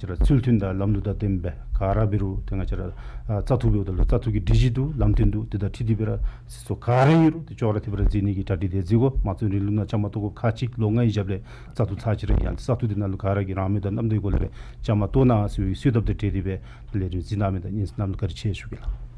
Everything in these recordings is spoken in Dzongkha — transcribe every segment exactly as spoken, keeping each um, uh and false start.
ང་བཅས་ར་ཚུལ་མཐུན་དང་ལམ་ལུགས་དང་ལྡནམ་སྦེ་ག་ར་འབད་རུང་ཏེ་ང་བཅས་ར་ཨ་བཙག་འཐུ་འབདཝ་ད་ལུ་བཙག་འཐུ་གི་སྒྲིག་གཞི་འདུག། ལམ་སྟོན་འདུག། དེ་དང་འཁྲིལ་ཏེ་སྦེ་ར་སྲིད་ཚོགས་ག་ར་ཨིན་རུང་ཏེ་ཅོག་ར་འཐདཔ་སྦེ་ར་འཛུལ་ནི་གི་གྲ་སྒྲིག་དེ་མཛད་དགོ། དམངས་གཙོའི་རིང་ལུགས་ནང་བཅའ་མར་གཏོགས་དགོཔ་ཁག་ཆེ། ལོ་ལྔའི་རྒྱབ་ལས་བཙག་འཐུ་ཚར་ཅིག་ར་ཡང་བཙག་འཐུ་དེ་ནང་ལུ་ག་ར་གིས་རང་མོས་དང་རྣམ་དག་གི་སྒོ་ལས་སྦེ་བཅའ་མར་གཏོགས་གནང་ཟེར་བའི་གསོལ་འདེབས་དང་འབྲེལ་ཏེ་སྦེ་ལས་རིམ་གཟིགས་གནང་མི་དང་སྙན་གནང་མི་ལུ་བཀའ་དྲིན་ཆེ་ཞུ་གེ་ལགས།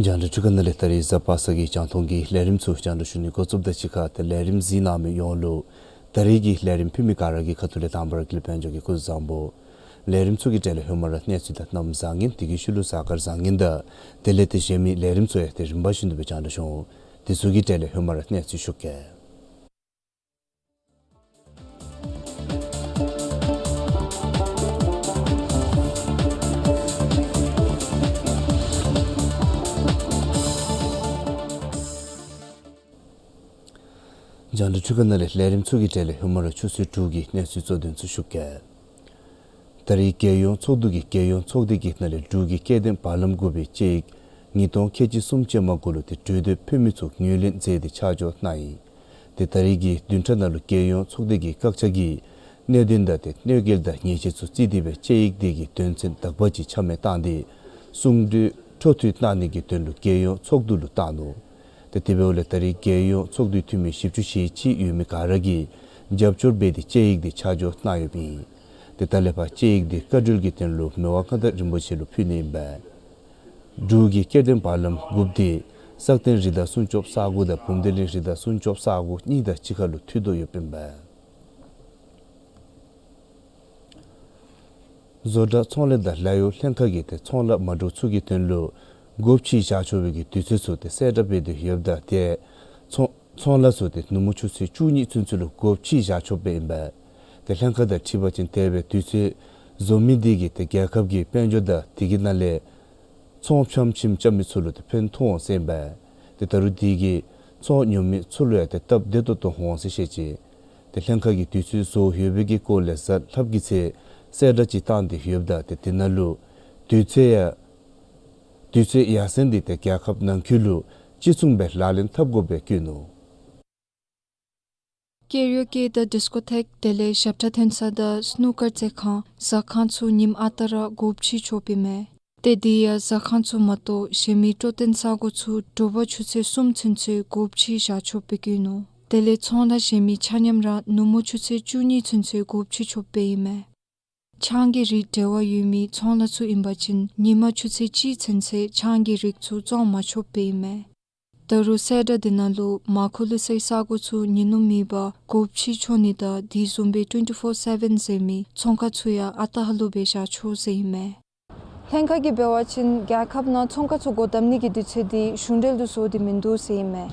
རྒྱང་བསྒྲགས་འཕྲུལ་ཁང་ནང་ལས་ད་རིས་གཟའ་པ་སངས་ཀྱི་རྒྱང་མཐོང་གི་ལས་རིམ་ཚུ་རྒྱང་བསྒྲགས་ཞུ་ནི་འགོ་བཙུགསཔ་དང་གཅིག་ཁར་ཏེ་ལས་རིམ་གཟིགས་གནང་མི་ཡོངས་ལུ་ད་རིས་ཀྱི་ལས་རིམ་ཕུལ་མི་ག་ར་གི་ཁ་ཐུག་ལས་དང་པ་ར་དགེ་ལེགས་དཔལ་འབྱོར་གྱིས་སྐུ་གཟུགས་བཟང་པོ། ལས་རིམ་ཚུ་གི་གྲས་ལས་ཧེ་མ་ར་གནས་ཚུལ་དང་གནམ་བཟང་ངན་དེ་གི་ཤུལ་ལུ་གཟའ་སྐར་བཟང་ངན་དང་དེ་ལས་ཏེ་གཞན་མི་ལས་རིམ་ཚུ་ཡང་ཏེ་རིམ་པ་བཞིན་དུ་སྦེ་རྒྱང་བསྒྲགས་ཞུ་འོང་། དེ་ཚུ་གི་གྲས་ལས་ཧེ་མ་ར་གནས་ཚུལ་ཞུ་གེ། རྒྱང་བསྒྲགས་འཕྲུལ་ཁང་ནང་ལས་ལས་རིམ་ཚུ་གི་གྲས་ལས་ཧེ་མ་ར་ཆུ་ཚོད་དྲུག་གི་གནས་ཚུལ་གཙོ་དོན་ཚུ་ཞུ་གེ། ད་རིས་རྒྱལ་ཡོངས་ཚོགས་འདུ་གིས་རྒྱལ་ཡོངས་ཚོགས་སྡེ་གི་ནང་ལས་འབྲུག་གི་སྐྱེ་ལྡན་བར་ལམ་དགུ་པའི་དཔྱད་ཡིག་ཉིས་སྟོང་ཁལ་གཅིག་གསུམ་ཅན་མ་གུ་ལུ་ཏེ་གྲོས་འདེབས་ཕུལ་མི་ཚུ་ངོས་ལེན་མཛད་དེ་ཆ་འཇོག་གནང་ཡི། ཏེ་ད་རིས་ཀྱི་བདུན་ཕྲག་ནང་ལུ་རྒྱལ་ཡོངས་ཚོགས་སྡེ་གི་བཀག་ཆ་གི་གནད་དོན་དང་ཏེ་གནོད་འགེལ་དང་ཉེས་ཆད་ཚུ་བརྩིས་ཏེ་སྦེ་དཔྱད་ཡིག་དེ་གི་དོན་ཚན་དག་པ་ཅིག་ཆ་མེད་བཏང་སྟེ་གསུང་གྲོས་འཕྲོ་མཐུད་གནང་ནི་གི་དོན་ལུ་རྒྱལ་ཡོངས་ཚོགས་འདུ་ལུ་བཏང་ནུག། ཏེ་དེ་འབདཝ་ལས་ད་རིས་རྒྱལ་ཡོངས་ཚོགས་འདུའི་འཐུས་མི་བཞི་བཅུ་ཞེ་གཅིག་ཡོད་མི་ག་ར་གིས་རྒྱབ་སྐྱོར་འབད་དེ་དཔྱད་ཡིག་དེ་ཆ་འཇོག་གནང་ཡོདཔ་ཨིན། ཏེ་ད་ལས་ཕར་དཔྱད་ཡིག་དེ་བཀའ་འཁྲོལ་གྱི་དོན་ལུ་མི་དབང་མངའ་བདག་རིན་པོ་ཆེ་ལུ་ཕུལ་ནི་ཨིན་པས། འབྲུག་གི་སྐྱེ་ལྡན་བར་ལམ་དགུཔ་དེ་སག་སྟེང་རི་དྭགས་སྲུང་སྐྱོབ་ས་གོ་དང་བུམ་སྡེ་གླིང་རི་དྭགས་སྲུང་སྐྱོབ་ས་གོ་གཉིས་དང་གཅིག་ཁར་ལུ་མཐུད་དོ་ཡོདཔ་ཨིན་པས། བཟོ་གྲྭ་ཚོང་ལས་དང་ལཱ་གཡོག་ལྷན་ཁག་གིས་ཏེ་ཚོང་ལཱ་མ་འདྲཝ་ཚུ་གི་དོན་ལུ་སྒོ་ཕྱེ་བཞག་ཆོག་པའི་གི་དུས་ཚོད་ཚུ་ཏེ་གསལ་བསྒྲགས་འབད་དེ་ཡོདཔ་ད་ཏེ་ཚོང་ཚོང་ལཱ་ཚུ་ཏེ་ནུབ་མོ་ཆུ་ཚོད་བཅུ་གཉིས་ཚུན་ཚོད་ལུ་སྒོ་ཕྱེ་བཞག་ཆོགཔ་ཨིན་པས། ཏེ་ལྷན་ཁག་དང་འཁྲིལ་བ་ཅིན་དེ་སྦེ་དུས་ཚོད་བཟོ་མི་དེ་གིས་ཏེ་རྒྱལ་ཁབ་ཀྱི་དཔལ་འབྱོར་དང་དེ་གི་ནང་ལས་ཚོང་ཕྱམ་ཕྱིན་རྐྱབ་མི་ཚུ་ལུ་ཏེ་ཕན་ཐོགས་འོང་ཟེར་ཨིན་པས། ཏེ་ད་རུང་དེ་གིས་ ཚོང་ཉོ་མི་ཚུ་ལུ་ཡང་ཏེ་སྟབས་བདེ་ཏོག་ཏོ་འོང་ཟེར་བཤད་ཅི། ཏེ་ལྷན་ཁག་གིས་དུས་ཚོད་བཟོ་ཡོད་པའི་གི་སྐོར་ལས་གཟའ་ལྷགཔ་གི་ཚེ་གསལ་བསྒྲགས་ཅིག་བཏང་སྟེ་ཡོདཔ་ད་ཏེ་དེ་ནང་ལུ་དུས་ཚོད་ཡང་དུས་ཚོད་ཡར་སེང་འདི་ཏེ་རྒྱལ་ཁབ་ནང་འཁོད་ལུ་གཅིག་མཚུངས་སྦེ་ལག་ལེན་འཐབ་དགོཔ་སྦེ་བཀོད་ནུག། ཀེ་རི་ཨོ་ཀེ་དང་ཌིསི་ཀོ་ཐེཀ་དེ་ལས་ཞབས་ཁྲ་འཐེན་ས་དང་སི་ནུ་ཀར་རྩེད་ཁང་ཟ་ཁང་ཚུ་ཉིནམ་ཨ་རྟག་ར་སྒོ་ཕྱེ་ཆོགཔ་ཨིན་མས། ཏེ་དེ་ཡང་ཟ་ཁང་ཚུ་མ་གཏོགས་གཞན་མི་སྤྲོ་སྟོན་ས་སྒོ་ཚུ་དྲོ་པ་ཆུ་ཚོད་གསུམ་ཚུན་ཚོད་སྒོ་ཕྱེ་བཞག་ཆོགཔ་སྦེ་བཀོད་ནུག། དེ་ལས་ཚོང་ལཱ་གཞན་མི་ཆ་མཉམ་ར་ནུབ་མོ་ཆུ་ཚོད་བཅུ་གཉིས་ཚུན་ཚོད་སྒོ་ཕྱེ་ཆོགཔ་སྦེ་ཨིན་མས། ཆང་གི་རིགས་འབྲེལ་བ་ཡོད་མི་ཚོང་ལཱ་ཚུ་ཨིན་པ་ཅིན་ཉིན་མ་ཆུ་ཚོད་གཅིག་ཚུན་ཚོད་ཆང་གི་རིགས་ཚུ་བཙོང་མ་ཆོགཔ་སྦེ་ཨིན་མས། ད་རུང་གསལ་བསྒྲགས་འདི་ནང་ལུ་མར་ཁུ་ལུ་སའི་ས་སྒོ་ཚུ་ཉིན་ནུབ་མེད་པར་སྒོ་ཕྱེ་ཆོག་ནི་དང་དེ་བཟུམ་སྦེ་ཊུ་ཝེན་ཊི་ཕོར་སེ་ཝེན་ཟེར་མི་ཚོང་ཁང་ཚུ་ཡང་ཨ་རྟག་ལུ་སྦེ་བཞག་ཆོག་ཟེར་ཨིན་མས། ལྷན་ཁག་གིས་འབད་བ་ཅིན་རྒྱལ་ཁབ་ནང་ཚོང་ཁང་ཚུ་སྒོ་བསྡམ་ནི་གི་དུས་ཚོད་འདི་གཞུང་འབྲེལ་དུ་བཟོ་སྟེ་མིན་འདུག་ཟེར་ཨིན་མས།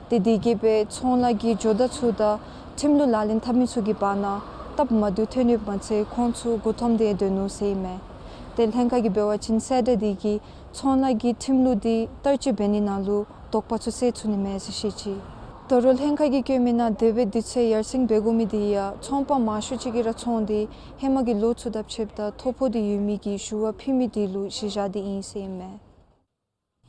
ཏེ་དེ་གིས་སྦེ་ཚོང་ལཱ་གི་ཇོ་བདག་ཚུ་དང་ཁྲིམས་ལུགས་ལག་ལེན་འཐབ་མི་ཚུ་གི་བར་ན་སྟབས་མ་བདེཝ་ཐོན་ཡོདཔ་མ་ཚད་ཁོང་ཚུ་མགུ་འཐོམས་ཏེ་སྡོད་ནུག་ཟེར་ཨིན་མས། ཏེ་ལྷན་ཁག་གིས་འབད་བ་ཅིན་གསལ་བསྒྲགས་འདི་གིས་ཚོང་ལཱ་གི་ཁྲིམས་ལུགས་འདི་བསྟར་སྤྱོད་འབད་ནི་ནང་ལུ་དོགས་པ་ཚུ་སེལ་ཚུགས་ནི་མས་ཟེར་བཤད་ཅི། ད་རུང་ལྷན་ཁག་གིས་བཀོད་མི་ནང་འདས་པའི་དུས་ཚོད་ཡར་སེང་འབད་དགོ་མི་འདི་ཡང་ཚོང་པ་མང་ཤོས་ཅིག་གིས་ར་ཚོང་འདི་ཧེ་མ་གི་ལོ་ཚུ་དང་ཕྱདཔ་ད་ཐོ་ཕོག་སྟེ་ཡོད་མི་གི་ཞུ་བ་ཕུལ་མི་འདི་ལུ་གཞི་བཞག་སྟེ་ཨིན་ཟེར་ཨིན་མས།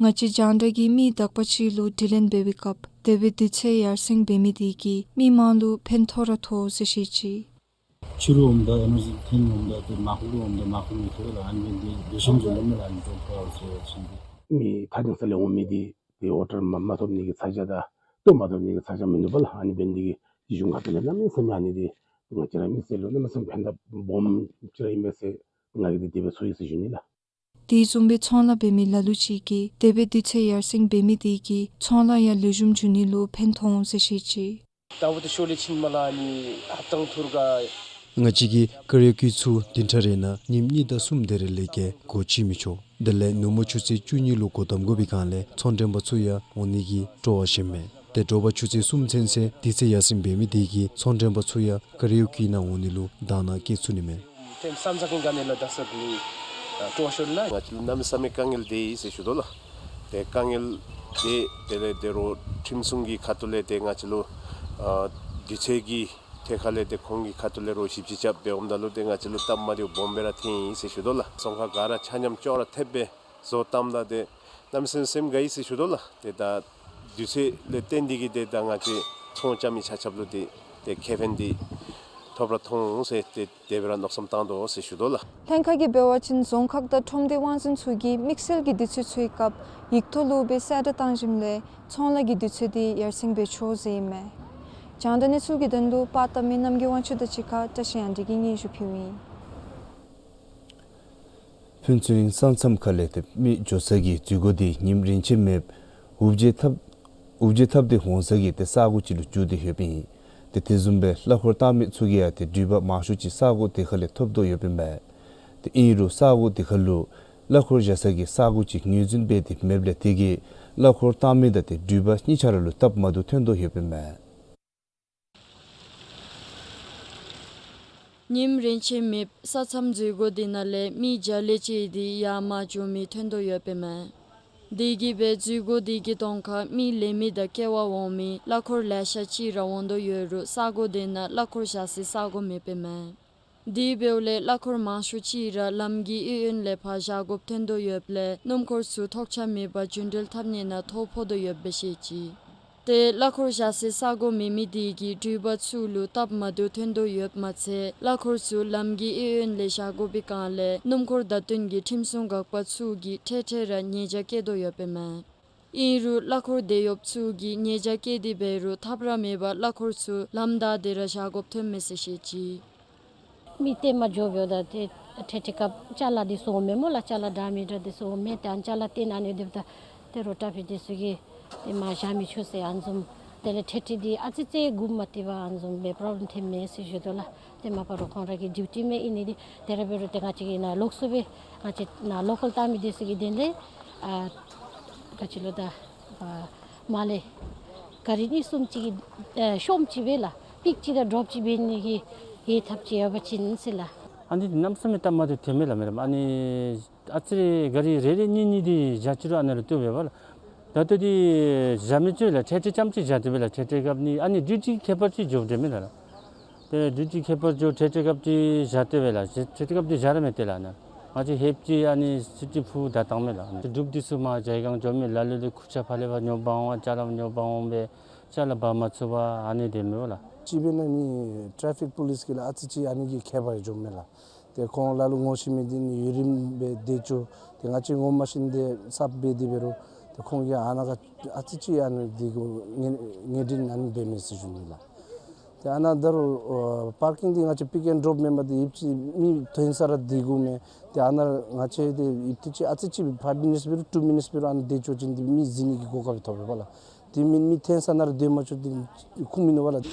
ང་བཅས་རྒྱང་བསྒྲགས་ཀྱིས་མི་དག་པ་ཅིག་ལུ་དྲི་ལན་འབད་བའི་སྐབས་འདས་པའི་དུས་ཚོད་ཡར་སེང་འབད་མི་འདི་གིས་མི་མང་ལུ་ཕན་ཐོགས་ར་ཐོགས་ཟེར་བཤད་ཅི། ཕྱི་རུ་འོངམ་ད་ཨེ་མར་ཇེན་སི་ཐོན་འོངམ་ད་ཏེ་མར་ཁུ་ལུ་འོངམ་ད་མར་ཁུ་མི་ཐོབ་ལགས། ཨ་ནི་འབད་ནི་འདི་ལེགས་ཤོམ་བཟོ་ནི་མས་ལགས། ཨ་ནི་ཚོང་ཁང་བཟོ་ཅིག་འདི་མི་ཐ་ཆད་ས་ལས་འོང་མི་འདི་ཏེ་ཨོར་ཌར་མ་མ་ཐོབ་ནི་གི་ཚ་གྱང་དང་ལྟོ་མ་ཐོབ་ནི་གི་ཚ་གྱང་མིན་འདུག་པ་ལགས། ཨ་ནི་འབད་ནི་འདི་གིས་གཞུང་ཁ་ཐུག་ལས་གནམ་མེད་ས་མེད་ཨ་ནི་འདི་ང་བཅས་ར་མི་སེར་ལུ་གནམ་མེད་ས་མེད་ཕན་ཐབས་སྦོམ་ཅིག་ར་ཨིན་མས་ཟེར་ང་གིས་འདི་དེ་སྦེ་ཞུ་ཡི་ཟེར་ཞུ་ནི་ལགས། དེ་བཟུམ་སྦེ་ཚོང་ལཱ་འབད་མི་ལ་ལུ་ཅིག་གིས་འདས་པའི་དུས་ཚོད་ཡར་སེང་འབད་མི་འདི་གིས་ཚོང་ལཱ་ཡང་ལེགས་ཤོམ་འགྱོ་ནི་ལུ་ཕན་ཐོགས་འོང་ཟེར་བཤད་ཅི། ད་འབདཝ་ད་ཤོ་ལེ་ཕྱིན་མ་ལ་ནི་ཧབ་ཏང་ཐུར་ག། ང་བཅས་ཀྱིས་ཀ་རེ་ཨོ་ཀེ་ཚུ་བདུན་ཕྲག་རེ་ནང་ཉིནམ་གཉིས་དང་གསུམ་དེ་རེ་ལས་བརྒལ་སྒོ་ཕྱེ་མི་ཆོག། དེ་ལས་ནུབ་མོ་ཆུ་ཚོད་བཅུ་གཉིས་ལུ་སྒོ་བསྡམ་དགོ་པའི་སྒང་ལས་ཚོང་མགྲོན་པ་ཚུ་ཡང་འོང་ནི་གི་སྤྲོ་བ་བཞེས་མས། ཏེ་དྲོ་པ་ཆུ་ཚོད་གསུམ་ཚུན་ཚོད་དུས་ཚོད་ཡར་སེང་འབད་མི་དེ་གིས་ཚོང་མགྲོན་པ་ཚུ་ཡང་ཀ་རེ་ཨོ་ཀེ་ནང་འོང་ནི་ལུ་དང་བླངས་བསྐྱེད་ཚུགས་ནི་མས། ཏེ་བསམ་ས་གི་ག་ནི་ལ་ད་ས་གི་ཨ་སྤྲོ་བ་ཤོར་ལགས། ང་བཅས་ལུ་གནམ་མེད་ས་མེད་དཀའ་ངལ་འདི་ཡོད་ཟེར་ཞུ་དོ་ལགས། ཏེ་དཀའ་ངལ་འདི་དེ་ལས་དེ་རུང་ཁྲིམས་སྲུང་གི་ཁ་ཐུག་ལས་ཏེ་ང་བཅས་ལུ་ཨ་དུས་ཚོད་ཀྱི་ཐད་ཁ་ལས་ཏེ་ཁོང་གི་ཁ་ཐུག་ལས་རོགས་ཞིབ་དཔྱད་རྐྱབ་འབདཝ་ད་ལུ་ཏེ་ང་བཅས་ལུ་སྟབས་མ་བདེཝ་སྦོམ་སྦེ་ར་ཐོན་ཡི་ཟེར་ཞུ་དོ་ལགས། ཚོང་ཁང་ག་ར་ཆ་མཉམ་ཅོག་ར་འཐདཔ་སྦེ་བཟོ་བཏངམ་ད་ཏེ་གནམ་མེད་ས་མེད་སེམས་དགའ་ཡི་ཟེར་ཞུ་དོ་ལགས། ཏེ་ད་དུས་ཚོད་ལས་བརྟེན་ཏེ་གིས་ཏེ་ད་ང་བཅས་ཚོང་རྐྱབ་མི་ཆ་ཁྱབ་ལུ་ཏེ་ཏེ་ཁེ་ཕན་འདི་ཐོབ་ར་ཐོབ་འོང་ཟེར་ཏེ་དེ་སྦེ་ར་མནོ་བསམ་བཏང་དོ་ཟེར་ཞུ་དོ་ལགས། ལྷན་ཁག་གིས་འབད་བ་ཅིན་རྫོང་ཁག་དང་ཁྲོམ་སྡེ་དབང་འཛིན་ཚུ་གིས་དམིགས་བསལ་གྱི་དུས་ཚོད་ཚུའི་སྐབས་ཡིག་ཐོག་ལུ་སྦེ་གསལ་བསྒྲགས་བཏང་ཞིནམ་ལས་ཚོང་ལཱ་གི་དུས་ཚོད་འདི་ཡར་སེང་འབད་ཆོག་ཟེར་ཨིན་མས། རྒྱང་བསྒྲགས་གནས་ཚུལ་གྱི་དོན་ལུ་པར་བཏབ་མི་རྣམ་རྒྱལ་དབང་ཕྱུག་དང་གཅིག་ཁར་བཀྲ་ཤིས་དབྱངས་སྒྲོན་གྱིས་སྙན་ཞུ་ཕུལཝ་ཨིན། ཕུན་ཚོགས་གླིང་ས་མཚམས་ཁ་ལས་ཏེ་མི་འགྱོ་ས་གི་འཛུལ་སྒོ་འདི་ཉིནམ་རིན་ཆེན་མེདཔ་འུར་བརྗེད་འཐབ་འུར་བརྗེད་འཐབ་སྟེ་འོང་ས་གི་ཏེ་ས་སྒོ་ཅིག་ལུ་འགྱུར་ཏེ་ཡོདཔ་ཨིན། ཏེ་དེ་བཟུམ་སྦེ་གླ་འཁོར་བཏང་མི་ཚུ་གིས་ཡང་ཏེ་འགྲུལ་པ་མང་ཤོས་ཅིག་ས་སྒོ་དེ་ཁ་ལས་ཐོབ་དོ་ཡོདཔ་ཨིན་པས། ཏེ་ཨིན་རུང་ས་སྒོ་དེ་ཁ་ལུ་གླ་འཁོར་བཞག་ས་གི་ས་སྒོ་ཅིག་ངོས་འཛིན་འབད་དེ་མེདཔ་ལས་དེ་གིས་གླ་འཁོར་བཏང་མི་དང་ཏེ་འགྲུལ་པ་གཉིས་ཆ་ར་ལུ་སྟབས་མ་བདེཝ་ཐོན་དོ་ཡོདཔ་ཨིན་པས། ཉིནམ་རིན་ཆེན་མེདཔ་ས་མཚམས་འཛུལ་སྒོ་དེ་ནང་ལས་མི་བརྒྱ་ལས་བཅད་དེ་ཡར་མར་འགྱོ་མི་ཐོན་དོ་ཡོདཔ་ཨིན་མས། དེ་གིས་སྦེ་འཛུལ་སྒོ་དེ་གི་གདོང་ཁར་མི་ལེན་མི་དང་སྐྱེལ་བར་འོང་མི་གླ་འཁོར་ལེ་ཤ་ཅིག་ར་འོང་དོ་ཡོད་རུང་ས་སྒོ་དེ་ནང་གླ་འཁོར་བཞག་སའི་ས་སྒོ་མེདཔ་ཨིན་མས། དེ་འབདཝ་ལས་གླ་འཁོར་མང་ཤོས་ཅིག་ར་ལམ་གྱི་གཡས་གཡོན་ལས་ཕར་བཞག་དགོཔ་ཐོན་དོ་ཡོདཔ་ལས་སྣུམ་འཁོར་ཚུ་ཐོགས་ཆགས་མེད་པར་རྒྱུན་འགྲུལ་འཐབ་ནི་ནང་ཐོ་ཕོག་དོ་ཡོདཔ་སྦེ་བཤད་ཅི། ཏེ་གླ་འཁོར་བཞག་སའི་ས་སྒོ་མེད་མི་དེ་གིས་འགྲུལ་པ་ཚུ་ལུ་སྟབས་མ་བདེཝ་ཐོན་དོ་ཡོདཔ་མ་ཚད་གླ་འཁོར་ཚུ་ལམ་གྱི་གཡས་གཡོན་ལས་བཞག་དགོ་པའི་སྒང་ལས་སྣུམ་འཁོར་བརྡ་སྟོན་གྱི་ཁྲིམས་སྲུང་འགག་པ་ཚུ་གིས་འཕྲལ་འཕྲལ་ར་ཉེས་བྱ་བཀལ་དོ་ཡོདཔ་ཨིན་མས། ཨིན་རུང་གླ་འཁོར་དེད་གཡོགཔ་ཚུ་གིས་ཉེས་བྱ་བཀལ་ཏེ་འབད་རུང་ཐབས་ར་མེད་པར་གླ་འཁོར་ཚུ་ལམ་བདའ་སྟེ་ར་བཞག་དགོཔ་ཐོན་མས་ཟེར་བཤད་ཅི། མི་ཏེ་མར་འགྱོ་འབདཝ་ད་ཏེ་ཐེངས་ཅིག་སྐབས་ཅ་ལ་འདི་ཚུ་འོང་མས་སྨོ་ལགས། ཅ་ལ་འདྲ་མི་འདྲ་འདི་ཚུ་འོང་མས། ཏེ་ཨ་ནི་ཅ་ལ་སྟོན་ཨ་ནི་སྡོདཔ་ད་ཏེ་རོགས་ཊ་ཕིག་འདི་ཚུ་གིས་ཏེ་མར་བཞག་མི་ཆོག་ཟེར་ཨ་ནི་བཟུམ། དེ་ལས་ཐེངས་ཅིག་འདི་ཨ་ཙི་ཙི་འགོ་མ་བཏུབ་པར་ཨ་ནི་བཟུམ་སྦེ་པོརོབ་ལེམ་ཐོན་མས་ཟེར་ཞུ་དོ་ལགས། ཏེ་མ་པ་རོགས་ཁོང་ར་གི་ཌིའུ་ཊི་མས། ཨིན་ནི་འདི་དེ་ར་འབད་རུང་ཏེ་ང་བཅས་ཀྱི་ནཱ་ལོགས་སུ་སྦེ་ང་བཅས་ནཱ་ལོ་ཀཱལ་བཏང་མི་འདི་ཚུ་གི་དོན་ལས་ཨ་ག་ཅི་ལོ་ད་ཨ་མར་ལས་ག་རི་གཉིས་གསུམ་ཅིག་གི་ཨ་ཤོམ་ཅིག་སྦེ་ལགས་པིག་ཅིག་དང་ཌོབ་ཅིག་འབད་ནི་གི་ཡོད་ཐབས་ཅིག་ཡོད་པ་ཅིན་ཟེར་ལགས། ཨ་ནི་གནམ་མེད་ས་མེད་སྟབས་མ་བདེཝ་ཐོན་མས་ལགས་མེ་རམ། ཨ་ནི་ཨ་ཙི་རེ་ག་རི་རེ་རེ་གཉིས་གཉིས་འདི་བཞག་ཅི་རུང་ཨ་ནཱ་ལུ་བཏུབ་པས་ལགས། ད་ལྟོ་འདི་བཞག་མི་ཚུ་ལགས་འཕྲལ་འཕྲལ་ཙམ་ཅིག་བཞག་སྟེ་སྦེ་ལགས། འཕྲལ་འཕྲལ་སྐབས་ནི་ཨ་ནི་ཌིའུ་ཊི་ཁྱད་པར་ཅིག་འགྱོ་སྟེ་མས་ལགས། ཏེ་ཌིའུ་ཊི་ཁྱད་པར་འགྱོ་འཕྲལ་འཕྲལ་སྐབས་ཅིག་བཞག་སྟེ་སྦེ་ལགས། འཕྲལ་འཕྲལ་སྐབས་ཅིག་བཞག་ར་མས་ཏེ་ལགས་ནཱ། ང་བཅས་ཧེབ་ཅིག་ཨ་ནི་སི་ཊི་ཕུ་ད་བཏང་མས་ལགས། ཏེ་འབྲུགཔ་འདི་ཚུ་མར་ཇའི་སྒང་འགྱོ་མི་ལ་ལུ་ལུ་ཁུར་ཆ་ཕར་ལས་ཕར་ཉོ་འབག་འོང་བ་ཅ་ལ་ཉོ་འབག་འོང་སྦེ་ཅ་ལ་འབག་མ་ཚུགས་པར་ཨ་ནི་སྡོད་མི་འོང་ལགས། གཅིག་འབད་ན་ནི་ཊ་རེ་ཕིག་པོ་ལིསི་གིས་ལགས་ཨ་ཙི་ཅིག་ཨ་ནི་གི་ཁྱད་པར་འགྱོཝ་མས་ལགས། ཏེ་ཁོང་ལ་ལུ་ངོ་ཤེས་མི་འདི་ནི་ཡུན་རིངམོ་སྦེ་སྡོད་ཅི། ཏེ་ང་བཅས་ངོ་མ་ཤེས་ནི་འདི་གསརཔ་འབད་དེ་འབད་རུང་ཏེ་ཁོང་གིས་ཨ་ནཱ་ཁར་ཨ་ཙི་ཅིག་ཨ་ནི་འདི་གུ་ངེ་ངེ་འདྲེན་ཨ་ནི་འབད་མས་ཟེར་ཞུ་ནི་ལགས། ཏེ་ཨ་ནཱ་ད་རུང་ཨ་པར་ཀིང་འདི་ང་བཅས་པིག་ཨེནཌ་ཌོརོཔ་མེན་པར་ཏེ་ཡུདཔ་ཅིག་མི་ཐོན་ས་ར་སྡོད་དགོ་མས། ཏེ་ཨ་ནཱ་ང་བཅས་ཏེ་ཡུདཔ་ཅིག་ཨ་ཙི་ཅིག་ཕའིབ་མི་ནིཊསི་འབད་རུང་ཊུ་མི་ནིཊསི་འབད་རུང་ཨ་ནཱ་སྡོད་ཆོག་ཅི། ཏེ་མི་འཛུལ་ནི་གི་གོ་སྐབས་ཐོབ་པས་ལགས། ཏེ་མི་མི་ཐོན་ས་ནང་ར་སྡོད་མ་ཆོག་ཏེ་ཁུངས་མིན་འདུག་པ་ལགས།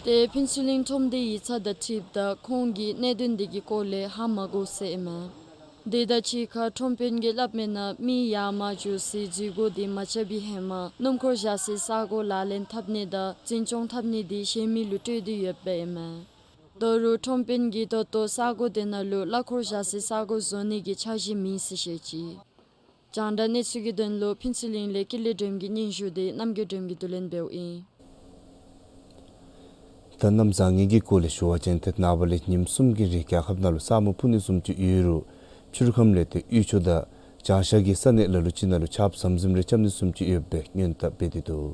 ཏེ་ཕུན་ཚོགས་གླིང་ཁྲོམ་སྡེའི་ཡིག་ཚང་དང་འཁྲིལཝ་ད་ཁོང་གིས་གནད་དོན་འདི་གི་སྐོར་ལས་ཧ་མ་གོ་ཟེར་ཨིན་མས། དེ་དང་གཅིག་ཁར་ཁྲོམ་དཔོན་གྱིས་སླབ་མིའི་ནང་མི་ཡར་མར་འགྱོ་སའི་འཛུལ་སྒོ་འདི་མ་རྐྱབ་པའི་ཧེ་མ་སྣུམ་འཁོར་བཞག་སའི་ས་གོ་ལག་ལེན་འཐབ་ནི་དང་འཛིན་སྐྱོང་འཐབ་ནི་འདི་གཞན་མི་ལུ་སྤྲོད་དེ་ཡོདཔ་ཨིན་མས། ད་རུང་ཁྲོམ་དཔོན་གྱིས་ད་ལྟོ་ས་གོ་དེ་ནང་ལུ་གླ་འཁོར་བཞག་སའི་ས་གོ་བཟོ་ནི་གི་འཆར་གཞི་མེད་ཟེར་བཤད་ཅི། རྒྱང་བསྒྲགས་གནས་ཚུལ་གྱི་དོན་ལུ་ཕུན་ཚོགས་གླིང་ལས་ཀུན་ལེགས་སྒྲོལམ་གྱི་སྙན་ཞུ་དེ་རྣམ་རྒྱལ་སྒྲོལམ་གྱིས་བསྡུ་ལེན་འབདཝ་ཨིན། ད་གནམ་བཟང་ངན་གྱི་སྐོར་ལས་ཞུ་བ་ཅིན་ཏེ་ནངས་པ་ལས་ཉིནམ་གསུམ་གྱི་རིང་རྒྱལ་ཁབ་ནང་ལུ་ས་སྨུག་སྤུབས་ནི་བཟུམ་ཅིག་ཡོད་རུང་ཆུ་ཁམས་ལས་ཏེ་དབུས་ཕྱོགས་དང་བྱང་ཤར་གྱི་ས་གནས་ལ་ལུ་ཅིག་ནང་ལུ་ཆརཔ་ཟམ་ཟིམ་རེ་རྐྱབ་ནི་བཟུམ་ཅིག་ཡོད་པའི་སྔོན་བརྡ་འབད་དེ་འདུག།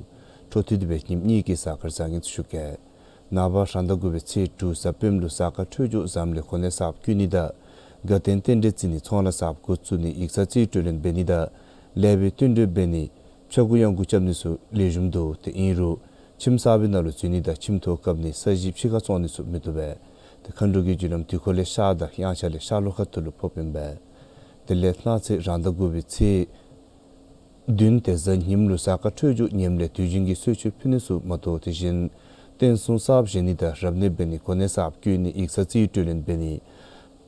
འཕྲོ་མཐུད་དེ་སྦེ་ཉིནམ་གཉིས་ཀྱི་གཟའ་སྐར་བཟང་ངན་ཚུ་ཞུ་གེ། ནངས་པ་རང་ཟླ་དགུ་པའི་ཚེས་དྲུག་གཟའ་སྤེནམ་ལུ་གཟའ་སྐར་འཕྲོད་སྦྱོར་བཟངམ་ལས་གོ་གནས་གསརཔ་བསྐོ་ནི་དང་དགའ་སྟོན་རྟེན་འབྲེལ་བརྩི་ནི་ཚོང་ལཱ་གསརཔ་འགོ་བཙུགས་ནི་ཡིག་ཚང་རྩིས་སྤྲོད་ལེན་འབད་ནི་དང་ལེགས་པའི་བསྟུན་གྲོས་འབད་ནི་ཕྱྭ་འགུགས་གཡང་འགུགས་རྐྱབ་ནི་ཚུ་ལེགས་ཤོམ་འདུག། ཏེ་ཨིན་རུང་ཁྱིམ་གསར་པའི་ནང་ལུ་འཛུལ་ནི་དང་ཁྱིམ་ཐོག་བཀབ་ནི་ས་གཞི་ཕྱི་ཁར་བཙོང་ནི་ཚུ་མི་བཏུབ་པས། ཏེ་མཁའ་འགྲོ་གི་རྒྱུ་ལམ་དུས་འཁོར་ལས་ཤར་དང་དབྱངས་འཆར་ལས་ཤར་ལྷོ་ཁ་ཐུག་ལུ་ཕོགཔ་ཨིན་པས། དེ་ལས་གནངས་ཚེ་རང་ཟླ་དགུ་པའི་ཚེས་བདུན་ཏེ་གཟའ་ཉིམ་ལུ་གཟའ་སྐར་འཕྲོད་སྦྱོར་ངནམ་ལས་དུས་རྒྱུན་གྱི་གསོལ་མཆོད་ཕུལ་ནི་ཚུ་མ་གཏོགས་དེ་བཞིན་རྟེན་གསུམ་གསརཔ་བཞེངས་ནི་དང་རབ་གནས་འབད་ནི་གོ་གནས་གསརཔ་བསྐོ་ནི་ཡིག་ཚང་རྩིས་སྤྲོད་ལེན་འབད་ནི་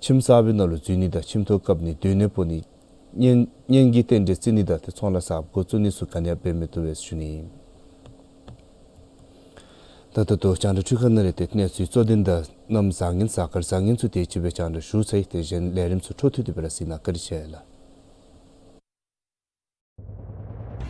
ཁྱིམ་གསར་པའི་ནང་ལུ་འཛུལ་ནི་དང་ཁྱིམ་ཐོག་བཀབ་ནི་སྡོད་གནས་སྤོ་ནི་གཉེན་གཉེན་གྱི་རྟེན་འབྲེལ་བརྩི་ནི་དང་ཏེ་ཚོང་ལཱ་གསརཔ་འགོ་བཙུགས་ནི་ཚུ་ག་ནི་ཡང་འབད་མི་བཏུབ་པས་ཟེར་ཞུ་ནི། ད་ད་ལྟོ་རྒྱང་བསྒྲགས་འཕྲུལ་ཁང་ནང་ལས་ཏེ་གནས་ཚུལ་གཙོ་དོན་དང་གནམ་བཟང་ངན་གཟའ་སྐར་བཟང་ངན་ཚུ་དེ་ཅིག་སྦེ་རྒྱང་བསྒྲགས་ཞུ་ཚར་ཡི། ཏེ་གཞན་ལས་རིམ་ཚུ་འཕྲོ་མཐུད་དེ་སྦེ་ར་གཟིགས་གནང་། བཀའ་དྲིན་ཆེ་ལགས།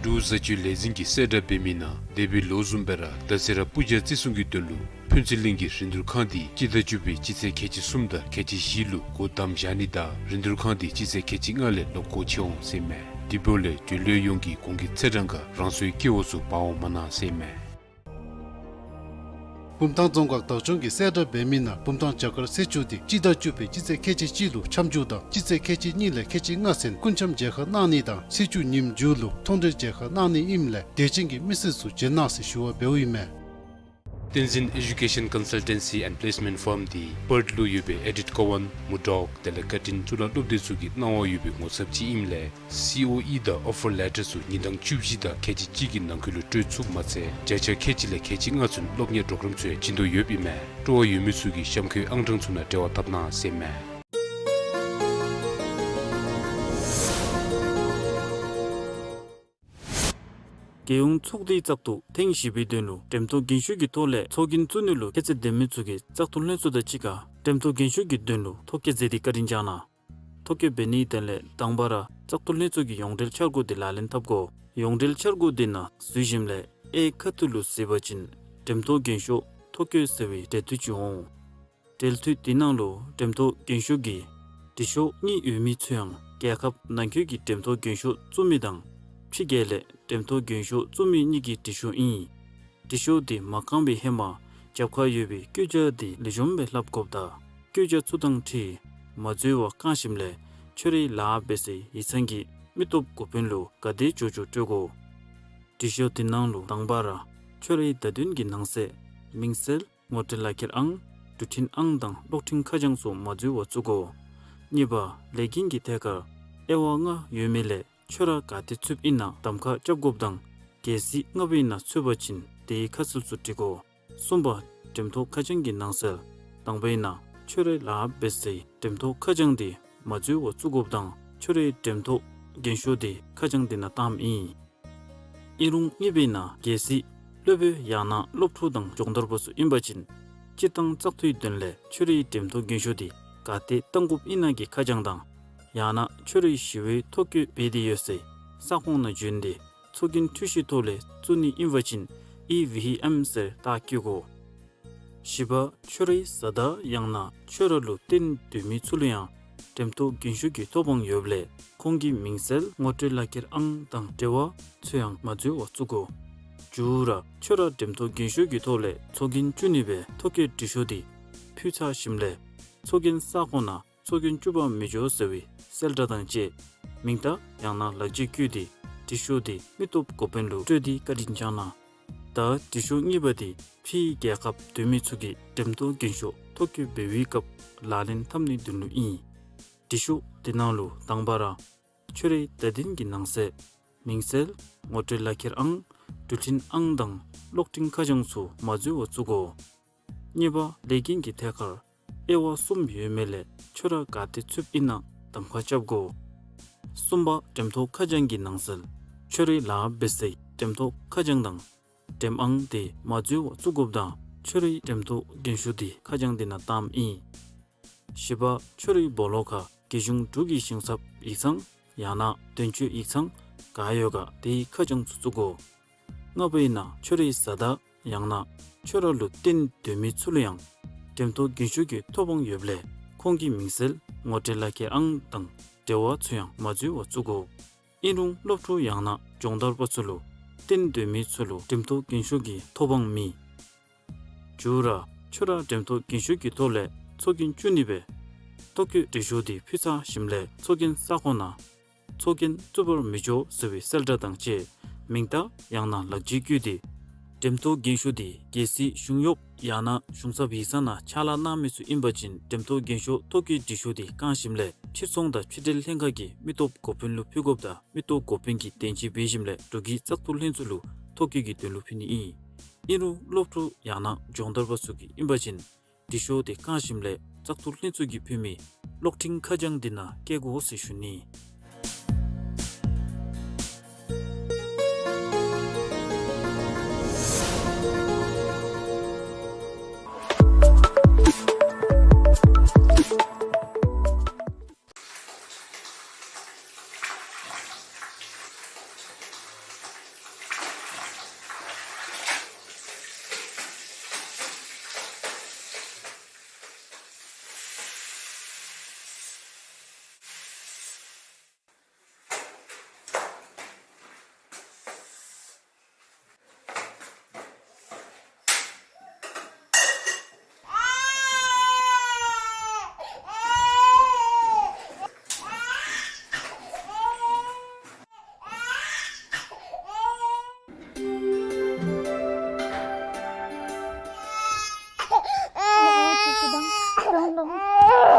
འབྲུག་བཟའ་སྤྱོད་ལས་འཛིན་གྱིས་གསལ་བསྒྲགས་འབད་མི་ནང་འདས་པའི་ལོ་བཟུམ་སྦེ་ར་ད་རེས་ར་སྤུར་རྒྱག་བརྩི་སྲུང་གི་དོན་ལུ་ཕུན་ཚོགས་གླིང་གི་རིན་བསྡུར་ཁང་འདི་སྤྱི་ཟླ་བཅུ་པའི་སྤྱི་ཚེས་ཁལ་གཅིག་གསུམ་དང་ཁལ་གཅིག་བཞི་ལུ་སྒོ་བསྡམ་བཞག་ནི་དང་རིན་བསྡུར་ཁང་འདི་སྤྱི་ཚེས་ཁལ་གཅིག་ལྔ་ལས་ལོག་སྒོ་ཕྱེ་འོང་ཟེར་མས། དེ་འབདཝ་ལས་མགྲོན་གློག་ཡོངས་ཀྱིས་གོང་གི་ཚེས་གྲངས་ཁར་རང་སོའི་སྐལ་བ་ཚུ་འབག་འོང་མ་གནང་ཟེར་མས། བུམ་ཐང་རྫོང་ཁག་བདག་སྐྱོང་གིས་གསལ་བསྒྲགས་འབད་མི་ནང་བུམ་ཐང་བྱ་དཀར་གསེར་ཆུ་འདི་སྤྱི་ཟླ་བཅུ་པའི་སྤྱི་ཚེས་ཁལ་གཅིག་གཅིག་ལུ་ཆམ་རྒྱུག་དང་སྤྱི་ཚེས་ཁལ་གཅིག་གཉིས་ལས་ཁལ་གཅིག་ལྔ་ཚུན་སྐུ་འཆམ་མཇལ་ཁ་གནང་ནི་དང་ཚེས་བཅུ་ཉིནམ་མཇུག་ལུ་མཐོང་གྲོལ་མཇལ་ཁ་གནང་ནི་ཨིནམ་ལས་དད་ཅན་གྱི་མི་སེར་ཚུ་བྱོན་གནང་ཟེར་ཞུ་བ་འབདཝ་ཨིན་མས། བསྟན་འཛིན་Education Consultancy and Placement Firm འདི་པརཐ་ལུ་ཡོད་པའི་ཨེ་ཌིཐ་ཀོ་ཝན་མུར་ཌོག་དེ་ལས་ཀར་ཊིན་གཙུག་ལག་སློབ་སྡེ་ཚུ་གི་གནང་བ་ཡོད་པའི་ངོ་ཚབ་ཅིག་ཨིནམ་ལས་སི་ཨོ་ཨི་དང་ཨོ་ཕར་ལེ་ཊར་ཚུ་ཉིན་གྲངས་བཅུ་བཞི་དང་ཁལ་གཅིག་གཅིག་གི་ནང་འཁོད་ལུ་སྤྲོད་ཚུགསཔ་མ་ཚད་བརྒྱ་ཆ་ཁལ་གཅིག་ལས་ཁལ་གཅིག་ལྔ་ཚུན་སློབ་གཉེར་པོརོ་གརམ་ཚུ་ཡང་བྱིན་དོ་ཡོདཔ་ཨིན་མས། སྤྲོ་བ་ཡོད་མི་ཚུ་གིས་གཤམ་འཁོད་ཨང་གྲངས་ཚུ་ནང་འབྲེལ་བ་འཐབ་གནང་ཟེར་མས། རྒྱལ་ཡོངས་ཚོགས་སྡེའི་བཙག་འཐུ་ཐེངས་བཞི་པའི་དོན་ལུ་འགྲེམས་ཐོག་རྒྱན་ཤོག་གི་ཐོག་ལས་ཚོགས་རྒྱན་བཙུགས་ནི་ལུ་ཁྱད་ཚད་ལྡན་མི་ཚུ་གིས་བཙག་འཐུ་ལྷན་ཚོགས་དང་གཅིག་ཁར་འགྲེམས་ཐོག་རྒྱན་ཤོག་གི་དོན་ལུ་ཐོ་བཀོད་མཛད་དེ་བཀའ་དྲིན་བསྐྱངས་གནང་། ཐོ་བཀོད་འབད་ནིའི་དོན་ལས་དང་པ་ར་བཙག་འཐུ་ལྷན་ཚོགས་ཀྱི་ཡོངས་འབྲེལ་འཆར་སྒོ་དེ་ལག་ལེན་འཐབ་དགོ། ཡོངས་འབྲེལ་འཆར་སྒོ་དེ་ནང་འཛུལ་ཞིནམ་ལས་གཡས་ཁ་ཐུག་ལུ་གཟིགས་པ་ཅིན་འགྲེམས་ཐོག་རྒྱན་ཤོག་ཐོ་བཀོད་ཟེར་བའི་འབྲེལ་མདོག་ཅིག་འོང་། འབྲེལ་མདོག་དེ་ནང་ལུ་འགྲེམས་ཐོག་རྒྱན་ཤོག་གི་འབྲི་ཤོག་གཉིས་ཡོད་མི་ཚུ་ཡང་རྒྱལ་ཁབ་ནང་འཁོད་ཀྱི་འགྲེམས་ཐོག་རྒྱན་ཤོག་བཙུགས་མི་དང་ཕྱི་རྒྱལ་ལས་འགྲེམས་ཐོག་རྒྱན་ཤོག་བཙུགས་མི་གཉིས་ཀྱི་འབྲི་ཤོག་ཨིན། འབྲི་ཤོག་དེ་མ་བཀང་བའི་ཧེ་མ་རྒྱབ་ཁར་ཡོད་པའི་བཀོད་རྒྱ་དེ་ལེགས་ཤོམ་སྦེ་ལྷབ་དགོཔ་དང་བཀོད་རྒྱ་ཚུ་དང་འཁྲིལ་མ་འཛོལ་བར་བཀང་ཞིནམ་ལས་ཁྱོད་རའི་ལཱ་འབད་སའི་ཡིག་ཚང་གི་མི་སྟོབས་འགོ་དཔོན་ལུ་ག་དེ་མགྱོགས་མགྱོགས་སྤྲོད་དགོ། འབྲི་ཤོག་དེ་ནང་ལུ་དང་པ་ར་ཁྱོད་རའི་བརྡ་དོན་གྱི་ནང་གསེས་མིང་གསལ་ངོ་སྤྲོད་ལག་ཁྱེར་ཨང་འགྲུལ་འཕྲིན་ཨང་དང་གློག་འཕྲིན་ཁ་བྱང་ཚུ་མ་འཛོལ་བར་བཙུགས་དགོ། གཉིས་པ་ལས་འགན་གྱི་ཐད་ཁར་དབྱེ་བ་ལྔ་ཡོད་མི་ལས་ཁྱོད་ར་ག་ཏེ་ཚུདཔ་ཨིན་ན་གདམ་ཁ་རྐྱབ་དགོཔ་དང་གལ་སྲིད་ལྔ་པའི་ནང་ཚུད་པ་ཅིན་དེའི་ཁ་གསལ་ཚུ་འབྲི་དགོ། གསུམ་པ་འགྲེམས་ཐོག་ཁ་བྱང་གི་ནང་གསལ། དང་པའི་ནང་ཁྱོད་རའི་ལཱ་འབད་སའི་འགྲེམས་ཐོག་ཁ་བྱང་དེ་མ་འཛོལ་བར་བཙུགས་དགོཔ་དང་ཁྱོད་རའི་འགྲེམས་ཐོག་རྒྱན་ཤོག་དེ་ཁ་བྱང་དེ་ནང་བཏངམ་ཨིན། ཨིན་རུང་གཉིས་པའི་ནང་གལ་སྲིད་སློབ་དཔོན་ཡང་ན་སློབ་ཕྲུག་དང་སྦྱོང་བརྡར་པ་ཚུ་ཨིན་པ་ཅིན་སྤྱིར་བཏང་བཙག་འཐུའི་དོན་ལས་ཁྱོད་རའི་འགྲེམས་ཐོག་རྒྱན་ཤོག་དེ་ག་ཏེ་བཏང་དགོཔ་ཨིན་ན་གི་ཁ་བྱང་དང་ཡང་ན་ཁྱོད་རའི་ཞི་བའི་ཐོ་བཀོད་འབད་དེ་ཡོད་སའི་ ས་ཁོངས་ནང་བྱོན་ཏེ་ཚོགས་རྒྱན་འཕྲུལ་ཆས་ཐོག་ལས་བཙུགས་ནི་ཨིན་པ་ཅིན་ཨི་ཝི་ཨེམ་ཟེར་རྟགས་བཀོད་དགོ། བཞི་པ་ཁྱོད་རའི་བཟའ་ཟླ་ཡང་ན་ཁྱོད་ར་ལུ་བརྟེན་སྡོད་མི་ཚུ་ལུ་ཡང་འགྲེམས་ཐོག་རྒྱན་ཤོག་གི་ཐོབ་དབང་ཡོདཔ་ལས་ཁོང་གི་མིང་གསལ་ངོ་སྤྲོད་ལག་ཁྱེར་ཨང་དང་འབྲེལ་བ་ཚུ་ཡང་མ་འཛོལ་བར་བཙུགས་དགོ། བཅུ་ར་ཁྱོད་ར་འགྲེམས་ཐོག་རྒྱན་ཤོག་གི་ཐོག་ལས་ཚོགས་རྒྱན་བཙུགས་ནི་སྦེ་ཐོ་བཀོད་འབྲི་ཤོག་འདི་ཕུལ་ཚར་ཞིནམ་ལས་ཚོགས་རྒྱན་ས་ཁོངས་ནང་ཚོགས་རྒྱན་བཙུགས་པར་མི་འགྱོ་ཟེར་བའི་གསལ་བསྒྲགས་དང་བཅས་མིང་བརྡ་ཡང་ན་ལག་འཁྱེར་བཀོད་དེ་འབྲི་ཤོག་འདི་མི་སྟོབས་འགོ་དཔོན་ལུ་སྤྲོད་དེ་བཀའ་དྲིན་བསྐྱང་གནང་། ད་འབྲི་ཤོག་གཉིས་པ་འདི་ཕྱིའི་རྒྱལ་ཁབ་སྡོད་མི་ཚུ་གིས་འགྲེམས་ཐོག་རྒྱན་ཤོག་ཐོ་བཀོད་འབད་བའི་སྐབས་ལག་ལེན་འཐབ་ནིའི་དོན་ལུ་ཨིན། འབྲི་ཤོག་འདི་ནང་ལུ་དང་པ་ར་ཁྱོད་རའི་བརྡ་དོན་གྱི་ནང་གསེས་མིང་གསལ་ངོ་སྤྲོད་ལག་ཁྱེར་ཨང་འགྲུལ་འཕྲིན་ཨང་དང་གློག་འཕྲིན་ཁ་བྱང་ཚུ་མ་འཛོལ་བར་བཙུགས་དགོ། གཉིས་པ་ལས་འགན་གྱི་ཐད་ཁར་དབྱེ་བ་གསུམ་ཡོད་མི་ལས་ཁྱོད་ར་ག་ཏེ་ཚུདཔ་ཨིན་ན་གདམ་ཁ་རྐྱབ་དགོ། གསུམ་པ་འགྲེམས་ཐོག་ཁ་བྱང་གི་ནང་གསེས་ཁྱོད་རའི་ལཱ་འབད་སའི་འགྲེམས་ཐོག་ཁ་བྱང་དང་འགྲེམས་ཨང་དེ་མ་འཛོལ་བར་བཙུགས་དགོཔ་དང་ཁྱོད་རའི་འགྲེམས་ཐོག་རྒྱན་ཤོག་དེ་ཁ་བྱང་དེ་ནང་བཏངམ་ཨིན། བཞི་པ་ཁྱོད་རའི་སྦོ་ལོགས་ཁར་རྒྱལ་གཞུང་འབྲུག་གི་ཞིང་ཚབ་ཡིག་ཚང་ཡང་ན་དོན་གཅོད་ཡིག་ཚང་ག་ཡོད་ག་དེའི་ཁ་བྱང་ཚུ་བཙུགས་དགོ། ལྔ་པ་ཨིན་ན་ཁྱོད་རའི་བཟའ་ཟླ་ཡང་ན་ཁྱོད་ར་ལུ་བརྟེན་སྡོད་མི་ཚུ་ལུ་ཡང་འགྲེམས་ཐོག་རྒྱན་ཤོག་གི་ཐོབ་དབང་ཡོདཔ་ལས་ཁོང་གི་མིང་གསལ་ངོ་སྤྲོད་ལག་ཁྱེར་ཨང་དང་འབྲེལ་བ་ཚུ་ཡང་མ་འཛོལ་བར་བཙུགས་དགོ། ཨིན་རུང་སློབ་ཕྲུག་ཡང་ན་སྦྱོང་བརྡར་པ་ཚུ་ལུ་བརྟེན་སྡོད་མི་ཚུ་ལུ་འགྲེམས་ཐོག་རྒྱན་ཤོག་གི་ཐོབ་དབང་མེད། བཅུ་ར་ཁྱོད་ར་འགྲེམས་ཐོག་རྒྱན་ཤོག་གི་ཐོག་ལས་ཚོགས་རྒྱན་བཙུགས་ནི་སྦེ་ཐོ་བཀོད་འབྲི་ཤོག་དེ་ཕུལ་ཚར་ཞིནམ་ལས་ཚོགས་རྒྱན་ས་ཁོངས་ནང་ཚོགས་རྒྱན་བཙུགས་པར་མི་འགྱོ་ཟེར་བའི་གསལ་བསྒྲགས་དང་བཅས་མིང་བརྡ་ཡང་ན་ལག་འཁྱེར་བཀོད་དེ་འགྲེམས་ཐོག་རྒྱན་ཤོག་དེ་གལ་སྲིད་གཞུང་གཡོགཔ་ཡང་ན་གཞུང་ཚབ་ཡིག་ཚང་ནང་ཕྱག་ལཱ་གནང་མི་ཚུ་ཨིན་པ་ཅིན་འགྲེམས་ཐོག་རྒྱན་ཤོག་ཐོ་བཀོད་འབྲི་ཤོག་དེ་བཀང་ཞིནམ་ལས་ཕྱིར་ཚོང་དང་ཕྱི་འབྲེལ་ལྷན་ཁག་གི་མི་སྟོབས་འགོ་དཔོན་ལུ་ཕུལ་དགོཔ་དང་མི་སྟོབས་འགོ་དཔོན་གྱིས་དོན་གཅོད་འབད་ཞིནམ་ལས་འབྲུག་གི་བཙག་འཐུ་ལྷན་ཚོགས་ལུ་ཐོ་བཀོད་ཀྱི་དོན་ལུ་ཕུལ་ནི་ཨིན། ཨིན་རུང་སློབ་ཕྲུག་ཡང་ན་སྦྱོང་བརྡར་པ་ཚུ་གིས་ཨིན་པ་ཅིན་འབྲི་ཤོག་དེ་བཀང་ཞིནམ་ལས་བཙག་འཐུ་ལྷན་ཚོགས་ཀྱིས་ཕུལ་མི་གློག་འཕྲིན་ཁ་བྱང་འདི་ནང་བཀལ་དགོ་ཟེར་ཞུ་ནི།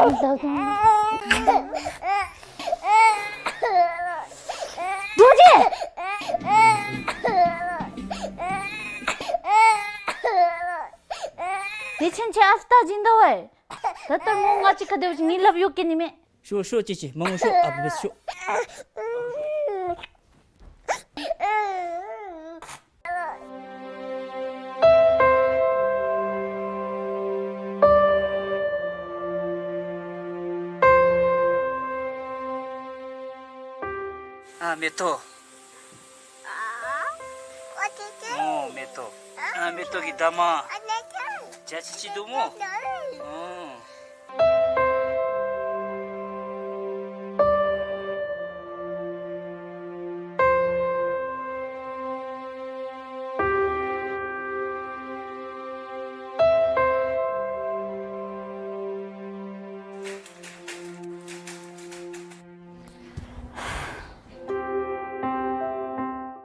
རྡོ་རྗེ། དེ་ཕྱིན་ཆད་ཨ་ཙི་བལྟ་སྦྱིན་དོ་བས། ད་ལྟོ་མོ་ང་བཅས་ཁ་སྡོད་ཅིག་ངེའི་ལགཔ་གཡུག་གེ་ནི་མས། ཤོག་ཤོག་ཅིག་ཅིག་མ་འོང་ཤོག་ཨ་བུ་བས་ཤོག། ཨ་མེ་ཏོག། ཨོ་མེ་ཏོག། ཨ་མེ་ཏོག་གི་འདབ་མ། བྱ་ཅི་ཅི་འདུག་མོ། ཨོ།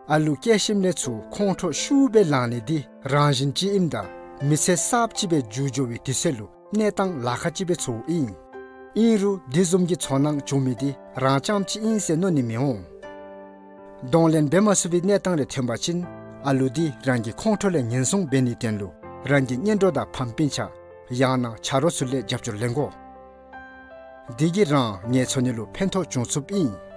ཨ་ལུ་སྐྱེས་ཞིནམ་ལས་ཚུར་ཁོང་ཁྲོ་ཤུགས་སྦེ་ལངས་ནི་འདི་རང་བཞིན་ཅིག་ཨིནམ་ད་མི་ཚེ་གསརཔ་ཅིག་སྦེ་འགྱུར་འགྱོ་བའི་དུས་ཚོད་ལུ་གནས་སྟངས་ལཱ་ཁག་ཅིག་སྦེ་ཚོརཝ་ཨིན། ཨིན་རུང་འདི་བཟུམ་གྱི་ཚོར་སྣང་བྱུང་མི་འདི་རང་རྐྱངམ་ཅིག་ཨིན་ཟེར་མནོ་ནི་མི་འོང་། གདོང་ལེན་འབད་མ་ཚུགས་པའི་གནས་སྟངས་རེ་ཐོན་པ་ཅིན་ཨ་ལུ་འདི་རང་གི་ཁོང་ཁྲོ་ལས་ངན་སོང་འབད་ནིའི་དོན་ལུ་རང་གི་གཉེན་གྲོགས་དང་ཕམ་སྤུན་ཆ་ཡང་ན་ཆ་རོགས་ཚུ་ལས་རྒྱབ་སྐྱོར་ལེན་དགོ། འདི་གིས་རང་ངལ་འཚོ་ནི་ལུ་ཕན་ཐོགས་འབྱུང་ཚུགསཔ་ཨིན།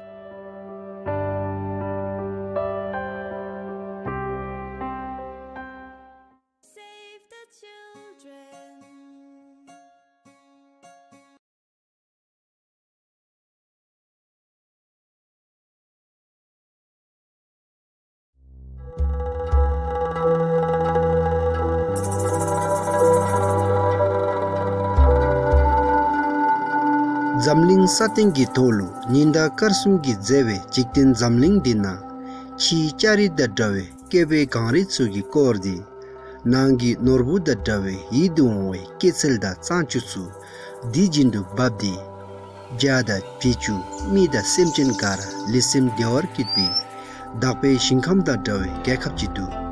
འཛམ་གླིང་ས་སྟེང་གི་ཐོག་ལུ་ཉི་ཟླ་སྐར་གསུམ་གྱིས་མཛེས་པའི་འཇིག་རྟེན་འཛམ་གླིང་འདི་ནང་ཕྱིའི་ལྕགས་རི་དང་འདྲ་བའི་སྐྱེས་པའི་གངས་རི་ཚུ་གིས་བསྐོར་ཏེ་ནང་གི་ནོར་བུ་དང་འདྲ་བའི་ཡིད་དུ་འོང་བའི་སྐྱེད་ཚལ་དང་གཙང་ཆུ་ཚུ་དེ་བཞིན་དུ་འབབ་སྟེ་བྱ་དང་བྱི་ཅུང་མི་དང་སེམས་ཅན་ག་ར་ལུས་སེམས་བདེ་བར་སྐྱིད་པའི་དག་པའི་ཞིང་ཁམས་དང་འདྲ་བའི་རྒྱལ་ཁབ་ཅིག་འདུག།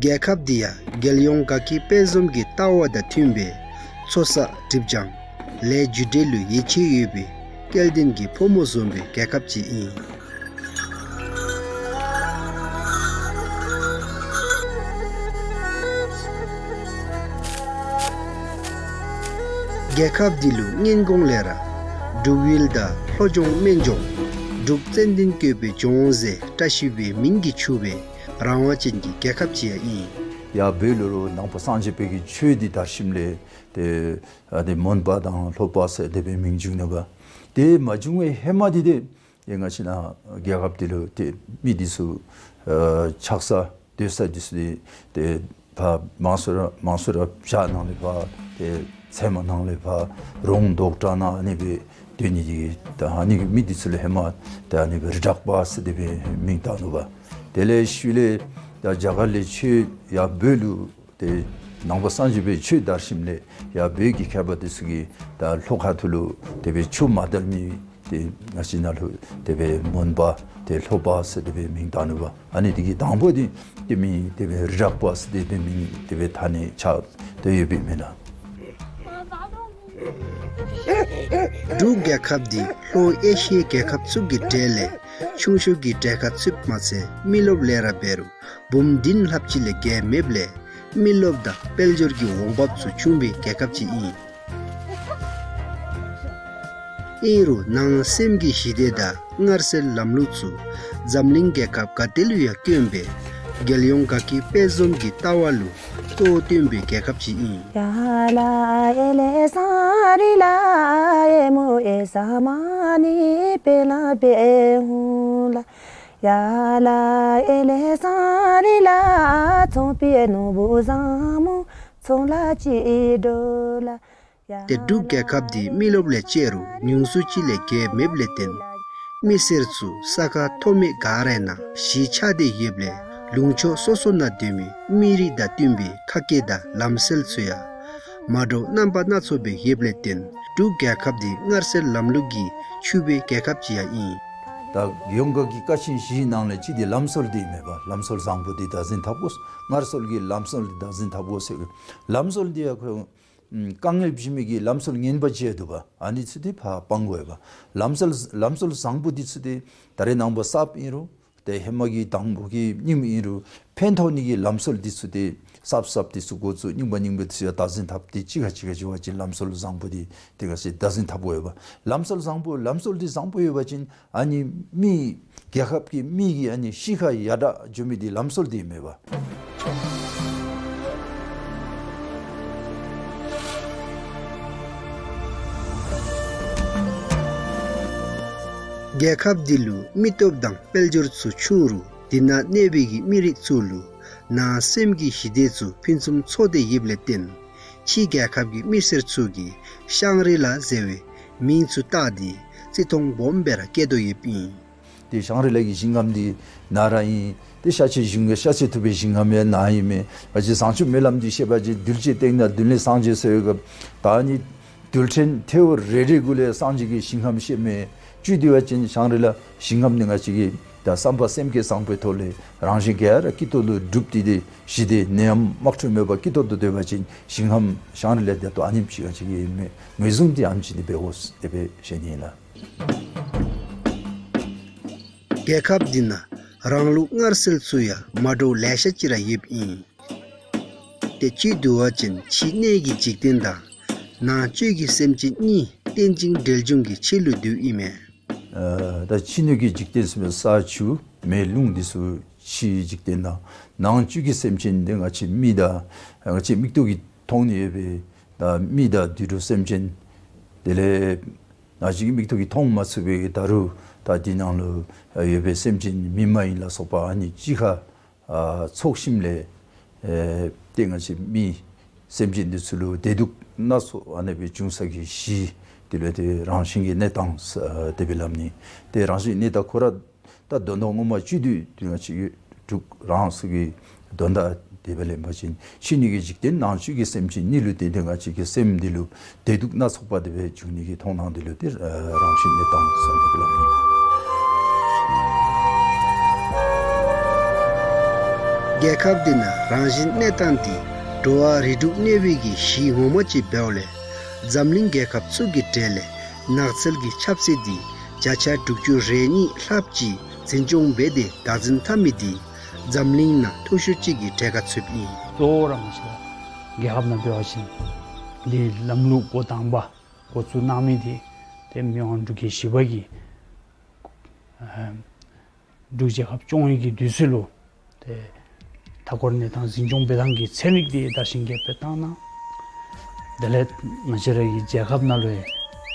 རྒྱལ་ཁབ་འདི་ཡང་རྒྱལ་ཡོངས་དགའ་སྐྱིད་དཔལ་འཛོམས་ཀྱི་ལྟ་བ་དང་མཐུན་པའི་ཚོགས་བསགས་སྒྲིབ་སྦྱང་ལས་རྒྱུ་འབྲས་ལུ་ཡིད་ཆེས་ཡོད་པའི་སྐལ་ལྡན་གྱི་ཕོ་མོ་འཛོམས་པའི་རྒྱལ་ཁབ་ཅིག་ཨིན། རྒྱལ་ཁབ་འདི་ལུ་སྔོན་གོང་ལས་ར་འབྲུག་ཡུལ་དང་ལྷོ་ལྗོངས་སྨན་ལྗོངས་འབྲུག་ཙན་དན་བཀོད་པའི་ལྗོངས་ཟེར་བཀྲ་ཤིས་པའི་མིང་གིས་ཕྱུག་པའི་རང་དབང་ཅན་གྱི་རྒྱལ་ཁབ་ཅིག་ཡང་ཨིན། ཡར་བོད་ལུ་རུང་ནང་པ་སངས་རྒྱས་པའི་གི་ཆོས་འདི་དར་ཞིནམ་ལས་ཏེ་ཨ་ཏེ་མོན་པ་དང་ལྷོ་པ་ཟེར་དེ་སྦེ་མིང་བྱུང་ནུག་པ། དེ་མ་བྱུང་བའི་ཧེ་མ་འདི་ཏེ་ཏེ་ང་བཅས་ནཱ་རྒྱལ་ཁབ་འདི་ལུ་ཏེ་མི་འདི་ཚུ་ཨ་ཆགས་ས་སྡོད་ས་འདི་ཚུ་ཏེ་ཏེ་ཕར་མང་སུ་ར་མང་སུ་ར་བྱག་ནང་ལས་ཕར་ཏེ་ཚལ་མ་ནང་ལས་ཕར་རོང་འབྲོག་སྒྲ་ནང་ཨ་ནི་སྦེ་སྡོད་ནི་འདི་ད་ཨ་ནི་གི་མི་འདི་ཚུ་ལུ་ཧེ་མ་ཏེ་ཨ་ནི་སྦེ་རི་དྲག་པ་ཟེར་དེ་སྦེ་མིང་བཏགས་ནུག་པ། དེ་ལས་ཤུལ་ལས་ད་རྒྱ་གར་ལས་ཆོས་ཡར་བོད་ལུ་ཏེ་ནང་པ་སངས་རྒྱས་པའི་ཆོས་དར་ཞིནམ་ལས་ཡར་བོད་ཀྱི་མཁས་པ་འདི་ཚུ་གིས་ད་ལྷོ་ཁ་ཐུག་ལུ་དེ་སྦེ་ཆོས་མ་དར་མི་ཏེ་ང་བཅས་ནཱ་ལུ་དེ་སྦེ་མོན་པ་ཏེ་ལྷོ་པ་ཟེར་དེ་སྦེ་མིང་བཏགས་ནུག་པ། ཨ་ནི་འདི་གི་དང་པོ་འདི་ཏེ་མིང་དེ་སྦེ་རི་དྲག་པ་ཟེར་དེ་སྦེ་མིང་དེ་སྦེ་ཐ་ནི་ཆགས་ཏེ་ཡོདཔ་ཨིན་མས་ལགས། འབྲུག་རྒྱལ་ཁབ་འདི་ལྷོ་ཨེ་ཤི་ཡའི་རྒྱལ་ཁབ་ཚུ་གི་གྲས་ལས་ཆུང་ཤོས་ཀྱི་གྲས་ཁར་ཚུདཔ་མ་ཚད་མི་རློབས་ལས་ར་འབད་རུང་འབུམ་བདུན་ལྷགཔ་ཅིག་ལས་བརྒལ་མེདཔ་ལས་མི་རློབས་དང་དཔལ་འབྱོར་གྱི་འོང་འབབ་ཚུ་ཆུང་བའི་རྒྱལ་ཁབ་ཅིག་ཨིན། ཨིན་རུང་ནང་སེམས་ཀྱི་ཞི་བདེ་དང་མངར་ཟས་ལམ་ལུགས་ཚུ་འཛམ་གླིང་རྒྱལ་ཁབ་ག་ཏེ་ལུ་ཡང་དཀོན་པའི་རྒྱལ་ཡོངས་དགའ་སྐྱིད་དཔལ་འཛོམས་ཀྱི་ལྟ་བ་ལུ་གཙོ་བོ་བཏོན་པའི་རྒྱལ་ཁབ་ཅིག་ཨིན། ཏེ་འབྲུག་རྒྱལ་ཁབ་འདི་མི་རློབས་ལས་བཅད་རུང་ཉུང་སུ་ཅིག་ལས་བརྒལ་མེདཔ་ལས་བརྟེན་མི་སེར་ཚུ་ས་ཁ་མཐོ་དམན་ག་ར་ནང་གཞིས་ཆགས་ཏེ་ཡོདཔ་ལས་ལུང་ཕྱོགས་སོ་སོ་ནང་སྡོད་མི་མི་རིགས་དང་བསྟུན་པའི་ཁ་སྐད་དང་ལམ་སྲོལ་ཚུ་ཡང་མ་འདྲཝ་རྣམ་པ་སྣ་ཚོགས་སྦེ་ཡོདཔ་ལས་བརྟེན་འབྲུག་རྒྱལ་ཁབ་འདི་མངར་ཟས་ལམ་ལུགས་ཀྱིས་ཕྱུག་པའི་རྒྱལ་ཁབ་ཅིག་ཡང་ཨིན། ད་ཡོངས་གྲགས་ཀྱི་ཀ་ཆེན་བཞིའི་ནང་ལས་གཅིག་འདི་ལམ་སྲོལ་འདི་ཨིན་མས་པ། ལམ་སྲོལ་བཟང་པོ་འདི་བདག་འཛིན་འཐབ་དགོ། མངར་ཟས་ཀྱི་ལམ་སྲོལ་འདི་བདག་འཛིན་འཐབ་དགོ་ཟེར། ལམ་སྲོལ་འདི་ཡང་ཁོ་ཨམ་དཀའ་ངལ་བྱུང་མི་གི་ལམ་སྲོལ་ངན་པ་ཅིག་འདུག་པ། ཨ་ནི་ཚུ་འདི་ཕར་སྤང་དགོ་པ། ལམ་སྲོལ་ལམ་སྲོལ་བཟང་པོ་འདི་ཚུ་འདི་ད་རེས་ནངས་པ་གསརཔ་ཨིན་རུང་ཏེ་ཧེ་མ་གི་དང་པོ་གི་རྙིངམ་ཨིན་རུང་ཕན་ཐོགས་ནི་གི་ལམ་སྲོལ་འདི་ཚུ་འདི་གསརཔ་གསརཔ་འདི་ཚུ་འགོ་བཙུགས་རྙིང་པ་རྙིང་པ་འདི་ཚུ་ཡང་བདག་འཛིན་འཐབ་སྟེ་གཅིག་ཁར་གཅིག་ཁར་འགྱོ་བ་ཅིན་ལམ་སྲོལ་བཟང་པོ་འདི་ཏེ་ག་ཅི་བདག་འཛིན་འཐབ་དགོ་པ། ལམ་སྲོལ་བཟང་པོ་ལམ་སྲོལ་འདི་བཟང་པོ་ཡོད་པ་ཅིན་ཨ་ནི་མི་རྒྱལ་ཁབ་ཀྱི་མི་གི་ཨ་ནི་གཤིས་ཁར་ཡར་དྲག་འགྱོ་མི་འདི་ལམ་སྲོལ་འདི་ཨིན་མས་པ། རྒྱལ་ཁབ་འདི་ལུ་མི་སྟོབས་དང་དཔལ་འབྱོར་ཚུ་ཆུང་རུང་འདི་ནང་གནས་པའི་གི་མི་རིགས་ཚུ་ལུ་ནང་སེམས་ཀྱི་ཞི་བདེ་ཚུ་ཕུན་སུམ་ཚོགས་ཏེ་ཡོདཔ་ལས་བརྟེན་ཕྱིའི་རྒྱལ་ཁབ་ཀྱི་མི་སེར་ཚུ་གིས་ཤང་རི་ལ་ཟེར་བའི་མིང་ཚུ་བཏགས་ཏེ་བརྩི་མཐོང་སྦོམ་སྦེ་ར་བསྐྱེད་དོ་ཡོདཔ་ཨིན། ཏེ་ཤང་རི་ལ་གི་ཞིང་ཁམས་འདི་ནཱ་ར་ཨིན། ཏེ་ཤཱཀྱའི་ཞིང་ཁམས་ཤཱཀྱ་ཐུབ་པའི་ཞིང་ཁམས་ཡང་ནཱ་ཨིན་མས། ང་བཅས་བཟང་སྤྱོད་སྨོན་ལམ་འདི་བཤད་པ་ཅིན་གདུལ་བྱའི་སྟེང་ན་གདོན་ལས་སངས་རྒྱས་ཟེར་བའི་སྐབས་ད་ཨ་ནི་རྡུལ་ཕྲན་ཐལཝ་རེ་རེ་གུ་ལས་སངས་རྒྱས་ཀྱི་ཞིང་ཁམས་བཤདཔ་མས། བཅུད་བསྡུ་བ་ཅིན་ཤང་རི་ལ་ཞིང་ཁམས་འདི་ང་བཅས་ཀྱིས་ད་བསམ་པ་སེམས་བསྐྱེད་བཟང་པོའི་ཐོག་ལས་རང་གཞན་ག་ར་སྐྱིད་ཏོང་ཏོ་སྒྲུབ་སྟེ་ཏེ་ཞི་བདེ་ནད་ཡམས་དམག་འཁྲུག་མེད་པར་སྐྱིད་ཏོང་ཏོ་སྡོད་པ་ཅིན་ཞིང་ཁམས་ཤང་རི་ལ་ཏེ་ད་ཨ་ནེམ་ཅིག་ང་བཅས་ཀྱིས་མེ་ངོས་བཟུང་འདི་ཨ་ནེམ་ཅིག་འདི་འབད་དགོ་ཟེར་དེ་སྦེ་བཤད་ནི་ཨིན་ལགས། རྒྱལ་ཁབ་འདི་ནང་རང་ལུགས་མངར་ཟས་ཚུ་ཡང་མ་འདྲཝ་ལེ་ཤ་ཅིག་ར་ཡོདཔ་ཨིན། ཏེ་བཅུད་བསྡུ་བ་ཅིན་ཕྱི་སྣོད་ཀྱི་འཇིག་རྟེན་དང་ནང་བཅུད་ཀྱི་སེམས་ཅན་གཉིས་རྟེན་ཅིང་འབྲེལ་འབྱུང་གི་ཆོས་ལུགས་འདི་ཨིན་མས། ཨ་ད་ཕྱི་སྣོད་ཀྱི་འཇིག་རྟེན་ཟེར་མི་ས་ཆུ་མེ་རླུང་འདི་ཚུ་ཕྱིའི་འཇིག་རྟེན་དང་ནང་བཅུད་ཀྱི་སེམས་ཅན་འདི་ང་བཅས་མི་དང་ང་བཅས་མིག་ཏོ་གིས་མཐོང་ནི་ཡོད་པའི་ ཨ་མི་དང་དུད་འགྲོ་སེམས་ཅན་དེ་ལས་ང་བཅས་ཀྱི་མིག་ཏོ་གིས་མཐོང་མ་ཚུགས་པའི་ད་རུང་ད་འདི་ནང་ལུ་ཡོད་པའི་སེམས་ཅན་མི་མ་ཡིན་ལ་སོགས་པ་ཨ་ནི་གཅིག་ཁར་ཨ་ཚོགས་ཞིནམ་ལས་ཨེ་ཏེ་ང་བཅས་མི་སེམས་ཅན་འདི་ཚུ་ལུ་བདེ་སྡུག་སྣ་ཚོགས་ཨ་ནི་སྦེ་འབྱུང་ས་གི་གཞི་དེ་ལུ་ཏེ་རང་བཞིན་གྱི་གནས་སྟངས་ཨ་དེ་སྦེ་སླབ་ནི། ཏེ་རང་བཞིན་གནས་སྟངས་ཁོ་ར་ད་དོན་དག་ངོ་མ་བཅུད་དུ་དེ་ང་བཅས་ཀྱི་འབྲུག་རང་སོ་གི་དོན་དག་དེ་སྦེ་ལེན་པ་ཅིན་ཕྱི་སྣོད་ཀྱི་འཇིག་རྟེན་ནང་བཅུད་ཀྱི་སེམས་ཅན་གཉིས་ལུ་བརྟེན་ཏེ་ང་བཅས་ཀྱི་སེམས་འདི་ལུ་བདེ་སྡུག་སྣ་ཚོགས་པ་དེ་སྦེ་འབྱུང་ནི་གི་མཐོང་སྣང་འདི་ལུ་ཏེ་ཨ་རང་བཞིན་གནས་སྟངས་ཟེར་དེ་སྦེ་སླབ་ནི། རྒྱལ་ཁབ་འདི་ནང་རང་བཞིན་གནས་སྟངས་འདི་འགྲོ་བ་རིགས་དྲུག་གནས་པའི་གི་གཞི་ངོ་མ་ཅིག་འབདཝ་ལས་འཛམ་གླིང་རྒྱལ་ཁབ་ཚུ་གི་གྲས་ལས་ནགས་ཚལ་གྱི་ཁྱབ་ཚད་འདི་བརྒྱ་ཆ་དྲུག་ཅུ་རེ་གཉིས་ལྷགཔ་ཅིག་འཛིན་སྐྱོང་འབད་དེ་བདག་འཛིན་འཐབ་མི་འདི་འཛམ་གླིང་ནང་མཐོ་ཤོས་ཅིག་གི་གྲས་ཁར་ཚུདཔ་ཨིན། གཙོ་བོ་ར་ང་བཅས་རྒྱལ་ཁབ་ནང་འབད་བ་ཅིན་འདི་ལམ་ལུགས་འགོ་དང་པ་འགོ་བཙུགས་གནང་མི་འདི་ཏེ་མི་དབང་འབྲུག་རྒྱལ་བཞི་པ་གིས་ཨ་འབྲུག་རྒྱལ་ཁབ་སྐྱོང་བའི་གི་དུས་ཚོད་ལུ་ཏེ་མཐའ་འཁོར་གནས་སྟངས་འཛིན་སྐྱོང་འབད་ཐངས་ཀྱི་ཚན་རིག་འདི་དར་ཞིང་རྒྱས་པར་བཏང་གནང་། དེ་ལས་ང་བཅས་ར་གི་རྒྱལ་ཁབ་ནང་ལུ་ཡང་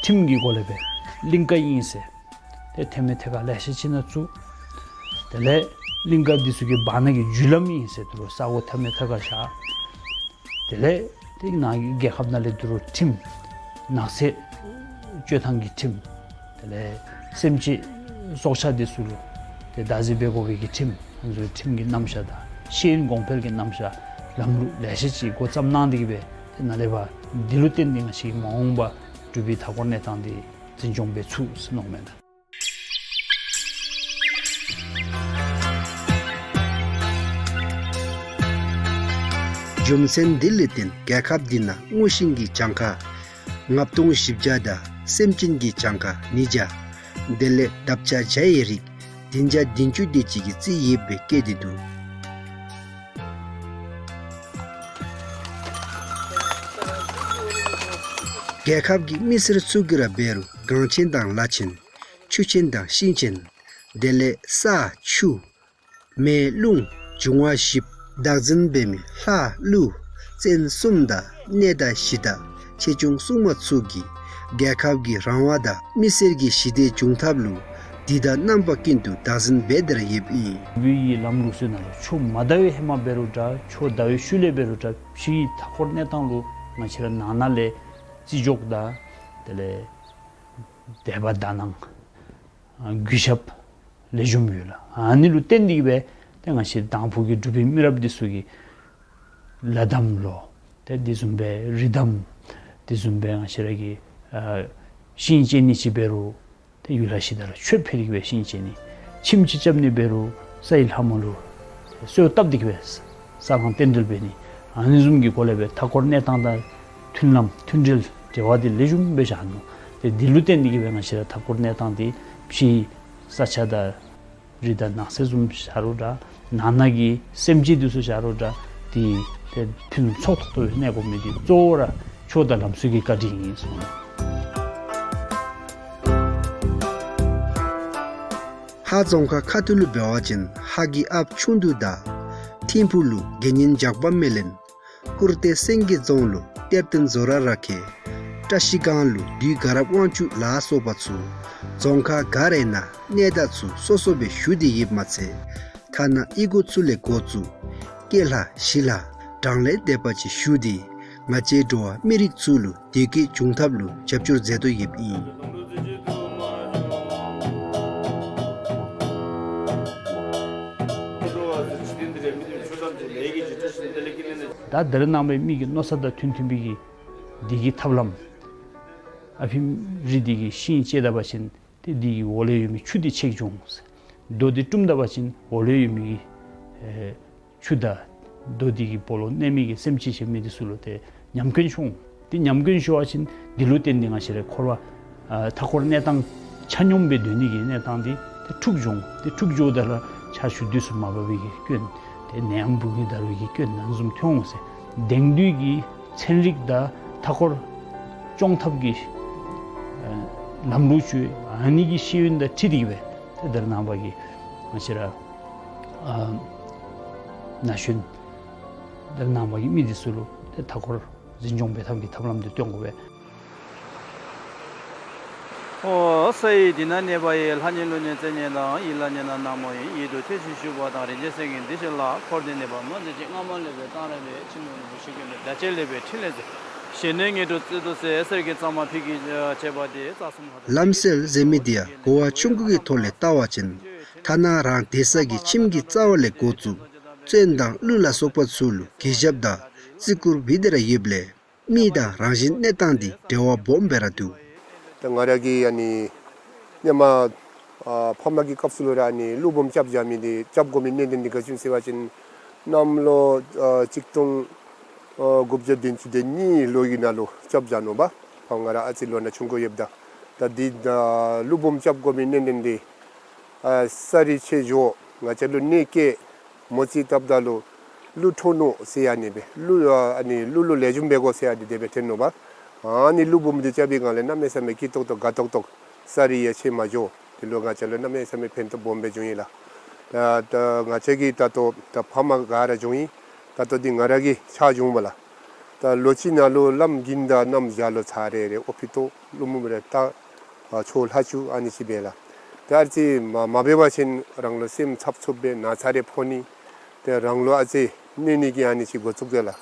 ཁྲིམས་ཀྱི་སྒོ་ལས་སྦེ་གླིང་ཀ་ཨིན་ཟེར་ཏེ་ཐད་མི་ཐད་ཁར་ལེ་ཤ་ཅིག་ནང་བཙུགས། དེ་ལས་གླིང་ཀ་འདི་ཚུ་གི་བར་ན་གི་རྒྱུ་ལམ་ཨིན་ཟེར་དེ་ལུ་ས་གོ་ཐད་མི་ཐད་ཁར་བཞག། དེ་ལས་ཏེ་ནཱ་རྒྱལ་ཁབ་ནང་ལས་དེ་ལུ་ཁྲིམས་ནགས་ཚལ་གཅོད་ཐངས་ཀྱི་ཁྲིམས་དེ་ལས་སེམས་ཅན་སྲོག་ཆགས་འདི་ཚུ་ལུ་ཏེ་བདག་འཛིན་འབད་དགོ་པའི་གི་ཁྲིམས་ང་ཚུ་ཁྲིམས་ཀྱི་རྣམ་གཞག་དང་ཤེས་ཡོན་གོང་འཕེལ་གྱི་རྣམ་གཞག་ལམ་ལུགས་ལེ་ཤ་ཅིག་འགོ་བརྩམས་གནང་སྟེ་གི་སྦེ་ཏེ་ནཱ་ལས་ཕར་འདི་ལུ་བརྟེན་ཏེ་ང་བཅས་མ་འོངས་པ་འབྲུག་པའི་མཐའ་འཁོར་གནས་སྟངས་འདི་འཛིན་སྐྱོང་འབད་ཚུགས་ཟེར་མནོཝ་མས་ད། རྒྱུ་མཚན་འདི་ལས་བརྟེན་རྒྱལ་ཁབ་འདི་ནང་སྔོ་ཤིང་གི་གྱངས་ཁ་ལྔ་སྟོང་བཞི་བརྒྱ་དང་སེམས་ཅན་གྱི་གྱངས་ཁ་ཉིས་བརྒྱ། དེ་ལས་འདབ་ཆགས་བྱ་ཡི་རིགས་བདུན་བརྒྱ་བདུན་ཅུ་དེ་ཅིག་གི་རྩིས་ཡོདཔ་སྦེ་བཀོད་དེ་འདུག། རྒྱལ་ཁབ་ཀྱི་མི་སེར་ཚུ་གིས་ར་འབད་རུང་གངས་ཅན་དང་ལ་ཆེན་ཆུ་ཆེན་དང་ཤིང་ཆེན། དེ་ལས་ས་ཆུ་མེ་རླུང་འབྱུང་བ་བཞིཔ་བདག་འཛིན་འབད་མི་ལྷ་ཀླུ་བཙན་གསུམ་དང་གནས་བདག་གཞི་བདག་ཆེ་ཆུང་སྲུང་མ་ཚུ་གིས་རྒྱལ་ཁབ་ཀྱི་རང་དབང་དང་མི་སེར་གྱི་ཞི་བདེ་འབྱུང་ཐབས་ལུ་དུས་དང་རྣམ་པ་ཀུན་ཏུ་བདག་འཛིན་འབད་དེ་ར་ཡོདཔ་ཨིན། བོད་ཀྱི་ལམ་ལུགས་ཚུ་ནང་ལུ་ཆུ་མ་དར་བའི་ཧེ་མ་འབད་རུང་འདྲ་ཆུ་དར་བའི་ཤུལ་ལས་འབད་རུང་འདྲ་ཕྱིའི་མཐའ་འཁོར་གནས་སྟངས་ལུ་ང་བཅས་ར་ནང་ན་ལས་བརྩི་འཇོག་དང་དེ་ལས་དད་པ་དག་སྣང་ཨ་གུས་ཞབས་ལེགས་ཤོམ་ཡོད་ལགས། ཨ་ནི་ལུ་བརྟེན་ཏེ་གི་སྦེ་ཏེ་ང་བཅས་དང་ཕུ་གི་འབྲུག་པའི་མི་རབས་འདི་ཚུ་གིས་ལ་དམ་ལོ་ཏེ་དེ་བཟུམ་སྦེ་རི་དམ་དེ་བཟུམ་སྦེ་ང་བཅས་ར་གི་ཨ་ཤིང་བཅད་ནི་ཅིག་འབད་རུང་ཏེ་ཡུལ་ལྷ་གཞི་བདག་ར་མཆོད་འཕེལ་གྱི་སྦེ་ཤིང་བཅད་ནི། ཁྱིམ་ཅིག་རྐྱབ་ནི་འབད་རུང་ས་ཡི་ལྷ་མོ་ལུ་གསོལཝ་བཏབ་སྟེ་གི་སྦེ་ས་བསང་རྟེན་འབྲེལ་འབད་ནི། ཨ་ནི་བཟུམ་གྱི་སྒོ་ལས་སྦེ་མཐའ་འཁོར་གནས་སྟངས་དང་མཐུན་ལམ་མཐུན་འབྲེལ་འབྲེལ་བ་འདི་ལེགས་ཤོམ་སྦེ་བཞག་ནུག། ཏེ་འདི་ལུ་བརྟེན་ཏེ་གི་སྦེ་ང་བཅས་ར་མཐའ་འཁོར་གནས་སྟངས་འདི་ཕྱིའི་ས་ཆ་དང་རི་དང་ནགས་ཚལ་བཟུམ་བཞག་རུང་འདྲ་ནང་ན་གི་སེམས་ཅན་འདི་ཚུ་བཞག་རུང་འདྲ་འདི་ཏེ་ཕུན་སུམ་ཚོགས་ཏོག་ཏོ་སྦེ་གནས་དགོ་མི་འདི་གཙོ་བོ་ར་ཆོས་དང་ལམ་སྲོལ་གྱི་བཀའ་དྲིན་ཨིན་གསུངས་ནུག། ཧཱ་རྫོང་ཁག་ཁ་ཐུག་ལུ་འབད་བ་ཅིན་ཧཱ་གི་ཨཔ་ཆུང་དུ་དང་ཐིམ་ཕུག་ལུ་དགེ་བསྙེན་ཇག་པ་མེ་ལེན། ཀུར་ཏེ་སེང་གེ་རྫོང་ལུ་གཏེར་སྟོན་ཛོ་ར་ར་ཁེ། བཀྲ་ཤིས་སྒང་ལུ་བདུད་དགའ་རབ་དབང་ཕྱུག་ལ་སོགས་པ་ཚུ་རྫོང་ཁག་ག་ར་ནང་གནས་བདག་ཚུ་སོ་སོ་སྦེ་བཞུགས་ཏེ་ཡོདཔ་མ་ཚད་ཐ་ན་གཡུས་སྒོ་ཚུ་ལས་འགོ་བཙུགས་སྐྱེས་ལྷ་བྱི་ལྷ་བགྲང་ལས་འདས་པ་ཅིག་བཞུགས་ཏེ་ང་བཅས་འགྲོ་བ་མི་རིགས་ཚུ་ལུ་བདེ་སྐྱིད་འབྱུང་ཐབས་ལུ་རྒྱབ་སྐྱོར་མཛད་དོ་ཡོདཔ་ཨིན། ད་ད་རེས་ནངས་པའི་མི་གི་མནོ་ས་དང་མཐུན་མཐུན་པའི་གི་འདི་གི་ཐབས་ལམ་ཨ་ཕིམ་རི་འདི་གི་ཤིང་བཅད་ད་པ་ཅིན་ཏེ་འདི་གི་འོག་ལས་ཡོད་མི་ཆུ་འདི་ཆད་འགྱོ་འོང་། རྡོ་འདི་བཀྲུམ་ད་པ་ཅིན་འོག་ལས་ཡོད་མི་གི་ཨེ་ཆུ་དང་རྡོ་འདི་གི་སྦོ་ལོགས་གནས་མི་གི་སེམས་ཅན་ཆ་མེད་འདི་ཚུ་ལུ་ཏེ་ཉམས་སྐྱོན་འབྱུང་། ཏེ་ཉམས་སྐྱོན་འབྱུང་བ་ཅིན་འདི་ལུ་བརྟེན་ཏེ་ང་བཅས་ར་འཁོར་བ་ཨ་མཐའ་འཁོར་གནས་སྟངས་ཆ་སྙོམས་སྦེ་སྡོད་ནི་གི་གནས་སྟངས་འདི་ཏེ་འཁྲུགས་འབྱུང་། ཏེ་འཁྲུགས་འབྱུང་ད་ལུ་ཆར་ཆུ་དུས་སུ་མ་འབབ་པའི་གི་སྐྱོན། ཏེ་ནད་ཡམས་འབུ་གི་འདར་བའི་གི་སྐྱོན་ཨ་ནི་བཟུམ་ཐོན་འོང་ཟེར། དེང་དུས་ཀྱི་ཚན་རིག་དང་མཐའ་འཁོར་སྐྱོང་ཐབས་ཀྱི་ཨ་ལམ་ལུགས་ཚུ་ཨ་ནི་གི་ཤེས་ཡོན་དང་འཁྲིལ་ཏེ་གི་སྦེ་ཏེ་ད་རེས་ནངས་པ་གི་ང་བཅས་ར་ཨ་ན་གཞོན་ད་རེས་ནངས་པ་གི་མི་འདི་ཚུ་ལུ་ཏེ་མཐའ་འཁོར་ འཛིན་སྐྱོང་འབད་ཐངས་ཀྱི་ཐབས་ལམ་འདི་སྟོན་དགོ་པས། ཨོ་ས་ཡི་དེ་ན་གནས་པ་ཡི། ལྷ་ཉིད་ཀླུ་ཉིད་རྩེ་ཉིད་དང་། ཡིད་ལ་ཉེ་ན་ནག་མོ་ཡིན། ཡིད་དུ་ཐོས་ཤིང་ཞུགས་པ་དང་། རིན་ཆེན་གསེར་གྱི་འདི་ཞིག་ལ། འཁོར་འདས་ནད་པ་མ་འཛིན་ཅིག། སྔ་མ་ལས་པའི་གཏང་རག་མེད། ཕྱི་མ་ལས་པའི་ཤི་རྐྱེན་མེད། བརྡ་བཅས་ལས་པའི་ཕྲིན་ལས་མཛད། ཞི་གནས་ཉིད་དུ་བརྩེ་དུ་གསོལ། གསེར་གྱི་གཙང་མ་ཕུད་ཀྱིས་བྱས་པ་དེ། རྩ་གསུམ་ལྷ་དང་ལམ་སྲོལ་ཟེར་མི་འདི་ཡང་གོ་བ་ཆུང་ཀུ་གི་ཐོག་ལས་བལྟ་བ་ཅིན་ཐ་ན་རང་སྡོད་ས་གི་ཁྱིམ་གྱི་རྩ་བ་ལས་འགོ་བཙུགས་བཙོན་དང་ཀླུ་ལ་སོགས་པ་ཚུ་ལུ་གུས་ཞབས་དང་བརྩི་བཀུར་འབད་དེ་ར་ཡོདཔ་ལས་མི་དང་རང་བཞིན་གནས་སྟངས་འདི་འབྲེལ་བ་སྦོམ་སྦེ་ར་འདུག། ད་ང་ར་གིས་ཨ་ནི་སྔོན་མ་ཨ་ཕམ་གི་སྐབས་སུ་ལུ་ར་ཨ་ནི་ཀླུ་འབུམ་རྐྱབ་བཞག་མི་འདི་རྐྱབ་དགོ་མི་གནད་དོན་འདི་ག་ཅི་ཨིན་ཟེར་བ་ཅིན་གནམ་ལོ་ཨ་གཅིག་སྟོང་ཨ་དགུ་བརྒྱ་བདུན་ཅུ་དོན་གཉིས་ལོ་གི་ནང་ལུ་རྐྱབ་བཞག་ནུག་པ། ཕམ་ང་ར་ཨ་ཙི་ལོ་ན་ཆུང་ཀུ་ཡོདཔ་ད། ད་འདི་ད་ཀླུ་འབུམ་རྐྱབ་དགོ་མི་གནད་དོན་འདི་ཨ་ས་རིས་ཆད་འགྱོ། ང་བཅས་ལུ་གནོད་བཀལ། མོ་རྩིས་བཏབ་ད་ལུ་ཀླུ་འཕྲོག་ནུག་ཟེར་ཨ་ནི་སྦེ་ཀླུ་ཨ་ཨ་ནི་ཀླུ་ལུ་ལེགས་ཤོམ་འབད་དགོ་ཟེར་ཨ་ནི་དེ་སྦེ་ཐོན་ནུག་པ། ཨ་ནི་ཀླུ་འབུམ་འདི་རྐྱབ་པའི་སྒང་ལས་གནམ་མེད་ས་མེད་སྐྱིད་ཏོག་ཏོ་དགའ་ཏོག་ཏོ། ས་རིས་ཡང་ཆད་མ་འགྱོ། དེ་ལུ་ང་བཅས་ལུ་གནམ་མེད་ས་མེད་ཕན་ཐོགས་སྦོམ་སྦེ་བྱུང་ཡི་ལགས། ད་ད་ང་བཅས་ཀྱིས་ད་ལྟོ་ད་ཕམ་ག་ར་བྱུང་ཡི། ད་ལྟོ་འདི་ང་ར་གིས་ཕྱག་བྱུང་མས་ལགས། ད་ལོ་གཅིག་ནང་ལུ་བླམ་དགུན་ཟླ་གནམ་བྱཱར་ལུ་ཚར་རེ་རེ་ཨོ་ཕི་ཏོ་ཀླུ་འབུམ་རེ་ད་ཨ་ཆོས་ལྷག་བཅུག་ཨ་ནི་ཅིག་འབད་ལགས། ད་ཨ་ཙི་མ་མ་འབད་བ་ཅིན་རང་ལུ་སེམས་འཚབ་འཚུབ་སྦེ་ན་ཚ་རེ་ཕོག་ནི། ཏེ་རང་ལུ་ཨ་ཙི་གནོད་ནི་གི་ཨ་ནི་ཅིག་འགོ་བཙུགས་ཏེ་ལགས།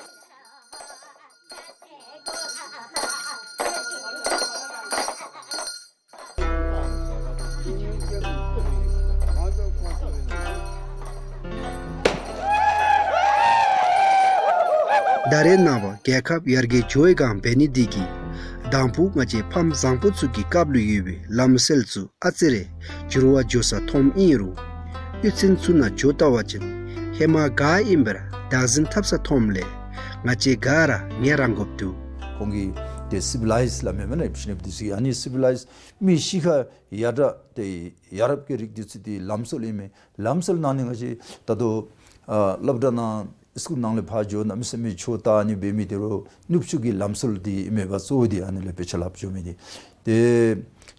ད་རེས་ནངས་པ་རྒྱལ་ཁབ་ཡར་རྒྱས་འགྱོ་བའི་སྒང་འབད་ནི་འདི་གིས་དང་ཕུ་ང་བཅས་ཕམ་བཟང་པོ་ཚུ་གི་སྐབས་ལུ་ཡོད་པའི་ལམ་སྲོལ་ཚུ་ཨ་ཙི་རེ་འགྱུར་བ་འགྱོ་ས་མཐོངམ་ཨིན་རུང་གཡུས་ཚན་ཚུ་ནང་འགྱོ་བལྟ་བ་ཅིན་ཧེ་མ་ག་ཨིནམ་སྦེ་ར་བདག་འཛིན་འཐབ་ས་མཐོངམ་ལས་ང་བཅས་ག་ར་ངལ་རངས་དགོཔ་འདུག། ཁོང་གིས་ཏེ་སི་བི་ལའིཛ་སླབ་མས་མེན་ན། ཨ་ནི་སི་བི་ལའིཛ་མི་གཤིས་ཀ་ཡར་དྲག་ཏེ་ཡ་རབས་ཀྱི་རིགས་འདི་ཚུ་འདི་ལམ་སྲོལ་ཨིན་མས། ལམ་སྲོལ་ནང་ནི་ང་བཅས་ད་ལྟོ་ཨ་སློབ་གྲྭ་ནང་སི་ཀུལ་ནང་ལས་ཕར་འགྱོ་གནམ་མེད་ས་མེད་ཆོས་ལྟ་ནི་འབད་མི་དེ་རུང་ནུབ་ཕྱོགས་ཀྱི་ལམ་སྲོལ་འདི་ཨིན་མས་པ། གཙོ་བོ་འདི་ཨ་ནི་ལས་དཔེ་ཆ་ལྷབ་འགྱོ་མི་འདི། ཏེ་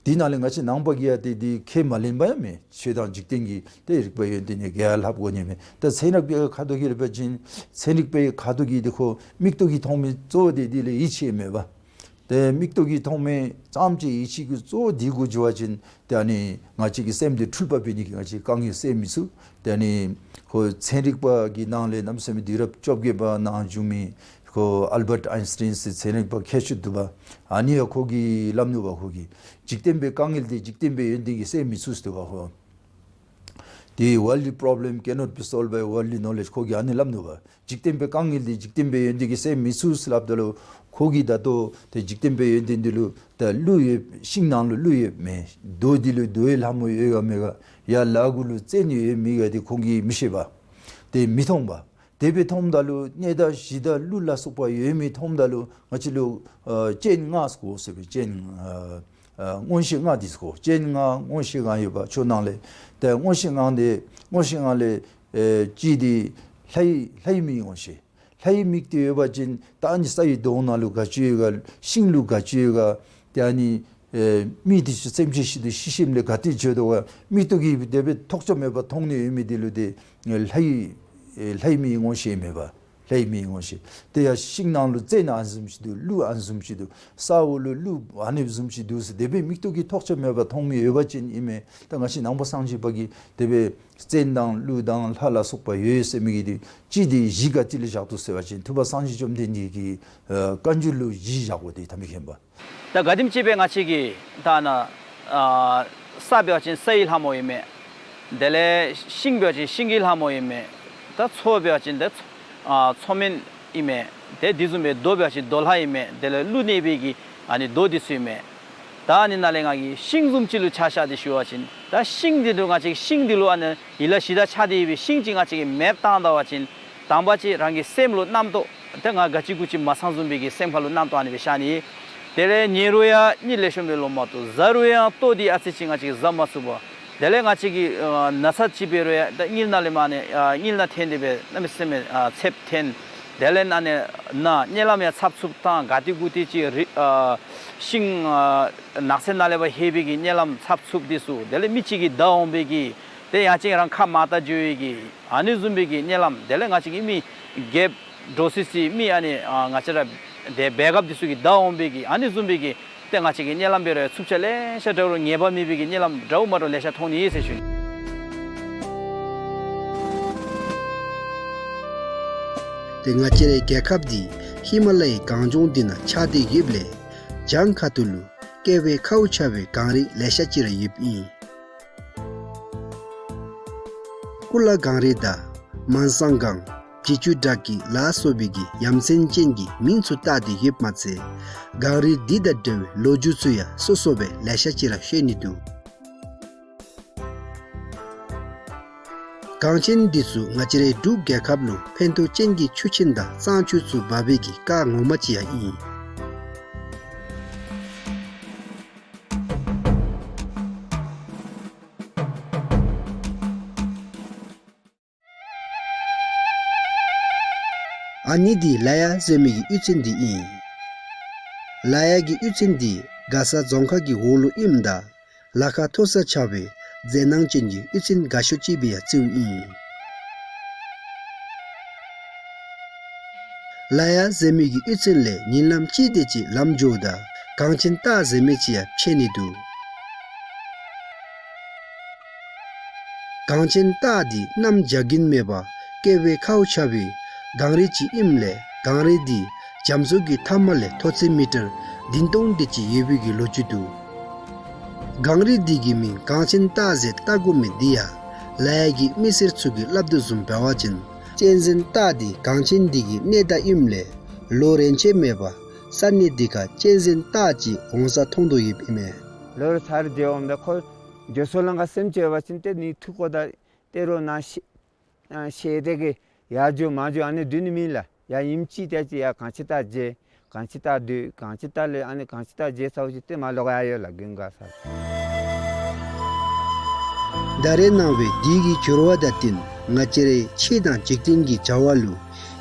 འདི་ནང་ལས་ང་བཅས་ནང་པ་གིས་ཡང་ཏེ་འདི་ཁས་མ་ལེན་པ་ཡང་མེད། ཆོས་དང་འཇིག་རྟེན་གྱི་ཏེ་རིག་པ་ཡོན་ཏན་ནི་ག་ཡང་ལྷབ་དགོ་ནི་མེད། ད་ཚན་རིག་པའི་ཁ་ཐུག་གི་རེ་བ་ཅིན་ཚན་རིག་པའི་ཁ་ཐུག་གི་འདི་ཁོ་མིག་ཏོ་གིས་མཐོང་མི་གཙོ་བོ་འདི་འདི་ལས་ཡིད་ཆེས་མེད་པ། ཏེ་མིག་ཏོ་གིས་མཐོང་མི་ཙམ་ཅིག་ཡིད་ཆེས་ཀྱི་གཙོ་བོ་འདི་གུ་འགྱོ་བ་ཅིན་ཏེ་ཨ་ནི་ང་བཅས་ཀྱི་སེམས་འདི་འཁྲུལ་པ་འབད་ནི་གི་ང་བཅས་དཀའ་ངལ་སེལ་མི་ཚུགས། ཏེ་ཨ་ནི་ཁོ་ཚན་རིག་པ་གི་ནང་ལས་གནམ་མེད་ས་མེད་དུས་རབས་བཅོ་བརྒྱད་པ་ནང་བྱུང་མི་ཁོ་ཨལ་བཊ་ཨའིན་སི་ཊེན་ཟེར་ཚན་རིག་པ་མཁས་ཤོས་འདུག་པ། ཨ་ནི་ཡང་ཁོ་གིས་སླབ་ནུག་པ། ཁོ་གིས་འཇིག་རྟེན་པའི་དཀའ་ངལ་འདི་འཇིག་རྟེན་པའི་ཡོན་ཏན་གྱིས་སེལ་མི་ཚུགས་ཟེར་འདུག་པ་ཁོ། The worldly problem cannot be solved by worldly knowledge. ཁོ་གིས་ཨ་ནི་སླབ་ནུག་པ། འཇིག་རྟེན་པའི་དཀའ་ངལ་འདི་འཇིག་རྟེན་པའི་ཡོན་ཏན་གྱིས་སེལ་མི་ཚུགས་ཟེར་སླབ་ད་ལུ་ཁོ་གིས་ད་ལྟོ་ཏེ་འཇིག་རྟེན་པའི་ཡོན་ཏན་འདི་ལུ་ད་ཀླུ་ཡོད་ཤིང་ནང་ལུ་ཀླུ་ཡོད་མེད། རྡོ་འདི་ལུ་རྡོའི་ལྷ་མོ་ཡོད་ག་མེད་ག། ཡར་ལ་གུ་ལུ་བཙན་ཡོད་མེད་ག་འདི་ཁོ་གིས་མི་ཤེས་པ། ཏེ་མི་མཐོང་པ། དེ་སྦེ་མཐོངམ་ད་ལུ་གནས་བདག་གཞི་བདག་ཀླུ་ལ་སོགས་པ་ཡོད་མི་མཐོངམ་ད་ལུ་ང་བཅས་ལུ་ཨ་སྤྱན་ལྔ་ཟེར་གོ་ཟེར་བའི་སྤྱན་ཨ་ཨ་མངོན་ཤེས་ལྔ་འདི་ཟེར་གོ། སྤྱན་ལྔ་མངོན་ཤེས་ལྔ་ཡོད་པ་ཆོས་ནང་ལས། ཏེ་མངོན་ཤེས་ལྔ་འདི་མངོན་ཤེས་ལྔ་ལས་ཨེ་གཅིག་འདི་ལྷའི་ལྷའི་མིག་མངོན་ཤེས། ལྷའི་མིག་འདི་ཡོད་པ་ཅིན་ད་ཨ་ནི་ས་ཡི་དོང་ནང་ལུ་ག་ཅི་ཡོད་ག། ཤིང་ལུ་ག་ཅི་ཡོད་ག། ཏེ་ཨ་ནི་ཨེ་མི་འདི་ཚུ་སེམས་ཅན་ཤི་དོ་ཤི་ཞིནམ་ལས་ག་ཏེ་འགྱོ་དོ་ག། མིག་ཏོ་གིས་དེ་སྦེ་ཐོགས་ཆགས་མེད་པར་མཐོང་ནི་ཡོད་མི་འདི་ལུ་ཏེ་ལྷའི་ཨེ་ལྷའི་མིག་མངོན་ཤེས་མེད་པ། ལྷའི་མིག་མངོན་ཤེས། ཏེ་ཡར་ཤིང་ནང་ལུ་བཙན་ཨ་ནི་བཟུམ་ཅིག་འདུག། ཀླུ་ཨ་ནི་བཟུམ་ཅིག་འདུག། ས་འོག་ལུ་ཀླུ་ཨ་ནི་བཟུམ་ཅིག་འདུག་ཟེར་དེ་སྦེ་མིག་ཏོ་གིས་ཐོགས་ཆགས་མེད་པར་མཐོང་མི་ཡོད་པ་ཅིན་ཨིན་མས། ད་ང་བཅས་ནང་པ་སངས་རྒྱས་པ་གིས་དེ་སྦེ་བཙན་དང་ཀླུ་དང་ལྷ་ལ་སོགས་པ་ཡོད་ཟེར་མི་གི་འདི་གཅིག་འདི་གཞི་ག་ཏེ་ལུ་བཞག་དོ་ཟེར་བ་ཅིན་ཐུབ་པ་སངས་རྒྱས་བཅོམ་ལྡན་འདས་ཀྱི་ཨ་བཀའ་འགྱུར་ལུ་གཞི་བཞག་དགོ། ཏེ་ཐམས་ཅད་མཁྱེན་པ། ད་ག་དེམ་ཅིག་སྦེ་ང་བཅས་ཀྱིས་ད་ནཱ་ཨ་ས་འབད་བ་ཅིན་སའི་ལྷ་མོ་ཨིན་མས། དེ་ལས་ཤིང་འབད་བ་ཅིན་ཤིང་གི་ལྷ་མོ་ཨིན་མས། ད་མཚོ་འབད་བ་ཅིན་ད་མཚོ་ཨ་མཚོ་སྨན་ཨིན་མས། ཏེ་དེ་བཟུམ་སྦེ་རྡོ་འབད་བ་ཅིན་རྡོ་ལྷ་ཨིན་མས། དེ་ལས་ཀླུ་གནས་པའི་གི་ཨ་ནི་རྡོ་འདི་ཚུ་ཨིན་མས། ད་ཨ་ནི་ནང་ལས་ང་གིས་ཤིང་བཟུམ་ཅིག་ལུ་ཆ་བཞག་སྟེ་ཞུ་བ་ཅིན་ད་ཤིང་འདི་ལུ་ང་བཅས་ཤིང་འདི་ལུ་ཨ་ནི་ཡིད་ལ་ཞེན་ཆགས་ཏེ་ཡོད་པའི་ཤིང་ཅིག་ང་བཅས་ཀྱིས་མེདཔ་བཏང་ད་པ་ཅིན་དང་པ་ཅིག་རང་གི་སེམས་ལུ་རྣམ་རྟོག་ཏེ་ང་ག་ཅི་གུ་ཅི་མ་ཚང་བཟུམ་སྦེ་གི་སེམས་ཁ་ལུ་རྣམ་རྟོག་ཨ་ནི་སྦེ་ཤར་ནི། དེ་ལས་ཉལ་རུང་ཡང་གཉིད་ལེགས་ཤོམ་སྦེ་ལོག་མ་བཏུབ། བཟའ་རུང་ཡང་ལྟོ་འདི་ཨ་ཙི་ཅིག་ང་བཅས་ཀྱིས་བཟའ་མ་ཚུགས་པ། དེ་ལས་ང་བཅས་ཀྱིས་ཨ་ན་ཚ་ཅིག་འབད་རུང་ཡང་ད་གཉིད་ནང་ལས་མར་ཨ་ནི་ཨ་གཉིད་ནང་འཐེན་ཏེ་སྦེ་གནམ་མེད་ས་མེད་ཨ་ཚདཔ་འཐེན། དེ་ལས་ཨ་ནི་ན་གཉིད་ལམ་ཡང་འཚབ་འཚུབ་བཏང་། ག་ཏེ་གུ་ཏེ་ཅིག་རི་ཨ་ཤིང་ཨ་ནགས་ཚལ་ནང་ལས་ཕར་ལྷོད་པའི་གི་གཉིད་ལམ་འཚབ་འཚུབ་འདི་ཚུ། དེ་ལས་མི་གཅིག་གིས་བདའ་འོང་པའི་གི་ཏེ་ཡང་ཅིན་རང་ཁ་མར་བལྟ་འགྱོ་བའི་གི་ཨ་ནི་བཟུམ་སྦེ་གི་གཉིད་ལམ། དེ་ལས་ང་བཅས་ཀྱི་མི་རྒསཔ་འདྲོག་སི་སི་མི་ཨ་ནི་ཨ་ང་བཅས་ར་ ཏེ་རྦད་ཁབ་འདི་ཚུ་གིས་བདའ་འོང་པའི་གི་ཨ་ནི་བཟུམ་མའི་གི་ཏེ་ང་བཅས་ཀྱི་གཉིད་ལམ་འབད་རུང་འཚུབ་ཆ་ལེ་ཤ་འདྲ་རུང་ངེས་པ་མེད་པའི་གི་གཉིད་ལམ་འདྲཝ་མ་འདྲཝ་ལེ་ཤ་མཐོང་ནི་ཨིན་ཟེར་ཞུ་ནི། ཏེ་ང་བཅས་རའི་རྒྱལ་ཁབ་འདི་ཧི་མ་ལ་ཡའི་གངས་ལྗོངས་འདི་ནང་ཆགས་ཏེ་ཡོདཔ་ལས་བྱང་ཁ་ཐུག་ལུ་བསྐལ་པའི་ཁཝ་ཆགས་པའི་གངས་རི་ལེ་ཤ་ཅིག་ར་ཡོདཔ་ཨིན། ཀུ་ལ་གངས་རི་དང་མན་སང་གངས། བྱི་ཅུ་བྲག་སྐྱིད་ལ་སོགས་པའི་གི་ཡ་མཚན་ཅན་གྱི་མིང་ཚུ་བཏགས་ཏེ་ཡོདཔ་མ་ཚད་གངས་རི་འདི་དང་འབྲེལ་བའི་ལོ་རྒྱུས་ཚུ་ཡང་སོ་སོ་སྦེ་ལེ་ཤ་ཅིག་ར་ཤེས་ནི་འདུག། གངས་ཆེན་འདི་ཚུ་ང་བཅས་རའི་འབྲུག་རྒྱལ་ཁབ་ལུ་ཕན་ཐོགས་ཅན་གྱི་ཆུ་ཆེན་དང་གཙང་ཆུ་ཚུ་འབབ་པའི་གི་རྐ་ངོ་མ་ཅིག་ཡང་ཨིན། ཨ་ནི་འདི་ལ་ཡ་ཟེར་མི་གི་གཡུས་ཚན་འདི་ཨིན། ལ་ཡ་གི་གཡུས་ཚན་འདི་མགར་ས་རྫོང་ཁག་གི་འོག་ལུ་ཨིནམ་ད་ལ་ཁ་མཐོ་ས་ཆགས་པའི་མཛེས་སྣང་ཅན་གྱི་གཡུས་ཚན་དགའ་ཤོས་ཅིག་སྦེ་ཡང་བརྩིཝ་ཨིན། ལ་ཡ་ཟེར་མི་གི་གཡུས་ཚན་ལས་ཉིན་ལམ་ཅིག་དེ་ཅིག་ལམ་འགྱོཝ་ད་གངས་ཆེན་སྟག་ཟེར་མི་ཅིག་ཡང་ཕྱད་ནི་འདུག། གངས་ཆེན་སྟག་འདི་གནམ་བྱཱར་གྱིན་མེད་པར་བསྐལ་པའི་ཁཝ་ཆགས་པའི་གངས་རི་ཅིག་ཨིནམ་ལས་གངས་རི་འདི་རྒྱ་མཚོ་གི་མཐའ་མ་ལས་མཐོ་ཚད་མི་ཊར་བདུན་སྟོང་དེ་ཅིག་ཡོད་པའི་གི་ལོ་རྒྱུས་འདུག། གངས་རི་འདི་གི་མིང་གངས་ཆེན་སྟག་ཟེར་བཏགས་དགོ་མི་འདི་ཡང་ལ་ཡ་གི་མི་སེར་ཚུ་གིས་སླབ་དོ་བཟུམ་འབད་བ་ཅིན་གཅན་གཟན་སྟག་འདི་གངས་ཆེན་འདི་གི་གནས་བདག་ཨིནམ་ལས་ལོ་རེ་ཆད་མེད་པར་ས་གནས་འདི་ཁར་གཅན་གཟན་སྟག་ཅིག་འོང་ས་མཐོང་དོ་ཡོདཔ་ཨིན་མས། ལོ་རེ་ཚར་རེ་འགྱོ་འོངམ་ད་ཁོ་འགྱོ་སོང་ལང་ཀ་སེམས་ཅན་འབད་བ་ཅིན་ཏེ་ནི་ཐུག་གོ་ད་ཏེ་རོགས་ནཱ་ཤེ་ཨ་ཤེས་ཏེ་གི་ཡར་འགྱོ་མར་འགྱོ་ཨ་ནི་སྡོད་ནི་མེད་ལགས། ཡར་ཉིནམ་གཅིག་དེ་ཅིག་ཡར་གངས་ཆེན་སྟག་མཇལ། གངས་ཆེན་སྟག་སྡོད། གངས་ཆེན་སྟག་ལས་ཨ་ནི་གངས་ཆེན་སྟག་མཇལ་ཚརཝ་ཅིག་ཏེ་མར་ལོག་ཡར་ཡོད་ལགས་དགུན་ཁ་ས། ད་རེས་གནང་བའི་འདི་གི་འགྱུར་བ་དང་བསྟུན་ང་བཅས་རའི་ཆོས་དང་འཇིག་རྟེན་གྱི་བྱ་བ་ལུ་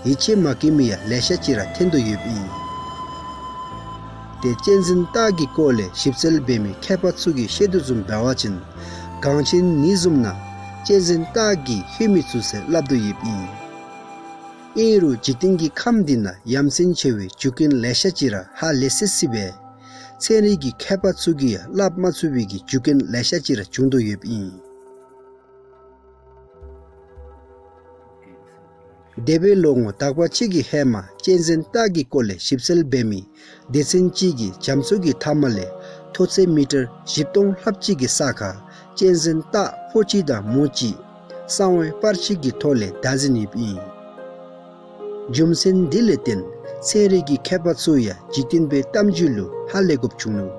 ཡིད་ཆེས་མ་བསྐྱེད་མི་ཡང་ལེ་ཤ་ཅིག་ར་ཐོན་དོ་ཡོདཔ་ཨིན། ཏེ་གཅན་གཟན་སྟག་གི་སྐོར་ལས་ཞིབ་འཚོལ་འབད་མི་མཁས་པ་ཚུ་གིས་བཤད་དོ་བཟུམ་འབད་བ་ཅིན་གངས་ཆེན་ནི་བཟུམ་ནང་གཅན་གཟན་སྟག་གིས་ལྷོད་མི་ཚུགས་ཟེར་སླབ་དོ་ཡོདཔ་ཨིན། ཨིན་རུང་འཇིག་རྟེན་གྱི་ཁམས་འདི་ནང་ཡ་མཚན་ཆེ་བའི་རྒྱུ་རྐྱེན་ལེ་ཤ་ཅིག་ར་ཧ་ལས་སི་སི་སྦེ་ཚན་རིག་གི་མཁས་པ་ཚུ་གིས་ཡང་སླབ་མ་ཚུགས་པའི་གི་རྒྱུ་རྐྱེན་ལེ་ཤ་ཅིག་ར་བྱུང་དོ་ཡོདཔ་ཨིན། འདས་པའི་ལོ་ངོ་དག་པ་ཅིག་གི་ཧེ་མ་གཅན་གཟན་སྟག་གི་སྐོར་ལས་ཞིབ་འཚོལ་འབད་མི་སྡེ་ཚན་ཅིག་གིས་རྒྱ་མཚོ་གི་མཐའ་མ་ལས་མཐོ་ཚད་མི་ཊར་བཞི་སྟོང་ལྷགཔ་ཅིག་གི་ས་ཁར་གཅན་གཟན་སྟག་ཕོ་གཅིག་དང་མོ་གཅིག་གསང་བའི་པར་ཅིག་གི་ཐོག་ལས་བདའ་ཟུན་ཡོདཔ་ཨིན། རྒྱུ་མཚན་འདི་ལས་བརྟེན་ཚན་རིག་གི་མཁས་པ་ཚུ་ཡང་འཇིག་རྟེན་པའི་གཏམ་རྒྱུད་ལུ་ཧ་ལས་དགོཔ་བྱུང་ནུག།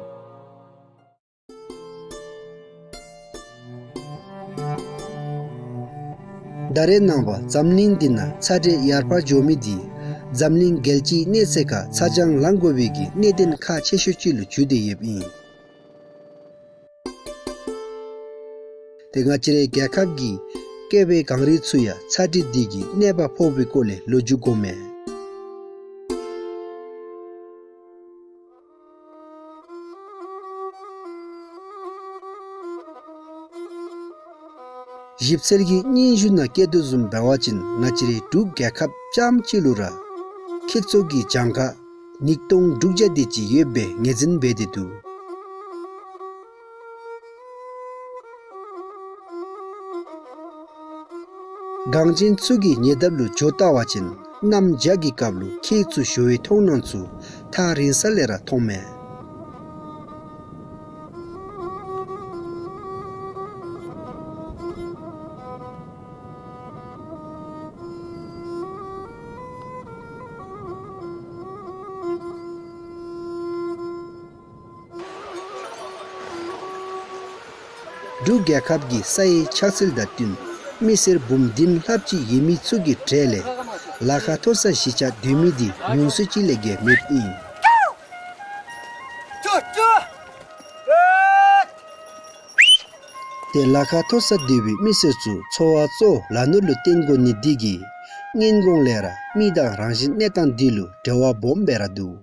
ད་རེས་ནངས་པ་འཛམ་གླིང་འདི་ནང་ཚ་དྲོད་ཡར་འཕར་འགྱོ་མི་འདི་འཛམ་གླིང་རྒྱལ་སྤྱིའི་གནས་ཚད་ཁར་ཚ་གྱང་ལང་དགོ་པའི་གི་གནད་དོན་ཁག་ཆེ་ཤོས་ཅིག་ལུ་གྱུར་ཏེ་ཡོདཔ་ཨིན། ཏེ་ང་བཅས་རའི་རྒྱལ་ཁབ་ཀྱི་བསྐལ་པའི་གངས་རི་ཚུ་ཡང་ཚ་དྲོད་འདི་གིས་གནོད་པ་ཕོག་པའི་སྐོར་ལས་ལོ་རྒྱུས་གོ་མས། ཞིབ་འཚོལ་གྱི་སྙན་ཞུ་ནང་བཀོད་དོ་བཟུམ་འབད་བ་ཅིན་ང་བཅས་རའི་འབྲུག་རྒྱལ་ཁབ་རྐྱངམ་གཅིག་ལུ་ར་ཁྱི་ཚུ་གི་གྱངས་ཁ་ཉིས་སྟོང་དྲུག་བརྒྱ་དེ་ཅིག་ཡོད་པའི་ངོས་འཛིན་འབད་དེ་འདུག། གངས་ཅན་ཚུ་གི་ཉེ་འདབས་ལུ་འགྱོ་བལྟ་བ་ཅིན་གནམ་བྱཱར་གྱི་སྐབས་ལུ་ཁྱི་ཚུ་ཤོར་བའི་མཐོང་སྣང་ཚུ་ཐག་རིང་ས་ལས་ར་མཐོང་མས། འབྲུག་རྒྱལ་ཁབ་ཀྱི་ས་ཡི་ཆགས་ཚུལ་དང་བསྟུན་མི་སེར་འབུམ་བདུན་ལྷགཔ་ཅིག་ཡོད་མི་ཚུ་གི་གྲས་ལས་ལ་ཁ་མཐོ་ས་གཞིས་ཆགས་སྡོད་མི་འདི་ཉུང་སུ་ཅིག་ལས་བརྒལ་མེདཔ་ཨིན། ཏེ་ལ་ཁ་མཐོ་ས་སྡོད་པའི་མི་སེར་ཚུ་འཚོ་བ་གཙོ་བོ་ལ་ནོར་ལུ་བརྟེན་དགོ་ནི་འདི་གིས་སྔོན་གོང་ལས་ར་མི་དང་རང་བཞིན་གནས་སྟངས་འདི་ལུ་འབྲེལ་བ་སྦོམ་སྦེ་ར་འདུག།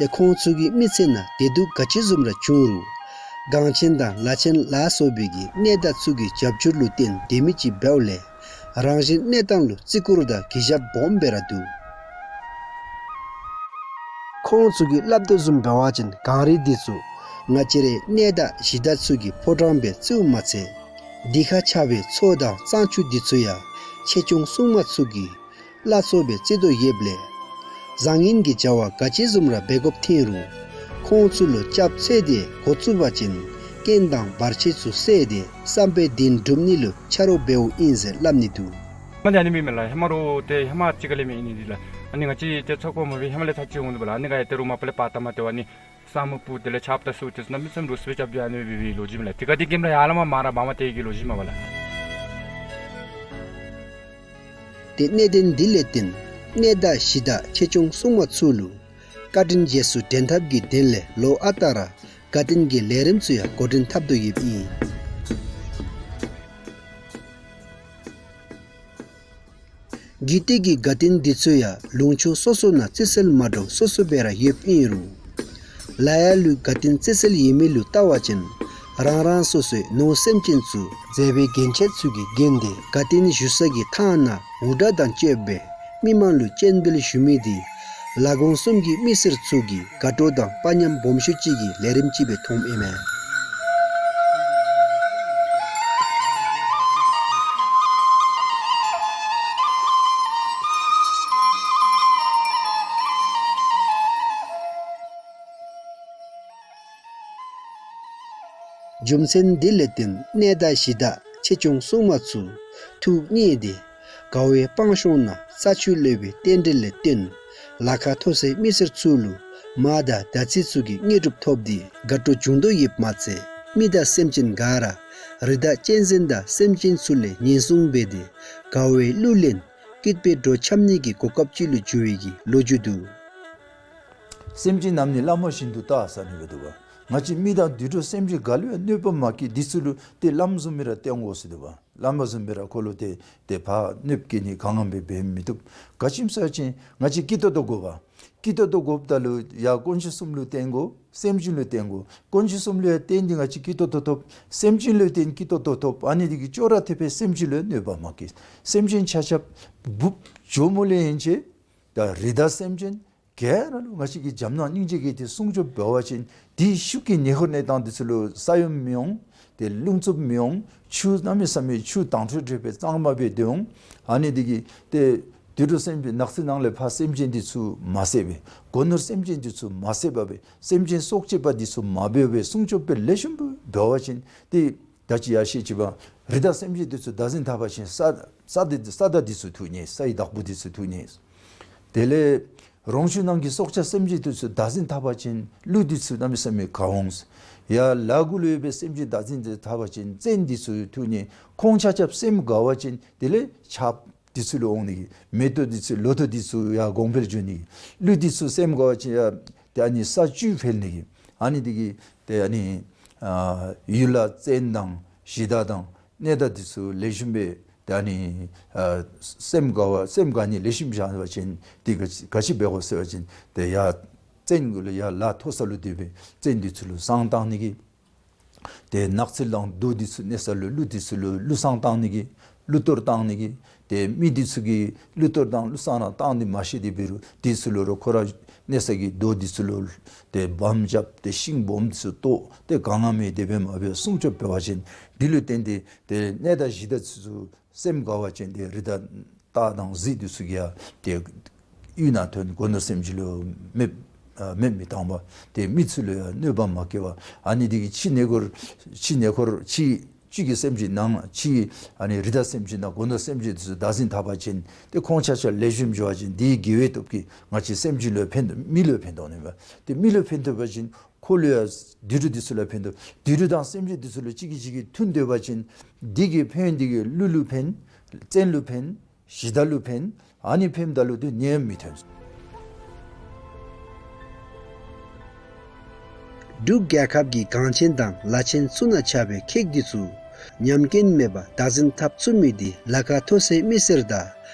ཏེ་ཁོང་ཚུ་གི་མི་ཚེ་ནང་བདེ་སྡུག་ག་ཅི་བཟུམ་ར་བྱུང་རུང་ གངས་ཅན་དང་ལ་ཆེན་ལ་སོགས་པའི་གི་གནས་བདག་ཚུ་གི་རྒྱབ་སྐྱོར་ལུ་བརྟེན་སྡོད་མི་ཅིག་འབདཝ་ལས་རང་བཞིན་གནས་སྟངས་ལུ་བརྩི་བཀུར་དང་གུས་ཞབས་སྦོམ་སྦེ་ར་འདུག། ཁོང་ཚུ་གིས་སླབ་དོ་བཟུམ་འབད་བ་ཅིན་གངས་རི་འདི་ཚུ་ང་བཅས་རའི་གནས་བདག་གཞི་བདག་ཚུ་གི་ཕོ་བྲང་སྦེ་བརྩིཝ་མ་ཚད་འདི་ཁར་ཆགས་པའི་མཚོ་དང་གཙང་ཆུ་འདི་ཚུ་ཡང་ཆེ་ཆུང་སྲུང་མ་ཚུ་གི་བླ་མཚོ་སྦེ་བརྩི་དོ་ཡོདཔ་ལས་བཟང་ངན་གྱི་བྱ་བ་ག་ཅི་བཟུམ་ར་འབད་དགོཔ་ཐོན་རུང་ཁོང་ཚུ་ལུ་སྐྱབས་འཚོལ་ཏེ་འགོ་བཙུགས་པ་ཅིན་རྐྱེན་དང་བར་ཆད་ཚུ་བསལ་ཏེ་བསམ་པའི་དོན་འགྲུབ་ནི་ལུ་ཆ་རོགས་འབདཝ་ཨིན་ཟེར་སླབ་ནི་འདུག། ཧེ་མ་ལས་ཨ་ནི་མེན་མས་ལགས། ཧེ་མ་རོགས་ཏེ་ཧེ་མ་ཅིག་ཁ་ལས་མེན་ཨིན་ནི་འདི་ལགས། ཨ་ནི་ང་བཅས་ཏེ་ཚོགས་འཁོར་མ་འབད་ཧེ་མ་ལས་ཚར་གཅིག་འོང་དོ་བ་ལགས། ཨ་ནི་ག་ཡ་ཏེ་རོགས་མ་པ་ལས་པར་བཏབ་མ་སྟེར་བ་ནི་ས་སྨུག་སྤུབས་དེ་ལས་ཆརཔ་དང་སོགས་ཏེ་གནམ་མེད་ས་མེད་ལོག་སི་སྦེ་རྐྱབ་སྡོད་ཨ་ནི་སྦེ་སྦེ་ལོ་རྒྱུས་མས་ལགས། ཏེ་ག་ཏེ་ཀེམ་ར་ཡར་ལས་མར་མར་ར་འབག་མ་སྟེར་གི་ལོ་རྒྱུས་མས་པ་ལགས། ཏེ་གནད་དོན་འདི་ལས་བརྟེན་གནས་བདག་གཞི་བདག་ཆེ་ཆུང་སྲུང་མ་ཚུ་ལུ་བཀའ་དྲིན་རྗེས་སུ་དྲན་ཐབས་ཀྱི་དོན་ལས་ལོ་ཨ་རྟག་ར་དགའ་སྟོན་གྱི་ལས་རིམ་ཚུ་ཡང་འགོ་འདྲེན་འཐབ་དོ་ཡོདཔ་ཨིན། རྒྱུད་སྟོད་ཀྱི་དགའ་སྟོན་འདི་ཚུ་ཡང་ལུང་ཕྱོགས་སོ་སོ་ནང་བརྩི་སྲོལ་མ་འདྲཝ་སོ་སོ་སྦེ་ར་ཡོདཔ་ཨིན་རུང་ལ་ཡ་ལུ་དགའ་སྟོན་བརྩི་སྲོལ་ཡོད་མི་ལུ་བལྟ་བ་ཅིན་རང་རང་སོ་སོའི་ནོར་སེམས་ཅན་ཚུ་མཛད་པའི་རྒྱན་ཆ་ཚུ་གིས་བརྒྱན་ཏེ་དགའ་སྟོན་ཞུ་ས་གི་ཐང་ནང་འུར་སྒྲ་དང་བཅསཔ་སྦེ་མི་མང་ལུ་སྤྱན་འབུལ་ཞུ་མི་འདི་ལ་དགོངས་གསུམ་གྱི་མི་སེར་ཚུ་གི་དགའ་སྤྲོ་དང་དཔའ་ཉམས་སྦོམ་ཤོས་ཅིག་གི་ལས་རིམ་ཅིག་སྦེ་མཐོངམ་ཨིན་མས། རྒྱུ་མཚན་འདི་ལས་བརྟེན་གནས་བདག་གཞི་བདག་ཆེ་ཆུང་སྲུང་མ་ཚུ་ཐུགས་མཉེས་ཏེ་དགའ་བའི་སྤང་ཤོང་ནང་ས་ཆུ་ལེགས་པའི་རྟེན་འབྲེལ་ལས་བརྟེན་ལ་ཁ་མཐོ་སའི་མི་སེར་ཚུ་ལུ་མ་དང་ཟླ་ཚེས་ཚུ་གི་དངོས་གྲུབ་ཐོབ་སྟེ་དགའ་སྤྲོ་བྱུང་དོ་ཡོདཔ་མ་ཚད་མི་དང་སེམས་ཅན་ག་ར་རི་དྭགས་གཅན་གཟན་དང་སེམས་ཅན་ཚུ་ལས་ངན་སོང་འབད་དེ་དགའ་བའི་གླུ་ལེན་སྐྱིད་པའི་འགྲོ་འཆམ་ནི་གི་གོ་སྐབས་ཅིག་ལུ་འགྱུར་བའི་གི་ལོ་རྒྱུས་འདུག། སེམས་ཅན་རྣམས་ནི་བླ་མ་བཞིན་དུ་བལྟ་ཟེར་ཨ་ནི་སྦེ་འདུག་པ། ང་བཅས་མི་དང་དུད་འགྲོ་སེམས་ཅན་ག་ལུ་ཡང་གནོད་པ་མ་བཀལ། འདི་ཚུ་ལུ་ཏེ་བླམ་བཟུམ་སྦེ་ར་བསྟེན་དགོ་ཟེར་འདུག་པ། བླམ་བཟུམ་སྦེ་ར་ཁོ་ལུ་ཏེ་ཏེ་ཕར་གནོདཔ་བཀལ་ནི་ག་ནི་འབད་འབད་མི་བཏུབ། ག་ཅི་སྨོ་ཟེར་བ་ཅིན་ང་བཅས་སྐྱིད་ཏོག་ཏོ་དགོ་པ། སྐྱིད་ཏོག་ཏོ་དགོཔ་ད་ལུ་ཡ་དཀོན་མཆོག་གསུམ་ལུ་བརྟེན་དགོ། སེམས་ཅན་ལུ་བརྟེན་དགོ། དཀོན་མཆོག་གསུམ་ལུ་ཡང་བརྟེན་ཏེ་ང་བཅས་སྐྱིད་ཏོག་ཏོ་ཐོབ། སེམས་ཅན་ལུ་བརྟེན་སྐྱིད་ཏོག་ཏོ་ཐོབ། ཨ་ནི་འདི་གིས་ཅོག་ར་འཐདཔ་སྦེ་སེམས་ཅན་ལུ་གནོད་པ་མ་བཀལ། སེམས་ཅན་ཆ་ཁྱབ་འབུཔ་ཇོ་མོ་ལས་ཡན་ཆད་ད་རི་དྭགས་སེམས་ཅན་ག་ར་ལུ་ང་བཅས་ཀྱིས་འཇམ་ནང་སྙིང་རྗེ་བསྐྱེད་དེ་སྲུང་སྐྱོབ་འབད་བ་ཅིན་དེའི་ཤུགས་ཀྱིས་ཉེ་འཁོར་གནས་སྟངས་འདི་ཚུ་ལུ་ས་ཡོམ་མི་འོང་། ཏེ་རླུང་འཚུབ་མི་འོང་། ཆུ་གནམ་མེད་ས་མེད་ཆུ་དྭངས་ཁྲོལ་ཁྲོལ་སྦེ་གཙང་མ་སྦེ་སྡོད་འོང་། ཨ་ནི་འདི་གིས་ཏེ་དུད་འགྲོ་སེམས་ཅན་ནགས་ཚལ་ནང་ལས་ཕར་སེམས་ཅན་འདི་ཚུ་མ་བསད་པར་སྒོ་ནོར་སེམས་ཅན་འདི་ཚུ་མ་བསད་པར་སྦེ་སེམས་ཅན་སྲོག་བཅད་པ་འདི་ཚུ་མ་འབད་བར་སྲུང་སྐྱོབ་སྦེ་ལེགས་ཤོམ་སྦེ་འབད་བ་ཅིན་ཏེ་ད་ཅི་ཡར་བཤད་ཅི་བ་རི་དྭགས་སེམས་ཅན་འདི་ཚུ་བདག་འཛིན་འཐབ་པ་ཅིན་ས་ས་འདི་ས་དག་འདི་ཚུ་ཐུག་ནི། སའི་བདག་པོ་འདི་ཚུ་ཐུག་ནི། དེ་ལས་རོང་ཆུ་ནང་གི་སྲོག་ཆགས་སེམས་ཅན་འདི་ཚུ་བདག་འཛིན་འཐབ་པ་ཅིན་ཀླུ་འདི་ཚུ་གནམ་མེད་ས་མེད་དགའ་འོང་། ཡར་ལ་གུ་ལུ་ཡོད་པའི་སེམས་ཅན་བདག་འཛིན་འདི་འཐབ་པ་ཅིན་བཙན་འདི་ཚུ་ཐུག་ནི། ཁོང་ཆ་ཁྱབ་སེམས་དགའ་བ་ཅིན་དེ་ལས་ཆརཔ་འདི་ཚུ་ལུ་འོང་ནི་གི་མེ་ཏོག་འདི་ཚུ་ལོ་ཐོག་འདི་ཚུ་ཡར་གོང་འཕེལ་འགྱོ་ནི་གི། ཀླུ་འདི་ཚུ་སེམས་དགའ་བ་ཅིན་ཡར་ཏེ་ཨ་ནི་ས་བཅུད་འཕེལ་ནི་གི། ཨ་ནི་འདི་གིས་ཏེ་ཨ་ནི་ཨ་ཡུལ་ལ་བཙན་དང་གཞི་བདག་དང་གནས་བདག་འདི་ཚུ་ལེགས་ཤོམ་སྦེ་ཏེ་ཨ་ནི་ཨ་སེམས་དགའ་བ་སེམས་དགའ་ནི་ལེགས་ཤོམ་བཞག་པ་ཅིན་འདི་ག་ག་ཅི་འབད་དགོ་ཟེར་བ་ཅིན་ཏེ་ཡར་བཙན་གུ་ལུ་ཡར་ལ་མཐོ་ས་ལུ་སྡོད་པའི་བཙན་འདི་ཚུ་ལུ་བསང་བཏང་ནི་གི། ཏེ་ནགས་ཚལ་དང་རྡོ་འདི་ཚུ་གནས་ས་ལུ་ཀླུ་འདི་ཚུ་ལུ་ཀླུ་བསང་བཏང་ནི་གི། ཀླུ་གཏོར་བཏང་ནི་གི། ཏེ་མི་འདི་ཚུ་གིས་ཀླུ་གཏོར་དང་ཀླུ་བསང་ར་བཏང་ནི་མ་ཤེས་ཏེ་འབད་རུང་འདི་ཚུ་ལུ་རོགས་ཁོ་ར་གནས་ས་གི་རྡོ་འདི་ཚུ་ལུ་ཏེ་བམ་རྐྱབ་སྟེ་ཤིང་སྦོམ་འདི་ཚུ་བཏོག་སྟེ་ག་ནི་འབད་དེ་སྦེ་མ་འབད་སྲུང་སྐྱོབ་འབད་བ་ཅིན་འདི་ལུ་བརྟེན་ཏེ་ཏེ་གནས་བདག་གཞི་བདག་འདི་ཚུ་སེམས་དགའ་བ་ཅིན་ཏེ་རི་དྭགས་སྟག་དང་གཟིག་འདི་ཚུ་གིས་ཡང་ཏེ་གཡུས་ནང་ཐོན། སྒོ་ནོར་སེམས་ཅན་ལུ་མེདཔ་ཨ་མེདཔ་མི་བཏང་བ། ཏེ་མི་ཚུ་ལུ་ཡང་གནོད་པ་མ་བཀལ་བ། ཨ་ནི་འདི་གིས་ཕྱི་ཉེ་འཁོར་ཕྱི་ཉེ་འཁོར་ཕྱི་ཕྱི་གི་སེམས་ཅན་ནང་ཕྱི་ཨ་ནི་རི་དྭགས་སེམས་ཅན་དང་སྒོ་ནོར་སེམས་ཅན་འདི་ཚུ་བདག་འཛིན་འཐབ་པ་ཅིན་ཏེ་ཁོང་ཆ་ཁྱབ་ལེགས་ཤོམ་འགྱོ་བ་ཅིན་འདི་གི་དགེ་བའི་སྟོབས་ཀྱིས་ང་བཅས་སེམས་ཅན་ལུ་ཡང་ཕན་ཐོགས། མི་ལུ་ཡང་ཕན་ཐོགས་ནི་མས། ཏེ་མི་ལུ་ཕན་ཐོགས་པ་ཅིན་ཁོ་ལུ་ཡང་དུད་འགྲོ་འདི་ཚུ་ལུ་ཕན་ཐོགས། དུད་འགྲོ་དང་སེམས་ཅན་འདི་ཚུ་ལུ་གཅིག་གིས་གཅིག་གིས་མཐུན་སྡོད་པ་ཅིན་འདི་གི་ཕན་འདི་གིས་ཀླུ་ལུ་ཕན། བཙན་ལུ་ཕན། གཞི་བདག་ལུ་ཕན། ཨ་ནི་ཕནམ་ད་ལུ་ཏེ་ནད་མི་ཐོན། འབྲུག་རྒྱལ་ཁབ་ཀྱི་གངས་ཅན་དང་ལ་ཆེན་ཚུ་ནང་ཆགས་པའི་ཁྱེགས་འདི་ཚུ་ཉམས་རྐྱེན་མེད་པར་བདག་འཛིན་འཐབ་ཚུགས་མི་འདི་ལ་ཁ་མཐོ་སའི་མི་སེར་དང་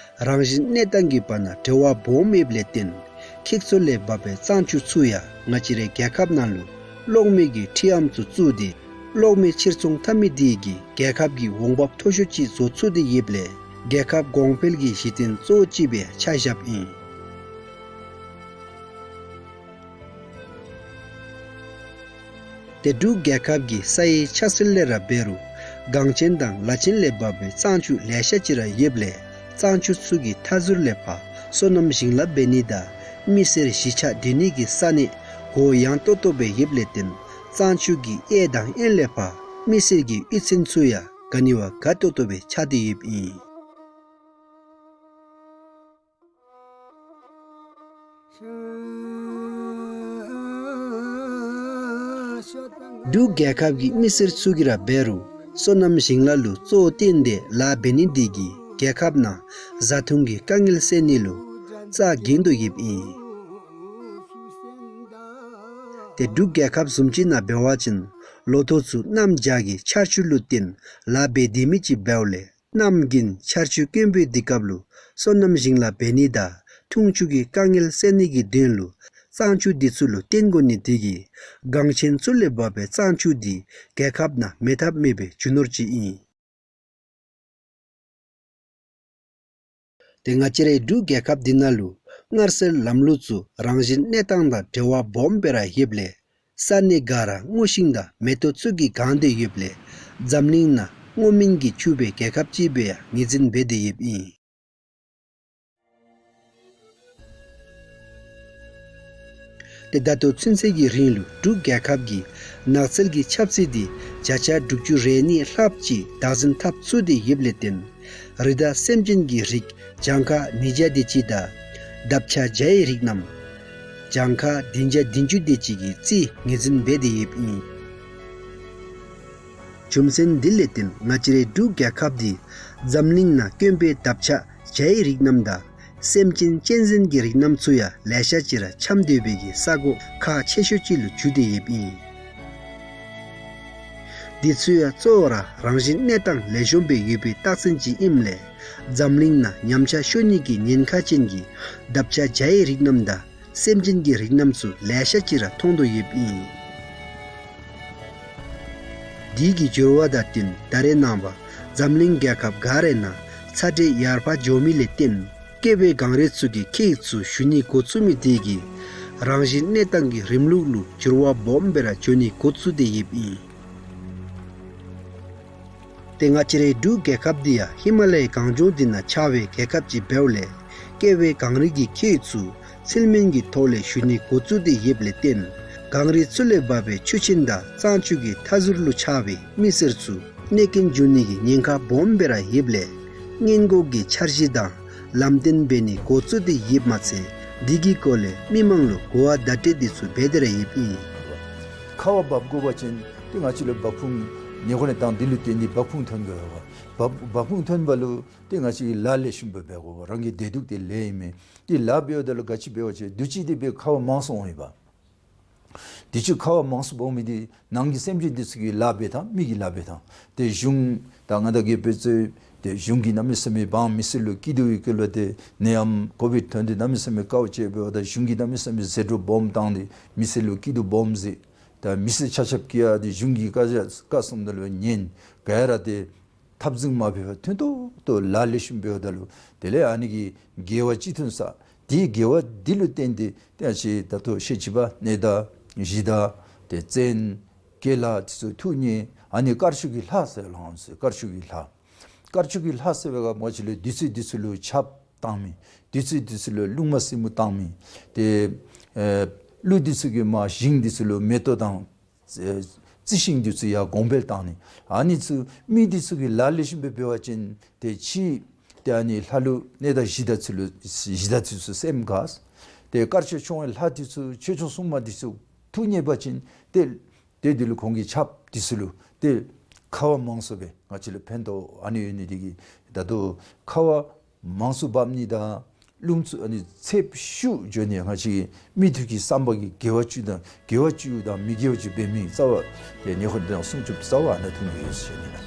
རང་བཞིན་གནས་སྟངས་ཀྱི་བར་ན་འབྲེལ་བ་སྦོམ་ཡོདཔ་ལས་བརྟེན་ཁྱེགས་ཚུ་ལས་འབབ་པའི་གཙང་ཆུ་ཚུ་ཡང་ང་བཅས་རའི་རྒྱལ་ཁབ་ནང་ལུ་ གློག་མེ་གི་འཕྲུལ་ཨམ་ཚུ་བཙུགས་ཏེ་གློག་མེ་ཕྱིར་ཚོང་འཐབ་མི་དེ་གིས་རྒྱལ་ཁབ་ཀྱི་འོང་འབབ་མཐོ་ཤོས་ཅིག་བཟོ་ཚུགས་ཏེ་ཡོདཔ་ལས་རྒྱལ་ཁབ་གོང་འཕེལ་གྱི་གཞི་རྟེན་གཙོ་བོ་ཅིག་སྦེ་ཆ་བཞགཔ་ཨིན། ཏེ་འབྲུག་རྒྱལ་ཁབ་ཀྱི་ས་ཡི་ཆགས་སྲོལ་ལས་ར་འབད་རུང་གངས་ཅན་དང་ལ་ཆེན་ལས་འབབ་པའི་གཙང་ཆུ་ལེ་ཤ་ཅིག་ར་ཡོདཔ་ལས་གཙང་ཆུ་ཚུ་གི་མཐའ་ཟུར་ལས་ཕར་སོ་ནམ་ཞིང་ལཱ་འབད་ནི་དང་མི་སེར་གཞིས་ཆགས་སྡོད་ནི་གི་ས་གནས་གུ་ཡངས་ཏོག་ཏོ་སྦེ་ཡོདཔ་ལས་བརྟེན་གཙང་ཆུ་གི་གཡས་དང་གཡོན་ལས་ཕར་མི་སེར་གྱི་གཡུས་ཚན་ཚུ་ཡང་ག་ནི་བ་དགའ་ཏོག་ཏོ་སྦེ་ཆགས་ཏེ་ཡོདཔ་ཨིན། འབྲུག་རྒྱལ་ཁབ་ཀྱི་མི་སེར་ཚུ་གིས་ར་འབད་རུང་སོ་ནམ་ཞིང་ལཱ་ལུ་གཙོ་བོ་བཏོན་ཏེ་ལཱ་འབད་ནི་དེ་གིས་རྒྱལ་ཁབ་ནང་བཟའ་འཐུང་གི་དཀའ་ངལ་སེལ་ནི་ལུ་རྩ་འགེངས་དོ་ཡོདཔ་ཨིན། ཏེ་འབྲུག་རྒྱལ་ཁབ་བཟུམ་ཅིག་ནང་འབད་བ་ཅིན་ལོ་ཐོག་ཚུ་གནམ་བྱཱར་གྱི་ཆར་ཆུ་ལུ་བརྟེན་ལཱ་འབད་སྡོད་མི་ཅིག་འབདཝ་ལས་གནམ་དགུན་ཆར་ཆུ་དཀོན་པོའི་དུས་སྐབས་ལུ་སོ་ནམ་ཞིང་ལཱ་འབད་ནི་དང་འཐུང་ཆུ་གི་དཀའ་ངལ་སེལ་ནི་གི་དོན་ལུ་གཙང་ཆུ་འདི་ཚུ་ལུ་བརྟེན་དགོ་ནི་དེ་གིས་གངས་ཅན་ཚུ་ལས་འབབ་པའི་གཙང་ཆུ་འདི་རྒྱལ་ཁབ་ནང་མེད་ཐབས་མེད་པའི་རྒྱུ་ནོར་ཅིག་ཨིན། ཏེ་ང་བཅས་རའི་འབྲུག་རྒྱལ་ཁབ་འདི་ནང་ལུ་མངར་ཟས་ལམ་ལུགས་ཚུ་རང་བཞིན་གནས་སྟངས་དང་འབྲེལ་བ་སྦོམ་སྦེ་ར་ཡོདཔ་ལས་ས་གནས་ག་ར་སྔོ་ཤིང་དང་མེ་ཏོག་ཚུ་གིས་གང་སྟེ་ཡོདཔ་ལས་འཛམ་གླིང་ནང་སྔོ་སྨན་གྱིས་ཕྱུག་པའི་རྒྱལ་ཁབ་ཅིག་སྦེ་ཡང་ངོས་འཛིན་འབད་དེ་ཡོདཔ་ཨིན། ཏེ་ད་ལྟོ་ཚུན་ཚོད་ཀྱི་རིང་ལུ་འབྲུག་རྒྱལ་ཁབ་ཀྱིས་ནགས་ཚལ་གྱི་ཁྱབ་ཚད་འདི་བརྒྱ་ཆ་དྲུག་ཅུ་རེ་གཉིས་ལྷགཔ་ཅིག་བདག་འཛིན་འཐབ་ཚུགས་ཏེ་ཡོདཔ་ལས་བརྟེན་རི་དྭགས་སེམས་ཅན་གྱི་རིགས་གྱངས་ཁ་ཉིས་བརྒྱ་དེ་ཅིག་དང་འདབ་ཆགས་བརྒྱ་ཡི་རིགས་རྣམས་གྱངས་ཁ་བདུན་བརྒྱ་བདུན་ཅུ་དེ་ཅིག་གི་རྩིས་ངོས་འཛིན་འབད་དེ་ཡོདཔ་ཨིན། རྒྱུ་མཚན་འདི་ལས་བརྟེན་ང་བཅས་རའི་འབྲུག་རྒྱལ་ཁབ་འདི་འཛམ་གླིང་ནང་དཀོན་པའི་འདབ་ཆགས་བརྒྱ་ཡི་རིགས་རྣམས་དང་སེམས་ཅན་གཅན་གཟན་གྱི་རིགས་རྣམས་ཚུ་ཡང་ལེ་ཤ་ཅིག་ར་འཁྱམས་སྡོད་པའི་གི་ས་གོ་ཁག་ཆེ་ཤོས་ཅིག་ལུ་གྱུར་ཏེ་ཡོདཔ་ཨིན། འདི་ཚུ་ཡང་གཙོ་བོ་ར་རང་བཞིན་གནས་སྟངས་ལེགས་ཤོམ་སྦེ་ཡོད་པའི་རྟགས་མཚན་ཅིག་ཨིནམ་ལས་འཛམ་གླིང་ནང་ཉམས་ཆག་ཤོར་ནི་གི་ཉེན་ཁ་ཅན་གྱི་འདབ་ཆགས་བརྒྱ་ཡི་རིགས་རྣམས་དང་སེམས་ཅན་གྱི་རིགས་རྣམས་ཚུ་ལེ་ཤ་ཅིག་ར་མཐོང་དོ་ཡོདཔ་ཨིན། དེ་གི་འགྱུར་བ་དང་བསྟུན་ད་རེས་ནངས་པ་འཛམ་གླིང་རྒྱལ་ཁབ་ག་རའི་ནང་ཚ་དྲོད་ཡར་འཕར་འགྱོ་མི་ལས་བརྟེན་ཀེ་བའི་གངས་རི་ཚུ་གི་ཁྱེགས་ཚུ་ཞུ་ནི་འགོ་བཙུགས་མི་དེ་གིས་རང་བཞིན་གནས་སྟངས་ཀྱི་རིམ་ལུགས་ལུ་འགྱུར་བ་སྦོམ་སྦེ་ར་འགྱོ་ནི་འགོ་བཙུགས་ཏེ་ཡོདཔ་ཨིན། ཏེ་ང་བཅས་རའི་འབྲུག་རྒྱལ་ཁབ་འདི་ཡང་ཧི་མ་ལ་ཡའི་གངས་ལྗོངས་འདི་ནང་ཆགས་པའི་རྒྱལ་ཁབ་ཅིག་འབདཝ་ལས་ཀེ་བའི་གངས་རི་གི་ཁྱེགས་ཚུ་ཚིལ་སྨན་གྱི་ཐོག་ལས་ཞུ་ནི་འགོ་བཙུགས་ཏེ་ཡོདཔ་ལས་བརྟེན་གངས་རི་ཚུ་ལས་འབབ་པའི་ཆུ་ཆེན་དང་གཙང་ཆུ་གི་མཐའ་ཟུར་ལུ་ཆགས་པའི་མི་སེར་ཚུ་གནོད་སྐྱོན་འབྱུང་ནི་གི་ཉེན་ཁ་སྦོམ་སྦེ་ར་ཡོདཔ་ལས་སྔོན་འགོག་གི་འཆར་གཞི་དང་ལམ་སྟོན་འབད་ནི་འགོ་བཙུགས་ཏེ་ཡོདཔ་མ་ཚད་འདི་གི་སྐོར་ལས་མི་མང་ལུ་གོ་བ་བརྡ་སྤྲོད་འདི་ཚུ་འབད་དེ་ར་ཡོདཔ་ཨིན། ཁ་བ་འབབ་དགོ་པ་ཅིན་ཏེ་ང་བཅས་ལུ་བ་ཕུང་ཉེ་འཁོར་ནི་དང་འདི་ལུ་བརྟེན་ཏེ་བ་ཕུང་ཐོན་དགོ་པས། བ་བ་ཕུང་ཐོན་པ་ལུ་ཏེ་ང་བཅས་ལཱ་ལེགས་ཤོམ་སྦེ་འབད་དགོ་པས། རང་གི་བདེ་སྡུག་འདི་ལས་ཨིན་མས། ཏེ་ལཱ་འབདཝ་ད་ལུ་ག་ཅི་འབད་བ་ཅིན་དུས་ཅི་འདི་སྦེ་ཁ་བ་མང་སུ་འོང་ཡི་པ། དུས་ཅི་ཁ་བ་མང་སུ་འོང་མི་འདི་ནང་གི་སེམས་ཅན་འདི་ཚུ་གི་ལཱ་འབད་ཐངས་མི་གི་ལཱ་འབད་ཐངས། ཏེ་གཞུང་ད་ང་བཅས་ཀྱིས་འབད་ཚུགས་ཏེ་གཞུང་གིས་གནམ་མེད་ས་མེད་འབངས་མི་སེར་ལུ་སྐྱིད་སྡུག་གི་སྐོར་ལུ་ཏེ་ནད་ཡམས་ཀོ་བིཌ་ཐོན་ཏེ་གནམ་མེད་ས་མེད་དཀའཝ་སྤྱད་འབདཝ་ད་གཞུང་གིས་གནམ་མེད་ས་མེད་ཟད་འགྲོ་སྦོམ་བཏང་སྟེ་མི་སེར་ལུ་སྐྱིད་སྡུག་སྦོམ་མཛད། ད་མི་སེར་ཆ་ཁྱབ་ཀྱིས་ཡང་ཏེ་གཞུང་གི་བཀའ་རྒྱ་བཀའ་གསུངམ་ད་ལུ་ཉན། ག་ར་ཏེ་འཐབ་འཛིང་མ་འབད་བར་མཐུན་ཏོག་ཏོ་ལཱ་ལེགས་ཤོམ་འབདཝ་ད་ལུ་དེ་ལས་ཨ་ནི་གིས་དགེ་བ་ཅིག་ཐོན་ས། དེའི་དགེ་བ་འདི་ལུ་བརྟེན་ཏེ་ཏེ་ཨ་ཙི་ད་ལྟོ་ཤེས་བྱ་བ་གནས་བདག་གཞི་བདག་ཏེ་བཙན་དགེ་ལགས་འདི་ཚུ་ཐུགས་མཉེས། ཨ་ནི་དཀར་ཕྱོགས་ཀྱི་ལྷ་ཟེར་ལོ་ཟེར། དཀར་ཕྱོགས་ཀྱི་ལྷ། དཀར་ཕྱོགས་ཀྱི་ལྷ་ཟེར་བའི་ག་མ་ཅིག་ལས་བདུད་རྩི་འདི་ཚུ་ལུ་ཆརཔ་བཏང་མི། བདུད་རྩི་འདི་ཚུ་ལུ་རླུང་མ་བསིལ་མོ་བཏང་མི། ཏེ་ཨེ་ཀླུ་འདི་ཚུ་གིས་མ་ཞིང་འདི་ཚུ་ལུ་མེ་ཏོག་དང་རྩི་ཤིང་འདི་ཚུ་ཡང་གོང་འཕེལ་བཏང་ནི། ཨ་ནི་ཚུ་མི་འདི་ཚུ་གིས་ལཱ་ལེགས་ཤོམ་སྦེ་འབད་བ་ཅིན་ཏེ་ཕྱི་ཏེ་ཨ་ནི་ལྷ་ཀླུ་གནས་བདག་གཞི་བདག་ཚུ་ལུ་གཞི་བདག་ཚུ་ཚུ་སེམས་དགའ། ཏེ་དཀར་ཕྱོགས་མཆོག་དབང་ལྷ་འདི་ཚུ་ཆོས་སྐྱོང་སྲུང་མ་འདི་ཚུ་ཐུགས་མཉེས་པ་ཅིན་ཏེ་ཏེ་འདི་ལུ་ཁོང་གི་ཆརཔ་འདི་ཚུ་ལུ་ཏེ་ཁ་བ་མང་སུ་སྦེ་ང་བཅས་ལུ་ཕན་ཐོགས་ཨ་ནི་ཡོད་ནི་འདི་གིས་ད་ལྟོ་ཁ་བ་མང་སུ་འབབ་ནི་དང་རླུང་ཚུ་ཨ་ནི་ཚད་ཤུགས་འགྱོ་ནི་ང་བཅས་མི་ཐུགས་ཀྱི་བསམ་པ་གི་དགེ་བ་བཅུ་དང་དགེ་བ་བཅུ་དང་མི་དགེ་བ་བཅུ་འབད་མི་རྩ་བ་ཏེ་ཉེ་འཁོར་དང་སྲུང་སྐྱོབ་རྩ་བ་ཨ་ནཱ་ཐུག་ནི་ཡོད་ཟེར་ནི་ལགས།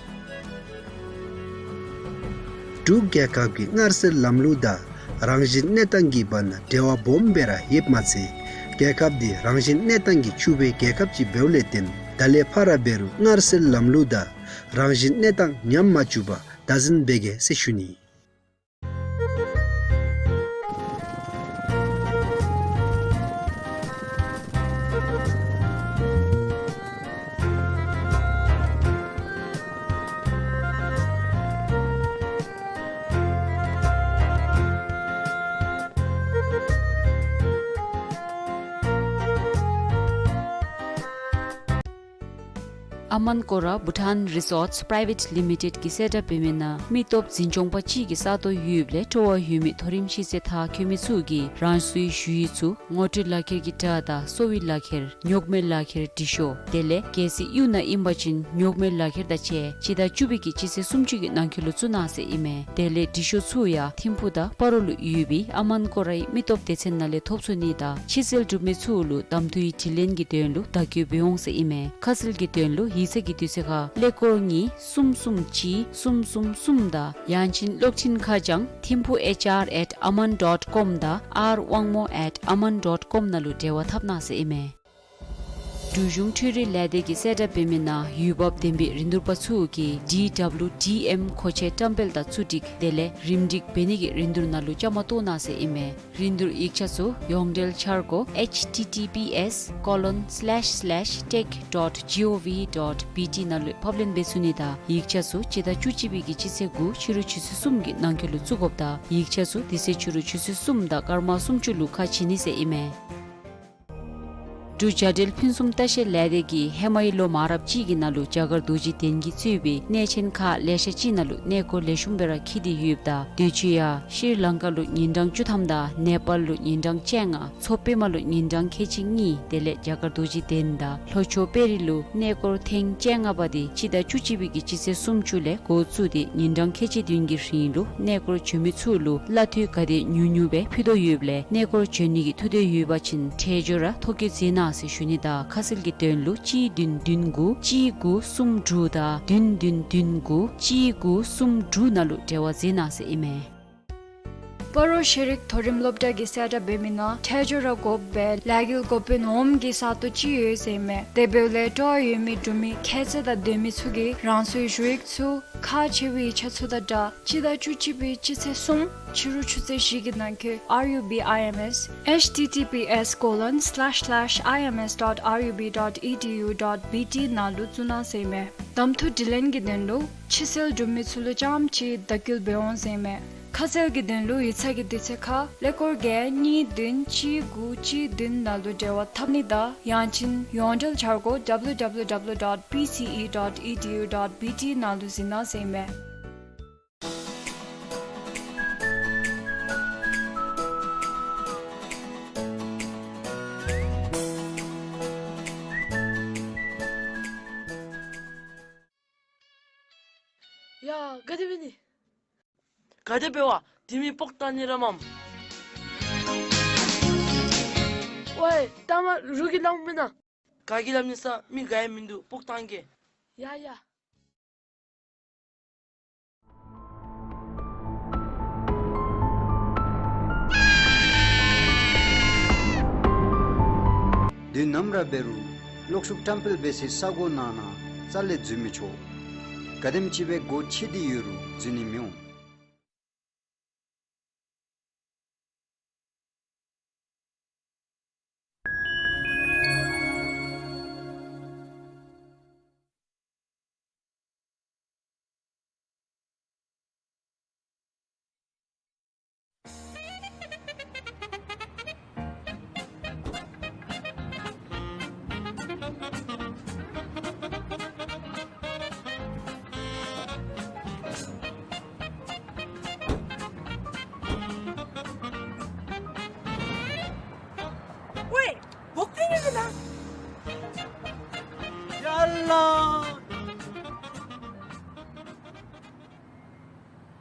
འབྲུག་རྒྱལ་ཁབ་ཀྱི་མངར་ཟས་ལམ་ལུགས་དང་རང་བཞིན་གནས་སྟངས་ཀྱི་བར་ན་འབྲེལ་བ་སྦོམ་སྦེ་ར་ཡོདཔ་མ་ཚད་ རྒྱལ་ཁབ་འདི་རང་བཞིན་གནས་སྟངས་ཀྱིས་ཕྱུག་པའི་རྒྱལ་ཁབ་ཅིག་འབདཝ་ལས་བརྟེན་ད་ལས་ཕར་འབད་རུང་སྔར་སྲོལ་ལམ་ལུགས་དང་རང་བཞིན་གནས་སྟངས་ཉམས་མ་བཅུག་པར་བདག་འཛིན་འབད་གེ་ཟེར་ཞུ་ནི། ཨ་མཱན་ཀོ་ར་བྷུ་ཊཱན་རི་སོརཊསི་པི་རའི་ཝེཊ་ལི་མི་ཊེཌ་ཀྱིས་གསལ་བསྒྲགས་འབད་མི་ནང་མི་སྟོབས་འཛིན་སྐྱོང་པ་ཅིག་གི་ས་སྟོང་ཡོདཔ་ལས་སྤྲོ་བ་ཡོད་མི་མཐོ་རིམ་ཤེས་ཚད་མཐར་འཁྱོལ་མི་ཚུ་གིས་རང་སོའི་ཞུ་ཡིག་ཚུ་ངོ་སྤྲོད་ལག་ཁྱེར་གྱི་སྒྲ་དང་གསོ་བའི་ལག་ཁྱེར་ཉོག་མེད་ལག་ཁྱེར་འབྲི་ཤོག། དེ་ལས་གལ་སྲིད་གཡུས་ནང་ཨིན་པ་ཅིན་ཉོག་མེད་ལག་ཁྱེར་དང་བཅས་སྤྱི་ཟླ་བཅུ་པའི་གི་སྤྱི་ཚེས་སུམ་ཅུ་གི་ནང་འཁོད་ལུ་བཙུགས་གནང་ཟེར་ཨིན་མས། དེ་ལས་འབྲི་ཤོག་ཚུ་ཡང་ཐིམ་ཕུག་དང་སྤ་རོ་ལུ་ཡོད་པའི་ཨ་མཱན་ཀོ་རའི་མི་སྟོབས་སྡེ་ཚན་ནང་ལས་ཐོབ་ཚུགས་ནི་དང་ཕྱི་སེལ་གྲུབ་མི་ཚུ་ལུ་གདམ་འཐུའི་དྲི་ལན་གྱི་དོན་ལུ་བརྡ་བསྐྱོན་འབད་འོང་ཟེར་ཨིན་མས། ཁ་གསལ་གྱི་དོན་ལུ་ཡིག་ཚང་གི་དུས་ཚོད་ཁར་ཀླད་ཀོར་གཉིས་གསུམ་གསུམ་གཅིག་གསུམ་གསུམ་གསུམ་དང་ཡང་ཅིན་གློག་འཕྲིན་ཁ་བྱང་ཐིམ་ཕུག་ཨེཆ་ཨར་ཨེཊ་ཨ་མཱན་ཌོཊ་ཀོམ་དང་ཨར་ཝང་མོ་ཨེཊ་ཨ་མཱན་ཌོཊ་ཀོམ་ནང་ལུ་འབྲེལ་བ་འཐབ་གནང་ཟེར་ཨིན་མས། འབྲུག་གཞུང་འཕྲུལ་རིག་ལས་སྡེ་གིས་གསལ་བསྒྲགས་འབད་མི་ནང་འོས་འབབ་ལྡན་པའི་རིན་བསྡུར་པ་ཚུ་གིས་ཌི་ཌབ་ལིའུ་ཌི་ཨེམ་མཁོ་ཆས་བཀྲམ་སྤེལ་དང་བཙུགས་སྒྲིག་དེ་ལས་རིམ་སྒྲིག་འབད་ནི་གི་རིན་བསྡུར་ནང་ལུ་བཅའ་མར་གཏོགས་གནང་ཟེར་ཨིན་མས། རིན་བསྡུར་ཡིག་ཆ་ཚུ་ཡོངས་འབྲེལ་འཆར་སྒོ་ཨེཆ་ཊི་ཊི་པི་ཨེསི་ཀོ་ལོན་སི་ལེཤ་སི་ལེཤ་ཊེཀ་ཌོཊ་ཇི་ཨོ་ཝི་ཌོཊ་བི་ཊི་ནང་ལུ་ཕབ་ལེན་འབད་ཚུགས་ནི་དང་ཡིག་ཆ་ཚུ་སྤྱི་ཟླ་བཅུ་གཅིག་པའི་གི་སྤྱི་ཚེས་དགུ་ཕྱི་རུ་ཆུ་ཚོད་གསུམ་གྱི་ནང་འཁོད་ལུ་བཙུགས་དགོཔ་དང་ཡིག་ཆ་ཚུ་དེ་ཚེ་ཕྱི་རུ་ཆུ་ཚོད་གསུམ་དང་སྐར་མ་སུམ་ཅུ་ལུ་ཁ་ཕྱེ་ནི་ཟེར་ཨིན་མས། འབྲུག་བྱ་བྲལ་ཕུན་སུམ་ལྟ་བཤལ་ལས་སྡེ་གིས་ཧེ་མའི་ལོ་མང་རབས་ཅིག་གི་ནང་ལུ་རྒྱ་གར་རྡོ་རྗེ་གདན་གྱིས་གཙོས་པའི་གནས་ཆེན་ཁག་ལེ་ཤ་ཅིག་ནང་ལུ་གནས་སྐོར་ལེགས་ཤོམ་སྦེ་ར་འཁྱིད་དེ་ཡོདཔ་ད་དུས་ཅི་ཡང་ཤྲི་ལང་ཀ་ལུ་ཉིན་གྲངས་བཅུ་ཐམ་དང་ནེ་པཱལ་ལུ་ཉིན་གྲངས་བཅོ་ལྔ་མཚོ་པདྨ་ལུ་ཉིན་གྲངས་ཁལ་གཅིག་གཉིས་དེ་ལས་རྒྱ་གར་རྡོ་རྗེ་གདན་དང་ལྷོ་ཕྱོགས་དཔལ་རི་ལུ་གནས་སྐོར་ཐེངས་བཅོ་ལྔ་པ་དེ་སྤྱི་ཟླ་བཅུ་གཅིག་པའི་གི་སྤྱི་ཚེས་སུམ་ཅུ་ལས་འགོ་བཙུགས་ཏེ་ཉིན་གྲངས་ཁལ་གཅིག་བདུན་གྱི་རིང་ལུ་གནས་སྐོར་འབྱོན་མི་ཚུ་ལུ་གླ་འཐུས་ག་དེ་ཉུང་ཉུང་སྦེ་ཕུལ་དོ་ཡོདཔ་ལས་གནས་སྐོར་འབྱོན་ནི་གི་ཐུགས་འདོད་ཡོད་པ་ཅིན་འཕྲལ་མགྱོགས་ར་ཐོ་བཀོད་མཛད་གནང་ཟེར་ཞུ་ནི་དང་ཁ་གསལ་གྱི་དོན་ལུ་གཅིག་བདུན་བདུན་དགུ་གཅིག་དགུ་གསུམ་དྲུག་དང་བདུན་བདུན་བདུན་དགུ་གཅིག་དགུ་གསུམ་དྲུག་ནང་ལུ་འབྲེལ་བ་མཛད་གནང་ཟེར་ཨིན་མས། སྤ་རོ་ཤེས་རིག་མཐོ་རིམ་སློབ་གྲྭ་གིས་གསལ་བསྒྲགས་འབད་མི་ནང་འཕྲལ་མགྱོགས་ར་དགོ་པའི་ལས་འགུལ་འགོ་དཔོན་འོགམ་གྱི་ས་སྟོང་ཅིག་ཡོད་ཟེར་ཨིན་མས། དེ་འབདཝ་ལས་སྤྲོ་བ་ཡོད་མི་འབྲུག་མི་ཁྱད་ཚད་དང་ལྡན་མི་ཚུ་གིས་རང་སོའི་ཞུ་ཡིག་ཚུ་ཁག་ཆེ་བའི་ཡིག་ཆ་ཚུ་དང་སྦྲགས་སྤྱི་ཟླ་བཅུ་གཅིག་པའི་སྤྱི་ཚེས་གསུམ་ཕྱི་རུ་ཆུ་ཚོད་བཞི་གི་ནང་འཁོད་R U B I M S H T T P S colon slash slash I M S dot R U B dot E D U dot B T ནང་ལུ་བཙུགས་གནང་ཟེར་ཨིན་མས། གདམ་འཐུ་དྲི་ལན་གྱི་དོན་ལུ་ཕྱི་སེལ་གྲུབ་མི་ཚུ་ལུ་རྐྱངམ་ཅིག་བརྡ་བསྐྱོན་འབད་འོང་ཟེར་ཨིན་མས། ཁ་གསལ་གྱི་དོན་ལུ་ཡིག་ཚང་གི་དུས་ཚོད་ཁར་ཀླད་ཀོར་བརྒྱད་གཉིས་བདུན་གཅིག་དགུ་གཅིག་བདུན་ནང་ལུ་འབྲེལ་བ་འཐབ་ནི་དང་ཡང་ཅིན་ཡོངས་འབྲེལ་འཆར་སྒོ་W W W dot B C E dot E D U dot B T ནང་ལུ་གཟིགས་གནང་ཟེར་ཨིན་མས། ཡ་ག་དེ་འབད་ནི། ག་དེ་འབད་བ། དེ་མི་སྤོག་བཏང་ནི་ར་མས། ཝའེ་ལྟ་མ་རུ་གི་ལམ་མེན་ན། ག་གི་ལམ་ནི་ས་མི་ག་ཡང་མིན་འདུག། སྤོག་བཏང་གེ། ཡ་ཡ། དུས་ནམ་ར་འབད་རུང་གློག་ཤུགས་བཀྲམ་སྤེལ་འབད་སའི་ས་གོ་ནང་ན་རྩ་ལས་འཛུལ་མི་ཆོག། ག་དེམ་ཅིག་སྦེ་སྒོ་ཕྱེ་སྟེ་ཡོད་རུང་འཛུལ་ནི་མི་འོང་། ཝའེ་བོག་ཏེ་ཡོད་ན། ཡ་ལ།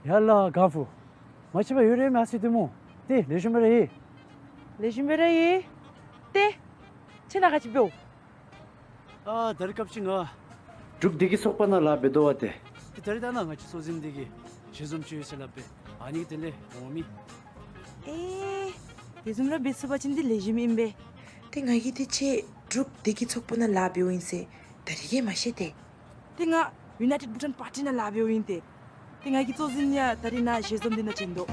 ཡ་ལ་ག་ཕུ། མ་ཕྱི་པ་ཡོད་རེ་མ་སི་དེ་མོ། ཏེ་ལེགས་ཤོམ་སྦེ་ར་ཡོད། ལེགས་ཤོམ་སྦེ་ར་ཡོད། ཏེ་ཁྱོད་ནཱ་ག་ཅི་འབདཝ། ཨ་ད་རིས་སྐབས་ཅིག་ང་འབྲུག་སྡེ་དགེ་ཚོགས་པ་ནང་ལཱ་འབད་དོ་བ་ཏེ། ཏེ་ད་རིས་ད་ནཱ་ང་བཅས་ཚོགས་འཛིན་འདི་གིས་ཞལ་འཛོམས་ཅིག་ཡོད་ཟེར་སླབ་པས། ཨ་ནི་གི་དོན་ལས་འོང་མི། ཨེ་དེ་བཟུམ་ར་འབད་ཚུགས་པ་ཅིན་འདི་ལེགས་ཤོམ་ཨིན་པས། ཏེ་ང་གིས་ཏེ་ཁྱེད་འབྲུག་བདེ་སྐྱིད་ཚོགས་པ་ནང་ལཱ་འབདཝ་ཨིན་ཟེར་ད་རིས་ཀྱང་མ་ཤེས་ཏེ། ཏེ་ང་ཡུ་ནའི་ཊེཌ་བྷུ་ཊཱན་པར་ཊི་ནང་ལཱ་འབདཝ་ཨིན་ཏེ། ཏེ་ང་གི་གཙོ་འཛིན་ཡང་ད་རིས་ནཱ་ཞལ་འཛོམས་འདི་ནང་བྱོན་དོ།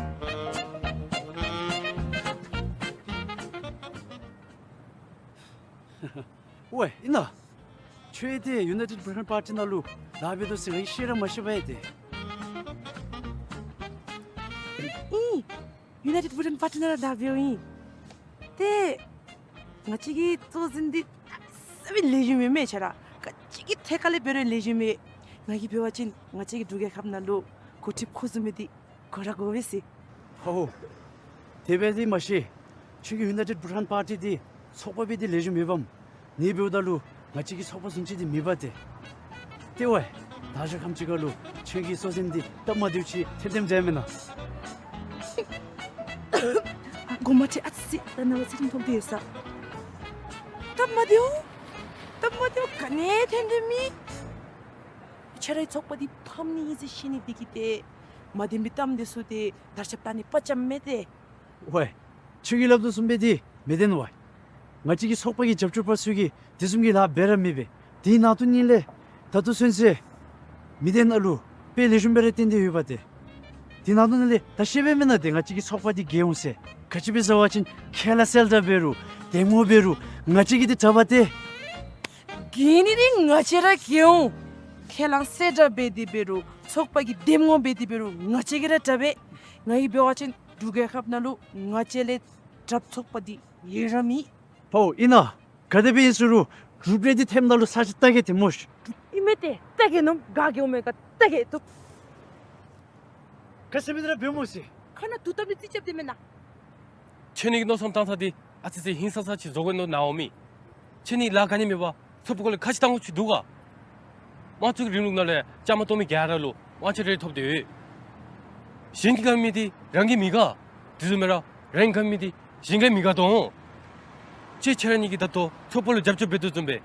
ཝའེ་ཨིན་ན། ཁྱོད་ཏེ་ཡུ་ནའི་ཊེཌ་བྷུ་ཊཱན་པར་ཊི་ནང་ལུ་ལཱ་འབད་དོ་ཟེར་ང་གིས་ཤེས་ར་མ་ཤེས་པས་ཏེ། ཨིན། ཡུ་ནའི་ཊེཌ་བྷུ་ཊཱན་པར་ཊི་ནང་ལཱ་འབདཝ་ཨིན། ཏེ་ང་བཅས་ཀྱི་གཙོ་འཛིན་འདི་ས་སྦེ་ལེགས་ཤོམ་མས་མེན་ན་ཁྱོད་ར། ག་ཅི་གི་ཐད་ཁར་ལས་འབད་རུང་ལེགས་ཤོམ་མས། ང་གིས་འབད་བ་ཅིན་ང་བཅས་ཀྱི་འབྲུག་རྒྱལ་ཁབ་ནང་ལུ་འགོ་ཁྲིདཔ་ཁོ་བཟུམ་མའི་འདི་དགོ་ར་དགོ་པས་ཟེར། ཧོ་ཧོ། དེ་སྦེ་འདི་མ་ཤེས། ཁྱོད་ཀྱི་ཡུ་ནའི་ཊེཌ་བྷུ་ཊཱན་པར་ཊི་འདི་ཚོགས་པ་སྦེ་འདི་ལེགས་ཤོམ་མེད་པས། ནི་འབདཝ་ད་ལུ་ང་བཅས་ཀྱི་ཚོགས་པ་བཟུམ་ཅིག་འདི་མེད་པས་ཏེ། ཏེ་ཝའེ་ད་ཞག་ཁམས་ཅིག་ཁར་ལུ་ཁྱོད་ཀྱི་གཙོ་འཛིན་འདི་སྟབས་མ་བདེཝ་ཅིག་ཐོན་ཐོནམ་འདྲས་མེན་ན། ཨ་གོ་མ་ཁྲེལ། ཨ་ཙི་ཙི་ད་ནཱ་ལུ་ཚེ་རིང་ཐོབ་སྟེ་ཡོད་ས། སྟབས་མ་བདེཝ། སྟབས་མ་བདེཝ་ག་ནི་ཐོན་ཐོནམ་མེད། ཁྱོད་རའི་ཚོགས་པ་འདི་ཕམ་ནི་ཨིན་ཟེར་ཤེས་ནི་འདི་གིས་ཏེ་མ་བདེན་པའི་གཏམ་འདི་ཚུ་ཏེ་དར་ཁྱབ་བཏང་ནི་དཔའ་བཅམ་མས་ཏེ། ཝའེ་ཁྱོད་ཀྱིས་སླབ་དོ་བཟུམ་སྦེ་འདི་མི་བདེན་ཝའེ། ང་བཅས་ཀྱི་ཚོགས་པ་གི་རྒྱབ་སྐྱོར་པ་ཚུ་གིས་དེ་བཟུམ་གྱི་ལཱ་འབད་ར་མི་འབད། དེ་ནང་དོག་ནི་ལས་ད་ལྟོ་ཚུན་ཚོད་མི་སྡེ་ནང་ལུ་དཔེ་ལེགས་ཤོམ་སྦེ་ར་བརྟན་ཏེ་ཡོདཔ་ཏེ། དེ་ནང་དོག་ནི་ལས་ད་ཤེས་པས་མེན་ན་ཏེ་ང་བཅས་ཀྱི་ཚོགས་པ་འདི་རྒྱས་འོང་ཟེར། ག་ཅི་སྦེ་ཟེར་བ་ཅིན་ཁྱེད་ར་གསལ་བསྒྲགས་འབད་རུང་འདེམས་ངོ་འབད་རུང་ང་བཅས་ཀྱིས་འདི་དྲགཔ་ཏེ། རྒྱས་ནི་འདི་ང་བཅས་ར་རྒྱས་འོང་། ཁྱེད་ར་གསལ་བསྒྲགས་འབད་དེ་འབད་རུང་ཚོགས་པ་གི་འདེམས་ངོ་འབད་དེ་འབད་རུང་ང་བཅས་ཀྱིས་ར་དྲག་པས། ང་གིས་འབད་བ་ཅིན་འབྲུག་རྒྱལ་ཁབ་ནང་ལུ་ང་བཅས་ལས་དྲགཔ་ཚོགས་པ་འདི་ཡོད་ར་མེད། ཕོ་ཨིན་ན། ག་དེ་སྦེ་ཨིན་ཟེར་རུང་འབྲུག་རྒྱལ་འདི་ཐེམ་ནང་ལུ་ས་ཆ་བལྟ་གེ་ཏེ་སྨོ་ཤ། ཨིན་མས་ཏེ་བལྟ་གེ་ནོ། ག་གི་འོང་མས་ག་བལྟ་གེ་འདུག། ག་ཟེར་མི་འདི་ར་འབད་སྨོ་ཤ། ཁ་ནང་དུག་བཏབ་ནི་རྩིས་རྐྱབ་སྟེ་མེན་ན། ཁྱོད་ནི་གི་མནོ་བསམ་བཏང་ས་འདི་ཨ་ཙི་ཅིག་ཧིང་སངས་ས་ཅིག་བཟོ་དགོ་མནོ་ནི་མེད། ཁྱོད་ནི་ལཱ་ག་ནི་མེད་པར་ཚོགས་པ་སྐོར་ལས་ཁ་ཅིག་བཏང་དགོཔ་ཅིག་འདུག་ག། དམངས་གཙོའི་རིང་ལུགས་ནང་ལས་བཅའ་མར་གཏོགས་མི་ག་ར་ལུ་དབང་ཆ་རེ་ཐོབ་སྟེ་ཡོད། གཞན་གྱིས་ག་མི་འདི་རང་གིས་མི་དགའ། དེ་བཟུམ་མེན་ར་རང་གིས་ག་མི་འདི་གཞན་གྱིས་མི་དགའ་དོ། ཁྱོད་ཁྱོད་ར་ནི་གིས་ད་ལྟོ་ཚོགས་པ་ལུ་རྒྱབ་སྐྱོར་འབད་དོ་བཟུམ་སྦེ་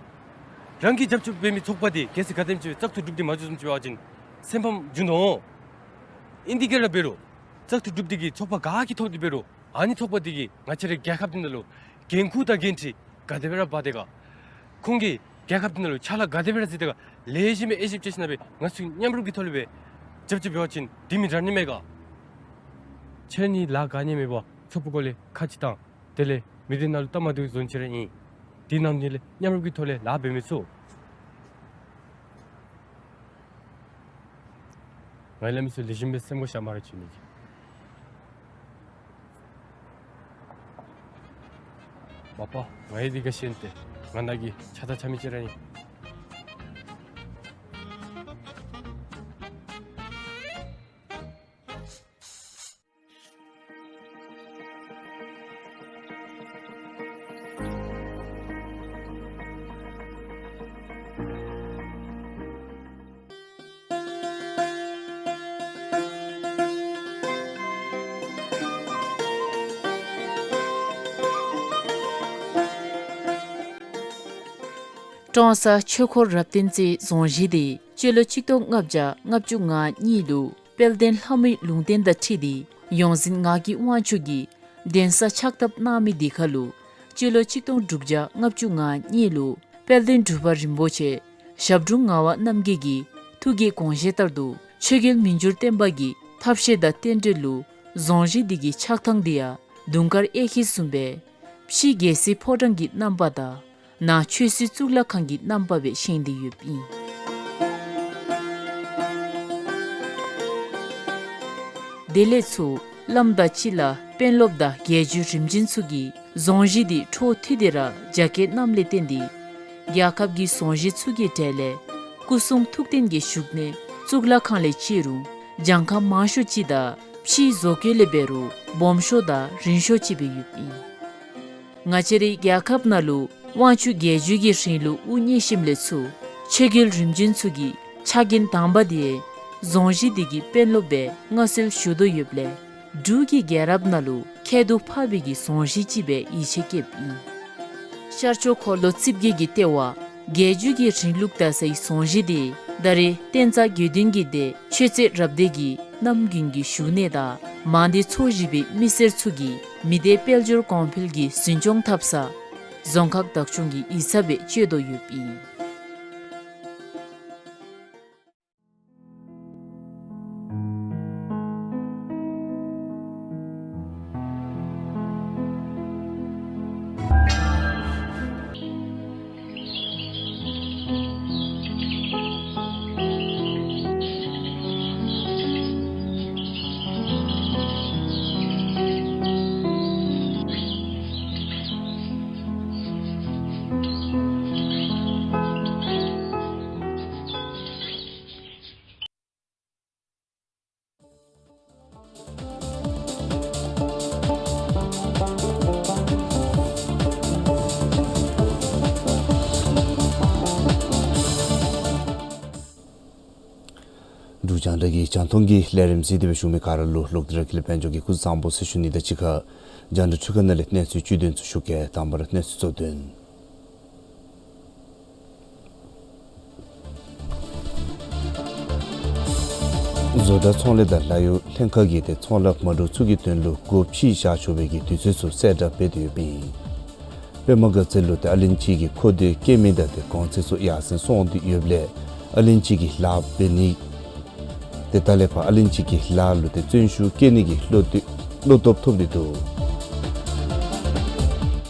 རང་གིས་རྒྱབ་སྐྱོར་འབད་མི་ཚོགས་པ་འདི་གལ་སྲིད་ག་དེམ་ཅིག་བཙག་འཐུ་གྲུབ་སྟེ་མ་བྱུངམ་ཅིག་འབད་བ་ཅིན་སེམས་ཕམ་འབྱུང་དོ། ཨིན་དེ་ག་ར་འབད་རུང་བཙག་འཐུ་གྲུབ་སྟེ་གི་ཚོགས་པ་ག་གིས་ཐོབ་སྟེ་འབད་རུང་ཨ་ནི་ཚོགས་པ་འདི་གིས་ང་བཅས་རའི་རྒྱལ་ཁབ་འདི་ནང་ལུ་འགན་ཁུར་དང་འགན་འཁྲི་ག་དེ་སྦེ་ར་འབག་དེས་ག། ཁོང་གིས་རྒྱལ་ཁབ་འདི་ནང་ལུ་ཕྱག་ལཱ་ག་དེ་སྦེ་ར་མཛད་དེས་ག། ལེགས་ཤོམ་སྦེ་དབྱེ་ཞིབ་དཔྱད་ཞིབ་གནང་སྦེ་ང་ཚུ་མཉམ་རུབ་ཀྱི་ཐོག་ལས་སྦེ་རྒྱབ་སྐྱོར་འབད་བ་ཅིན་འདི་མི་དྲག་ནི་མས་ག། ཁྱོད་ནི་ལཱ་ག་ནི་མེད་པར་ཚོགས་པ་སྐོར་ལས་ཁ་ཅིག་བཏང་། དེ་ལས་མི་སྡེ་ནང་ལུ་སྟབས་མ་བདེཝ་བཟོ་ནི་ཅིག་ར་ཨིན། དེ་ནང་འདི་ལས་མཉམ་རུབ་ཀྱི་ཐོག་ལས་ལཱ་འབད་མི་ཚུགས། ང་ལས་མི་ཚུ་ལེགས་ཤོམ་སྦེ་སེམས་ཁར་བཞག་མ་ར་བྱིན་ནི་གི། མ་པ་ང་ཡང་འདི་ག་ཤེས་ཏེ། ང་ནཱ་གི་ཆ་ད་ཆ་མི་ཅིག་ར་ཨིན། ཀྲོང་གསར་ཆོས་འཁོར་རབ་བརྟན་རྩེའི་རྫོང་གཞིས་འདི་སྤྱི་ལོ་གཅིག་སྟོང་ལྔ་བརྒྱ་ལྔ་བཅུ་ང་གཉིས་ལུ་དཔལ་ལྡན་ལྷ་མོའི་ལུང་བསྟན་དང་འཁྲིལ་ཏེ་ཡོངས་འཛིན་ངག་གི་དབང་ཕྱུག་གིས་གདན་ས་ཕྱག་བཏབ་གནང་མི་འདི་ཁར་ལུ་སྤྱི་ལོ་གཅིག་སྟོང་དྲུག་བརྒྱ་ལྔ་བཅུ་ང་གཉིས་ལུ་དཔལ་ལྡན་འབྲུག་པ་རིན་པོ་ཆེ་ཞབས་དྲུང་ངག་དབང་རྣམ་རྒྱལ་གྱི་ཐུགས་ཀྱི་དགོངས་བཞེད་ལྟར་དུ་ཆོས་རྒྱལ་མི་འགྱུར་བརྟན་པ་གི་ཐབས་ཤེས་དང་རྟེན་འབྲེལ་ལུ་རྫོང་གཞིས་འདི་གི་ཆགས་ཐངས་འདི་ཡང་དུང་དཀར་གཡས་འཁྱིལ་བཟུམ་སྦེ་ཕྱི་རྒྱལ་སྲིད་ཕོ་བྲང་གི་རྣམ་པ་དང་ནང་ཆོས་སྲིད་གཙུག་ལག་ཁང་གི་རྣམ་པ་སྦེ་བཞེངས་ཏེ་ཡོདཔ་ཨིན། དེ་ལས་ཚུར་བླམ་དང་སྤྱི་བླ་དཔོན་སློབ་དང་རྒྱལ་བརྒྱུད་རིམ་བྱོན་ཚུ་གིས་རྫོང་གཞིས་འདི་འཕྲོ་མཐུད་དེ་ར་རྒྱ་བསྐྱེད་གནངམ་ལས་བརྟེན་ཏེ་རྒྱལ་ཁབ་ཀྱི་རྫོང་གཞིས་ཚུ་གི་གྲས་ལས་སྐུ་གསུང་ཐུགས་རྟེན་གྱི་བཞུགས་གནས་གཙུག་ལག་ཁང་ལས་བརྩི་རུང་གྱངས་ཁ་མང་ཤོས་ཅིག་དང་ཕྱིའི་བཟོ་བཀོད་ལས་འབད་རུང་སྦོམ་ཤོས་དང་རིང་ཤོས་ཅིག་སྦེ་ཡོདཔ་ཨིན། ང་བཅས་རའི་རྒྱལ་ཁབ་ནང་ལུ་དབང་ཕྱུག་རྒྱལ་བརྒྱུད་ཀྱི་རིང་ལུགས་དབུ་བརྙེས་ཞིནམ་ལས་ཚུར་ཆོས་རྒྱལ་རིམ་བྱོན་ཚུ་གི་ཕྱག་འགན་དང་པ་འདི་རྫོང་གཞིས་འདི་གི་དཔོན་སློབ་སྦེ་མངའ་གསོལ་ཞུ་དོ་ཡོདཔ་ལས་འབྲུག་གི་རྒྱལ་རབས་ནང་ལུ་ཁྱད་དུ་འཕགས་པའི་གི་རྫོང་གཞིས་ཅིག་སྦེ་ཡིད་ཆེས་བསྐྱེདཔ་ཨིན། ཤར་ཕྱོགས་འཁོར་ལོ་རྩིབས་བརྒྱད་ཀྱི་ལྟེ་བ་རྒྱལ་བརྒྱུད་ཀྱི་རིང་ལུགས་དར་སའི་རྫོང་གཞིས་འདི་ད་རེས་བསྟན་རྩ་དགེ་འདུན་གྱི་སྡེ་ཆོས་རྩེ་རབ་སྡེ་གི་རྣམ་རྒྱུན་གྱི་བཞུགས་གནས་དང་མང་སྡེ་ཚོ་བཞི་པའི་མི་སེར་ཚུ་གིས་མི་སྡེ་དཔལ་འབྱོར་གོང་འཕེལ་གྱི་འཛིན་སྐྱོང་འཐབ་ས་ རྫོང་ཁག་བདག་སྐྱོང་གིས་ཡིག་ཚང་སྦེ་སྤྱོད་དོ་ཡོདཔ་ཨིན། འབྲུག་རྒྱང་བསྒྲགས་ཀྱི་རྒྱང་མཐོང་གི་ལས་རིམ་གཟིགས་ཏེ་སྦེ་བཞུགས་མི་ག་ར་ལུ་ལོག་སྟེ་ར་ཀུན་ལེགས་དཔལ་འབྱོར་གྱིས་སྐུ་གཟུགས་བཟང་པོ་ཟེར་ཞུ་ནི་དང་གཅིག་ཁར་རྒྱང་བསྒྲགས་འཕྲུལ་ཁང་ནང་ལས་གནས་ཚུལ་བཅུད་དོན་ཚུ་ཞུ་གེ། དང་པ་ར་གནས་ཚུལ་གཙོ་དོན། བཟོ་གྲྭ་ཚོང་ལས་དང་ལཱ་གཡོག་ལྷན་ཁག་གིས་ཏེ་ཚོང་ལཱ་མ་འདྲཝ་ཚུ་གི་དོན་ལུ་སྒོ་ཕྱེ་བཞག་ཆོག་པའི་གི་དུས་ཚོད་ཚུ་གསལ་བསྒྲགས་འབད་དེ་ཡོདཔ་ཨིན། པདྨ་དགའ་ཚལ་ལུ་ཏེ་ཨ་ལན་ཅི་གི་མཁོ་འདོད་བསྐྱེད་མི་དང་ཏེ་གོང་ཚད་ཚུ་ཡར་སེང་སོང་སྟེ་ཡོདཔ་ལས་ཨ་ལན་ཅི་གི་ལཱ་འབད་ནི་ཏེ་ད་ལས་ཕར་ཨ་ལན་ཅི་གི་ལཱ་ལུ་ཏེ་བརྩོན་ཤུགས་བསྐྱེད་ནི་གི་བློ་འདོད་བློ་སྟོབས་ཐོབ་སྟེ་འདུག།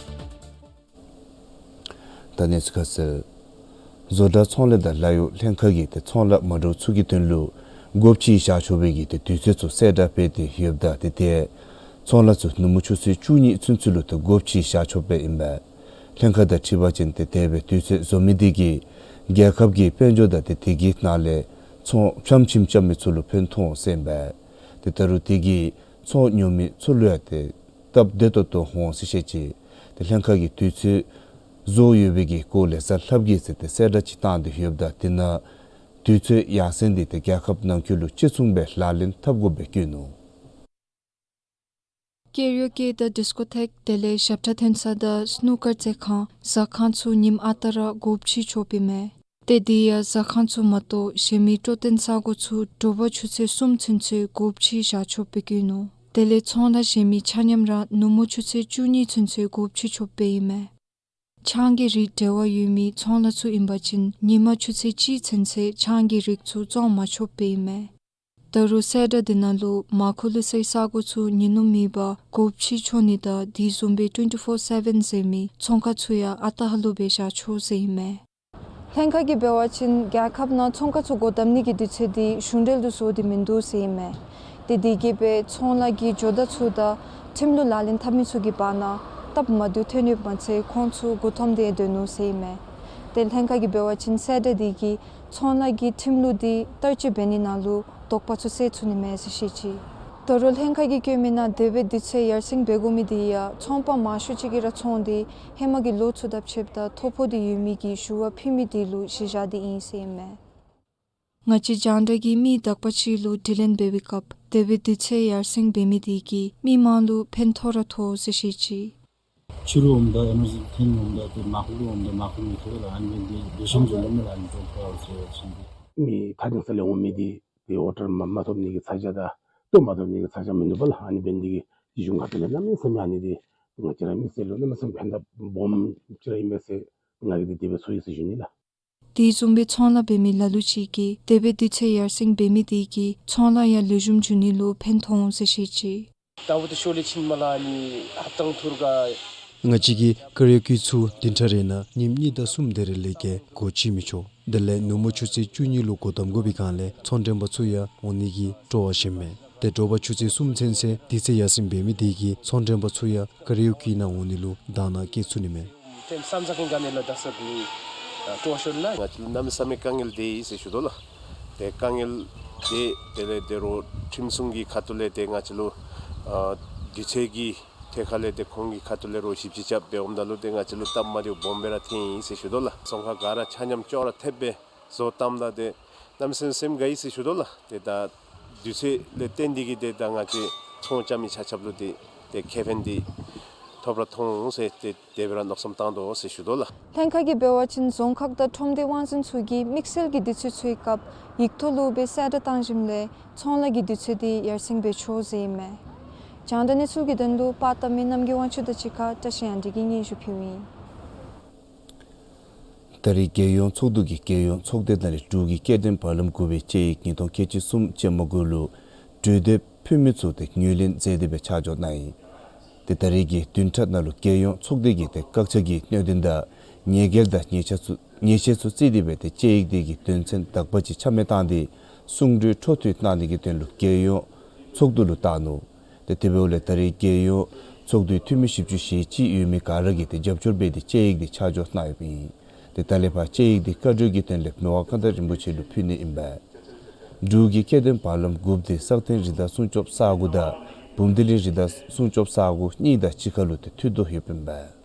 ད་གནས་ཚུལ་ཁ་གསལ། བཟོ་གྲྭ་ཚོང་ལས་དང་ལཱ་གཡོག་ལྷན་ཁག་གིས་ཏེ་ཚོང་ལཱ་མ་འདྲཝ་ཚུ་གི་དོན་ལུ་སྒོ་ཕྱེ་བཞག་ཆོག་པའི་གི་ཏེ་དུས་ཚོད་ཚུ་གསལ་བསྒྲགས་འབད་དེ་ཡོདཔ་ད་ཏེ་ཏེ་ཚོང་ལཱ་ཚུ་ནུབ་མོ་ཆུ་ཚོད་བཅུ་གཉིས་ཚུན་ཚོད་ལུ་ཏེ་སྒོ་ཕྱེ་བཞག་ཆོགཔ་ཨིན་པས། ལྷན་ཁག་དང་འཁྲིལ་བ་ཅིན་ཏེ་དེ་སྦེ་དུས་ཚོད་བཟོ་མི་དེ་གིས་རྒྱལ་ཁབ་ཀྱི་དཔལ་འབྱོར་དང་ཏེ་དེ་གི་ནང་ལས་ཚོང་ཕྱམ་ཕྱིམ་རྐྱབ་མི་ཚུ་ལུ་ཕན་ཐོགས་ཟེར་ཨིན་པས། ཏེ་ད་རུང་དེ་གིས་ཚོང་ཉོ་མི་ཚུ་ལུ་ཡང་ཏེ་སྟབས་བདེ་ཏོག་ཏོ་འོང་ཟེར་བཤད་ཅི། ཏེ་ལྷན་ཁག་གིས་དུས་ཚོད་བཟོ་ཡོད་པའི་གི་སྐོར་ལས་གཟའ་ལྷགཔ་གི་ཚེ་ཏེ་གསལ་བསྒྲགས་ཅིག་བཏང་སྟེ་ཡོདཔ་ད་དེ་ནང་དུས་ཚོད་ཡར་སེང་འདི་ཏེ་རྒྱལ་ཁབ་ནང་འཁོད་ལུ་ཅི་མཚུངས་སྦེ་ལག་ལེན་འཐབ་དགོཔ་སྦེ་བཀོད་ནུག། ཀེ་ར་ཨོ་ཀེ་དང་ཌིསི་ཀོ་ཐེཀ་དེ་ལས་ཞབས་ཁྲ་འཐེན་ས་དང་སྣུ་ཀར་རྩེད་ཁང་ཟ་ཁང་ཚུ་ཉིནམ་ཨ་རྟག་ར་སྒོ་ཕྱེ་ཆོགཔ་ཨིན་མས། ཏེ་དེ་ཡང་ཟ་ཁང་ཚུ་མ་གཏོགས་གཞན་མི་སྤྲོ་སྟོན་ས་གོ་ཚུ་དྲོ་པ་ཆུ་ཚོད་གསུམ་ཚུན་ཚོད་སྒོ་ཕྱེ་བཞག་ཆོགཔ་སྦེ་བཀོད་ནུག། དེ་ལས་ཚོང་ལཱ་གཞན་མི་ཆ་མཉམ་ར་ནུབ་མོ་ཆུ་ཚོད་བཅུ་གཉིས་ཚུན་ཚོད་སྒོ་ཕྱེ་ཆོགཔ་སྦེ་ཨིན་མས། ཆང་གི་རིགས་འབྲེལ་བ་ཡོད་མི་ཚོང་ལཱ་ཚུ་ཨིན་པ་ཅིན་ཉིན་མ་ཆུ་ཚོད་གཅིག་ཚུན་ཚོད་ཆང་གི་རིགས་ཚུ་བཙོང་མ་ཆོགཔ་སྦེ་ཨིན་མས། ད་རུང་གསལ་བསྒྲགས་འདི་ནང་ལུ་མར་ཁུ་ལུ་སའི་ས་གོ་ཚུ་ཉིན་ནུབ་མེད་པར་སྒོ་ཕྱེ་ཆོག་ནི་དང་དེ་བཟུམ་སྦེ་ཊུ་ཝེན་ཊི་ཕོར་སེ་ཝེན་ཟེར་མི་ཚོང་ཁང་ཚུ་ཡང་ཨ་རྟག་ཧ་ལུགས་སྦེ་བཞག་ཆོག་ཟེར་ཨིན་མས། ལྷན་ཁག་གིས་འབད་བ་ཅིན་རྒྱལ་ཁབ་ནང་ཚོང་ཁང་ཚུ་སྒོ་བསྡམ་ནི་གི་དུས་ཚོད་འདི་གཞུང་འབྲེལ་དུ་བཟོ་སྟེ་མིན་འདུག་ཟེར་ཨིན་མས། ཏེ་དེ་གིས་སྦེ་ཚོང་ལཱ་གི་ཇོ་བདག་ཚུ་དང་ཁྲིམས་ལུགས་ལག་ལེན་འཐབ་མི་ཚུ་གི་བར་ན་སྟབས་མ་བདེཝ་ཐོན་ཡོདཔ་མ་ཚད་ཁོང་ཚུ་མགུ་འཐོམ་སྟེ་སྡོད་ནུག་ཟེར་ཨིན་མས། ཏེ་ལྷན་ཁག་གིས་འབད་བ་ཅིན་གསལ་བསྒྲགས་འདི་གིས་ཚོང་ལཱ་གི་ཁྲིམས་ལུགས་འདི་བསྟར་སྤྱོད་འབད་ནི་ནང་ལུ་དོགས་པ་ཚུ་སེལ་ཚུགས་ནི་མས་ཟེར་བཤད་ཅི། ད་རུང་ལྷན་ཁག་གིས་བཀོད་མི་ནང་དེ་སྦེ་དུས་ཚོད་ཡར་སེང་འབད་དགོ་མི་འདི་ཡང་ཚོང་པ་མང་ཤོས་ཅིག་གིས་ར་ཚོང་འདི་ཧེ་མ་གི་ལོ་ཚུ་དང་ཕྱདཔ་ད་ཐོ་ཕོག་སྟེ་ཡོད་མི་གི་ཞུ་བ་ཕུལ་མི་འདི་ལུ་གཞི་བཞག་སྟེ་ཨིན་ཟེར་ཨིན་མས། ང་བཅས་རྒྱང་བསྒྲགས་ཀྱིས་མི་དག་པ་ཅིག་ལུ་དྲི་ལན་འབད་བའི་སྐབས་དེ་སྦེ་དུས་ཚོད་ཡར་སེང་འབད་མི་དེ་གིས་མི་མང་ལུ་ཕན་ཐོགས་ར་ཐོགས་ཟེར་བཤད་ཅི། ཕྱི་རུ་འོངམ་ད་ཨེ་མར་ཇེན་སི་ཐོན་འོངམ་ད་ཏེ་མར་ཁུ་ལུ་འོངམ་ད་མར་ཁུ་མི་ཐོབ་ལགས། ཨ་ནི་འབད་ནི་འདི་ལེགས་ཤོམ་བཟོ་ནི་མས་ལགས། ཨ་ནི་འགྲོ་དགོ་ཟེར་བ་ཅིན་ཏེ་མི་ཐ་ཆད་ས་ལས་འོང་མི་འདི་ཏེ་ཨོ་ཌར་མ་མ་ཐོབ་ནི་གི་ཚ་གྱང་དང་ལྟོ་མ་ཐོབ་ནི་གི་ཚ་གྱང་མིན་འདུག་པ་ལགས། ཨ་ནི་འབད་ནི་འདི་གིས་གཞུང་ཁ་ཐུག་ལས་གནམ་མེད་ས་མེད་ཨ་ནི་འདི་ང་བཅས་ར་མི་སེར་ལུ་གནམ་མེད་ས་མེད་ཕན་ཐབས་སྦོམ་ཅིག་ར་ཨིན་མས་ཟེར་ང་གིས་འདི་དེ་སྦེ་ཚོར་ཡི་ཟེར་ཞུ་ནི་ལགས། དེ་བཟུམ་སྦེ་ཚོང་ལཱ་འབད་མི་ལ་ལུ་ཅིག་གིས་དེ་སྦེ་དུས་ཚོད་ཡར་སེང་འབད་མི་དེ་གིས་ཚོང་ལཱ་ཡང་ལེགས་ཤོམ་འགྱོ་ནི་ལུ་ཕན་ཐོགས་འོང་ཟེར་བཤད་ཅི། ད་འབདཝ་ད་ཤུལ་ལས་ཕྱིན་མ་ལགས། ཨ་ནི་ཧབ་ཏང་ཐུར་ག་ང་བཅས་ཀྱིས་ཀ་ར་ཨོ་ཀེ་ཚུ་བདུན་ཕྲག་རེ་ནང་ཉིནམ་གཉིས་དང་གསུམ་དེ་རེ་ལས་བརྒལ་སྒོ་ཕྱེ་མི་ཆོག། དེ་ལས་ནུབ་མོ་ཆུ་ཚོད་བཅུ་གཉིས་ལུ་སྒོ་བསྡམ་དགོ་པའི་སྒང་ལས་ཚོང་མགྲོན་པ་ཚུ་ཡང་འོང་ནི་གི་སྤྲོ་བ་བཞེས་མས། ཏེ་དྲོ་པ་ཆུ་ཚོད་གསུམ་ཚུན་ཚོད་དུས་ཚོད་ཡར་སེང་འབད་མི་དེ་གིས་ཚོང་མགྲོན་པ་ཚུ་ཡང་ཀ་ར་ཨོ་ཀེ་ནང་འོང་ནི་ལུ་དང་ན་བསྐྱལ་ཚུགས་ནི་མས། ཏེ་བསམ་ས་གི་དཀའ་ངལ་ལ་དྭགས་ས་ནི་སྤྲོ་བ་ཤོར་ལགས། ང་བཅས་ལུ་གནམ་མེད་ས་མེད་དཀའ་ངལ་འདི་ཨིན་ཟེར་ཞུ་དོ་ལགས། ཏེ་དཀའ་ངལ་འདི་དེ་ལས་ཏེ་རོགས་ཁྲིམས་སྲུང་གི་ཁ་ཐུག་ལས་ཏེ་ང་བཅས་ལུ་ཨ་དུས་ཚོད་ཀྱི་ཐད་ཁར་ལས་ཏེ་ཁོང་གི་ཁ་ཐུག་ལས་རོགས་ཞིབ་དཔྱད་རྐྱབ་འབདཝ་ད་ལུ་ཏེ་ང་བཅས་ལུ་སྟབས་མ་བདེཝ་སྦོམ་སྦེ་ར་ཐོན་ཡི་ཟེར་ཞུ་དོ་ལགས། ཚོང་ཁང་ག་ར་ཆ་མཉམ་ཅོག་ར་འཐདཔ་སྦེ་བཟོ་བཏངམ་ད་ཏེ་གནམ་མེད་ས་མེད་སེམས་དགའ་ཡི་ཟེར་ཞུ་དོ་ལགས། ཏེ་ད་དུས་ཚོད་ལས་བརྟེན་ཏེ་གིས་ཏེ་ད་ང་བཅས་ཚོང་རྐྱབ་མི་ཆ་ཁྱབ་ལུ་ཏེ་ཏེ་ཁེ་ཕན་འདི་ཐོབ་ར་ཐོབ་འོང་ཟེར་ཏེ་དེ་སྦེ་ར་མནོ་བསམ་བཏང་དོ་ཟེར་ཞུ་དོ་ལགས། ལྷན་ཁག་གིས་འབད་བ་ཅིན་རྫོང་ཁག་དང་ཁྲོམ་སྡེ་དབང་འཛིན་ཚུ་གིས་དམིགས་བསལ་གྱི་དུས་ཚོད་ཚུའི་སྐབས་ཡིག་ཐོག་ལུ་སྦེ་གསལ་བསྒྲགས་བཏང་ཞིནམ་ལས་ཚོང་ལཱ་གི་དུས་ཚོད་འདི་ཡར་སེང་འབད་ཆོག་ཟེར་ཨིན་མས། རྒྱང་བསྒྲགས་གནས་ཚུལ་གྱི་དོན་ལུ་པར་བཏབ་མི་རྣམ་རྒྱལ་དབང་ཕྱུག་དང་གཅིག་ཁར་བཀྲ་ཤིས་དབྱངས་སྒྲོན་གྱིས་སྙན་ཞུ་ཕུལཝ་ཨིན། ད་རེས་རྒྱལ་ཡོངས་ཚོགས་འདུ་གིས་རྒྱལ་ཡོངས་ཚོགས་སྡེ་ནང་ལས་འབྲུག་གི་སྐྱེ་ལྡན་བར་ལམ་དགུ་པའི་དཔྱད་ཡིག་ཉིས་སྟོང་ཁལ་གཅིག་གསུམ་ཅན་མ་གུ་ལུ་གྲོས་འདེབས་ཕུལ་མི་ཚུ་ཏེ་ངོས་ལེན་མཛད་དེ་སྦེ་ཆ་འཇོག་གནང་ཡི། ཏེ་ད་རེས་ཀྱི་བདུན་ཕྲག་ནང་ལུ་རྒྱལ་ཡོངས་ཚོགས་སྡེ་གིས་ཏེ་བཀག་ཆ་གི་གནད་དོན་དང་ཉེས་འགེལ་དང་ཉེས་ཆད་ཚུ་ཉེས་ཆད་ཚུ་བརྩིས་ཏེ་སྦེ་ཏེ་དཔྱད་ཡིག་དེ་གི་དོན་ཚན་དག་པ་ཅིག་ཆ་མེད་བཏང་སྟེ་གསུང་གྲོས་འཕྲོ་མཐུད་གནང་ནི་གི་དོན་ལུ་རྒྱལ་ཡོངས་ཚོགས་འདུ་ལུ་བཏང་ནུག། ཏེ་དེ་འབདཝ་ལས་ད་རེས་རྒྱལ་ཡོངས་ཚོགས་འདུའི་འཐུས་མི་བཞི་བཅུ་ཞེ་གཅིག་ཡོད་མི་ག་ར་གིས་ཏེ་རྒྱབ་སྐྱོར་འབད་དེ་དཔྱད་ཡིག་དེ་ཆ་འཇོག་གནང་ཡོདཔ་ཨིན། ཏེ་ད་ལས་ཕར་དཔྱད་ཡིག་དེ་བཀའ་འཁྲོལ་གྱི་དོན་ལས་མི་དབང་མངའ་བདག་རིན་པོ་ཆེ་ལུ་ཕུལ་ནི་ཨིན་པས། འབྲུག་གི་སྐྱེ་ལྡན་བར་ལམ་དགུཔ་དེ་སག་སྟེང་རི་དྭགས་སྲུང་སྐྱོབ་ས་གོ་དང་འབུམ་སྡེ་གླིང་རི་དྭགས་སྲུང་སྐྱོབ་ས་གོ་གཉིས་དང་གཅིག་ཁར་ལུ་ཏེ་མཐུད་དོ་ཡོདཔ་ཨིན་པས།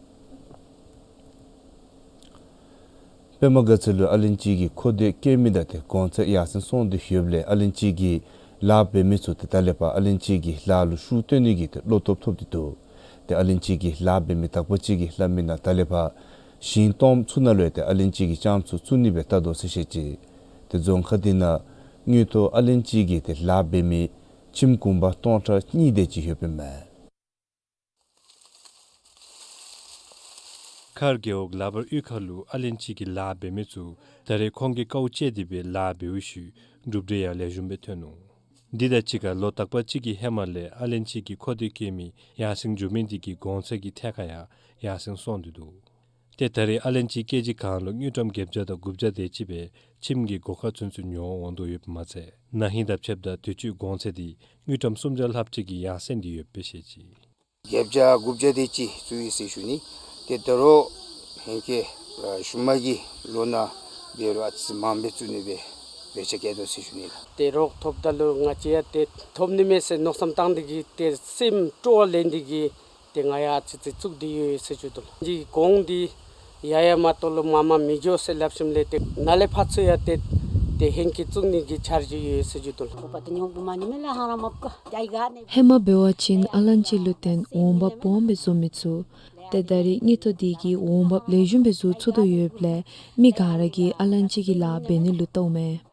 པདྨ་དགའ་ཚལ་ལུ་ཨ་ལན་ཅི་གི་མཁོ་འདོད་བཀོད་མི་དང་ཏེ་གོང་ཚད་ཡར་སེང་སོང་སྟེ་ཡོདཔ་ལས་ཨ་ལན་ཅི་གི་ལཱ་འབད་མི་ཚུ་ཏེ་ད་ལས་ཕར་ཨ་ལན་ཅི་གི་ལཱ་ལུ་ཤུགས་བཏོན་ནི་གི་ཏེ་བློ་སྟོབས་ཐོབ་སྟེ་འདུག། ཏེ་ཨ་ལན་ཅི་གི་ལཱ་འབད་མི་དག་པ་ཅིག་གིས་སླབ་མི་ནང་ད་ལས་ཕར་ཞིང་སྟོངམ་ཚུ་ནང་ལུ་ཏེ་ཨ་ལན་ཅི་གི་ལྕངམ་ཚུ་བཙུགས་ནི་སྦེ་བལྟ་དོ་ཟེར་བཤད་ཅི། ཏེ་རྫོང་ཁག་དེ་ནང་དངུལ་ཐོག་ཨ་ལན་ཅི་གི་ཏེ་ལཱ་འབད་མི་ཁྱིམ་གུང་པ་སྟོང་ཕྲག་གཉིས་དེ་ཅིག་ཡོདཔ་ཨིན་མས། མཁར་རྒེད་འོག་ལག་པར་གཡུས་ཁ་ལུ་ཨ་ལན་ཅི་གི་ལཱ་འབད་མི་ཚུ་ད་རེས་ཁོང་གིས་དཀའཝ་སྤྱད་དེ་སྦེ་ལཱ་འབད་བའི་ཤུལ་གྲུབ་འབྲས་ཡང་ལེགས་ཤོམ་སྦེ་ཐོན་ནུག། འདི་དང་གཅིག་ཁར་ལོ་དག་པ་ཅིག་གི་ཧེ་མ་ལས་ཨ་ལན་ཅི་གི་མཁོ་འདོད་བཀོད་མི་ཡར་སེང་འགྱོ་མི་འདི་གི་གོང་ཚད་ཀྱི་ཐད་ཁར་ཡང་ཡར་སེང་སོང་སྟེ་འདུག། ཏེ་ད་རེས་ཨ་ལན་ཅི་ཀེ་ཇི་གང་ལུ་དངུལ་ཀྲམ་བརྒྱད་བརྒྱ་དང་དགུ་བརྒྱ་དེ་ཅིག་སྦེ་ཁྱིམ་གྱི་སྒོ་ཁར་ཚུན་ཚོད་ཉོ་འོང་དོ་ཡོདཔ་མ་ཚད་ན་ཧིང་དང་ཕྱདཔ་ད་དུས་ཅི་གོང་ཚད་འདི་དངུལ་ཀྲམ་སུམ་བརྒྱ་ལྷགཔ་ཅིག་གིས་ཡར་སེང་སྟེ་ཡོདཔ་སྦེ་བཤད་ཅི། བརྒྱད་བརྒྱ་དགུ་བརྒྱ་དེ་ཅིག་བཙུགས་ཡི་ཟེར་ཞུ་ནི། ཏེ་ད་རུང་ཧེང་སྐལ་ཨ་ཤུལ་མ་གི་ལོ་ནང་འབད་རུང་ཨ་ཙི་མངམ་སྦེ་བཙུགས་ནི་སྦེ་འབད་ཆ་བཀལ་དོ་ཟེར་ཞུ་ནི་ལགས། ཏེ་རོགས་ཐོབ་ད་ལུ་ང་བཅས་ཡང་ཏེ་ཐོབ་ནི་མས་ཟེར་མནོ་བསམ་བཏང་སྟེ་གིས་ཏེ་སེམས་སྤྲོ་བ་ལེན་ཏེ་གིས་ཏེ་ང་ཡང་ཨ་ཙི་ཙི་བཙུགས་ཏེ་ཡོད་ཟེར་ཞུ་དོ་ལགས། འདི་གོང་འདི་ཡར་ཡར་མ་གཏོགས་ལུ་མར་མར་མི་འགྱོ་ཟེར་སླབ་ཞིནམ་ལས་ཏེ་ནཱ་ལས་ཕར་ཚུར་ཡང་ཏེ་ཏེ་ཧེང་སྐལ་བཙུགས་ནི་གི་འཆར་གཞི་ཡོད་ཟེར་ཞུ་དོ་ལགས། ཧེ་མ་འབད་བ་ཅིན་ཨ་ལན་ཅི་ལུ་བརྟེན་འོང་འབབ་སྦོམ་སྦེ་བཟོ་མི་ཚུ་ཏེ་ད་རེས་དངུལ་ཐོག་འདི་གིས་འོང་འབབ་ལེགས་ཤོམ་སྦེ་བཟོ་ཚུགས་དོ་ཡོདཔ་ལས་མི་ག་ར་གིས་ཨ་ལན་ཅི་གི་ལཱ་འབད་ནི་ལུ་བལྟཝ་མས།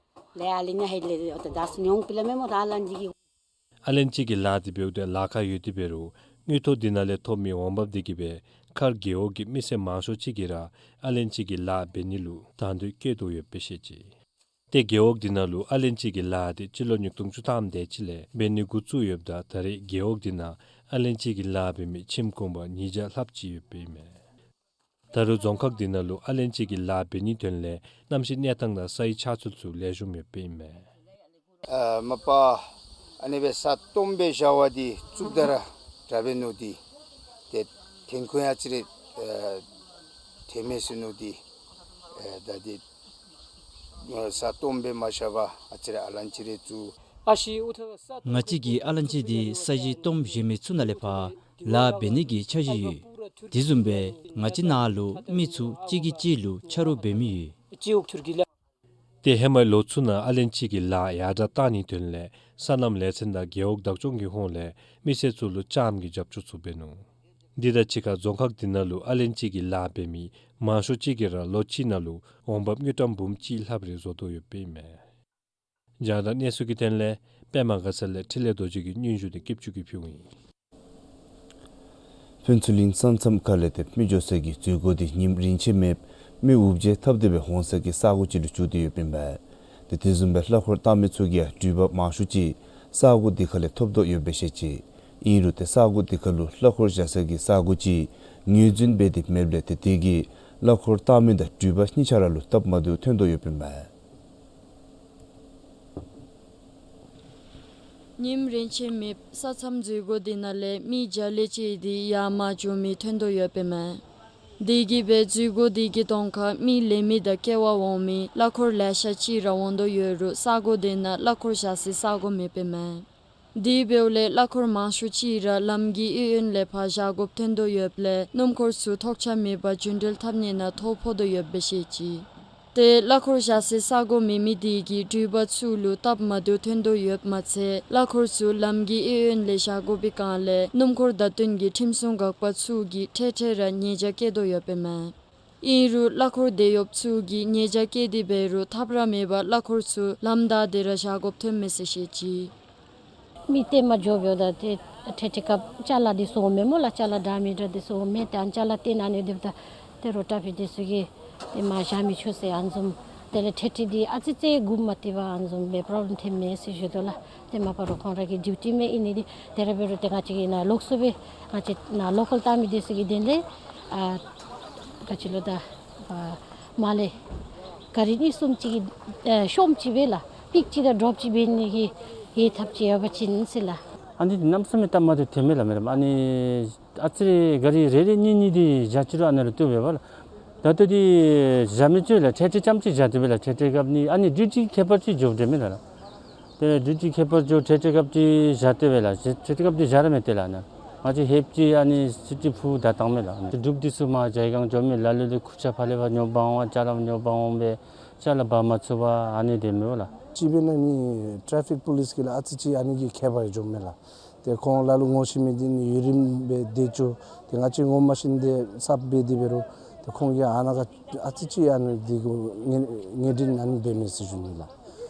ཨ་ལན་ཅི་གི་ལཱ་འདི་འབདཝ་ད་ལཱ་ཁག་ཡོད་དེ་འབད་རུང་དངུལ་ཐོག་འདི་ནང་ལས་ཐོབ་མི་འོང་འབབ་འདི་གིས་སྦེ་མཁར་རྒེད་འོག་གི་མི་སེར་མང་ཤོས་ཅིག་གིས་ར་ཨ་ལན་ཅི་གི་ལཱ་འབད་ནི་ལུ་དང་འདོད་བསྐྱེད་དོ་ཡོདཔ་སྦེ་བཤད་ཅི། ཏེ་རྒེད་འོག་འདི་ནང་ལུ་ཨ་ལན་ཅི་གི་ལཱ་འདི་སྤྱི་ལོ་ཉིས་སྟོང་བཅུ་ཐམ་དེ་ཅིག་ལས་འབད་ནི་འགོ་བཙུགས་ཡོདཔ་ད་ད་རེས་རྒེད་འོག་འདི་ནང་ཨ་ལན་ཅི་གི་ལཱ་འབད་མི་ཁྱིམ་གུང་པ་ཉིས་བརྒྱ་ལྷགཔ་ཅིག་ཡོདཔ་ཨིན་མས། ད་རུང་རྫོང་ཁག་འདི་ནང་ལུ་ཨ་ལན་ཅི་གི་ལཱ་འབད་ནིའི་དོན་ལས་གནམ་གཤིས་གནས་སྟངས་དང་སའི་ཆགས་ཚུལ་ཚུ་ལེགས་ཤོམ་ཡོདཔ་ཨིན་མས། ཨ་མ་པ་ཨ་ནི་སྦེ་ས་སྟོངམ་སྦེ་བཞག་པ་འདི་བཙུགསཔ་ད་ར་དྲག་པས་མནོ་སྟེ་ཏེ་ཐོན་ཁུངས་ཡང་ཨ་ཙི་རེ་ཨ་ཐོནམ་མས་ཟེར་མནོ་སྟེ་ཨ་ད་འདི་ཨ་ས་སྟོངམ་སྦེ་མ་བཞག་པར་ཨ་ཙི་རེ་ཨ་ལན་ཅི་རེ་བཙུགས། ང་བཅས་ཀྱིས་ཨ་ལན་ཅི་འདི་ས་གཞི་སྟོངམ་བཞེས་མི་ཚུ་ནང་ལས་ཕར་ལཱ་འབད་ནི་གི་འཆར་གཞི་ཡོད། དེ་བཟུམ་སྦེ་ང་བཅས་ནང་ལུ་མི་ཚུ་གཅིག་གིས་གཅིག་ལུ་ཆ་རོགས་འབད་མི་ཡོད། ཏེ་ཧེ་མའི་ལོ་ཚུ་ནང་ཨ་ལན་ཅི་གི་ལཱ་ཡར་དྲག་བཏང་ནིའི་དོན་ལས་སོ་ནམ་ལས་ཚན་དང་རྒེད་འོག་བདག་སྐྱོང་གི་ཧོངས་ལས་མི་སེར་ཚུ་ལུ་ལྕངམ་གྱི་རྒྱབ་སྐྱོར་ཚུ་འབད་ནུག། འདི་དང་གཅིག་ཁར་རྫོང་ཁག་འདི་ནང་ལུ་ཨ་ལན་ཅི་གི་ལཱ་འབད་མི་མང་ཤོས་ཅིག་གིས་ར་ལོ་གཅིག་ནང་ལུ་འོང་འབབ་དངུལ་ཀྲམ་འབུམ་གཅིག་ལྷགཔ་རེ་བཟོ་དོ་ཡོདཔ་ཨིན་མས། རྒྱང་བསྒྲགས་གནས་ཚུལ་གྱི་དོན་ལས་པདྨ་དགའ་ཚལ་ལས་འཕྲིན་ལས་རྡོ་རྗེ་གི་སྙན་ཞུ་འདི་སྐྱིདཔ་ཆུ་གིས་ཕུལཝ་ཨིན། ཕུན་ཚོགས་གླིང་ས་མཚམས་ཁ་ལས་ཏེ་མི་འགྱོ་ས་གི་འཛུལ་སྒོ་འདི་ཉིནམ་རིམ་བཞིན་མེདཔ་མི་འུབ་བྱེད་འཐབ་སྟེ་སྦེ་འོང་ས་གི་ས་གོ་ཅིག་ལུ་གྱུར་ཏེ་ཡོདཔ་ཨིན་པས། ཏེ་དེ་བཟུམ་སྦེ་གླ་འཁོར་བཏང་མི་ཚུ་གིས་ཡང་འགྲུལ་པ་མང་ཤོས་ཅིག་ས་གོ་འདི་ཁ་ལས་ཐོབ་དོ་ཡོདཔ་སྦེ་བཤད་ཅི། ཨིན་རུང་ཏེ་ས་གོ་འདི་ཁ་ལུ་གླ་འཁོར་བཞག་ས་གི་ས་གོ་ཅིག་ངོས་འཛིན་འབད་དེ་མེདཔ་ལས་ཏེ་དེ་གིས་གླ་འཁོར་བཏང་མི་དང་འགྲུལ་པ་གཉིས་ཆ་ར་ལུ་སྟབས་མ་བདེཝ་ཐོན་དོ་ཡོདཔ་ཨིན་པས། ཉིནམ་རིམ་བཞིན་མེདཔ་ས་མཚམས་འཛུལ་སྒོ་འདི་ནང་ལས་མི་བརྒྱ་ལས་བཅད་དེ་ཡར་མར་འགྱོ་མི་ཐོན་དོ་ཡོདཔ་ཨིན་མས། དེ་གིས་སྦེ་འཛུལ་སྒོ་འདི་གི་གདོང་ཁར་མི་ལེན་མི་དང་སྐྱེལ་བར་འོང་མི་གླ་འཁོར་ལེ་ཤ་ཅིག་ར་འོང་དོ་ཡོད་རུང་ས་གོ་དེ་ནང་གླ་འཁོར་བཞག་སའི་ས་གོ་མེདཔ་ཨིན་མས། དེ་འབདཝ་ལས་གླ་འཁོར་མང་ཤོས་ཅིག་ར་ལམ་གྱི་གཡས་གཡོན་ལས་ཕར་བཞག་དགོཔ་ཐོན་དོ་ཡོདཔ་ལས་སྣུམ་འཁོར་ཚུ་ཐོགས་ཆགས་མེད་པར་རྒྱུན་འགྲུལ་འཐབ་ནི་ནང་ཐོ་ཕོག་དོ་ཡོདཔ་སྦེ་བཤད་ཅི། ཏེ་གླ་འཁོར་བཞག་སའི་ས་གོ་མེད་མི་དེ་གིས་འགྲུལ་པ་ཚུ་ལུ་སྟབས་མ་བདེཝ་ཐོན་དོ་ཡོདཔ་མ་ཚད་གླ་འཁོར་ཚུ་ལམ་གྱི་གཡས་གཡོན་ལས་བཞག་དགོ་པའི་སྒང་ལས་སྣུམ་འཁོར་བརྡ་སྟོན་གྱི་ཁྲིམས་སྲུང་འགག་པ་ཚུ་གིས་འཕྲལ་འཕྲལ་ར་ཉེས་བྱ་བཀལ་དོ་ཡོདཔ་ཨིན་མས། ཨིན་རུང་གླ་འཁོར་དེད་གཡོགཔ་ཚུ་གིས་ཉེས་བྱ་བཀལ་ཏེ་འབད་རུང་ཐབས་ར་མེད་པར་གླ་འཁོར་ཚུ་ལམ་བདའ་སྟེ་ར་བཞག་དགོཔ་ཐོནམ་མས་ཟེར་བཤད་ཅི། མི་ཏེ་མ་འགྱོ་འབདཝ་ད་ཏེ་ཁྲལ་ཁྲལ་སྐབས་ཅ་ལ་འདི་སོརཝ་མས་སྨོ་ལགས། ཅ་ལ་འདྲ་མི་འདྲ་འདི་སོརཝ་མས། ཏེ་ཨ་ནི་ཅ་ལ་སྟོན་ཨ་ནི་སྡོདཔ་ད་ཏེ་རོགས་ཊ་ཕི་འདི་ཚུ་གིས་ ཏེ་མ་བཞག་མི་ཆོག་ཟེར་ཨ་ནི་བཟུམ། དེ་ལས་འཕྲལ་འཕྲལ་འདི་ཨ་ཙི་ཙི་འགོ་མ་བཏུབ་པར་ཨ་ནི་བཟུམ་སྦེ་པོརོབ་ལེམ་ཐོནམ་མས་ཟེར་ཞུ་དོ་ལགས། ཏེ་མ་པ་རོགས་ཁོང་ར་གི་ཌིའུ་ཊི་མས། ཨིན་ནི་འདི་ཏེ་ར་འབད་རུང་ཏེ་ང་བཅས་ཀྱི་ནཱ་ལོགས་སུ་སྦེ་ང་བཅས་ནཱ་ལོ་ཀཱལ་བལྟ་མི་འདི་ཚུ་གི་དོན་ལས་ཨ་ག་ཅི་ལོ་ད་ཨ་མར་ལས་ག་རི་གཉིས་གསུམ་ཅིག་གི་ཨ་ཤོམ་ཅིག་སྦེ་ལགས། པིག་ཅིག་དང་ཌོབ་ཅིག་འབད་ནི་གི་ཡོད་ཐབས་ཅིག་ཡོད་པ་ཅིན་ཟེར་ལགས། ཨ་ནི་འདི་གནམ་མེད་ས་མེད་སྟབས་མ་བདེཝ་ཐོནམ་མས་ལགས་མེ་རམ། ཨ་ནི་ཨ་ཙི་རེ་ག་རི་རེ་རེ་གཉིས་གཉིས་འདི་བཞག་ཅི་རུང་ཨ་ནཱ་ལུ་བཏུབ་པས་པ་ལགས། ད་ལྟོ་འདི་བཞག་མི་ཚུ་ལགས་འཕྲལ་འཕྲལ་ཙམ་ཅིག་བཞག་སྟེ་སྦེ་ལགས། འཕྲལ་འཕྲལ་སྐབས་ནི་ཨ་ནི་ཌིའུ་ཊི་ཁྱད་པར་ཅིག་འགྱོཝ་འདྲས་མས་ལགས། ཏེ་ཌིའུ་ཊི་ཁྱད་པར་འགྱོ་འཕྲལ་འཕྲལ་སྐབས་ཅིག་བཞག་སྟེ་སྦེ་ལགས། འཕྲལ་འཕྲལ་སྐབས་འདི་བཞག་ར་མས་ཏེ་ལགས་ནཱ། ང་བཅས་ཧེབ་ཅིག་ཨ་ནི་སི་ཊི་ཕུ་བདའ་བཏང་མས་ལགས། ཏེ་འབྲུགཔ་འདི་ཚུ་མར་རྒྱ་གར་སྒང་འགྱོ་མི་ལ་ལུ་ལུ་ཁུར་ཆ་ཕར་ལས་ཕར་ཉོ་འབག་འོང་བ་ཅ་ལ་ཉོ་འབག་འོང་སྦེ་ཅ་ལ་འབག་མ་ཚུགས་པར་ཨ་ནི་སྡོདཔ་མས་པ་ལགས། གཅིག་འབད་ན་ནི་ཊ་རེ་ཕིག་པོ་ལིསི་གིས་ལགས་ཨ་ཙི་ཅིག་ཨ་ནི་གི་ཁྱད་པར་འགྱོཝ་མས་ལགས། ཏེ་ཁོང་ལ་ལུ་ངོ་ཤེས་མི་འདི་ནི་ཡུན་རིངམོ་སྦེ་སྡོད་ཅི། ཏེ་ང་བཅས་ངོ་མ་ཤེས་ཏེ་གསརཔ་སྦེ་སྡོད་འབད་རུང་ཏེ་ཁོང་གིས་ཨ་ནཱ་ཁར་ཨ་ཙི་ཅིག་ཨ་ནི་འདི་གུ་ངེ་ངེ་འདྲེན་ཨ་ནི་འབད་མས་ཟེར་ཞུ་ནི་ལགས།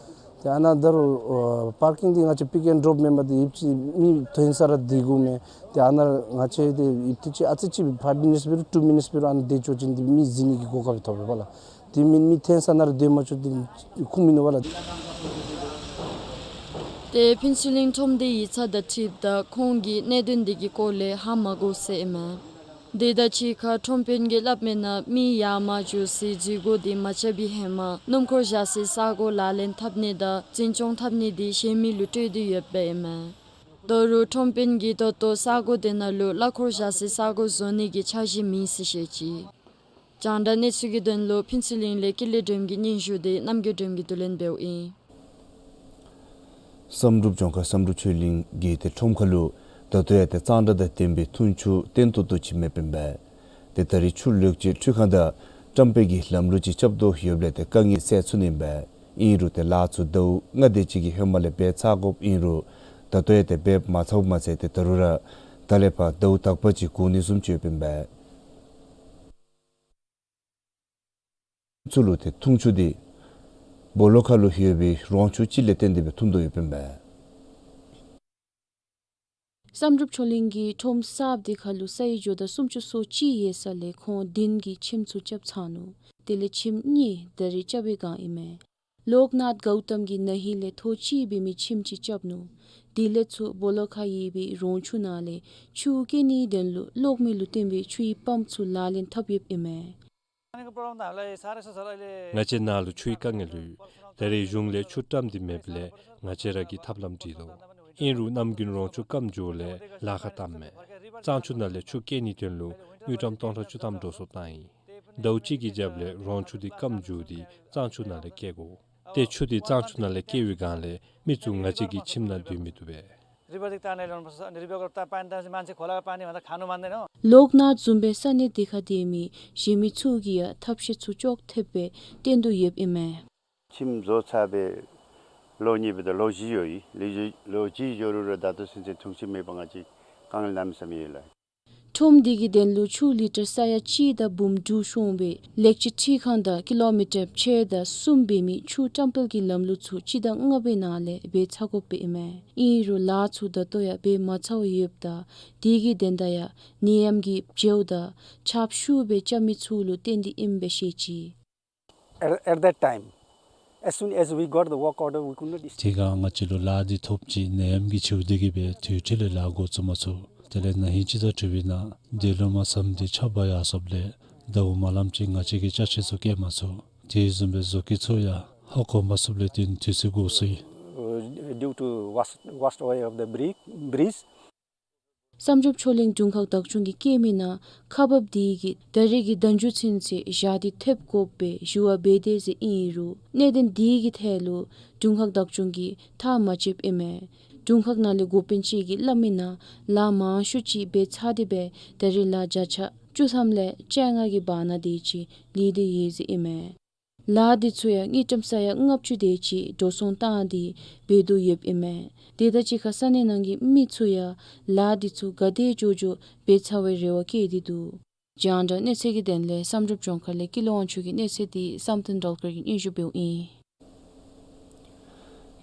ཏེ་ཨ་ནཱ་ད་རུང་ཨ་པར་ཀིང་འདི་ང་བཅས་པིག་ཨེནཌ་ཌོབ་མེན་པར་ཏེ་ཡུདཔ་ཅིག་མི་ཐོན་ས་ར་སྡོད་དགོ་མས། ཏེ་ཨ་ནཱ་ང་བཅས་ཏེ་ཡུདཔ་ཅིག་ཨ་ཙི་ཅིག་ཕའིབ་མི་ནིཊསི་འབད་རུང་ཊུ་མི་ནིཊསི་འབད་རུང་ཨ་ནཱ་སྡོད་ཆོག་ཅི། ཏེ་མི་འཛུལ་ནི་གི་གོ་སྐབས་ཐོབ་པས་པ་ལགས། དེ་མེན་མི་ཐོན་ས་ནང་ར་སྡོད་མ་ཆོག་དེ་ཁུངས་མིན་ནུག་པ་ལགས། ཏེ་ཕུན་ཚོགས་གླིང་ཁྲོམ་སྡེའི་ཡིག་ཚང་དང་འཁྲིལཝ་ད་ཁོང་གིས་གནད་དོན་འདི་གི་སྐོར་ལས་ཧ་མ་གོ་ཟེར་ཨིན་མས། དེ་དང་གཅིག་ཁར་ཁྲོམ་དཔོན་གྱིས་སླབ་མིའི་ནང་མི་ཡར་མར་འགྱོ་སའི་འཛུལ་སྒོ་དེ་མ་རྐྱབ་པའི་ཧེ་མ་སྣུམ་འཁོར་བཞག་སའི་ས་གོ་ལག་ལེན་འཐབ་ནི་དང་འཛིན་སྐྱོང་འཐབ་ནི་དེ་གཞན་མི་ལུ་སྤྲོད་དེ་ཡོདཔ་ཨིན་མས། ད་རུང་ཁྲོམ་དཔོན་གྱིས་ད་ལྟོ་ས་གོ་དེ་ནང་ལུ་གླ་འཁོར་བཞག་སའི་ས་གོ་བཟོ་ནི་གི་འཆར་གཞི་མེད་ཟེར་བཤད་ཅི། རྒྱང་བསྒྲགས་གནས་ཚུལ་གྱི་དོན་ལུ་ཕུན་ཚོགས་གླིང་ལས་ཀུན་ལེགས་སྒྲོལམ་གྱི་སྙན་ཞུ་དེ་རྣམ་རྒྱལ་སྒྲོལམ་གྱིས་བསྡུ་ལེན་འབདཝ་ཨིན། བསམ་གྲུབ་ལྗོངས་མཁར་བསམ་གྲུབ་ཆོས་གླིང་གི་ཏེ་ཁྲོམ་ཁ་ལུ་ད་ལྟོ་ཡང་ཏེ་གཙང་སྦྲ་དང་ལྡན་པའི་འཐུང་ཆུ་བརྟན་ཏོག་ཏོ་ཅིག་མེདཔ་ཨིན་པས། ཏེ་ད་རེས་ཆུ་ལོག་ཅི་འཕྲུལ་ཁང་དང་བཀྲམ་སྤེལ་གྱི་ལམ་ལུགས་ཅིག་རྐྱབ་དོ་ཡོདཔ་ལས་ཏེ་དཀའ་ངལ་སེལ་ཚུགས་ནི་ཨིན་པས། ཨིན་རུང་ཏེ་ལཱ་ཚུ་ཟླཝ་ལྔ་དེ་ཅིག་གི་ཧེ་མ་ལས་འབད་ཚར་དགོཔ་ཨིན་རུང་ད་ལྟོ་ཡང་ཏེ་འབད་མ་ཚརཝ་མ་ཚད་ཏེ་ད་རུང་ར་ད་ལས་ཕར་ཟླཝ་དག་པ་ཅིག་འགོར་ནི་བཟུམ་ཅིག་ཡོདཔ་ཨིན་པས། ཚུ་ལུ་ཏེ་འཐུང་ཆུ་དེ་སྦོ་ལོགས་ཁ་ལུ་ཡོད་པའི་རོང་ཆུ་ཅིག་ལས་བརྟེན་ཏེ་སྦེ་འཐུང་དོ་ཡོདཔ་ཨིན་པས། བསམ་གྲུབ་ཆོས་གླིང་གི་ཁྲོམ་གསརཔ་དེ་ཁ་ལུ་ས་ཡི་ཇོ་བདག་སུམ་ཅུ་སོ་གཅིག་ཡོད་ས་ལས་ཁོང་བདུན་གྱིས་ཁྱིམ་ཚུ་རྐྱབ་ཚར་ནུག། དེ་ལས་ཁྱིམ་གཉིས་ད་རེས་རྐྱབ་པའི་བསྒང་ཨིན་མས། ལོཀ་ནཱཐ་གའུ་ཏམ་གྱིས་ན་ཧིང་ལས་ཐོག་གཅིག་འབད་མི་ཁྱིམ་ཅིག་རྐྱབ་ནུག། དེ་ལས་ཚུར་སྦོ་ལོགས་ཁར་ཡོད་པའི་རོང་ཆུ་ནང་ལས་ཆུ་བསྐྱལ་ནིའི་དོན་ལུ་གློག་མེ་ལུ་བརྟེན་པའི་ཆུའི་པམཔ་ཚུ་ལག་ལེན་འཐབ་ཡོདཔ་ཨིན་མས། ང་བཅས་ནཱ་ལུ་ཆུའི་དཀའ་ངལ་ཡོད། ད་རེས་གཞུང་ལས་ཆུ་བཀྲམ་སྟེ་མེདཔ་ལས་ང་བཅས་ར་གིས་ཐབས་ལམ་སྒྲིག་དོ། ཨིན་རུང་ནམ་རྒྱུན་རོང་ཆུ་སྐམ་འགྱོཝ་ལས་ལཱ་ཁག་བཏངམ་མས། གཙང་ཆུ་ནང་ལས་ཆུ་བསྐྱལ་ནིའི་དོན་ལུ་དངུལ་ཀྲམ་སྟོང་ཕྲག་བཅུ་ཐམ་འགྲོ་སོང་བཏང་ཡི། ཟླཝ་གཅིག་གི་རྒྱབ་ལས་རོང་ཆུ་དེ་སྐམ་འགྱོ་སྟེ་གཙང་ཆུ་ནང་ལས་བསྐྱལ་དགོ། ཏེ་ཆུ་དེ་གཙང་ཆུ་ནང་ལས་བསྐྱལ་བའི་བསྒང་ལས་མི་ཚུ་ང་བཅས་ཀྱི་ཁྱིམ་ནང་སྡོད་མི་བཏུབ་པས། रिभर दिक्क तान्ने लोन पर्छ। अनि रिभरको पा- पानी तान्ने मान्छे खोलाको पानी भन्दा खानु मान्दैन हो। ལོཀ་ནཱཐ་བཟུམ་སྦེ་ས་གནས་དེ་ཁར་སྡོད་མི་གཞན་མི་ཚུ་གིས་ཡང་ཐབས་ཤེས་ཚུ་ཅོག་འཐདཔ་སྦེ་བསྟེན་དོ་ཡོདཔ་ཨིན་མས། ཁྱིམ་བཟོ་ཚར་སྦེ་ལོ་གཉིས་འབདཝ་ད་ལོ་བཞི་ཡོད་ཡི། ལོ་བཞི་ལོ་བཞི་འགྱོ་རུང་ར་ད་ལྟོ་ཚུན་ཚོད་འཐུང་ཆུ་མེད་པར་ང་བཅས་དཀའ་ངལ་གནམ་མེད་ས་མེད་ཡོད་ལགས། ཁྲོམ་དེ་གི་དོན་ལུ་ཆུ་ལི་ཊར་ས་ཡ་གཅིག་དང་འབུམ་དྲུག་ཤོང་སྦེ་ལེགས་བཅོས་འཕྲུལ་ཁང་དང་ཀི་ལོ་མི་ཊར་ཕྱེད་དང་གསུམ་འབད་མི་ཆུ་བཀྲམ་སྤེལ་གྱི་ལམ་ལུགས་ཚུ་སྤྱི་ཟླ་ལྔ་པའི་ནང་ལས་འབད་ཚར་དགོཔ་ཨིན་མས། ཨིན་རུང་ལཱ་ཚུ་ད་ལྟོ་ཡང་འབད་མ་ཚརཝ་ཡོདཔ་ད་དེ་གི་དོན་དག་ཡང་ནད་ཡམས་ཀྱི་བྱེལཝ་དང་ཆརཔ་ཤུགས་སྦེ་རྐྱབ་མི་ཚུ་ལུ་བརྟེན་ཏེ་ཨིནམ་སྦེ་བཤད་ཅི། At, at that time, as soon as we got the work order, we could not start. དེ་སྒང་ང་བཅས་ལུ་ལཱ་འདི་ཐོབ་ཅི། ནད་ཡམས་ཀྱི་བྱེལཝ་དེ་གིས་སྦེ་དུས་ཅི་ལས་ལཱ་འགོ་བཙུགས་མ་ཚུགས། དེ་ལས་ན་ཧིང་སྤྱི་ཟླ་དྲུག་པའི་ནང་འདི་ལུ་མ་ཚངམ་འདི་ཆརཔ་ཡར་སོངམ་ལས་ཟླཝ་མ་ལངམ་ཅིག་ང་བཅས་ཀྱིས་ཅ་ཆས་ཚུ་བསྐྱལ་མ་ཚུགས། དེ་བཟུམ་སྦེ་བཟོ་བཀོད་ཚུ་ཡང་ཧ་གོ་མ་ཚུགསཔ་ལས་བརྟེན་དུས་ཚོད་འགོར་སོ་ཡི། Uh, due to wash, washed away of the bri- bridge. བསམ་གྲུབ་ཆོས་གླིང་དྲུང་ཁག་བདག་སྐྱོང་གིས་བཀོད་མིའི་ནང་ཁག་འབགཔ་དེ་གིས་ད་རེས་ཀྱི་ཟླ་མཇུག་ཚུན་ཚོད་བཞག་སྟེ་ཐེབས་དགོཔ་སྦེ་ཞུ་བ་འབད་དེས་ཟེར་ཨིན་རུང་གནད་དོན་དེ་གི་ཐད་ལུ་དྲུང་ཁག་བདག་སྐྱོང་གིས་ཐག་མ་བཅདཔ་ཨིན་མས། དྲུང་ཁག་ནང་ལས་འགོ་དཔོན་ཅིག་གིས་སླབ་མིའི་ནང་ལཱ་མང་ཤོས་ཅིག་འབད་ཚར་ཏེ་སྦེ་ད་རེས་ལཱ་བརྒྱ་ཆ་བཅུ་ཐམ་ལས་བཅོ་ལྔ་གི་བར་ན་དེ་ཅིག་ལུས་ཏེ་ཡོད་ཟེར་ཨིན་མས། ལཱ་འདི་ཚུ་ཡང་དངུལ་ཀྲམ་ས་ཡ་ལྔ་བཅུ་དེ་ཅིག་འགྲོ་སོང་བཏང་སྟེ་འབད་དོ་ཡོདཔ་ཨིན་མས། དེ་དང་གཅིག་ཁར་ས་གནས་ནང་གི་མི་ཚུ་ཡང་ལཱ་འདི་ཚུ་ག་དེ་མགྱོགས་མགྱོགས་འབད་ཚར་བའི་རེ་བ་བསྐྱེད་དེ་འདུག། རྒྱང་བསྒྲགས་གནས་ཚུལ་གྱི་དོན་ལས་བསམ་གྲུབ་ལྗོངས་མཁར་ལས་ཀུན་ལེགས་དབང་ཕྱུག་གི་གནས་ཚུལ་དེ་བསམ་གཏན་སྒྲོལ་དཀར་གྱིས་སྙན་ཞུ་འབདཝ་ཨིན།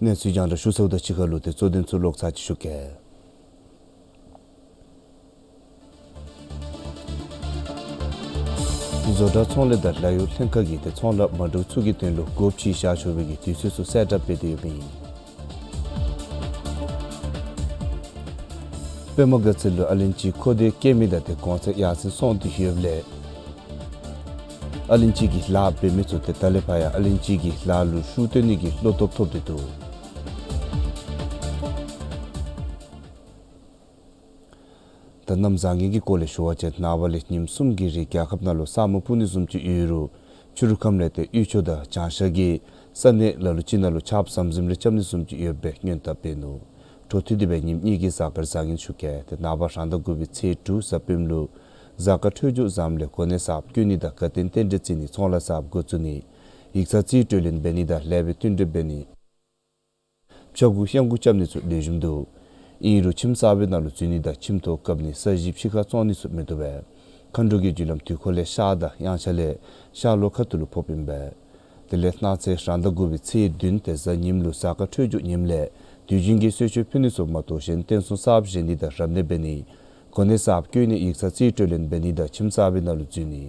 གནས་ཚུལ་རྒྱང་བསྒྲགས་ཞུ་ཚརཝ་དང་གཅིག་ཁར་ལུ་ཏེ་གཙོ་དོན་ཚུ་ལོག་ཚར་ཅིག་ཞུ་གེ། བཟོ་གྲྭ་ཚོང་ལས་དང་ལཱ་གཡོག་ལྷན་ཁག་གིས་ཏེ་ཚོང་ལཱ་མ་འདྲཝ་ཚུ་གི་དོན་ལུ་སྒོ་ཕྱེ་བཞག་ཆོག་པའི་གི་དུས་ཚོད་ཚུ་གསལ་བསྒྲགས་འབད་དེ་ཡོདཔ་ཨིན། པདྨ་དགའ་ཚལ་ལུ་ཨ་ལན་ཅི་ཁོ་ཏེ་སྐྱེ་མི་དང་ཏེ་གོང་ཚད་ཡར་སེང་སོང་སྟེ་ཡོདཔ་ལས་ཨ་ལན་ཅི་གི་ལཱ་འབད་མི་ཚུ་ཏེ་ད་ལས་ཕར་ཡང་ཨ་ལན་ཅི་གི་ལཱ་ལུ་ཤུགས་བཏོན་ནི་གི་བློ་སྟོབས་ཐོབ་སྟེ་འདུག། ད་གནམ་བཟང་ངན་གྱི་སྐོར་ལས་ཞུ་བ་ཅིན་ནངས་པ་ལས་ཉིནམ་གསུམ་གྱི་རིང་རྒྱལ་ཁབ་ནང་ལུ་ས་སྨུག་སྤུབ་ནི་བཟུམ་ཅིག་ཡོད་རུང་ཕྱི་རུ་ཁམས་ལས་ཏེ་དབུས་ཕྱོགས་དང་བྱང་ཤར་གྱི་ས་གནས་ལ་ལུ་ཅིག་ནང་ལུ་ཆརཔ་ཟམ་ཟིམ་རེ་རྐྱབ་ནི་བཟུམ་ཅིག་ཡོད་པའི་སྔོན་དཔག་འབད་ནུག། འཕྲོ་མཐུད་དེ་སྦེ་ཉིནམ་གཉིས་ཀྱི་གཟའ་སྐར་བཟང་ངན་ཞུ་གེ། ཏེ་ནངས་པ་རང་ཟླ་དགུ་པའི་ཚེས་དྲུག་གཟའ་སྤེནམ་ལུ་གཟའ་སྐར་འཕྲོད་སྦྱོར་བཟངམ་ལས་གོ་གནས་གསརཔ་བསྐོ་ནི་དང་དགའ་སྟོན་རྟེན་འབྲེལ་བརྩི་ནི་ཚོང་ལཱ་གསརཔ་འགོ་བཙུགས་ནི་ཡིག་ཚང་རྩིས་སྤྲོད་ལེན་འབད་ནི་དང་ལེགས་པའི་བསྟུན་གྲོས་འབད་ནི་ཕྱྭ་འགུགས་གཡང་འགུགས་རྐྱབ་ནི་ཚུ་ལེགས་ཤོམ་འདུག། ཨིན་རུང་ཁྱིམ་གསར་པའི་ནང་ལུ་འཛུལ་ནི་དང་ཁྱིམ་ཐོག་བཀབ་ནི་ས་གཞི་ཕྱི་ཁར་བཙོང་ནི་ཚུ་མི་བཏུབ་པས། མཁའ་འགྲོ་གི་རྒྱུ་ལམ་དུས་འཁོར་ལས་ཤར་དང་དབྱངས་འཆར་ལས་ཤར་ལྷོ་ཁ་ཐུག་ལུ་ཕོགཔ་ཨིན་པས། དེ་ལས་གནངས་ཚེ་རང་ཟླ་དགུ་པའི་ཚེས་བདུན་ཏེ་གཟའ་ཉིམ་ལུ་གཟའ་སྐར་འཕྲོད་སྦྱོར་ཉིམ་ལས་དུས་རྒྱུན་གྱི་གསོལ་མཆོད་ཕུལ་ནི་ཚུ་མ་གཏོགས་གཞན་རྟེན་གསུམ་གསརཔ་བཞེངས་ནི་དང་རབ་གནས་འབད་ནི་གོ་གནས་གསརཔ་བསྐོ་ནི་ཡིག་ཚང་རྩིས་སྤྲོད་ལེན་འབད་ནི་དང་ཁྱིམ་གསར་པའི་ནང་ལུ་འཛུལ་ནི་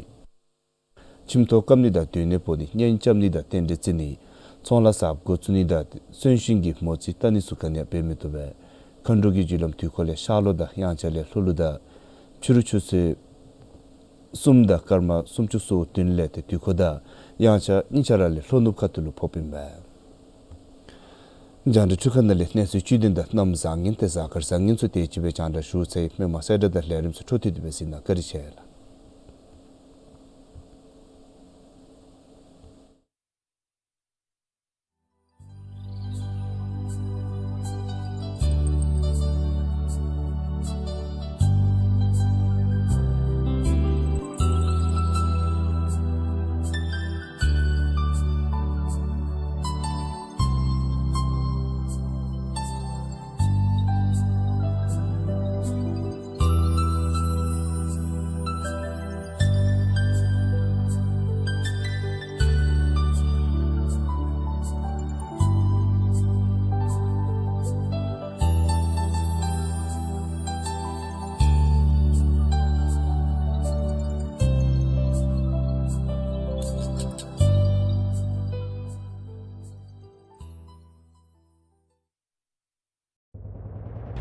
ཁྱིམ་ཐོག་བཀབ་ནི་དང་སྡོད་གནས་སྤོ་ནི་གཉེན་རྐྱབ་ནི་དང་རྟེན་འབྲེལ་བརྩི་ནི་ཚོང་ལཱ་གསརཔ་འགོ་བཙུགས་ནི་དང་གསོན་གཤིན་གྱི་མོ་རྩིས་བལྟ་ནི་ཚུ་ག་ནི་ཡང་འབད་མི་བཏུབ་པས། མཁའ་འགྲོ་གི་རྒྱུ་ལམ་དུས་འཁོར་ལས་ཤར་ལྷོ་དང་དབྱངས་འཆར་ལས་ལྷོ་ལུ་དང་ཕྱི་རུ་ཆུ་ཚོད་གསུམ་དང་སྐར་མ་སུམ་ཅུ་སོ་བདུན་ལས་ཏེ་དུས་འཁོར་དང་དབྱངས་འཆར་གཉིས་ཆ་ར་ལས་ལྷོ་ནུབ་ཁ་ཐུག་ལུ་ཕོགཔ་ཨིན་པས། རྒྱང་བསྒྲགས་འཕྲུལ་ཁང་ནང་ལས་གནས་ཚུལ་བཅུད་དོན་དང་གནམ་བཟང་ངན་ཏེ་གཟའ་སྐར་བཟང་ངན་ཚུ་དེ་ཅིག་སྦེ་རྒྱང་བསྒྲགས་ཞུ་ཚར་ཡི། མི་མང་གསལ་བསྒྲགས་དང་ལས་རིམ་ཚུ་འཕྲོ་མཐུད་དེ་སྦེ་གཟིགས་གནང་། བཀའ་དྲིན་ཆེ་ལགས།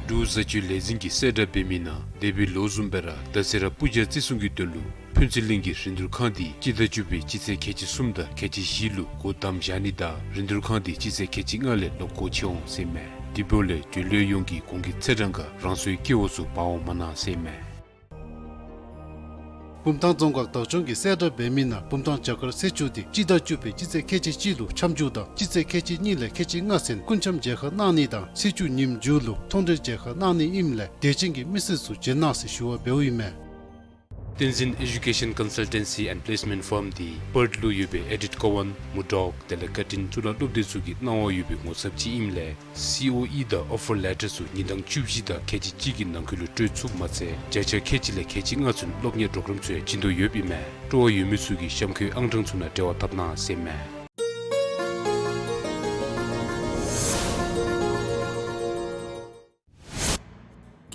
འབྲུག་བཟའ་སྤྱོད་ལས་འཛིན་གྱིས་གསལ་བསྒྲགས་འབད་མི་ནང་འདས་པའི་ལོ་བཟུམ་སྦེ་ར་ད་རེས་ར་སྤུར་རྒྱག་བརྩི་སྲུང་གི་དོན་ལུ་ཕུན་ཚོགས་གླིང་གི་རིན་བསྡུར་ཁང་འདི་སྤྱི་ཟླ་བཅུ་པའི་སྤྱི་ཚེས་ཁལ་གཅིག་གསུམ་དང་ཁལ་གཅིག་བཞི་ལུ་སྒོ་བསྡམ་བཞག་ནི་དང་རིན་བསྡུར་ཁང་འདི་སྤྱི་ཚེས་ཁལ་གཅིག་ལྔ་ལས་ལོག་སྒོ་ཕྱེ་འོང་ཟེར་མས། དེ་འབདཝ་ལས་མགྲོན་གླུ་ཡོངས་ཀྱིས་གོང་གི་ཚེས་གྲངས་ཁར་རང་སོའི་སྐྱེ་བོ་ཚུ་འབག་འོང་མ་གནང་ཟེར་མས། བུམ་ཐང་རྫོང་ཁག་བདག་སྐྱོང་གིས་གསལ་བསྒྲགས་འབད་མི་ནང་བུམ་ཐང་བྱ་དཀར་གསེར་ཆུ་འདི་སྤྱི་ཟླ་བཅུ་པའི་སྤྱི་ཚེས་ཁལ་གཅིག་གཅིག་ལུ་འཆམ་འཇུག་དང་སྤྱི་ཚེས་ཁལ་གཅིག་གཉིས་ལས་ཁལ་གཅིག་ལྔ་ཚུན་སྐུ་འཆམ་མཇལ་ཁ་གནང་ནི་དང་ཚེས་བཅུ་ཉིནམ་མཇུག་ལུ་མཐོང་གྲོལ་མཇལ་ཁ་གནང་ནི་ཨིནམ་ལས་དད་ཅན་གྱི་མི་སེར་ཚུ་མཇལ་གནང་ཟེར་ཞུ་བ་འབདཝ་ཨིན་མས། བསྟན་འཛིན་Education Consultancy and Placement Firm འདི་པརཐ་ལུ་ཡོད་པའི་ཨེ་ཌིཐ་ཀོ་ཝཱན་མུར་ཌོག་དེ་ལས་ཀར་ཊིན་གཙུག་ལག་སློབ་སྡེ་ཚུ་གི་གནང་བ་ཡོད་པའི་ངོ་ཚབ་ཅིག་ཨིནམ་ལས་སི་ཨོ་ཨི་དང་ཨོ་ཕར་ལེ་ཊར་ཚུ་ཉིན་གྲངས་བཅུ་བཞི་དང་ཁལ་གཅིག་གཅིག་གི་ནང་འཁོད་ལུ་སྤྲོད་ཚུགསཔ་མ་ཚད་བརྒྱ་ཆ་ཁལ་གཅིག་ལས་ཁལ་གཅིག་ལྔ་ཚུན་སློབ་གཉེར་གྲོགས་རམ་ཚུ་ཡང་བྱིན་དོ་ཡོདཔ་ཨིན་མས། སྤྲོ་བ་ཡོད་མི་ཚུ་གིས་གཤམ་འཁོད་ཨང་གྲངས་ཚུ་ནང་འབྲེལ་བ་འཐབ་གནང་ཟེར་མས།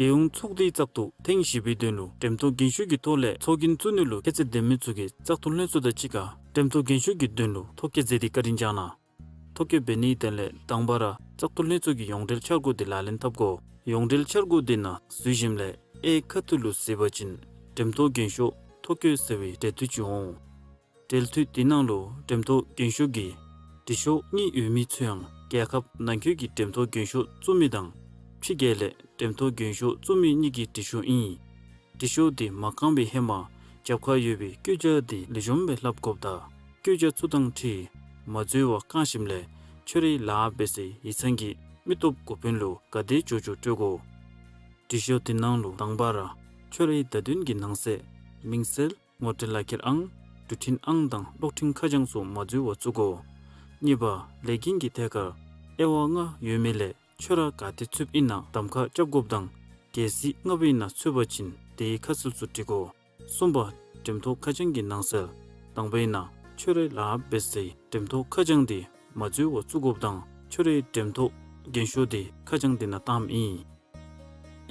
རྒྱལ་ཡོངས་ཚོགས་སྡེའི་བཙག་འཐུ་ཐེངས་བཞི་པའི་དོན་ལུ་འགྲེམས་སྟོན་འགན་ཤུལ་གྱི་ཐོག་ལས་ཚོགས་རྒྱན་བཙུགས་ནི་ལུ་ཁྱད་ཚད་ལྡན་མི་ཚུ་གིས་བཙག་འཐུ་ལྷན་ཚོགས་དང་གཅིག་ཁར་འགྲེམས་སྟོན་འགན་ཤུལ་གྱི་དོན་ལུ་ཐོ་བཀོད་མཛད་དེ་བཀའ་དྲིན་བསྐྱང་གནང་། ཐོ་བཀོད་འབད་ནིའི་དོན་ལས་དང་པ་ར་བཙག་འཐུ་ལྷན་ཚོགས་ཀྱི་ཡོངས་འབྲེལ་འཆར་སྒོ་དེ་ལག་ལེན་འཐབ་དགོ། ཡོངས་འབྲེལ་འཆར་སྒོ་དེ་ནང་འཛུལ་ཞིནམ་ལས་གཡས་ཁ་ཐུག་ལུ་གཟིགས་པ་ཅིན་འགྲེམས་སྟོན་འགན་ཤུལ་ཐོ་བཀོད་ཟེར་བའི་འབྲི་དོན་ཅིག་འོང་། འབྲེལ་མཐུད་དེ་ནང་ལུ་འགྲེམས་སྟོན་འགན་ཤུལ་གྱི་འབྲི་ཤོག་གཉིས་ཡོད་མི་ཚུ་ཡང་རྒྱལ་ཁབ་ནང་འཁོད་ཀྱི་འགྲེམས་སྟོན་འགན་ཤུལ་བཙུགས་མི་དང་ཕྱི་རྒྱལ་ལས་འགྲེམས་སྟོན་འགན་ཤུལ་བཙུགས་མི་གཉིས་ཀྱི་འབྲི་ཤོག་ཨིན། འབྲི་ཤོག་དེ་མ་བཀང་བའི་ཧེ་མ་རྒྱབ་ཁར་ཡོད་པའི་བཀོད་རྒྱ་དེ་ལེགས་ཤོམ་སྦེ་ལྷབ་དགོཔ་དང་བཀོད་རྒྱ་ཚུ་དང་འཁྲིལ་མ་འཛོལ་བར་བཀང་ཞིནམ་ལས་ཁྱོད་རའི་ལཱ་འབད་སའི་ཡིག་ཚང་གི་མི་སྟོབས་འགོ་དཔོན་ལུ་ག་དེ་མགྱོགས་མགྱོགས་སྤྲོད་དགོ། འབྲི་ཤོག་དེ་ནང་ལུ་དང་པ་ར་ཁྱོད་རའི་བརྡ་དོན་གྱི་ནང་གསེས་མིང་གསལ་ངོ་སྤྲོད་ལག་ཁྱེར་ཨང་། འགྲུལ་འཕྲིན་ཨང་དང་གློག་འཕྲིན་ཁ་བྱང་ཚུ་མ་འཛོལ་བར་བཙུགས་དགོ། གཉིས་པ་ལས་འགན་གྱི་ཐད་ཁར་དབྱེ་བ་ལྔ་ཡོད་མི་ལས་ཁྱོད་ར་ག་ཏེ་ཚུདཔ་ཨིན་ན་གདམ་ཁ་རྐྱབ་དགོཔ་དང་གལ་སྲིད་ལྔ་པ་ཨིན་ན་ཚུད་པ་ཅིན་དེའི་ཁ་གསལ་ཚུ་བྲི་དགོ། གསུམ་པ་འགྲེམས་སྟོན་ཁ་བྱང་གི་ནང་གསལ། དང་པ་ཨིན་ན་ཁྱོད་རའི་ལཱ་འབད་སའི་འགྲེམས་སྟོན་ཁ་བྱང་དེ་མ་འཛོལ་བར་བཙུགས་དགོཔ་དང་ཁྱོད་རའི་འགྲེམས་སྟོན་འགན་ཤུལ་དེ་ཁ་བྱང་དེ་ནང་བཏངམ་ཨིན།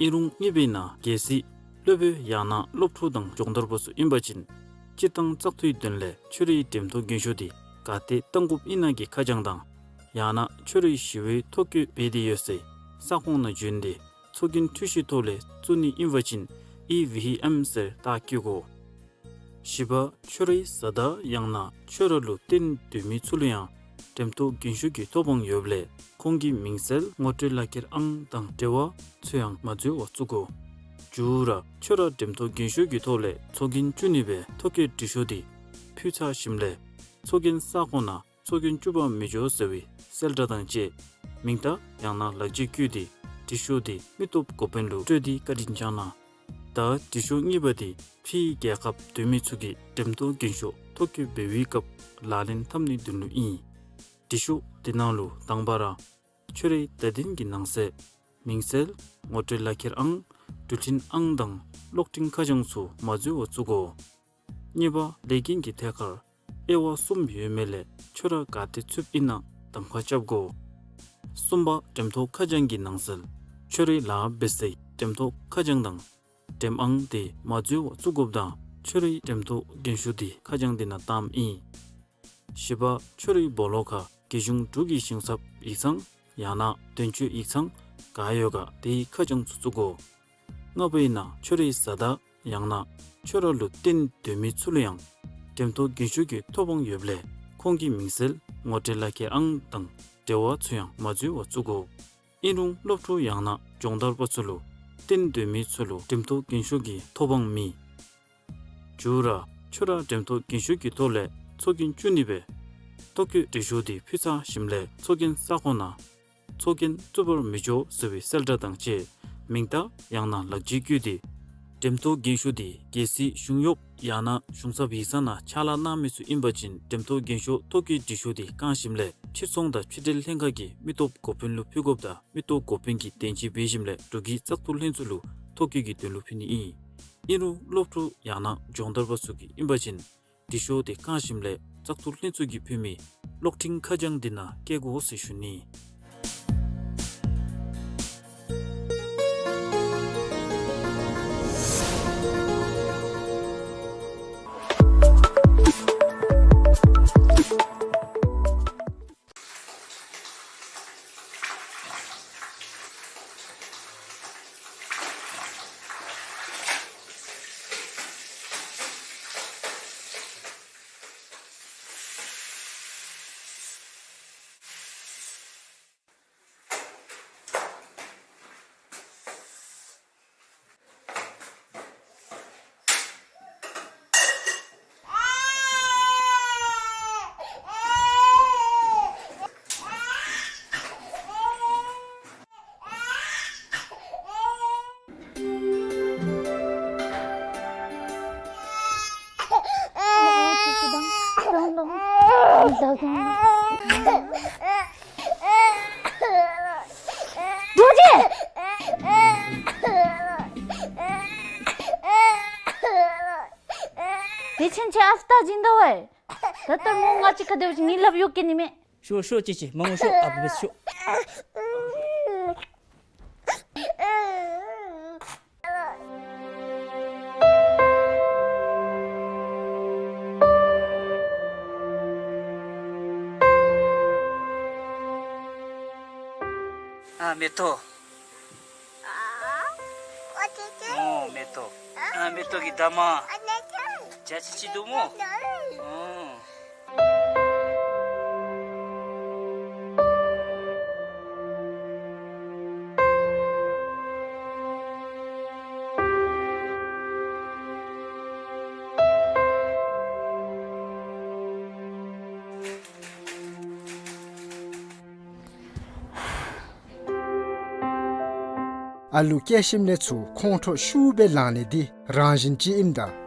ཨིན་རུང་གཉིས་པ་ཨིན་ན་གལ་སྲིད་སློབ་དཔོན་ཡང་ན་སློབ་ཕྲུག་དང་སྦྱོང་བརྡར་པ་ཚུ་ཨིན་པ་ཅིན་ སྤྱིར་བཏང་བཙག་འཐུའི་དོན་ལས་ཁྱོད་རའི་འགྲེམ་ཐོག་རྒན་ཤོས་དེ་ག་ཏེ་བཏང་དགོཔ་ཨིན་ན་གི་ཁ་བྱང་དང་ཡང་ན་ཁྱོད་རའི་ཞི་བའི་ཐོ་བཀོད་འབད་དེ་ཡོད་སའི་ས་ཁོངས་ནང་བྱོན་ཏེ་ཚོགས་རྒྱན་འཕྲུལ་ཆས་ཐོག་ལས་བཙུགས་ནི་ཨིན་པ་ཅིན་ཨི་ཝི་ཨེམ་ཟེར་རྟགས་བཀོད་དགོ། བཞི་པ། ཁྱོད་རའི་བཟའ་ཟླ་ཡང་ན་ཁྱོད་ར་ལུ་བརྟེན་སྡོད་མི་ཚུ་ལུ་ཡང་འགྲེམ་ཐོག་རྒན་ཤོས་ཀྱི་ཐོབ་དབང་ཡོདཔ་ལས་ཁོང་གི་མིང་གསལ་ངོ་སྤྲོད་ལག་ཁྱེར་ཨང་དང་འབྲེལ་བ་ཚུ་ཡང་མ་འཛོལ་བར་བཙུགས་དགོ། བཅུ་ར། ཁྱོད་ར་འགྲེམ་ཐོག་རྒན་ཤོས་ཀྱི་ཐོག་ལས་ཚོགས་རྒྱན་བཙུགས་ནི་སྦེ་ཐོ་བཀོད་འབྲི་ཤོག་དེ་ཕུལ་ཚར་ཞིནམ་ལས་ཚོགས་རྒྱན་ས་ཁོངས་ནང་ཚོགས་རྒྱན་བཙུགས་པར་མི་འགྱོ་ཟེར་བའི་གསལ་བསྒྲགས་དང་བཅས་མིང་རྟགས་ཡང་ན་ལག་འཁྱེར་བཀོད་དེ་འབྲི་ཤོག་དེ་མི་སྟོབས་འགོ་དཔོན་ལུ་སྤྲོད་དེ་བཀའ་དྲིན་བསྐྱང་གནང་། ད་འབྲི་ཤོག་གཉིས་པ་དེ་ཕྱིའི་རྒྱལ་ཁབ་སྡོད་མི་ཚུ་གིས་འགྲེམ་ཐོག་རྒན་ཤོས་ཐོ་བཀོད་འབད་བའི་སྐབས་ལག་ལེན་འཐབ་ནིའི་དོན་ལུ་ཨིན། འབྲི་ཤོག་དེ་ནང་ལུ་དང་པ་ར་ཁྱོད་རའི་བརྡ་དོན་གྱི་ནང་གསེས་མིང་གསལ་ངོ་སྤྲོད་ལག་ཁྱེར་ཨང་འགྲུལ་འཕྲིན་ཨང་དང་གློག་འཕྲིན་ཁ་བྱང་ཚུ་མ་འཛོལ་བར་བཙུགས་དགོ། གཉིས་པ། ལས་འགན་གྱི་ཐད་ཁར་དབྱེ་བ་གསུམ་ཡོད་མི་ལས་ཁྱོད་ར་ག་ཏེ་ཚུདཔ་ཨིན་ན་གདམ་ཁ་རྐྱབ་དགོ། གསུམ་པ། འགྲེམ་ཐོག་ཁ་བྱང་གི་ནང་གསེས་ཁྱོད་རའི་ལཱ་འབད་སའི་འགྲེམ་ཐོག་ཁ་བྱང་དང་འགྲེམ་ཨང་དེ་མ་འཛོལ་བར་བཙུགས་དགོཔ་དང་ཁྱོད་རའི་འགྲེམ་ཐོག་རྒན་ཤོས་དེ་ཁ་བྱང་དེ་ནང་བཏངམ་ཨིན། བཞི་པ། ཁྱོད་རའི་སྦོ་ལོགས་ཁར་རྒྱལ་གཞུང་འབྲུག་གི་ཞིང་ཚབ་ཡིག་ཚང་ཡང་ན་དོན་གཅོད་ཡིག་ཚང་ག་ཡོད་ག་དེའི་ཁ་བྱང་ཚུ་བཙུགས་དགོ། ལྔ་པ་ཨིན་ན་ཁྱོད་རའི་བཟའ་ཟླ་ཡང་ན་ཁྱོད་ར་ལུ་བརྟེན་སྡོད་མི་ཚུ་ལུ་ཡང་འགྲེམ་ཐོག་རྒན་ཤོས་ཀྱི་ཐོབ་དབང་ཡོདཔ་ལས་ཁོང་གི་མིང་གསལ་ངོ་སྤྲོད་ལག་ཁྱེར་ཨང་དང་འབྲེལ་བ་ཚུ་ཡང་མ་འཛོལ་བར་བཙུགས་དགོ། ཨིན་རུང་སློབ་ཕྲུག་ཡང་ན་སྦྱོང་བརྡར་པ་ཚུ་ལུ་བརྟེན་སྡོད་མི་ཚུ་ལུ་འགྲེམ་ཐོག་རྒན་ཤོས་ཀྱི་ཐོབ་དབང་མེད། བཅུ་ར། ཁྱོད་ར་འགྲེམ་ཐོག་རྒན་ཤོས་ཀྱི་ཐོག་ལས་ཚོགས་རྒྱན་བཙུགས་ནི་སྦེ་ཐོ་བཀོད་འབྲི་ཤོག་དེ་ཕུལ་ཚར་ཞིནམ་ལས་ཚོགས་རྒྱན་ས་ཁོངས་ནང་ཚོགས་རྒྱན་བཙུགས་པར་མི་འགྱོ་ཟེར་བའི་གསལ་བསྒྲགས་དང་བཅས་མིང་རྟགས་ཡང་ན་ལག་འཁྱེར་བཀོད་དེ་འགྲེམ་ཐོག་རྒན་ཤོས་དེ་གལ་སྲིད་གཞུང་གཡོགཔ་ཡང་ན་གཞུང་ཚབ་ཡིག་ཚང་ནང་ཕྱག་ལཱ་གནང་མི་ཚུ་ཨིན་པ་ཅིན་འགྲེམ་ཐོག་རྒན་ཤོས་ཐོ་བཀོད་འབྲི་ཤོག་དེ་བཀང་ཞིནམ་ལས་ཕྱིར་ཚོང་དང་ཕྱི་འབྲེལ་ལྷན་ཁག་གི་མི་སྟོབས་འགོ་དཔོན་ལུ་ཕུལ་དགོཔ་དང་མི་སྟོབས་འགོ་དཔོན་གྱིས་བདེན་འཚོལ་འབད་ཞིནམ་ལས་འབྲུག་གི་བཙག་འཐུ་ལྷན་ཚོགས་ལུ་ཐོ་བཀོད་ཀྱི་དོན་ལུ་ཕུལ་ནི་ཨིན། ཨིན་རུང་སློབ་ཕྲུག་ཡང་ན་སྦྱོང་བརྡར་པ་ཚུ་གིས་ཨིན་པ་ཅིན་འབྲི་ཤོག་དེ་བཀང་ཞིནམ་ལས་བཙག་འཐུ་ལྷན་ཚོགས་ཀྱིས་ཕུལ་མི་གློག་འཕྲིན་ཁ་བྱང་དེ་ནང་བཀལ་དགོ་ཟེར་ཞུ་ནི། རྡོ་རྗེ། དེ་ཕྱིན་ཆད་ཨ་ཕ་ད་སྦྱིན་དོ་བས། ད་ལྟོ་མོ་ང་བཅས་ཁ་སྡོད་ཅིག་ངེའི་ལགཔ་གཡུག་གེ་ནི་མས། ཤོག་ཤོག་ཅིག་ཅིག་མ་ངུ་ཤོག། ཨ་ཕ་འབད་ཤོག། ཨ་མེ་ཏོག། ཨོ་མེ་ཏོག། ཨ་མེ་ཏོག་གི་ད་མ་ཇ་ཅི་ཅི་འདུག་སྨོ། ཨོ། ཨ་ལུ་སྐྱེས་ཞིནམ་ལས་ཚུར་ཁོང་ཁྲོ་ཤུགས་སྦེ་ལངས་ནི་འདི་རང་བཞིན་ཅིག་ཨིནམ་ད་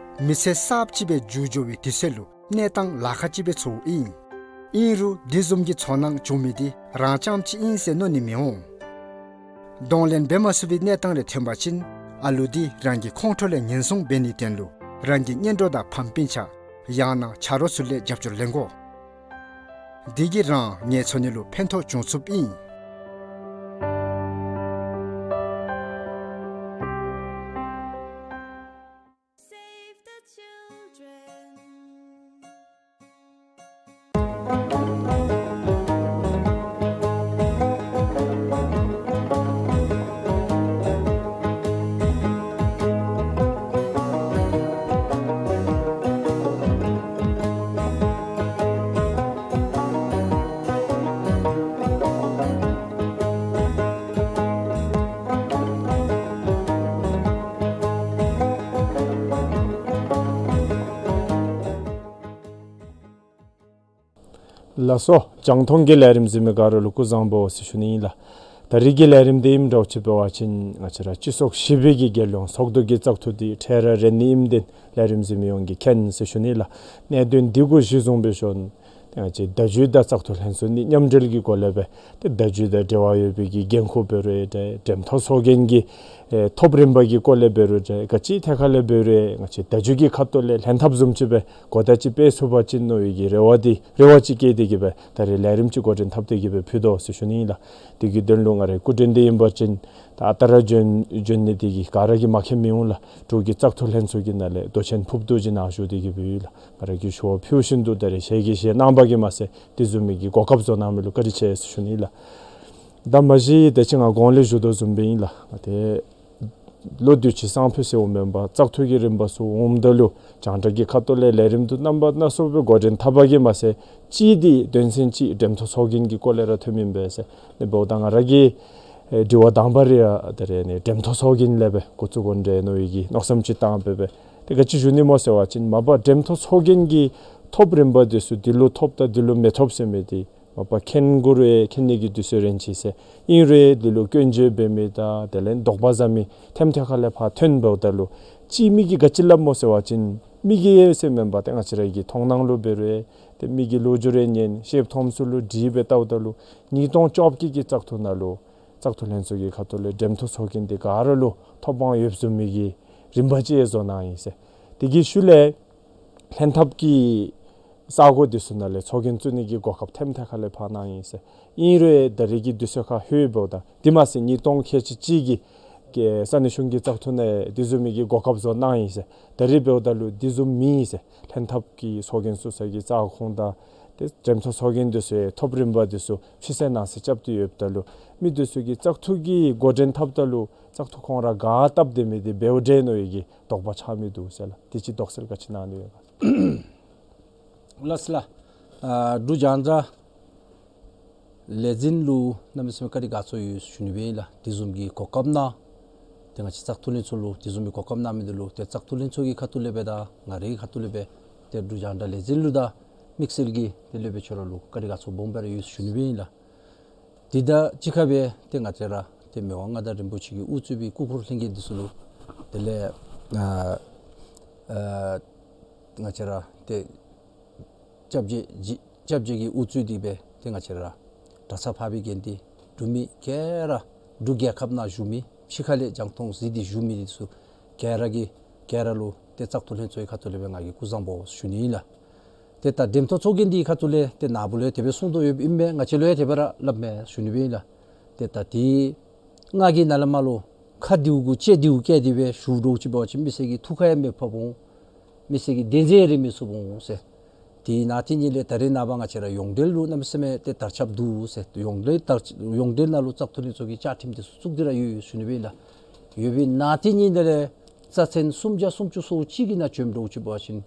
མི་ཚེ་གསརཔ་ཅིག་སྦེ་འགྱུར་འགྱོ་བའི་དུས་ཚོད་ལུ་གནས་སྟངས་ལཱ་ཁག་ཅིག་སྦེ་ཚོརཝ་ཨིན། ཨིན་རུང་འདི་བཟུམ་གྱི་ཚོར་སྣང་བྱུང་མི་འདི་རང་རྐྱངམ་ཅིག་ཨིན་ཟེར་མནོ་ནི་མི་འོང་། གདོང་ལེན་འབད་མ་ཚུགས་པའི་གནས་སྟངས་རེ་ཐོན་པ་ཅིན་ཨ་ལུ་འདི་རང་གི་ཁོང་ཁྲོ་ལས་ཉེན་སྲུང་འབད་ནིའི་དོན་ལུ་རང་གི་གཉེན་གྲོགས་དང་ཕམ་སྤུན་ཆ་ཡང་ན་ཆ་རོགས་ཚུ་ལས་རྒྱབ་སྐྱོར་ལེན་དགོ། འདི་གིས་རང་ངལ་འཚོ་ནི་ལུ་ཕན་ཐོགས་འབྱུང་ཚུགསཔ་ཨིན། Save the children. ལགས་སོ། རྒྱང་མཐོང་གི་ལས་རིམ་གཟིགས་མི་ག་ར་ལུ་སྐུ་གཟུགས་བཟང་པོ་ཟེར་ཞུ་ནི་ཨིན་ལགས། ད་རིས་ཀྱི་ལས་རིམ་འདི་ཨིནམ་འདྲཝ་ཅིག་འབད་བ་ཅིན་ང་བཅས་ར་སྤྱི་ཚོགས་ཞི་བའི་གི་རྒྱལ་ཡོངས་ཚོགས་འདུ་གི་བཙག་འཐུ་འདི་འཕྲལ་ར་རན་ནི་ཨིནམ་འདི་ལས་རིམ་གཟིགས་མི་ཡོངས་ཀྱིས་མཁྱེན་ཟེར་ཞུ་ནི་ལགས། གནད་དོན་འདི་གུ་གཞི་བཟུང་འབད་ཞིནམ་ཏེ་ང་བཅས་བརྡ་བརྒྱུད་དང་བཙག་འཐུ་ལྷན་ཚོགས་གཉིས་མཉམ་འབྲེལ་གྱི་སྒོ་ལས་སྦེ་ཏེ་བརྡ་བརྒྱུད་དང་འབྲེལ་བ་ཡོད་པའི་གི་འགན་ཁུར་འབད་རུང་འདྲ་འགྲེམས་ཐོག་ཚོགས་རྒྱན་གྱི་ཨེ་ཐོབ་རིམ་པ་གི་སྐོར་ལས་འབད་རུང་འདྲ་ག་ཅི་ཐད་ཁར་ལས་འབད་རུང་ང་བཅས་བརྡ་བརྒྱུད་ཀྱི་ཁ་ཐུག་ལས་ལྷན་ཐབས་བཟུམ་ཅིག་སྦེ་གོ་བརྡ་ཅིག་སྤེལ་ཚུགས་པ་ཅིན་མནོ་བའི་གི་རེ་བ་འདི་རེ་བ་ཅིག་བསྐྱེད་དེ་གིས་སྦེ་ད་རིས་ལས་རིམ་ཅིག་འགོ་འདྲེན་འཐབ་སྟེ་གིས་སྦེ་ཕུལ་དོ་ཟེར་ཞུ་ནི་ཨིན་ལགས། དེ་གི་དོན་ལུ་ང་རའི་སྐུ་མགྲོན་འདི་ཨིན་པ་ཅིན་ད་ཨ་རྟག་ར་འབྱོན་འབྱོན་ནི་འདི་གིས་ག་ར་གིས་མ་མཁྱེན་མི་འོང་ལགས། འབྲུག་གི་བཙག་འཐུ་ལྷན་ཚོགས་ཀྱི་ནང་ལས་མདོ་ཆེན་ཕུརཔ་རྡོ་རྗེ་ནཱ་བཞུགས་ཏེ་གིས་སྦེ་ཡོད་ལགས། ང་ར་གིས་ཞུ་བ་ཕུལ་བཞིན་དུ་ད་རིས་ཞལ་གྱིས་བཞེས་གནང་བ་གིས་མ་ཚད་དེ་བཟུམ་མའི་གི་གོ་སྐབས་བཟོ་གནང་མི་ལུ་བཀའ་དྲིན་ཆེ་ཟེར་ཞུ་ནི་ལགས། ད་མ་གཞི་ད་ཅི་ང་གོང་ལས་ཞུ་དོ་བཟུམ་སྦེ་ཨིན་ལགས། ཏེ་ལོ་དུས་ཅི་སང་ཕོད་ཟེར་འོང་མེན་པར་བཙག་འཐུ་གི་རིམ་པ་ཚུ་འོངམ་ད་ལུ་རྒྱང་བསྒྲགས་ཀྱི་ཁ་ཐུག་ལས་ལས་རིམ་འདི་རྣམ་པ་སྣ་ཚོགས་སྦེ་འགོ་འདྲེན་འཐབ་པ་གིས་མ་ཚད་གཅིག་འདི་དོན་ཚན་གཅིག་འགྲེམས་ཐོག་ཚོགས་རྒྱན་གྱི་སྐོར་ལས་ར་ཐོནམ་ཨིན་པས་ཟེར། ཨ་ནི་འབདཝ་ད་ང་ར་གི་ཨེ་དྲི་བ་དང་པ་ར་ཡང་ད་རིས་ཨ་ནི་འགྲེམས་ཐོག་ཚོགས་རྒྱན་ལས་སྦེ་འགོ་བཙུགས་དགོ་འདྲས་མནོ་བའི་གི་མནོ་བསམ་ཅིག་བཏང་སྦེ་སྦེ་ཏེ་ག་ཅི་ཞུ་ནི་སྨོ་ཟེར་བ་ཅིན་མ་པ་འགྲེམས་ཐོག་ཚོགས་རྒྱན་གྱི་ཐོབ་རིམ་པ་འདི་ཚུ་འདི་ལུ་ཐོབ་དང་འདི་ལུ་མི་ཐོབ་ཟེར་མི་འདི་མ་པ་མཁྱེན་དགོ་རུང་མཁྱེན་ནི་གི་དུས་ཚོད་རན་ཅི་ཟེར། ཨིན་རུང་འདི་ལུ་སྐྱོན་བརྗོད་འབད་མི་དང་དེ་ལས་དོགས་པ་ཟ་མི་ཐེམ་ཐད་ཁ་ལས་ཕར་ཐོན་འབདཝ་ད་ལུ་གཅིག་མི་གིས་ག་ཅི་སླབ་སྨོ་ཟེར་བ་ཅིན་མི་གིས་ཟེར་མེན་པར་ཏེ་ང་བཅས་ར་གི་མཐོང་སྣང་ལུ་འབད་རུང་ཏེ་མི་གི་ལོ་རྒྱུས་རེ་ཉན་ཤེསཔ་མཐོངམ་ཚུ་ལུ་དྲིས་སྦེ་བལྟཝ་ད་ལུ་ཉིས་སྟོང་བཅོ་བརྒྱད་ཀྱི་བཙག་འཐུ་ནང་ལུ་བཙག་འཐུ་ལྷན་ཚོགས་ཀྱི་ཁ་ཐུག་ལས་འགྲེམས་ཐོག་ཚོགས་རྒྱན་འདི་ག་ར་ལུ་ཐོབ་དབང་ཡོདཔ་བཟུམ་མའི་གི་རིམ་པ་ཅིག་བཟོ་གནང་ཡི་ཟེར། དེ་གི་ཤུལ་ལས་ལྷན་ཐབས་ཀྱི་ས་གོ་འདི་ཚུ་ནང་ལས་ཚོགས་རྒྱན་བཙུགས་ནི་གི་གོ་སྐབས་ཐེམ་ཐད་ཁ་ལས་ཕར་གནང་ཡི་ཟེར། ཨིན་རུང་ད་རིས་ཀྱི་དུས་ཚོད་ཁར་ལྷོདཔ་ད་དེ་མ་ཚད་ཉིས་སྟོང་ཁལ་གཅིག་གཅིག་གི་ས་གནས་གཞུང་གི་བཙག་འཐུ་ནང་དེ་བཟུམ་མའི་གི་གོ་སྐབས་བཟོ་གནང་ཡི་ཟེར། ད་རིས་འབདཝ་ད་ལུ་དེ་བཟུམ་མེད་ཟེར། ལྷན་ཐབས་ཀྱི་ཚོགས་རྒྱན་བཙུགས་ས་གི་བཙག་ཁང་དང་ཏེ་འགྲེམས་ཐོག་ཚོགས་རྒྱན་འདི་ཚུ་ཐོབ་རིམ་པ་འདི་ཚུ་ཕྱི་གསལ་ནང་གསལ་རྐྱབ་སྟེ་ཡོདཔ་ད་ལུ་མི་འདི་ཚུ་གིས་བཙག་འཐུ་གི་འགོ་འདྲེན་འཐབ་ད་ལུ་བཙག་འཐུ་ཁོང་ར་ག་སྟབས་བདེ་མི་འདི་འབདཝ་འདྲས་མནོ་བའི་གི་དོགས་པ་ཆགས་མི་འདུག་ཟེར་ལགས། དེ་ཅིག་དོགས་སེལ་ག་ཅི་གནང་ནི་ཡོད་ག། ལགས་སོ་ལགས། ཨ་འབྲུག་རྒྱང་བསྒྲགས་ལས་འཛིན་ལུ་གནམ་མེད་ས་མེད་བཀའ་དྲིན་དགའ་ཚོར་ཡོད་ཞུ་ནི་སྦེ་ཨིན་ལགས། དེ་བཟུམ་གྱི་གོ་སྐབས་གནང་། ཏེ་ང་བཅས་བཙག་འཐུ་ལྷན་ཚོགས་ལུ་དེ་བཟུམ་གྱི་གོ་སྐབས་གནང་མི་འདི་ལུ་ཏེ་བཙག་འཐུ་ལྷན་ཚོགས་ཀྱི་ཁ་ཐུག་ལས་སྦེ་དང་ང་རའི་ཁ་ཐུག་ལས་སྦེ་ཏེ་འབྲུག་རྒྱང་བསྒྲགས་ལས་འཛིན་ལུ་དང་དམིགས་བསལ་གྱིས་ཏེ་སློབ་དཔོན་ཁྱོད་ར་ལུ་བཀའ་དྲིན་དགའ་ཚོར་སྦོམ་སྦེ་ར་ཡོད་ཞུ་ནི་སྦེ་ཨིན་ལགས། དེ་དང་གཅིག་ཁར་སྦེ་ཏེ་ང་བཅས་ར་ཏེ་མི་དབང་མངའ་བདག་རིན་པོ་ཆེ་གིས་དབུ་གཙོས་པའི་སྐུ་འཁོར་ལྷན་རྒྱས་འདི་ཚུ་ལུ་དེ་ལས་ཨ་ཨ་ང་བཅས་ར་ཏེ་སྐྱབས་རྗེ་སྐྱབས་རྗེ་གིས་དབུ་གཙོས་ཏེ་སྦེ་ཏེ་ང་བཅས་ར་གྲྭ་ཚང་འཕགས་པའི་དགེ་འདུན་འབྲུག་མི་ག་ར་འབྲུག་རྒྱལ་ཁབ་ནང་བཞུགས་མི་ཕྱི་ཁ་ལས་རྒྱང་མཐོང་གཟིགས་ཏེ་བཞུགས་མི་འདི་ཚུ་ག་ར་གིས་ག་ར་ལུ་ཏེ་བཙག་འཐུ་ལྷན་ཚོགས་ཀྱི་ཁ་ཐུག་ལས་སྦེ་ང་གིས་སྐུ་གཟུགས་བཟང་པོ་ཞུ་ནི་ཨིན་ལགས། ཏེ་ད་འགྲེམས་ཐོག་ཚོགས་རྒྱན་འདི་ཁ་ཐུག་ལས་ཏེ་ནཱ་བུ་ལུ་ཡང་དེ་སྦེ་གསུངས་དོ་ཡོདཔ་ཨིན་མས། ང་བཅས་ལུ་ཡང་དེ་སྦེ་ར་སླབ་མས་ཞུ་ནི་སྦེ་ཨིན་ལགས། ཏེ་ད་དེ་ང་གིས་ནཱ་ལས་མར་ལུ་ཁ་བདེཝ་གུ་ལྕེ་བདེཝ་བཀལ་ཏེ་སྦེ་ཞུ་འདྲཝ་ཅིག་འབད་བ་ཅིན་མི་སེར་གྱི་ཐུགས་ཁར་ཡང་མི་ཕབ་འོང་། མི་སེར་གྱི་བདེན་འཛིན་རེ་མི་ཚུགས་འོང་ཟེར། དེ་ནང་དེ་ཉིད་ལས་ད་རེས་ནངས་པ་ང་བཅས་ར་ཡོངས་འབྲེལ་ལུ་གནམ་མེད་ས་མེད་ཏེ་དར་ཁྱབ་འདུག་ཟེར། ཡོངས་འབྲེལ་དར་ཡོངས་འབྲེལ་ནང་ལུ་བཙག་འཐུ་ལྷན་ཚོགས་ཀྱི་བཅའ་ཁྲིམས་འདི་ཚུ་བཙུགས་ཏེ་ར་ཡོད་ཞུ་ནི་སྦེ་ཨིན་ལགས། ཡོད་པའི་ནང་དེ་ཉིད་ལས་རྩ་ཚན་སུམ་བརྒྱ་སུམ་ཅུ་སོ་གཅིག་གི་ནང་བྱོནམ་འདྲཝ་ཅིག་འབད་བ་ཅིན་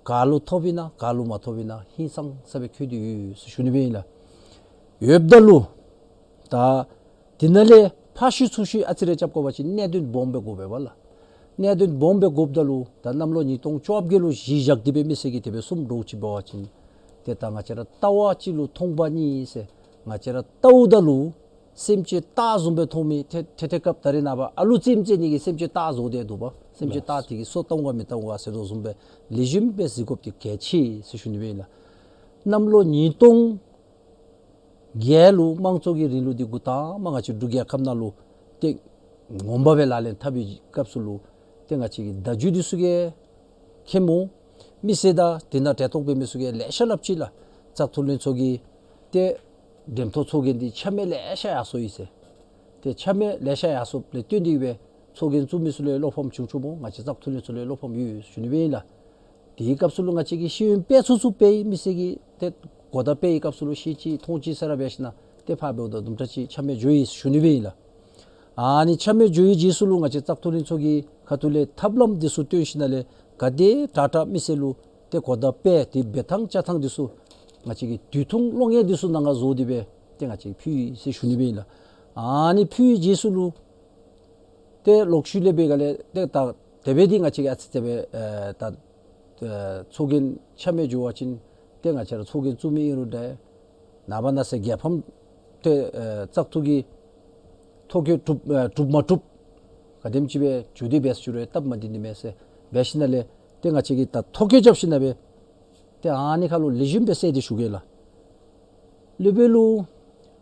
ག་ལུ་ཐོབ་ཨིན་ན་ག་ལུ་མ་ཐོབ་ཨིན་ན་ཧིང་སངས་ས་སྦེ་འཁོད་དེ་ཡོད་ཟེར་ཞུ་ནི་སྦེ་ཨིན་ལགས། ཡོདཔ་ད་ལུ་ད་དེ་ནང་ལས་ཕར་བཤུད་ཚུར་བཤུད་ཨ་ཙི་རེ་རྐྱབ་དགོ་པ་ཅིན་གནད་དོན་སྦོམ་སྦེ་དགོ་པས་པ་ལགས། གནད་དོན་སྦོམ་སྦེ་དགོཔ་ད་ལུ་ད་གནམ་ལོ་ཉིས་སྟོང་བཅོ་བརྒྱད་ལུ་གཞི་བཞག་སྟེ་སྦེ་མི་སེར་གྱིས་དེ་སྦེ་གསུངམ་འདྲཝ་ཅིག་འབད་བ་ཅིན་ཏེ་ད་ང་བཅས་ར་ལྟ་བ་གཅིག་ལུ་མཐོང་པ་གཉིས་ཟེར། ང་བཅས་ར་ལྟཝ་ད་ལུ་སེམས་ཅན་རྟགས་བཟུམ་སྦེ་མཐོང་མི་ཏེ་ཏེ་ཏེ་སྐབས་ད་རེས་ནངས་པ་ཨ་ལུ་ཙེམ་ཙེམ་ནི་གིས་སེམས་ཅན་རྟགས་བཟོ་སྟེ་འདུག་པ། སེམས་ཅན་རྟགས་དེ་གིས་སོ་བཏང་ག་མི་བཏང་ག་ཟེར་དོ་བཟུམ་སྦེ་ལེགས་ཤོམ་སྦེ་གཟིགས་དགོཔ་འདི་གལ་ཆེ་ཟེར་ཞུ་ནི་སྦེ་ཨིན་ལགས། གནམ་ལོ་ཉིས་སྟོང་བརྒྱད་ལུ་དམངས་གཙོ་གི་རིང་ལུགས་འདི་འགོ་དང་པ་ང་བཅས་འབྲུག་རྒྱལ་ཁབ་ནང་ལུ་ཏེ་ངོ་མ་སྦེ་ལག་ལེན་འཐབ་པའི་སྐབས་སུ་ལུ་ཏེ་ང་བཅས་ཀྱི་བརྡ་བརྒྱུད་འདི་ཚུ་གིས་མཁྱེནམ་འོང་། མི་སེར་དང་དེ་ནང་གྲལ་གཏོགས་འབད་མི་ཚུ་གིས་ལེ་ཤ་སླབ་ཅི་ལགས། བཙག་འཐུ་ལྷན་ཚོགས་ཀྱི་ཏེ་འགྲེམས་ཐོག་ཚོགས་རྒྱན་འདི་ཆ་མེད་ལེ་ཤ་ཡར་སོ་ཡི་ཟེར། ཏེ་ཆ་མེད་ལེ་ཤ་ཡར་སོཔ་ལས་བརྟེན་ཏེ་སྦེ་ཚོགས་རྒྱན་བཙུགས་མི་ཚུ་ལུ་བློ་ཕམ་བྱུང་བྱུངམ་འོང་། ང་བཅས་བཙག་འཐུ་ལྷན་ཚོགས་ལུ་བློ་ཕམ་ཡོད་ཞུ་ནི་སྦེ་ཨིན་ལགས། དེའི་སྐབས་སུ་ལུ་ང་བཅས་ཀྱིས་ཤེས་ཡོན་སྤེལ་ཚུགས་ཚུགས་སྤེལ་ཡི། མི་སེར་གྱིས་ཏེ་གོ་བརྡ་སྤེལ་བའི་སྐབས་སུ་ལུ་ཤེས་ཅི་མཐོང་ཅི་ས་ར་འབད་ཞིནམ་ཏེ་ཕར་འབདཝ་ད་དུམ་གྲ་ཅིག་ཆ་མེད་འགྱོ་ཡི་ཞུ་ནི་སྦེ་ཨིན་ལགས། ཨ་ནི་ཆ་མེད་འགྱོ་བའི་རྗེས་སུ་ལུ་ང་བཅས་བཙག་འཐུ་ལྷན་ཚོགས་ཀྱི་ཁ་ཐུག་ལས་ཐབས་ལམ་འདི་ཚུ་སྟོན་ཞིནམ་ལས་ག་དེ་དྲག་དྲག་མི་སེར་ལུ་ཏེ་གོ་བརྡ་སྤེལ་ཏེ་འབད་ཐངས་བཅའ་ཐངས་འདི་ཚུ་ང་བཅས་ཀྱིས་དུས་ཐུང་གློག་བརྙན་འདི་ཚུ་ནང་ང་བཟོ་སྟེ་སྦེ་ཏེ་ང་བཅས་ཕུལ་ཡི་ཟེར་ཞུ་ནི་སྦེ་ཨིན་ལགས། ཨ་ནི་ཕུལ་བའི་རྗེས་སུ་ལུ་ཏེ་ལོག་ཤུལ་ལས་འབད་ག་ལས་ཏེ་ད་དེ་སྦེ་འདི་ང་བཅས་ཀྱིས་ཨ་ཙི་དེ་སྦེ་ཨེ་ད་ཨེ་ཚོགས་རྒྱན་ཆ་མེད་འགྱོ་བ་ཅིན་ཏེ་ང་བཅས་ར་ཚོགས་རྒྱན་བཙུགས་མི་ཨིན་རུང་འདྲ། ནངས་པ་གནངས་ཚེ་རྒྱལ་ཕམ་ཏེ་ཨེ་བཙག་འཐུ་གི་ཐོ་བཀོད་གྲུབ་ཨེ་གྲུབ་མ་གྲུབ་ག་དེམ་ཅིག་སྦེ་འགྱོ་དེས་སྦེ་ཞུ་རུང་སྟབས་མ་བདེ་ནི་མས་ཟེར་འབད་ཞིནམ་ལས་ཏེ་ང་བཅས་ཀྱིས་ད་ཐོ་བཀོད་རྐྱབ་ཞིནམ་སྦེ་ཏེ་ཨ་ནི་ཁར་ལུ་ལེགས་ཤོམ་སྦེ་གསལ་ཏེ་ཞུ་གེ་ལགས། སློབ་དཔོན་ལུ་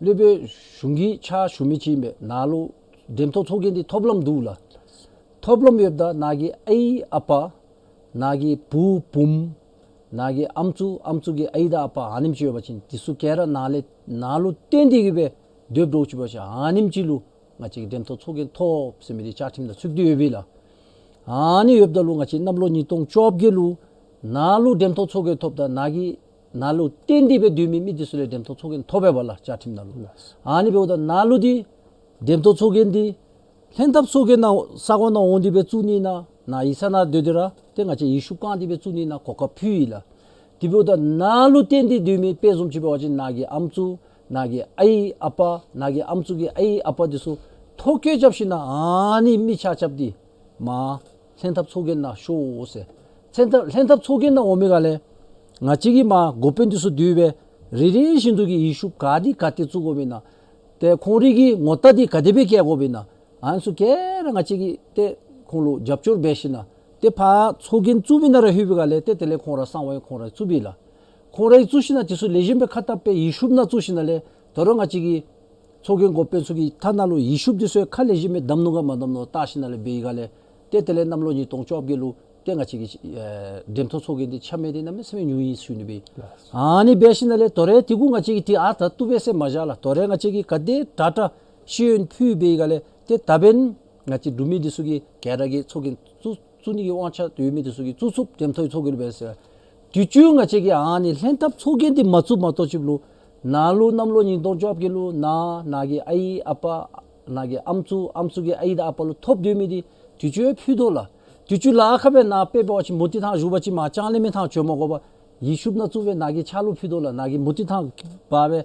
སློབ་དཔོན་གཞུང་གི་ཕྱག་ཞུ་མི་ཅིག་ཨིན་པས། ནཱ་ལུ་འགྲེམས་ཐོག་ཚོགས་རྒྱན་འདི་ཐོབ་ལམ་འདུག་ལགས། ཐོབ་ལམ་ཡོདཔ་ད་ནཱ་གི་ཨའི་ཨ་པ་ནཱ་གི་བུ་བུམོ་ནཱ་གི་ཨམ་སྲུ་ཨམ་སྲུ་གི་ཨའི་དང་ཨ་པ་ཨ་ནེམ་ཅིག་ཡོད་པ་ཅིན་དེ་ཚུ་ག་ར་ནཱ་ལས་ནཱ་ལུ་བརྟེན་ཏེ་གིས་སྦེ་སྡོདཔ་འདྲཝ་ཅིག་འབད་བ་ཅིན་ཨ་ནེམ་ཅིག་ལུ་ང་བཅས་ཀྱིས་འགྲེམས་ཐོག་ཚོགས་རྒྱན་ཐོབ་ཟེར་མི་འདི་བཅའ་ཁྲིམས་ནང་ཚུད་དེ་ཡོད་པས་ལགས། ཨ་ནི་ཡོདཔ་ད་ལུ་ང་བཅས་གནམ་ལོ་ཉིས་སྟོང་བཅོ་བརྒྱད་ལུ་ནཱ་ལུ་འགྲེམས་ཐོག་ཚོགས་རྒྱན་ཐོབ་ད་ནཱ་གི་ནཱ་ལུ་བརྟེན་ཏེ་སྦེ་སྡོད་མི་མི་དེ་ཚུ་ལས་འགྲེམས་ཐོག་ཚོགས་རྒྱན་ཐོབ་པས་ལགས་བཅའ་ཁྲིམས་ནང་ལུ། ཨ་ནི་འབདཝ་ད་ནཱ་ལུ་འདི་འགྲེམས་ཐོག་ཚོགས་རྒྱན་འདི་ལྷན་ཐབས་ཚོགས་རྒྱན་ནང་ས་གོ་ནང་འོང་སྟེ་སྦེ་བཙུགས་ནི་ན་ནཱ་ཡིག་ཚང་ནང་སྡོད་དེ་ར་ཏེ་ང་བཅས་ཡིག་ཤུབས་བཀང་སྟེ་སྦེ་བཙུགས་ནི་ན་གོ་སྐབས་ཕུལ་ཡི་ལགས། དེ་འབདཝ་ད་ནཱ་ལུ་བརྟེན་ཏེ་སྡོད་མི་དཔེ་བཟུམ་ཅིག་འབད་བ་ཅིན་ནཱ་གི་ཨམ་སྲུ་ནཱ་གི་ཨའི་ཨ་པ་ནཱ་གི་ཨམ་སྲུ་གི་ཨའི་ཨ་པ་དེ་ཚུ་ཐོ་བཀོད་རྐྱབ་ཞིནམ་ཨ་ནི་མི་ཆ་ཁྱབ་འདི་མར་ལྷན་ཐབས་ཚོགས་རྒྱན་ནང་ཤོག་ཟེར། ལྷན་ཐབས་ལྷན་ཐབས་ཚོགས་རྒྱན་ནང་འོང་མི་ག་ལས་ང་བཅས་ཀྱིས་མར་འགོ་དཔོན་དེ་ཚུ་བསྡུ་སྦེ་རེ་རེ་བཞིན་དུ་གི་ཡིག་ཤུབས་ག་ཏེ་ག་ཏེ་བཙུགས་དགོཔ་ཨིན་ན། ཏེ་ཁོང་རའི་གི་ངོ་རྟགས་འདི་ག་དེ་སྦེ་བཀལ་དགོཔ་ཨིན་ན། ཨ་ནི་ཚུ་ག་ར་ང་བཅས་ཀྱིས་ཏེ་ཁོང་ལུ་རྒྱབ་སྐྱོར་འབད་ཞིནམ་ཏེ་ཕར་ཚོགས་རྒྱན་བཙུགས་མི་ནང་ར་ལྷོད་པའི་ག་ལས་ཏེ་དེ་ལས་ཁོང་ར་གསང་བ་ཁོང་ར་བཙུགས་པས་ལགས། ཁོང་ར་གིས་བཙུགས་ཞིནམ་དེ་ཚུ་ལེགས་ཤོམ་སྦེ་ཁ་བཏབ་སྦེ་ཡིག་ཤུབས་ནང་བཙུགས་ཞིནམ་ལས་ད་རུང་ང་བཅས་ཀྱི་ཚོགས་རྒྱན་འགོ་དཔོན་ཚུ་གི་ཐ་ནང་ལུ་ཡིག་ཤུབས་དེ་ཚུ་ཁ་ལེགས་ཤོམ་སྦེ་བསྡམ་ནུག་ག་མ་བསྡམ་ནུག་བལྟ་ཞིནམ་ལས་འབད་བའི་ག་ལས་ཏེ་དེ་ལས་གནམ་ལོ་ཉིས་སྟོང་བཅོ་བརྒྱད་ལུ་ཏེ་ང་བཅས་ཀྱིས་ཨེ་འགྲེམས་ཐོག་ཚོགས་རྒྱན་འདི་ཆ་མེད་འདི་གནམ་མེད་ས་མེད་ཉུང་ཡི་ཟེར་ཞུ་ནི་སྦེ། ཨ་ནི་འབད་ཞིནམ་ལས་དོ་རུང་དེ་གུ་ང་བཅས་ཀྱིས་ཏེ་ཨ་ད་བཏུབ་པས་ཟེར་མ་བཞག་ལགས། དོ་རུང་ང་བཅས་ཀྱིས་ག་དེ་དྲག་དྲག་ཤེས་ཡོན་ཕུལ་བའི་ག་ལས་ཏེ་ད་འབདན་ང་བཅས་འབྲུག་མི་འདི་ཚུ་གིས་ག་ར་གིས་ཚོགས་རྒྱན་བཙུགས་བཙུགས་ནི་གི་དབང་ཆ་ཡོད་མི་འདི་ཚུ་གིས་བཙུགས་ཚུགསཔ་འགྲེམས་ཐོག་ཚོགས་རྒྱན་ལུ་འབད་ཟེར། དུས་ཅི་ང་བཅས་ཀྱིས་ཨ་ནི་ལྷན་ཐབས་ཚོགས་རྒྱན་འདི་མ་བཙུགས་མ་གཏོགས་ཅིག་ལུ་ནཱ་ལུ་གནམ་ལོ་ཉིས་སྟོང་བཅོ་བརྒྱད་ལུ་ནཱ་ནཱ་གི་ཨའི་ཨ་པ་ནཱ་གི་ཨམ་སྲུ་ཨམ་སྲུ་གི་ཨའི་དང་ཨ་པ་ལུ་ཐོབ་སྡོད་མི་འདི་དུས་ཅི་ཕུལ་དོ་ལགས། དུས་ཅི་ལཱ་ཁག་སྦེ་ནཱ་དཔེ་འབད་བ་ཅིན་མུ་སྟེགས་ཐང་བཞུགས་པ་ཅིན་མར་ལྕང་གླིང་མའི་ཐང་བྱོན་མ་དགོ་པར་ཡིག་ཤུབས་ནང་བཙུགས་སྦེ་ནཱ་གི་ཕྱག་ལུ་ཕུལ་དོ་ལགས། ནཱ་གི་མུ་སྟེགས་ཐང་འབག་སྦེ་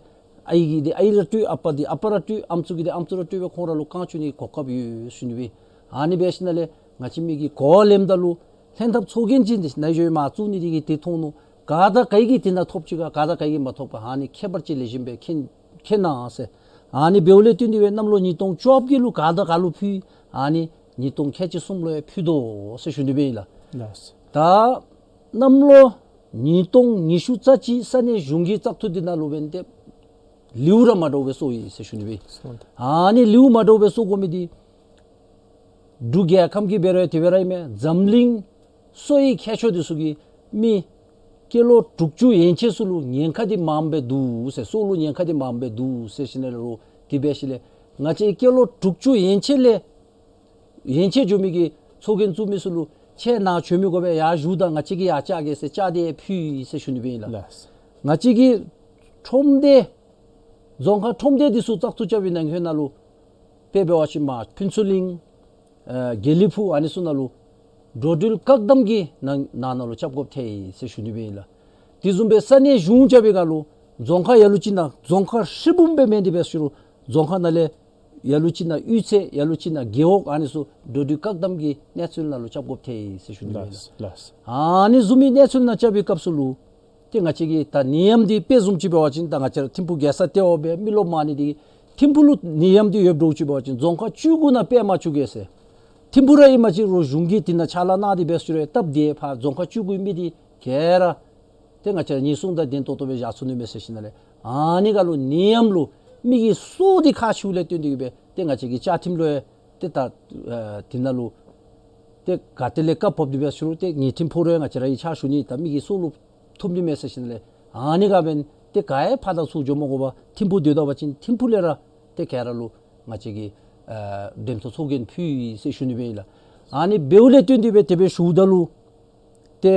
ཨའི་གི་འདི་ཨའི་ར་སྤྲོད་ཨ་པ་འདི་ཨ་པ་ར་སྤྲོད་ཨམ་སྲུ་གི་འདི་ཨམ་སྲུ་ར་སྤྲོད་སྦེ་ཁོང་ར་ལུ་བཀང་བཅུག་ནི་གོ་སྐབས་ཡོད་ཟེར་ཞུ་ནི་སྦེ། ཨ་ནི་འབད་ཞིནམ་ལས་ང་བཅས་མི་གིས་གོ་ལེནམ་ད་ལུ་ལྷན་ཐབས་ཚོགས་རྒྱན་ཅིག་འདི་ནཱ་ཞུ་མར་བཙུགས་ནི་འདི་གིས་ཏེ་མཐོང་ནུག། ག་དང་ག་གིས་དེ་ནང་ཐོབ་ཅི་ག་ག་དང་ག་གིས་མ་ཐོབ་ག་ཨ་ནི་ཁྱད་པར་ཅིག་ལེགས་ཤོམ་སྦེ་མཁྱེན་མཁྱེན་གནང་ཟེར། ཨ་ནི་འབདཝ་ལས་བརྟེན་ཏེ་སྦེ་གནམ་ལོ་ཉིས་སྟོང་བཅོ་བརྒྱད་ལུ་ག་དང་ག་ལུ་ཕུལ། ཨ་ནི་ཉིས་སྟོང་ཁལ་གཅིག་གསུམ་ལུ་ཡང་ཕུལ་དོ་ཟེར་ཞུ་ནི་སྦེ་ཨིན་ལགས། ལགས། ད་གནམ་ལོ་ཉིས་སྟོང་ཉི་ཤུ་རྩ་གཅིག་ས་གནས་གཞུང་གི་བཙག་འཐུ་འདི་ནང་ལུ་འབདན་ཏེ་ལེའུ་ར་མ་འདྲཝ་སྦེ་སོང་ཡི་ཟེར་ཞུ་ནི་སྦེ། ཨ་ནི་ལེའུ་མ་འདྲཝ་སྦེ་སོང་དགོ་མི་འདི་འབྲུག་རྒྱལ་ཁབ་ཀྱི་འབད་རུང་དེ་སྦེ་ར་ཨིན་མས། འཛམ་གླིང་སོ་ཡི་མཁས་མཆོག་འདི་ཚུ་གིས་མི་སྐྱེས་ལོ་དྲུག་ཅུ་ཡན་ཆད་ཚུ་ལུ་ཉེན་ཁ་འདི་མངམ་སྦེ་འདུག་ཟེར། སྲོག་ལུ་ཉེན་ཁ་འདི་མངམ་སྦེ་འདུག་ཟེར་ཞུ་ནི་ལོ། དེ་འབད་ཞིནམ་ལས་ང་བཅས་སྐྱེས་ལོ་དྲུག་ཅུ་ཡན་ཆད་ལས་ཡན་ཆད་འགྱོ་མི་གི་ཚོགས་རྒྱན་བཙུགས་མི་ཚུ་ལུ་ཁྱེད་ནཱ་བྱོན་མི་དགོ་པས། ཡར་བཞུགས་ད་ང་བཅས་ཀྱིས་ཡར་བཅར་གེ་ཟེར་བཅར་ཏེ་ཕུལ་ཡི་ཟེར་ཞུ་ནི་སྦེ་ཨིན་ལགས། ལགས། ང་བཅས་ཀྱི་ཁྲོམ་སྡེ་རྫོང་ཁག་ཁྲོམ་སྡེ་འདི་ཚུ་བཙག་འཐུ་རྐྱབ་པའི་ནང་འཁོད་ནང་ལུ་དཔེ་འབད་བ་ཅིན་མར་ཕུན་ཚོགས་གླིང་ཨ་དགེ་ལེགས་ཕུག་ཨ་ནི་ཚུ་ནང་ལུ་འགྲོ་འགྲུལ་བཀག་དམ་གྱི་ནང་ནང་ནང་ལུ་རྐྱབ་དགོཔ་ཐལ་ཡི་ཟེར་ཞུ་ནི་སྦེ་ཨིན་ལགས། དེ་བཟུམ་སྦེ་ས་གནས་གཞུང་རྐྱབ་པའི་སྒང་ལུ་རྫོང་ཁག་ལ་ལུ་ཅིག་ནང་རྫོང་ཁག་ཧྲིལ་བུམ་སྦེ་མེན་ཏེ་འབད་ཞུ་རུང་རྫོང་ཁག་ནང་ལས་ལ་ལུ་ཅིག་ནང་གཡུས་ཚན་ལ་ལུ་ཅིག་ནང་རྒེད་འོག་ཨ་ནི་ཚུ་འགྲོ་འགྲུལ་བཀག་དམ་གྱི་གནས་ཚུལ་ནང་ལུ་རྐྱབ་དགོཔ་ཐལ་ཡི་ཟེར་ཞུ་ནི་སྦེ་ཨིན་ལགས། ལགས། ཨ་ནི་བཟུམ་མའི་གནས་ཚུལ་ནང་རྐྱབ་པའི་སྐབས་སུ་ལུ་ཏེ་ང་བཅས་ཀྱི་ད་ནད་ཡམས་འདི་དཔེ་བཟུམ་ཅིག་འབད་བ་ཅིན་ད་ང་བཅས་ར་ཐིམ་ཕུག་རྒྱལ་ས་ལྟེ་བ་སྦེ་མི་རློབས་མང་ནི་འདི་ཐིམ་ཕུག་ལུ་ནད་ཡམས་འདི་ཡོདཔ་འདྲཝ་ཅིག་འབད་བ་ཅིན་རྫོང་ཁག་བཅུ་དགུ་ནང་སྤེལ་མ་བཅུག་གེ་ཟེར། ཐིམ་ཕུག་ར་ཨིན་པ་ཅིན་རུང་གཞུང་གིས་དེ་ནང་ཕྱག་ལཱ་གནང་སྟེ་འབད་ཞུ་རུང་སྟབས་བདེ་ཕར་རྫོང་ཁག་བཅུ་དགུའི་མི་འདི་ག་ར་ཏེ་ང་བཅས་ཉེན་སྲུང་དང་ལྡན་ཏོག་ཏོ་སྦེ་བཞག་ཚུགས་ནི་མས་ཟེར་ཞུ་ནི་ལགས། ཨ་ནི་སྒང་ལུ་ནད་ཡམས་ལུ་མི་གི་སྲོག་འདི་ཁག་ཆེཝ་ལས་བརྟེན་ཏེ་གིས་སྦེ་ཏེ་ང་བཅས་ཀྱི་བཅའ་ཁྲིམས་ལུ་ཡང་ཏེ་ད་ཨ་དེ་ནང་ལུ་ཏེ་ག་ཏེ་ལས་བཀག་ཕབ་སྟེ་འབད་ཞུ་རུང་ཏེ་ངེས་ཁྲིམས་ཕོག་རུང་ཡང་ང་བཅས་ར་གིས་ཕྱག་ཞུ་ནི་ད་མི་གི་སྲོག་ལུ་ཐུག་ནི་མས་ཟེར་ཞུ་ནི་ལགས། ཨ་ནི་སྒང་འབདན་ཏེ་ག་ཡང་ཕར་དང་ཚུར་འགྱོ་མ་དགོ་པར་ཐིམ་ཕུག་སྡོད་ད་པ་ཅིན་ཐིམ་ཕུག་ལས་ར་ཏེ་ག་ར་ལུ་ང་བཅས་ཀྱི་ཨ་འགྲེམས་ཐོག་ཚོགས་རྒྱན་ཕུལ་ཡི་ཟེར་ཞུ་ནི་སྦེ་ཨིན་ལགས། ཨ་ནི་འབདཝ་ལས་བརྟེན་ཏེ་སྦེ་དེ་སྦེ་ཞུཝ་ད་ལུ་ཏེ་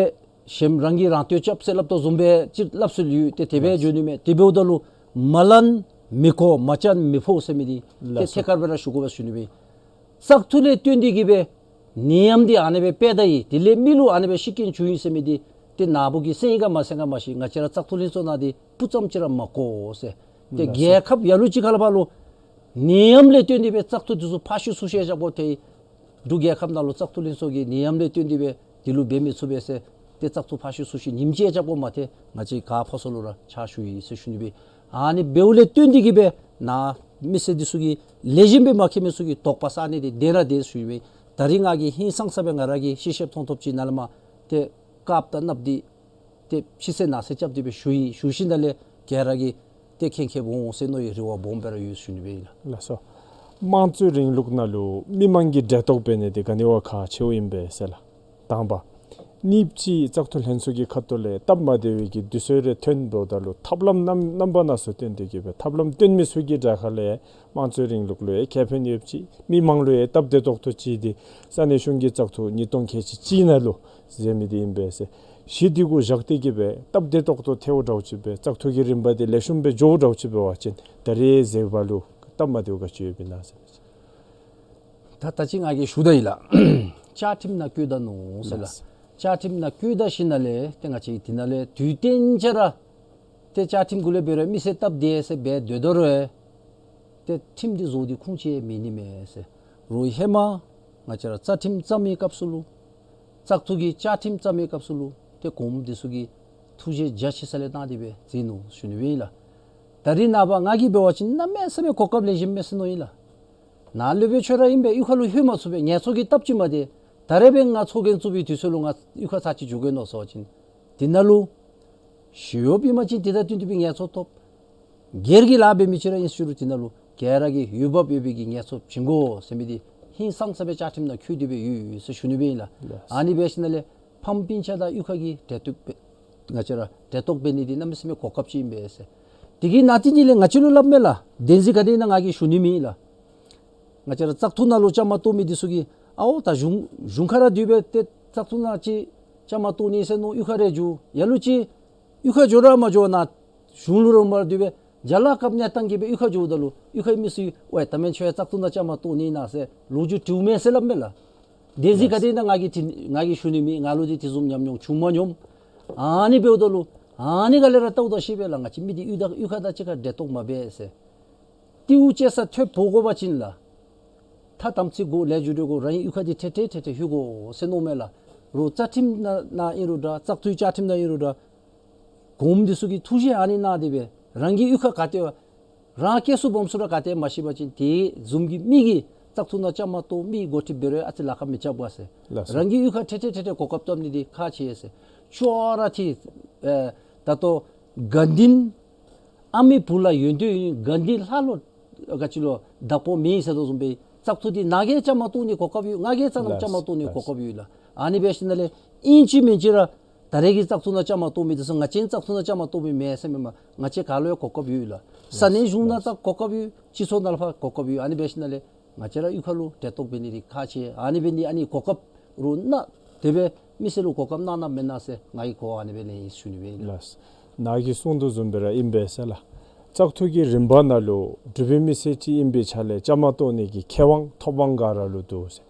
གཞན་རང་གིས་རང་བསྟོད་རྐྱབ་ཟེར་སླབ་དོ་བཟུམ་སྦེ་ཅིག་སླབ་སྲོལ་ཡོད། ཏེ་དེ་སྦེ་ལགས་སོ། འགྱོ་ནི་མས། དེ་འབདཝ་ད་ལུ་མ་ལན་མི་གོ་མ་སྤྱན་མི་ཕོག་ཟེར་མི་འདི་ཏེ་ལགས་སོ། ཐད་ཀར་སྦེ་ར་ཞུ་དགོ་པས་ཟེར་ཞུ་ནི་སྦེ། བཙག་འཐུ་ལས་བརྟེན་ཏེ་གིས་སྦེ་ནད་ཡམས་འདི་ཨ་ནེ་སྦེ་སྤེལ་ད་ཡི། དེ་ལས་མི་ལུ་ཨ་ནེ་སྦེ་ཤི་རྐྱེན་བྱུང་ཡི་ཟེར་མི་འདི་ཏེ་ནཱ་བུ་གིས་གསན་ཡི་ག་མ་གསན་ག་མ་ཤེས། ང་བཅས་ར་བཙག་འཐུ་ལྷན་ཚོགས་ནང་འདི་སྤུ་ཙམ་ཅིག་ར་མ་གོ་ཟེར། ཏེ་ལགས་སོ། རྒྱལ་ཁབ་ལ་ལུ་ཅིག་ཁར་ལས་ཕར་ལུ་ནད་ཡམས་ལས་བརྟེན་ཏེ་སྦེ་བཙག་འཐུ་འདི་ཚུ་ཕར་བཤུད་ཚུར་བཤུད་རྐྱབ་དགོཔ་ཐལ་ཡི། འབྲུག་རྒྱལ་ཁབ་ནང་ལུ་བཙག་འཐུ་ལྷན་ཚོགས་ཀྱིས་ནད་ཡམས་ལས་བརྟེན་ཏེ་སྦེ་དེ་ལུ་འབད་མི་ཚུགས་པས་ཟེར་ཏེ་བཙག་འཐུ་ཕར་བཤུད་ཚུར་བཤུད་ཉིནམ་གཅིག་རྐྱབ་དགོཔ་མ་ཐལ། ང་བཅས་ག་ཕར་ཚུར་ལུ་ར་ཕྱག་ཞུ་ཡི་ཟེར་ཞུ་ནི་སྦེ། ཨ་ནི་འབདཝ་ལས་བརྟེན་ཏེ་གིས་སྦེ་ནཱ་མི་སེར་འདི་ཚུ་གིས་ལེགས་ཤོམ་སྦེ་མ་མཁྱེན་མི་ཚུ་གིས་དོགས་པ་ཟ་ནི་འདི་དེ་ར་དེ་ཞུ་ཡི། ད་རིས་ང་གིས་ཧིང་སངས་ས་སྦེ་ང་ར་གིས་ཤེས་ཤེསཔ་མཐོང་ཐོབ་ཅིག་ནཱ་ལས་མར་ཏེ་དཀརཔོ་དང་གནགཔོ་འདི་ཏེ་ཕྱི་གསལ་ནང་གསལ་རྐྱབ་སྟེ་སྦེ་ཞུ་ཡི། ཞུ་ཞིནམ་ལས་ག་ར་གིས་ཏེ་མཁྱེན་མཁྱེནམ་འོང་ཟེར་མནོ་བའི་རེ་བ་སྦོམ་སྦེ་ར་ཡོད་ཞུ་ནི་སྦེ་ཨིན་ལགས། ལགས་སོ། དམངས་གཙོའི་རིང་ལུགས་ནང་ལུ་མི་མང་གིས་འབྲེལ་གཏོགས་འབད་ནི་འདི་ག་ནི་བ་ཁག་ཆེཝ་ཨིན་པས་ཟེར་ལགས། དང་པ། གཉིས་པ་ཅིག་བཙག་འཐུ་ལྷན་ཚོགས་ཀྱི་ཁ་ཐུག་ལས་སྟབས་མ་བདེ་བའི་གི་དུས་ཚོད་རེ་ཐོན་འབདཝ་ད་ལུ་ཐབས་ལམ་རྣམ་རྣམ་པ་སྣ་ཚོགས་བཏོན་ཏེ་གིས་སྦེ་ཐབས་ལམ་བཏོན་མི་ཚུ་གི་གྲལ་ཁ་ལས་དམངས་གཙོའི་རིང་ལུགས་ལུ་ཡང་ཁེ་ཕན་ཡོདཔ་ཅིག་མི་མང་ལུ་ཡང་སྟབས་བདེ་ཏོག་ཏོ་ཅིག་འདི་ས་གནས་གཞུང་གི་བཙག་འཐུ་ཉིས་སྟོང་ཁལ་གཅིག་གཅིག་ནང་ལུ་མཛད་མི་འདི་ཨིན་པས་ཟེར། གཞི་འདི་གུ་བཞག་སྟེ་གིས་སྦེ་སྟབས་བདེ་ཏོག་ཏོ་ཐལཝ་འདྲཝ་ཅིག་སྦེ་བཙག་འཐུ་གི་རིམ་པ་འདི་ལེགས་ཤོམ་སྦེ་འགྱོཝ་འདྲཝ་ཅིག་འབད་བ་ཅིན་ད་རེས་མཛད་པ་ལུ་སྟབས་མ་བདེཝ་ག་ཅི་ཡོདཔ་ཨིན་ན་ཟེར། ད་ད་ཅི་ང་གིས་ཞུ་ད་ཡི་ལགས། བཅའ་ཁྲིམས་ནང་བཀོད་ད་ནུག་ཟེར་ལགས། ལགས། བཅའ་ཁྲིམས་ནང་བཀོད་ད་ཞིནམ་ལས་ཏེ་ང་བཅས་དེ་ནང་ལས་དུས་གཏན་ཆ་ར་ཏེ་བཅའ་ཁྲིམས་གུ་ལས་འབད་རུང་མི་སེར་སྟབས་བདེ་ཟེར་འབད་སྡོད་དོ་རུང་ཏེ་ཁྲིམས་འདི་བཟོ་སྟེ་ཁུངས་ཅིག་མེད་ནི་མས་ཟེར། རོགས་ཧེ་མ་ང་བཅས་ར་རྩ་ཁྲིམས་བརྩམ་མི་སྐབས་སུ་ལུ་བཙག་འཐུ་གི་བཅའ་ཁྲིམས་བརྩམ་མི་སྐབས་སུ་ལུ་ཏེ་གོངམ་འདི་ཚུ་གིས་ཐུགས་རྗེ་རྒྱ་ཆེ་ས་ལས་བཏང་སྟེ་སྦེ་མཛད་ནུག་ཞུ་ནི་སྦེ་ཨིན་ལགས། ད་རིས་ནངས་པ་ང་གིས་འབད་བ་ཅིན་གནམ་མེད་ས་མེད་གོ་སྐབས་ལེགས་ཤོམ་མས་ཟེར་མནོ་ཡི་ལགས། ནཱ་ལུ་སྦེ་ཁྱོད་ར་ཨིན་པས་གཡུས་ཁ་ལུ་ལྷོད་མ་ཚུགས་པས། ངལ་འཚོ་གི་སྟབས་ཅིག་མ་བདེ། ད་རེས་འབད་ང་ཚོགས་རྒྱན་བཙུགས་པའི་དུས་ཚོད་ལུ་ང་གཡུས་ཁ་ཚར་གཅིག་འགྱོ་གེ་མནོ་ཟེར་བ་ཅིན་དེ་ནང་ལུ་ཞི་གཡོགཔ་ཨིན་པ་ཅིན་དེ་དང་བསྟུན་ཏེ་སྦེ་ངལ་འཚོ་ཐོབ། སྒེར་གྱི་ལཱ་འབད་མི་ཅིག་ར་ཨིན་ཞུ་རུང་དེ་ནང་ལུ་ག་ར་གིས་འོས་འབབ་ཡོད་པའི་གི་ངལ་འཚོ་བྱིན་དགོ་ཟེར་མི་འདི་ཧིང་སངས་ས་སྦེ་བཅའ་ཁྲིམས་ནང་བཀོད་དེ་སྦེ་ཡོད་ཟེར་ཞུ་ནི་སྦེ་ཨིན་ལགས། ལགས། ཨ་ནི་འབད་ཞིནམ་ལས་ཕམ་སྤུན་ཆ་དང་གཡུས་ཁ་གི་འབྲེལ་གཏོགས་འབད་ང་བཅས་ར་འབྲེལ་གཏོགས་འབད་ནི་འདི་གནམ་མེད་ས་མེད་གོ་སྐབས་ཅིག་ཨིན་པས་ཟེར། དེ་གི་ནང་དེ་ནི་ལས་ང་བཅས་ལུ་སླབ་མས་ལགས། བདེན་རྫུན་ག་དེ་ཨིན་ན་ང་གིས་ཞུ་ནི་མེད་ལགས། ང་བཅས་ར་བཙག་འཐུ་ནང་ལུ་བཅའ་མར་གཏོགས་མི་འདི་ཚུ་གིས་ཨའོ་ད་གཞུང་གཞུང་ཁར་ར་སྡོད་སྦེ་ཏེ་བཙག་འཐུ་ནང་ཅིག་བཅའ་མར་གཏོགས་ནི་ཟེར་མནོ་གཡུས་ཁར་ར་འགྱོ། ལ་ལུ་ཅིག་གཡུས་ཁར་འགྱོ་ར་མ་འགྱོ་ནཱ་གཞུང་ལུ་ར་མར་སྡོད་སྦེ་རྒྱ་ལཱ་རྐྱབ་ནི་བཏང་གིས་སྦེ་གཡུས་ཁར་འགྱོཝ་ད་ལུ་གཡུས་ཁའི་མི་ཚུ་ཝའི་ད་མེན་ཁྱོད་བཙག་འཐུ་ནང་བཅའ་མར་གཏོགས་ནི་ཨིན་ན་ཟེར་ལོ་རྒྱུས་དྲིཝ་མས་ཟེར་སླབ་མས་ལགས། བདེན་རྫུན་ག་དེ་ཨིན་ན་ང་གིས་དེ་ང་གིས་ཞུ་ནི་མེད། ང་ལུ་འདི་དེ་བཟུམ་ཉམས་མྱོང་བྱུང་མ་མྱོང་། ཨ་ནི་འབདཝ་ད་ལུ་ཨ་ནི་ག་ལས་ར་བལྟཝ་ད་ཤེས་པས་ལགས། ང་བཅས་མི་འདི་གཡུས་དང་གཡུས་ཁ་དང་གཅིག་ཁར་འབྲེལ་གཏོགས་མ་འབད་ཟེར། ཏེ་འུ་ཅེ་ས་ཐོབ་འབོ་དགོ་པ་ཅིན་ལགས། ཐ་དམ་ཚིག་དགོ་ལས་རྒྱུ་འབྲས་དགོ་རང་གི་གཡུས་ཁ་འདི་ཏེ་ཏེ་ཏེ་ཏེ་ལྷོད་དགོ་ཟེར་མནོཝ་མས་ལགས། རོགས་རྩ་ཁྲིམས་ནང་ནང་ཨིན་རུང་འདྲ་བཙག་འཐུའི་བཅའ་ཁྲིམས་ནང་ཨིན་རུང་འདྲ་གོངམ་འདི་ཚུ་གིས་ཐུགས་བཞེད་ཨ་ནི་གནང་སྟེ་སྦེ་རང་གི་གཡུས་ཁ་ག་ཏེ་རང་སྐྱེས་སུ་སྦོམ་སུ་ར་ག་ཏེ་མ་ཤེས་པ་ཅིན་དེ་བཟུམ་གྱི་མི་གིས་བཙག་འཐུ་ནང་བཅའ་མར་གཏོགས་མི་འགོ་ཁྲིདཔ་འབད་རུང་ཨ་ཙི་ལཱ་ཁག་མི་རྐྱབ་ག་ཟེར། ལགས་སོ། རང་གི་གཡུས་ཁར་ཏེ་ཏེ་ཏེ་ཏེ་གོ་སྐབས་བཏབ་ནི་འདི་ཁག་ཆེ་ཟེར། ཅོག་ར་འཐད། ཨེ་ད་ལྟོ་དགའ་ལྡན་ཨ་མའི་བུ་ལ་ཡོན་ཏན་ཡོད། དགའ་ལྡན་ལྷ་ལུ་ག་ཅི་ལོ་བདག་པོ་མེད་ཟེར་དོ་བཟུམ་སྦེ་བཙག་འཐུ་འདི་ནཱ་གིས་བཅའ་མར་གཏོགས་ནི་གོ་སྐབས་ཡོད། ང་གིས་རྩ་ནམ་བཅའ་མར་གཏོགས་ནི་གོ་སྐབས་ཡོད་ལགས། ཨ་ནི་འབད་ཞིནམ་ལས་ཨིན་ཅི་མིན་ཅི་ར་ད་རེས་ཀྱི་བཙག་འཐུ་ནང་བཅའ་མར་གཏོགས་མི་འདི་ཚུ་ང་བཅས་བཙག་འཐུ་ནང་བཅའ་མར་གཏོགས་མི་མེན་ཟེར་མེན་མས། ང་བཅས་ག་ལུ་ཡང་གོ་སྐབས་ཡོད་ལགས། ས་གནས་གཞུང་ནང་ད་གོ་སྐབས་ཡོད། སྤྱི་ཚོགས་ནང་ལུ་ཕར་གོ་སྐབས་ཡོད། ཨ་ནི་འབད་ཞིནམ་ལས་ང་བཅས་ར་གཡུས་ཁ་ལུ་འབྲེལ་གཏོགས་འབད་ནི་འདི་ཁག་ཆེ། ཨ་ནི་འབད་ནི་ཨ་ནི་གོ་སྐབས་རོགས་གནང་དེ་སྦེ་མི་སེར་ལུ་གོ་སྐབས་གནང་གནངམ་མེན་ན་ཟེར་ང་གིས་གོ་བ་ཨ་ནི་སྦེ་ལེན་ཡི་ཟེར་ཞུ་ནི་སྦེ་ཨིན་ལགས། ལགས། ནཱ་གིས་གསུངས་དོ་བཟུམ་སྦེ་ར་ཨིན་པས་ཟེར་ལགས། བཙག་འཐུ་གི་རིམ་པ་ནང་ལུ་འབྲུག་པའི་མི་སེར་ཅིག་ཨིན་པའི་ཆ་ལས་བཅའ་མར་གཏོགས་ནི་གི་ཁེ་དབང་ཐོབ་དབང་ག་ར་ལུ་འདུག་ཟེར།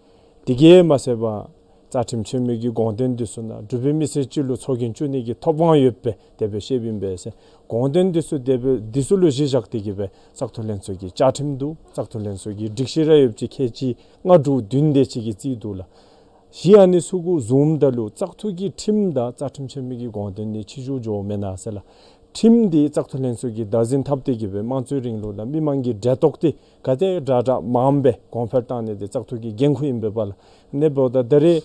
དེ་གིས་མ་ཚད་པར་རྩ་ཁྲིམས་ཆེན་མོའི་གི་དགོངས་དོན་འདི་ཚུ་ནང་འབྲུག་པའི་མི་སེར་ཅིག་ལུ་ཚོགས་རྒྱན་བཙུགས་ནི་གི་ཐོབ་དབང་ཡོདཔ་སྦེ་དེ་སྦེ་བཤདཔ་ཨིན་པས་ཟེར། དགོངས་དོན་འདི་ཚུ་དེ་སྦེ་འདི་ཚུ་ལུ་གཞི་བཞག་སྟེ་གིས་སྦེ་བཙག་འཐུ་ལྷན་ཚོགས་ཀྱི་བཅའ་ཁྲིམས་འདུག། བཙག་འཐུ་ལྷན་ཚོགས་ཀྱི་སྒྲིག་གཞི་ར་ཡོདཔ་ཅིག་ཁལ་གཅིག་ལྔ་དྲུག་བདུན་དེ་ཅིག་གིས་བརྩིས་འདུག་ལགས། གཞི་ཨ་ནི་ཚུ་གུ་བཟུངམ་ད་ལུ་བཙག་འཐུ་གི་ཁྲིམས་དང་རྩ་ཁྲིམས་ཆེན་མོའི་གི་དགོངས་དོན་ནི་ཕྱི་འགྱུར་འགྱོཝ་མེན་ན་ཟེར་ལགས། ཁྲིམས་འདི་བཙག་འཐུ་ལྷན་ཚོགས་ཀྱིས་བདག་འཛིན་འཐབ་སྟེ་གིས་སྦེ་དམངས་གཙོའི་རིང་ལུགས་ལུ་མི་མང་གི་འབྲེལ་གཏོགས་འདི་ག་དེ་དྲག་དྲག་མངམ་སྦེ་གོང་འཕེལ་བཏང་ནི་འདི་བཙག་འཐུ་གི་འགན་ཁུར་ཨིན་པས་ལགས། ཨ་ནི་འབདཝ་ད་ད་རེས་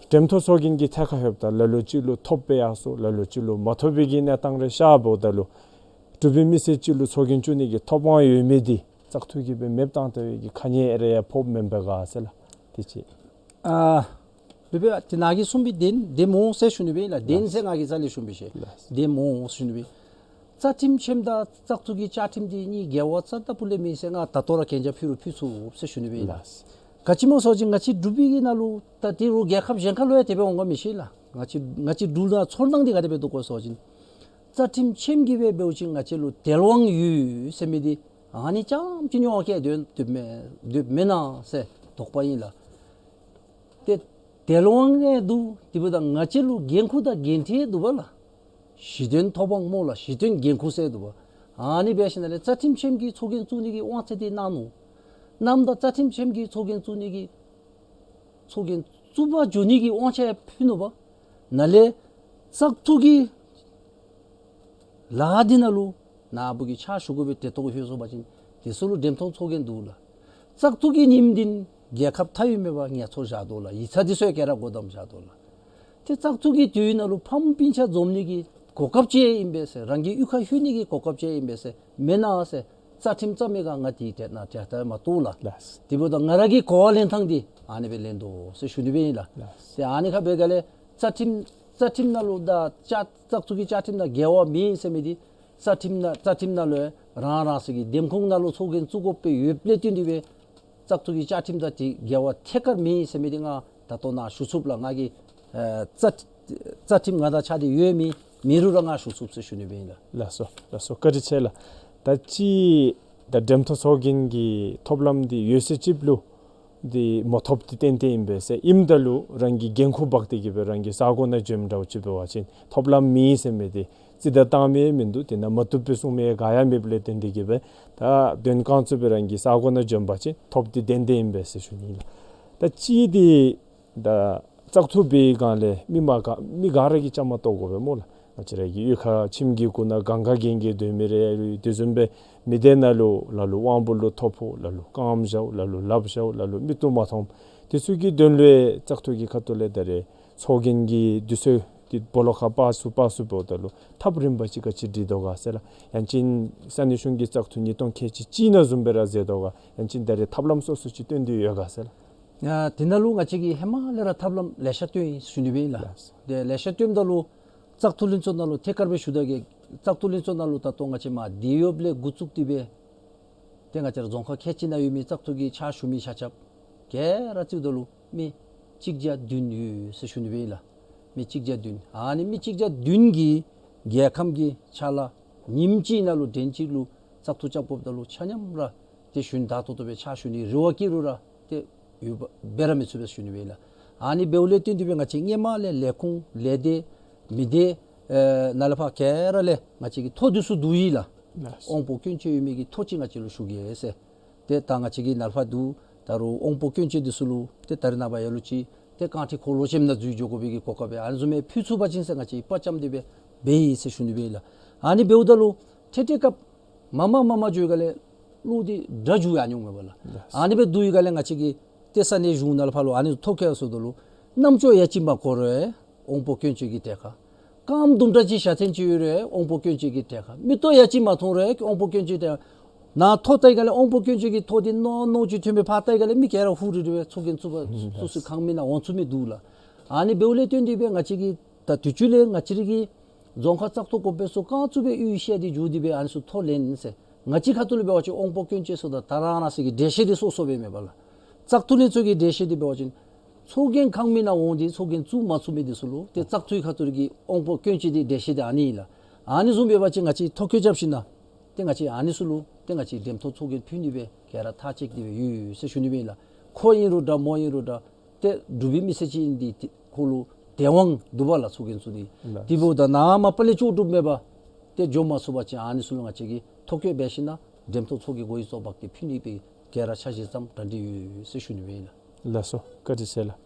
འགྲེམས་ཐོག་ཚོགས་རྒྱན་གྱི་ཐད་ཁར་ལྷོདཔ་ད་ལ་ལུ་ཅིག་ལུ་ཐོབ་སྦེ་ཡར་སོང་། ལ་ལུ་ཅིག་ལུ་མ་ཐོབ་པའི་གི་གནས་སྟངས་རེ་ཤར་འབདཝ་ད་ལུ་འབྲུག་པའི་མི་སེར་ཅིག་ལུ་ཚོགས་རྒྱན་བཙུགས་ནི་གི་ཐོབ་དབང་ཡོད་མི་འདི་བཙག་འཐུ་གིས་སྦེ་མེདཔ་བཏང་ད་བའི་གི་ཁ་ཉེས་རེ་ཡང་ཕོགཔ་མེན་པས་ག་ཟེར་ལགས། དེ་ཅིག། ཨ་ལུ་སྦེ་ཏེ་ནཱ་གིས་གསུངས་པའི་བདེན་བདེནམ་འོང་ཟེར་ཞུ་ནི་སྦེ་ཨིན་ལགས། བདེན་ཟེར་ང་གིས་རྩ་ལས་ཞུ་མི་ཤེས། ལགས། བདེནམ་འོང་ཟེར་ཞུ་ནི་སྦེ། རྩ་ཁྲིམས་ཆེན་མོ་དང་བཙག་འཐུ་གི་བཅའ་ཁྲིམས་འདི་གཉིས་འགལ་བ་རྩ་ལྟ་བུ་ལས་མེད་ཟེར་ང་ད་ལྟོ་ར་གན་རྒྱ་ཕུལ་རུང་ཕུལ་ཚུགས་ཟེར་ཞུ་ནི་སྦེ་ཨིན་ལགས། ལགས། ག་ཅི་སྨོ་ཟེར་བ་ཅིན་ང་བཅས་འབྲུག་པའི་གི་ནང་ལུ་ད་དེ་རུང་རྒྱལ་ཁབ་གཞན་ཁ་ལུ་ཡང་དེ་སྦེ་འོང་ག་མི་ཤེས་ལགས། ང་བཅས་ང་བཅས་འབྲུག་ནང་ཚོར་སྣང་འདི་ག་དེ་སྦེ་འདུག་གོ་ཟེར་བ་ཅིན་རྩ་ཁྲིམས་ཆེན་མོ་གིས་སྦེ་འབདཝ་ཅིན་ང་བཅས་ལུ་དལ་དབང་ཡོད་ཟེར་མི་འདི་ཨ་ནི་རྐྱངམ་ཅིག་ཉོ་བར་སྡོད་སྡོདཔ་མེན་སྡོདཔ་མེན་ན་ཟེར་དོགས་པ་ཨིན་ལགས། ཏེ་དལ་དབང་ཡང་འདུག། དེ་འབདཝ་ད་ང་བཅས་ལུ་འགན་ཁུར་དང་འགན་འཁྲི་འདུག་པ་ལགས། གཞི་རྟེན་ཐོབ་དབང་སྨོ་ལགས། གཞི་རྟེན་འགན་ཁུར་ཟེར་འདུག་པ། ཨ་ནི་འབད་ཞིནམ་ལས་རྩ་ཁྲིམས་ཆེན་མོ་གིས་ཚོགས་རྒྱན་བཙུགས་ནི་གི་དབང་ཚད་འདི་གནང་ནུག། གནངམ་ད་རྩ་ཁྲིམས་ཆེན་མོ་གིས་ཚོགས་རྒྱན་བཙུགས་ནི་གི་ཚོགས་རྒྱན་བཙུགས་པར་འགྱོ་ནི་གི་དབང་ཆ་ཡང་ཕུལ་ནུག་པ། ནཱ་ལས་བཙག་འཐུ་གི་ལཱ་འདི་ནང་ལུ་ ནཱ་བུ་གིས་ཕྱག་ཞུ་དགོ་པའི་གྲལ་གཏོགས་ལྷོད་སོང་པ་ཅིན་དེ་ཚུ་ལུ་འགྲེམས་སྟོན་ཚོགས་རྒྱན་འདུག་ལགས། བཙག་འཐུ་གི་ཉིནམ་འདི་རྒྱལ་ཁབ་མཐའ་དབུས་མེད་པར་ངལ་འཚོ་བཞག་དོ་ལགས། ཡིག་ཚང་འདི་ཚུ་ཡང་ག་ར་སྒོ་བསྡམས་བཞག་དོ་ལགས། ཏེ་བཙག་འཐུ་གི་དུས་ནང་ལུ་ཕམ་སྤུན་ཆ་འཛོམས་ནི་གི་གོ་སྐབས་ཅིག་ཨིན་པས་ཟེར། རང་གི་གཡུས་ཁར་ལྷོད་ནི་གི་གོ་སྐབས་ཅིག་ཨིན་པས་ཟེར་མེན་ན་ཟེར། རྩ་ཁྲིམས་རྩ་མེད་ག་ང་དེ་གྲལ་ནང་གྲལ་ལྟར་མ་གཏོགས་ལགས། ལགས། དེ་འབདཝ་ད་ང་ར་གི་གོ་བ་ལེན་ཐངས་འདི་ཨ་ནི་སྦེ་ལེན་དོ་ཟེར་ཞུ་ནི་སྦེ་ཨིན་ལགས། ལགས། ཏེ་ཨ་ནི་ཁར་འབད་ག་ལས་རྩ་ཁྲིམས་རྩ་ཁྲིམས་ནང་ལུ་ད་བཙག་བཙག་འཐུ་གི་བཅའ་ཁྲིམས་ནང་འགལ་བ་མེད་ཟེར་མི་འདི་རྩ་ཁྲིམས་ནང་རྩ་ཁྲིམས་ནང་ལུ་རང་རང་སོའི་གི་འདེམས་ཁོངས་ནང་ལུ་ཚོགས་རྒྱན་བཙུགས་དགོཔ་སྦེ་ཡོདཔ་ལས་བརྟེན་ཏེ་སྦེ་བཙག་འཐུ་གི་བཅའ་ཁྲིམས་དང་འདི་འགལ་བ་ཐད་ཀར་མེད་ཟེར་མི་འདི་ང་ད་ལྟོ་ནཱ་ཞུ་ཚུགསཔ་ལགས། ང་གིས་ཨེ་རྩ་རྩ་ཁྲིམས་ང་དང་ཆ་འདི་ཡོད་མི་མེད་རུང་ར་ང་ཞུ་ཚུགས་ཟེར་ཞུ་ནི་སྦེ་ཨིན་ལགས། ལགས་སོ་ལགས་སོ། བཀའ་དྲིན་ཆེ་ལགས། ད་ཅི་ད་འགྲེམས་སྟོན་ཚོགས་རྒྱན་གྱི་ཐོབ་ལམ་འདི་ཡོད་ཚད་ཅིག་ལུ་འདི་མ་ཐོབ་འདི་ཏན་ཏན་ཨིན་པས་ཟེར། ཨིནམ་ད་ལུ་རང་གིས་འགན་ཁུར་འབག་སྟེ་གི་སྦེ་རང་གི་ས་གོ་ནང་འབྱོནམ་འདྲཝ་ཅིག་འབད་བ་ཅིན་ཐོབ་ལམ་མེད་ཟེར་མི་འདི་རྩིས་ད་བཏང་མི་མིན་འདུག། དེ་ནང་མ་བཏུབ་པའི་གསུང་མི་ག་ཡང་མེདཔ་ལས་བརྟེན་ཏེ་གི་སྦེ་ད་དོན་ཁོང་ཚུ་སྦེ་རང་གི་ས་གོ་ནང་འབྱོན་པ་ཅིན་ཐོབ་འདི་ཏན་ཏན་ཨིན་པས་ཟེར་ཞུ་ནི་ཨིན་ལགས། ད་ཅི་འདི་ད་བཙག་འཐུ་འབད་བའི་སྒང་ལས་མི་མ་ག་མི་ག་ར་གིས་བཅའ་མར་གཏོགས་དགོ་པས་སྨོ་ལགས། ང་བཅས་ར་གི་གཡུས་ཁར་ཁྱིམ་གྱི་གུ་ན་གང་ག་གན་གི་སྡོད་མི་རེ་ཡོད། དེ་བཟུམ་སྦེ་མི་སྡེ་ནང་ལུ་ལ་ལུ་དབང་པོ་ལུ་ཐོ་ཕོག། ལ་ལུ་རྐངམ་བཞག། ལ་ལུ་ལགཔ་བཞག། ལ་ལུ་མིག་ཏོ་མ་མཐོང་། དེ་ཚུ་གི་དོན་ལུ་བཙག་འཐུ་གི་ཁ་ཐུག་ལས་ད་རེས་ཚོགས་རྒྱན་གྱི་དུས་ཚོད་འདི་སྦོ་ལོགས་ཁར་སྤར་ཚུགས་སྤར་ཚུགས་འབདཝ་ད་ལུ་ཐབས་རིམ་པ་ཅིག་ག་ཅི་སྒྲིག་དོ་ག་ཟེར་ལགས། ཡང་ཅིན་ས་གནས་གཞུང་གི་བཙག་འཐུ་ཉིས་སྟོང་ཁལ་གཅིག་གཅིག་ནང་བཟུམ་སྦེ་ར་མཛད་དོ་ག། ཡང་ཅིན་ད་རེས་ཐབས་ལམ་སོ་སོ་ཅིག་སྟོན་ཏེ་ཡོད་ག་ཟེར་ལགས། ཡ་དེ་ནང་ལུ་ང་བཅས་ཀྱིས་ཧེ་མ་ལས་ར་ཐབས་ལམ་ལེ་ཤ་སྟོན་ཡི་ཟེར་ཞུ་ནི་སྦེ་ཨིན་ལགས། ལགས། ཏེ་ལེ་ཤ་སྟོནམ་ད་ལུ་བཙག་འཐུ་ལྷན་ཚོགས་ནང་ལུ་ཐད་ཀར་སྦེ་ཞུ་ད་གེ། བཙག་འཐུ་ལྷན་ཚོགས་ནང་ལུ་ད་ལྟོ་ང་བཅས་མ་དེ་ཡོདཔ་ལས་འགོ་བཙུགས་ཏེ་སྦེ་ཏེ་ང་བཅས་ར་རྫོང་ཁག་ཁལ་གཅིག་ནང་ཡོད་མི་བཙག་འཐུ་གི་ཕྱག་ཞུ་མི་ཆ་ཁྱབ་ག་ར་རྩིསཝ་ད་ལུ་མི་གཅིག་བརྒྱ་བདུན་ཡོད་ཟེར་ཞུ་ནི་སྦེ་ཨིན་ལགས། མི་གཅིག་བརྒྱ་བདུན། ཨ་ནི་མི་གཅིག་བརྒྱ་བདུན་གྱིས་རྒྱལ་ཁམས་ཀྱི་ཕྱག་ལཱ་ཉིནམ་གཅིག་ནང་ལུ་དྲན་གཅིག་ལུ་བཙག་འཐུ་རྐྱབ་དགོཔ་ད་ལུ་ཆ་མཉམ་ར་ཏེ་གཞུང་བདའ་ཏོག་ཏོ་སྦེ་ཕྱག་ཞུ་ནི་རེ་བ་བསྐྱེད་རུང་ར་ཏེ་ཡོདཔ་འབད་ར་མི་ཚུགས་པས་ཟེར་ཞུ་ནི་སྦེ་ཨིན་ལགས། ཨ་ནི་འབདཝ་ལས་བརྟེན་ཏེ་སྦེ་ང་བཅས་སྔོན་མ་ལས་ལས་ཁུངས་ལས་སྡེ་མི་སྡེ་ཨེ་ནང་ལས་ཕར་ག་ར་ལས་ང་བཅས་ཀྱིས་ཐོ་འདི་ཚུ་བསྡུ་ཡི་ལགས། ལགས། དབང་པོ་སྐྱོན་ཅན་ཡོད་མི་གི་ཐོ་ཅིག་ང་བཅས་ལུ་ཞུ་གེ་ཟེར། ཏེ་ད་ང་བཅས་ཀྱིས་ནཱ་ལས་ཕར་བསྡུ་ད་རུང་དབང་པོ་སྐྱོན་ཅན་འདི་ཚུ་ལུ་ཏེ་ད་རེས་ནངས་པ་ལ་ལུ་ཅིག་ཏེ་རྐང་ཁྲི་འཁོར་ལོ་ཅན་ནང་འཛུལ་འགྱོ་དགོ་པའི་གི་གོ་སྐབས་ཨ་ནི་བཟུམ་མའི་ཕུལ་ཚུགས་པ་ཅིན་ཟེར་ང་བཅས་ཀྱིས་དཔའ་བཅམ་སྟེ་སྦེ་འབད་ཡི་ཟེར་ཞུ་ནི་སྦེ་ཨིན་ལགས། ཨ་ནི་འབདཝ་ད་ལུ་ཏེ་ཏེ་སྐབས་མ་མ་མ་མ་འགྱོ་བའི་སྒང་ལས་བློ་འདི་དྲག་འགྱོ་ཡར་འགྱོཝ་མས་པ་ལགས། ལགས། ཨ་ནི་སྦེ་བསྡུ་བའི་སྒང་ལས་ང་བཅས་ཀྱིས་ཏེ་ས་གནས་གཞུང་ནང་ལས་ཕར་ལུ་ཨ་ནི་ཐོ་བཀོད་སོངམ་ད་ལུ་རྣམ་ཅོ་ཡ་གཅིག་མ་གོ་རུང་དབང་པོ་སྐྱོན་ཅན་གྱི་གྲལ་ཁར། རྐངམ་དུམ་གྲ་ཅིག་ཞན་ཐང་ཅིག་ཡོད་རུང་དབང་པོ་སྐྱོན་ཅན་གྱི་གྲལ་ཁར། མིག་ཏོ་ཡ་གཅིག་མ་མཐོང་རུང་དབང་པོ་སྐྱོན་ཅན་གྲལ་ཁར། ནཱ་ཐོ་བལྟ་བའི་སྒང་ལས་དབང་པོ་སྐྱོན་ཅན་གྱི་ཐོ་འདི་ནོར་ནོར་ཅིག་ཐོན་སྦེ་ཕར་བལྟ་བའི་སྒང་ལས་མི་ག་ར་ཧུ་རི་རི་སྦེ་ཚོགས་རྒྱན་བཙུགས་པ་སོ་སོའི་ཁང་མིག་ནང་འོང་ཚུགས་མི་འདུག་ལགས། ཨ་ནི་འབདཝ་ལས་བརྟེན་ཏེ་སྦེ་ང་བཅས་ཀྱིས་ད་དུས་ཅི་ལས་ང་བཅས་ར་གི་རྫོང་ཁག་བཙག་འཐུ་ཀོང་པོ་ཚུ་ག་ཚུད་པའི་གཡུས་ཤར་འདི་འགྱོ་སྟེ་སྦེ་ཨ་ནི་ཚུ་ཐོ་ལེན་ཟེར། ང་བཅས་ཁ་ཐུག་ལས་འབད་བ་ཅིན་དབང་པོ་སྐྱོན་ཅན་ཚུ་དང་ད་རང་རང་སོའི་གི་གྲལ་གཞི་འདི་སོ་སོ་སྦེ་མས་པ་ལགས། བཙག་འཐུ་ལྷན་ཚོགས་ཀྱི་གྲལ་གཞི་འདི་འབད་བ་ཅིན་ཚོགས་རྒྱན་ཁང་མིག་ནང་འོང་སྟེ་ཚོགས་རྒྱན་བཙུགས་མ་ཚུགས་མི་འདི་ཚུ་ལུ་ཏེ་བཙག་འཐུའི་ཁ་ཐུག་གི་དབང་པོ་སྐྱོན་ཅན་འདི་གྲལ་གཞི་འདི་ཨ་ནི་ཨིན་ལགས། ཨ་ནི་བཟུམ་འབད་བ་ཅིན་ང་བཅས་ཐོ་བཀོད་རྐྱབ་ཞིནམ་ལས་ཏེ་ང་བཅས་ཨ་ནི་ཚུ་ལུ་ཏེ་ང་བཅས་འགྲེམས་སྟོན་ཚོགས་རྒྱན་ཕུལ་ནི་སྦེ་ག་ར་ཐག་བཅད་དེ་སྦེ་ཡོད་ཟེར་ཞུ་ནི་སྦེ་ཨིན་ལགས། ཁོ་ཨིན་རུང་འདྲ་མོ་ཨིན་རུང་འདྲ། ཏེ་འབྲུག་པའི་མི་སེར་ཅིག་ཨིན་ཏེ་ཏེ་ཁོ་ལུ་དད་དབང་འདུག་པ་ལགས་ཚོགས་རྒྱན་ཚུ་འདི། ལགས། དེ་འབདཝ་ད་ནཱ་མ་པ་ལས་ལྕོགས་གྲུབ་མེད་པར་ཏེ་འགྱོ་མ་ཚུགས་པ་ཅིན་ཨ་ནི་ཚུ་ལུ་ང་བཅས་ཀྱིས་ཐོ་བཀོད་འབད་ཞིནམ་ལས་འགྲེམས་སྟོན་ཚོགས་ཀྱི་སྒོ་ཡི་ཚོགས་འབག་སྟེ་ཕུལ་ནི་སྦེ་ག་ར་འཆར་གཞི་བརྩམས་གྲ་སྒྲིག་ཡོད་ཟེར་ཞུ་ནི་སྦེ་ཨིན་ལགས། ལགས་སོ། བཀའ་དྲིན་ཆེ་ལགས།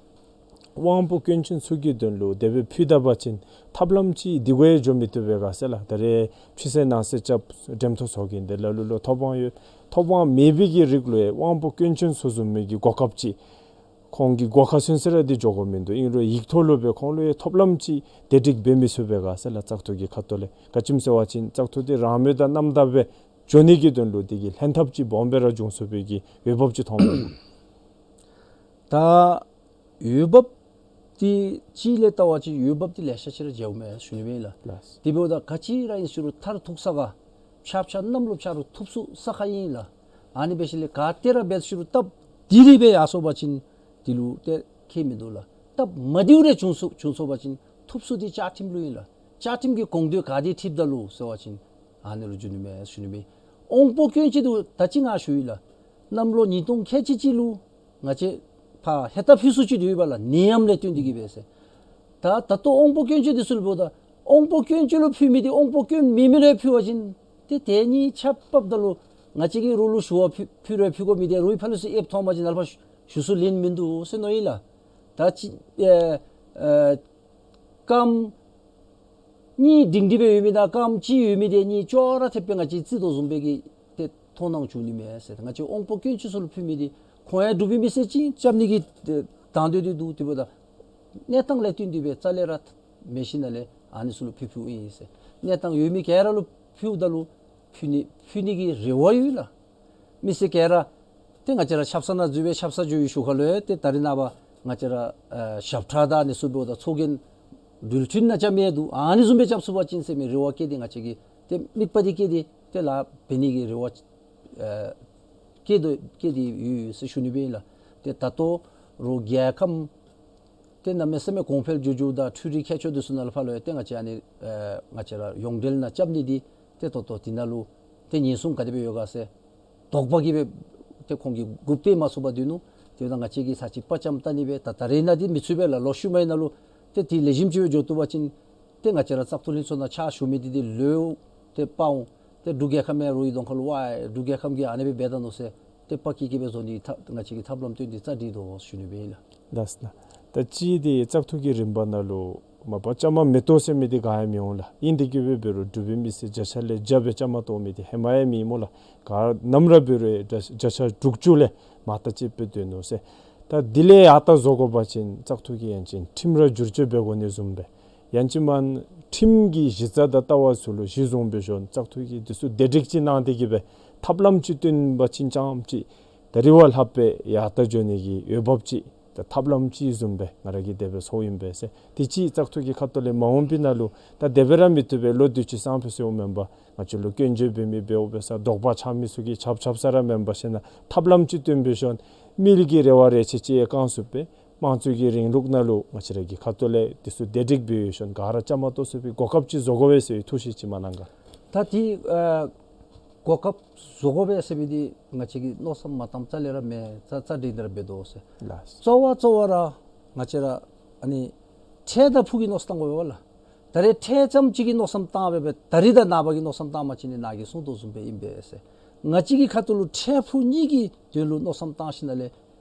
དབང་པོ་སྐྱོན་ཅན་ཚུ་གི་དོན་ལུ་དེ་སྦེ་ཕུལ་ད་པ་ཅིན་ཐབས་ལམ་ཅིག་འདི་གུ་ཡང་འགྱོ་མི་བཏུབ་པས་ག་ཟེར་ལགས། ད་རེས་ཕྱི་སེལ་ནང་སེལ་རྐྱབ་འགྲེམས་སྟོན་ཚོགས་རྒྱན་འདི་ལ་ལུ་ལུ་ཐོབ་དབང་ཡོད། ཐོབ་དབང་མེད་པའི་གི་རིགས་ལུ་ཡང་དབང་པོ་སྐྱོན་ཅན་ཚུ་བཟུམ་མའི་གི་གོ་སྐབས་ཅིག་ཁོང་གི་སྒོ་ཁར་ཚུན་ཚོད་ར་འདི་འགྱོ་དགོཔ་མིན་འདུག། ཨིན་རུང་ཡིག་ཐོག་ལུ་སྦེ་ཁོང་ལུ་ཡང་ཐོབ་ལམ་ཅིག་དེ་སྒྲིག་འབད་མི་ཚུགས་པས་ག་ཟེར་ལགས། བཙག་འཐུ་གི་ཁ་ཐུག་ལས་ག་ཅི་སྨོ་ཟེར་བ་ཅིན་བཙག་འཐུ་འདི་རང་མོས་དང་རྣམ་དག་སྦེ་འགྱོ་ནི་གི་དོན་ལུ་དེ་གི་ལྷན་ཐབས་ཅིག་སྦོམ་སྦེ་ར་འབྱུང་ཚུགས་པའི་གི་འོས་འབབ་ཅིག་མཐོངམ་མས། ད་འོས་འབབ་འདི་ཅིག་ལས་བལྟ་བ་ཅིན་འོས་འབབ་འདི་ལེ་ཤ་ཅིག་ར་མཇལཝ་མས་ཟེར་ཞུ་ནི་སྦེ་ཨིན་ལགས། ལགས། དེ་འབདཝ་ད་ག་ཅི་ར་ཨིན་ཟེར་རུང་མཐར་ཐུག་ས་ག་ཕྱག་ཕྱག་གནམ་ལོ་ཕྱག་རུ་ཐུབ་ཚུགས་ས་ཁར་ཨིན་ལགས། ཨ་ནི་འབད་ཞིནམ་ལས་ག་ཏེ་ར་འབད་ཟེར་རུང་སྟབས་བདེ་རི་སྦེ་ཡར་སོང་པ་ཅིན་དེ་ལུ་ཏེ་ཁྱད་མིན་འདུག་ལགས། སྟབས་མ་བདེཝ་རེ་བྱུང་སོང་བྱུང་སོང་པ་ཅིན་ཐུབ་ཚུགས་འདི་བཅའ་ཁྲིམས་ལུ་ཨིན་ལགས། བཅའ་ཁྲིམས་ཀྱི་དགོངས་དོན་ག་དེ་འཁྲིལཝ་ད་ལུ་ཟེར་བ་ཅིན་ཨ་ནི་ལུ་འགྱོ་ནི་མས་ཟེར་ཞུ་ནི་སྦེ། དབང་པོ་སྐྱོན་ཅན་འདི་ད་ཅི་ང་ཞུ་ཡི་ལགས། གནམ་ལོ་ཉིས་སྟོང་ཁལ་གཅིག་གཅིག་ལུ་ང་བཅས་ཕར་ཧེ་ཏ་ཕུལ་སུ་ཅིག་ཡོད་པ་ལགས། ནད་ཡམས་ལས་བརྟེན་ཏེ་གི་སྦེ་ཟེར། ད་ད་ལྟོ་དབང་པོ་སྐྱོན་ཅན་འདི་ཚུ་ལུ་འབདཝ་ད་དབང་པོ་སྐྱོན་ཅན་ལུ་ཕུལ་མི་འདི་དབང་པོ་སྐྱོན་མེད་མི་ལུ་ཕུལ་བ་ཅིན་ཏེ་དེ་གཉིས་ཆ་ཕབ་ད་ལུ་ང་བཅས་ཀྱིས་རོགས་ལུ་ཞུ་བ་ཕུལ་ཕུལ་རུང་ཕུལ་དགོ་མི་འདི་རོགས་ཕར་ལས་ཚུར་ཨེབ་ཐོབ་པ་ཅིན་ནཱ་ལས་ཕར་ཞུ་ཞུ་སུ་ལེན་མིན་འདུག་ཟེར་མནོ་ཡི་ལགས། ད་ཅི་ཨེ་ཨེ་རྐངམ་ གཉིས་སྒྲིང་སྒྲི་སྦེ་ཡོད་མི་དང་རྐངམ་གཅིག་ཡོད་མི་དེ་གཉིས་ཅོག་ར་འཐདཔ་སྦེ་ང་བཅས་རྩིས་དོ་བཟུམ་སྦེ་གི་ཏེ་མཐོང་སྣང་བྱུང་ནི་མས་ཟེར། ང་བཅས་དབང་པོ་སྐྱོན་ཅན་ཚུ་ལུ་ཕུལ་མི་དེ་ཁོང་ཡང་འབྲུག་པའི་མི་སེར་ཅིག་རྐྱབ་ནི་གི་ཏེ་དང་འདོད་དེ་འདུག། དེ་འབདཝ་ད་གནས་སྟངས་ལས་བརྟེན་ཏེ་སྦེ་རྩ་ལས་ར་མེད་ཞིནམ་ལས་ཨ་ནི་ཚུ་ལུ་ཕུལ་ཕུལཝ་ཨིན་ཟེར། གནས་སྟངས་ཡོད་མི་ག་ར་ལུ་ཕུལཝ་ད་ལུ་ཕུལ་ནི་ཕུལ་ནི་གི་རེ་བ་ཡོད་ལགས། མི་སེར་ག་ར་ཏེ་ང་བཅས་ར་ཆབ་གསང་ནང་འཛུལ་སྦེ་ཆབ་གསང་འགྱོ་བའི་ཤུལ་ཁ་ལུ་ཏེ་ད་རིས་ནངས་པ་ང་བཅས་ར་ཨ་ཞབས་ཁྲ་དང་ཨ་ནི་ཚུ་འབདཝ་ད་ཚོགས་རྒྱན་འགྲུལ་འཕྲིན་ནང་རྐྱབ་མི་འདུག། ཨ་ནི་བཟུམ་སྦེ་རྐྱབ་ཚུགས་པ་ཅིན་ཟེར་མི་རེ་བ་བསྐྱེད་དེ་ང་བཅས་ཀྱིས་ཏེ་དམིགས་པ་འདི་བསྐྱེད་དེ་ཏེ་ལཱ་འབད་ནི་གི་རེ་བ་ཨ་བསྐྱེད་དོ་བསྐྱེད་དེ་ཡོད་ཟེར་ཞུ་ནི་སྦེ་ཨིན་ལགས། ཏེ་ད་ལྟོ་རུང་རྒྱལ་ཁམས་ཏེ་གནམ་མེད་ས་མེད་གོང་འཕེལ་འགྱོ་འགྱོཝ་ད་འཕྲུལ་རིག་ཁྱད་ཆོས་འདི་ཚུ་ནང་ལུ་ཕར་ལུ་ཡང་ཏེ་ང་བཅས་ཨ་ནི་ཨེ་ང་བཅས་ར་ཡོངས་འབྲེལ་ནང་རྐྱབ་ནི་འདི་ཏེ་ད་ལྟོ་འདི་ནང་ལུ་ཏེ་ཉེན་སྲུང་ག་དེ་སྦེ་ཡོད་ག་ཟེར་དོགས་པ་གིས་སྦེ་ཏེ་ཁོང་གིས་འགོ་སྤེལ་མ་ཚུགས་པར་སྡོད་ནུག། དེ་འབདཝ་ད་ང་བཅས་ཀྱིས་ཚར་གཅིག་དཔའ་བཅམ་བལྟ་ནི་སྦེ་ད་ད་རེས་ནངས་འདི་མི་ཚུད་པས་ལགས། ལོག་ཤུལ་མའི་ནང་ལུ་ཏེ་འདི་ལེགས་ཤོམ་ཅིག་སྦེ་འགྱོ་བཏུབ་པ་ཅིན་ཏེ་ང་བཅས་ར་བཙག་འཐུ་ལྷན་ཚོགས་ནང་ཕྱག་ཞུ་མི་འདི་འདི་ལོག་ཏེ་པ་འོང་། ཏེ་འབྲུག་རྒྱལ་ཁབ་མེན་རུང་གི་གདོང་ཁ་ལུ་ཝའི་འབྲུག་རྒྱལ་ཁབ་ཀྱིས་ཨ་ནི་སྦེ་འབད་ད་ནུག་ཟེར་ཏེ་པ་ཀི་ཀི་སྦེ་བཟོ་ནི་ཐབས་ང་བཅས་ཀྱིས་ཐབས་ལམ་སྟོན་ཏེ་རྩ་སྒྲིག་དོ་ཞུ་ནི་སྦེ་ཨིན་ལགས། ལགས་ལགས། ད་ཅི་འདི་བཙག་འཐུ་གི་རིམ་པ་ནང་ལུ་མ་པ་བཅའ་མར་མི་གཏོགས་ཟེར་མི་འདི་ག་ཡང་མི་འོང་ལགས། ཨིན་དེ་གིས་སྦེ་འབད་རུང་འབྲུག་པའི་མི་སེར་བརྒྱ་ཆ་ལས་བརྒྱ་སྦེ་བཅའ་མར་གཏོགས་མི་འདི་ཧེ་མ་ཡང་མེད་སྨོ་ལགས། ག་ནམ་ར་འབད་རུང་བརྒྱ་ཆ་དྲུག་ཅུ་ལས་མར་ལྟ་ཅིག་སྦེ་སྡོད་ནུག་ཟེར། ད་འདི་ལས་ཡར་ལྟ་བཟོ་དགོ་པ་ཅིན་བཙག་འཐུ་གི་ཡང་ཅིན་ཁྲིམས་ར་བསྒྱུར་བཅོས་འབད་དགོ་ནི་བཟུམ་སྦེ་ཡང་ཅིན་མར་ཁྲིམས་ཀྱི་གཞི་རྩ་དང་ལྟ་བ་ཚུ་ལུ་གཞི་བཟུང་སྦེ་ཞིནམ་བཙག་འཐུ་གི་འདི་ཚུ་བདེ་སྒྲིག་ཅིག་གནང་སྟེ་གིས་སྦེ་ཐབས་ལམ་ཅིག་སྟོན་པ་ཅིན་ཙམ་ཅིག་ད་རིས་བ་ལྷགཔ་སྦེ་ཡར་ལྟ་འགྱོ་ནི་གི་འོས་འབབ་ཅིག་ད་ཐབས་ལམ་ཅིག་བཟུམ་སྦེ་ང་ར་གིས་དེ་སྦེ་ཚོརཝ་ཨིན་པས་ཟེར། དེ་ཅིག་བཙག་འཐུ་གི་ཁ་ཐུག་ལས་མ་འོངས་པའི་ནང་ལུ་ད་དེ་སྦེ་ར་མི་བཏུབ་པས། ལོ་དུས་ཅི་སང་ཕོད་ཟེརཝ་མེན་པར་ང་བཅས་ལུ་སྐྱོན་བརྗོད་འབད་མི་འབདཝ་སྦེ་ས་དོགས་པ་ཆགས་མི་ཚུ་གིས་ཆབ་ཆབ་ས་ར་མེན་པར་ཞིནམ་ཐབས་ལམ་ཅིག་སྟོན་སྦེ་ཞིནམ་མི་ལུ་གི་རེ་བ་རེ་ཆེ་ཅིག་བསྐང་ཚུགསཔ་སྦེ་དམངས་གཙོའི་གི་རིང་ལུགས་ནང་ལུ་ང་བཅས་ར་གི་ཁ་ཐུག་ལས་འདི་ཚུ་བདེ་སྒྲིག་འབད་ཞིནམ་ག་ར་བཅའ་མར་གཏོགས་ཚུགས་པའི་གོ་སྐབས་ཅིག་བཟོ་དགོ་པས་ཟེར་ཐུགས་བཞེད་ཅིག་མ་གནང་ག། ད་འདི་ཨ་གོ་སྐབས་བཟོ་དགོ་པས་ཟེར་མི་འདི་ང་བཅས་ཀྱིས་མནོ་བསམ་མ་བཏངམ་རྩ་ལས་ར་མེད། རྩ་རྩ་འགྲིག་ནི་ར་འབད་དོ་ཟེར། ལགས། གཙོ་བོ་གཙོ་བོ་ར་ང་བཅས་ར་ཨ་ནི་འཕྲལ་དང་ཕུགས་ཀྱི་མནོ་བསམ་བཏང་དགོ་པས་ལགས། ད་རེས་འཕྲལ་ཙམ་ཅིག་གི་མནོ་བསམ་བཏང་སྦེ་སྦེ་ད་རིས་དང་ནངས་པ་གི་མནོ་བསམ་བཏང་པ་ཅིན་ནི་ནཱ་གིས་གསུངས་དོ་བཟུམ་སྦེ་ཨིན་པས་ཟེར། ང་བཅས་ཀྱི་ཁ་ཐུག་ལུ་འཕྲལ་ཕུགས་གཉིས་ཀྱི་དོན་ལུ་མནོ་བསམ་བཏང་ཞིནམ་ལས་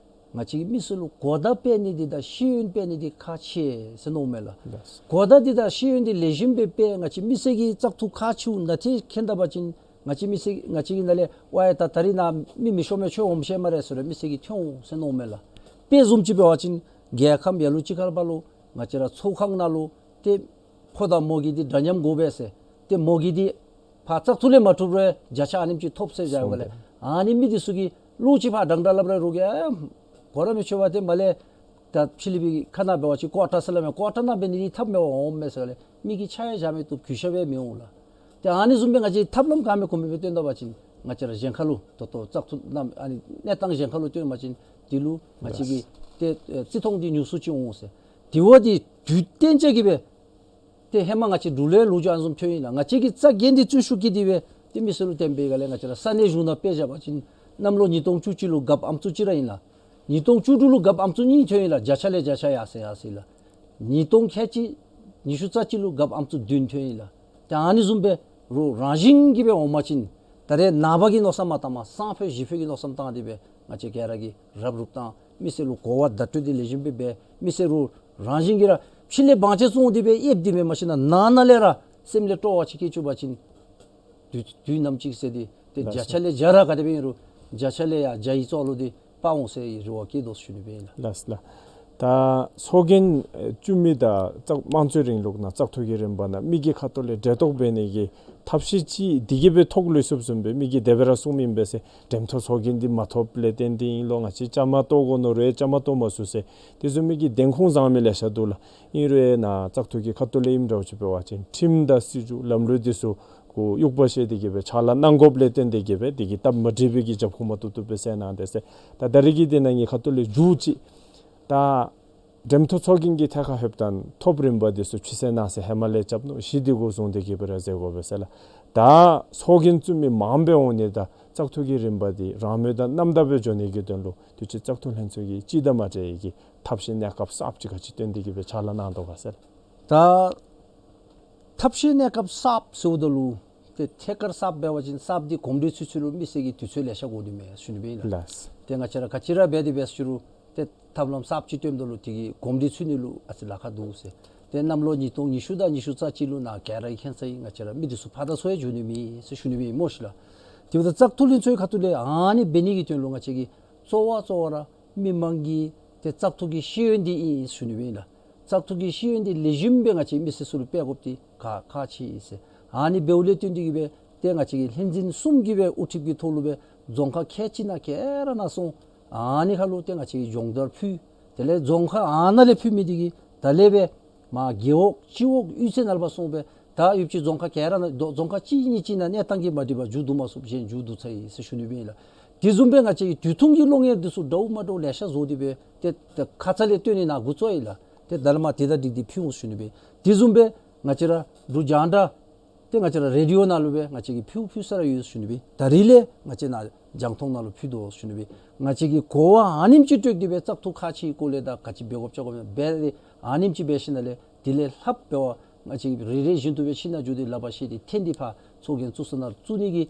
ང་བཅས་ཀྱིས་མི་སེར་ལུ་གོ་བརྡ་སྤེལ་ནི་འདི་དང་ཤེས་ཡོན་སྤེལ་ནི་འདི་ཁག་ཆེ་ཟེར་མནོཝ་མས་ལགས། ལགས། གོ་བརྡ་འདི་དང་ཤེས་ཡོན་འདི་ལེགས་ཤོམ་སྦེ་སྤེལ། ང་བཅས་མི་སེར་གྱི་བཙག་འཐུ་ཁག་ཆེཝ་ནང་འཁོད་མཁྱེན་ད་པ་ཅིན་ང་བཅས་མི་སེར་ང་བཅས་ཀྱི་ནང་ལས་ཝའི་ད་ད་རིས་ནཱ་མི་མི་ཤོང་མས་ཁྱོད་འོངམ་ཤེས་སྨ་རེ་ཟེར་རུང་མི་སེར་གྱིས་ཐོན་འོང་ཟེར་མནོཝ་མས་ལགས། དཔེ་བཟུམ་ཅིག་འབད་བ་ཅིན་རྒྱལ་ཁམས་ཡར་ལུ་ཅིག་ཁར་ཕར་ལུ་ང་བཅས་ར་ཚོགས་ཁང་ནང་ལུ་ཏེ་ཕོ་དང་མོ་གི་འདི་འདྲ་མཉམ་དགོ་པས་ཟེར། ཏེ་མོ་གི་འདི་ཕར་བཙག་འཐུ་ལས་མ་ཐོབ་རུང་བརྒྱ་ཆ་ཨ་ནེམ་ཅིག་ཐོབ་ཟེར་བཞག་པ་ལས་ཨ་ནི་མི་འདི་ཚུ་གིས་ལོག་ཅིག་ཕར་འདྲན་འདྲ་སླབ་རུང་གི་ཨེ་གོ་ར་མི་ཆོད་པས། ཏེ་མར་ལས་ད་ཕྱི་གླིང་པའི་ཁ་ནང་འབད་བ་ཅིན་ཀོ་ཊར་ཟེར་སླབ་མས། ཀོ་ཊར་ནང་འབད་ནི་འདི་ཐབས་མེད་པར་འོངམ་མས་ཟེར་ག་ལས་མི་གིས་ཆ་ཡང་བཞག་མི་བཏུབ། གུས་ཞབས་ཡང་མི་འོང་ལགས། ཏེ་ཨ་ནི་བཟུམ་སྦེ་ང་བཅས་ཐབས་ལམ་ག་མེད་གོ་མེད་སྦེ་སྟོན་ད་པ་ཅིན་ང་བཅས་ར་གཞན་ཁ་ལུ་ད་ལྟོ་བཙག་འཐུ་ནང་ཨ་ནི་གནས་སྟངས་གཞན་ཁ་ལུ་སྟོན་པ་ཅིན་འདི་ལུ་ང་བཅས་ཀྱི་ཏེ་ཨེ་བརྩི་མཐོང་འདི་ཉུང་སུ་ཅིག་འོང་ཟེར། དེ་བ་འདི་དུས་གཏན་འཇགས་ཀྱི་སྦེ་ཏེ་ཧེ་མ་ང་བཅས་འབྲུག་ལས་ལུ་ཅིག་ཨ་ནི་བཟུམ་ཐོན་ཡི་ལགས། ང་བཅས་ཀྱིས་རྩ་འགེངས་ཏེ་བརྩོན་ཤུགས་བསྐྱེད་དེ་སྦེ་ཏེ་མི་སེར་ལུ་སྟོན་པའི་སྒང་ལས་ང་བཅས་ར་ས་གནས་གཞུང་ནང་དཔེ་བཞག་པ་ཅིན་གནམ་ལོ་ཉིས་སྟོང་བཅུ་གཅིག་ལུ་རྒཔོ་ཨམ་སྲུ་གཅིག་ར་ཨིན་ལགས། ཉིས་སྟོང་བཅུ་དྲུག་ལུ་རྒཔོ་ཨམ་སྲུ་གཉིས་ཐོན་ཡི་ལགས། བརྒྱ་ཆ་ལས་བརྒྱ་ཆ་ཡར་སོང་ཡར་སོང་ཡི་ལགས། ཉིས་སྟོང་ཁལ་གཅིག་ཉི་ཤུ་རྩ་གཅིག་ལུ་རྒཔོ་ཨམ་སྲུ་བདུན་ཐོན་ཡི་ལགས། ཏེ་ཨ་ནི་བཟུམ་སྦེ་རུང་རང་བཞིན་གྱིས་སྦེ་འོང་པ་ཅིན་ད་རེས་ནངས་པ་གི་མནོ་བསམ་མ་བཏངམ་སང་ཕོད་གཞེས་ཕོད་ཀྱི་མནོ་བསམ་བཏང་སྟེ་སྦེ་ང་བཅས་ག་ར་གིས་རབ་རུབ་བཏང་མི་སེར་ལུ་གོ་བ་བརྡ་སྤྲོད་འདི་ལེགས་ཤོམ་སྦེ་འབད། མི་སེར་རུང་རང་བཞིན་གྱིས་ར་ཕྱི་ལས་བང་ཆེན་བཙོང་སྟེ་སྦེ་ཨེབ་སྟེ་སྦེ་མ་ཤེས་ན་ནང་ན་ལས་ར་སེམས་ལས་སྤྲོ་བ་ཅིག་སྐྱེ་བཅུག་པ་ཅིན་དུས་དུས་ནམ་ཅིག་ཟེར་ཏེ་ཏེ་ལགས་བརྒྱ་ཆ་ལས་བརྒྱ་ར་ག་དེ་སྦེ་ཨིན་རུང་བརྒྱ་ཆ་ལས་ཡར་བརྒྱ་ཡི་ཚོགས་ལུ་འདི་པ་འོང་ཟེར་རེ་བ་བསྐྱེད་དོ་ཞུ་ནི་སྦེ་ཨིན་ལགས། ལགས་ལགས། ད་ཚོགས་རྒྱན་ཨེ་བཙུགས་མི་དང་བཙག་དམངས་གཙོའི་རིང་ལུགས་ནང་བཙག་འཐུ་གི་རིམ་པ་ནང་མི་གི་ཁ་ཐུག་ལས་འབྲེལ་གཏོགས་འབད་ནི་གི་ཐབས་ཤེས་ཅིག་འདི་གིས་སྦེ་ཐོག་ལུས་ཚུགསཔ་བཟུམ་སྦེ་མི་གིས་དེ་སྦེ་ར་གསུངམ་ཨིན་པས་ཟེར། འགྲེམས་ཐོག་ཚོགས་རྒྱན་འདི་མ་ཐོབ་ལས་བརྟེན་ཏེ་ཨིན་ལོ། ང་བཅས་བཅའ་མར་གཏོགས་དགོ་མནོ་རུང་བཅའ་མར་གཏོགས་མ་ཚུགས་ཟེར། དེ་བཟུམ་མའི་གི་བདེན་ཁུངས་བཟང་མི་ལེ་ཤ་འདུག་ལགས། ཨིན་རུང་ནཱ་བཙག་འཐུ་གི་ཁ་ཐུག་ལས་ཨིནམ་འདྲཝ་ཅིག་འབད་བ་ཅིན་ཁྲིམས་དང་སྲིད་བྱུས་ལམ་ལུགས་འདི་ཚུ་གུ་དབྱུག་པ་བཤེད་དེ་གིས་སྦེ་ཕྱག་ལཱ་གནང་དགོཔ་ལས་བརྟེན་ཏེ་གིས་སྦེ་དེ་གི་སྟབས་མ་འགྲིག་པའི་གི་རྒྱབ་ཁུངས་མ་ཐུག་ཐུག་སྦེ་ཟེར་གནང་དེས་ཟེར། ད་ད་རིས་ཀྱི་འདི་ནང་གི་ཁ་ཐུག་ལས་མཇུག་ཅིག་ད་འགྲེམས་ཐོག་ཚོགས་རྒྱན་གྱི་ཐད་ཁར་ལྷོདཔ་ད་ཐོབ་རིམ་པ་འདི་ཚུ་ཕྱི་སེལ་ནང་སེལ་ཧེ་མ་ལས་རྐྱབ་ནུག། གཞི་འདི་གུ་བཟུང་སྟེ་གིས་སྦེ་ར་མཛད་དགོ་པས་ཟེར་ལགས། ད་ཚོགས་རྒྱན་བཙུགས་མི་མངམ་སྦེ་འོང་ནི་དང་བཙག་འཐུ་གི་རིམ་པ་འདི་རང་མོས་དང་རྣམ་དག་སྦེ་འགྱོ་ནི་གི་དོན་ལུ་དུས་ཅི་བཙག་འཐུ་ལྷན་ཚོགས་ཀྱིས་ཅིག་དང་མ་འདྲཝ་གི་ཐབས་ཤེས་གནས་སྐབས་གསརཔ་ཅིག་ག་ཅི་སྟོན་ཏེ་གིས་སྦེ་ཕྱག་ལཱ་གནང་དོ་ག་ཟེར། ད་ཐབས་ཤེས་གནས་སྐབས་གསརཔ་ཟེརཝ་ད་ལུ་ཏེ་ཐད་ཀར་གསརཔ་འབད་བ་ཅིན་གསརཔ་འདི་གོམས་འདྲིས་ཚུད་ཚུད་ལུ་མི་སེར་གྱིས་དུས་ཚོད་ལེ་ཤ་དགོ་ནི་མས་ཞུ་ནི་སྦེ་ཨིན་ལགས། ལགས། ཏེ་ང་བཅས་ར་ག་ཅི་ར་འབད་དེ་འབད་ཟེར་རུང་ཏེ་ཐབས་ལམ་གསརཔ་ཅིག་སྟོནམ་ད་ལུ་དེ་གིས་གོམས་འདྲིས་ཚུད་ནི་ལུ་ཨ་ཙི་ལཱ་ཁག་འདུག་ཟེར། ཏེ་གནམ་ལོ་ཉིས་སྟོང་ཉི་ཤུ་དང་ཉི་ཤུ་རྩ་གཅིག་ལུ་ནཱ་ག་ར་གི་མཁྱེན་ས་ཨིན། ང་བཅས་ར་མི་འདི་ཚུ་ཕར་དང་ཚུར་ཡང་འགྱོ་ནི་མེད་ཟེར་ཞུ་ནི་སྦེ་ཨིན་སྨོ་ཤིག་ལགས། དེ་འབདཝ་ད་བཙག་འཐུ་ལྷན་ཚོགས་ཁ་ཐུག་ལས་ཨ་ནི་འབད་ནི་གི་དོན་ལུ་ང་བཅས་ཀྱིས་གཙོ་བོ་གཙོ་བོ་ར་མི་མང་གི་ཏེ་བཙག་འཐུ་གི་ཤེས་ཡོན་འདི་ཨིན་ཟེར་ཞུ་ནི་སྦེ་ཨིན་ལགས། བཙག་འཐུ་གི་ཤེས་ཡོན་འདི་ལེགས་ཤོམ་སྦེ་ང་བཅས་མི་སེར་ཚུ་ལུ་སྤེལ་དགོཔ་འདི་ཁག་ཁག་ཆེ་ཟེར། ཨ་ནི་འབདཝ་ལས་བརྟེན་ཏེ་གིས་སྦེ་ཏེ་ང་བཅས་ཀྱི་ལྷན་འཛིན་གསུམ་གྱིས་སྦེ་དབུ་ཁྲིདཔ་གི་ཐོག་ལུ་སྦེ་རྫོང་ཁག་ཁལ་གཅིག་ནང་ག་ར་ནང་སོང་། ཨ་ནི་ཁར་ལུ་ཏེ་ང་བཅས་ཀྱིས་སྦྱོང་བརྡར་ཕུལ། དེ་ལས་རྫོང་ཁག་ཨ་ནཱ་ལས་ཕུལ་མི་འདི་གིས་ད་ལས་སྦེ་མར་རྒེད་འོག་སྤྱི་འོག་གཡུས་ཚན་ནང་ལུ་ཕར་སོང་སྦེ་ད་ཡུདཔ་ཅིག་རྫོང་ཁག་ག་ར་ནང་རྫོང་ཁག་གཅིག་གཉིས་ཅིག་ནང་གནས་སྟངས་ཀྱིས་མ་འགྲིག་པར་མཇུག་བསྡུ་མ་ཚུགསཔ་གཞན་མཇུག་བསྡུ་ཚར་ཡི་ཟེར་ཞུ་ནི་སྦེ་ཨིན་ལགས། དེ་བཟུམ་སྦེ་ང་བཅས་ཀྱི་དུས་ཐུང་གི་གློག་བརྙན་འདི་ཚུ་འདྲཝ་མ་འདྲཝ་ལེ་ཤ་བཟོ་སྟེ་སྦེ་ཏེ་ཏེ་ཁ་ཙ་ལས་སྟོན་ནི་ནཱ་འགོ་བཙུགས་ཡི་ལགས། ཏེ་ད་ལས་མར་དེ་དང་འགྲིག་སྟེ་ཕུལ་འོང་ཞུ་ནི་སྦེ། དེ་བཟུམ་སྦེ་ང་བཅས་ར་འབྲུག་རྒྱང་བསྒྲགས་ཏེ་ང་བཅས་ར་རེ་ཌི་ཡོ་ནང་ལུ་སྦེ་ང་བཅས་ཀྱིས་ཕུལ་ཕུལ་ས་ར་ཡོད་ཞུ་ནི་སྦེ། ད་རིས་ལས་ང་བཅས་ནཱ་རྒྱང་མཐོང་ནང་ལུ་ཕུལ་དོ་ཞུ་ནི་སྦེ། ང་བཅས་ཀྱིས་གོ་བ་ཨ་ནེམ་ཅིག་སྤྲོད་དེ་སྦེ་བཙག་འཐུ་ཁག་ཆེ་བའི་སྐོར་ལས་དང་ག་ཅི་འབད་དགོཔ་བཅའ་དགོཔ་འབད་ཨ་ནེམ་ཅིག་འབད་ཞིནམ་ལས་དེ་ལས་ལྷགཔ་སྦེ་བ་ང་བཅས་ཀྱིས་རེ་རེ་བཞིན་དུ་སྦེ་ཕྱི་ནང་འགྱོ་སྟེ་ལག་པར་བཤེད་དེ་འཐེན་ཏེ་ཕར་ཚོགས་རྒྱན་བཙུགས་ས་ནང་བཙུགས་ནི་གི་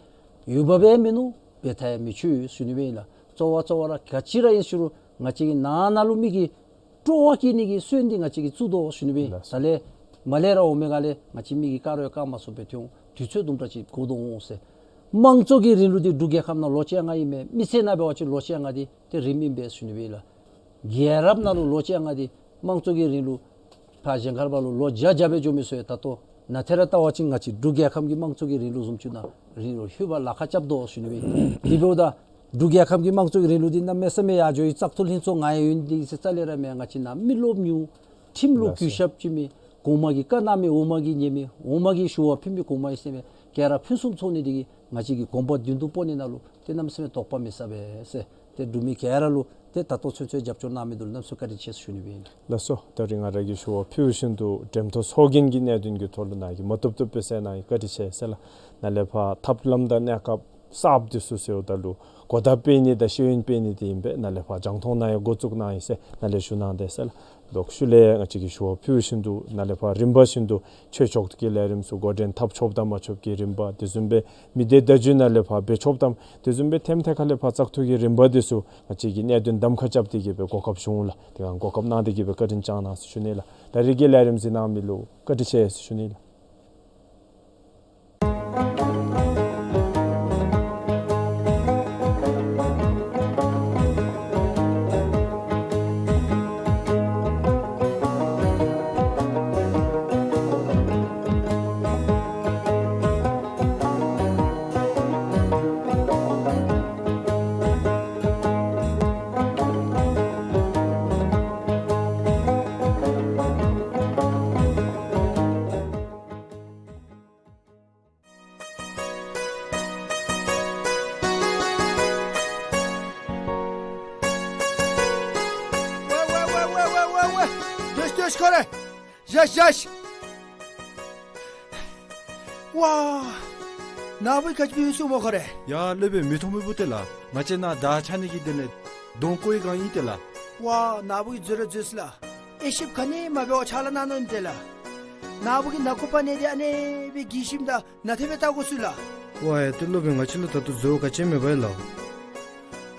འོས་འབབ་ཡང་མིན་ནུག། འབད་ཐབས་ཡང་མི་ཆོག་ཞུ་ནི་སྦེ་ཨིན་ལགས། གཙོ་བོ་གཙོ་བོ་ར་ག་ཅི་ར་ཨིན་ཟེར་རུང་ང་བཅས་ཀྱིས་ནང་ན་ལུ་མི་གི་སྤྲོ་བ་བསྐྱེད་ནི་གི་སྲོལ་འདི་ང་བཅས་ཀྱིས་བཙུགས་དོ་ཞུ་ནི་སྦེ། ལགས་སོ། ད་ལས་མར་ལས་ར་འོང་མི་ག་ལས་ང་བཅས་མི་གིས་བཀག་རུང་བཀག་མ་ཚུགསཔ་སྦེ་ཐོན་འོང་། དུས་ཚོད་དུམ་གྲ་ཅིག་འགོར་དོ་འོང་ཟེར། དམངས་གཙོ་གི་རིང་ལུགས་འདི་འབྲུག་རྒྱལ་ཁབ་ནང་ལོ་བཅོ་ལྔ་ཨིན་མས། མི་སེར་ནང་འབད་བ་ཅིན་ལོ་བཅོ་ལྔ་འདི་ཏེ་རིངམ་ཨིན་པས་ཞུ་ནི་སྦེ་ལགས། རྒྱལ་རབས་ནང་ལུ་ལོ་བཅོ་ལྔ་འདི་དམངས་གཙོ་གི་རིང་ལུགས་ཕར་གཞན་ཁར་འབད་རུང་ལོ་བརྒྱ་བརྒྱ་སྦེ་འགྱོ་མི་ཚུ་ཡང་ད་ལྟོ་ནཱ་ཏེ་ར་བལྟ་བ་ཅིན་ང་བཅས་འབྲུག་རྒྱལ་ཁབ་ཀྱི་དམངས་གཙོ་གི་རིང་ལུགས་བཟུམ་ཅིག་ནང་རིང་ལུགས་ལྷོད་པར་ལཱ་ཁག་རྐྱབ་དོ་ཞུ་ནི་སྦེ། དེ་འབདཝ་ད་འབྲུག་རྒྱལ་ཁབ་ཀྱི་དམངས་གཙོ་གི་རིང་ལུགས་འདི་གནམ་མེད་ས་མེད་ཡར་འགྱོ་ཡི། བཙག་འཐུ་ལྷན་ཚོགས་ང་ཡང་ཡོད་ནི་འདི་གིས་རྩ་ལས་ར་མེན། ང་བཅས་ནཱ་མི་རློབས་ཉུང་། ཁྲིམས་ལུ་ལགས་སོ། གུས་ཞབས་ཅིག་མེད། གོང་མ་གིས་བཀའ་གནང་མི་འོག་མ་གིས་ཉན་མི། འོག་མ་གིས་ཞུ་བ་ཕུལ་མི་གོང་མ་གིས་གསན་མི། ག་ར་ཕུན་སུམ་ཚོགས་ནི་འདི་གིས་ང་བཅས་ཀྱིས་གོམ་པ་མདུན་དུ་སྤོ་ནི་ནང་ལུ་ཏེ་གནམ་མེད་ས་མེད་དོགས་པ་མེད་ས་སྦེ་ཟེར། ཏེ་འབྲུག་མི་ག་ར་ལུ་ཏེ་ད་ལྟོ་ཚུན་ཚོད་རྒྱབ་སྐྱོར་གནང་མི་འདི་ལུ་གནམ་མེད་ས་མེད་བཀའ་དྲིན་ཆེ་ཟེར་ཞུ་ནི་སྦེ་ཨིན། ལགས་སོ། ད་རིས་ང་ར་གིས་ཞུ་བ་ཕུལ་བཞིན་དུ་འགྲེམས་ཐོག་ཚོགས་རྒྱན་གྱི་གནད་དོན་གྱི་ཐོག་ལུ་ནཱ་གིས་མ་བཏུབ་བཏུབ་སྦེ་གསལ་གནང་ཡི། བཀའ་དྲིན་ཆེ་ཟེར་ལགས། ནཱ་ལས་ཕར་ཐབས་ལམ་དང་གནས་སྐབས་གསརཔ་འདི་ཚུ་ཟེརཝ་ད་ལུ་གོ་བརྡ་སྤེལ་ནི་དང་ཤེས་ཡོན་སྤེལ་ནི་འདི་ཨིན་པས། ནཱ་ལས་ཕར་རྒྱང་མཐོང་ནང་ཡང་འགོ་བཙུགས་གནང་ཡི་ཟེར་ནཱ་ལས་ཞུ་གནང་དེས་ཟེར་ལགས། ལོག་ཤུལ་ལས་ང་བཅས་ཀྱིས་ཞུ་བ་ཕུལ་བཞིན་དུ་ནཱ་ལས་ཕར་རིམ་པ་བཞིན་དུ་ཆོས་ཕྱོགས་ཀྱི་ལས་རིམ་ཚུ་འགོ་འདྲེན་ཐབས་ཆོགཔ་དང་མ་ཆོགཔ་ཀྱི་རིམ་པ། དེ་བཟུམ་སྦེ་མི་སྡེ་བརྡ་བརྒྱུད་ནང་ལས་ཕར་འབད་ཆོགཔ་དང་དེ་བཟུམ་སྦེ་ཐེམ་ཐེ་ཁ་ལས་ཕར་བཙག་འཐུ་གི་རིམ་པ་འདི་ཚུ་ང་བཅས་ཀྱིས་གནད་དོན་གདམ་ཁ་རྐྱབ་སྟེ་གིས་སྦེ་གོ་སྐབས་བྱུང་ལགས། དེ་སྒང་གོ་སྐབས་གནང་སྟེ་གིས་སྦེ་བཀའ་དྲིན་བསྐྱང་གནང་ཟེར་ཞུ་ནི་ལགས། ད་རིས་ཀྱི་ལས་རིམ་གཟིགས་གནང་མི་ལུ་བཀའ་དྲིན་ཆེ་ཟེར་ཞུ་ནི་ལགས། ཝེ་ཝེ་ཝེ། སྡོད་སྡོད་ཁོ་རེ། བཞག་བཞག། ཝ། ནཱ་བུ་གིས་ག་ཅི་འབད་ཡི་ཟེར་སྨོ་ཁོ་རེ། ཡ་སློབ་དཔོན་མི་མཐོང་མི་བུ་ཏེ་ལགས། ང་བཅས་ནཱ་བདག་ཆ་ནི་གི་དེ་ལས་གདོང་བཀོག་པའི་སྒང་ཨིན་ཏེ་ལགས། ཝ་ནཱ་བུ་གིས་འཛོལ་ར་འཛོལ་སོ་ལགས། དབྱེ་ཞིབ་ག་ནི་མ་འབད་བར་ཕྱག་ལཱ་གནང་ནུག་ཏེ་ལགས། ནཱ་བུ་གིས་ནང་ཁུག་པ་ནང་འདི་ཨ་ནེ་སྦེ་འགྱིང་ཞིནམ་ད་ནཱ་ཏེ་སྦེ་བལྟ་དགོ་ཟེར་ལགས། ཝ་ཡ་ཏེ་སློབ་དཔོན་ང་བཅས་ལུ་ད་ལྟོ་འཛོལ་བ་ག་ཅི་ཡང་མེད་པས་ལགས།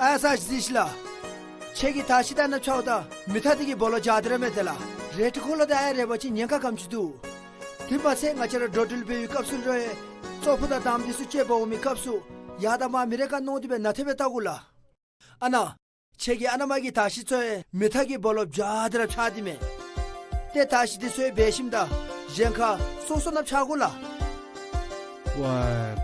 ཨ་ས་གཟིགས་ཤིག་ལགས། ཁྱེད་ཀྱིས་དར་ཤིང་དང་ནཱ་ཕྱདཔ་ད་མེ་མཐའ་འདི་གི་སྦོ་ལོགས་འཇའ་ཏེ་ར་མས་ཏེ་ལགས། རལ་གྲི་འཁོར་ལོ་དང་ཨ་རེ་འབད་བ་ཅིན་ཉེན་ཁ་ག་དེམ་ཅིག་འདུག། དེ་མ་ཚད་ང་བཅས་ར་འགྲོ་འགྲུལ་འབད་བའི་སྐབས་སུ་རོགས་ཨེ་ཙོག་ཕུད་དང་དངམ་འདི་ཚུ་སྤྱོད་པར་འོང་མི་སྐབས་སུ་ཡར་དང་མར་མི་རེ་ཁར་གནོན་ཏེ་སྦེ་ནཱ་ཏེ་སྦེ་བལྟ་དགོ་ལགས། ཨ་ནཱ་ཁྱེད་ཀྱིས་ཨ་ནཱ་མར་གྱི་དར་ཤིང་ཚུ་ཡང་མེ་མཐའ་གི་སྦོ་ལོགས་འཇའ་ཏེ་ར་ཕྱདཔ་འདི་མས། ཏེ་དར་ཤིང་འདི་ཚུ་ཡང་འབད་ཞིནམ་ད་གཞན་ཁར་སོ་སོ་ནང་ཕྱར་དགོ་ལགས། ཝ་ཡ།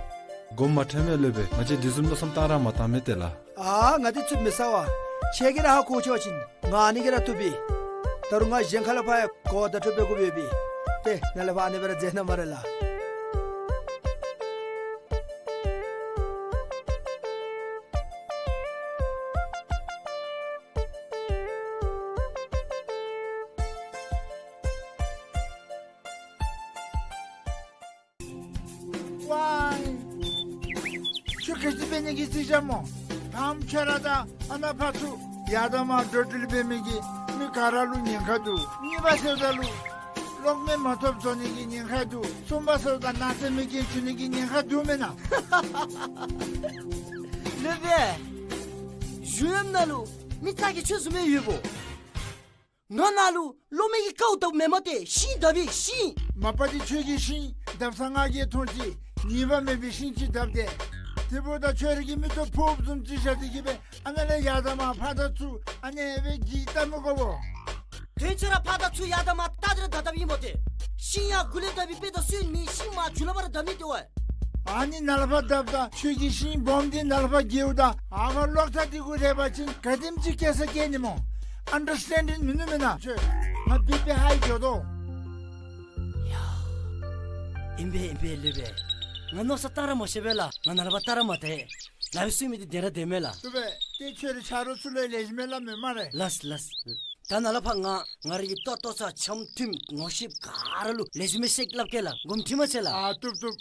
དགོངསམ་མ་ཁྲེལ་མས་སློབ་དཔོན། ང་བཅས་དེ་བཟུམ་མནོ་བསམ་བཏང་ར་མ་བཏང་མས་ཏེ་ལགས། ཨ་ང་འདི་ཚུ་མི་ཟ་བས། ཁྱེད་ཀྱིས་ར་ཧ་གོ་ཆོག་པ་ཅིན་ང་ཨ་ནི་གིས་ར་བཏུབ་པས། ད་རུང་ང་གཞན་ཁ་ལས་ཕར་ཡང་གོ་བརྡ་སྤྲོད་འབད་དགོ་པས་པས། ཏེ་ནཱ་ལས་ཕར་ཨ་ནི་སྦེ་ར་མཛད་གནང་སྨ་རེ་ལགས། ཝའི། ཁྱོད་ག་ཅི་འབད་ནི་གི་རྩིས་རྐྱབ་སྨོ། དང་པ་ཁྱོད་ར་དང་ཨ་ནཱ་ཕར་ཚུར་ཡར་དང་མར་འགྲོ་འགྲུལ་འབད་མི་གི་མི་ག་ར་ལུ་ཉེན་ཁ་འདུག། གཉིས་པ་ཟེརཝ་ད་ལུ་གློག་མེ་མ་ཐོབ་བཟོ་ནི་གི་ཉེན་ཁ་འདུག། གསུམ་པ་ཟེརཝ་ད་ནག་རྫས་མེ་རྐྱེན་བྱུང་ནི་གི་ཉེན་ཁ་འདུག་མེན་ན། སློབ་དཔོན། གཞུང་གཡམ་ནང་ལུ་མི་རྩ་གི་ཆོས་བཟུམ་སྦེ་ཡོདཔ་འོང་། ང་ནཱ་ལུ་སློབ་མའི་གི་དཀའཝ་དགཔ་མེན་མས་ཏེ། ཤིང་བརྡབ་པས་ཤིང་། མ་པ་འདི་ཁྱོད་ཀྱིས་ཤིང་བརྡབ་ས་ང་གིས་མཐོང་ཅི། ཉེས་པ་མེད་པའི་ཤིང་ཅིག་བརྡབ་སྟེ། དེ་འབདཝ་ད་ཁྱོད་རའི་གི་མིག་ཏོ་ཕོགཔ་བཟུམ་ཅིག་བཞག་སྟེ་གི་སྦེ་ཨ་ནཱ་ལས་ཡར་དང་མར་ཕར་དང་ཚུར་ཨ་ནི་སྦེ་འགྱིག་བཏབ་མི་དགོ་པས། དོན་ཚུ་ར་ཕར་དང་ཚུར་ཡར་དང་མར་བཏབ་སྟེ་ར་བརྡབ་བརྡབཔ་ཨིན་མས་ཏེ། ཤིང་ཡང་གུ་ལས་བརྡབ་པའི་དཔེ་དང་སྲོལ་མེད། ཤིང་མར་ཇུ་ལ་ཕར་བརྡབ་མི་འདི་བ། ཨ་ནི་ནཱ་ལས་ཕར་བརྡབ་ད་ཁྱོད་ཀྱིས་ཤིང་སྦོམ་འདི་ནཱ་ལས་ཕར་འགྱེལཝ་ད་ཨ་ཕར་གློག་ཐག་འདི་གུ་རེག་པ་ཅིན་ག་དེམ་ཅིག་སྐྱེ་ས་སྐྱེ་ནི་སྨོ། ཨན་ཌར་སི་ཊེན་ཌིང་མིན་ནུག་མེན་ན། ཁྱོད་ང་བི་པི་ཧའི་འགྱོ་དོ། ཡ། ཨིན་པས་ཨིན་པས་ལེགས་པས། ང་མནོ་བསམ་བཏང་ར་མ་ཤེས་པས་ལགས། ང་ནཱ་ལས་ཕར་བལྟ་ར་མ་བལྟ། ལཱ་འབད་ཚུགས་མི་འདི་བདེན་ར་བདེན་མས་ལགས། བཏུབ་པས། ཏེ་ཁྱོད་རའི་ཆ་རོགས་ཚུ་ལུ་ལེགས་ཤོམ་སྦེ་སླབ་མས་སྨ་རེ། ལགས་ལགས། ད་ནཱ་ལས་ཕར་ང་ང་རའི་གི་ལྟོ་ལྟོ་ཚང་འཆམ་མཐུན་ངོ་ཤེས་ག་ར་ལུ་ལེགས་ཤོམ་སྦེ་བཤད་སླབ་གེ་ལགས། དགོངསམ་ཁྲེལ་མ་མཛད་ལགས། ཨ་བཏུབ་བཏུབ།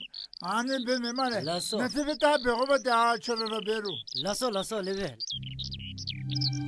ཨ་ནི་འབདཝ་མས་སྨ་རེ། ལགས་སོ། ང་ཚེ་སྦེ་ད་འབད་དགོ་པས། ཏེ་ཨ་ཁྱོད་ར་ར་འབད་རུང་། ལགས་སོ་ལགས་སོ་ལེགས་པས།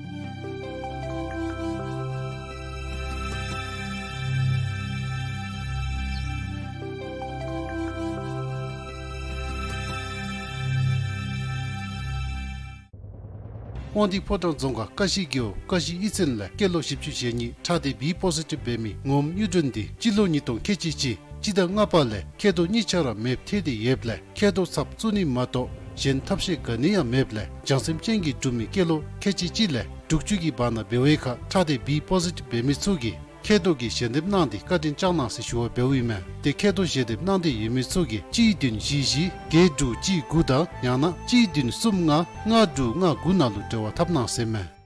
དབང་འདུས་ཕོ་བྲང་རྫོང་ཁག་ཀ་ཤི་རྒེད་འོག་ཀ་ཤི་གཡུས་ཚན་ལས་སྐྱེས་ལོ་བཞི་བཅུ་ཞེ་གཉིས་ཁྲག་སྡེ་བི་པོ་ཟི་ཊིབ་འབད་མི་ངོམ་གཡུ་སྒྲོན་འདི་སྤྱི་ལོ་ཉིས་སྟོང་ཁལ་གཅིག་གཅིག་སྤྱི་ཟླ་ལྔ་པ་ལས་མཁལ་རྡོག་གཉིས་ཆ་ར་མེདཔ་ཐལ་ཏེ་ཡོདཔ་ལས་མཁལ་རྡོག་ཚབ་བཙུགས་ནི་མ་གཏོགས་གཞན་ཐབས་ཤེས་ག་ནི་ཡང་མེདཔ་ལས་བྱང་སེམས་ཅན་གྱིས་བསྒྲུབས་མི་སྐྱེས་ལོ་ཁལ་གཅིག་གཅིག་ལས་དྲུག་ཅུ་གི་བར་ན་འབད་བའི་ཁར་ཁྲག་སྡེ་བི་པོ་ཟི་ཊིབ་འབད་མི་ཚུ་གིས་མཁལ་རྡོག་གི་ཞལ་འདེབས་གནང་སྟེ་བཀའ་དྲིན་བསྐྱང་གནང་ཟེར་ཞུ་བ་འབདཝ་ཨིན་མས། ཏེ་མཁལ་རྡོག་ཞལ་འདེབས་གནང་སྟེ་ཡོད་མི་ཚུ་གིས་གཅིག་བདུན་བཞི་བཞི་བརྒྱད་དྲུག་གཅིག་དགུ་དང་ཡང་ན་གཅིག་བདུན་གསུམ་ལྔ་ལྔ་དྲུག་ལྔ་དགུ་ནང་ལུ་འབྲེལ་བ་འཐབ་གནང་ཟེར་མས།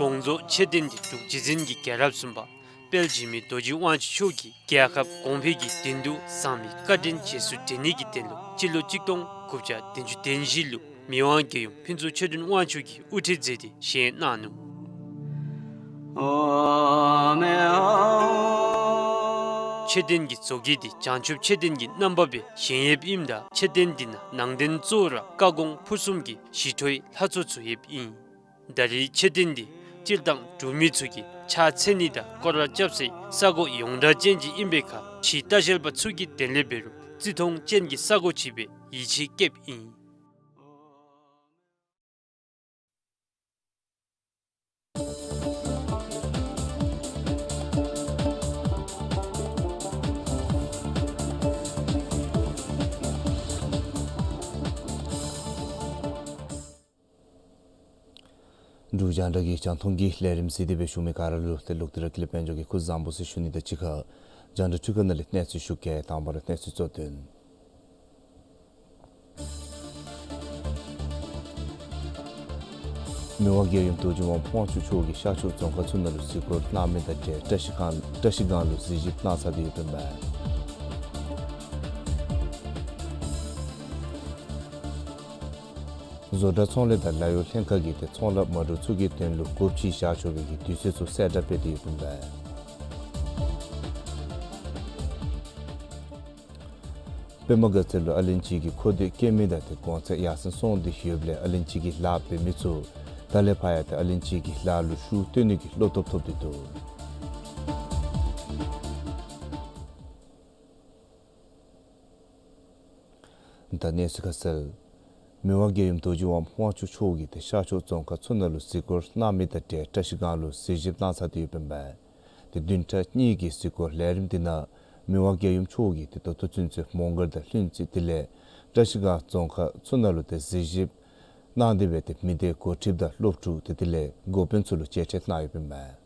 དགོངས་རྫོགས་ཆེ་ལྡན་གྱི་འབྲུག་རྗེ་བཙུན་གྱི་རྒྱལ་རབས་གསུམ་པ་དཔལ་འཇིགས་མེད་རྡོ་རྗེ་དབང་ཕྱུག་མཆོག་གིས་རྒྱལ་ཁབ་གོང་འཕེལ་གྱི་དོན་དུ་བསམ་མི་བཀའ་དྲིན་རྗེས་སུ་དྲན་ནི་གི་དོན་ལུ་སྤྱི་ལོ་གཅིག་སྟོང་དགུ་བརྒྱ་བདུན་ཅུ་དོན་བཞི་ལུ་མི་དབང་རྒྱལ་ཡུམ་ཕུན་ཚོགས་ཆོས་སྒྲོན་དབང་ཕྱུག་གིས་དབུ་ཁྲིད་མཛད་དེ་བཞེངས་གནང་ནུག། མཆོད་རྟེན་གྱི་བཟོ་བཀོད་འདི་བྱང་ཆུབ་མཆོད་རྟེན་གྱི་རྣམ་པ་སྦེ་བཞེངས་ཡོདཔ་ཨིནམ་ད་མཆོད་རྟེན་འདི་ནང་ནང་རྟེན་གཙོ་བོ་ར་བཀའ་དགོངས་ཕུར་གསུམ་གྱི་ཞི་ཁྲོའི་ལྷ་ཚོགས་ཚུ་ཡོདཔ་ཨིན། ད་རེས་མཆོད་རྟེན་འདི་སྤྱིར་བཏང་འབྲུག་མི་ཚུ་གིས་ཕྱག་འཚལ་ནི་དང་སྐོར་ར་རྐྱབ་སའི་ས་གོ་ཡོངས་གྲགས་ཅན་ཅིག་ཨིན་པའི་ཁར་ཕྱིའི་ལྟ་བཤལ་པ་ཚུ་གི་དོན་ལས་འབད་རུང་བརྩི་མཐོང་ཅན་གྱི་ས་གོ་ཅིག་སྦེ་ཡིད་ཆེས་བསྐྱེདཔ་ཨིན། འབྲུག་རྒྱང་བསྒྲགས་ཀྱི་རྒྱང་མཐོང་གི་ལས་རིམ་གཟིགས་ཏེ་སྦེ་བཞུགས་མི་ག་ར་ལུ་ཏེ་ལོག་སྟེ་ར་ཀུན་ལེགས་དཔལ་འབྱོར་གྱིས་སྐུ་གཟུགས་བཟང་པོ་ཟེར་ཞུ་ནི་དང་གཅིག་ཁར་རྒྱང་བསྒྲགས་འཕྲུལ་ཁང་ནང་ལས་གནས་ཚུལ་ཞུ་གེ། དང་པ་ར་གནས་ཚུལ་གཙོ་དོན། མི་དབང་རྒྱལ་ཡུམ་རྡོ་རྗེ་དབང་དབང་ཕྱུག་མཆོག་གིས་ཤར་ཕྱོགས་རྫོང་ཁག་ཚུ་ནང་ལུ་གཟིགས་སྐོར་གནང་མི་དང་འབྲེལ་བཀྲ་ཤིས་སྒང་བཀྲ་ཤིས་སྒང་ལུ་གཟིགས་ཞིབ་གནང་ཚར་ཏེ་ཡོདཔ་ཨིན་པས། བཟོ་གྲྭ་ཚོང་ལས་དང་ལཱ་གཡོག་ལྷན་ཁག་གིས་ཏེ་ཚོང་ལཱ་མ་འདྲཝ་ཚུ་གི་དོན་ལུ་སྒོ་ཕྱེ་བཞག་ཆོག་པའི་གི་དུས་ཚོད་ཚུ་གསལ་བསྒྲགས་འབད་དེ་ཡོདཔ་ཨིན་པས། པདྨ་དགའ་ཚལ་ལུ་ཨ་ལན་ཅི་གི་མཁོ་འདོད་བསྐྱེད་མི་དང་ཏེ་གོང་ཚད་ཡར་སེང་སོང་སྟེ་ཡོདཔ་ལས་ཨ་ལན་ཅི་གི་ལཱ་འབད་མི་ཚུ་ད་ལས་ཕར་ཡང་ཏེ་ཨ་ལན་ཅི་གི་ལཱ་ལུ་ཤུགས་བཏོན་ནི་གི་བློ་སྟོབས་ཐོབ་སྟེ་འདུག། ད་གནས་ཚུལ་ཁ་གསལ། མི་དབང་རྒྱལ་ཡུམ་རྡོ་རྗེ་དབང་དབང་ཕྱུག་མཆོག་གིས་ཏེ་ཤར་ཕྱོགས་རྫོང་ཁག་ཚུ་ནང་ལུ་གཟིགས་སྐོར་གནང་མི་དང་འབྲེལ་བཀྲ་ཤིས་སྒང་ལུ་གཟིགས་ཞིབ་གནང་ཚར་ཏེ་ཡོདཔ་ཨིན་པས། ཏེ་བདུན་ཕྲག་གཉིས་ཀྱི་གཟིགས་སྐོར་ལས་རིམ་འདི་ནང་མི་དབང་རྒྱལ་ཡུམ་མཆོག་གིས་ཏེ་ད་ལྟོ་ཚུན་ཚོད་མོང་སྒར་དང་ལྷུན་རྩེ་དེ་ལས་བཀྲ་ཤིས་སྒང་རྫོང་ཁག་ཚུ་ནང་ལུ་ཏེ་གཟིགས་ཞིབ་གནང་སྟེ་སྦེ་ཏེ་མི་སྡེ་འགོ་ཁྲིདཔ་དང་སློབ་ཕྲུག་ཏེ་དེ་ལས་འགོ་དཔོན་ཚུ་ལུ་མཇལ་འཕྲད་གནང་ཡོདཔ་ཨིན་པས།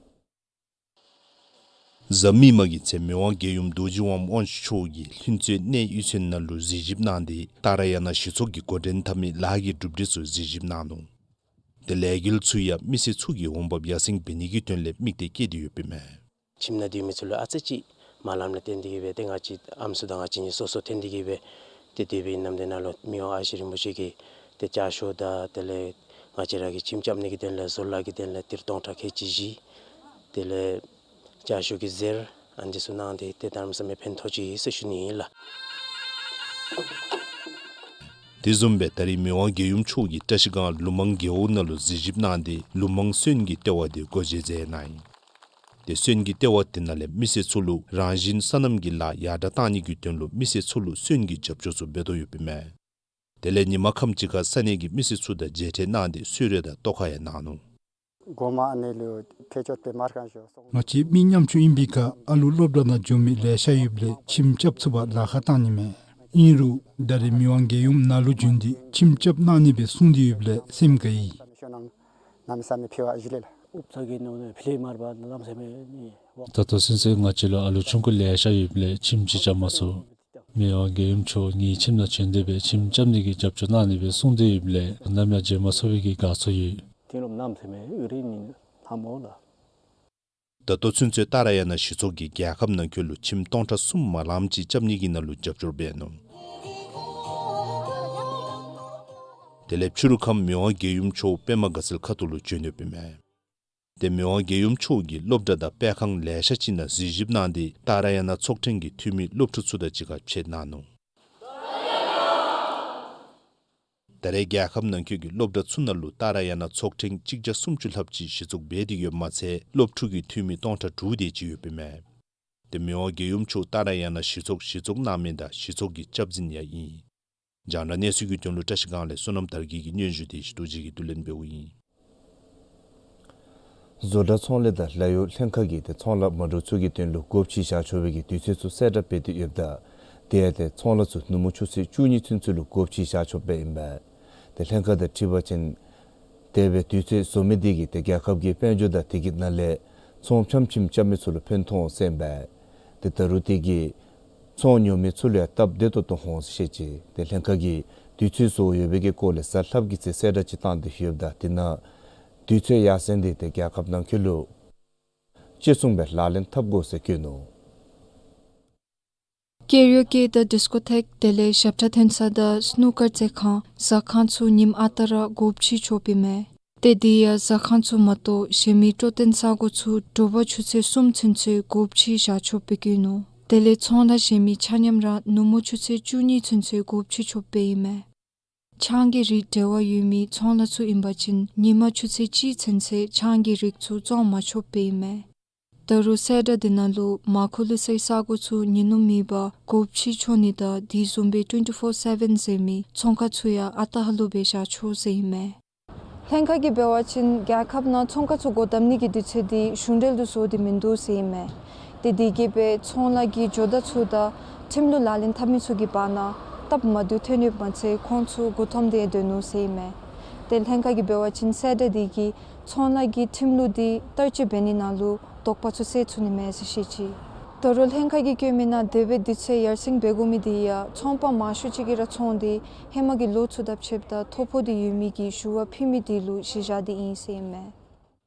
གཟའ་མིག་དམར་གྱི་ཚེ་མི་དབང་རྒྱལ་ཡུམ་རྡོ་རྗེ་དབང་དབང་ཕྱུག་མཆོག་གིས་ལྷུན་རྩེ་གནས་དབུས་ཚན་ནང་ལུ་གཟིགས་ཞིབ་གནང་སྟེ་ཏཱ་ར་ཡ་ན་གཞི་ཚོགས་ཀྱིས་འགོ་འདྲེན་འཐབ་མི་ལཱ་གི་གྲུབ་འབྲས་ཚུ་གཟིགས་ཞིབ་གནང་ནུག། ཏེ་ལས་འགུལ་ཚུ་ཡང་མི་སེར་ཚུ་གི་འོང་འབབ་ཡར་སེང་འབད་ནི་གི་དོན་ལས་དམིགས་གཏད་བསྐྱེད་དེ་ཡོདཔ་ཨིན་མས། ཁྱིམ་ནང་སྡོད་མི་ཚུ་ལུ་ཨ་ཙི་ཅིག་མ་ལངམ་ལས་བརྟེན་ཏེ་གིས་སྦེ་ཏེ་ང་བཅས་ཨམ་སྲུ་དང་ང་བཅས་གཉིས་སོ་སོ་འཐོན་ཏེ་གིས་སྦེ་ཏེ་སྡོད་པའི་ནམ་དེ་ནང་ལུ་མི་དབང་ཨ་ཞེ་རིན་པོ་ཆེ་གིས་ཏེ་བཅའ་ཤོག་དང་དེ་ལས་ང་བཅས་ར་གི་ཁྱིམ་རྐྱབ་ནི་གི་དོན་ལས་བཟོ་ལཱ་གི་དོན་ལས་ཏིར་སྟོང་ཕྲག་ཁལ་གཅིག་བཞི་དེ་ལས་བཅའ་ཤོག་གི་གཟེར་ཨ་ནི་ཚུ་གནང་སྟེ་ཏེ་གནམ་མེད་ས་མེད་ཕན་ཐོགས་ཅི་ཟེར་ཞུ་ནི་ཨིན་ལགས། དེ་བཟུམ་སྦེ་ད་རིས་མི་དབང་རྒྱལ་ཡུམ་མཆོག་གིས་བཀྲ་ཤིས་སྒང་ལུ་མང་རྒེད་འོག་ནང་ལུ་གཟིགས་ཞིབ་གནང་སྟེ་ལུ་མང་སོན་གྱི་ལྟེ་བ་དེ་སྒོ་འབྱེད་མཛད་གནང་ཡི། ཏེ་སོན་གྱི་ལྟེ་བ་དེ་ནང་ལས་མི་སེར་ཚུ་ལུ་རང་བཞིན་སོ་ནམ་གྱི་ལཱ་ཡར་དྲག་གཏང་ནི་གི་དོན་ལུ་མི་སེར་ཚུ་ལུ་སོན་གྱི་རྒྱབ་སྐྱོར་ཚུ་འབད་དོ་ཡོདཔ་ཨིན་མས། དེ་ལས་ཉིན་མ་ཁམས་ཅིག་ཁར་ས་གནས་ཀྱི་མི་སེར་ཚུ་དང་མཇལ་འཕྲད་གནང་སྟེ་གསོལ་རས་དང་ཏོག་ཁ་ཡང་གནང་ནུག། གོང་མ་ཨ་ནི་ལུ་ཐེ་ཆོད་པེ་མར་ཁང་ཞུ་སོང་། ང་བཅས་མི་ཉམ་ཆུང་ཨིན་པའི་ཁར་ཨ་ལུ་སློབ་གྲྭ་ནང་འགྱོ་མི་ལེ་ཤ་ཡོདཔ་ལས་ཁྱིམ་རྐྱབ་ཚུགས་པར་ལཱ་ཁག་གཏང་ནི་མས། ཨིན་རུང་ད་རེས་མི་དབང་རྒྱལ་ཡུམ་ནཱ་ལུ་བྱོན་ཏེ་ཁྱིམ་རྐྱབ་གནང་ནི་སྦེ་གསུངས་ཏེ་ཡོདཔ་ལས་སེམས་དགའ་ཡི། གནམ་མེད་ས་མེད་ཕེབས་པ་ཞུ་ལེ་ལགས། ཨུབ་ཚ་གི་ནོ་ནེ་ཕི་ལེ་མར་བ་གནམ་མེད་ས་མེད་ནི་ཝ། ད་ལྟོ་ཚུན་ཚོད་ང་བཅས་ལུ་ཨ་ལུ་ཆུང་ཀུ་ལེ་ཤ་ཡོདཔ་ལས་ཁྱིམ་ཅིག་རྐྱབ་མ་ཚུགས། མི་དབང་རྒྱལ་ཡུམ་མཆོག་ངེའི་ཁྱིམ་ནང་བྱོན་ཏེ་སྦེ་ཁྱིམ་རྐྱབ་ནི་གི་རྒྱབ་སྐྱོར་གནང་ནི་སྦེ་གསུངས་ཏེ་ཡོདཔ་ལས་ནམ་ཡང་བརྗེད་མ་ཚུགས་པའི་གི་དགའ་ཚོར་ཡོད། དེ་ལུ་གནམ་མེད་ས་མེད་ཨུ་རེ་ནི་ལྷ་མོ་ལགས། ད་ལྟོ་ཚུན་ཚོད་ཏཱ་ར་ཡ་ན་གཞི་ཚོགས་ཀྱིས་རྒྱལ་ཁབ་ནང་འཁོད་ལུ་ཁྱིམ་སྟོང་ཕྲག་གསུམ་མ་ལངམ་ཅིག་རྐྱབ་ནི་གི་ནང་ལུ་རྒྱབ་སྐྱོར་འབད་ནུག། དེ་ལས་ཕྱི་རུ་ཁམས་མི་དབང་རྒྱལ་ཡུམ་མཆོག་པདྨ་དགའ་ཚལ་ཁ་ཐུག་ལུ་བྱོན་ཡོདཔ་ཨིན་མས། ཏེ་མི་དབང་རྒྱལ་ཡུམ་མཆོག་གིས་སློབ་གྲྭ་དང་སྤེལ་ཁང་ལེ་ཤ་ཅིག་ནང་གཟིགས་ཞིབ་གནང་སྟེ་ཏཱ་ར་ཡ་ན་ཚོགས་ཐེངས་ཀྱི་འཐུས་མི་སློབ་ཕྲུག་ཚུ་དང་གཅིག་ཁར་ཕྱད་གནང་ནུག། ད་རེས་རྒྱལ་ཁབ་ནང་འཁོད་ཀྱི་སློབ་གྲྭ་ཚུ་ནང་ལུ་ཏཱ་ར་ཡ་ན་ཚོགས་ཐེངས་གཅིག་བརྒྱ་སུམ་ཅུ་ལྷགཔ་ཅིག་གཞི་བཙུགས་འབད་དེ་ཡོདཔ་མ་ཚད་སློབ་ཕྲུག་གི་འཐུས་མི་སྟོང་ཕྲག་དྲུག་དེ་ཅིག་ཡོདཔ་ཨིན་མས། ཏེ་མི་དབང་རྒྱལ་ཡུམ་མཆོག་ཏཱ་ར་ཡ་ན་གཞི་ཚོགས་གཞི་བཙུགས་གནང་མི་དང་གཞི་ཚོགས་ཀྱི་སྐྱབས་འཛིན་ཡང་ཨིན། རྒྱང་བསྒྲགས་གནས་ཚུལ་གྱི་དོན་ལུ་བཀྲ་ཤིས་སྒང་ལས་བསོད་ནམས་དར་རྒྱས་ཀྱི་སྙན་ཞུ་དེ་ཞུ་དོ་ཅིག་གིས་བསྡུ་ལེན་འབདཝ་ཨིན། བཟོ་གྲྭ་ཚོང་ལས་དང་ལཱ་གཡོག་ལྷན་ཁག་གིས་ཏེ་ཚོང་ལཱ་མ་འདྲཝ་ཚུ་གི་དོན་ལུ་སྒོ་ཕྱེ་བཞག་ཆོག་པའི་གི་དུས་ཚོད་ཚུ་གསལ་བསྒྲགས་འབད་དེ་ཡོདཔ་ད་དེ་ཡང་ཏེ་ཚོང་ལཱ་ཚུ་ནུབ་མོ་ཆུ་ཚོད་བཅུ་གཉིས་ཚུན་ཚོད་ལུ་སྒོ་ཕྱེ་བཞག་ཆོག་པའི་ཨིན་པས། ཏེ་ལྷན་ཁག་དང་འཁྲིལ་བ་ཅིན་དེ་སྦེ་དུས་ཚོད་བཟོ་མི་དེ་གིས་ཏེ་རྒྱལ་ཁབ་ཀྱི་དཔལ་འབྱོར་དང་དེ་གི་ནང་ལས་ཚོང་ཕྱམ་ཁྱིམ་རྐྱབ་མི་ཚུ་ལུ་ཕན་ཐོགས་ཟེར་ཨིན་པས། ཏེ་ད་རུང་དེ་གིས་ཚོང་ཉོ་མི་ཚུ་ལུ་ཡང་སྟབས་བདེ་ཏོག་ཏོ་འོང་ཟེར་བཤད་ཅི། ཏེ་ལྷན་ཁག་གིས་དུས་ཚོད་བཟོ་ཡོད་པའི་གི་སྐོར་ལས་གཟའ་ལྷགཔ་གི་ཚེ་གསལ་བསྒྲགས་ཅིག་བཏང་སྟེ་ཡོདཔ་ད་དེ་ནང་དུས་ཚོད་ཡར་སེང་དེ་ཏེ་རྒྱལ་ཁབ་ནང་འཁོད་ལུ་གཅིག་མཚུངས་སྦེ་ལག་ལེན་འཐབ་དགོ་ཟེར་བཀོད་ནུག། ཀེ་རི་ཨོ་ཀེ་དང་ཌིསི་ཀོ་ཐེག་དེ་ལས་ཞབས་ཁྲ་འཐེན་ས་དང་སྣུ་ཀར་རྩེད་ཁང་ཟ་ཁང་ཚུ་ཉིནམ་ཨ་རྟག་ར་སྒོ་ཕྱེ་ཆོགཔ་ཨིན་མས། ཏེ་དེ་ཡང་ཟ་ཁང་ཚུ་མ་གཏོགས་གཞན་མི་སྤྲོ་སྟོན་ས་གོ་ཚུ་དྲོ་པ་ཆུ་ཚོད་གསུམ་ཚུན་ཚོད་སྒོ་ཕྱེ་བཞག་ཆོགཔ་སྦེ་བཀོད་ནུག། དེ་ལས་ཚོང་ལཱ་བཞེས་མི་ཆ་མཉམ་ར་ནུབ་མོ་ཆུ་ཚོད་བཅུ་གཉིས་ཚུན་ཚོད་སྒོ་ཕྱེ་ཆོགཔ་སྦེ་ཨིན་མས། ཆང་གི་རིགས་འབྲེལ་བ་ཡོད་མི་ཚོང་ལཱ་ཚུ་ཨིན་པ་ཅིན་ཉིན་མ་ཆུ་ཚོད་གཅིག་ཚུན་ཚོད་ཆང་གི་རིགས་ཚུ་བཙོང་མ་ཆོགཔ་སྦེ་ཨིན་མས། ད་རུང་སེ་འབྲས་དེ་ནང་ལུ་མར་ཁུ་ལུ་སའི་ས་གོ་ཚུ་ཉིན་ནུབ་མེད་པར་སྒོ་ཕྱེ་ཆོག་ནི་དང་དེ་བཟུམ་སྦེ་ཊུ་ཝེན་ཊི་ཕོར་སེ་བེན་ཟེར་མི་ཚོང་ཁང་ཚུ་ཡང་ཨ་རྟག་ཧ་ལུགས་སྦེ་བཞག་ཆོག་ཟེར་ཨིན་མས། ལྷན་ཁག་གིས་འབད་བ་ཅིན་རྒྱལ་ཁབ་ནང་ཚོང་ཁང་ཚུ་སྒོ་བསྡམ་ནི་གི་དུས་ཚོད་འདི་གཞུང་འབྲེལ་དུ་བཟོ་སྟེ་མིན་འདུག་ཟེར་ཨིན་མས། དེ་དེ་གིས་སྦེ་ཚོང་ལཱ་གི་ཇོ་བདག་ཚུ་དང་ཁྲིམས་ལུགས་ལག་ལེན་འཐབ་མི་ཚུ་གི་བར་ན་སྟབས་མ་བདེཝ་ཐོན་ཡོདཔ་མ་ཚད་ཁོང་ཚུ་མགུ་འཐོམས་ཏེ་སྡོད་ནུག་ཟེར་ཨིན་མས། དེ་ལྷན་ཁག་གིས་འབད་བ་ཅིན་སེ་འབྲས་དེ་གིས་ཚོང་ལཱ་གི་ཁྲིམས་ལུགས་འདི་བསྟར་སྤྱོད་འབད་ནི་ནང་ལུ་དོགས་པ་ཚུ་སེལ་ཚུགས་ནི་མས་ཟེར་བཤད་ཅི། ད་རུང་ལྷན་ཁག་གིས་བཀོད་མི་ནང་དེ་སྦེ་དུས་ཚོད་ཡར་སེང་འབད་དགོ་མི་དེ་ཡང་ཚོང་པ་མང་ཤོས་ཅིག་གིས་ར་ཚོང་འདི་ཧེ་མ་གི་ལོ་ཚུ་དང་ཕྱདཔ་ད་མཐོ་པོ་དེ་ཡོད་མི་གི་ཞུ་བ་ཕུལ་མི་དེ་ལུ་གཞི་བཞག་སྟེ་ཨིན་ཟེར་ཨིན་མས།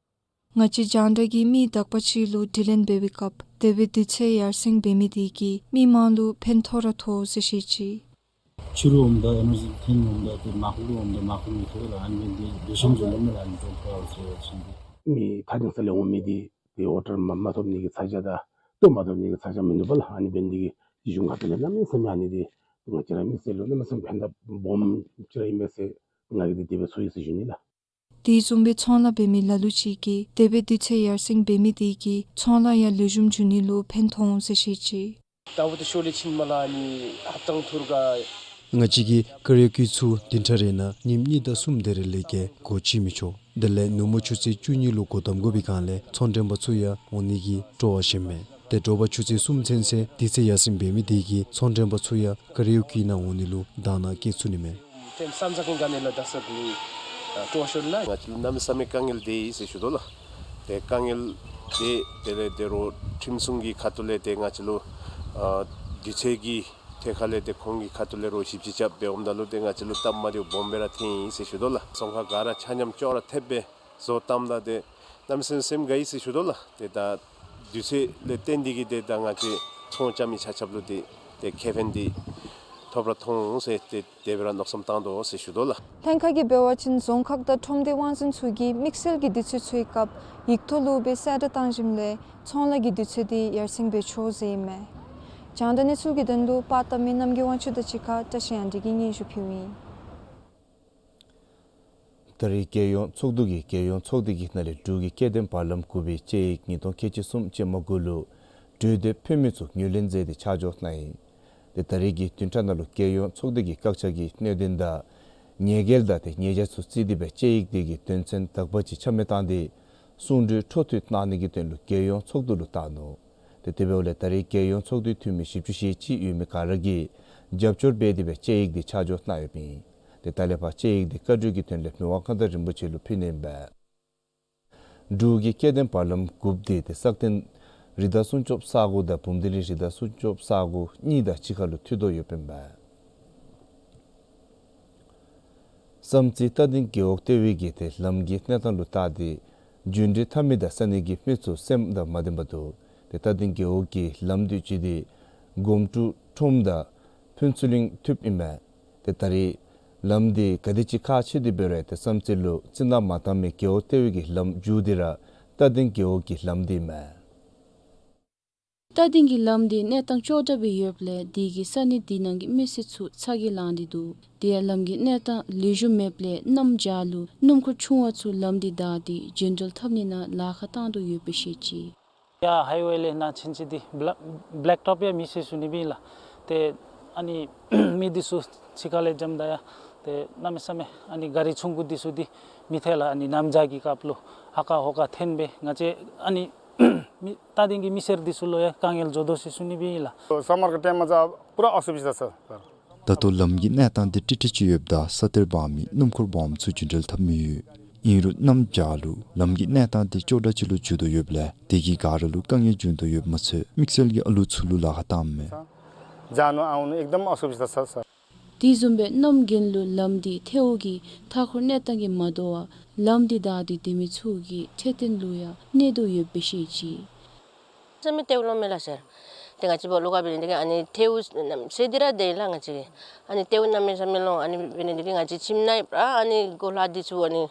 ང་བཅས་རྒྱང་བསྒྲགས་ཀྱིས་མི་དག་པ་ཅིག་ལུ་དྲི་ལན་འབད་བའི་སྐབས་དེ་སྦེ་དུས་ཚོད་ཡར་སེང་འབད་མི་དེ་གིས་མི་མང་ལུ་ཕན་ཐོགས་ར་ཐོགས་ཟེར་བཤད་ཅི། ཕྱི་རུ་འོངམ་ད་ཨེ་ནར་ཇི་ཐོན་འོངམ་ད་ཏེ་མར་ཁུ་ལུ་འོངམ་ད་མར་ཁུ་མི་ཐོབ་ལགས། ཨ་ནི་འདི་ལེགས་ཤོམ་བཟོ་ནི་མེད་ལགས། ཨ་ནི་འདི་ཐོབ་ཐོབ་ཟེར་བ་ཅིན་འདི་མི་ཐག་རིང་ས་ལས་འོང་མི་འདི་ཏེ་ཨོ་ཌར་མ་མ་ཐོབ་ནི་གི་ཚ་གྱང་དང་ལྟོ་མ་ཐོབ་ནི་གི་ཚ་གྱང་མིན་འདུག་པ་ལགས། ཨ་ནི་འབད་ནི་འདི་གིས་གཞུང་ཁ་ཐུག་ལས་གནམ་མེད་ས་མེད་ཨ་ནི་འདི་ང་བཅས་ར་མི་སེར་ལུ་གནམ་མེད་ས་མེད་ཕན་ཐབས་སྦོམ་ཅིག་ར་ཨིན་མས་ཟེར་ང་གིས་འདི་དེ་སྦེ་ཚོར་ཡི་ཟེར་ཞུ་ནི་ལགས། དེ་བཟུམ་སྦེ་ཚོང་ལཱ་འབད་མི་ལ་ལུ་ཅིག་གིས་དེ་སྦེ་དུས་ཚོད་ཡར་སེང་འབད་མི་དེ་གིས་ཚོང་ལཱ་ཡང་ལེགས་ཤོམ་འགྱོ་ནི་ལུ་ཕན་ཐོགས་འོང་ཟེར་བཤད་ཅི། ད་བུ་ཏི་ཤོ་ལི་ཆིན་མ་ལ་ནི་ཧབ་ཏང་ཐུར་ག། ང་བཅས་ཀྱིས་ཀ་རེ་ཨོ་ཀེ་ཚུ་བདུན་ཕྲག་རེ་ནང་ཉིནམ་གཉིས་དང་གསུམ་དེ་རེ་ལས་བརྒལ་སྒོ་ཕྱེ་མི་ཆོག། དེ་ལས་ནུབ་མོ་ཆུ་ཚོད་བཅུ་གཉིས་ལུ་སྒོ་བསྡམ་དགོ་པའི་སྒང་ལས་ཚོང་མགྲོན་པ་ཚུ་ཡང་འོང་ནི་གི་སྤྲོ་བ་བཞེས་མས། ཏེ་དྲོ་པ་ཆུ་ཚོད་གསུམ་ཚུན་ཚོད་དུས་ཚོད་ཡར་སེང་འབད་མི་དེ་གིས་ཚོང་མགྲོན་པ་ཚུ་ཡང་ཀ་རེ་ཨོ་ཀེ་ནང་འོང་ནི་ལུ་དང་ནང་བསྐྱལ་ཚུགས་ནི་མས། ཏེ་ས་མཚམས་ཀྱི་དཀའ་ངལ་ལ་ད་ས་ནི་སྤྲོ་ཤོར་ལགས། ང་བཅས་ལུ་གནམ་མེད་ས་མེད་དཀའ་ངལ་འདི་ཨིན་ཟེར་ཞུ་དོ་ལགས། ཏེ་དཀའ་ངལ་འདི་དེ་ལས་དེ་རུང་ཁྲིམས་སྲུང་གི་ཁ་ཐུག་ལས་ཏེ་ང་བཅས་ལུ་ཨ་དུས་ཚོད་ཀྱི་ཐད་ཁ་ལས་ཏེ་ཁོང་གི་ཁ་ཐུག་ལས་རོགས་ཞིབ་དཔྱད་རྐྱབ་འབདཝ་ད་ལུ་ཏེ་ང་བཅས་ལུ་སྟབས་མ་བདེཝ་སྦོམ་སྦེ་ར་ཐོན་ཡི་ཟེར་ཞུ་དོ་ལགས། ཚོང་ཁང་ག་ར་ཆ་མཉམ་ཅོག་ར་འཐདཔ་སྦེ་བཟོ་བཏངམ་ད་ཏེ་གནམ་མེད་ས་མེད་སེམས་དགའ་ཡི་ཟེར་ཞུ་དོ་ལགས། ཏེ་ད་དུས་ཚོད་ལས་བརྟེན་ཏེ་གིས་ཏེ་ད་ང་བཅས་ཚོང་རྐྱབ་མི་ཆ་ཁྱབ་ལུ་ཏེ་ཏེ་ཁེ་ཕན་འདི་ཐོབ་ར་ཐོབ་འོང་ཟེར་ཏེ་དེ་སྦེ་ར་མནོ་བསམ་བཏང་དོ་ཟེར་ཞུ་དོ་ལགས། ལྷན་ཁག་གིས་འབད་བ་ཅིན་རྫོང་ཁག་དང་ཁྲོམ་སྡེ་དབང་འཛིན་ཚུ་གིས་དམིགས་བསལ་གྱི་དུས་ཚོད་ཚུའི་སྐབས་ཡིག་ཐོག་ལུ་སྦེ་གསལ་བསྒྲགས་བཏང་ཞིནམ་ལས་ཚོང་ལཱ་གི་དུས་ཚོད་འདི་ཡར་སེང་འབད་ཆོག་ཟེར་ཨིན་མས། རྒྱང་བསྒྲགས་གནས་ཚུལ་གྱི་དོན་ལུ་པར་བཏབ་མི་རྣམ་རྒྱལ་དབང་ཕྱུག་དང་གཅིག་ཁར་བཀྲ་ཤིས་དབྱངས་སྒྲོན་གྱིས་སྙན་ཞུ་ཕུལཝ་ཨིན། ད་རེས་རྒྱལ་ཡོངས་ཚོགས་འདུ་གིས་རྒྱལ་ཡོངས་ཚོགས་སྡེ་གི་ནང་ལས་འབྲུག་གི་སྐྱེ་ལྡན་བར་ལམ་དགུ་པའི་དཔྱད་ཡིག་ཉིས་སྟོང་ཁལ་གཅིག་གསུམ་ཅན་མ་དགུ་ལུ་གྲོས་འདེབས་ཕུལ་མི་ཚུ་ངོས་ལེན་མཛད་དེ་ཆ་འཇོག་གནང་ཡི། ཏེ་ད་རེས་ཀྱི་བདུན་ཕྲག་ནང་ལུ་རྒྱལ་ཡོངས་ཚོགས་སྡེ་གི་བཀག་ཆ་གི་གནད་དོན་དང་ཉེས་འགེལ་དང་ཏེ་ཉེས་བྱ་ཚུ་བརྩིས་ཏེ་སྦེ་དཔྱད་ཡིག་དེ་གི་དོན་ཚན་དག་པ་ཅིག་ཆ་མེད་བཏང་སྟེ་གསུང་གྲོས་འཕྲོ་མཐུད་གནང་ནི་གི་དོན་ལུ་རྒྱལ་ཡོངས་ཚོགས་འདུ་ལུ་བཏང་ནུག། ཏེ་དེ་འབདཝ་ལས་ད་རེས་རྒྱལ་ཡོངས་ཚོགས་འདུའི་འཐུས་མི་བཞི་བཅུ་ཞེ་གཅིག་ཡོད་མི་ག་ར་གིས་རྒྱབ་སྐྱོར་འབད་དེ་སྦེ་དཔྱད་ཡིག་དེ་ཆ་འཇོག་གནང་ཡོདཔ་ཨིན། ཏེ་ད་ལས་ཕར་དཔྱད་ཡིག་དེ་བཀའ་འཁྲོལ་གྱི་དོན་ལས་མི་དབང་མངའ་བདག་རིན་པོ་ཆེ་ལུ་ཕུལ་ནི་ཨིན་པས། འབྲུག་གི་སྐྱེ་ལྡན་བར་ལམ་དགུ་པ་དེ་ཏེ་སག་སྟེང་རི་དྭགས་སྲུང་སྐྱོབ་ས་གོ་དང་བུམ་སྡིང་རི་དྭགས་སྲུང་སྐྱོབ་ས་གོ་གཉིས་དང་གཅིག་ཁར་ལུ་མཐུད་དོ་ཡོདཔ་ཨིན་པས། བསམ་རྩེ་རྟ་སྡིང་རྒེད་འོག་ལྟེ་བའི་གི་ཏེ་ལམ་གྱི་གནས་སྟངས་ལུ་བལྟ་སྟེ་འགྲུལ་འཕྲིན་འཐབ་མི་དང་ས་གནས་ཀྱི་མི་ཚུ་སེམས་དང་མ་ལྡན་པར་འདུག། ཏེ་རྟ་སྡིང་རྒེད་འོག་གི་ལམ་དེ་ཅིག་ཏེ་སྒོམ་ཀྲོའུ་ཁྲོམ་དང་ཕུན་ཚོགས་གླིང་མཐུདཔ་ཨིན་མས། ཏེ་ད་རེས་ལམ་དེ་ག་དེ་ཅིག་ཁག་ཆེ་སྟེ་འབད་རུང་ཏེ་བསམ་རྩེ་ལུ་རྩི་ནག་མ་བཏང་མི་རྒེད་འོག་ལྟེ་བའི་གི་ལམ་མཇུག་དེ་ར་རྟ་སྡིང་རྒེད་འོག་གི་ལམ་དེ་ཨིན་མས། རྟ་སྡིང་གི་ལམ་དེ་གནས་སྟངས་ཅོག་འཐདཔ་སྦེ་ཡོདཔ་ལས་དེ་གིས་ས་གནས་དེ་ནང་གི་མི་སེར་ཚུ་ཚ་གྱང་ལང་སྟེ་འདུག། དེ་ཡང་ལམ་གྱི་གནས་སྟངས་ལེགས་ཤོམ་མེདཔ་ལས་གནམ་བྱཱར་ལུ་སྣུམ་འཁོར་ཆུང་བ་ཚུ་ལམ་དེ་བདའ་སྟེ་རྒྱུན་འགྲུལ་འཐབ་ནི་ནང་ལཱ་ཁག་བཏང་དོ་ཡོདཔ་སྦེ་བཤད་ཅི། ཡ་ཧའི་ཝེ་ལས་ནཱ་ཕྱིན་ཅི་འདི་བེ་ལེཀ་བེ་ལེཀ་ཊོཔ་ཡང་མེད་ཟེར་ཞུ་ནི་སྦེ་ཨིན་ལགས། ཏེ་ཨ་ནི་མི་འདི་ཚུ་ཕྱི་ཁ་ལས་འཛོམས་ད་ཡང་ཏེ་གནམ་མེད་ས་མེད་ཨ་ནི་ག་རི་ཆུང་ཀུ་འདི་ཚུ་འདི་མི་ཐལ་ལགས། ཨ་ནི་གནམ་བྱཱར་གྱི་སྐབས་ལུ་ཧ་ཀ་ཧོ་ཀ་འཐོན་སྦེ་ང་བཅས་ཨ་ནི་མི་རྟ་སྡིང་གི་མི་སེར་འདི་ཚུ་ལུ་ཡང་དཀའ་ངལ་འགྱོ་དོ་ཟེར་ཞུ་ནི་སྦེ་ཨིན་ལགས། समर के टाइम में तो पूरा असुविधा सर। ད་ལྟོ་ལམ་གྱི་གནས་སྟངས་འདི་ཀྲིག་ཀྲི་ཅིག་ཡོདཔ་ད་ས་གཏེར་འབག་མི་སྣུམ་འཁོར་སྦོམ་ཚུ་རྒྱུན་འགྲུལ་འཐབ་མི་ཡོད། ཨིན་རུང་གནམ་བྱཱར་ལུ་ལམ་གྱི་གནས་སྟངས་འདི་ཅོག་འཐདཔ་ཅིག་ལུ་འགྱུར་དོ་ཡོདཔ་ལས་དེ་གིས་ག་ར་ལུ་དཀའ་ངལ་འབྱུང་དོ་ཡོདཔ་མ་ཚད་དམིགས་བསལ་གྱིས་ཨ་ལུ་ཚུ་ལུ་ལཱ་ཁག་བཏངམ་མས། जानु आउनु एकदम असुविधा छ सर। དེ་བཟུམ་སྦེ་གནམ་དགུན་ལུ་ལམ་འདི་ཐལཝ་གིས་མཐའ་འཁོར་གནས་སྟངས་ཀྱིས་མ་དོ་བར་ལམ་འདི་བདའ་སྟེ་སྡོད་མི་ཚུ་གི་འཕྲོད་བསྟེན་ལུ་ཡང་གནོད་དོ་ཡོདཔ་སྦེ་བཤད་ཅི། ས་མི་ཐལཝ་ལོང་མེད་ལགས་སར། ཏེ་ང་བཅས་བོ་ལོག་ག་འབད་ནི་དེ་གིས་ཨ་ནི་ཐལཝ་ཟེར་འདི་ར་དེ་ལགས་ང་བཅས་ཀྱི། ཨ་ནི་ཐལཝ་གནམ་མེད་ས་མེད་ལོང་། ཨ་ནི་འབད་ནི་དེ་གིས་ང་བཅས་ཁྱིམ་ནང་ར་ཨ་ནི་གོ་ལ་འདི་ཚུ་ཨ་ནི་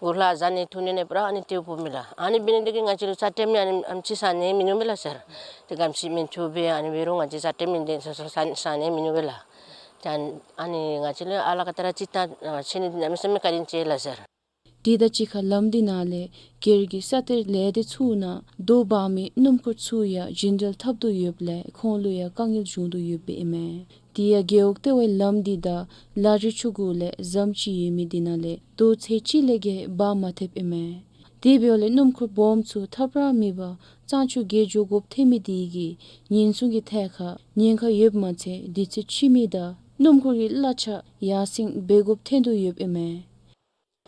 གུར་ལྷག་ཟ་ནི་འཐུང་ནི་ནི་པུ་ར་ཨ་ནི་ཏེ་འབོཝ་མས་ལགས། ཨ་ནི་འབད་ནི་འདི་གིས་ང་བཅས་ལུ་རྩ་ཏེ་མི་ཨ་ནི་ཨམ་ཅིག་ཟ་ནི་མིན་ནུག་མས་ལགས་ཟེར། ཏེ་གམ་ཤི་མི་འཐུང་པས། ཨ་ནི་འབད་རུང་ང་བཅས་རྩ་ཏེ་མི་འདི་ཟ་ཟ་ཟ་ཟ་ནི་མིན་ནུག་པས་ལགས། ཏེ་ཨ་ནི་ང་བཅས་ལུ་ཨ་ལ་ཁ་ཏ་ར་ཅིག་ད་ཨ་ཆེ་ནི་འདི་གནམ་མེད་ས་མེད་བཀའ་དྲིན་ཆེ་ལགས་ཟེར། དེ་དང་གཅིག་ཁར་ལམ་འདི་ནང་ལས་སྒེར་གྱི་ས་གཏེར་ལས་སྡེ་ཚུ་ནང་རྡོ་འབག་མི་སྣུམ་འཁོར་ཚུ་ཡང་རྒྱུན་འགྲུལ་འཐབ་དོ་ཡོདཔ་ལས་ཁོང་ལུ་ཡང་དཀའ་ངལ་བྱུང་དོ་ཡོདཔ་ཨིན་མས། དེ་ཡང་རྒེད་འོག་ལྟེ་བའི་ལམ་འདི་དང་ལ་རི་ཆུ་གུ་ལས་ཟམ་ཅིག་ཡོད་མི་འདི་ནང་ལས་རྡོ་ཚད་གཅིག་ལས་བརྒལ་འབག་མ་ཐེབས་ཨིན་མས། དེ་འབདཝ་ལས་སྣུམ་འཁོར་སྦོམ་ཚུ་ཐབས་ར་མེད་པར་གཙང་ཆུ་བརྒལ་འགྱོ་དགོཔ་ཐོན་མི་དེ་གིས་ཉེན་སྲུང་གི་ཐད་ཁར་ཉེན་ཁ་ཡོདཔ་མ་ཚད་དུས་ཚོད་འཕྱིད་མི་དང་སྣུམ་འཁོར་གྱི་གླ་ཆ་ཡར་སེང་འབད་དགོཔ་ཐོན་དོ་ཡོདཔ་ཨིན་མས།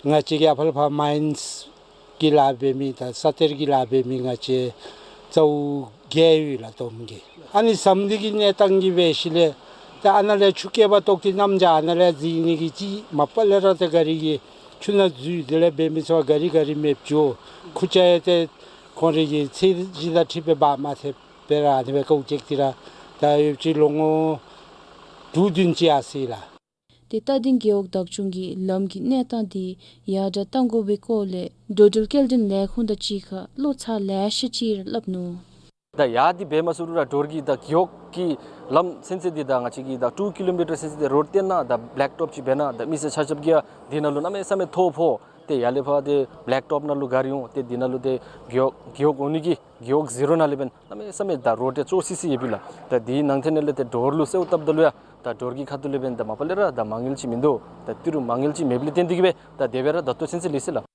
ང་བཅས་ཀྱི་ཨ་ཕ་ལས་ཕར་མའིནསི་གི་ལཱ་འབད་མི་དང་ས་གཏེར་གྱི་ལཱ་འབད་མི་ང་བཅས་རྩ་བོ་བརྒྱད་ཡོད་ལགས་བསྡོམས་ཀྱིས། ཨ་ནི་ཟམ་འདི་གི་གནས་སྟངས་ཀྱི་འབད་ཞིནམ་ལས་ད་ཨ་ནཱ་ལས་ཆུ་རྐྱབ་པར་གཏོགས་ཏེ་གནམ་བྱཱར་ཨ་ནཱ་ལས་འཛེགས་ནི་གི་ཅིག་མ་པ་ལས་ར་ད་ག་རི་གིས་ཆུ་ནང་འཛུལ། དེ་ལས་འབད་མི་ཚུ་ག་རི་ག་རི་མེདཔ་འགྱོ། ཁུར་ཆ་ཡང་ཏེ་ཁོང་རའི་གི་ཚད་གཞི་དང་འཁྲིལ་སྦེ་འབག་མ་ཐེབས་པར་ཨ་ནི་སྦེ་དཀའཝ་སྤྱད་དེ་ར་ད་ཡོདཔ་ཅིག་ལོ་ངོ་དྲུག་བདུན་ཅིག་ཡར་སོ་ཡི་ལགས། ཏེ་རྟ་སྡིང་རྒེད་འོག་བདག་སྐྱོང་གིས་ལམ་གྱི་གནས་སྟངས་འདི་ཡར་དྲག་གཏང་དགོ་པའི་སྐོར་ལས་འགྲོ་འགྲུལ་སྐྱེལ་འདྲེན་ལས་ཁུངས་དང་གཅིག་ཁར་བློ་ཚ་ལེ་ཤ་ཅིག་ར་སླབ་ནུག། ད་ཡར་འདི་འབད་མ་ཚུགས་རུང་ར་དོ་རུང་གི་ད་རྒེད་འོག་གི་ལམ་ཚུན་ཚོད་འདི་ད་ང་བཅས་ཀྱི་ད་ཊུ་ཀི་ལོ་མི་ཊར་ཚུན་ཚོད་འདི་རོཌ་བཏོན་གནང་ད་བེ་ལེཀ་ཊོཔ་ཅིག་འབད་གནང་ད་མི་སེར་ཆ་ཁྱབ་ཀྱིས་འདི་ནང་ལུ་གནམ་མེད་ས་མེད་ཐོ་ཕོག། ཏེ་ཡར་ལས་ཕར་ཏེ་བེ་ལེཀ་ཊོཔ་ནང་ལུ་ག་རི་འོང་ཏེ་འདི་ནང་ལུ་ཏེ་རྒེད་འོག་རྒེད་འོག་འོང་ནི་གི་རྒེད་འོག་ཟི་རོ་ནང་ལས་འབདན་གནམ་མེད་ས་མེད་ད་རོཌ་ཏེ་ཅོག་སི་སི་ཡོདཔ་ཨིན་ལགས། ད་འདི་ནང་ཐོག་ནང་ལས་ཏེ་དོ་རུང་ལུ་སེལ་བཏབ་ད་ལུ་ཡང་ད་དོ་རུང་གི་ཁ་ཐུག་ལས་འབདན་ད་མ་པ་ལས་ར་ད་མ་དངུལ་ཅིག་མིན་འདུག། ད་ཏི་རུ་མ་དངུལ་ཅིག་མེདཔ་ལས་བརྟེན་ཏེ་གིས་སྦེ་ད་དེ་སྦེ་ར་ད་ལྟོ་ཚུན་ཚོད་ལུས་ཅི་ལགས།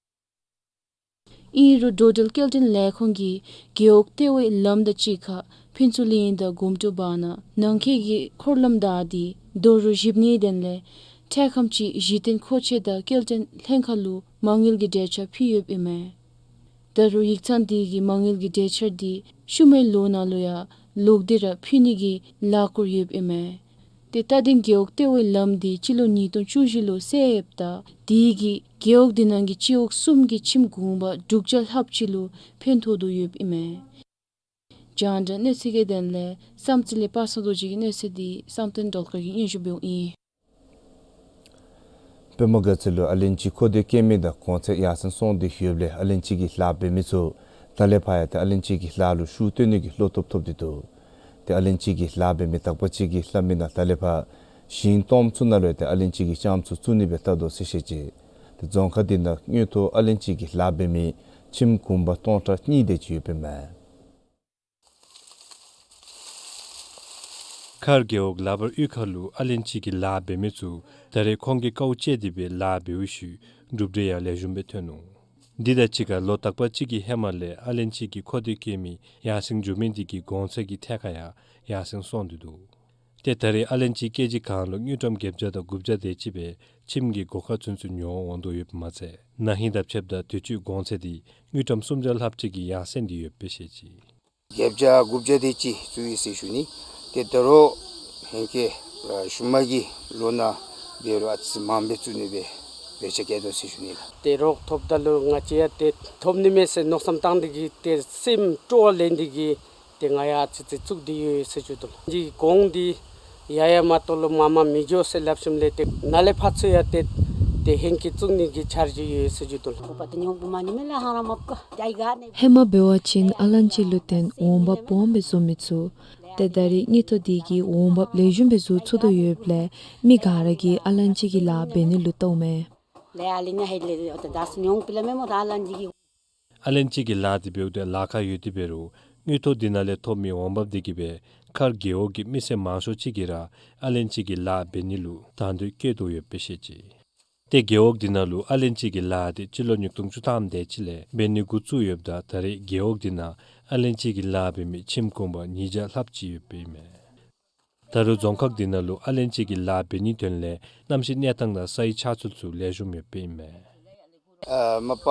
ཨིན་རུང་འགྲོ་འགྲུལ་སྐྱེལ་འདྲེན་ལས་ཁུངས་ཀྱིས་རྒེད་འོག་ལྟེ་བའི་ལམ་དང་གཅིག་ཁར་ཕུན་ཚོགས་གླིང་དང་དགོངས་ཀྲོལ་བར་ན་ནང་འཁོད་ཀྱི་འཁོར་ལམ་དག་འདི་དོ་རུང་ཞིབ་གནས་དོན་ལས་འཕྲལ་ཁམས་ཅིག་གཞི་རྟེན་མཁོ་ཆས་དང་སྐྱེལ་འདྲེན་ལྷན་ཁག་ལུ་མ་དངུལ་གྱི་གྲོས་འཆར་ཕུལ་ཡོདཔ་ཨིན་མས། ད་རུང་ཡིག་ཚང་འདི་གི་མ་དངུལ་གྱི་གྲོས་འཆར་འདི་ཤུལ་མའི་ལོ་ནང་ལུ་ཡང་ལོག་སྟེ་ར་ཕུལ་ནི་གི་ལས་སྒོར་ཡོདཔ་ཨིན་མས། ཏེ་རྟ་སྡིང་རྒེད་འོག་ལྟེ་བའི་ལམ་འདི་སྤྱི་ལོ་ཉིས་སྟོང་བཅུ་བཞི་ལུ་སེལ་ཡོདཔ་ད་དེ་གིས་རྒེད་འོག་འདི་ནང་གི་སྤྱི་འོག་གསུམ་གྱི་ཁྱིམ་གུང་པ་དྲུག་བརྒྱ་ལྷགཔ་ཅིག་ལུ་ཕན་ཐོགས་དོ་ཡོདཔ་ཨིན་མས། རྒྱང་བསྒྲགས་གནས་ཚུལ་གྱི་དོན་ལས་བསམ་རྩེ་ལས་པ་སངས་རྡོ་རྗེ་གི་གནས་ཚུལ་འདི་བསམ་གཏན་སྒྲོལ་དཀར་གྱིས་སྙན་ཞུ་འབདཝ་ཨིན། པདྨ་དགའ་ཚལ་ལུ་ཨ་ལན་ཅི་མཁོ་འདོད་བསྐྱེད་མི་དང་གོང་ཚད་ཡར་སེང་སོང་སྟེ་ཡོདཔ་ལས་ཨ་ལན་ཅི་གི་ལཱ་འབད་མི་ཚུ་ད་ལས་ཕར་ཡང་ཏེ་ཨ་ལན་ཅི་གི་ལཱ་ལུ་ཤུགས་བཏོན་ནི་གི་བློ་སྟོབས་ཐོབ་སྟེ་འདུག། ཏེ་ཨ་ལན་ཅི་གི་ལཱ་འབད་མི་དག་པ་ཅིག་གིས་སླབ་མི་ནང་ད་ལས་ཕར་ཞིང་སྟོངམ་ཚུ་ནང་ལུ་ཡང་ཏེ་ཨ་ལན་ཅི་གི་ལྕངམ་ཚུ་བཙུགས་ནི་སྦེ་བལྟ་དོ་ཟེར་བཤད་ཅི། ཏེ་རྫོང་ཁག་འདི་ནང་དངུལ་ཐོག་ཨ་ལན་ཅི་གི་ལཱ་འབད་མི་ཁྱིམ་གུང་པ་སྟོང་ཕྲག་གཉིས་དེ་ཅིག་ཡོདཔ་ཨིན་མས། མཁར་རྒེད་འོག་ལག་པར་གཡུས་ཁ་ལུ་ཨ་ལན་ཅི་གི་ལཱ་འབད་མི་ཚུ་ད་རེས་ཁོང་གིས་དཀའཝ་སྤྱད་དེ་སྦེ་ལཱ་འབད་བའི་ཤུལ་གྲུབ་འབྲས་ཡང་ལེགས་ཤོམ་སྦེ་ཐོན་ནུག། འདི་དང་གཅིག་ཁར་ལོ་དག་པ་ཅིག་གི་ཧེ་མ་ལས་ཨ་ལན་ཅི་གི་མཁོ་འདོད་བསྐྱེད་མི་ཡར་སེང་འགྱོ་མི་འདི་གི་གོང་ཚད་ཀྱི་ཐད་ཁར་ཡང་ཡར་སེང་སོང་སྟེ་འདུག། ཏེ་ད་རེས་ཨ་ལན་ཅི་ཀེ་ཇི་གང་ལུ་དངུལ་ཀྲམ་བརྒྱད་བརྒྱ་དང་དགུ་བརྒྱ་དེ་ཅིག་སྦེ་ཁྱིམ་གྱི་སྒོ་ཁར་ཚུན་ཚོད་ཉོ་འོང་དོ་ཡོདཔ་མ་ཚད་ན་ཧིང་དང་ཕྱདཔ་ད་དུས་ཅི་གོང་ཚད་འདི་དངུལ་ཀྲམ་སུམ་བརྒྱ་ལྷགཔ་ཅིག་གིས་ཡར་སེང་སྟེ་ཡོདཔ་སྦེ་བཤད་ཅི། བརྒྱད་བརྒྱ་དགུ་བརྒྱ་དེ་ཅིག་བཙུགས་ཡི་ཟེར་ཞུ་ནི། ཏེ་ད་རུང་ཧེང་སྐལ་ཨ་ཤུལ་མ་གི་ལོ་ནང་འབད་རུང་ཨ་ཙི་མངམ་སྦེ་བཙུགས་ནི་སྦེ་འབད་ཆ་བཀལ་དོ་ཟེར་ཞུ་ནི་ལགས། ཏེ་རོགས་ཐོབ་ད་ལུ་ང་བཅས་ཡང་ཏེ་ཐོབ་ནི་མས་ཟེར་མནོ་བསམ་བཏང་སྟེ་གིས་ཏེ་སེམས་སྤྲོ་བ་ལེན་ཏེ་གིས་ཏེ་ང་ཡང་ཨ་ཙི་ཙི་བཙུགས་ཏེ་ཡོད་ཟེར་ཞུ་དོ་ལགས། ཅིག་གོང་འདི་ཡར་ཡར་མ་གཏོགས་ལུ་མར་མར་མི་འགྱོ་ཟེར་སླབ་ཞིནམ་ལས་ཏེ་ནཱ་ལས་ཕར་ཚུར་ཡང་ཏེ་ཏེ་ཧེང་སྐལ་བཙུགས་ནི་གི་འཆར་གཞི་ཡོད་ཟེར་ཞུ་དོ་ལགས། ཧེ་མ་འབད་བ་ཅིན་ཨ་ལན་ཅི་ལུ་བརྟེན་འོང་འབབ་སྦོམ་སྦེ་བཟོ་མི་ཚུགས། ཏེ་ད་རེས་དངུལ་ཐོག་འདི་གིས་འོང་འབབ་ལེགས་ཤོམ་སྦེ་བཟོ་ཚུགས་དོ་ཡོདཔ་ལས་མི་ག་ར་གིས་ཨ་ལན་ཅི་གི་ལཱ་འབད་ནི་ལུ་བལྟཝ་མས། ཨ་ལན་ཅི་གི་ལཱ་འདི་འབདཝ་ད་ལཱ་ཁག་ཡོད་དེ་འབད་རུང་དངུལ་ཐོག་འདི་ནང་ལས་ཐོབ་མི་འོང་འབབ་འདི་གིས་སྦེ་མཁར་རྒེད་འོག་གི་མི་སེར་མང་ཤོས་ཅིག་གིས་ར་ཨ་ལན་ཅི་གི་ལཱ་འབད་ནི་ལུ་དང་འདོད་བསྐྱེད་དོ་ཡོདཔ་སྦེ་བཤད་ཅི། ཏེ་རྒེད་འོག་འདི་ནང་ལུ་ཨ་ལན་ཅི་གི་ལཱ་འདི་སྤྱི་ལོ་ཉིས་སྟོང་བཅུ་ཐམ་དེ་ཅིག་ལས་འབད་ནི་འགོ་བཙུགས་ཡོདཔ་ད་ད་རེས་རྒེད་འོག་འདི་ནང་ཨ་ལན་ཅི་གི་ལཱ་འབད་མི་ཁྱིམ་གུང་པ་ཉིས་བརྒྱ་ལྷགཔ་ཅིག་ཡོདཔ་ཨིན་མས། ད་རུང་རྫོང་ཁག་འདི་ནང་ལུ་ཨ་ལན་ཅི་གི་ལཱ་འབད་ནིའི་དོན་ལས་གནམ་གཤིས་གནས་སྟངས་དང་སའི་ཆགས་ཚུལ་ཚུ་ལེགས་ཤོམ་ཡོདཔ་ཨིན་མས། ཨ་མ་པ་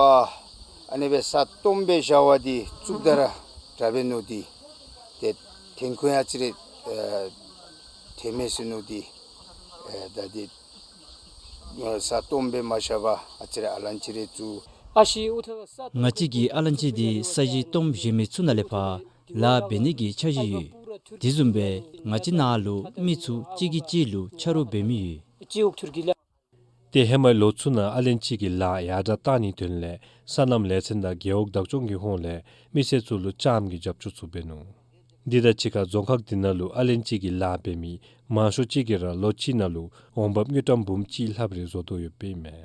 ཨ་ནི་སྦེ་ས་སྟོངམ་སྦེ་བཞག་པ་འདི་བཙུགས་ད་ར་དྲག་པས་མནོ་སྟེ་ཏེ་ཐོན་ཁུངས་ཡང་ཨ་ཙི་རེ་ཨ་ཐོན་མས་ཟེར་མནོ་སྟེ་ཨ་ད་འདི་ཨ་ས་སྟོངམ་སྦེ་མ་བཞག་པར་ཨ་ཙི་རེ་ཨ་ལན་ཅི་རེ་བཙུགས། ང་བཅས་ཀྱིས་ཨ་ལན་ཅི་འདི་ས་གཞི་སྟོངམ་བཞེངས་མི་ཚུན་ལས་ཕར་ལཱ་འབད་ནི་གི་འཆར་གཞི་ཡོད། དེ་བཟུམ་སྦེ་ང་བཅས་ནང་ལུ་མི་ཚུ་གཅིག་གིས་གཅིག་ལུ་ཆ་རོགས་འབད་མི་ཡོད། ཏེ་ཧེ་མའི་ལོ་ཚུ་ནང་ཨ་ལན་ཅི་གི་ལཱ་ཡར་དྲག་གཏང་ནིའི་དོན་ལས་སོ་ནམ་ལས་ཚན་དང་རྒེད་འོག་བདག་སྐྱོང་གི་ཧོངས་ལས་མི་སེར་ཚུ་ལུ་ལྕངམ་གྱི་རྒྱབ་སྐྱོར་ཚུ་འབད་ནུག། དེ་དང་གཅིག་ཁར་རྫོང་ཁག་དེ་ནང་ལུ་ཨ་ལན་ཅི་གི་ལཱ་འབད་མི་མང་ཤོས་ཅིག་གིས་ར་ལོ་གཅིག་ནང་ལུ་འོང་འབབ་དངུལ་ཀྲམ་འབུམ་གཅིག་ལྷགཔ་རེ་བཟོ་དོ་ཡོདཔ་ཨིན་མས།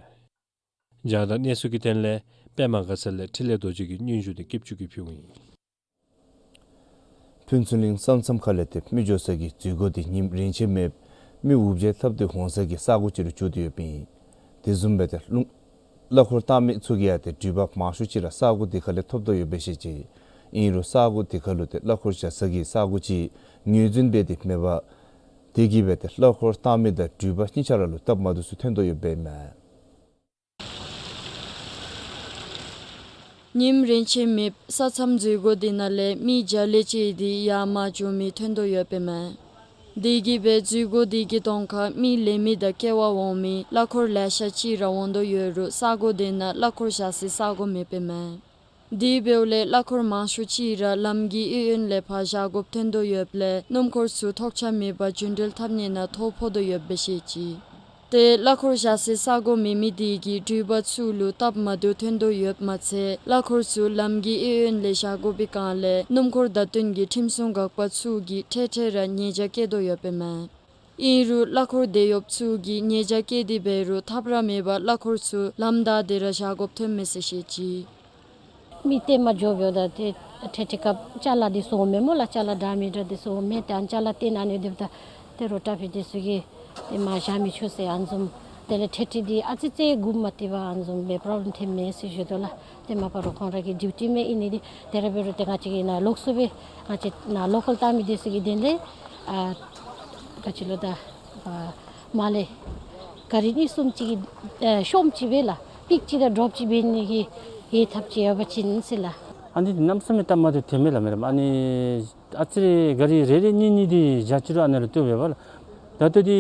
རྒྱང་བསྒྲགས་གནས་ཚུལ་གྱི་དོན་ལས་པདྨ་དགའ་ཚལ་ལས་འཕྲིན་ལས་རྡོ་རྗེ་གིས་སྙན་ཞུ་འདི་སྐྱིད་ཆུ་གིས་ཕུལཝ་ཨིན། ཕུན་ཚོགས་གླིང་ས་མཚམས་ཁ་ལས་ཏེ་མི་འགྱོ་ས་གི་འཛུལ་སྒོ་འདི་ཉིནམ་རིན་ཆེན་མེདཔ་མི་འུ་བརྗེ་ལྷབ་སྟེ་འོང་ས་གི་ས་གོ་ཅིག་ལུ་གྱུར་ཏེ་ཡོདཔ་ཨིན། དེ་བཟུམ་སྦེ་ཏེ་རླུང་གླ་འཁོར་བཏང་མི་ཚུ་གིས་ཡང་ཏེ་འགྲུལ་པ་མང་ཤོས་ཅིག་ར་ས་གོ་དེ་ཁ་ལས་ཐོབ་དོ་ཡོདཔ་སྦེ་བཤད་ཅི། ཨིན་རུང་ས་གོ་དེ་ཁ་ལུ་ཏེ་གླ་འཁོར་བཞག་ས་གི་ས་གོ་ཅིག་ངོས་འཛིན་འབད་དེ་མེད་པར་དེ་གིས་སྦེ་ཏེ་གླ་འཁོར་བཏང་མི་དང་འགྲུལ་པ་གཉིས་ཆ་ར་ལུ་སྟབས་མ་བདེཝ་ཚུ་ཐོན་དོ་ཡོདཔ་ཨིན་མས། ཉིནམ་རིན་ཆེན་མེདཔ་ས་མཚམས་འཛུལ་སྒོ་དེ་ནང་ལས་མི་བརྒྱ་ལས་བཅད་དེ་ཡར་མར་འགྱོ་མི་ཐོན་དོ་ཡོདཔ་ཨིན་མས། དེ་གིས་སྦེ་འཛུལ་སྒོ་དེ་གི་གདོང་ཁར་མི་ལེན་མི་དང་སྐྱེལ་བར་འོང་མི་གླ་འཁོར་ལེ་ཤ་ཅིག་ར་འོང་དོ་ཡོད་རུང་ས་གོ་དེ་ནང་གླ་འཁོར་བཞག་སའི་ས་གོ་མེདཔ་ཨིན་མས། དེ་འབདཝ་ལས་གླ་འཁོར་མང་ཤོས་ཅིག་ར་ལམ་གྱི་གཡས་གཡོན་ལས་ཕར་བཞག་དགོཔ་ཐོན་དོ་ཡོདཔ་ལས་སྣུམ་འཁོར་ཚུ་ཐོགས་ཆགས་མེད་པར་རྒྱུན་འགྲུལ་འཐབ་ནི་ནང་ཐོ་ཕོག་དོ་ཡོདཔ་སྦེ་བཤད་ཅི། ཏེ་གླ་འཁོར་བཞག་སའི་ས་གོ་མེད་མི་དེ་གིས་འགྲུལ་པ་ཚུ་ལུ་སྟབས་མ་བདེཝ་ཐོན་དོ་ཡོདཔ་མ་ཚད་གླ་འཁོར་ཚུ་ལམ་གྱི་གཡས་གཡོན་ལས་བཞག་དགོ་པའི་སྒང་ལས་སྣུམ་འཁོར་བརྡ་སྟོན་གྱི་ཁྲིམས་སྲུང་འགག་པ་ཚུ་གིས་འཕྲལ་འཕྲལ་ར་ཉེས་བྱ་བཀལ་དོ་ཡོདཔ་ཨིན་མས། ཨིན་རུང་གླ་འཁོར་དེད་གཡོགཔ་ཚུ་གིས་ཉེས་བྱ་བཀལ་ཏེ་འབད་རུང་ཐབས་ར་མེད་པར་གླ་འཁོར་ཚུ་ལམ་བདའ་སྟེ་ར་བཞག་དགོཔ་ཐོན་མས་ཟེར་བཤད་ཅི། མི་ཏེ་མ་འགྱོ་བའི་ད་ཏེ་འཕྲལ་འཕྲལ་སྐབས་ཅ་ལ་འདི་ཚུ་འོང་མས་སྨོ་ལགས། ཅ་ལ་འདྲ་མི་འདྲ་འདི་ཚུ་འོང་མས། ཏེ་ཨ་ནི་ཅ་ལ་སྟོན་ཨ་ནི་འདི་ད་ཏེ་རོགས་ཊ་ཕིག་འདི་ཚུ་གིས་ཏེ་མར་བཞག་མི་ཆོག་ཟེར་ཨ་ནི་བཟུམ། དེ་ལས་འཕྲལ་འཕྲལ་འདི་ཨ་ཙི་ཙི་སྒུག་མ་སྟེར་བར་ཨ་ནི་བཟུམ་སྦེ་པོརོབ་ལེམ་ཐོན་མས་ཟེར་ཞུ་དོ་ལགས། ཏེ་མ་པ་རོགས་ཁོང་ར་གི་ཌིའུ་ཊི་མས། ཨིན་ནི་འདི་དེ་ར་འབད་རུང་ཏེ་ང་བཅས་ཀྱི་ནཱ་ལོགས་སུ་སྦེ་ང་བཅས་ནཱ་ལོ་ཀཱལ་བཏང་མི་འདི་ཚུ་གི་དོན་ལས་ཨ་ག་ཅི་ལོ་ད་ཨ་མར་ལས་ག་རི་གཉིས་གསུམ་ཅིག་གི་ཨེ་ཤོམ་ཅིག་སྦེ་ལགས། པིག་ཅིག་དང་ཌོརོཔ་ཅིག་འབད་ནི་གི་ཡོད་ཐབས་ཅིག་ཡོད་པ་ཅིན་ཟེར་ལགས། ཨ་ནི་འདི་གནམ་མེད་ས་མེད་སྟབས་མ་བདེཝ་ཐོན་མས་ལགས་མེ་རམ། ཨ་ནི་ཨ་ཙི་རེ་ག་རི་རེ་རེ་གཉིས་གཉིས་འདི་བཞག་ཅི་རུང་ཨ་ནི་ར་ལྟོས་འབད་བ་ལགས། ད་ལྟོ་འདི་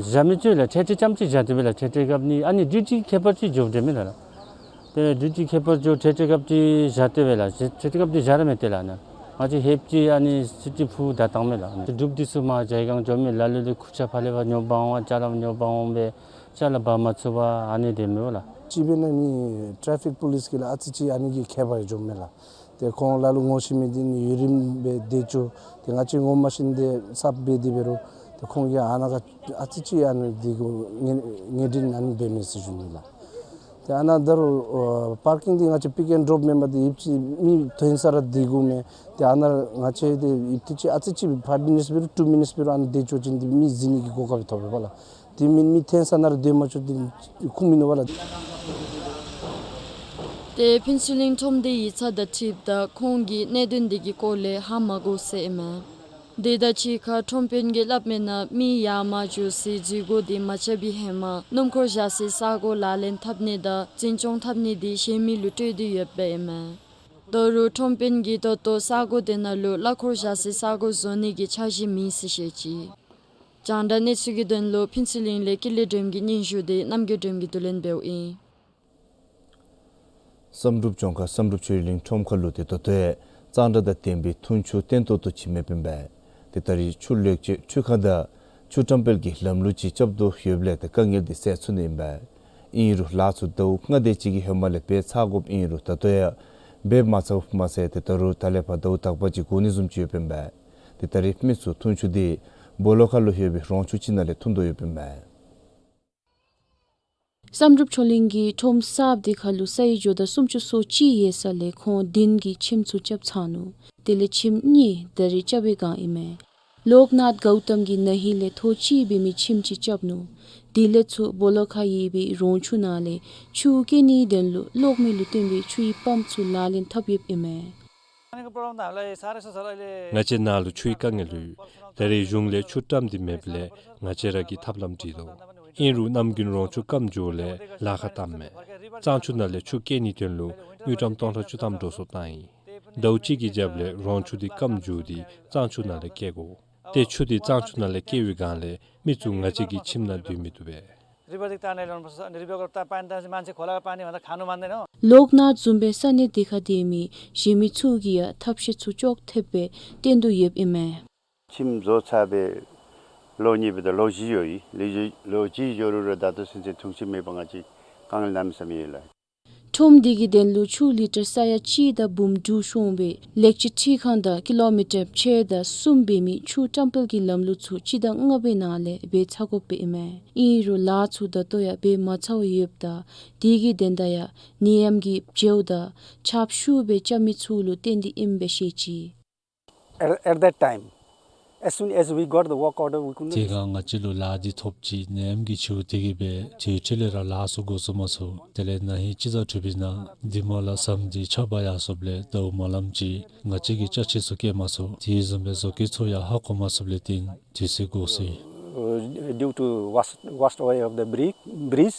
བཞག་མི་ཚུ་ལགས་འཕྲལ་འཕྲལ་རྐྱངམ་ཅིག་བཞག་སྟེ་འབད་ལགས། འཕྲལ་འཕྲལ་སྐབས་ནི་ཨ་ནི་ཌིའུ་ཊི་ཁྱད་པར་ཅིག་འགྱོཝ་འདྲས་མས་ལགས། ཏེ་ཌིའུ་ཊི་ཁྱད་པར་འགྱོ་འཕྲལ་འཕྲལ་སྐབས་ཅིག་བཞག་སྟེ་འབད་ལགས། འཕྲལ་འཕྲལ་སྐབས་ཅིག་བཞག་ར་མི་སྟེར་ལགས་ནཱ། ང་བཅས་ཧེབ་ཅིག་ཨ་ནི་སི་ཊི་ཕུ་བདའ་བཏང་མས་ལགས། ཏེ་འབྲུགཔ་འདི་ཚུ་མར་ཇའི་སྒང་འགྱོ་མི་ལ་ལུ་ལུ་ཁུར་ཆ་ཕར་ལས་ཕར་ཉོ་འབག་འོང་བ་ཅ་ལ་ཉོ་འབག་འོང་སྦེ་ཅ་ལ་འབག་མ་ཚུགས་པར་ཨ་ནི་སྡོདཔ་མས་ལགས། གཅིག་འབད་ན་ནི་ཊ་ཕིག་པོ་ལིསི་གིས་ལགས་ཨ་ཙི་ཅིག་ཨ་ནི་གི་ཁྱད་པར་འགྱོཝ་མས་ལགས། ཏེ་ཁོང་ལ་ལུ་ངོ་ཤེས་མི་འདི་ནི་ཡུན་རིངམོ་སྦེ་སྡོད་ཅི། ཏེ་ང་བཅས་ངོ་མ་ཤེས་ཏེ་གསརཔ་སྦེ་སྡོད་འབད་རུང་ཏེ་ཁོང་གིས་ཨ་ནཱ་ཁར་ཨ་ཙི་ཅིག་ཨ་ནི་འདི་གུ་ངེ་ངེ་འདྲེན་ཨ་ནི་འབད་མས་ཟེར་ཞུ་ནི་ལགས། ཏེ་ཨ་ནཱ་ད་རུང་ཨ་པར་ཀིང་འདི་ང་བཅས་པིག་ཨེནཌ་ཌོརོཔ་མེན་པར་ཏེ་ཡུདཔ་ཅིག་མི་ཐོན་ས་ར་སྡོད་དགོ་མས། ཏེ་ཨ་ནཱ་ང་བཅས་ཏེ་ཡུདཔ་ཅིག་ཨ་ཙི་ཅིག་ཕའིབ་མི་ནིཊསི་འབད་རུང་ཊུ་མི་ནིཊསི་འབད་རུང་ཨ་ནི་སྡོད་ཆོག་ཅི། ཏེ་མི་འཛུལ་ནི་གི་གོ་སྐབས་ཐོབ་པས་ལགས། ཏེ་མི་མི་ཐོན་ས་ནང་ར་སྡོད་མ་ཆོག་ཏེ་ཁུངས་མིན་ནུག་པ་ལགས། ཏེ་ཕུན་ཚོགས་གླིང་ཁྲོམ་སྡེའི་ཡིག་ཚང་དང་འཁྲིལཝ་ད་ཁོང་གིས་གནད་དོན་འདི་གི་སྐོར་ལས་ཧ་མ་གོ་ཟེར་ཨིན་མས། དེ་དང་གཅིག་ཁར་ཁྲོམ་དཔོན་གྱིས་སླབ་མིའི་ནང་མི་ཡར་མར་འགྱོ་སའི་འཛུལ་སྒོ་འདི་མ་རྐྱབ་པའི་ཧེ་མ་སྣུམ་འཁོར་བཞག་སའི་ས་གོ་ལག་ལེན་འཐབ་ནི་དང་འཛིན་སྐྱོང་འཐབ་ནི་འདི་གཞན་མི་ལུ་སྤྲོད་དེ་ཡོདཔ་ཨིན་མས། ད་རུང་ཁྲོམ་དཔོན་གྱིས་ད་ལྟོ་ས་གོ་དེ་ནང་ལུ་གླ་འཁོར་བཞག་སའི་ས་གོ་བཟོ་ནི་གི་འཆར་གཞི་མེད་ཟེར་བཤད་ཅི། རྒྱང་བསྒྲགས་གནས་ཚུལ་གྱི་དོན་ལུ་ཕུན་ཚོགས་གླིང་ལས་ཀུན་ལེགས་སྒྲོལམ་གྱི་སྙན་ཞུ་དེ་རྣམ་རྒྱལ་སྒྲོལམ་གྱིས་བསྡུ་ལེན་འབདཝ་ཨིན། བསམ་གྲུབ་ལྗོངས་མཁར་བསམ་གྲུབ་ཆོས་གླིང་ཁྲོམ་ཁ་ལུ་ཏེ་ད་ལྟོ་ཡང་གཙང་སྦྲ་དང་ལྡན་པའི་འཐུང་ཆུ་བརྟན་ཏོག་ཏོ་ཅིག་མེདཔ་ཨིན་པས། ཏེ་ད་རེས་ཆུ་ལེགས་བཅོས་འཕྲུལ་ཁང་དང་ཆུ་བཀྲམ་སྤེལ་གྱི་ལམ་ལུགས་ཅིག་རྐྱབ་དོ་ཡོདཔ་ལས་ཏེ་དཀའ་ངལ་འདི་སེལ་ཚུགས་ནི་ཨིན་པས། ཨིན་རུང་ལཱ་ཚུ་ཟླཝ་ལྔ་དེ་ཅིག་གི་ཧེ་མ་ལས་འབད་ཚར་དགོཔ་ཨིན་རུང་ད་ལྟོ་ཡང་འབད་མ་ཚརཝ་མ་ཚད་ཏེ་ད་རུང་ད་ལས་ཕར་ཟླཝ་དག་པ་ཅིག་འགོར་ནི་བཟུམ་ཅིག་ཡོདཔ་ཨིན་པས། ཏེ་ད་རེས་མི་ཚུ་འཐུང་ཆུ་འདི་སྦོ་ལོགས་ཁ་ལུ་ཡོད་པའི་རོང་ཆུ་ཅིག་ནང་ལས་འཐུང་དོ་ཡོདཔ་ཨིན་པས། བསམ་གྲུབ་ཆོས་གླིང་གི་ཁྲོམ་གསརཔ་དེ་ཁ་ལུ་ས་ཡི་ཇོ་དང་སུམ་ཅུ་སོ་གཅིག་ཡོད་ས་ལས་ཁོང་བདུན་གྱིས་ཁྱིམ་ཚུ་རྐྱབ་ཚར་ནུག། དེ་ལས་ཁྱིམ་གཉིས་ད་རེས་རྐྱབ་པའི་བསྒང་ཨིན་མས། ལོག་ནཱཐ་གའུ་ཏམ་གྱིས་ན་ཧིང་ལས་ཐོག་གཅིག་འབད་མི་ཁྱིམ་ཅིག་རྐྱབ་ནུག། དེ་ལས་ཚུར་སྦོ་ལོགས་ཁ་ཡོད་པའི་རོང་ཆུ་ནང་ལས་ཆུ་བསྐྱལ་ནིའི་དོན་ལུ་གློག་མེ་ལུ་བརྟེན་པའི་ཆུའི་པམཔ་ཚུ་ལག་ལེན་འཐབ་ཡོདཔ་ཨིན་མས། ང་བཅས་ནཱ་ལུ་ཆུའི་དཀའ་ངལ་ཡོད། ད་རེས་གཞུང་ལས་ཆུ་བཀྲམ་སྟེ་མེདཔ་ལས་ང་བཅས་ར་གིས་ཐབས་ལམ་སྒྲིག་དོ། ཨིན་རུང་གནམ་དགུན་རོང་ཆུ་སྐམ་འགྱོཝ་ལས་ལཱ་ཁག་བཏངམ་མས། གཙང་ཆུ་ནང་ལས་ཆུ་བསྐྱལ་ནིའི་དོན་ལུ་དངུལ་ཀྲམ་སྟོང་ཕྲག་བཅུ་ཐམ་འགྲོ་སོང་བཏང་ཡི། ཟླཝ་གཅིག་གི་རྒྱབ་ལས་རོང་ཆུ་འདི་སྐམ་འགྱོ་སྟེ་གཙང་ཆུ་ནང་ལས་བསྐྱལ་དགོ། ཏེ་ཆུ་འདི་གཙང་ཆུ་ནང་ལས་བསྐྱལ་བའི་བསྒང་ལས་མི་ཚུ་ང་བཅས་ཀྱི་ཁྱིམ་ནང་སྡོད་མི་བཏུབ་པས། ལོག་ནཱཐ་བཟུམ་སྦེ་ས་གནས་དེ་ཁར་སྡོད་མི་གཞན་མི་ཚུ་གིས་ཡང་ཐབས་ཤེས་ཚུ་ཅོག་འཐདཔ་སྦེ་བསྟན་དོ་ཡོདཔ་ཨིན་མས། ཁྱིམ་བཟོ་ཚར་སྦེ་ ལོ་གཉིས་འབདཝ་ད་ལོ་བཞི་ཡོད་ཡི། ལོ་བཞི་ལོ་བཞི་འགྱོ་རུང་ར་ད་ལྟོ་ཚུན་ཚོད་འཐུང་ཆུ་མེད་པར་ང་བཅས་དཀའ་ངལ་གནམ་མེད་ས་མེད་ཡོད་ལགས། ཁྲོམ་འདི་གི་དོན་ལུ་ཆུ་ལི་ཊར་ས་ཡ་གཅིག་དང་འབུམ་དྲུག་སོང་སྦེ་ལེགས་བཅོས་འཕྲུལ་ཁང་དང་ཀི་ལོ་མི་ཊར་ཕྱེད་དང་གསུམ་འབད་མི་ཆུ་བཀྲམ་སྤེལ་གྱི་ལམ་ལུགས་ཚུ་སྤྱི་ཟླ་ལྔ་པའི་ནང་ལས་འབད་ཚར་དགོཔ་ཨིན་མས། ཨིན་རུང་ལཱ་ཚུ་ད་ལྟོ་ཡང་འབད་མ་ཚར་བར་ཡོདཔ་ད་དེ་གི་དོན་དག་ཡང་ནད་ཡམས་ཀྱི་བྱཝ་དང་ཆརཔ་ཤུགས་སྦེ་རྐྱབ་མི་ཚུ་ལུ་བརྟེན་ཏེ་ཨིནམ་སྦེ་བཤད་ཅི། At, at that time, as soon as we got the work order, we could not དེ་སྒང་ང་བཅས་ལུ་ལཱ་འདི་ཐོབ་ཅི། ནད་ཡམས་ཀྱི་བྱཝ་དེ་གིས་འབད་དེ་འཕྲོ་ལས་ར་ལཱ་ཚུ་འགོ་བཙུགས་མ་ཚུགས། དེ་ལས་ན་ཧིང་སྤྱི་ཟླ་དྲུག་པའི་ནང་འདི་མ་ལ་ཟམ་འདི་ཆག་པ་ཡར་སོངམ་ལས་ཟླཝ་མ་ལངམ་ཅིག་ང་བཅས་ཀྱིས་ཅ་ཆས་ཚུ་བསྐྱལ་མ་ཚུགས། དེ་བཟུམ་སྦེ་བཟོ་བཀོད་ཚུ་ཡང་ཧ་གོ་མ་ཚུགསཔ་ལས་བརྟེན་དུས་ཚོད་འགོར་སོ་ཡི། Uh, due to wash, washed away of the bri-, bridge.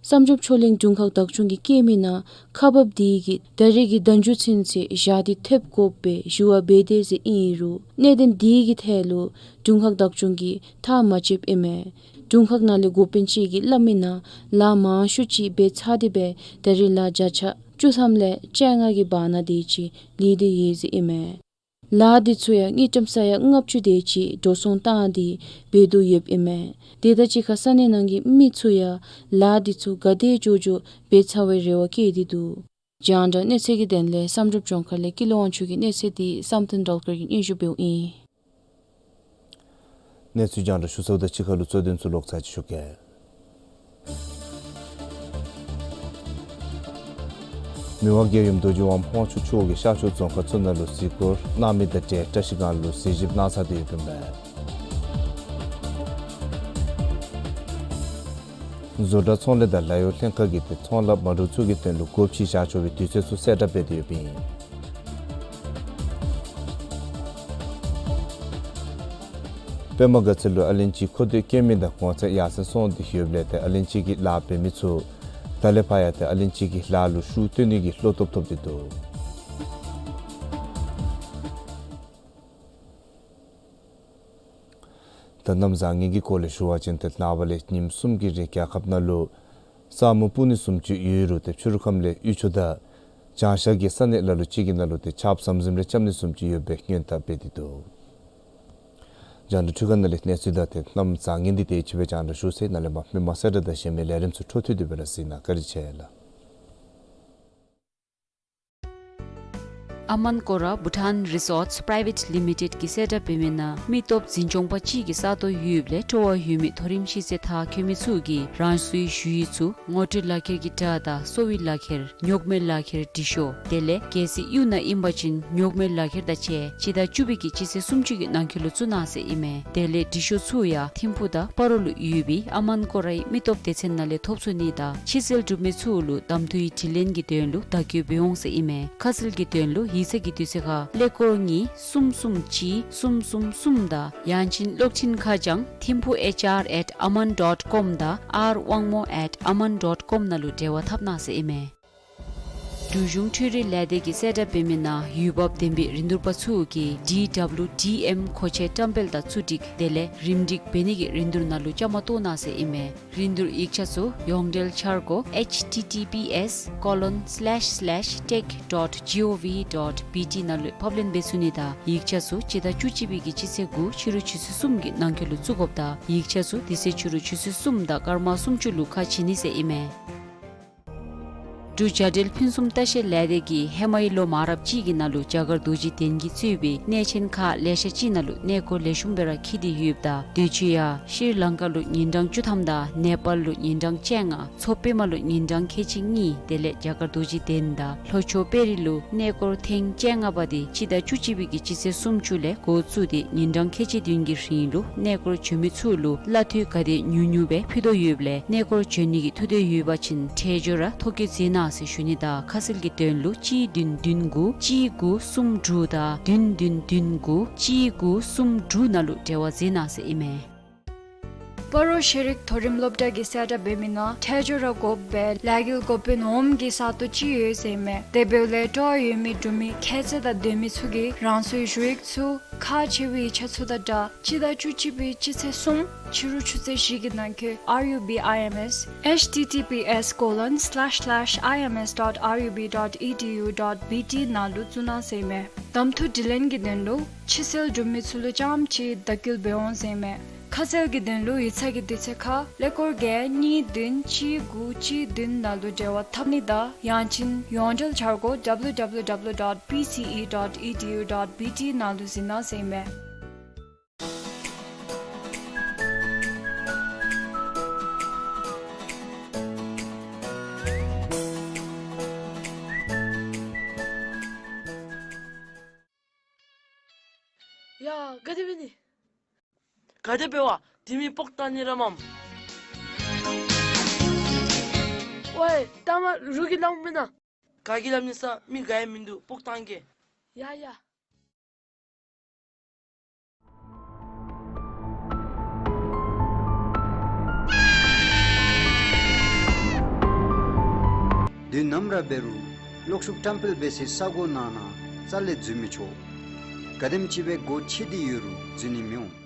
བསམ་གྲུབ་ཕྱོགས་གླིང་དྲུང་ཁག་བདག་སྐྱོང་གིས་བཀོད་མི་ནང་ཁག་འབགཔ་དེ་གིས་ད་རེས་ཀྱི་ཟླ་མཇུག་ཚུན་ཚོད་ཞག་དེ་ཐེབས་དགོཔ་སྦེ་ཞུ་བ་འབད་དེས་ཟེར་ཨིན་རུང་གནད་དོན་དེ་གི་ཐད་ལུ་དྲུང་ཁག་བདག་སྐྱོང་གིས་ཐག་མ་བཅདཔ་ཨིན་མས། དྲུང་ཁག་ནང་ལས་འགོ་དཔོན་ཅིག་གིས་སླབ་མི་ནང་ལཱ་མང་ཤོས་ཅིག་འབད་ཚར་ཏེ་སྦེ་ད་རེས་ལཱ་བརྒྱ་ཆ་བཅུ་ཐམ་ལས་བཅོ་ལྔ་གི་བར་ན་དེ་ཅིག་ལུས་ཏེ་ཡོད་ཟེར་ཨིན་མས། ལཱ་འདི་ཚུ་ཡང་དངུལ་ཀྲམ་ས་ཡ་ལྔ་བཅུ་དེ་ཅིག་འགྲོ་སོང་བཏང་སྟེ་འབད་དོ་ཡོདཔ་ཨིན་མས། དེ་དང་གཅིག་ཁར་ས་གནས་ནང་གི་མི་ཚུ་ཡང་ལཱ་འདི་ཚུ་ག་དེ་མགྱོགས་མགྱོགས་འབད་ཚར་བའི་རེ་བ་བསྐྱེད་དེ་འདུག། རྒྱང་བསྒྲགས་གནས་ཚུལ་གྱི་དོན་ལས་བསམ་གྲུབ་ལྗོངས་མཁར་ལས་ཀུན་ལེགས་དབང་ཕྱུག་གི་གནས་ཚུལ་འདི་བསམ་གཏན་སྒྲོལ་དཀར་གྱིས་སྙན་ཞུ་འབདཝ་ཨིན། གནས་ཚུལ་རྒྱང་བསྒྲགས་ཞུ་ཚརཝ་དང་གཅིག་ཁར་ལུ་གཙོ་དོན་ཚུ་ལོག་ཚར་ཅིག་ཞུ་གེ། མི་དབང་རྒྱལ་ཡུམ་རྡོ་རྗེ་དབང་དབང་ཕྱུག་མཆོག་གིས་ཤར་ཕྱོགས་རྫོང་ཁག་ཚུ་ནང་ལུ་གཟིགས་སྐོར་གནང་མི་དང་འབྲེལ་བཀྲ་ཤིས་སྒང་ལུ་གཟིགས་ཞིབ་གནང་ཚར་ཏེ་ཡོདཔ་ཨིན་པས། བཟོ་གྲྭ་ཚོང་ལས་དང་ལཱ་གཡོག་ལྷན་ཁག་གིས་ཏེ་ཚོང་ལཱ་མ་འགྲུབ་ཚུ་གི་དོན་ལུ་སྒོ་ཕྱེ་བཞག་ཆོག་པའི་དུས་ཚོད་ཚུ་གསལ་བསྒྲགས་འབད་དེ་ཡོདཔ་ཨིན། པདྨ་དགའ་ཚལ་ལུ་ཨ་ལན་ཅི་མཁོ་འདོད་བསྐྱེད་མི་དང་གོང་ཚད་ཡར་སེང་སོང་སྟེ་ཡོདཔ་ལས་ཏེ་ཨ་ལན་ཅི་གི་ལཱ་འབད་མི་ཚུ་ད་ལས་ཕར་ཡང་ཏེ་ཨ་ལན་ཅི་གི་ལཱ་ལུ་ཤུགས་བཏོན་ནི་གི་བློ་སྟོབས་ཐོབ་སྟེ་འདུག། ད་གནམ་བཟང་ངན་གྱི་སྐོར་ལས་ཞུ་བ་ཅིན་ཏེ་ནངས་པ་ལས་ཉིནམ་གསུམ་གྱི་རིང་རྒྱལ་ཁབ་ནང་ལུ་ས་སྨུག་སྤུབ་ནི་བཟུམ་ཅིག་ཡོད་རུང་ཏེ་ཕྱི་རུ་ཁམས་ལས་དབུས་ཕྱོགས་དང་བྱང་ཤར་གྱི་ས་གནས་ལ་ལུ་ཅིག་གི་ནང་ལུ་ཏེ་ཆརཔ་ཟམ་ཟིམ་རེ་རྐྱབ་ནི་བཟུམ་ཅིག་ཡོད་པའི་སྔོན་བརྡ་འབད་དེ་འདུག། རྒྱང་བསྒྲགས་འཕྲུལ་ཁང་ནང་ལས་གནས་ཚུལ་དང་ཏེ་གནམ་བཟང་ངན་འདི་དེ་ཅིག་སྦེ་རྒྱང་བསྒྲགས་ཞུ་ཚར་ཡི། ནཱ་ལས་མར་མི་མང་གསལ་བསྒྲགས་དང་གཞན་མི་ལས་རིམ་ཚུ་འཕྲོ་མཐུད་དེ་སྦེ་ར་གཟིགས་གནང། བཀའ་དྲིན་ཆེ་ལགས། ཨ་མན་ཀོ་ར་བྷུ་ཊཱན་རི་སོརཊསི་པི་རའི་ཝེཊ་ལི་མི་ཊེཌ་ཀྱིས་གསལ་བསྒྲགས་འབད་མི་ནང་མི་སྟོབས་འཛིན་སྐྱོང་པ་ཅིག་གིས་ས་སྟོང་ཡོདཔ་ལས་སྤྲོ་བ་ཡོད་མི་མཐོ་རིམ་ཤེས་ཚད་མཐར་འཁྱོལ་མི་ཚུ་གིས་རང་སོའི་ཞུ་ཡིག་ཚུ་ངོ་སྤྲོད་ལག་ཁྱེར་གྱི་སྒྲ་དང་གསོ་བའི་ལག་ཁྱེར་རྙོག་མའི་ལག་ཁྱེར་འབྲི་ཤོག། དེ་ལས་གལ་སྲིད་གཡུས་ནང་ཨིན་པ་ཅིན་རྙོག་མའི་ལག་ཁྱེར་དང་བཅས་སྤྱི་ཟླ་བཅུ་པའི་གི་སྤྱི་ཚེས་སུམ་ཅུ་གི་ནང་འཁོད་ལུ་བཙུགས་གནང་ཟེར་ཨིན་མས། དེ་ལས་འབྲི་ཤོག་ཚུ་ཡང་ཐིམ་ཕུག་དང་སྤ་རོ་ལུ་ཡོད་པའི་ཨ་མན་ཀོ་རའི་མི་སྟོབས་སྡེ་ཚན་ནང་ལས་ཐོབ་ཚུགས་ནི་དང་ཕྱིར་སེལ་གྲུབ་མི་ཚུ་ལུ་གདམ་འཐུའི་དྲི་ལན་གྱི་དོན་ལུ་བརྡ་བསྐྱོད་འབད་འོང་ཟེར་ཨིན་མས། ཁ་གསལ་གྱི་དོན་ལུ་ཡིག་ཚང་གི་དུས་ཚོད་ཁར་ཀླད་ཀོར་གཉིས་གསུམ་གསུམ་གཅིག་གསུམ་གསུམ་གསུམ་དང་ཡང་ཅིན་གློག་འཕྲིན་ཁ་བྱང་ཐིམ་ཕུག་ཨེཆ་ཨར་ཨེཊ་ཨ་མན་ཌོཊ་ཀོམ་དང་ཨར་དབང་མོ་ཨེཊ་ཨ་མན་ཌོཊ་ཀོམ་ནང་ལུ་འབྲེལ་བ་འཐབ་གནང་ཟེར་ཨིན་མས། འབྲུག་གཞུང་འཕྲུལ་རིག་ལས་སྡེ་གིས་གསལ་བསྒྲགས་འབད་མི་ནང་ཡུལ་བབ་ལྡན་པའི་རིན་བསྡུར་པ་ཚུ་གིས་ཌི་ཌབ་ལིའུ་ཌི་ཨེམ་མཁོ་ཆས་བཀྲམ་སྤེལ་དང་ཚུ་སྒྲིག་དེ་ལས་རིམ་སྒྲིག་འབད་ནི་གི་རིན་བསྡུར་ནང་ལུ་བཅའ་མར་གཏོགས་གནང་ཟེར་ཨིན་མས། རིན་བསྡུར་ཡིག་ཆ་ཚུ་ཡོངས་འབྲེལ་འཆར་སྒོ་ཨེཆ་ཊི་ཊི་པི་ཨེསི་ཀོ་ལོན་སི་ལེཤ་སི་ལེཤ་ཊེཀ་ཌོཊ་ཇི་ཨོ་ཝི་ཌོཊ་བི་ཊི་ནང་ལུ་ཕབ་ལེན་འབད་ཚུགས་ནི་དང་ཡིག་ཆ་ཚུ་སྤྱི་ཟླ་བཅུ་གཅིག་པའི་གི་སྤྱི་ཚེས་དགུ་ཕྱི་རུ་ཆུ་ཚོད་གསུམ་གྱི་ནང་འཁོད་ལུ་བཙུགས་དགོཔ་དང་ཡིག་ཆ་ཚུ་དེ་ཚེ་ཕྱི་རུ་ཆུ་ཚོད་གསུམ་དང་སྐར་མ་སུམ་ཅུ་ལུ་ཁ་ཕྱེ་ནི་ཟེར་ཨིན་མས། འབྲུག་བྱ་བྲལ་ཕུན་སུམ་ལྟ་བཤལ་ལས་སྡེ་གིས་ཧེ་མའི་ལོ་མང་རབས་ཅིག་གི་ནང་ལུ་རྒྱ་གར་རྡོ་རྗེ་གདན་གྱིས་གཙོས་པའི་གནས་ཆེན་ཁག་ལེ་ཤ་ཅིག་ནང་ལུ་གནས་སྐོར་ལེགས་ཤོམ་སྦེ་ར་འཁྱིད་དེ་ཡོདཔ་ད་དུས་ཅི་ཡང་ཤྲི་ལང་ཀ་ལུ་ཉིན་གྲངས་བཅུ་ཐམ་དང་ནེ་པཱལ་ལུ་ཉིན་གྲངས་བཅོ་ལྔ་མཚོ་པདྨ་ལུ་ཉིན་གྲངས་ཁལ་གཅིག་གཉིས་དེ་ལས་རྒྱ་གར་རྡོ་རྗེ་གདན་དང་ལྷོ་ཕྱོགས་དཔལ་རི་ལུ་གནས་སྐོར་ཐེངས་བཅོ་ལྔ་པ་དེ་སྤྱི་ཟླ་བཅུ་གཅིག་པའི་གི་སྤྱི་ཚེས་སུམ་ཅུ་ལས་འགོ་བཙུགས་ཏེ་ཉིན་གྲངས་ཁལ་གཅིག་བདུན་གྱི་རིང་ལུ་གནས་སྐོར་འབྱོན་མི་ཚུ་ལུ་གླ་འཐུས་ག་དེ་ཉུང་ཉུང་སྦེ་ཕུལ་དོ་ཡོདཔ་ལས་གནས་སྐོར་འབྱོན་ནི་གི་ཐུགས་འདོད་ཡོད་པ་ཅིན་འཕྲལ་མགྱོགས་ར་ཐོ་བཀོད་མཛད་གནང་ཟེར་ཞུ་ནི་དང་ཁ་གསལ་གྱི་དོན་ལུ་གཅིག་བདུན་བདུན་དགུ་གཅིག་དགུ་གསུམ་དྲུག་དང་བདུན་བདུན་བདུན་དགུ་གཅིག་དགུ་གསུམ་དྲུག་ནང་ལུ་འབྲེལ་བ་མཛད་གནང་ཟེར་ཨིན་མས། སྤ་རོ་ཤེས་རིག་མཐོ་རིམ་སློབ་གྲྭ་གིས་གསལ་བསྒྲགས་འབད་མི་ནང་ཐད་སྦྱོར་ར་དགོ་པའི་ལས་འགུལ་འགོ་དཔོན་འོགམ་གྱི་ས་སྟོང་ཅིག་ཡོད་ཟེར་མས། དེ་འབདཝ་ལས་སྤྲོ་བ་ཡོད་མི་འབྲུག་མི་ཁྱད་ཚད་དང་ལྡན་མི་ཚུ་གིས་རང་སོའི་ཞུ་ཡིག་ཚུ་ཁག་ཆེ་བའི་ཡིག་ཆ་ཚུ་དང་སྦྲགས་སྤྱི་ཟླ་བཅུ་གཅིག་པའི་སྤྱི་ཚེས་གསུམ་ཕྱི་རུ་ཆུ་ཚོད་བཞི་གི་ནང་འཁོད་R U B I M S H T T P S colon slash slash I M S dot R U B dot E D U dot B T ནང་ལུ་བཙུགས་གནང་ཟེར་མས། གདམ་འཐུ་དྲི་ལན་གྱི་དོན་ལུ་ཕྱི་སེལ་འབྲུག་མི་ཚུ་ལུ་རྐྱངམ་ཅིག་བརྡ་སྐུལ་འབད་འོང་ཟེར་མས། ཁ་གསལ་གྱི་དོན་ལུ་ཡིག་ཚང་གི་དུས་ཚོད་ཁར་ཀླད་ཀོར་བརྒྱད་གཉིས་བདུན་གཅིག་དགུ་གཅིག་བདུན་ནང་ལུ་འབྲེལ་བ་འཐབ་ནི་དང་ཡང་ཅིན་ཡོངས་འབྲེལ་འཆར་སྒོ W W W dot P C E dot E D U dot B T ནང་ལུ་གཟིགས་གནང་ཟེར་མས། ཡ་ག་དེ་འབད་ནི། ག་དེ་འབད་བ། དེ་མི་སྤོག་བཏང་ནི་ར་མམ། ཝའི་ལྟ་མ་རུ་གི་ལམ་མེན་ན། ག་གི་ལམ་ནི་ས་མི་ག་ཡང་མིན་འདུག་སྤོག་བཏང་གེ། ཡ་ཡ། དུས་ནམ་ར་འབད་རུང་གློག་ཤུགས་བཀྲམ་སྤེལ་འབད་སའི་ས་གོ་ནང་ན་རྩ་ལས་འཛུལ་མི་ཆོག། ག་དེམ་ཅིག་སྦེ་སྒོ་ཕྱེ་སྟེ་ཡོད་རུང་འཛུལ་ནི་མི་འོང་།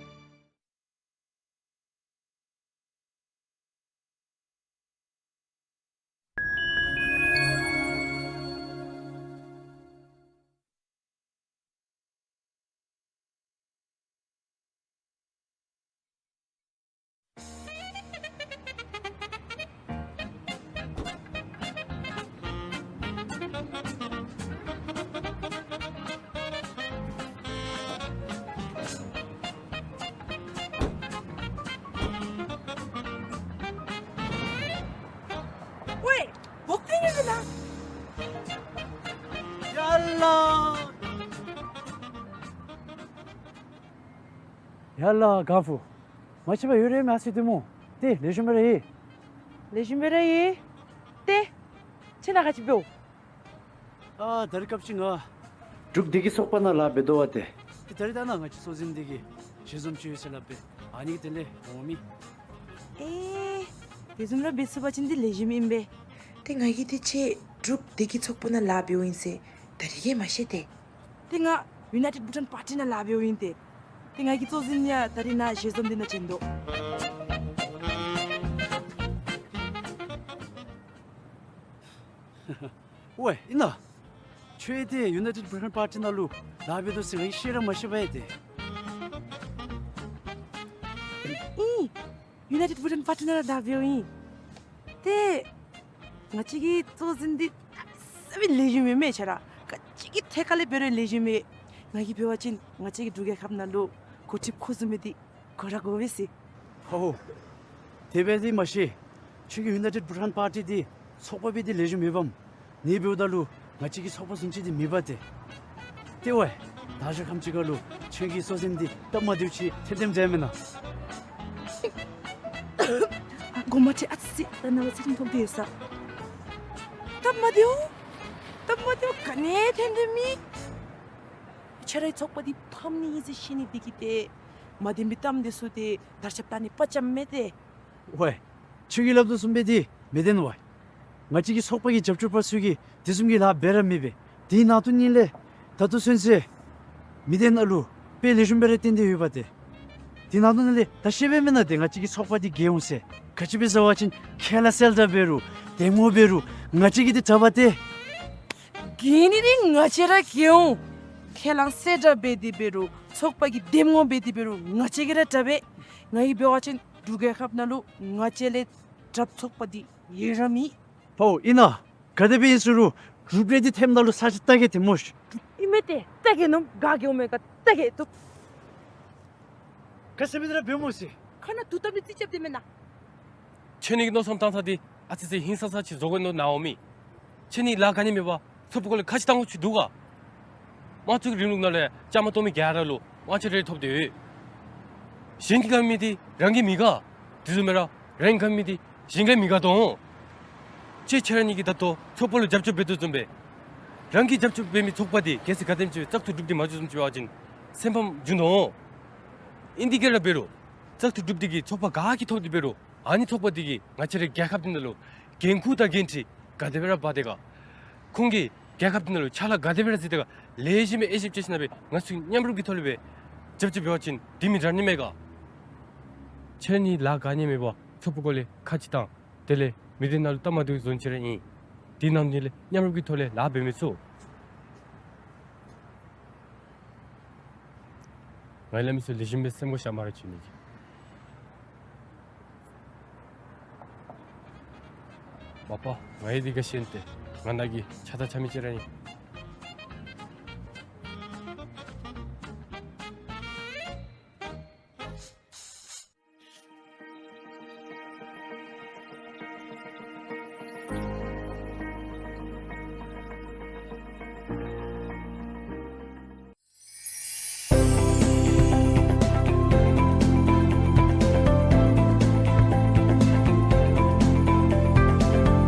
ཝའི་བོག་ཐེན་ཡོད་ན། ཡ་ལ། ཡ་ལ་གང་ཕུ། མ་ཤེས་པར་ཡོད་རེ་མ་སི་དེ་མོ། ཏེ་ལེགས་ཤོམ་སྦེ་ར་ཡོད། ལེགས་ཤོམ་སྦེ་ར་ཡོད། ཏེ་ཁྱོད་ནཱ་ག་ཅི་འབདཝ། ཨ་ད་རིས་སྐབས་ཅིག་ང་འབྲུག་བདེ་སྐྱིད་ཚོགས་པ་ནང་ལཱ་འབད་དོ་བ་ཏེ། ཏེ་ད་རིས་ད་ནཱ་ང་བཅས་གཙོ་འཛིན་འདི་གིས་ཞལ་འཛོམས་ཅིག་ཡོད་ཟེར་སླབ་པས། ཨ་ནི་གི་དོན་ལས་འོང་མི། ཨེ་དེ་བཟུམ་ར་འབད་ཚུགས་པ་ཅིན་འདི་ལེགས་ཤོམ་ཨིན་པས། ཏེ་ང་གིས་ཏེ་ཁྱོད་འབྲུག་བདེ་སྐྱིད་ཚོགས་པ་ནང་ལཱ་འབདཝ་ཨིན་ཟེར་ད་རིས་ཀྱང་མ་ཤེས་ཏེ། ཏེ་ང་ཡུ་ནའི་ཊེཌ་བྷུ་ཊཱན་པར་ཊི་ནང་ལཱ་འབདཝ་ཨིན་ཏེ། ཏེ་ང་གི་གཙོ་འཛིན་ཡང་ད་རིས་ནཱ་ཞལ་འཛོམས་འདི་ནང་བྱོན་དོ། ཝའི་ཨིན་ན། ཁྱོད་ཏེ་ཡུ་ནའི་ཊེཌ་བྷུ་ཊཱན་པར་ཊི་ནང་ལུ་ལཱ་འབད་དོ་ཟེར་ང་གིས་ཤེས་ར་མ་ཤེས་པས་ཏེ། ཨིན། ཡུ་ནའི་ཊེཌ་བྷུ་ཊཱན་པར་ཊི་ནང་ལཱ་འབདཝ་ཨིན། ཏེ་ང་བཅས་ཀྱི་གཙོ་འཛིན་འདི་ས་མི་ལེགས་ཤོམ་མེན་མས་ཁྱོད་ར། ག་ཅི་གི་ཐད་ཁ་ལས་འབད་རུང་ལེགས་ཤོམ་མེན། ང་གིས་འབད་བ་ཅིན་ང་བཅས་ཀྱི་འབྲུག་རྒྱལ་ཁབ་ནང་ལུ་འགོ་ཁྲིདཔ་ཁོ་བཟུམ་མི་འདི་དགོ་ར་དགོ་པས་ཟེར། ཧོ་ཧོ། དེ་སྦེ་འདི་མ་ཤེས། ཁྱོད་ཀྱི་ཡུ་ནའི་ཊེཌ་བྷུ་ཊཱན་པར་ཊི་འདི་ཚོགས་པ་སྦེ་འདི་ལེགས་ཤོམ་མེད་པས། ཨ་ནི་འབདཝ་ད་ལུ་ང་བཅས་ཀྱི་ཚོགས་པ་བཟུམ་ཅིག་འདི་མེད་པས་ཏེ། ཏེ་ཝའི་ད་ཞག་ཁམས་ཅིག་ཁར་ལུ་ཁྱོད་ཀྱི་གཙོ་འཛིན་འདི་སྟབས་མ་བདེཝ་ཅིག་ཐོན་ཐོནམ་འདྲས་མེན་ན། ཨ་གོ་མ་ཁྲེལ། ཨ་ཙི་ཙི་ད་ནཱ་ལུ་ཚིག་ཁྲིམས་ཐོབ་སྟེ་ཡོད་ས། སྟབས་མ་བདེཝ། སྟབས་མ་བདེཝ་ག་ནི་ཐོན་ཐོནམ་མེད། ཁྱོད་རའི་ཚོགས་པ་འདི་ཕམ་ནི་ཨིན་ཟེར་ཤེས་ནི་འདི་གིས་ཏེ་མ་བདེན་པའི་གཏམ་འདི་ཚུ་ཏེ་དར་ཁྱབ་བཏང་ནི་དཔའ་བཅམ་མས་ཏེ། ཝའི་ཁྱོད་ཀྱིས་སླབ་དོ་བཟུམ་སྦེ་འདི་མི་བདེན་ཝའི། ང་བཅས་ཀྱི་ཚོགས་པ་གི་རྒྱབ་སྐྱོར་པ་ཚུ་གིས་དེ་བཟུམ་གྱི་ལཱ་འབད་ར་མི་འབད། དེ་ནང་དོན་ཉིད་ལས་ད་ལྟོ་ཚུན་ཚོད་མི་སྡེ་ནང་ལུ་དཔེ་ལེགས་ཤོམ་སྦེ་ར་བརྟན་ཏེ་ཡོད་པས་ཏེ། དེ་ནང་དོན་ཉིད་ལས་ད་ཤེས་པས་མེན་ན་ཏེ་ང་བཅས་ཀྱི་ཚོགས་པ་འདི་རྒྱལ་འོང་ཟེར། ག་ཅི་སྦེ་ཟེར་བ་ཅིན་ཁས་བླངས་གསལ་བསྒྲགས་འབད་རུང་འདེམས་ངོ་འབད་རུང་ང་བཅས་ཀྱིས་འདི་དྲག་པས་ཏེ། རྒྱལ་ནི་འདི་ང་བཅས་ར་རྒྱལ་འོང་། ཁས་བླངས་གསལ་བསྒྲགས་འབད་དེ་འབད་རུང་ཚོགས་པ་གི་འདེམས་ངོ་འབད་དེ་འབད་རུང་ང་བཅས་ཀྱིས་ར་དྲག་པས། ང་གིས་འབད་བ་ཅིན་འབྲུག་རྒྱལ་ཁབ་ནང་ལུ་ང་བཅས་ལས་དྲགཔ་ཚོགས་པ་འདི་ཡོད་ར་མེད། ཕོ་ཨིན་ན། ག་དེ་སྦེ་ཨིན་ཟེར་རུང་གྲུབ་འབྲས་འདི་ཐོནམ་ད་ལུ་ས་ཆ་བལྟ་གེ་ཏེ་སྨོ་ཤིག། ཨིན་མས་ཏེ་བལྟ་གེ་ནོ། ག་གི་འོང་མས་ག་བལྟ་གེ་ཏེ། ག་ཟེར་མི་འདི་ར་འབདཝ་སྨོ་ཤིག། ཁ་ནང་དུག་བཏབ་ནི་རྩིས་རྐྱབ་སྟེ་མེན་ན། ཁྱོད་ནི་གི་མནོ་བསམ་བཏང་ས་འདི་ཨ་ཙི་ཙི་ཧིང་སངས་ས་ཅིག་བཟོ་དགོ་མནོ་ནི་འོང་མི། ཁྱོད་ནི་ལཱ་ག་ནི་མེད་པར་ཚོགས་པ་སྐོར་ལས་ཁ་ཕྱེ་བཏང་དགོཔ་ཅིག་འདུག་ག། དམངས་གཙོའི་རིང་ལུགས་ནང་ལས་བཅའ་མར་གཏོགས་མི་ག་ར་ལུ་དབང་ཆ་རེ་ཐོབ་སྟེ་ཡོད། གཞན་གྱིས་དགའ་མི་འདི་རང་གིས་མི་དགའ། དེ་བཟུམ་སྦེ་ར་རང་གིས་དགའ་མི་འདི་གཞན་གྱིས་མི་དགའ་དོ། ཁྱོད་ཁྱོད་ར་གཉིས་ཀྱིས་ད་ལྟོ་ཚོགས་པ་ལུ་རྒྱབ་སྐྱོར་འབད་དོ་བཟུམ་སྦེ་རང་གིས་རྒྱབ་སྐྱོར་འབད་མི་ཚོགས་པ་འདི་གལ་སྲིད་ག་དེམ་ཅིག་བཙག་འཐུ་གྲུབ་སྟེ་མ་འགྱོ་བཟུམ་ཅིག་འབད་བ་ཅིན་སེམས་ཕམ་འགྱོ་དོ། ཨིན་དེ་ག་ར་འབད་རུང་ བཙག་འཐུ་གྲུབ་སྟེ་གི་ཚོགས་པ་ག་གིས་ཐོབ་སྟེ་འབད་རུང་ཨ་ནི་ཚོགས་པ་འདི་གིས་ང་བཅས་རའི་རྒྱལ་ཁབ་འདི་ནང་ལུ་འགན་ཁུར་དང་འགན་འཁྲི་ག་དེ་སྦེ་ར་འབག་དེ་ག། ཁོང་གིས་རྒྱལ་ཁབ་འདི་ནང་ལུ་ཕྱག་ལཱ་ག་དེ་སྦེ་ར་མཛད་དེ་ག། ལེགས་ཤོམ་སྦེ་དབྱེ་ཞིབ་རྐྱབ་ཞིནམ་ལས་ང་བཅས་མཉམ་རུབ་ཀྱི་ཐོག་ལས་སྦེ་རྒྱབ་རྐྱབ་འབད་བ་ཅིན་འདི་མི་དྲག་ནི་མས་ག། ཁྱེད་ནི་ལཱ་ག་ནི་མེད་པར་ཚོགས་པ་སྐོར་ལས་ཁ་ཅིག་བཏང་། དེ་ལས་མི་སྡེ་ནང་ལུ་ལྟ་མ་བཏུབ་བཟོ་ཅི་ར་ཨིན། དེ་ནང་འདི་ལས་མཉམ་རུབ་ཀྱི་ཐོག་ལས་ལཱ་འབད་མི་ཚུགས། ང་ལས་མི་ཚུ་ལེགས་ཤོམ་སྦེ་སེམས་ཁར་བཞག་མ་ར་བྱོན་ནི་གི། མ་པ་ང་ཡི་འདི་ག་ཤེས་ཏེ་ང་ནཱ་གི་ཆ་ད་ཆ་མི་ཅིག་ར་ཨིན།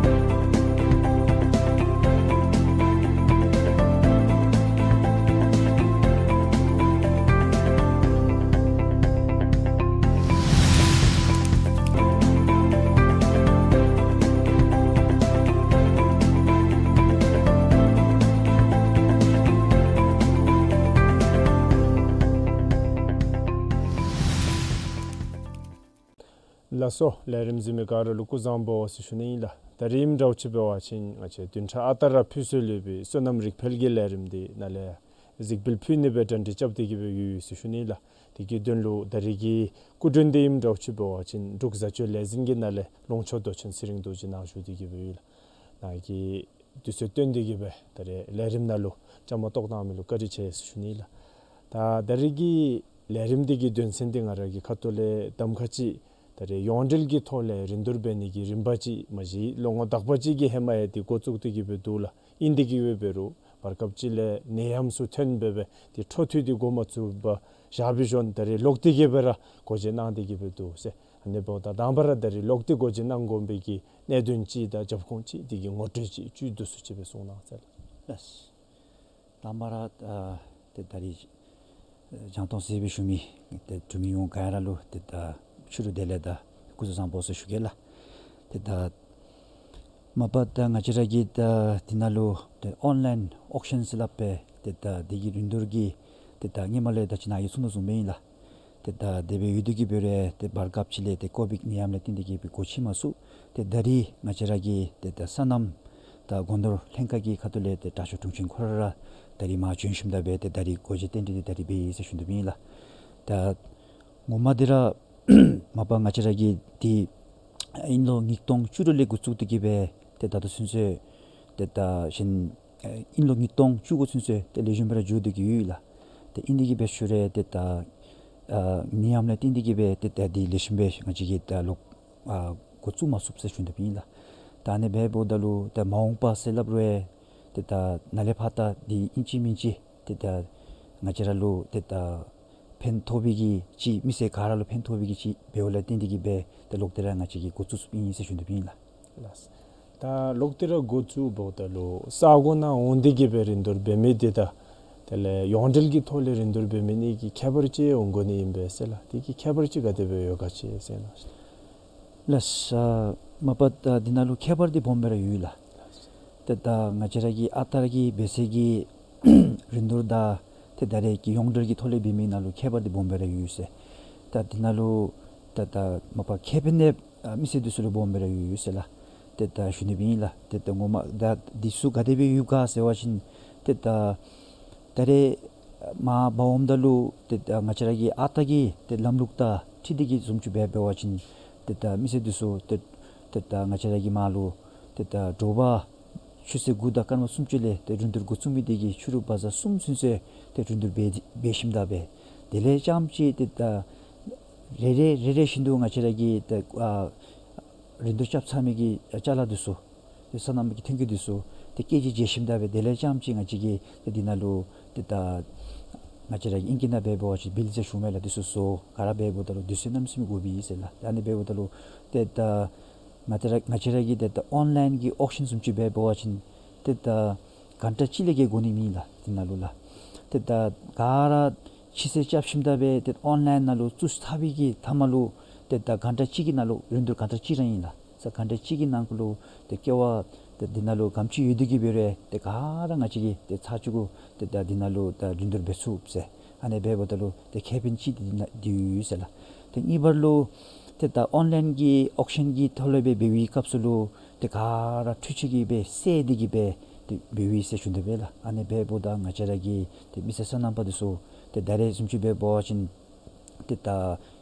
ལགས་སོ། ལས་རིམ་གཟིགས་མི་ག་ར་ལུ་སྐུ་གཟུགས་བཟང་པོ་ཟེར་ཞུ་ནི་ཨིན་ལགས། ད་རིས་ཨིནམ་འདྲཝ་ཅིག་འབད་བ་ཅིན་ང་བཅས་བདུན་ཕྲག་ཨ་རྟག་ར་ཕུལ་སྲོལ་ཡོད་པའི་སོ་ནམ་རིག་འཕེལ་གྱི་ལས་རིམ་འདི་ནཱ་ལས་གཟིགས་འབུལ་ཕུལ་ནི་སྦེ་གྲ་སྒྲིག་རྐྱབ་སྟེ་གི་སྦེ་ཡོད་ཟེར་ཞུ་ནི་ལགས། དེ་གི་དོན་ལུ་ད་རིས་ཀྱི་སྐུ་མགྲོན་འདི་ཨིནམ་འདྲཝ་ཅིག་འབད་བ་ཅིན་འབྲུག་བཟའ་སྤྱོད་ལས་འཛིན་གྱི་ནང་ལས་ལུང་ཕྱོགས་རྡོ་ཆེན་ཚེ་རིང་རྡོ་རྗེ་ནཱ་བཞུགས་ཏེ་གི་སྦེ་ཡོད་ལགས། ནཱ་གིས་དུས་ཚོད་བཏོན་ཏེ་གི་སྦེ་ད་རིས་ལས་རིམ་ནང་ལུ་བཅའ་མར་གཏོགས་གནང་མི་ལུ་བཀའ་དྲིན་ཆེ་ཟེར་ཞུ་ནི་ལགས། ད་ད་རིས་ཀྱི་ལས་རིམ་འདི་གི་དོན་ཚན་འདི་ང་ར་གི་ཁ་ཐུག་ལས་གདམ་ཁ་ཅིག་ད་རིས་ཡོངས་འབྲེལ་གྱི་ཐོག་ལས་རིན་བསྡུར་འབད་ནི་གི་རིམ་པ་ཅིག་མ་གཞི་ལོ་ངོ་དག་པ་ཅིག་གི་ཧེ་མ་ཡང་འདི་འགོ་བཙུགས་ཏེ་གི་སྦེ་འདུག་ལགས། ཨིན་ཏེ་གི་སྦེ་འབད་རུང་བར་སྐབས་ཅིག་ལས་ནད་ཡམས་ཚུ་ཐོན་སྦེ་སྦེ་འདི་འཕྲོ་མཐུད་དེ་འགོ་མ་བཙུགས་པར་བཞག་པའི་བཞིན་ད་རིས་ལོག་སྟེ་གི་སྦེ་ར་སྒོ་འབྱེད་གནང་སྟེ་གི་སྦེ་འདུག་ཟེར། ཨ་ནི་འབདཝ་ད་དང་པ་ར་ད་རིས་ལོག་སྟེ་སྒོ་འབྱེད་གནང་དགོ་པའི་གི་གནད་དོན་ཅིག་དང་རྒྱབ་ཁུངས་ཅིག་འདི་གི་ངོ་སྤྲོད་ཅིག་བཅུད་བསྡུ་སུ་ཅིག་སྦེ་གསུང་གནང་ཟེར་ལགས། ལགས། དང་པ་ར་ཨ་ཏེ་ད་རིས་ཨ་རྒྱང་མཐོང་གཟིགས་པའི་ཞུ་མི་ཏེ་འབྲུག་མི་ཡོངས་ག་ར་ལུ་ཏེ་ད་ཕྱི་རུ་བདེ་ལེགས་དང་སྐུ་གཟུགས་བཟང་པོ་ཟེར་ཞུ་གེ་ལགས། ཏེ་ད་མ་པ་ད་ང་བཅས་ར་གི་ད་འདི་ནང་ལུ་ཏེ་ཨོན་ལཱའིན་ཨོག་ཤཱན་ཟེར་སླབ་སྦེ་ཏེ་ད་འདི་གི་རིན་བསྡུར་གྱི་ཏེ་ད་ཧེ་མ་ལས་ད་ཅི་ནཱ་གིས་གསུངས་དོ་བཟུམ་སྦེ་ཨིན་ལགས། ཏེ་ད་དེ་སྦེ་ཡོད་དེ་གི་འབད་རུང་ཏེ་བར་སྐབས་ཅིག་ལས་ཏེ་ཀོ་བིཌ་ནད་ཡམས་ལས་བརྟེན་ཏེ་གི་སྦེ་འགོ་ཕྱེ་མ་ཚུགས། ཏེ་ད་རིས་ང་བཅས་ར་གི་ཏེ་ད་སོ་ནམ་དང་སྒོ་ནོར་ལྷན་ཁག་གི་ཁ་ཐུག་ལས་ཏེ་དྲག་ཤོས་དྲུང་ཆེན་ཁོ་ར་ར་ད་རིས་མར་བྱོན་ཞིནམ་ད་སྦེ་ཏེ་ད་རིས་སྒོ་འབྱེད་རྟེན་འབྲེལ་འདི་ད་རིས་འབད་ཡི་ཟེར་ཞུ་དོ་ཨིན་ལགས། ད་ངོ་མ་འདི་ར་མ་པ་ང་བཅས་ར་གི་འདི་ཨིན་ལོ་ཉིས་སྟོང་བཅུ་དྲུག་ལས་འགོ་བཙུགས་ཏེ་གི་སྦེ་ཏེ་ད་ལྟོ་ཚུན་ཚོད་ཏེ་ད་གཞན་ཨིན་ལོ་ཉིས་སྟོང་བཅུ་དགུ་ཚུན་ཚོད་ཏེ་ལེགས་ཤོམ་སྦེ་ར་འགྱོ་སྟེ་གི་ཡོད་ལགས། ཏེ་ཨིན་ཏེ་གི་སྦེ་ཞུ་རུང་ཏེ་ད་ཨ་ནད་ཡམས་ལས་བརྟེན་ཏེ་གི་སྦེ་ཏེ་ད་འདི་ལེགས་ཤོམ་སྦེ་ང་བཅས་ཀྱིས་ད་ལོག་ཨ་འགོ་བཙུགས་མ་ཚུགས་ཟེར་ཞུ་དོ་ཨིན་ལགས། ད་ཨ་ནི་འབདཝ་ད་ལུ་ད་མ་འོངས་པ་ཟེར་སླབ་རུང་ཏེ་ད་ནཱ་ལས་ཕར་ད་འདི་ཨིན་ཅི་མིན་ཅི་ཏེ་ད་ང་བཅས་ར་ལུ་ཏེ་ད་ཕན་ཐོགས་པའི་གི་ཅིག་མི་སེར་ག་ར་ལུ་ཕན་ཐོགས་པའི་གི་ཅིག་འབདཝ་ལས་བརྟེན་ཏེ་གི་སྦེ་ཏེ་ལོག་སྟེ་ར་ང་བཅས་ཀྱིས་འགོ་བཙུགས་ཚུགསཔ་ཨིན་ཟེར་ཞུ་དོ་ཨིན་ལགས། ལགས། ད་ལོག་སྟེ་ར་འགོ་བཙུགསཔ་ད་ལུ་ས་གོ་ནང་འོང་སྟེ་གི་སྦེ་རིན་བསྡུར་འབད་མི་འདི་དང་དེ་ལས་ཡོངས་འབྲེལ་གྱི་ཐོག་ལས་རིན་བསྡུར་འབད་མི་གཉིས་ཀྱི་ཁྱད་པར་ཅིག་འོང་དགོ་ནི་ཨིན་པས་ཟེར་ལགས། དེ་གི་ཁྱད་པར་ཅིག་ག་དེ་སྦེ་ཡོད་ག་ཅིག་ཟེར་ན། ལགས། ཨ་མ་པ་ད་འདི་ནང་ལུ་ཁྱད་པར་འདི་སྦོམ་སྦེ་ར་ཡོད་ལགས། ཏེ་ད་ང་བཅས་ར་གི་ཨ་རྟག་གི་འབད་ས་གི་རིན་བསྡུར་དང་ཏེ་ད་རེས་ཀྱི་ཡོངས་འབྲེལ་གྱི་ཐོག་ལས་འབད་མི་ནང་ལུ་ཁྱད་པར་འདི་སྦོམ་སྦེ་ར་ཡོད་ཟེར། ད་འདི་ནང་ལུ་ད་ད་མ་པ་ཁེ་ཕན་ནི་ཨ་མི་སེར་འདི་ཚུ་ལུ་སྦོམ་སྦེ་ར་ཡོད་ཡོད་ཟེར་ལགས། ཏེ་ད་ཞུ་ནི་སྦེ་ཨིན་ལགས། ཏེ་ད་ངོ་མ་ད་འདི་ཚུ་ག་དེ་སྦེ་ཡོད་ག་ཟེར་བ་ཅིན་ཏེ་ད་ད་རེས་མར་འབག་འོངམ་ད་ལུ་ཏེ་ད་ང་བཅས་ར་གི་ཨ་རྟག་གི་ཏེ་ལམ་ལུགས་དང་འཁྲིལ་ཏེ་གི་བཟུམ་ཅིག་སྦེ་འབད་བ་ཅིན་ཏེ་ད་མི་སེར་འདི་ཚུ་ཏེ་ཏེ་ད་ང་བཅས་ར་གི་མར་ལུ་ཏེ་ད་དྲོ་པ་ཆུ་ཚོད་དགུ་དང་སྐར་མ་སུམ་ཅུ་ལས་ཏེ་རིན་བསྡུར་འགོ་བཙུགས་མི་འདི་གིས་ཕྱི་རུ་བ་ཛར་གསུམ་ཚུན་ཚོད་ཏེ་རིན་བསྡུར་འབད་འབད་ཞིནམ་ད་སྦེ་དེ་ལས་རྐྱངམ་ཅིག་ཏེ་ད་རེ་རེ་རེ་རེ་བཞིན་དུ་ང་བཅས་ར་གི་ཏེ་ཨ་རིན་བསྡུར་རྐྱབ་ཚར་མི་གི་ཅ་ལ་འདི་ཚུ་ཏེ་སོ་ནམ་གྱི་ཐོན་སྐྱེད་འདི་ཚུ་ཏེ་བཀོད་སྒྲིག་མཛད་ཞིནམ་ད་སྦེ་དེ་ལས་རྐྱངམ་ཅིག་ང་བཅས་ཀྱིས་ཏེ་འདི་ནང་ལུ་ཏེ་ད་ང་བཅས་ར་གི་ཨིང་སྐད་ནང་འབད་བ་ཅིན་བིལ་ཟེར་ཞུཝ་མས་ལགས། འདི་ཚུ་བཟོ་ག་ར་འབདཝ་ད་ལུ་དུས་ཚོད་གནམ་མེད་ས་མེད་འགོར་བས་ཟེར་ལགས། ཨ་ནི་འབདཝ་ད་ལུ་ཏེ་ད་ང་བཅས་ར་ང་བཅས་ར་གི་ཏེ་ད་ཨོན་ལཱའིན་གྱི་ཨོག་ཤཱན་བཟུམ་ཅིག་འབད་བ་ཅིན་ཏེ་ད་གྷན་ཊ་གཅིག་ལས་བརྒལ་འགོར་ནི་མེད་ལགས། འདི་ནང་ལུ་ལགས་ཏེ་ད་ག་ར་ ཕྱི་སེལ་རྐྱབ་ཞིནམ་ད་སྦེ་ཏེ་ཨོན་ལཱའིན་ནང་ལུ་བཙུགས་ཚར་བའི་གི་མཐའ་མ་ལུ་ཏེ་ད་གྷན་ཊ་གཅིག་གི་ནང་ལུ་རིན་བསྡུར་གྷན་ཊ་གཅིག་ར་ཨིན་ལགས། ས་གྷན་ཊ་གཅིག་གི་ནང་ལུ་ཏེ་ཀེ་ཝ་ཏེ་འདི་ནང་ལུ་ག་དེམ་ཅིག་ཡོད་དེ་གིས་འབད་རུང་ཏེ་ག་ར་ང་བཅས་ཀྱིས་ཏེ་ཚར་གཅིག་གུ་ཏེ་ད་འདི་ནང་ལུ་ད་རིན་བསྡུར་འབད་ཚུགས་ཟེར། ཨ་ནི་འབདཝ་ད་ལུ་ཏེ་ཁེ་ཕན་ཅིག་འདི་ནང་འདི་ཡོད་ཟེར་ལགས། ཏེ་གཉིས་པ་ལུ་ཏེ་ད་ཨོན་ལཱའིན་གྱི་ཨོག་ཤཱན་གྱི་ཐོག་ལས་སྦེ་འབད་བའི་སྐབས་སུ་ལུ་ཏེ་ག་ར་འཕྲུལ་ཆས་ཀྱིས་སྦེ་བསལ་ཏེ་གིས་སྦེ་ཏེ་འབད་བའི་ཟེར་ཞུ་དོ་བས་ལགས། ཨ་ནི་འབདཝ་ད་ང་བཅས་ར་གི་ཏེ་མི་སེར་སོ་ནམ་པ་འདི་ཚུ་ཏེ་ད་རེས་བཟུམ་ཅིག་འབད་བ་ཅིན་ཏེ་ད་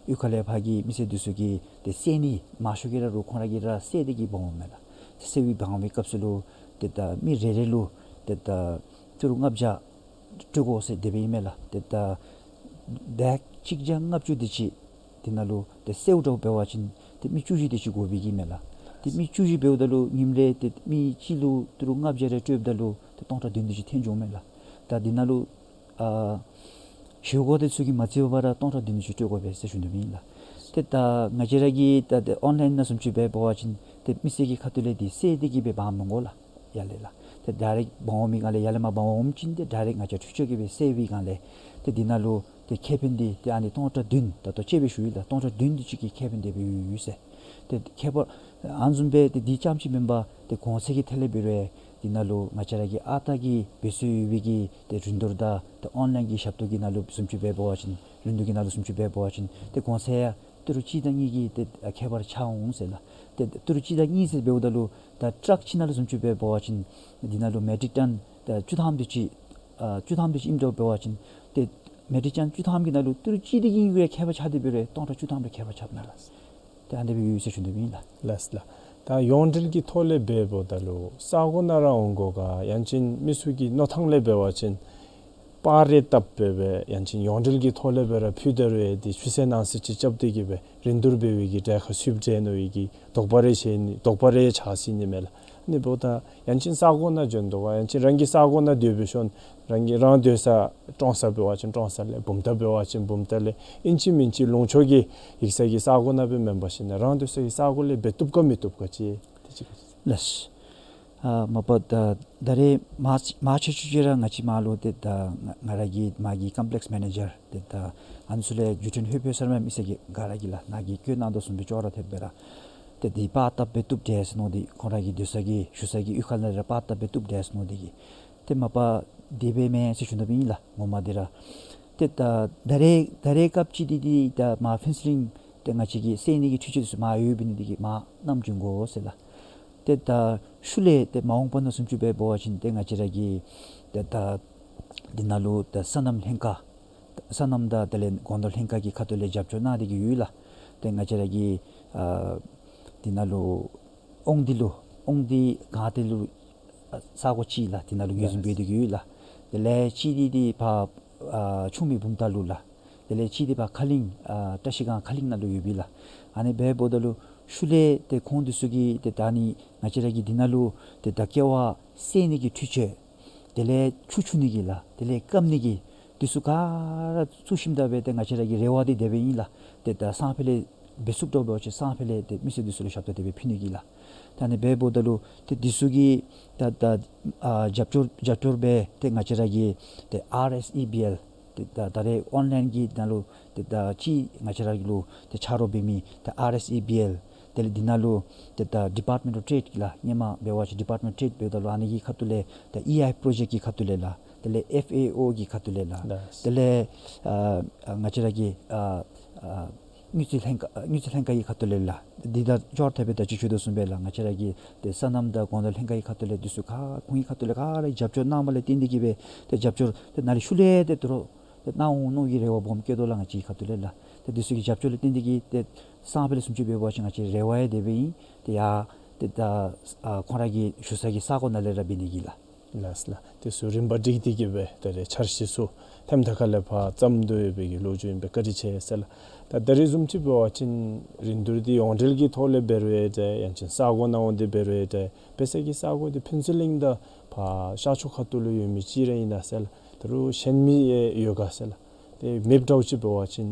གཡུས་ཁ་ལས་ཕར་གྱི་མི་སེར་འདི་ཚུ་གིས་ཏེ་བསལ་ནི་མང་ཤོས་ཀྱིས་ར་རུང་ཁོང་ར་གིས་ར་བསལ་ཏེ་གིས་འབག་འོང་མས་ལགས། བསལ་བའི་འབག་འོང་བའི་སྐབས་སུ་ལུ་ཏེ་ད་མི་རེ་རེ་ལུ་ཏེ་ད་ཏི་རུ་ལྔ་བརྒྱ་སྤྲོད་དགོ་ཟེར་དེ་སྦེ་ཨིན་མས་ལགས། ཏེ་ད་བེག་གཅིག་བརྒྱ་ལྔ་བཅུ་དེ་ཅིག་འདི་ནང་ལུ་ཏེ་བསལཝ་འདྲཝ་འབད་བ་ཅིན་ཏེ་མི་བཅུ་བཞི་དེ་ཅིག་དགོ་པའི་གི་མས་ལགས། ཏེ་མི་བཅུ་བཞི་འབདཝ་ད་ལུ་ཉིནམ་རེ་ཏེ་མི་གཅིག་ལུ་ཏི་རུ་ལྔ་བརྒྱ་རེ་སྤྲོདཔ་ད་ལུ་ཏེ་སྟོང་ཕྲག་བདུན་དེ་ཅིག་ཐོན་འགྱོཝ་མས་ལགས། ད་འདི་ནང་ལུ་ཨ་ཞུ་དགོ་དེ་ཚུ་གིས་མ་བརྩི་བར་ར་སྟོང་ཕྲག་བདུན་དེ་ཅིག་སྤྲོད་དགོ་པས་ཟེར་ཞུ་ནི་ཨིན་ལགས། ཏེ་ད་ང་བཅས་ར་གི་ད་ཏེ་ཨོན་ལཱའིན་ནང་བཟུམ་ཅིག་འབད་བ་ཅིན་ཏེ་མི་སེར་གྱི་ཁ་ཐུག་ལས་འདི་བསལ་ཏེ་གིས་སྦེ་འབག་མི་དགོ་ལགས། ཡར་ལས་ལགས། ཏེ་ཌའི་རེཀཊ་འབག་འོང་མི་སྒང་ལས་ཡར་ལས་མར་འབག་འོངམ་ཅིན་ཏེ་ཌའི་རེཀཊ་ང་བཅས་འཕྲུལ་ཆས་ཀྱིས་སྦེ་བསལ་བའི་སྒང་ལས་ཏེ་འདི་ནང་ལུ་ཏེ་ཁེ་ཕན་འདི་ཏེ་ཨ་ནི་སྟོང་ཕྲག་བདུན་ད་ལྟོ་ཅིག་སྦེ་ཞུ་ཡི་ལགས། སྟོང་ཕྲག་བདུན་དེ་ཅིག་གི་ཁེ་ཕན་འདི་སྦེ་ཡོད་ཟེར། ཏེ་ཁྱད་པར་ཨ་ནི་བཟུམ་སྦེ་ཏེ་འདི་རྐྱངམ་ཅིག་མེན་པར་ཏེ་གོང་ཚད་ཀྱི་ཐད་ལས་འབད་རུང་འདི་ནང་ལུ་ང་བཅས་ར་གི་ཨ་རྟག་གི་འབད་སྲོལ་ཡོད་པའི་གི་ཏེ་རིན་བསྡུར་དང་ཏེ་ཨོན་ལཱའིན་གྱི་ཞབས་ཏོག་གི་ནང་ལུ་བཟུམ་ཅིག་འབད་བ་ཅིན་རིན་བསྡུར་གྱི་ནང་ལུ་བཟུམ་ཅིག་འབད་བ་ཅིན་ཏེ་གོང་ཚད་ཡང་ཏི་རུ་གཅིག་དང་གཉིས་ཀྱི་ཏེ་ཁྱད་པར་ཆགས་འོང་ཟེར་ལགས། ཏེ་ཏི་རུ་གཅིག་དང་གཉིས་ཟེར་འབདཝ་ད་ལུ་ད་ཊཱཀ་ཅིག་ནང་ལུ་བཟུམ་ཅིག་འབད་བ་ཅིན་འདི་ནང་ལུ་མེ་ཊིག་ཊཱན་ད་བཅུ་ཐམ་དེ་ཅིག་ཨ་བཅུ་ཐམ་དེ་ཅིག་ཨིནམ་འདྲཝ་འབད་བ་ཅིན་ཏེ་མེ་ཊིག་ཊཱན་བཅུ་ཐམ་གྱི་ནང་ལུ་ཏི་རུ་གཅིག་དེ་གཉིས་ཀྱི་ཁྱད་པར་ཆགས་ཏེ་འབད་རུང་སྟོང་ཕྲག་བཅུ་ཐམ་རེ་ཁྱད་པར་ཆགསཔ་མས་ལགས། ཏེ་ཨ་ནི་སྦེ་ཡོད་ཟེར་ཞུ་ནི་ཨིན་ལགས། ལགས་ལགས། ད་ཡོངས་འབྲེལ་གྱི་ཐོག་ལས་འབདཝ་ད་ལུ་ས་གོ་ནང་ར་འོང་དགོ་ག་ཡང་ཅིན་མི་ཚུ་གི་མནོ་ཐངས་ལས་འབད་བ་ཅིན་པར་རེ་བཏབ་སྦེ་སྦེ་ཡང་ཅིན་ཡོངས་འབྲེལ་གྱི་ཐོག་ལས་སྦེ་ར་ཕུལ་ད་རུང་ཨེ་འདི་ཆུ་ཚོད་ནང་ཚུ་ཅིག་རྐྱབ་སྟེ་གིས་སྦེ་རིན་བསྡུར་འབད་བའི་གི་གྲལ་ཁར་ཚུདཔ་འདྲས་མནོ་བའི་གི་དོགས་པ་རེ་བྱུང་ནི་དོགས་པ་རེ་ཆགས་སྲིད་ནི་མས་ལགས། ཨ་ནི་འབདཝ་ད་ཡང་ཅིན་ས་གོ་ནང་འབྱོན་དོ་ག་ཡང་ཅིན་རང་གི་ས་གོ་ནང་སྡོད་སྦེ་ཤོང་རང་གི་རང་སྡོད་ས་ཀྲོང་གསར་འབད་བ་ཅིན་ཀྲོང་གསར་ལས་བུམ་ཐང་འབད་བ་ཅིན་བུམ་ཐང་ལས་ཨིན་ཅི་མིན་ཅི་ལུང་ཕྱོགས་ཀྱི་ཡིག་ཚང་གི་ས་གོ་ནང་སྦེ་མེན་པར་ཞིན་ན་རང་སྡོད་ས་གི་ས་གོ་ལས་འབད་བཏུབ་ག་མི་བཏུབ་ག་ཅིག་དེ་ཅིག་ལགས། ཨ་མ་པ་ད་ད་རེས་མ་མ་ཆེ་ཆུང་ཅིག་ར་ང་བཅས་མར་ལུ་ཏེ་ད་ང་ང་ར་གི་མར་གྱི་ཀམ་པི་ལེགསི་མེ་ནེ་ཇར་ཏེ་ད་ཨ་ནི་ཚུ་ལས་བརྒྱུད་འཕྲིན་ཧོད་པོ་ཟེར་མི་མི་སེར་གྱི་ག་ར་གིས་ལགས་ནཱ་གིས་བཀོད་གནང་དོ་བཟུམ་སྦེ་ཅོག་ར་འཐདཔ་སྦེ་ར་ཏེ་འདི་པར་བཏབ་སྦེ་བཏུབ་འདྲས་ཟེར་མནོ་སྟེ་ཁོང་ར་གི་སྡོད་ས་གི་བཞུགས་ས་གི་གཡུས་ཁ་ནང་ར་པར་བཏབ་སྦེ་བཏུབ་འདྲས་ཟེར་མནོ་སྟེ་གིས་ཏེ་མ་པ་དེ་སྦེ་མེན་ཟེར་ཞུ་ནི་ཨིན་ལགས། ངོ་མ་འདི་ར་ཏེ་ད་ད་རེས་ད་རེས་སྐབས་ཅིག་འདི་འདི་ད་མར་ཕེན་སི་ལིང་ཏེ་ང་བཅས་ཀྱི་བསལ་ནི་གི་འཕྲུལ་ཆས་འདི་ཚུ་མར་ཡོདཔ་འབད་ནི་འདི་གིས་མར་བསྣམས་འགྱོ་དགོ་ཟེར་ལགས། ཏེ་ད་ཤུལ་ལས་ཏེ་མ་འོངས་པ་ནང་བཟུམ་ཅིག་འབད་བ་ཅིན་ཏེ་ང་བཅས་ར་གི་ཏེ་ད་འདི་ནང་ལུ་ད་སོ་ནམ་ལྷན་ཁག་སོ་ནམ་དང་དེ་ལས་སྒོ་ནོར་ལྷན་ཁག་གི་ཁ་ཐུག་ལས་རྒྱབ་སྐྱོར་གནང་སྟེ་གིས་ཡོད་ལགས། ཏེ་ང་བཅས་ར་གི་ཨ་འདི་ནང་ལུ་དབང་འདུས་ལུ་དབང་འདུས་སྒང་སྟེང་ལུ་ཨ་ས་གོ་ཅིག་ལགས། འདི་ནང་ལུ་ངོས་འཛིན་འབད་དེ་གིས་ཡོད་ལགས། དེ་ལས་གཅིག་འདི་འདི་ཕར་ཨ་ཆུ་སྨད་བུམ་ཐང་ལུ་ལགས། དེ་ལས་གཅིག་འདི་ཕར་ཁ་གླིང་ཨ་བཀྲ་ཤིས་སྒང་ཁ་གླིང་ནང་ལུ་ཡོདཔ་ཨིན་ལགས། ཨ་ནི་འབདཝ་ད་ལུ་ཤུལ་ལས་ཏེ་ཁོང་འདི་ཚུ་གིས་ཏེ་ད་ནི་ང་བཅས་ར་གི་འདི་ནང་ལུ་ཏེ་ད་ཀེ་ཝ་བསལ་ནི་གི་འཕྲུལ་ཆས་དེ་ལས་ཆུ་འཁྱུ་ནི་གི་ལགས། དེ་ལས་སྐམ་ནི་གི་འདི་ཚུ་ག་ར་བཙུགས་ཞིནམ་ད་སྦེ་ཏེ་ང་བཅས་ར་གི་རེ་བ་འདི་དེ་སྦེ་ཨིན་ལགས། ཏེ་ད་སང་ཕོད་ལས་འབད་ཚུགསཔ་འདྲཝ་འབད་བ་ཅིན་སང་ཕོད་ལས་ཏེ་མི་སེར་འདི་ཚུ་ལུ་ཞབས་ཏོག་དེ་སྦེ་ཕུལ་ནི་གི་ལགས། ད་ཨ་ནི་འབདཝ་ད་ལུ་ཏེ་འདི་ཚུ་གི་ད་ད་ཨ་རྒྱབ་སྐྱོར་རྒྱབ་སྐྱོར་སྦེ་ཏེ་ང་བཅས་ར་གི་ཏེ་ཨར་ཨེསི་ཨི་བི་ཨེལ་ཏེ་ད་ད་རེས་ཨོན་ལཱའིན་གྱི་ནང་ལུ་ཏེ་ད་ཅིག་ང་བཅས་ར་གི་ལུ་ཏེ་ཆ་རོགས་འབད་མི་ཏེ་ཨར་ཨེསི་ཨི་བི་ཨེལ་དེ་ལས་འདི་ནང་ལུ་ཏེ་ད་ཌི་པཱརཊ་མེནཊ་ཨོཕ་ཊེཌ་གི་ལགས། ཧེ་མ་འབད་བ་ཅིན་ཌི་པཱརཊ་མེནཊ་ཨོཕ་ཊེཌ་འབདཝ་ད་ལུ་ཨ་ནི་གི་ཁ་ཐུག་ལས་ད་ཨི་ཨའི་པྲོ་ཇེཀཊ་གི་ཁ་ཐུག་ལས་ལགས། དེ་ལས་ཨེཕ་ཨེ་ཨོ་གི་ཁ་ཐུག་ལས་ལགས། ལགས། དེ་ལས་ཨ་ཨ་ང་བཅས་ར་གི་ཨ་ཨ་དངུལ་རྩིས་ལྷན་ཁག་དངུལ་རྩིས་ལྷན་ཁག་གི་ཁ་ཐུག་ལས་ལགས། འདི་དང་ཅོག་ར་འཐདཔ་སྦེ་ད་ཅི་ཞུ་དོ་བཟུམ་སྦེ་ལགས། ང་བཅས་ར་གི་ཏེ་སོ་ནམ་དང་སྒོ་ནོར་ལྷན་ཁག་གི་ཁ་ཐུག་ལས་འདི་ཚུ་ག་ཁོང་གི་ཁ་ཐུག་ལས་ག་ར་རྒྱབ་སྐྱོར་གནངམ་ལས་བརྟེན་ཏེ་གིས་སྦེ་ཏེ་རྒྱབ་སྐྱོར་ཏེ་ནཱ་ལས་ཤུལ་ལས་ཏེ་དོ་རུང་ཏེ་གནང་འོང་མནོ་བའི་རེ་བ་སྦོམ་བསྐྱེད་དོ་ལགས། ང་བཅས་ཁ་ཐུག་ལས་ལགས། ཏེ་འདི་ཚུ་གི་རྒྱབ་སྐྱོར་ལས་བརྟེན་ཏེ་གིས་ཏེ་སང་ཕོད་ལས་བཟུམ་ཅིག་འབད་བ་ཅིན་ང་བཅས་རེ་བ་ཡང་དེ་སྦེ་ཨིན། ཏེ་ཡ་ཏེ་ད་ཨ་ཁོང་ར་གི་བཞུགས་ས་གི་ས་གོ་ནང་ལས་ར་འབད་ནི་གི་ལགས། ལགས་ལགས། དེ་ཚུ་རིམ་པ་བསྒྲིགས་ཏེ་གིས་སྦེ་ད་རེས་འཆར་གཞི་ཚུ་ཐེམ་ཐག་ཁ་ལས་ཕར་བརྩམ་དོ་ཡོད་པའི་གི་ལོ་རྒྱུས་ཨིན་པས། བཀའ་དྲིན་ཆེ་ཟེར་ལགས། ད་ད་རེས་བཟུམ་ཅིག་འབད་བ་ཅིན་རིན་བསྡུར་འདི་ཡོངས་འབྲེལ་གྱི་ཐོག་ལས་འབད་རུང་ཡང་ཅིན་ས་གོ་ནང་འོང་སྟེ་འབད་རུང་ཡང་འབད་ས་གི་ས་གོ་འདི་ཕུན་ཚོགས་གླིང་དང་ཕར་ཤར་ཕྱོགས་ཁ་ཐུག་ལུ་ཡོད་མི་ཅིག་ར་ཨིན་ན་ཟེར་ལགས། ད་རུང་གཞན་མི་ཡང་ཡོད་ག་ཟེར་ལགས། ཏེ་མེདཔ་འདྲཝ་ཅིག་འབད་བ་ཅིན་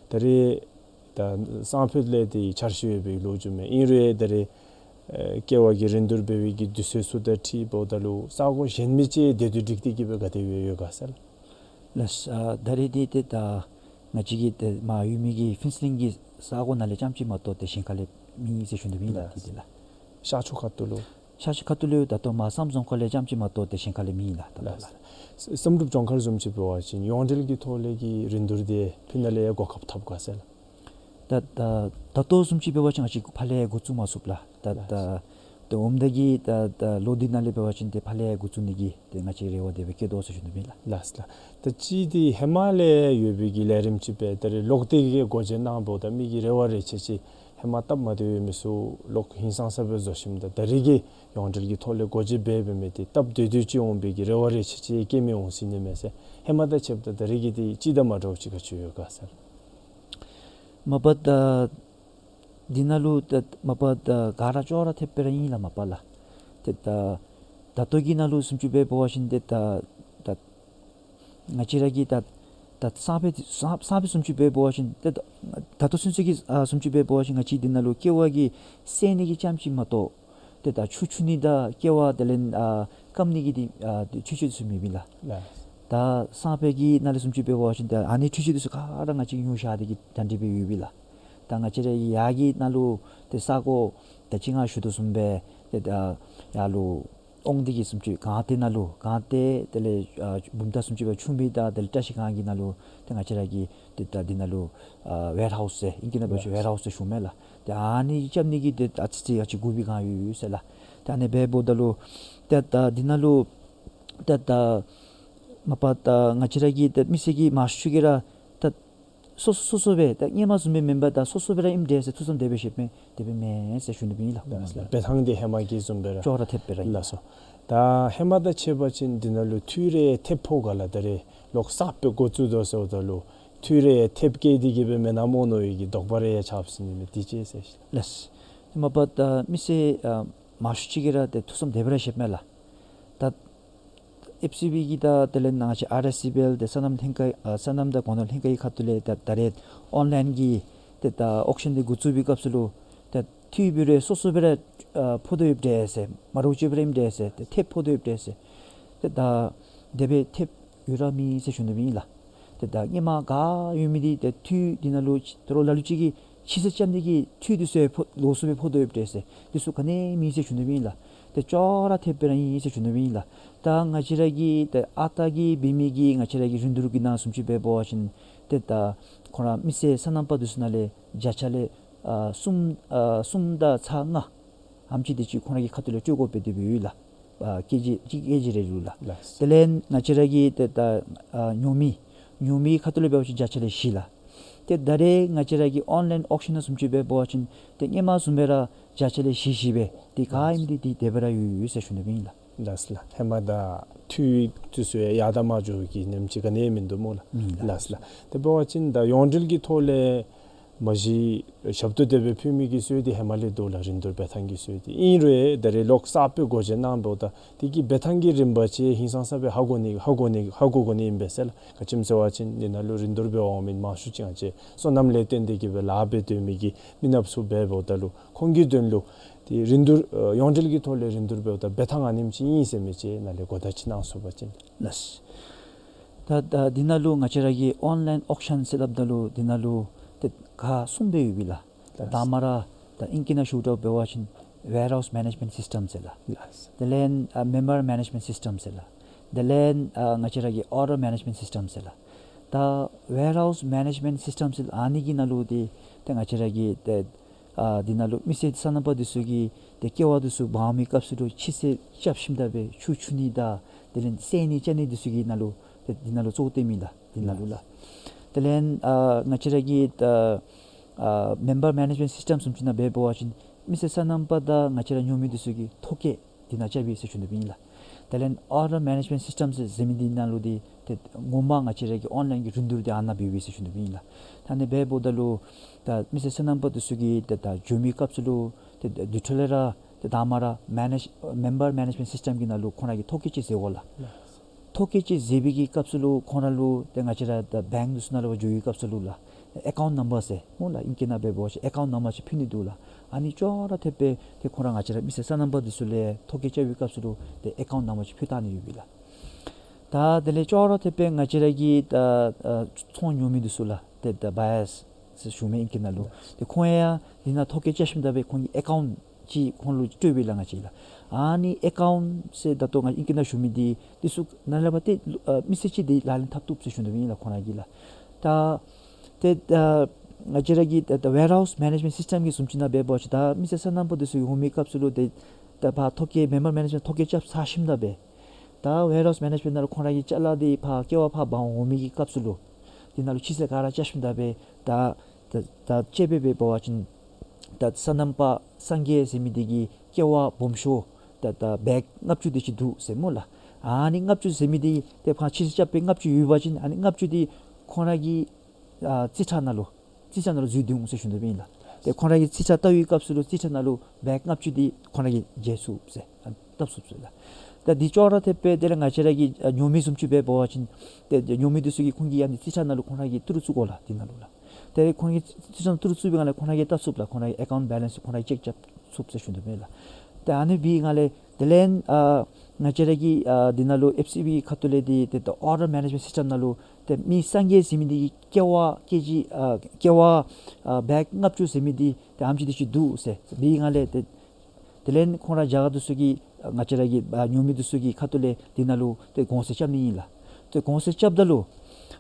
ད་རེས་ད་སང་ཕོད་ལས་ཏེ་འཆར་གཞི་ཡོད་པའི་ལོ་རྒྱུས་མས། ཨིན་རུང་ཡང་ད་རེས་ཨེ་ཀེ་ཝ་གི་རིན་བསྡུར་འབད་བའི་གི་དུས་ཚོད་ཚུ་དང་འཁྲིལཝ་ད་ལུ་ས་གོ་གཞན་མི་ཅིག་དེ་དུས་བསྒྲིགས་ཏེ་གིས་སྦེ་ག་དེ་སྦེ་ཡོད་ག་ཟེར་ལགས། ལགས། ཨ་ད་རེས་འདི་ཏེ་ད་ང་བཅས་ཀྱི་ཏེ་མར་ཡོད་མི་གི་ཕུན་ཚོགས་གླིང་གི་ས་གོ་ནང་ལས་རྐྱངམ་ཅིག་མ་གཏོགས་ཏེ་གཞན་ཁ་ལས་མེད་ཟེར་ཞུ་ནི་ཨིན་ལགས། ལགས། འདི་ཏེ་ལགས། ཤར་ཕྱོགས་ཁ་ཐུག་ལུ། ཤར་ཕྱོགས་ཁ་ཐུག་ལུ་ད་ལྟོ་མར་བསམ་རྫོང་ཁག་ལས་རྐྱངམ་ཅིག་མ་གཏོགས་ཏེ་གཞན་ཁ་ལས་མེད་ལགས། ད་ལྟོ་ལགས། ལགས། བསམ་གྲུབ་ལྗོངས་མཁར་བཟུམ་ཅིག་འབད་བ་ཅིན་ཡོངས་འབྲེལ་གྱི་ཐོག་ལས་ཀྱི་རིན་བསྡུར་འདི་ཕུལ་ནི་ལས་གོ་སྐབས་ཐོབ་ག་ཟེར་ལགས། ད་ད་ད་ལྟོ་བཟུམ་ཅིག་འབད་བ་ཅིན་ང་བཅས་ཕར་ལས་འགོ་བཙུགས་མ་ཚུགས་ལགས། ད་ད་ལགས། ད་འོངམ་ད་གི་ད་ད་ལོ་འདི་ནང་ལས་འབད་བ་ཅིན་ཏེ་ཕར་ལས་འགོ་བཙུགས་ནི་གི་ཏེ་ང་བཅས་རེ་བ་དེ་སྦེ་བསྐྱེད་དོ་ཟེར་ཞུ་ནི་ཨིན་ལགས། ལགས་ལགས། ད་ཅི་འདི་ཧེ་མ་ལས་ཡོད་པའི་གི་ལས་རིམ་ཅིག་སྦེ་ད་རེས་ལོག་སྟེ་གི་སྒོ་འབྱེད་གནང་འབདཝ་ད་མི་གི་རེ་བ་རེ་ཆེ་ཆེ་ཧེ་མ་སྟབས་མ་བདེཝ་ཡོད་མི་ཚུ་ལོག་ཧིང་སངས་ས་སྦེ་བཟོ་ཞིནམ་ད་ད་རེས་ཀྱི་ཡོངས་འབྲེལ་གྱི་ཐོག་ལས་སྒོ་འབྱེད་འབད་འབད་མི་འདི་སྟབས་བདེ་བདེ་ཅིག་འོང་པའི་གི་རེ་བ་རེ་ཆེ་ཆེ་བསྐྱེད་མི་འོང་ཟེར་ནི་མས་ཟེར། ཧེ་མ་དང་ཕྱདཔ་ད་ད་རེས་ཀྱི་འདི་ཅི་དང་མ་འདྲཝ་ཅིག་ག་ཅི་ཡོད་ག་ཟེར། མ་པ་ད་འདི་ནང་ལུ་ད་མ་པ་ད་ག་ར་ཅོག་ར་འཐདཔ་སྦེ་ར་ཨིན་ལགས་མ་པ་ལགས། ཏེ་ད་ད་ལྟོ་གི་ནང་ལུ་བཟུམ་ཅིག་འབད་བ་ཅིན་ཏེ་ད་ད་ང་བཅས་ར་གི་ད་ད་སང་ཕོད་སང་སང་ཕོད་བཟུམ་ཅིག་འབད་བ་ཅིན་ཏེ་ད་ད་ལྟོ་ཚུན་ཚོད་ཀྱི་ཨ་བཟུམ་ཅིག་འབད་བ་ཅིན་ང་བཅས་འདི་ནང་ལུ་ཀེ་བ་གི་བསད་ནི་གི་རྐྱངམ་ཅིག་མ་གཏོགས་ཏེ་ད་ཆུ་འཁྱུ་ནི་དང་ཀེ་བ་དེ་ལས་ཨ་སྐམ་ནི་གི་འདི་ཨ་འདི་འཕྲུལ་ཆས་འདི་ཚུ་མེད་པས་ལགས། ལགས། ད་སང་ཕོད་ཀྱི་ནང་ལས་བཟུམ་ཅིག་འབད་བ་ཅིན་ད་ཨ་ནི་འཕྲུལ་ཆས་འདི་ཚུ་ག་ར་ང་བཅས་ཉོ་བཞག་སྟེ་གི་གྲ་སྒྲིག་འབད་ཡོད་པས་ལགས། ད་ང་བཅས་ར་ཡར་གྱི་ནང་ལུ་ཏེ་ས་གོ་ད་ཅི་ང་ཞུ་དོ་བཟུམ་སྦེ་ཏེ་ད་ཡར་ལུ་ཨོང་འདི་གི་བཟུམ་ཅིག་སྒང་སྟེང་ནང་ལུ་སྒང་སྟེང་དེ་ལས་ཨ་བུམ་ཐང་བཟུམ་ཅིག་སྦེ་ཆུ་མིག་དང་དེ་ལས་བཀྲ་ཤིས་སྒང་གི་ནང་ལུ་ཏེ་ང་བཅས་ར་གི་ཏེ་ད་འདི་ནང་ལུ་ཨ་ཝེར་ཧའུསི་ཟེར་ཨིང་སྐད་ནང་འབད་བ་ཅིན་ཝེར་ཧའུསི་ཟེར་ཞུཝ་མས་ལགས། ཏེ་ཨ་ནི་རྐྱབ་ནི་གི་ཏེ་ཨ་ཙི་ཅིག་ཨ་ཙི་དགོ་པའི་སྒང་ཡོད་ཡོད་ཟེར་ལགས། ཏེ་ཨ་ནི་འབདཝ་ད་ལུ་ཏེ་ད་འདི་ནང་ལུ་ཏེ་ད་མ་པ་ད་ང་བཅས་ར་གི་ཏེ་མི་སེར་གྱིས་མང་ཤོས་ཅིག་གིས་ར་ད་སོ་སོ་སོ་སོ་སྦེ་ད་སྔོན་མ་བཟུམ་སྦེ་མེན་པར་ད་སོ་སོ་སྦེ་ར་ཨིནམ་འདྲས་ཟེར་ཐུགས་བསམ་དེ་སྦེ་བཞེས་མི་དེ་སྦེ་མེན་ཟེར་ཞུ་ནི་ཨིན་ལགས། ལགས་ལགས། འབད་ཐངས་འདི་ཧེ་མ་གི་བཟུམ་སྦེ་ར་ཅོག་ར་འཐདཔ་སྦེ་ར་ཨིན། ལགས་སོ། ད་ཧེ་མ་དང་ཕྱད་པ་ཅིན་འདི་ནང་ལུ་འཐུས་རེ་ཐེབས་ཕོག་ག་ལགས། ད་རེས་ལོག་གསརཔ་སྦེ་འགོ་བཙུགས་དོ་ཟེརཝ་ད་ལུ་འཐུས་རེ་ཐེབས་བསྐྱེད་དེ་གི་སྦེ་མེན་ན་མནོ་མནོ་བའི་གི་དོགས་པ་རེ་ཡང་ཆགསཔ་ཟེར་ནི་མས། དེ་ཅིག་ཟེར་ཤིག། ལགས། མ་པ་ད་མི་སེར་ཨ་མང་ཤོས་ཅིག་གིས་ར་ཏེ་ཐུགས་བསམ་དེ་སྦེ་ར་བཞེསཔ་མས་ལགས། ད་ཨེཕ་སི་བི་གི་ད་དེ་ལས་ནང་ང་བཅས་ཨར་ཨེས་སི་བི་ཨེལ་ཏེ་སོ་ནམ་ལྷན་ཁག་ཨ་སོ་ནམ་དང་སྒོ་ནོར་ལྷན་ཁག་གི་ཁ་ཐུག་ལས་ད་ད་རེས་ཨོན་ལའིན་གྱི་ཏེ་ད་ཨོག་ཤཱན་འདི་འགོ་བཙུགས་པའི་སྐབས་སུ་ལུ་ད་འཐུས་འབད་རུང་སོ་སོ་སྦེ་ར་ཨ་ཕོག་དོ་ཡོདཔ་འདྲས་ཟེར། མ་འདྲཝ་ཅིག་སྦེ་ར་ཨིནམ་འདྲས་ཟེར། ཏེ་ཐེབས་ཕོག་དོ་ཡོདཔ་འདྲས་ཟེར། ཏེ་ད་དེ་སྦེ་ཐེབས་ཡོད་ར་མེད་ཟེར་ཞུ་ནི་ཨིན་ལགས། ཏེ་ད་སྔོན་མ་ག་ཡོད་མི་འདི་ཏེ་འཐུས་འདི་ནང་ལུ་ད་རུང་ལ་ལུ་ཅིག་གིས་ཕྱི་སེལ་རྐྱབ་ནི་གི་འཐུས་འདི་ཚུ་ཕོག་ལོགས་སུ་སྦེ་ཕོག་དོ་ཡོདཔ་འདྲས་ཟེར། འདི་ཚུ་ག་ནི་མེད་ཟེར་ཞུ་ནི་ཨིན་ལགས། ཏེ་ཅོག་ར་འཐདཔ་སྦེ་ར་ཨིན་ཟེར་ཞུ་ནི་ཨིན་ལགས། ད་ང་བཅས་ར་གི་ཏེ་ཨ་རྟག་གི་འབད་མི་གི་ང་བཅས་ར་གི་རིན་བསྡུར་གྱི་ནང་བཟུམ་ཅིག་འབད་བ་ཅིན་ཏེ་ད་ཁོང་ར་མི་སེར་སོ་ནམ་པ་འདི་ཚུ་ནང་ལས་བརྒྱ་ཆ་ལས་ཨ་གསུམ་ཨ་གསུམ་དང་ཚག་ལྔ་ཨེམ་ཅིག་དེ་ཅིག་ཁོང་ར་གི་ཁ་ཐུག་ལས་སྤྲོད་དགོཔ་སྦེ་དེ་སྦེ་ཡོད་ལགས། ཨ་ཀེ་ཇི་གཅིག་ཀེ་ཇི་རེ་ལུ་ལགས། ལགས། དེ་ལས་ང་བཅས་ར་གི་ཏེ་ད་ཨ་ཉོ་མི་ཉོ་མི་ཁ་ཐུག་ལས་འབད་བ་ཅིན་བརྒྱ་ཆ་ལས་བཞི་ལགས། ཏེ་ད་རེས་ང་བཅས་ར་གི་ཨོན་ལའིན་ཨོག་ཤཱན་ནང་བཟུམ་ཅིག་འབད་བ་ཅིན་ཏེ་སྔོན་མ་བཟུམ་སྦེ་ར་བརྒྱ་ཆ་ལས་བཞི་བཞི་སྦེ་ཏེ་ག་ཨིནམ་འདི་ཏེ་དེ་སྦེ་ར་ཡོད་ཡོད་ཟེར་ཞུ་ནི་ཨིན་ལགས། ལགས་ལགས། ཧེ་མ་དང་འཐུས་འདི་ཚུ་ཡང་ཡར་དང་མར་འགྱོ་གི་ཉིནམ་ཅིག་ག་ནི་མིན་འདུག་སྨོ་ལགས། ཨིན་ལགས། ལགས་ལགས། དེ་འབད་བ་ཅིན་ད་ཡོངས་འབྲེལ་གྱི་ཐོག་ལས་མ་གཞི་ཞབས་ཏོག་དེ་སྦེ་ཕུལ་མི་གི་སྲོལ་འདི་ཧེ་མ་ལས་འདུག་ལགས། རིན་བསྡུར་འབད་ཐངས་ཀྱི་སྲོལ་འདི། ཨིན་རུང་ད་རེས་ལོག་གསརཔ་སྦེ་སྒོ་འབྱེད་གནང་འབདཝ་ད་དེ་གི་འབད་ཐངས་ཀྱི་རིམ་པ་ཅིག་ཧིང་སངས་ས་སྦེ་ཧ་གོ་ནི་ཧ་གོ་ནི་ཧ་གོ་དགོ་ནི་ཨིན་པས་ཟེར་ལགས། ག་ཅི་སྨོ་ཟེར་བ་ཅིན་འདི་ནང་ལུ་རིན་བསྡུར་འབད་འོང་མི་མང་ཤོས་ཅིག་ང་བཅས་སོ་ནམ་ལས་བརྟེན་ཏེ་གི་སྦེ་ལཱ་འབད་སྡོད་མི་གི་མི་ནགཔ་ཚུ་འབདཝ་ད་ལུ་ཁོང་གི་དོན་ལུ་ཏེ་རིན་བསྡུར་ཨ་ཡོངས་འབྲེལ་གྱི་ཐོག་ལས་རིན་བསྡུར་འབདཝ་ད་འབད་ཐངས་ཨ་ནེམ་ཅིག་ཨིན་ཟེར་མི་ཅིག་ནཱ་ལས་གོ་བརྡ་ཅིག་གནང་ཚུགས་པ་ཅིན། ལགས། ད་ད་འདི་ནང་ལུ་ང་བཅས་ར་གི་ཨོན་ལའིན་ཨོག་ཤཱན་ཟེར་སླབ་ད་ལུ་འདི་ནང་ལུ་ཏེ་ཁག་གསུམ་སྦེ་ཡོད་པས་ལགས། ལགས། དང་པ་ར་ད་ཨིང་སྐད་ནང་ཞུ་དགོཔ་འབད་བ་ཅིན་ཝེར་ཧའུསི་མེ་ནེཇ་མེནཊ་སིསི་ཊམ་ཟེར་ལགས། ལགས། དེ་ལས་ཨ་མེམ་བར་མེ་ནེཇ་མེནཊ་སིསི་ཊམ་ཟེར་ལགས། དེ་ལས་ཨ་ང་བཅས་ར་གི་ཨོར་ཌར་མེ་ནེཇ་མེནཊ་སིསི་ཊམ་ཟེར་ལགས། ད་ཝེར་ཧའུསི་མེ་ནེཇ་མེནཊ་སིསི་ཊམ་ཟེར་ཨ་ནི་གི་ནང་ལུ་ཏེ་ཏེ་ང་བཅས་ར་གི་ཏེ་ཨ་འདི་ནང་ལུ་མི་སེར་སོ་ནམ་པ་འདི་ཚུ་གིས་ཏེ་ཀེ་བ་འདི་ཚུ་འབག་མི་སྐབས་སུ་ལུ་ཕྱི་སེལ་རྐྱབ་ཞིནམ་ད་སྦེ་ཆུ་འཁྱུ་ནི་དང་དེ་ལས་བསད་ནི་རྐྱབ་ནི་འདི་ཚུ་གི་ནང་ལུ་ཏེ་འདི་ནང་ལུ་གཙོ་བོ་བཏོན་མི་ལགས། འདི་ནང་ལུ་ལགས། དེ་ལས་ཨ་ང་བཅས་ར་གི་ད་ཨ་མེམ་བར་མེ་ནེཇ་མེནཊ་སིསི་ཊམ་བཟུམ་ཅིག་ནང་འབད་བ་ཅིན་མི་སེར་སོ་ནམ་པ་དང་ང་བཅས་ར་ཉོ་མི་འདི་ཚུ་གིས་ཐོ་བཀོད་འདི་ནང་རྐྱབ་ཨིན་ཟེར་ཞུ་ནི་ཨིན་ལགས། དེ་ལས་ཨོར་ཌར་མེ་ནེཇ་མེནཊ་སིསི་ཊམ་ཟེར་ཟེར་མི་འདི་ནང་ལུ་འདི་ཏེ་ངོ་མ་ང་བཅས་ར་གི་ཨོན་ལའིན་གྱི་རིན་བསྡུར་འདི་ཨ་ནཱ་འབད་ཨིན་ཟེར་ཞུ་ནི་ཨིན་ལགས། ད་ཨ་ནི་འབདཝ་ད་ལུ་ད་མི་སེར་སོ་ནམ་པ་འདི་ཚུ་གིས་ཏེ་ད་འགྱོ་མི་སྐབས་སུ་ལུ་ཏེ་ད་དེ་འཕྲོ་ལས་ར་ཏེ་དང་པ་ར་མེ་ནེཇ་མེམ་བར་མེ་ནེཇ་མེནཊ་སིསི་ཊམ་གྱི་ནང་ལུ་ཁོང་ར་གིས་ཐོ་བཀོད་ཅིག་མཛད་དགོ་ལགས། ཐོ་བཀོད་ཅིག་མཛད་པའི་གི་སྐབས་སུ་ལུ་ཁོང་ར་ལུ་ཏེ་ང་བཅས་ར་ད་བེངཀ་འདི་ཚུ་ནང་ལུ་འགྱོ་བའི་སྐབས་སུ་ལུ་ལགས་ཨེ་ཀའུནཊ་ནམ་བར་ཟེར་སྨོ་ལགས། ཨིང་སྐད་ནང་འབད་བ་ཅིན་ཨེ་ཀའུནཊ་ནམ་བར་ཅིག་ཕུལ་ནི་འདུག་ལགས། ཨ་ནི་ཅོག་ར་འཐདཔ་སྦེ་ཏེ་ཁོང་ར་ང་བཅས་ར་མི་སེར་སོ་ནམ་པ་འདི་ཚུ་ལས་ཐོ་བཀོད་རྐྱབ་པའི་སྐབས་སུ་ལུ་ཏེ་ཨེ་ཀའུནཊ་ནམ་བར་ཅིག་ཕུལ་བཏང་ནི་ཡོད་པས་ལགས། ད་དེ་ལས་ཅོག་ར་འཐདཔ་སྦེ་ང་བཅས་ར་གི་ད་ཨ་ཚོང་ཉོ་མི་འདི་ཚུ་ལགས། ཏེ་ད་བ་ཡརསི་ཟེར་ཞུ་མི་ཨིང་སྐད་ནང་ལུ། ཏེ་ཁོང་ཡང་འདི་ནང་ཐོ་བཀོད་རྐྱབ་ཞིནམ་ད་སྦེ་ཁོང་གི་ཨེ་ཀའུནཊ་ཅིག་ཁོང་ལུ་སྤྲོདཔ་ཨིན་ལགས་ང་བཅས་ལགས། ཨ་ནི་ཨེ་ཀའུནཊ་ཟེར་ད་ལྟོ་ང་ཨིང་སྐད་ནང་ཞུ་མི་འདི་འདི་ཚུ་ནཱ་ལས་ཕར་ཏེ་ཨ་མི་སེར་ཅིག་འདི་ལག་ལེན་འཐབ་བཏུབ་ཟེར་ཞུ་དོ་ཨིན་ལགས་ཁོང་ར་གིས་ལགས། ད་ཏེ་ད་ང་བཅས་ར་གི་ད་ད་ཝེར་ཧའུསི་མེ་ནེཇ་མེནཊ་སིསི་ཊམ་གྱི་བཟུམ་ཅིག་ནང་འབད་བ་ཅིན་ད་མི་སེར་སོ་ནམ་པ་འདི་ཚུ་འོང་མི་སྐབས་སུ་ལུ་ཏེ་ད་ཕར་ཐོ་བཀོད་མེམ་བར་མེ་ནེཇ་མེནཊ་ཐོ་བཀོད་རྐྱབ་ཚར་ཞིནམ་ད་སྦེ་ད་ཝེར་ཧའུསི་མེ་ནེཇ་མེནཊ་ནང་ལུ་ཁོང་ར་གིས་ཅ་ལ་འདི་ཕར་ཀེ་ཝ་ཕར་འབག་འོང་མི་གི་སྐབས་སུ་ལུ་འདི་ནང་ལུ་ཕྱི་ཟད་ག་ར་རྐྱབ་ཞིནམ་ད་སྦེ་ད་ད་ད་དཔྱེ་སྦེ་འབད་བ་ཅིན་ད་སོ་ནམ་པ་སངས་རྒྱས་ཟེར་མི་འདི་གི་ཀེ་ཝ་སྦོམ་ཤོས་ད་ད་བེག་ལྔ་བཅུ་དེ་ཅིག་འདུག་ཟེར་སྨོ་ལགས། ཨ་ནི་ལྔ་བཅུ་ཟེར་མི་འདི་ཏེ་ཕར་ཕྱི་ཟད་རྐྱབ་སྦེ་ལྔ་བཅུ་ཡོད་པ་ཅིན་ཨ་ནི་ལྔ་བཅུ་འདི་ཁོང་ར་གི་ཨ་རྩིས་ཁྲ་ནང་ལུ་རྩིས་ཁྲ་ནང་ལུ་འཛུལ་སྡོད་འོང་ཟེར་ཞུ་དོ་ཨིན་ལགས། ཏེ་ཁོང་ར་གི་རྩིས་ཁྲ་བལྟ་བའི་སྐབས་སུ་ལུ་རྩིས་ཁྲ་ནང་ལུ་བེག་ལྔ་བཅུ་འདི་ཁོང་ར་གིས་འཇལ་ཚུགས་ཟེར་ཨ་བཏབ་ཚུགས་ཟེར་ལགས། ད་འདི་ཅོག་ར་འཐདཔ་སྦེ་དེ་ལས་ང་བཅས་ར་གི་ཨ་ཉོ་མི་བཟུམ་ཅིག་འབད་བ་ཅིན་ཏེ་ཉོ་མི་འདི་ཚུ་གིས་ཁོང་གི་ཨ་ནི་རྩིས་ཁྲ་ནང་ལུ་ཁོང་ར་གིས་ཏི་རུ་བཙུགས་དགོ་ལགས་འདི་ནང་ལུ་ལགས། ཏེ་ཁོང་གིས་རྩིས་ཁྲ་ནང་ཏི་རུ་བཙུགས་པའི་སྒང་ལས་ཁོང་ར་གིས་བལྟ་ཚུགས་ལགས། ཁོང་ར་གི་ཨེ་ཀའུནཊ་བེ་ལེནསི་ཁོང་ར་གིས་ཅེཀ་རྐྱབ་ཚུགས་ཟེར་ཞུ་དོ་ཨིན་ལགས། ཏེ་ཨ་ནི་འབད་བའི་སྒང་ལས་དེ་ལས་ཨ་ང་བཅས་ར་གི་ཨ་འདི་ནང་ལུ་ཨེཕ་སི་བི་ཁ་ཐུག་ལས་འདི་ཏེ་ད་ཨོར་ཌར་མེ་ནེཇ་མེནཊ་སིསི་ཊམ་ནང་ལུ་ཏེ་མི་སངས་རྒྱས་ཟེར་མི་འདི་གི་ཀེ་ཝ་ཀེ་ཇི་ཨ་ཀེ་ཝ་ཨ་བེག་ལྔ་བཅུ་ཟེར་མི་འདི་ཏེ་ཨ་ནེམ་ཅིག་འདི་ཅིག་འདུག་ཟེར་འབད་བའི་སྒང་ལས་ཏེ་དེ་ལས་ཁོང་ར་རྒྱ་གར་འདི་ཚུ་གི་ཨ་ང་བཅས་ར་གི་ཨ་ཉོ་མི་འདི་ཚུ་གི་ཁ་ཐུག་ལས་འདི་ནང་ལུ་ཏེ་གོང་ཚད་རྐྱབ་ནི་ཨིན་ལགས། ཏེ་གོང་ཚད་རྐྱབ་ད་ལུ་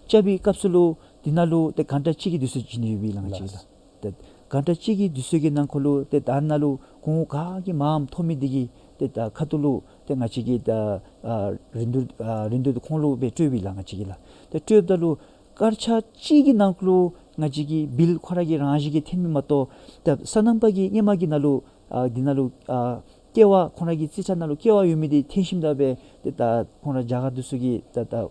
རྐྱབ་པའི་སྐབས་སུ་ལུ་འདི་ནང་ལུ་ཏེ་གྷན་ཊ་གཅིག་གི་དུས་ཚོད་བྱིན་ནི་ཡོད་པའི་ལགས་ང་བཅས་ལགས། ཏེ་གྷན་ཊ་གཅིག་གི་དུས་ཚོད་ཀྱི་ནང་འཁོད་ལུ་ཏེ་ད་ནཱ་ལུ་གོང་ག་གིས་མངམ་ཐོབ་མི་འདི་གི་ཏེ་ད་ཁ་ཐུག་ལུ་ཏེ་ང་བཅས་ཀྱིས་ད་ཨ་རིན་བསྡུར་ཨ་རིན་བསྡུར་ཁོང་ལུ་སྦེ་སྤྲོདཔ་ཨིན་ལགས་ང་བཅས་ཀྱིས་ལགས། ཏེ་སྤྲོདཔ་ད་ལུ་སྐར་ཆ་གཅིག་གི་ནང་འཁོད་ལུ་ང་བཅས་ཀྱི་བིལ་ཁོ་ར་གི་རང་བཞིན་གྱིས་འཐོན་མི་མ་གཏོགས་ད་སོ་ནམ་པ་གིས་སྔོན་མ་གི་ནང་ལུ་ཨ་འདི་ནང་ལུ་ཨ་ཀེ་ཝ་ཁོང་ར་གི་རྩིས་ཁྲ་ནང་ལུ་ཀེ་ཝ་ཡོད་མི་འདི་འཐོན་ཞིནམ་ད་སྦེ་ཏེ་ད་ཁོང་ར་རྒྱ་གར་འདི་ཚུ་གི་ད་ད་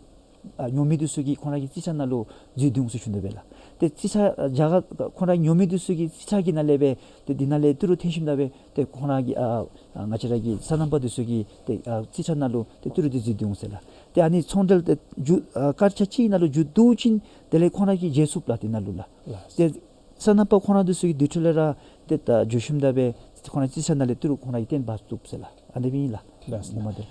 ཨ་ཉོ་མི་འདི་ཚུ་གི་ཁོང་ར་གི་རྩིས་ཁྲ་ནང་ལུ་འཛུལ་སྡོད་འོང་ཟེར་ཞུ་དོ་སྦེ་ལགས། ཏེ་རྩིས་ཁྲ་ཨ་རྒྱ་གར་ཁོང་ར་ཉོ་མི་འདི་ཚུ་གི་རྩིས་ཁྲ་གི་ནང་ལས་སྦེ་ཏེ་འདི་ནང་ལས་ཏི་རུ་འཐོན་ཞིནམ་ད་སྦེ་ཏེ་ཁོང་ར་གི་ཨ་ཨ་ང་བཅས་ར་གི་སོ་ནམ་པ་འདི་ཚུ་གི་ཏེ་ཨ་རྩིས་ཁྲ་ནང་ལུ་ཏེ་ཏི་རུ་འདི་འཛུལ་སྡོད་འོང་ཟེར་ལགས། ཏེ་ཨ་ནི་ཚོང་འབྲེལ་ཏེ་མཇུག་ཨ་སྐར་ཆ་གཅིག་ནང་ལུ་མཇུག་བསྡུ་ཞིནམ་དེ་ལས་ཁོང་ར་གིས་འཇལ་ཚུགས་ལགས་འདི་ནང་ལུ་ལགས། ཏེ་སོ་ནམ་པ་ཁོང་ར་འདི་ཚུ་གི་དུས་ཚོད་ལས་ར་ཏེ་ད་འགྱོ་ཞིནམ་ད་སྦེ་ཁོང་ར་རྩིས་ཁྲ་ནང་ལས་ཏི་རུ་ཁོང་ར་གིས་བཏོན་འབག་ཚུགས་ཟེར་ལགས། ཨ་ནི་སྦེ་ཨིན་ལགས། ལགས་སོ། ངོ་མ་དེ་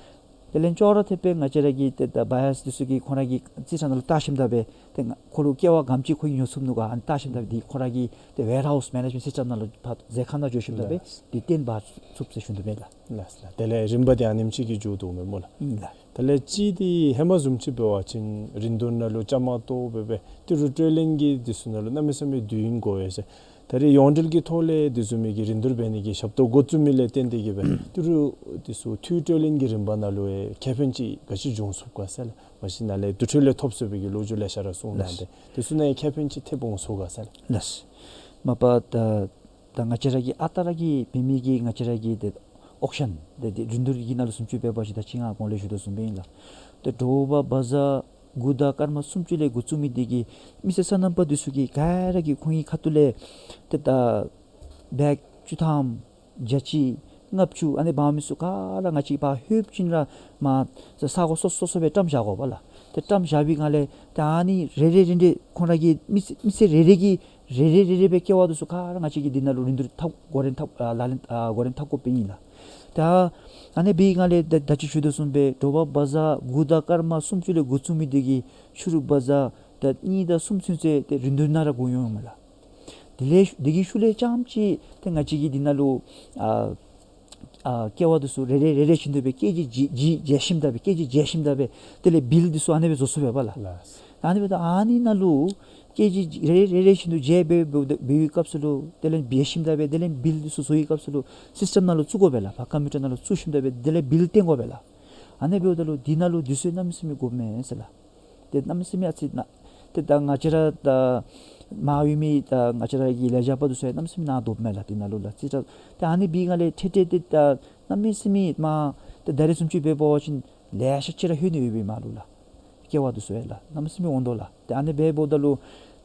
དེ་ལས་ཅོག་ར་འཐདཔ་སྦེ་ང་བཅས་ར་གི་ཏེ་ད་བ་ཡརསི་འདི་ཚུ་གིས་ཁོང་ར་གི་རྩིས་ཁྲ་ནང་ལུ་བལྟ་ཞིནམ་ད་སྦེ་ཏེ་ཁོ་ལུ་ཀེ་ཝ་ག་དེམ་ཅིག་ཁོ་གིས་ཉོ་ཚུགས་ནུག་ག་ཨ་ནི་བལྟ་ཞིནམ་ད་སྦེ་འདི་ཁོང་ར་གི་ཏེ་ཝེར་ཧའུསི་མེ་ནེཇ་མེནཊ་སིསི་ཊམ་ནང་ལུ་ཕར་ཟད་ཁང་ནང་འགྱོ་ཞིནམ་ད་སྦེ་ལགས། འདི་བཏོན་འབག་ཚུགས་ཟེར་ཞུ་དོ་སྦེ་ལགས། ལགས་ལགས། དེ་ལས་རིམ་པ་འདི་ཨ་ནེམ་ཅིག་གིས་མཇུག་བསྡུཝ་མས་སྨོ་ལགས། ཨིན་ལགས། དེ་ལས་གཅིག་འདི་ཧེ་མ་བཟུམ་ཅིག་འབད་བ་ཅིན་རིན་བསྡུར་ནང་ལུ་བཅའ་མར་གཏོགས་སྦེ་སྦེ་ཏི་རུ་སྤྲོད་ལེན་གྱི་འདི་ཚུ་ནང་ལུ་གནམ་མེད་ས་མེད་དུས་ཡུན་འགོར་བས་ཟེར། ད་རེས་ཡོངས་འབྲེལ་གྱི་ཐོག་ལས་འདི་བཟུམ་མའི་གི་རིན་བསྡུར་འབད་ནི་གི་ཞབས་ཏོག་འགོ་བཙུགས་མི་ལས་བརྟེན་ཏེ་གིས་སྦེ་ཏི་རུ་འདི་ཚུ་འཐུས་སྤྲོད་ལེན་གྱི་རིམ་པ་ནང་ལུ་ཡང་ཁེ་ཕན་ཅིག་ག་ཅི་འབྱུང་ཚུགས་ག་ཟེར་ལགས། མ་གཞི་ནཱ་ལས་དུར་ཁྲོད་ལས་ཐོབ་ཚུགས་པའི་གི་ལོ་རྒྱུས་ལེ་ཤ་ར་གསུངས་གནང་སྟེ་འདི་ཚུ་ནང་ཡང་ཁེ་ཕན་ཅིག་ཐེབས་འོང་ཚུགས་ག་ཟེར་ལགས། ལགས། མ་པ་ད་ད་ང་བཅས་ར་གི་ཨ་རྟག་ར་གི་འབད་མི་གི་ང་བཅས་ར་གི་ཏེ་ཨོག་ཤཱན་ཏེ་ཏེ་རིན་བསྡུར་གྱི་ནང་ལུ་བཟུམ་ཅིག་འབད་བ་ཅིན་ད་ཅི་ང་གོང་ལས་ཞུ་དོ་བཟུམ་སྦེ་ཨིན་ལགས། ཏེ་དྲོ་པ་བ་ཛར་དགུ་དང་སྐར་མ་སུམ་ཅུ་ལས་འགོ་བཙུགས་མི་འདི་གིས་མི་སེར་སོ་ནམ་པ་འདི་ཚུ་གིས་ག་ར་གིས་ཁོང་གི་ཁ་ཐུག་ལས་ཏེ་ད་བེག་བཅུ་ཐམ་བརྒྱ་ཅིག་ལྔ་བཅུ་ཨ་ནི་འབག་མི་ཚུ་ག་ར་ང་བཅས་ཕར་ལྷོདཔ་ཅིག་ར་མར་ས་གོ་སོ་སོ་སོ་སྦེ་བཀྲམ་བཞག་དགོ་པས་ལགས། ཏེ་བཀྲམ་བཞག་པའི་སྒང་ལས་ཏེ་ཨ་ནི་རེ་རེ་རེ་རེ་ཁོང་ར་གི་མི་སེར་མི་སེར་རེ་རེ་གིས་རེ་རེ་རེ་རེ་སྦེ་ཀེ་ཝ་འདི་ཚུ་ག་ར་ང་བཅས་ཀྱིས་འདི་ནང་ལུ་རིན་བསྡུར་འཐབ་འགོ་འདྲེན་འཐབ་ཨ་ལག་ལེན་ཨ་འགོ་འདྲེན་འཐབ་དགོཔ་ཨིན་ལགས། ད་ཨ་ནི་འབད་བའི་སྒང་ལས་ད་ད་ཅི་ཞུ་དོ་བཟུམ་སྦེ་དྲོ་པ་བ་ཛར་དགུ་དང་སྐར་མ་སུམ་ཅུ་ལས་འགོ་བཙུགས་མི་འདི་གིས་ཕྱི་རུ་བ་ཛར་ད་གཉིས་དང་གསུམ་ཚུན་ཚོད་ཏེ་རིན་བསྡུར་ནང་ར་འགོར་འོང་མས་ལགས། དེ་ལས་དེ་གི་ཤུལ་ལས་རྐྱངམ་ཅིག་ཏེ་ང་བཅས་ཀྱིས་འདི་ནང་ལུ་ཨ་ཨ་ཀེ་ཝ་འདི་ཚུ་རེ་རེ་རེ་རེ་བཞིན་དུ་སྦེ་ཀེ་ཇི་བརྗེ་བརྗེ་བརྗེ་ཞིནམ་ད་སྦེ་ཀེ་ཇི་བརྗེ་ཞིནམ་ད་སྦེ་དེ་ལས་བིལ་འདི་ཚུ་ཨ་ནི་སྦེ་བཟོ་ཚུགས་པས་ལགས། ལགས། ཨ་ནི་འབདཝ་ད་ཨ་ནི་ནང་ལུ་ཀེ་ཇི་རེ་རེ་རེ་བཞིན་དུ་བརྗེ་སྦེ་འབད་འབད་བའི་སྐབས་སུ་ལུ་དེ་ལས་བརྗེ་ཞིནམ་ད་སྦེ་དེ་ལས་བིལ་འདི་ཚུ་བཟོ་བའི་སྐབས་སུ་ལུ་སིསི་ཊམ་ནང་ལུ་བཙུགས་དགོ་པས་ལགས། ཕར་ཀམ་པིའུ་ཊར་ནང་ལུ་བཙུགས་ཞིནམ་ད་སྦེ་དེ་ལས་བིལ་བཏོན་དགོ་པས་ལགས། ཨ་ནི་འབདཝ་ད་ལུ་འདི་ནང་ལུ་དུས་ཚོད་གནམ་མེད་ས་མེད་འགོརཝ་མས་ཟེར་ལགས། ཏེ་གནམ་མེད་ས་མེད་ཨ་ཙི་ན་ཏེ་ད་ང་བཅས་ར་ད་མར་ཡོད་མི་ད་ང་བཅས་ར་གི་ལས་བྱེདཔ་འདི་ཚུ་ཡང་གནམ་མེད་ས་མེད་ནང་དོགཔ་མས་ལགས། འདི་ནང་ལུ་ལགས་རྩིས་ཁྲ་ཏེ་ཨ་ནི་འབད་བའི་སྒང་ལས་ཏེ་ཏེ་ཏེ་ད་གནམ་མེད་ས་མེད་མར་ཏེ་ད་རེས་བཟུམ་ཅིག་འབད་བ་ཅིན་ལེ་ཤ་ཅིག་ར་ལྷོད་ནི་ཡོད་པས་མར་ལུ་ལགས། ཀེ་ཝ་འདི་ཚུ་ཡང་ལགས་གནམ་མེད་ས་མེད་འོང་དོ་ལགས། ཏེ་ཨ་ནི་འབདཝ་ད་ལུ་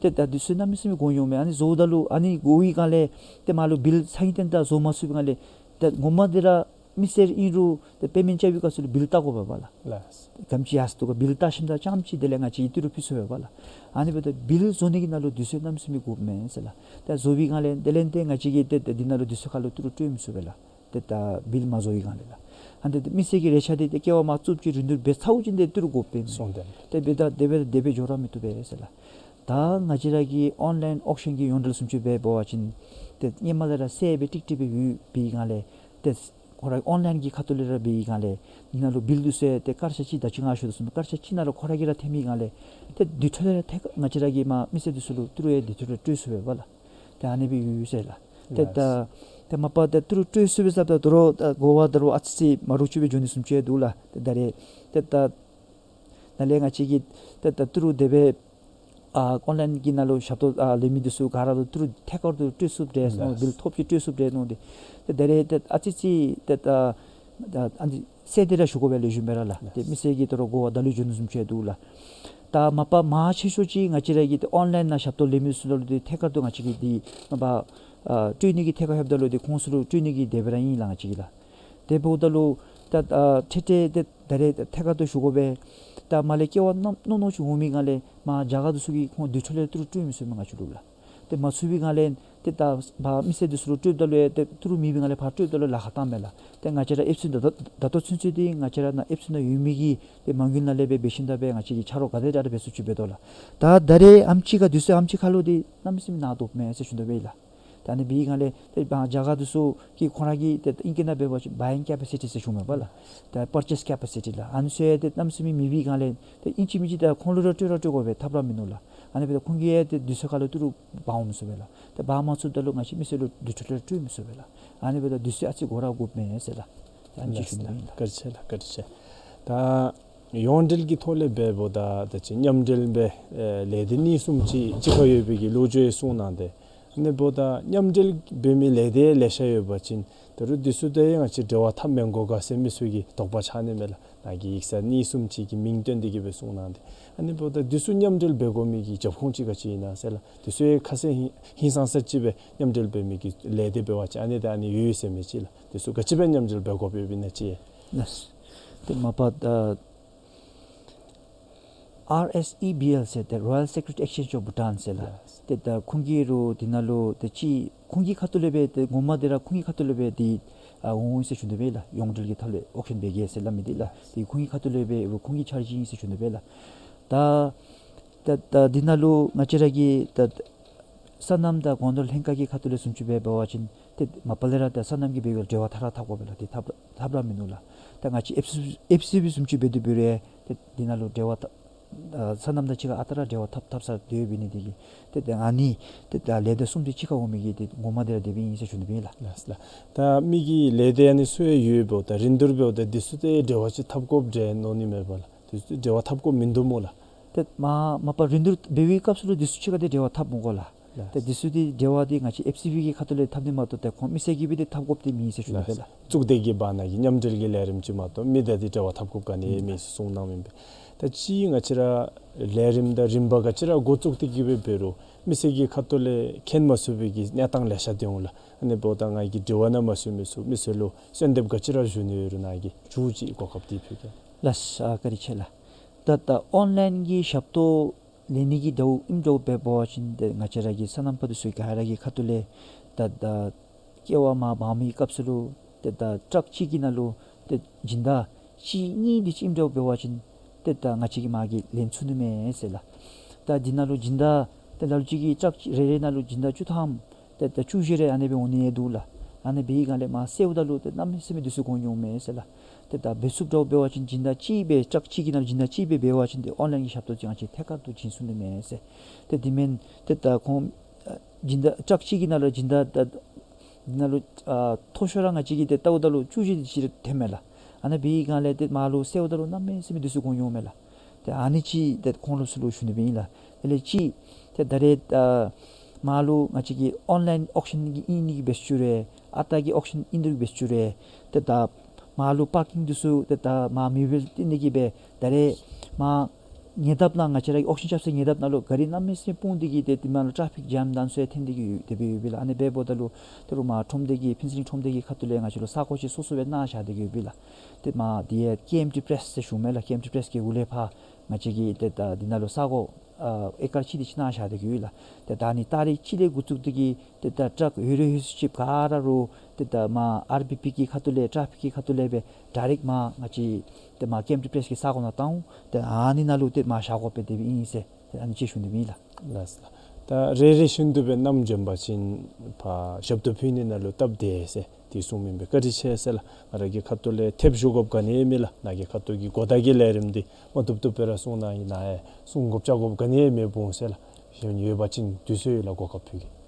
ཏེ་ད་འདི་ཚུ་གནམ་མེད་ས་མེད་འགོར་འོང་མས། ཨ་ནི་བཟོཝ་ད་ལུ་ཨ་ནི་འགོར་བའི་སྒང་ལས་ཏེ་མར་ལུ་བིལ་ཚ་གྱང་བཏོན་ད་བཟོ་མ་ཚུགས་པའི་སྒང་ལས་ཏེ་ངོ་མ་འདི་ར་མི་སེར་ཨིན་རུང་ཏེ་པེ་མེནཊ་རྐྱབ་པའི་སྐབས་སུ་ལུ་བིལ་བལྟ་དགོ་པས་ལགས། ལགས། ག་དེམ་ཅིག་ཡར་སོ་འདུག་ག་བིལ་བལྟ་ཞིནམ་ད་རྐྱངམ་ཅིག་དེ་ལས་ང་བཅས་ཀྱིས་ཏི་རུ་ཕུལ་ཚུགས་པས་ལགས། ཨ་ནི་འབདཝ་ད་བིལ་བཟོ་ནི་གི་ནང་ལུ་དུས་ཚོད་གནམ་མེད་ས་མེད་འགོརཝ་མས་ཟེར་ལགས། ཏེ་བཟོ་བའི་སྒང་ལས་དེ་ལས་ཏེ་ང་བཅས་ཀྱིས་ཏེ་ཏེ་འདི་ནང་ལུ་དུས་ཚོད་ཁར་ལུ་ཏི་རུ་སྤྲོད་མི་ཚུགས་པས་ལགས། ཏེ་ད་བིལ་མ་བཟོ་བའི་སྒང་ལས་ལགས། ཨ་ནི་ཏེ་མི་སེར་གྱི་རེ་ཆ་འདི་ཏེ་ཀེ་བ་མར་བཙུགས་ཅི་རིན་བསྡུར་འབད་ཚརཝ་ཅིག་ཏེ་ཏི་རུ་དགོ་པས་མས། སོང་སྟེ། ཏེ་འབདཝ་ད་དེ་སྦེ་དེ་སྦེ་འགྱོ་ར་མི་བཏུབ་པས་ཟེར་ལགས། ད་ང་བཅས་ར་གི་ཨོན་ལའིན་ཨོག་ཤཱན་གྱི་ཡོངས་འབྲེལ་བཟུམ་ཅིག་འབད་བ་ཅིན་ཏེ་ཧེ་མ་ལས་ར་གསལ་སྦེ་ཀྲིག་ཀྲི་སྦེ་ཡོད་པའི་སྒང་ལས་ཏེ་ཁོ་ར་ཨོན་ལའིན་གྱི་ཁ་ཐུག་ལས་ར་འབད་བའི་སྒང་ལས་ནང་ལུ་བིལ་འདི་ཚུ་ཡང་ཏེ་སྐར་ཆ་གཅིག་ད་ཅི་ང་ཞུ་དོ་བཟུམ་སྐར་ཆ་གཅིག་ནང་ལུ་ཁོ་ར་གིས་ར་འཐོན་མི་སྒང་ལས་ཏེ་དུས་ཐོག་ལས་ར་ཐད་ང་བཅས་ར་གི་མ་མི་སེར་འདི་ཚུ་ལུ་ཏི་རུ་ཡང་དུས་ཐོག་ལས་སྤྲོད་ཚུགས་པས་ལགས། ཏེ་ཨ་ནི་སྦེ་ཡོད་ཟེར་ལགས། ཏེ་ད་ལགས། ཏེ་མ་པ་ཏེ་ཏི་རུ་སྤྲོད་ཚུགས་པས་ཟེརཝ་ད་དོ་རུང་ད་གོ་བ་ད་རུང་ཨ་ཙི་ཙི་མ་འདྲཝ་ཅིག་སྦེ་འགྱོ་ནི་བཟུམ་ཅིག་འདུག་ལགས། ཏེ་ད་རེས་ཏེ་ད་ནཱ་ལས་ང་བཅས་ཀྱིས་ཏེ་ད་ཏི་རུ་དེ་སྦེ་ཨ་ཨོན་ལའིན་གྱི་ནང་ལུ་ཞབས་ཏོག་ཨ་ལེན་མི་འདི་ཚུ་ག་ར་ལུ་ཏི་རུ་ཐད་ཀར་དུ་སྤྲོད་ཚུགསཔ་འདྲས་མནོ། ལགས། བིལ་ཐོབ་ཅིག་སྤྲོད་ཚུགསཔ་འདྲས་མནོ་སྟེ། ཏེ་ད་རེས་ཏེ་ཨ་ཙི་ཙི་ཏེ་ད་ད་ཨ་ནི་གསལ་ཏེ་ར་ཞུ་དགོ་པས་ལགས། ཞུ་མི་ར་ལགས། ཏེ་མི་སེར་གྱི་དོ་རུང་གོ་བ་ད་ལུ་འགྱོ་ནི་བཟུམ་ཅིག་འདུག་ལགས། ད་མ་པ་མང་ཆེ་ཤོས་ཅིག་ང་བཅས་ར་གི་ཏེ་ཨོན་ལའིན་ནང་ཞབས་ཏོག་ལེན་མི་ཚུ་ལུ་ཏེ་ཐད་ཀར་དུ་ང་བཅས་ཀྱིས་ཏེ་མ་པ་ཨ་སྤྲོད་ནི་གི་ཐད་ཁར་ལྷོདཔ་ད་ལུ་ཏེ་ཁོང་ཚུ་ལུ་སྤྲོད་ནི་གི་དེ་སྦེ་ར་ཨིན་ལགས་ང་བཅས་ཀྱིས་ལགས། དེ་འབདཝ་ད་ལུ་ད་ཨ་ཏེ་ཏེ་ཏེ་ད་རེས་ཐད་ཀར་དུ་ཞུ་དགོ་པས། ད་མར་ལས་ཀེ་བ་མནོ་མནོ་མནོཝ་ཅིག་འོང་མི་སྒང་ལས་མར་རྒྱ་གར་འདི་ཚུ་གིས་ཁོང་དུས་ཐོག་ལས་ཏི་རུ་སྤྲོད་མི་ཚུགས་མས་ང་བཅས་ལུ་ལགས། ཏེ་མ་ཚུགས་པའི་སྒང་ལས་ཏེ་ད་ཕར་མི་སེར་འདི་ཚུ་ལུ་སྤྲོདཔ་ད་ལུ་ཡང་ཏེ་ཏི་རུ་མེད་པའི་སྒང་ལས་ཕར་སྤྲོདཔ་ད་ལུ་ལཱ་ཁག་བཏངམ་མས་ལགས། ཏེ་ང་བཅས་ར་ཨེབ་སི་ད་ལྟོ་ད་ལྟོ་ཚུན་ཚོད་འདི་ང་བཅས་ར་ནཱ་ཨེབ་སི་ནང་ཡོད་མི་གི་ཏེ་མ་དངུལ་ནང་ལས་སྦེ་འབད་ཞིནམ་ད་སྦེ་ང་བཅས་ཀྱིས་ཆ་རོགས་ག་དེ་དྲག་དྲག་འབད་ཚུགསཔ་ཅིག་འབད་དོ་ལགས། ད་ད་རེས་ཨེམ་ཆི་ཁ་དུས་ཚོད་ཨེམ་ཆི་ཁ་ལུ་འདི་གནམ་མེད་ས་མེད་ནཱ་དོ་མས་ཟེར་ཞུ་དོ་བས་ལགས། ད་ཨ་ནི་འབད་བའི་སྒང་ལས་ཏེ་ཕར་རྒྱ་གར་འདི་ཚུ་གིས་ཁོང་ར་གི་ཏེ་ཨིང་སྐད་ནང་འབད་བ་ཅིན་buying capacity ཟེར་ཞུཝ་མས་པ་ལགས། ད་purchase capacity ལགས། ཨ་ནི་ཚུ་ཡང་ཏེ་གནམ་མེད་ས་མེད་མེད་པའི་སྒང་ལས་ཏེ་ཨིན་ཅི་མིན་ཅི་ད་ཁོང་ལུ་ར་སྤྲོད་ར་སྤྲོད་དགོ་པས། ཐབས་ར་མིན་ནུག་ལགས། ཨ་ནི་འབདཝ་ད་ཁོང་གིས་ཡང་ཏེ་དུས་ཚོད་ཁ་ལུ་ཏི་རུ་འབག་འོང་མི་ཚུགས་པས་ལགས། ཏེ་འབག་མ་ཚུགསཔ་ད་ལུ་ང་བཅས་མི་སེར་ལུ་དུས་ཐོག་ལས་སྤྲོད་མི་ཚུགས་པས་ལགས། ཨ་ནི་འབདཝ་ད་དུས་ཚོད་ཨ་ཙི་འགོར་ར་འགོརཝ་མས་ཟེར་ལགས། ད་ཨ་ནི་ཅིག་ཞུ་ནི་ཨིན་ལགས། བཀའ་དྲིན་ཆེ་ལགས། བཀའ་དྲིན་ཆེ། ད་ཡོངས་འབྲེལ་གྱི་ཐོག་ལས་འབདཝ་ད་ད་ཅི་མཉམ་འབྲེལ་འབད་ཨེ་ལས་སྡེ་གཉིས་གསུམ་ཅིག་གཅིག་ཁར་ཡོད་པའི་གི་ལོ་རྒྱུས་གསུངས་གནང་སྟེ། ཨ་ནི་འབདཝ་ད་མཉམ་འབྲེལ་འབད་མི་ལས་སྡེ་ལེ་ཤ་ཡོད་པ་ཅིན་ད་རུང་འདི་ཚུ་ཏེ་ང་བཅས་འབྲེལ་བ་འཐབ་མི་དགོ་ག་ཟེར་མི་ཚུ་གི་དོགས་པ་ཆགས་ནི་མས་ལགས། ནཱ་གི་ཡིག་ཚང་གཉིས་གསུམ་ཅིག་གི་མིང་བཏོན་ཏེ་གི་སྦེ་གསུངས་གནང་སྟེ། ཨ་ནི་འབདཝ་ད་འདི་ཚུ་མཉམ་འབྲེལ་འབད་དགོ་མི་གི་རྒྱབ་ཁུངས་ཅིག་ག་ཅི་ཨིན་ན་ཟེར་ལགས། འདི་ཚུ་ཡང་ཁ་གསལ་ཧིང་ཧིང་སངས་ས་ཅིག་སྦེ་མཉམ་འབྲེལ་འབད་མི་གི་ལས་སྡེ་འབད་བ་ཅིན་ཨ་ནི་དང་ཨ་ནི་ཡོད་ཡོད་ཟེར་མི་ཅིག་ལགས། འདི་ཚུ་ག་ཅི་སྦེ་མཉམ་འབྲེལ་འབད་དགོཔ་ཡོདཔ་ཨིན་ན་ཅིག། ལགས། ཏེ་མ་པ་ད་ཨར་ཨེས་ཨི་བི་ཨེལ་ཟེར་ཏེ་Royal Security Exchange of Bhutan ཟེར་ལགས། ལགས། ཏེ་ད་ཁོང་གིས་རུང་འདི་ནང་ལུ་ཏེ་ཅིག་ཁོང་གི་ཁ་ཐུག་ལས་སྦེ་ཏེ་ངོ་མ་འདི་ར་ཁོང་གི་ཁ་ཐུག་ལས་སྦེ་འདི་ཨ་འོང་ཟེར་ཞུ་ནི་སྦེ་ལགས། ཡོངས་འབྲེལ་གྱི་ཐོག་ལས་ཨོག་ཤཱན་འབད་གེ་ཟེར་སླབ་མི་འདི་ལགས། ཏེ་ཁོང་གི་ཁ་ཐུག་ལས་སྦེ་རུང་ཁོང་གི་འཆར་གཞི་ཨིན་ཟེར་ཞུ་ནི་སྦེ་ལགས། ད་ད་ད་འདི་ནང་ལུ་ང་བཅས་ར་གི་ད་སོ་ནམ་དང་སྒོ་ནོར་ལྷན་ཁག་གི་ཁ་ཐུག་ལས་བཟུམ་ཅིག་སྦེ་འབད་བ་ཅིན་ཏེ་མ་པ་ལས་ར་ད་སོ་ནམ་གྱི་འབད་བའི་འབྲེལ་བ་མཐར་འཐབ་དགོ་པས་ལགས། ཏེ་འཐབ་འཐབ་ར་མིན་ནུག་ལགས། ད་ང་བཅས་ཨེཕ་སི་ཨེཕ་སི་བི་བཟུམ་ཅིག་འབད་དེ་འབད་རུང་ཏེ་འདི་ནང་ལུ་འབྲེལ་བ་འཐབ་ཨ་སོ་ནམ་དང་གཅིག་ཁར་ཨ་རྟག་ར་འབྲེལ་བ་འཐབ་འཐབ་ས་དེ་སྦེ་འབད་ནི་དེ་གིས་ཏེ་ད་ཨ་ནི་ཏེ་ད་ལས་སྡེ་གསུམ་དེ་གཅིག་ཁར་འོང་མི་གི་ཏེ་ངོ་མ་འདི་ར་དེ་སྦེ་ཨིན་ཟེར་ཞུ་ནི་སྦེ་ལགས། ལགས་ལགས། ད་མི་གི་ལས་སྡེ་ཨ་ནི་ཚུ་ཡང་ཡོདཔ་ད་རིན་བསྡུར་འབདཝ་ད་འདི་ཚུ་ཏེ་འབྲེལ་བ་ཅིག་འཐབ་དགོཔ་འདྲས་མནོ་ནི་མས་པ་ལགས། འདི་ཚུ་འབྲེལ་བ་འཐབ་དགོཔ་མིན་འདུག་སྨོ་ལགས། ཏེ་མ་མ་པ་རིན་བསྡུར་འབད་བའི་སྐབས་སུ་ལུ་འདི་ཚུ་གཅིག་ཁར་ཏེ་འབྲེལ་བ་འཐབ་མི་དགོ་ལགས། ལགས། ཏེ་འདི་ཚུ་འདི་འབྲེལ་བ་འདི་ང་བཅས་ཨེཕ་སི་བི་གི་ཁ་ཐུག་ལས་འཐབ་ནི་མ་གཏོགས་ཏེ་ཁོང་མི་སེར་གྱིས་འབད་དེ་འཐབ་དགོཔ་འདི་མེད་ཟེར་ཞུ་ནི་སྦེ་ལགས། ལགས། གཙུག་སྡེ་གི་བར་ན་གི་མཉམ་འབྲེལ་གྱི་ལས་རིམ་ཅིག་མ་གཏོགས་མི་འདི་འདི་འབྲེལ་བ་འཐབ་དགོཔ་ག་ནི་ཡང་མེད་ཟེར་གསུངས་གནངམ་ཨིན་པས། ད་ཅི་ང་བཅས་ར་ལས་རིམ་དང་རིམ་པ་ག་ཅི་ར་འགོ་བཙུགས་ཏེ་གི་སྦེ་འབད་རུང་མི་སེར་གྱི་ཁ་ཐུག་ལས་མཁྱེན་མ་ཚུགས་པའི་གི་གནས་སྟངས་ལེ་ཤ་འདི་འོང་ལགས། ཨ་ནི་འབདཝ་ད་ང་གིས་དྲི་བ་ནང་མ་ཞུ་མི་ཚུ་མི་སེར་ལུ་གསོལ་འདེབས་ག་ཅི་ར་ཞུ་ནི་ཡོད་རུང་ནཱ་གིས་མཇུག་ཅིག་གོ་སྐབས་འདི་ཕུལ་གེ། ལགས་སོ། བཀའ་དྲིན་ཆེ་ལགས། ད་ད་ཨོན་ལའིན་གྱི་ཞབས་ཏོག་ལེན་ནི་གི་འདྲཝ་ཨིནམ་འདྲཝ་འབད་བ་ཅིན་ཏེ་ང་བཅས་ར་གི་སོ་ནམ་པ་འདི་ཚུ་ག་ར་གི་ཁ་ཐུག་ལས་ད་ད་ཀེ་ཝ་མར་འབག་མི་སྐབས་སུ་ལུ་ཏེ་ད་ཊཱག་གཅིག་གི་ནང་ལུ་ཏེ་སྦྱིན་བདག་གཅིག་གཉིས་འདི་ཅིག་ཨིནམ་འདྲཝ་འབད་བ་ཅིན་ཏེ་ད་ང་བཅས་ཀྱིས་མར་གྱི་ལེན་ཚུགས་ནི་མས་ཟེར་ལགས། ད་འདི་ནང་ལུ་སྦྱིན་བདག་ཏེ་ལ་ལུ་ཅིག་གིས་ཊཱག་རེ་རེ་ནང་ལུ་སྦྱིན་བདག་བཅུ་ཐམ་ཏེ་ད་བཅུ་བཞི་རེ་ཨ་ནི་སྦེ་འོང་ནི་ཡང་འདུག་ལགས། ཨ་ནི་འབད་བའི་སྒང་ལས་མར་བསལཝ་ད་ལུ་ཏེ་གནམ་མེད་ས་མེད་འདི་ཚུ་གོང་འོང་མས་ཟེར་ལགས། ཏེ་ད་འབད་ཚུགསཔ་འདྲཝ་འབད་བ་ཅིན་སྦྱིན་བདག་གཅིག་སྦེ་ཊཱག་གཅིག་གི་ནང་སྦྱིན་བདག་གཅིག་སྦེ་འབད་བ་ཅིན་ཏེ་ཨོན་ལའིན་གྱི་ཞབས་ཏོག་ཅིག་ང་བཅས་ཐད་ཀར་དུ་བྱིན་ཚུགས་ནི་མས་ཟེར། ཏེ་དེ་མེན་ཏེ་ད་ཁོང་ཨ་སྦྱིན་བདག་ཊཱག་གཅིག་གི་ནང་ལུ་སྦྱིན་བདག་ད་འདི་ནང་ལུ་ཨ་མཐོ་ཤོས་ར་ང་བཅས་ཀྱིས་ཏེ་བལྟཝ་ད་ལུ་བཅུ་བཞི་དེ་ཅིག་ར་ཐོནམ་མས་ལགས། ཨ་ནི་འབད་བའི་སྒང་ལས་ཏེ་མར་ལུ་བསལཝ་ད་ལུ་གནམ་མེད་ས་མེད་འདི་ཚུ་གོང་འོང་མས་ལགས། ཏེ་ཨ་ནི་ཅིག་ཏེ་ཁོང་ལུ་ཚུ་ལུ་ཞུ་ནི་སྦེ་ཨིན་ལགས། དེ་ལས་ཅིག་ཏེ་ད་རེས་ཨ་མར་ལུ་ང་བཅས་ཀྱི་ཨོན་ལའིན་ཨོག་ཤཱན་གྱི་ཨིན་ནི་གི་འབད་ཞུ་རུང་ཨ་རྟག་གི་ཨོག་ཤཱན་ཨིན་ནི་གི་འབད་ཞུ་རུང་ཏེ་ད་མར་ལུ་པར་ཀིང་འདི་ཚུ་ཏེ་ད་མར་མེ་པེལ་སྟོན་ནི་གི་སྦེ་ད་རེས་མར་ཉེ་འདབས་ནང་ང་བཅས་ར་ཨོག་ཤཱན་རྐྱབ་སའི་ཉེ་འདབས་ནང་ལུ་ག་རི་གནམ་མེད་ས་མེད་སྤུངས་ཏེ་གི་ཏེ་དེ་མར་ལུ་ཊ་ཕིག་ཇམ་དང་ཚུ་ཡང་ཐོན་ཏེ་གི་ཡོད་དེ་སྦེ་ཡོད་པས་ལགས། ཨ་ནི་འབདཝ་ད་ལུ་ད་རུང་མར་ཁྲོམ་སྡེ་གི་ཕུན་ཚོགས་གླིང་ཁྲོམ་སྡེ་གི་ཁ་ཐུག་ལས་ང་བཅས་ལུ་ས་གོ་ཅིག་སོ་སོ་སྦེ་གནང་བཞག་སྟེ་གི་ཡོད་པས་ལགས། ཏེ་མར་དེ་ཡང་ཀེ་ཨེམ་ཊི་པེ་རེསི་ཟེར་ཞུཝ་མས་ལགས། ཀེ་ཨེམ་ཊི་པེ་རེསི་གི་འོག་ལས་ཕར་ང་བཅས་ཀྱིས་ཏེ་ད་འདི་ནང་ལུ་ས་གོ་ ཨ་ཨེ་ཀར་གཅིག་དེ་ཅིག་ནང་བཞག་སྟེ་གི་ཡོད་ལགས། ཏེ་ད་ཨ་ནི་ཏ་རིག་གཅིག་ལས་འགོ་བཙུགས་ཏེ་གི་ཏེ་ད་ཊཱཀ་ཡོད་རེ་ཡོད་ཚད་ཅིག་ག་ར་རུ་ཏེ་ད་མར་ཨར་བི་པི་གི་ཁ་ཐུག་ལས་ཊ་ཕིག་གི་ཁ་ཐུག་ལས་སྦེ་ཌའི་རེཀཊ་མར་ང་བཅས་ཏེ་མར་ཀེམ་ཊི་པི་རེསི་གི་ས་གོ་ནང་བཏང་འོང་། ཏེ་ཨ་ནི་ནང་ལུ་ཏེ་མར་བཞག་དགོ་པས་དེ་སྦེ་ཨིན་ཟེར་ཏེ་ཨ་ནི་ཅིག་ཞུ་ནི་ཨིན་ལགས། ལགས་ལགས། ད་རེ་རེ་བཞིན་དུ་སྦེ་ནམ་འབྱོན་པ་ཅིན་ཕར་ཞབས་ཏོག་ཕུལ་ནི་ནང་ལུ་སྟབས་བདེ་ཟེར་དེ་གསུངམ་ཨིན་པས། བཀའ་དྲིན་ཆེ་ཟེར་ལགས། ང་ར་གི་ཁ་ཐུག་ལས་ཐེབས་ཞུ་དགོཔ་ག་ནི་ཡང་མེད་ལགས། ནཱ་གི་ཁ་ཐུག་གི་གོ་བརྡ་གི་ལས་རིམ་འདི་མ་བཏུབ་བཏུབ་སྦེ་ར་གསུང་གནང་ཡི། ནཱ་ཡང་གསུང་དགོཔ་བཅར་དགོཔ་ག་ནི་ཡང་མེད་འོང་ཟེར་ལགས། གཞན་ཡོད་པ་ཅིན་དུས་ཚོད་ཡོད་ལགས་གོ་སྐབས་ཕུལ་གེ།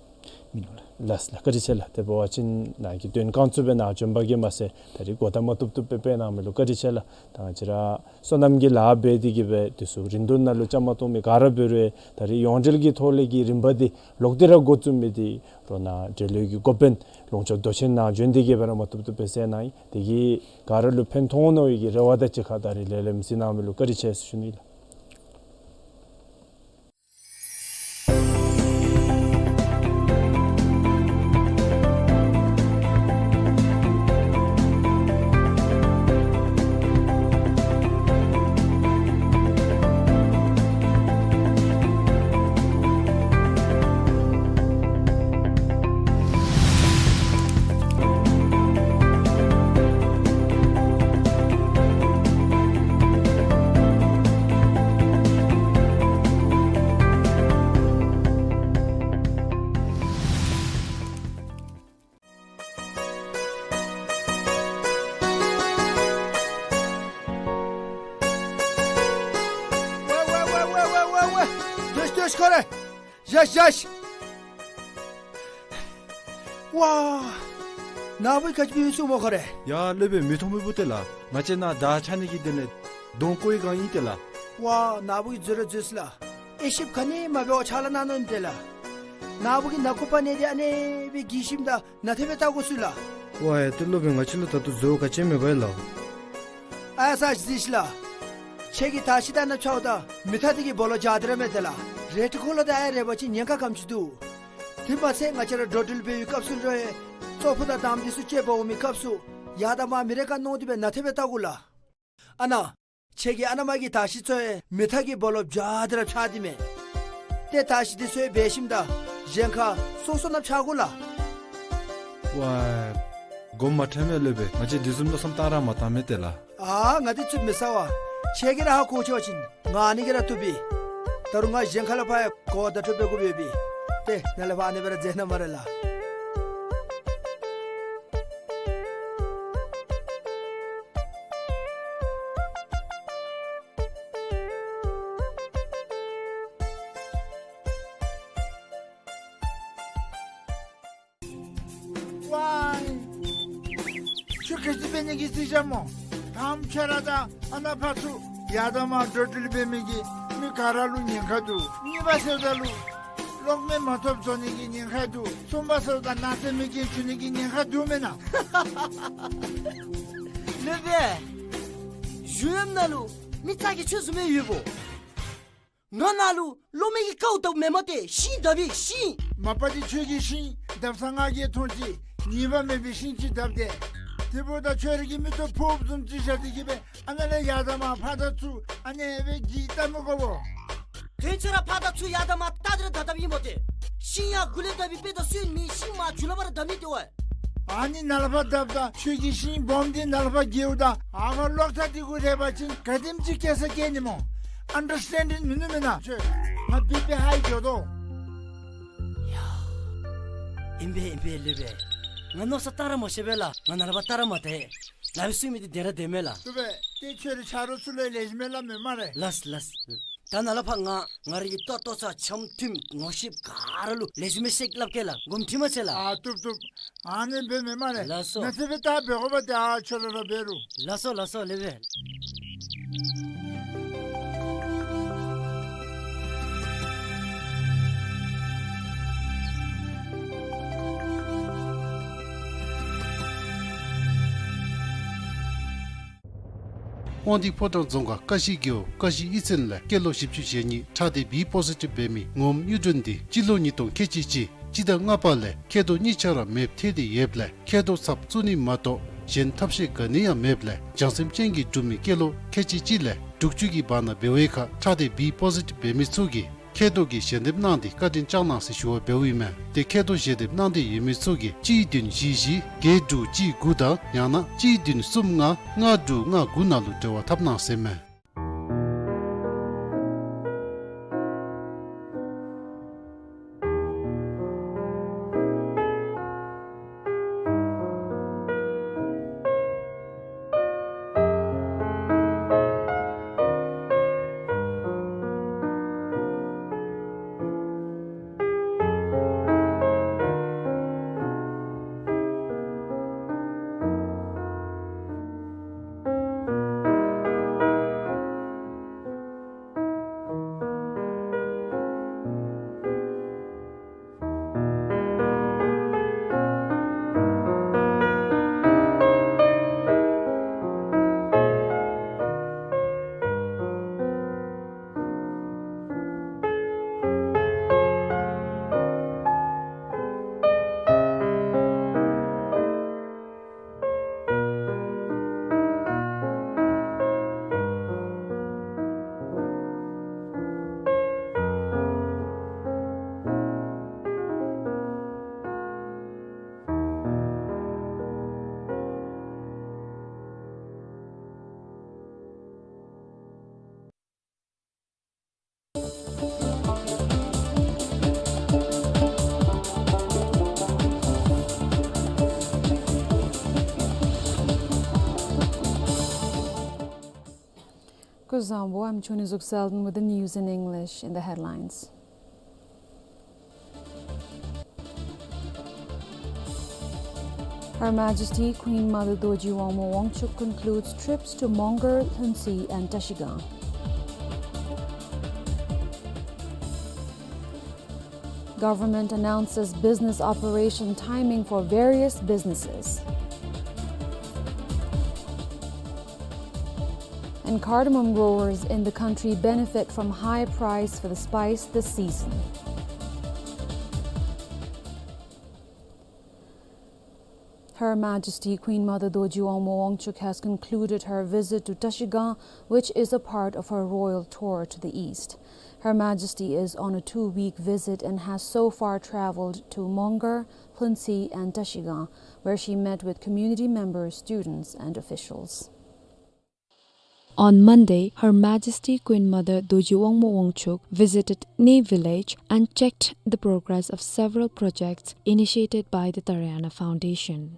མི་ནུས་ལགས། ལགས་ལགས། བཀའ་དྲིན་ཆེ་ལགས། དེ་འབད་བ་ཅིན་ནཱ་གི་དོན་རྐང་བཙུགས་སྦེ་ནཱ་འབྱོན་པ་གིས་མ་ཚད་ད་རིས་གོ་བརྡ་མ་བཏུབ་བཏུབ་སྦེ་སྤེལ་གནང་མི་ལུ་བཀའ་དྲིན་ཆེ་ལགས། ད་ང་བཅས་ར་སོ་ནམ་གྱི་ལཱ་འབད་དེ་གི་སྦེ་དུས་སུ་རིན་བསྡུར་ནང་ལུ་བཅའ་མར་གཏོགས་མི་ག་ར་འབད་རུང་ད་རིས་ཡོངས་འབྲེལ་གྱི་ཐོག་ལས་ཀྱི་རིམ་པ་འདི་ལོག་སྟེ་ར་འགོ་བཙུགས་མི་འདི་རོགས་ནཱ་འབྲེལ་ཡོད་ཀྱི་འགོ་དཔོན་ལུང་ཕྱོགས་མདོ་ཆེན་ནང་འབྱོན་ཏེ་གི་སྦེ་ར་མ་བཏུབ་བཏུབ་སྦེ་གསན་གནང་ཡི། དེ་གིས་ག་ར་ལུ་ཕན་ཐོགས་འོང་མནོ་བའི་གི་རེ་བ་དང་གཅིག་ཁར་ད་རིས་ལས་རིམ་གཟིགས་གནང་མི་ལུ་བཀའ་དྲིན་ཆེ་ཟེར་ཞུ་ནི་ལགས། ཝེ་ཝེ་ཝེ། སྡོད་སྡོད་ཁོ་རེ། བཞག་བཞག། ཝ། ནཱ་བུ་གིས་ག་ཅི་འབད་ཡི་ཟེར་སྨོ་ཁོ་རེ། ཡ་སློབ་དཔོན་མི་མཐོང་མི་བུ་ཏེ་ལགས། ང་བཅས་ནཱ་དར་འཕྱར་ནི་གི་དོན་ལས་གདོང་བཀོག་པའི་སྒང་ཨིན་ཏེ་ལགས། ཝ་ནཱ་བུ་གིས་འཛོལ་ར་འཛོལ་སོ་ལགས། དབྱེ་ཞིབ་ག་ནི་མ་འབད་བར་ཕྱག་ལཱ་གནང་ནི་ཨིན་ཏེ་ལགས། ནཱ་བུ་གིས་ནང་ཁུག་པ་ནང་འདི་ཨ་ནི་སྦེ་བསྒྱིར་ཞིནམ་ད་ནཱ་ཏེ་སྦེ་བལྟ་དགོ་ཟེར་ལགས། ཝ་ཡ་ཏེ་སློབ་དཔོན་ང་བཅས་ལུ་ད་ལྟོ་འཛོལ་བ་ག་ཅི་ཡང་མེད་པས་ལགས། ཨ་ས་གཟིགས་ཤིག་ལགས། ཁྱེད་ཀྱིས་དར་ཤིང་དང་ནཱ་འཕྱརཝ་ད་མེ་ཐག་འདི་གིས་སྦོ་ལོགས་འཇའ་དེ་ར་མས་ཏེ་ལགས། རལ་གྲི་འཁོར་ལོ་དང་ཨ་རེ་འབད་བ་ཅིན་ཉེན་ཁ་ག་དེམ་ཅིག་འདུག། དེ་མ་ཚད་ང་བཅས་ར་འགྲོ་འགྲུལ་འབད་བའི་སྐབས་སུ་ལུ་ཡང་ཙོག་པུ་དང་དམ་འདི་ཚུ་སྐྱེལ་འབག་འོང་མི་སྐབས་སུ་ཡར་དང་མར་མི་རེ་ཁར་མནོ་སྟེ་སྦེ་ནཱ་ཏེ་སྦེ་བལྟ་དགོ་ལགས། ཨ་ནཱ་ཁྱེད་ཀྱི་ཨ་ནཱ་མར་གྱི་དར་ཤིང་ཚུ་ཡང་མེ་ཐག་གིས་སྦོ་ལོགས་འཇའ་དེ་ར་འཕྱར་ཏེ་མས། ཏེ་དར་ཤིང་འདི་ཚུ་ཡང་འབག་ཞིནམ་ད་གཞན་ཁར་སོ་སོ་ནང་འཕྱར་དགོ་ལགས། ཝ་ཡ་གོ་མ་ཐོས་མས་སློབ་དཔོན། ང་བཅས་དེ་བཟུམ་མནོ་བསམ་བཏང་ར་མ་བཏང་མས་ཏེ་ལགས། ཨ་ང་འདི་ཚུ་མི་ཟ་བས། ཁྱེད་ཀྱིས་ར་ཧ་གོ་ཆོག་པ་ཅིན་ང་ཨ་ནི་གིས་ར་བཏུབ་པས། ད་རུང་ང་གཞན་ཁ་ལས་ཕར་ཡང་གོ་བརྡ་འཕྲོད་འབད་དགོ་པས། ཏེ་ནཱ་ལས་ཕར་ཨ་ནི་སྦེ་ར་མཛད་གནང་སྨ་རེ་ལགས། ཝའི། ཁྱོད་ག་ཅི་འབད་ནི་གི་རྩིས་རྐྱབ་སྨོ། དང་པ་ཁྱོད་ར་དང་ཨ་ནཱ་ཕར་ཚུར་ཡར་དང་མར་འགྲོ་འགྲུལ་འབད་མི་གི་མི་ག་ར་ལུ་ཉེན་ཁ་འདུག། གཉིས་པ་ཟེརཝ་ད་ལུ་གློག་མེ་མ་ཐོབ་བཟོ་ནི་གི་ཉེན་ཁ་འདུག། གསུམ་པ་ཟེརཝ་ད་ནག་རྫས་མེ་རྐྱེན་འབྱུང་ནི་གི་ཉེན་ཁ་འདུག་མེན་ན། སློབ་དཔོན། གཞུང་གཡམ་ནང་ལུ་མི་ཚ་གྱང་ཁྱོད་བཟུམ་སྦེ་ཡོདཔ་འོང་། ང་ནཱ་ལུ་གློག་མེ་གི་ཀཝ་བཏབ་མེན་མས་ཏེ། ཤིང་བཏབ་ཡི་ཤིང་། མ་པ་འདི་ཁྱོད་ཀྱིས་ཤིང་བཏབ་ས་ང་གིས་མཐོང་ཅི། ཉེས་པ་མེད་པའི་ཤིང་ཅིག་བཏབ་སྟེ། དེ་འབདཝ་ད་ཁྱོད་ར་གི་མིག་ཏོ་ཕོརཔ་བཟུམ་ཅིག་བཞག་སྟེ་གི་སྦེ་ཨ་ནཱ་ལས་ཡར་དང་མར་ཕར་དང་ཚུར་ཨ་ནི་སྦེ་གི་བལྟ་མི་དགོ་པས། དོན་ཚུ་ར་ཕར་དང་ཚུར་ཡར་དང་མར་བལྟ་སྟེ་ར་བཏབ་བཏབཔ་ཨིན་མས་ཏེ། ཤིང་ཡར་མགུ་ལས་བཏབ་པའི་དཔེ་དང་སོན་མི་ཤིང་མར་མཇུག་ལུ་ཕར་ར་བཏབ་ནི་ཏེ་ཝའི། ཨ་ནི་ནཱ་ལས་ཕར་བཏབ་ད་ཁྱོད་ཀྱིས་ཤིང་སྦོམ་འདི་ནཱ་ལས་ཕར་བཀལཝ་ད་ཨ་ཕར་གློག་ཐག་འདི་གུ་རེག་པ་ཅིན་ག་དེམ་ཅིག་སྐྱེ་ས་སྐྱེ་ནི་སྨོ། ཨན་ཌར་སི་ཊེན་ཌིང་མིན་ནུག་མེན་ན་ཁྱོད། ང་བི་པི་ཧའི་འགྱོ་དོ། ཡ། ཨིན་པས་ཨིན་པས་སློབ་དཔོན། ང་མནོ་བསམ་བཏང་ར་མ་ཤེས་པས་ལགས། ང་ནཱ་ལས་ཕར་བལྟ་ར་མ་བལྟ་ཡི། ནཱ་སྦེ་གསུང་མི་འདི་བདེན་ར་བདེན་མས་ལགས། སློབ་དཔོན། ཏེ་ཁྱོད་རའི་ཆ་རོགས་ཚུ་ལུ་ལེགས་ཤོམ་སྦེ་སླབ་མས་སྨ་རེ། ལགས་ལགས། ད་ནཱ་ལས་ཕར་ང་ང་རའི་གི་ལྟོ་ལྟོ་ཚང་འཆམ་མཐུན་ངོ་ཤེས་ག་ར་ལུ་ལེགས་ཤོམ་སྦེ་བཤད་སླབ་གེ་ལགས། དགོངསམ་ཁྲེལ་མ་མཛད་ལགས། ཨ་བཏུབ་བཏུབ། ཨ་ནི་འབད་མི་སྨ་རེ། ལགས་སོ། ནཱ་ཏེ་སྦེ་བལྟ་འབད་དགོ་པས་ཏེ། ཨ་ཁྱོད་ར་ར་འབད་རུང་། ལགས་སོ་ལགས་སོ་སློབ་དཔོན། དབང་འདུས་ཕོ་བྲང་རྫོང་ཁག་ཀ་གཞི་རྒེད་འོག་ཀ་གཞི་གཡུས་ཚན་ལས་སྐྱེས་ལོ་བཞི་བཅུ་ཞེ་གཉིས་ཁྲག་སྡེ་བི་པོ་ཟི་ཊིབ་འབད་མི་ངོམ་གཡུ་སྒྲོན་འདི་སྤྱི་ལོ་ཉིས་སྟོང་ཁལ་གཅིག་གཅིག་སྤྱི་ཟླ་ལྔ་པ་ལས་མཁལ་རྡོག་གཉིས་ཆ་ར་མེདཔ་ཐལ་ཏེ་ཡོདཔ་ལས་མཁལ་རྡོག་ཚབ་བཙུགས་ནི་མ་གཏོགས་གཞན་ཐབས་ཤེས་ག་ནི་ཡང་མེདཔ་ལས་བྱང་སེམས་ཅན་གྱི་འབྲུག་མི་སྐྱེས་ལོ་ཁལ་གཅིག་གཅིག་ལས་དྲུག་ཅུ་གི་བར་ན་འབད་བའི་ཁར་ཁྲག་སྡེ་བི་པོ་ཟི་ཊིབ་འབད་མི་ཚུ་གིས་ མཁལ་རྡོག་གི་ཞལ་འདེབས་གནང་སྟེ་བཀའ་དྲིན་བསྐྱངས་གནང་ཟེར་ཞུ་བ་འབདཝ་ཨིན་མས། ཏེ་མཁལ་རྡོག་ཞལ་འདེབས་གནང་འདོད་ཡོད་མི་ཚུ་གིས་གཅིག་བདུན་བཞི་བཞི་བརྒྱད་དྲུག་གཅིག་དགུ་དང་ཡང་ན་གཅིག་བདུན་གསུམ་ལྔ་ལྔ་དྲུག་ལྔ་དགུ་ནང་ལུ་འབྲེལ་བ་འཐབ་གནང་ཟེར་མས། Kuzuzangpo, I'm Chuni Zuksalden with the news in English. In the headlines, Her Majesty Queen Mother Dorji Wangmo Wangchuck concludes trips to Mongar, Lhuentse and Trashigang. Government announces business operation timing for various businesses. And cardamom growers in the country benefit from high price for the spice this season. Her Majesty Queen Mother Dorji Wangmo Wangchuck has concluded her visit to Trashigang, which is a part of her royal tour to the east. Her Majesty is on a two-week visit and has so far traveled to Mongar, Lhuentse and Trashigang, where she met with community members, students and officials. On Monday, Her Majesty Queen Mother Dorji Wangmo Wangchuck visited Ney village and checked the progress of several projects initiated by the Tarayana Foundation.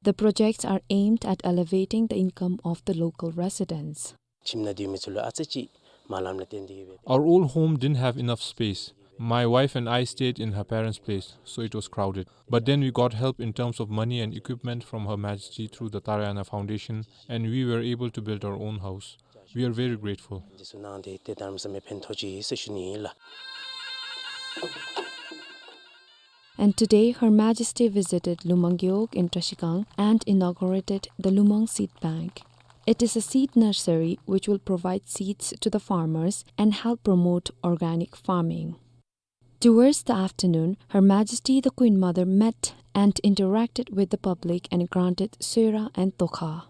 The projects are aimed at elevating the income of the local residents. ཁྱིམ་ནང་སྡོད་མི་ཚུ་ལུ་ཨ་ཙི་ཅིག་མ་ལངམ་ལས་བརྟེན་ཏེ་ཡོད་པས། Our old home didn't have enough space. My wife and I stayed in her parents' place, so it was crowded. But then we got help in terms of money and equipment from Her Majesty through the Tarayana Foundation, and we were able to build our own house. We are very grateful. འདི་ཚུ་གནང་སྟེ་ཏེ་གནམ་མེད་ས་མེད་ཕན་ཐོགས་ཅི་ཟེར་ཞུ་ནི་ཨིན་ལགས། And today, Her Majesty visited Lumang Gewog in Trashigang and inaugurated the Lumang Seed Bank. It is a seed nursery which will provide seeds to the farmers and help promote organic farming. Towards the afternoon, Her Majesty the Queen Mother met and interacted with the public and granted soyra and tokha.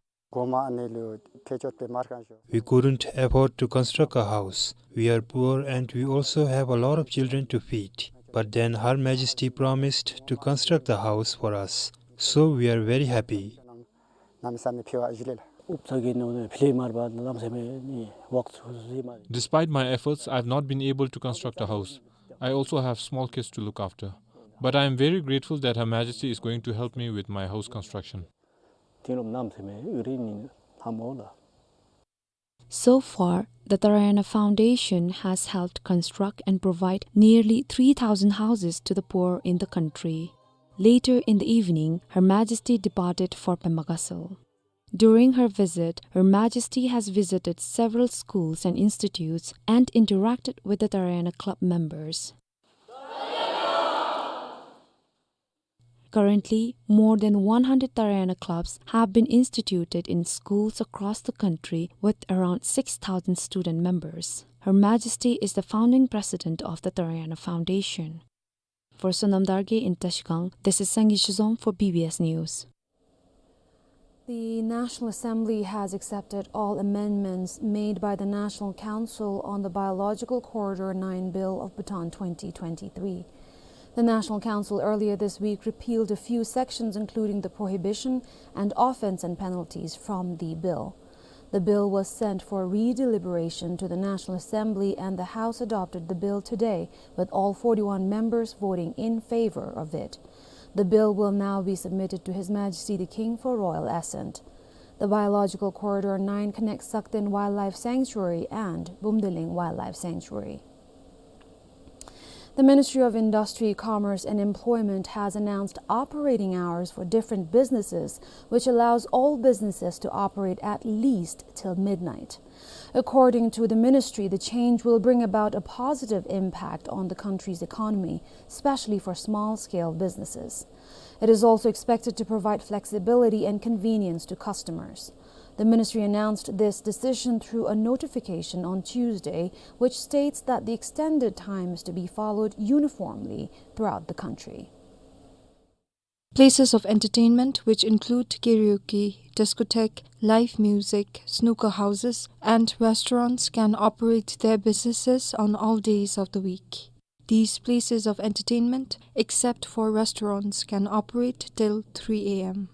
We couldn't afford to construct a house. We are poor and we also have a lot of children to feed. But then Her Majesty promised to construct the house for us. So we are very happy. Despite my efforts, I have not been able to construct a house. I also have small kids to look after. But I am very grateful that Her Majesty is going to help me with my house construction. So far, the Tarayana Foundation has helped construct and provide nearly three thousand houses to the poor in the country. Later in the evening, Her Majesty departed for Pema Gatshel. During her visit, Her Majesty has visited several schools and institutes and interacted with the Tarayana Club members. Currently, more than one hundred Tarayana clubs have been instituted in schools across the country with around six thousand student members. Her Majesty is the founding president of the Tarayana Foundation. For Sonam Dargay in Trashigang, this is Sangay Shizom for B B S News. The National Assembly has accepted all amendments made by the National Council on the Biological Corridor nine Bill of Bhutan twenty twenty-three. The National Council earlier this week repealed a few sections, including the prohibition and offense and penalties, from the bill. The bill was sent for re-deliberation to the National Assembly, and the House adopted the bill today, with all forty-one members voting in favor of it. The bill will now be submitted to His Majesty the King for royal assent. The Biological Corridor nine connects Sakten Wildlife Sanctuary and Bumdeling Wildlife Sanctuary. The Ministry of Industry, Commerce and Employment has announced operating hours for different businesses, which allows all businesses to operate at least till midnight. According to the ministry, the change will bring about a positive impact on the country's economy, especially for small-scale businesses. It is also expected to provide flexibility and convenience to customers. The ministry announced this decision through a notification on Tuesday, which states that the extended time is to be followed uniformly throughout the country. Places of entertainment, which include karaoke, discotheque, live music, snooker houses, and restaurants, can operate their businesses on all days of the week. These places of entertainment, except for restaurants, can operate till three A M.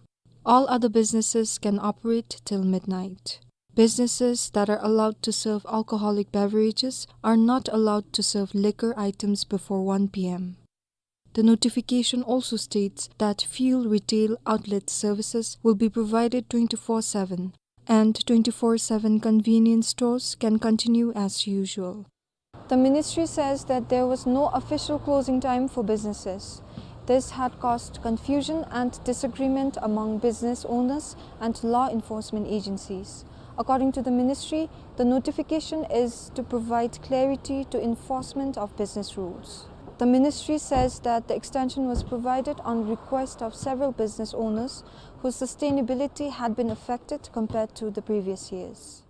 All other businesses can operate till midnight. Businesses that are allowed to serve alcoholic beverages are not allowed to serve liquor items before one P M. The notification also states that fuel retail outlet services will be provided twenty-four seven, and twenty-four seven convenience stores can continue as usual. The ministry says that there was no official closing time for businesses. This had caused confusion and disagreement among business owners and law enforcement agencies. According to the ministry, the notification is to provide clarity to enforcement of business rules. The ministry says that the extension was provided on request of several business owners whose sustainability had been affected compared to the previous years.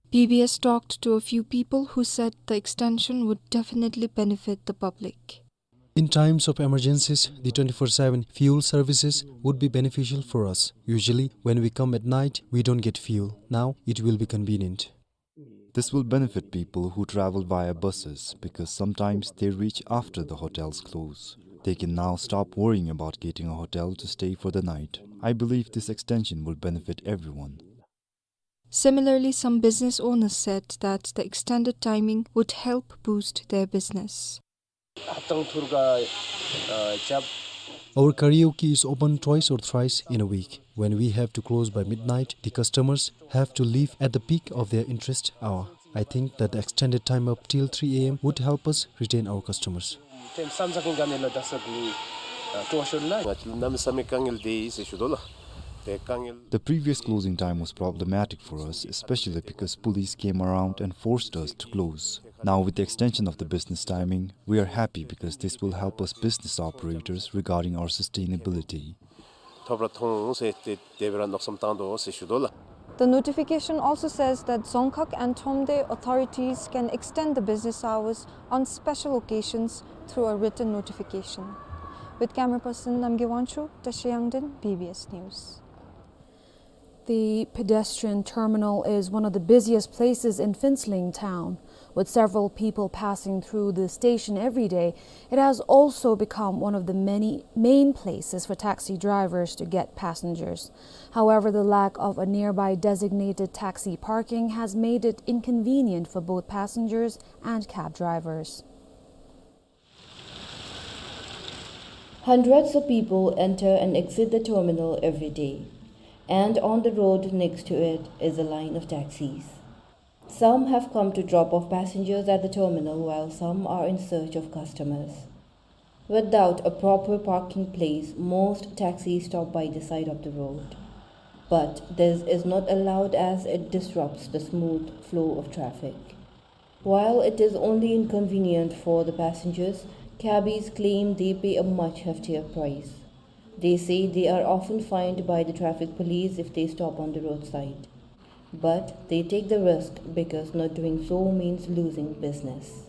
B B S talked to a few people who said the extension would definitely benefit the public. In times of emergencies, the twenty-four seven fuel services would be beneficial for us. Usually, when we come at night, we don't get fuel. Now, it will be convenient. This will benefit people who travel via buses, because sometimes they reach after the hotels close. They can now stop worrying about getting a hotel to stay for the night. I believe this extension will benefit everyone. Similarly, some business owners said that the extended timing would help boost their business. ཧབ་ཏང་ཐུར་ག་ཨ་ཅབ། Our karaoke is open twice or thrice in a week. When we have to close by midnight, the customers have to leave at the peak of their interest hour. I think that the extended time up till three A M would help us retain our customers. ཐེམ་སམ་ས་ཀིན་ག་ནི་ལ་ད་སབ་ནི་ཨ་ཏོ་ཤོར་ལ། ང་ཅི་ལ་གནམ་མེད་ས་མེད་དཀའ་ངལ་དེ་ཡིས་ཟེར་ཞུ་དོ་ལ། དེ་དཀའ་ངལ། The previous closing time was problematic for us, especially because police came around and forced us to close. Now, with the extension of the business timing, we are happy because this will help us business operators regarding our sustainability. ཐོབ་ར་ཐོང་ཟེར་ཏེ་དེ་སྦེ་ར་མནོ་བསམ་བཏང་དོ་ཟེར་ཞུ་དོ་ལ། The notification also says that Dzongkhag and Thromde authorities can extend the business hours on special occasions through a written notification. With camera person Namgay Wangchuk, Tashi Yangden, B B S News. The pedestrian terminal is one of the busiest places in Phuentsholing town. With several people passing through the station every day, it has also become one of the many main places for taxi drivers to get passengers. However, the lack of a nearby designated taxi parking has made it inconvenient for both passengers and cab drivers. Hundreds of people enter and exit the terminal every day, and on the road next to it is a line of taxis. Some have come to drop off passengers at the terminal, while some are in search of customers. Without a proper parking place, most taxis stop by the side of the road. But this is not allowed, as it disrupts the smooth flow of traffic. While it is only inconvenient for the passengers, cabbies claim they pay a much heftier price. They say they are often fined by the traffic police if they stop on the roadside. But they take the risk because not doing so means losing business.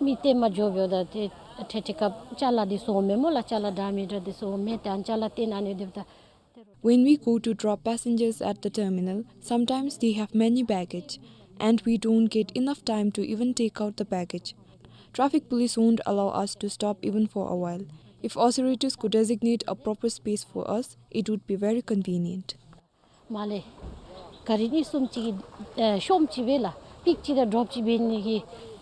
མི་སྟོན་མ་འགྱོ་བའི་ད་ཏེ་ཏེ་ཏེ་སྐབས་ཅ་ལ་འདི་སོང་མེད་སྨོ་ལགས། ཅ་ལ་འདྲ་མི་འདྲ་འདི་སོང་མེད། ཏེ་ཨ་ཅ་ལ་སྟོན་ཨ་ནི་འདི་ད་ཏེ་ When we go to drop passengers at the terminal, sometimes they have many baggage, and we don't get enough time to even take out the baggage. Traffic police won't allow us to stop even for a while. If authorities could designate a proper space for us, it would be very convenient. མ་ལས། ག་རི་གཉིས་གསུམ་ཅིག་ཨེ་ཤོམ་ཅིག་འབད་ལགས། པིག་ཅིག་དང་ཌོབ་ཅིག་འབད་ནི་གི་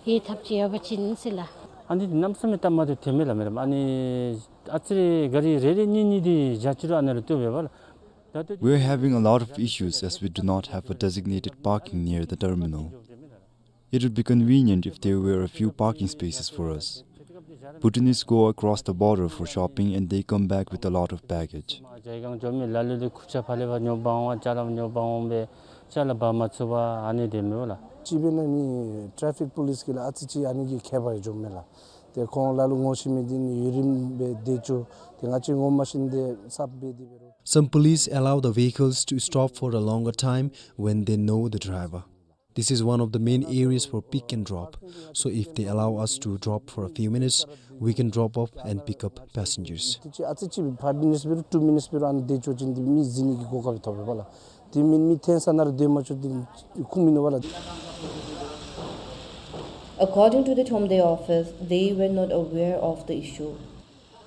ཧེ་ཐབས་ཅིག་ཡོད་པ་ཅིན་ཟེར་ལགས། ཨ་ནི་འདི་གནམ་མེད་ས་མེད་སྟབས་མ་བདེཝ་ཐོནམ་མས་ལགས་མེ་རམ། ཨ་ནི་ཨ་ཙི་རེ་ག་རི་རེ་རེ་གཉིས་གཉིས་འདི་བཞག་ཅི་རུང་ཨ་ནི་རུང་བཏུབ་པས་ལགས། ད་ལྟོ། We are having a lot of issues as we do not have a designated parking near the terminal. It would be convenient if there were a few parking spaces for us. Bhutanese go across the border for shopping and they come back with a lot of baggage. མ་ཇའི་གང་འགྱོ་མི་ལ་ལུ་ལུ་ཁུར་ཆ་ཕར་ལས་ཕར་ཉོ་འབག་འོང་བ་ཅ་ལ་ཉོ་འབག་འོང་སྦེ་ཅ་ལ་འབག་མ་ཚུགས་པར་ཨ་ནི་སྡོདཔ་མས་ལགས། ཅིག་འབད་ན་ནི་ཊ་རེ་ཕིག་པོ་ལིསི་གིས་ལགས་ཨ་ཙི་ཅིག་ཨ་ནི་གི་ཁྱད་པར་འགྱོཝ་མས་ལགས། ཏེ་ཁོང་ལ་ལུ་ངོ་ཤེས་མི་འདི་ནི་ཡུན་རིངམོ་སྦེ་སྡོད་བཅུག། ཏེ་ང་བཅས་ངོ་མ་ཤེས་ནི་འདི་གསརཔ་སྦེ་སྡོདཔ་འབད་རུང་། Some police allow the vehicles to stop for a longer time when they know the driver. This is one of the main areas for pick and drop. So if they allow us to drop for a few minutes, we can drop off and pick up passengers. ཏེ་ཅིག་ཨ་ཙི་ཅིག་ཕའིབ་མི་ནིཊསི་འབད་རུང་ཊུ་མི་ནིཊསི་འབད་རུང་ཨ་ནི་སྡོད་བཅུག་པ་ཅིན་འདི་མི་འཛིང་ནི་གི་གོ་སྐབས་ཐོབ་པས་ལགས། ཏེ་མི་མི་འཐོན་ས་ནང་ར་སྡོད་མ་བཅུག་འདི་ཁུངས་མིན་འདུག་པ་ལགས། According to the Theunpei office, they were not aware of the issue.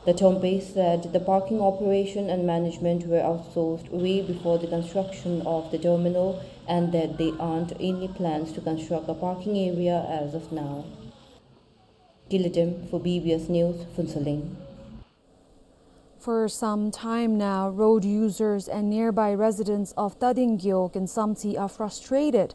The Theunpei said the parking operation and management were outsourced way before the construction of the terminal and that they aren't any plans to construct a parking area as of now. Gilidem for B B S News, Phuentsholing. For some time now, road users and nearby residents of Tading Gewog in Samtse are frustrated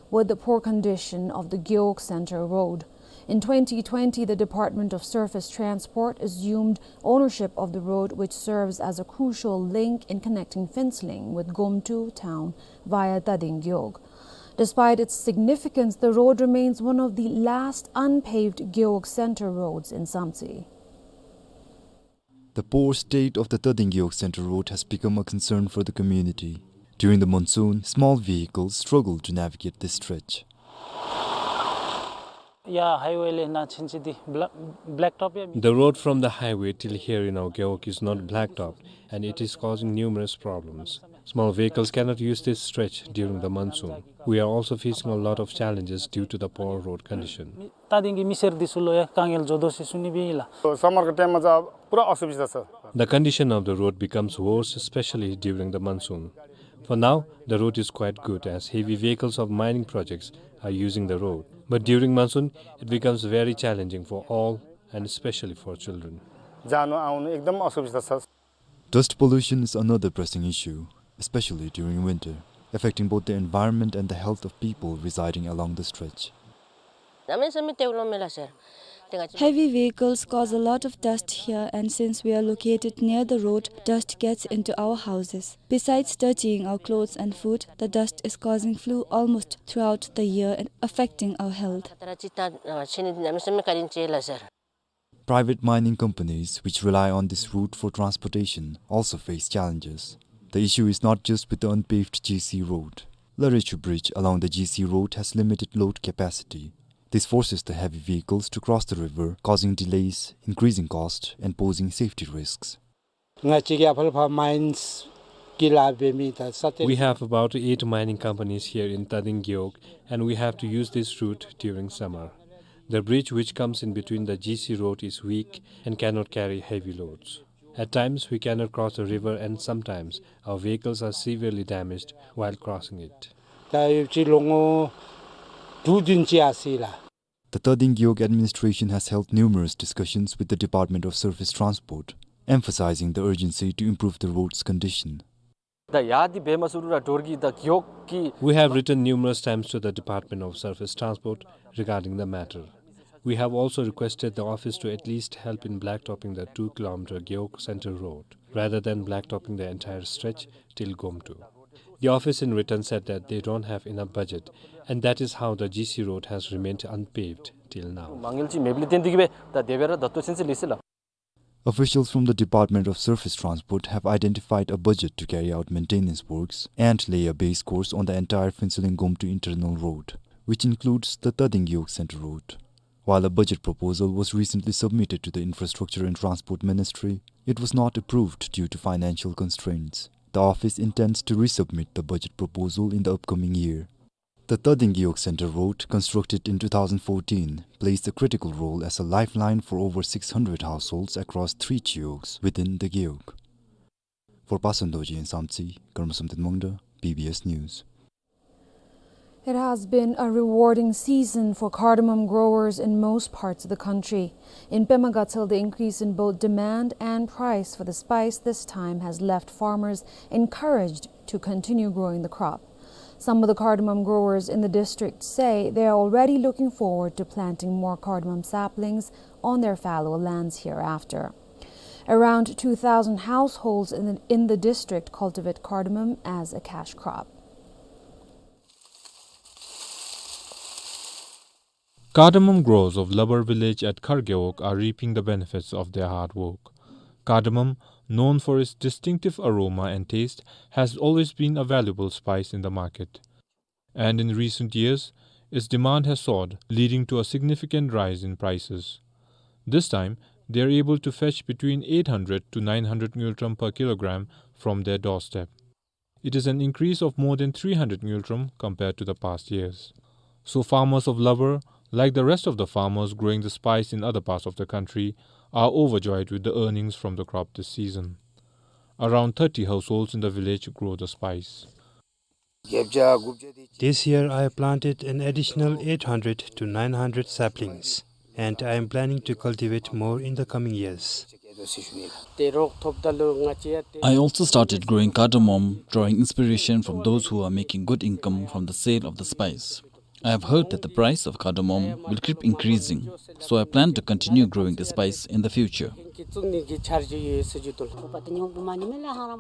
with the poor condition of the Gewog Center Road. In twenty twenty, the Department of Surface Transport assumed ownership of the road, which serves as a crucial link in connecting Phuentsholing with Gomtu town via Tading Gewog. Despite its significance, the road remains one of the last unpaved Gewog Center roads in Samtse. The poor state of the Tading Gewog Center Road has become a concern for the community. During the monsoon, small vehicles struggle to navigate this stretch. ཡར་ཧའི་ཝེ་ལས་ནཱ་ཕྱིན་ཅི་འདི་བེ་ལེཀ་ཊོབ་ཡང་མེད། The road from the highway till here in our Gewog is not blacktopped, and it is causing numerous problems. Small vehicles cannot use this stretch during the monsoon. We are also facing a lot of challenges due to the poor road condition. ད་ཏིང་གི་མི་སེར་འདི་ཚུ་ལུ་ཡང་དཀའ་ངལ་འགྱོ་དོ་ཟེར་ཞུ་ནི་སྦེ་ཨིན་ལགས། समर का टाइम मा चाहिँ पुरा असुविधा छ। The condition of the road becomes worse, especially during the monsoon. For now, the road is quite good as heavy vehicles of mining projects are using the road. But during monsoon, it becomes very challenging for all, and especially for children. जानु आउनु एकदम असुविधा छ। Dust pollution is another pressing issue, especially during winter, affecting both the environment and the health of people residing along the stretch. Heavy vehicles cause a lot of dust here, and since we are located near the road, dust gets into our houses. Besides dirtying our clothes and food, the dust is causing flu almost throughout the year and affecting our health. Private mining companies which rely on this route for transportation also face challenges. The issue is not just with the unpaved G C road. Larechu Bridge along the G C road has limited load capacity. This forces the heavy vehicles to cross the river, causing delays, increasing cost, and posing safety risks. ང་བཅས་ཀྱི་ཨ་ཕ་ལ་ཕར་མའིནསི་གི་ལཱ་འབད་མི་ད་ས་ཏེ། We have about eight mining companies here in Tading Gewog, and we have to use this route during summer. The bridge which comes in between the G C road is weak and cannot carry heavy loads. At times, we cannot cross the river, and sometimes our vehicles are severely damaged while crossing it. ད་ཡོད་ཅི་ལོ་ངོ་དྲུག་བདུན་ཅིག་ཡར་སོ་ཡི་ལགས། The Tading Gewog administration has held numerous discussions with the Department of Surface Transport, emphasizing the urgency to improve the road's condition. ད་ཡར་འདི་འབད་མ་ཚུགས་རུང་ར་དོ་རུང་གི་ད་གི་ཡོག་གི། We have written numerous times to the Department of Surface Transport regarding the matter. We have also requested the office to at least help in blacktopping the two kilometer Gewog Center Road, rather than blacktopping the entire stretch till Gomtu. The office in return said that they don't have enough budget, and that is how the G C road has remained unpaved till now. མ་དངུལ་ཅིག་མེདཔ་ལས་བརྟེན་ཏེ་གིས་སྦེ་ད་དེ་སྦེ་ར་ད་ལྟོ་ཚུན་ཚོད་ལུས་ཅི་ལགས། Officials from the Department of Surface Transport have identified a budget to carry out maintenance works and lay a base course on the entire Phuentsholing Gomtu internal road, which includes the Tading Gewog Center Road. While a budget proposal was recently submitted to the Infrastructure and Transport Ministry, it was not approved due to financial constraints. The office intends to resubmit the budget proposal in the upcoming year. The Tading Gewog Center Road, constructed in two thousand fourteen, plays a critical role as a lifeline for over six hundred households across three gewogs within the gewog. For Pasan Dorji in Samtse, Karma Samten Mangda, B B S News. It has been a rewarding season for cardamom growers in most parts of the country. In Pema Gatshel, the increase in both demand and price for the spice this time has left farmers encouraged to continue growing the crop. Some of the cardamom growers in the district say they are already looking forward to planting more cardamom saplings on their fallow lands hereafter. Around two thousand households in the, in the district cultivate cardamom as a cash crop. Cardamom growers of Labar village at Khar Gewog are reaping the benefits of their hard work. Cardamom, known for its distinctive aroma and taste, has always been a valuable spice in the market. And in recent years, its demand has soared, leading to a significant rise in prices. This time, they are able to fetch between eight hundred to nine hundred ngultrum per kilogram from their doorstep. It is an increase of more than three hundred ngultrum compared to the past years. So farmers of Labar, like the rest of the farmers growing the spice in other parts of the country, are overjoyed with the earnings from the crop this season. Around thirty households in the village grow the spice. This year I have planted an additional eight hundred to nine hundred saplings, and I am planning to cultivate more in the coming years. I also started growing cardamom, drawing inspiration from those who are making good income from the sale of the spice. I have heard that the price of cardamom will keep increasing, so I plan to continue growing the spice in the future.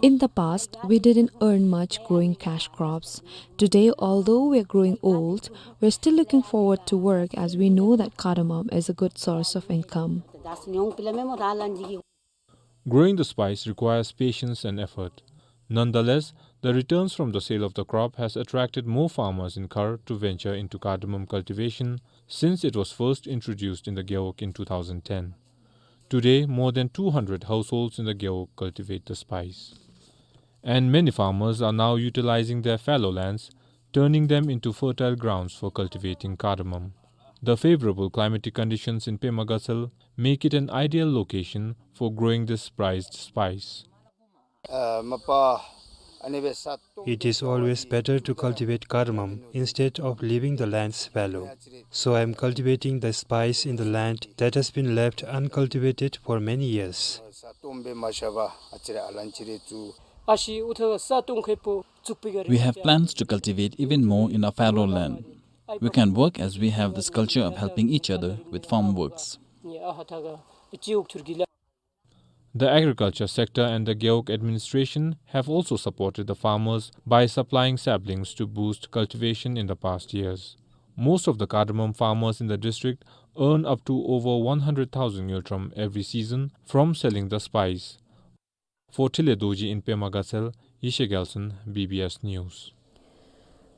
In the past, we didn't earn much growing cash crops. Today, although we are growing old, we're still looking forward to work as we know that cardamom is a good source of income. Growing the spice requires patience and effort. Nonetheless, the returns from the sale of the crop has attracted more farmers in Khar to venture into cardamom cultivation since it was first introduced in the Gewog in two thousand ten. Today, more than two hundred households in the Gewog cultivate the spice. And many farmers are now utilizing their fallow lands, turning them into fertile grounds for cultivating cardamom. The favorable climatic conditions in Pema Gatshel make it an ideal location for growing this prized spice. It is always better to cultivate cardamom instead of leaving the lands fallow. So I am cultivating the spice in the land that has been left uncultivated for many years. We have plans to cultivate even more in our fallow land. We can work as we have this culture of helping each other with farm works. The agriculture sector and the Gewog administration have also supported the farmers by supplying saplings to boost cultivation in the past years. Most of the cardamom farmers in the district earn up to over one hundred thousand ngultrum every season from selling the spice. For Thile Dorji in Pema Gatshel, Yeshe Gyaltsen, B B S News.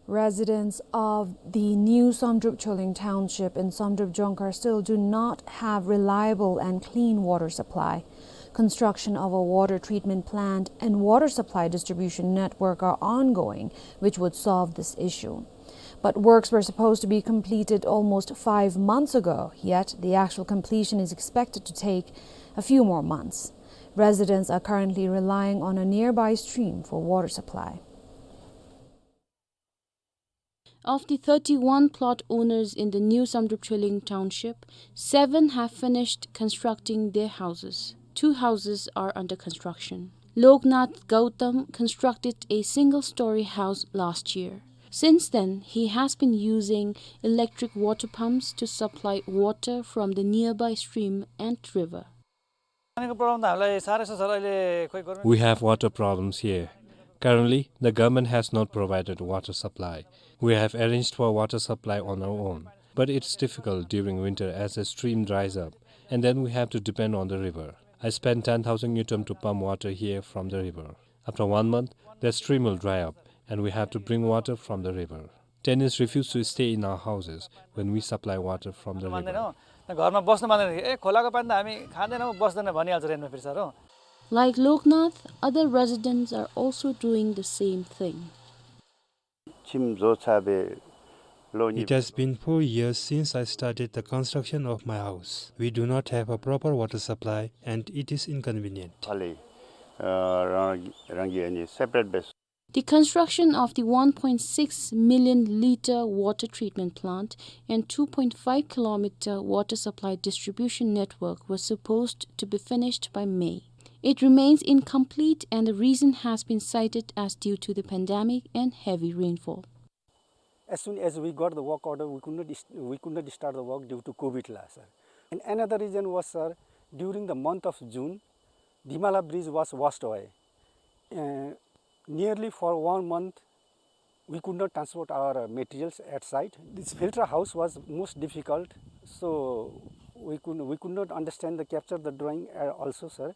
Residents of the new Samdrup Choling Township in Samdrup Jongkhar still do not have reliable and clean water supply. Construction of a water treatment plant and water supply distribution network are ongoing, which would solve this issue. But works were supposed to be completed almost five months ago, yet the actual completion is expected to take a few more months. Residents are currently relying on a nearby stream for water supply. Of the thirty-one plot owners in the new Samdrup Choling Township, seven have finished constructing their houses. Two houses are under construction. Loknath Gautam constructed a single-story house last year. Since then, he has been using electric water pumps to supply water from the nearby stream and river. पानीको प्रब्लम त हामीलाई साह्रै छ सर, अहिले खोइ गर्मी We have water problems here. Currently, the government has not provided water supply. We have arranged for water supply on our own, but it's difficult during winter as the stream dries up, and then we have to depend on the river. I spent ten thousand ngultrum to pump water here from the river. After one month, the stream will dry up, and we have to bring water from the river. Tenants refuse to stay in our houses when we supply water from the river. मान्दैन हो। घरमा बस्न मान्दैन। ए, खोलाको पानी त हामी खाँदैनौँ, बस्दैन भनिहाल्छ रेन्टमा फेरि सर हो। Like Loknath, other residents are also doing the same thing. ཁྱིམ་བཟོ་ཚར་བའི་ལོ་གཉིས། It has been four years since I started the construction of my house. We do not have a proper water supply and it is inconvenient. ཨ་ལས་ཨ་རང་རང་གི་ཨ་ནི་སེ་པ་རེཊ་བེ་སི། The construction of the one point six million litre water treatment plant and two point five kilometre water supply distribution network was supposed to be finished by May. It remains incomplete, and the reason has been cited as due to the pandemic and heavy rainfall. As soon as we got the work order, we could not, we could not start the work due to COVID la, sir. And another reason was, sir, during the month of June, Dimala bridge was washed away. Uh, nearly for one month, we could not transport our, uh, materials at site. This filter house was most difficult, so we could, we could not understand the, capture the drawing, uh, also, sir.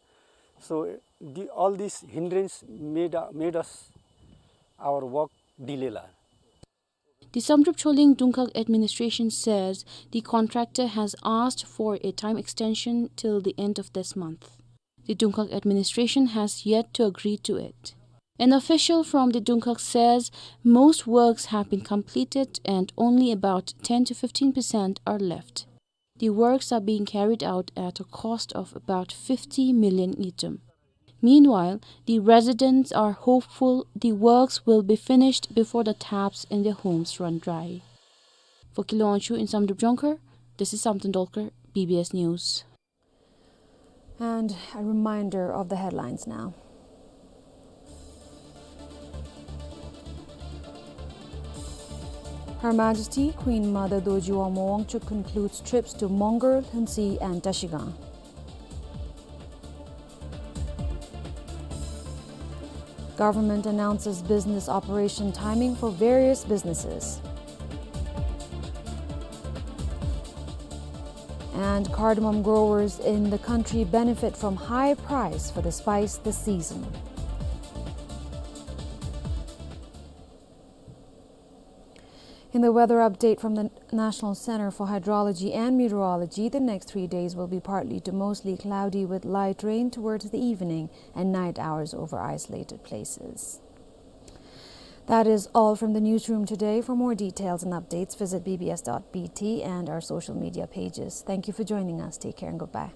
So the, all these hindrance made, uh, made us our work delay la. The Samdrup Choling Dungkhag administration says the contractor has asked for a time extension till the end of this month. The Dungkhag administration has yet to agree to it. An official from the Dungkhag says most works have been completed and only about ten to fifteen percent are left. The works are being carried out at a cost of about fifty million ngultrum. Meanwhile, the residents are hopeful the works will be finished before the taps in their homes run dry. For Kilo Wangchuk in Samdrup Jongkhar, this is Samten Dolkar, B B S News. And a reminder of the headlines now. Her Majesty Queen Mother Dorji Wangmo Wangchuk concludes trips to Mongar, Lhuentse and Trashigang. Government announces business operation timing for various businesses. And cardamom growers in the country benefit from high price for the spice this season. In the weather update from the National Center for Hydrology and Meteorology, the next three days will be partly to mostly cloudy with light rain towards the evening and night hours over isolated places. That is all from the newsroom today. For more details and updates, visit B B S dot B T and our social media pages. Thank you for joining us. Take care and goodbye.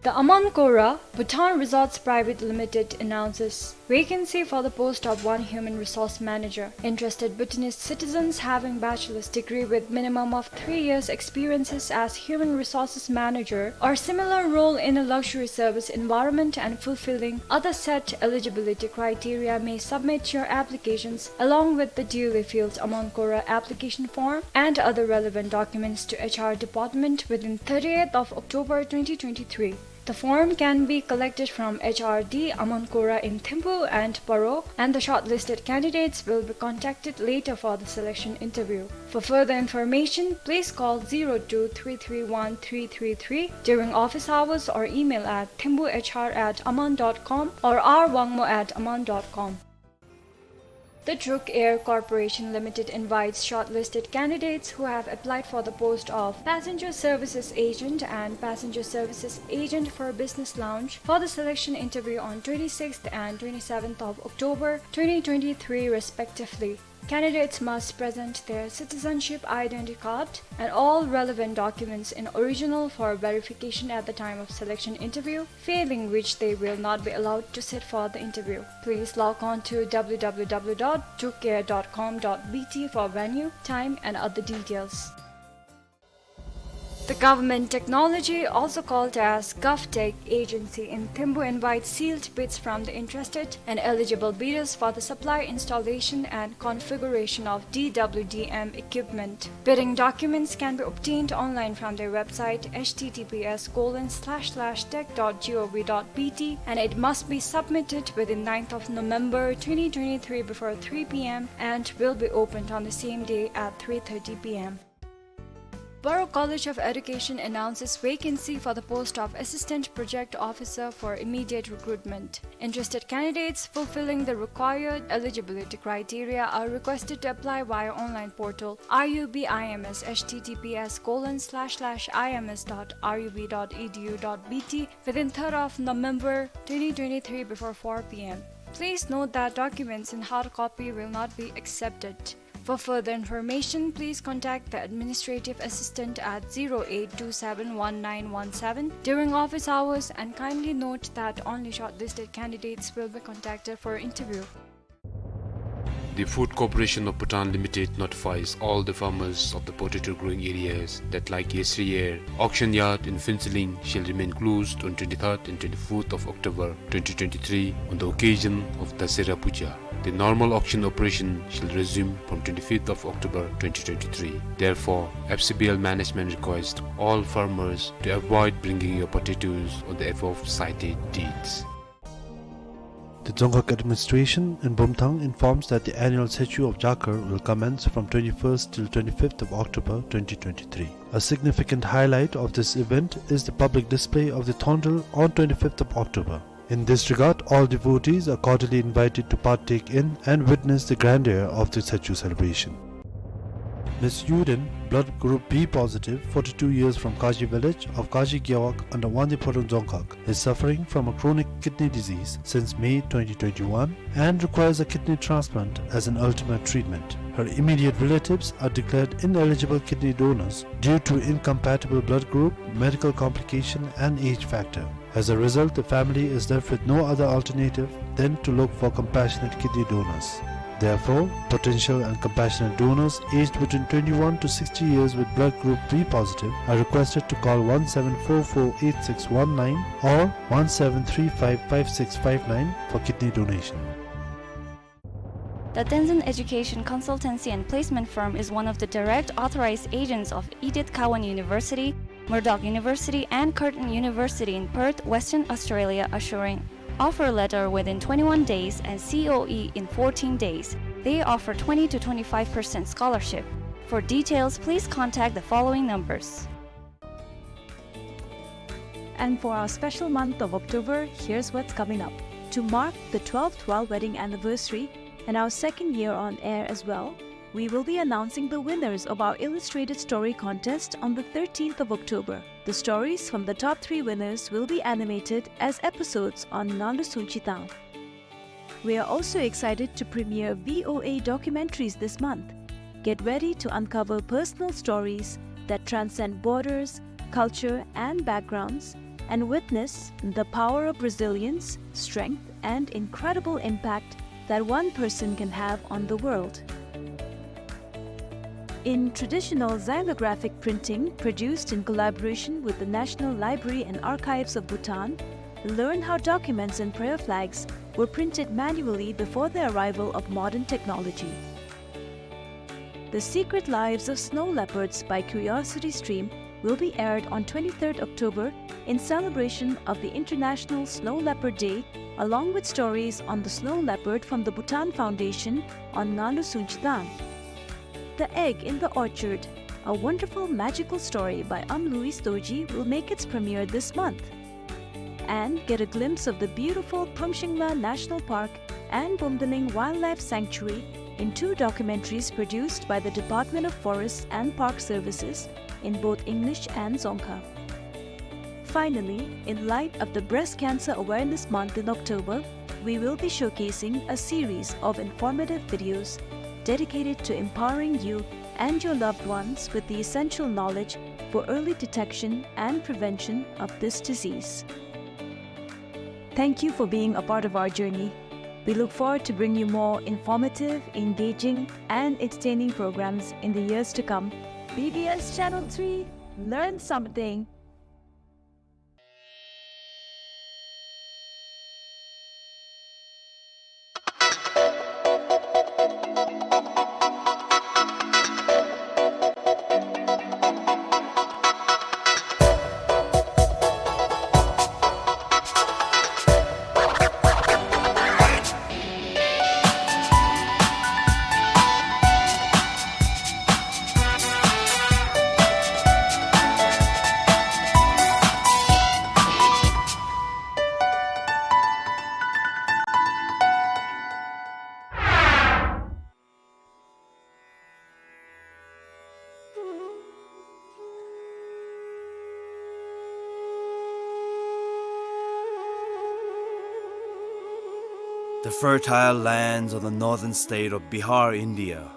The Aman Kora Bhutan Resorts Private Limited announces vacancy for the post of one human resource manager. Interested Bhutanese citizens having bachelor's degree with minimum of three years experiences as human resources manager or similar role in a luxury service environment and fulfilling other set eligibility criteria may submit your applications along with the duly filled Aman Kora application form and other relevant documents to H R department within thirtieth of October twenty twenty-three. The form can be collected from H R D Aman Kora in Thimphu and Paro, and the shortlisted candidates will be contacted later for the selection interview. For further information, please call zero two three three one three three three during office hours or email at thimphuhr at aman dot com or r wangmo at aman dot com. The Druk Air Corporation Limited invites shortlisted candidates who have applied for the post of Passenger Services Agent and Passenger Services Agent for Business Lounge for the selection interview on twenty-sixth and twenty-seventh of October twenty twenty-three respectively. Candidates must present their citizenship identity card and all relevant documents in original for verification at the time of selection interview, failing which they will not be allowed to sit for the interview. Please log on to w w w dot drukair dot com dot b t for venue, time and other details. The government technology, also called as GovTech agency in Thimphu, invites sealed bids from the interested and eligible bidders for the supply, installation and configuration of D W D M equipment. Bidding documents can be obtained online from their website h t t p s colon slash slash tech dot gov dot b t, and it must be submitted within ninth of November twenty twenty-three before three p m and will be opened on the same day at three thirty p m. Boro College of Education announces vacancy for the post of Assistant Project Officer for immediate recruitment. Interested candidates fulfilling the required eligibility criteria are requested to apply via online portal R U B I M S, H T T P S colon slash slash I M S dot R U B dot E D U dot B T, within third of November twenty twenty-three before four P M. Please note that documents in hard copy will not be accepted. For further information, please contact the administrative assistant at zero eight two seven one nine one seven during office hours, and kindly note that only shortlisted candidates will be contacted for interview. The Food Corporation of Bhutan Limited notifies all the farmers of the potato growing areas that, like yesteryear, auction yard in Phuentsholing shall remain closed on twenty-third and twenty-fourth of October twenty twenty-three on the occasion of Dasera Puja. The normal auction operation shall resume from twenty-fifth of October twenty twenty-three. Therefore, F C B L management requests all farmers to avoid bringing your potatoes on the above cited dates. The Dzongkhag administration in Bumthang informs that the annual Tshechu of Jakar will commence from twenty-first till twenty-fifth of October twenty twenty-three. A significant highlight of this event is the public display of the Thondel on twenty-fifth of October. In this regard, all devotees are cordially invited to partake in and witness the grandeur of the Tshechu celebration. Miss Yuden, blood group B positive, forty-two years, from Kaji village of Kaji Gewog under Wangdue Phodrang Dzongkhag, is suffering from a chronic kidney disease since May twenty twenty-one and requires a kidney transplant as an ultimate treatment. Her immediate relatives are declared ineligible kidney donors due to incompatible blood group, medical complication, and age factor. As a result, the family is left with no other alternative than to look for compassionate kidney donors. Therefore, potential and compassionate donors aged between twenty-one to sixty years with blood group B positive are requested to call one seven four four eight six one nine or one seven three five five six five nine for kidney donation. The Tenzin Education Consultancy and Placement Firm is one of the direct authorized agents of Edith Cowan University, Murdoch University, and Curtin University in Perth, Western Australia, assuring offer letter within twenty-one days and C O E in fourteen days. They offer twenty to twenty-five percent scholarship. For details, please contact the following numbers. And for our special month of October, here's what's coming up. To mark the twelfth royal wedding anniversary and our second year on air as well, we will be announcing the winners of our illustrated story contest on the thirteenth of October. The stories from the top three winners will be animated as episodes on Nganlu Sungchi Tang. We are also excited to premiere V O A documentaries this month. Get ready to uncover personal stories that transcend borders, culture, and backgrounds, and witness the power of resilience, strength, and incredible impact that one person can have on the world. In traditional xylographic printing produced in collaboration with the National Library and Archives of Bhutan, learn how documents and prayer flags were printed manually before the arrival of modern technology. The Secret Lives of Snow Leopards by Curiosity Stream will be aired on twenty-third October in celebration of the International Snow Leopard Day, along with stories on the snow leopard from the Bhutan Foundation on Nganlu Sungchi Tang. The Egg in the Orchard, a wonderful magical story by Am Louis Dorji, will make its premiere this month. And get a glimpse of the beautiful Phumshingla National Park and Bumdaling Wildlife Sanctuary in two documentaries produced by the Department of Forests and Park Services in both English and Dzongkha. Finally, in light of the Breast Cancer Awareness Month in October, we will be showcasing a series of informative videos dedicated to empowering you and your loved ones with the essential knowledge for early detection and prevention of this disease. Thank you for being a part of our journey. We look forward to bringing you more informative, engaging, and entertaining programs in the years to come. B B S Channel three, learn something. The fertile lands of the northern state of Bihar, India,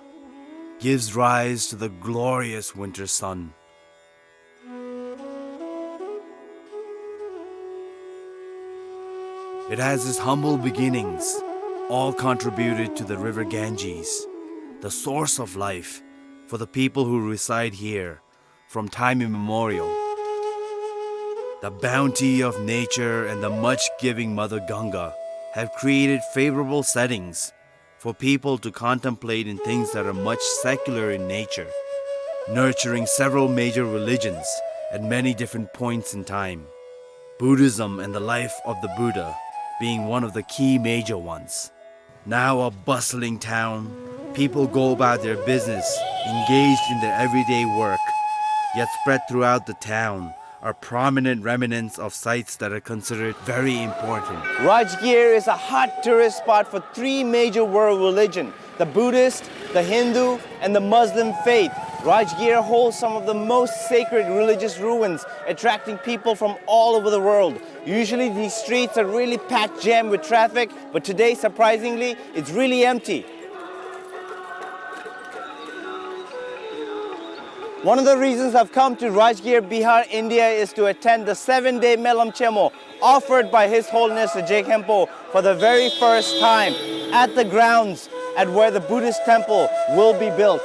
gives rise to the glorious winter sun. It has its humble beginnings, all contributed to the river Ganges, the source of life for the people who reside here from time immemorial. The bounty of nature and the much-giving Mother Ganga have created favorable settings for people to contemplate in things that are much secular in nature, nurturing several major religions at many different points in time, Buddhism and the life of the Buddha being one of the key major ones. Now a bustling town, people go about their business, engaged in their everyday work, yet spread throughout the town are prominent remnants of sites that are considered very important. Rajgir is a hot tourist spot for three major world religion, the Buddhist, the Hindu, and the Muslim faith. Rajgir holds some of the most sacred religious ruins, attracting people from all over the world. Usually these streets are really packed jam with traffic, but today, surprisingly, it's really empty. One of the reasons I've come to Rajgir, Bihar, India is to attend the seven-day Melam Chemo offered by His Holiness the Je Khenpo for the very first time at the grounds at where the Buddhist temple will be built.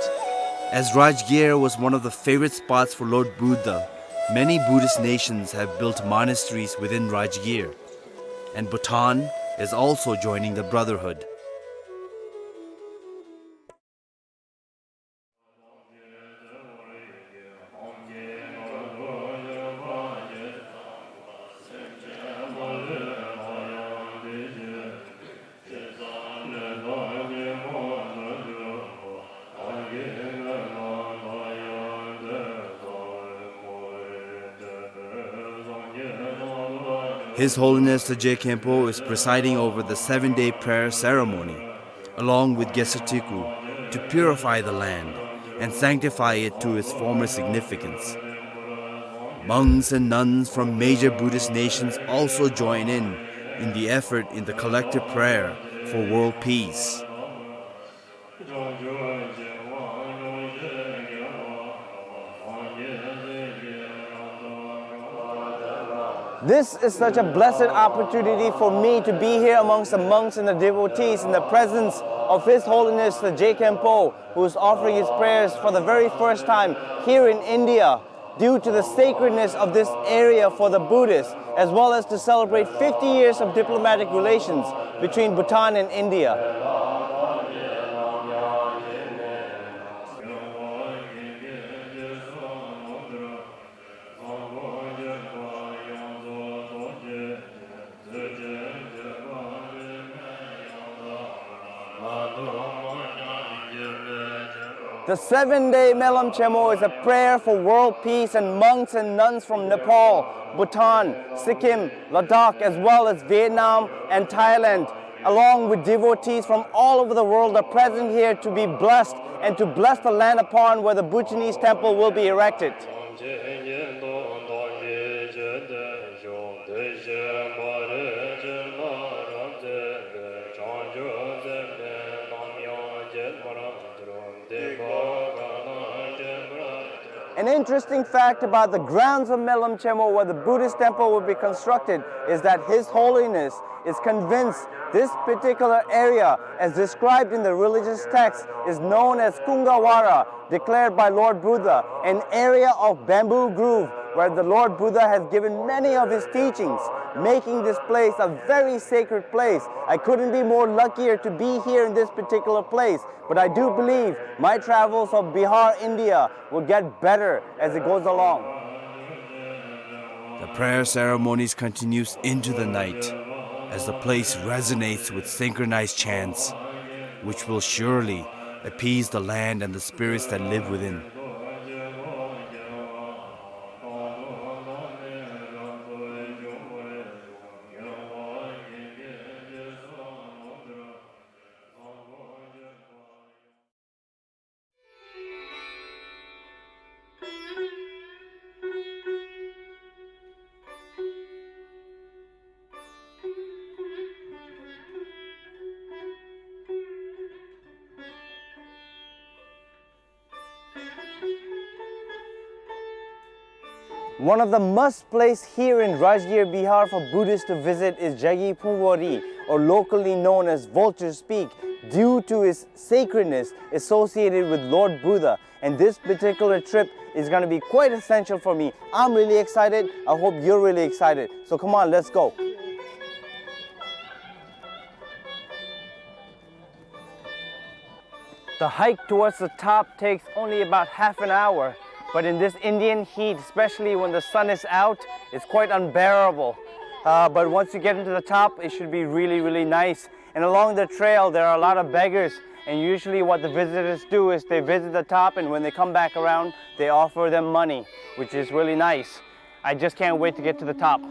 As Rajgir was one of the favorite spots for Lord Buddha, many Buddhist nations have built monasteries within Rajgir, and Bhutan is also joining the brotherhood. His Holiness the Je Khenpo is presiding over the seven-day prayer ceremony, along with Gesatiku, to purify the land and sanctify it to its former significance. Monks and nuns from major Buddhist nations also join in, in the effort in the collective prayer for world peace. This is such a blessed opportunity for me to be here amongst the monks and the devotees in the presence of His Holiness the Je Khenpo, who is offering his prayers for the very first time here in India, due to the sacredness of this area for the Buddhists, as well as to celebrate fifty years of diplomatic relations between Bhutan and India. The seven-day Melam Chemo is a prayer for world peace, and monks and nuns from Nepal, Bhutan, Sikkim, Ladakh, as well as Vietnam and Thailand, along with devotees from all over the world, are present here to be blessed and to bless the land upon where the Bhutanese temple will be erected. An interesting fact about the grounds of Melam Chemo, where the Buddhist temple will be constructed, is that His Holiness is convinced this particular area, as described in the religious text, is known as Kungavara, declared by Lord Buddha, an area of bamboo grove where the Lord Buddha has given many of his teachings, making this place a very sacred place. I couldn't be more luckier to be here in this particular place, but I do believe my travels of Bihar, India, will get better as it goes along. The prayer ceremonies continues into the night as the place resonates with synchronized chants, which will surely appease the land and the spirits that live within. One of the must place here in Rajgir, Bihar for Buddhists to visit is Jagi Phungwari, or locally known as Vulture's Peak, due to its sacredness associated with Lord Buddha. And this particular trip is gonna be quite essential for me. I'm really excited. I hope you're really excited. So come on, let's go. The hike towards the top takes only about half an hour, but in this Indian heat, especially when the sun is out, it's quite unbearable. Uh, but once you get into the top, it should be really, really nice. And along the trail, there are a lot of beggars, and usually what the visitors do is they visit the top, and when they come back around, they offer them money, which is really nice. I just can't wait to get to the top.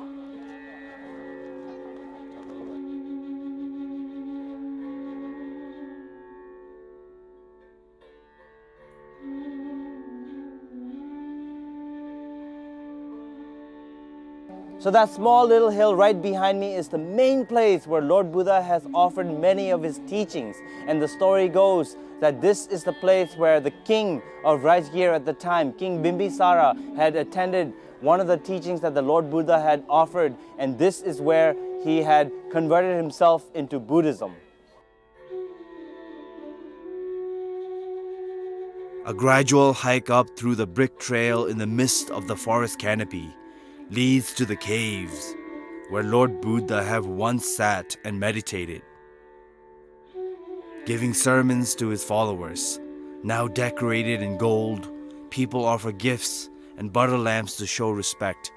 So that small little hill right behind me is the main place where Lord Buddha has offered many of his teachings. And the story goes that this is the place where the king of Rajgir at the time, King Bimbisara, had attended one of the teachings that the Lord Buddha had offered, and this is where he had converted himself into Buddhism. A gradual hike up through the brick trail in the midst of the forest canopy leads to the caves where Lord Buddha have once sat and meditated, giving sermons to his followers. Now decorated in gold, people offer gifts and butter lamps to show respect.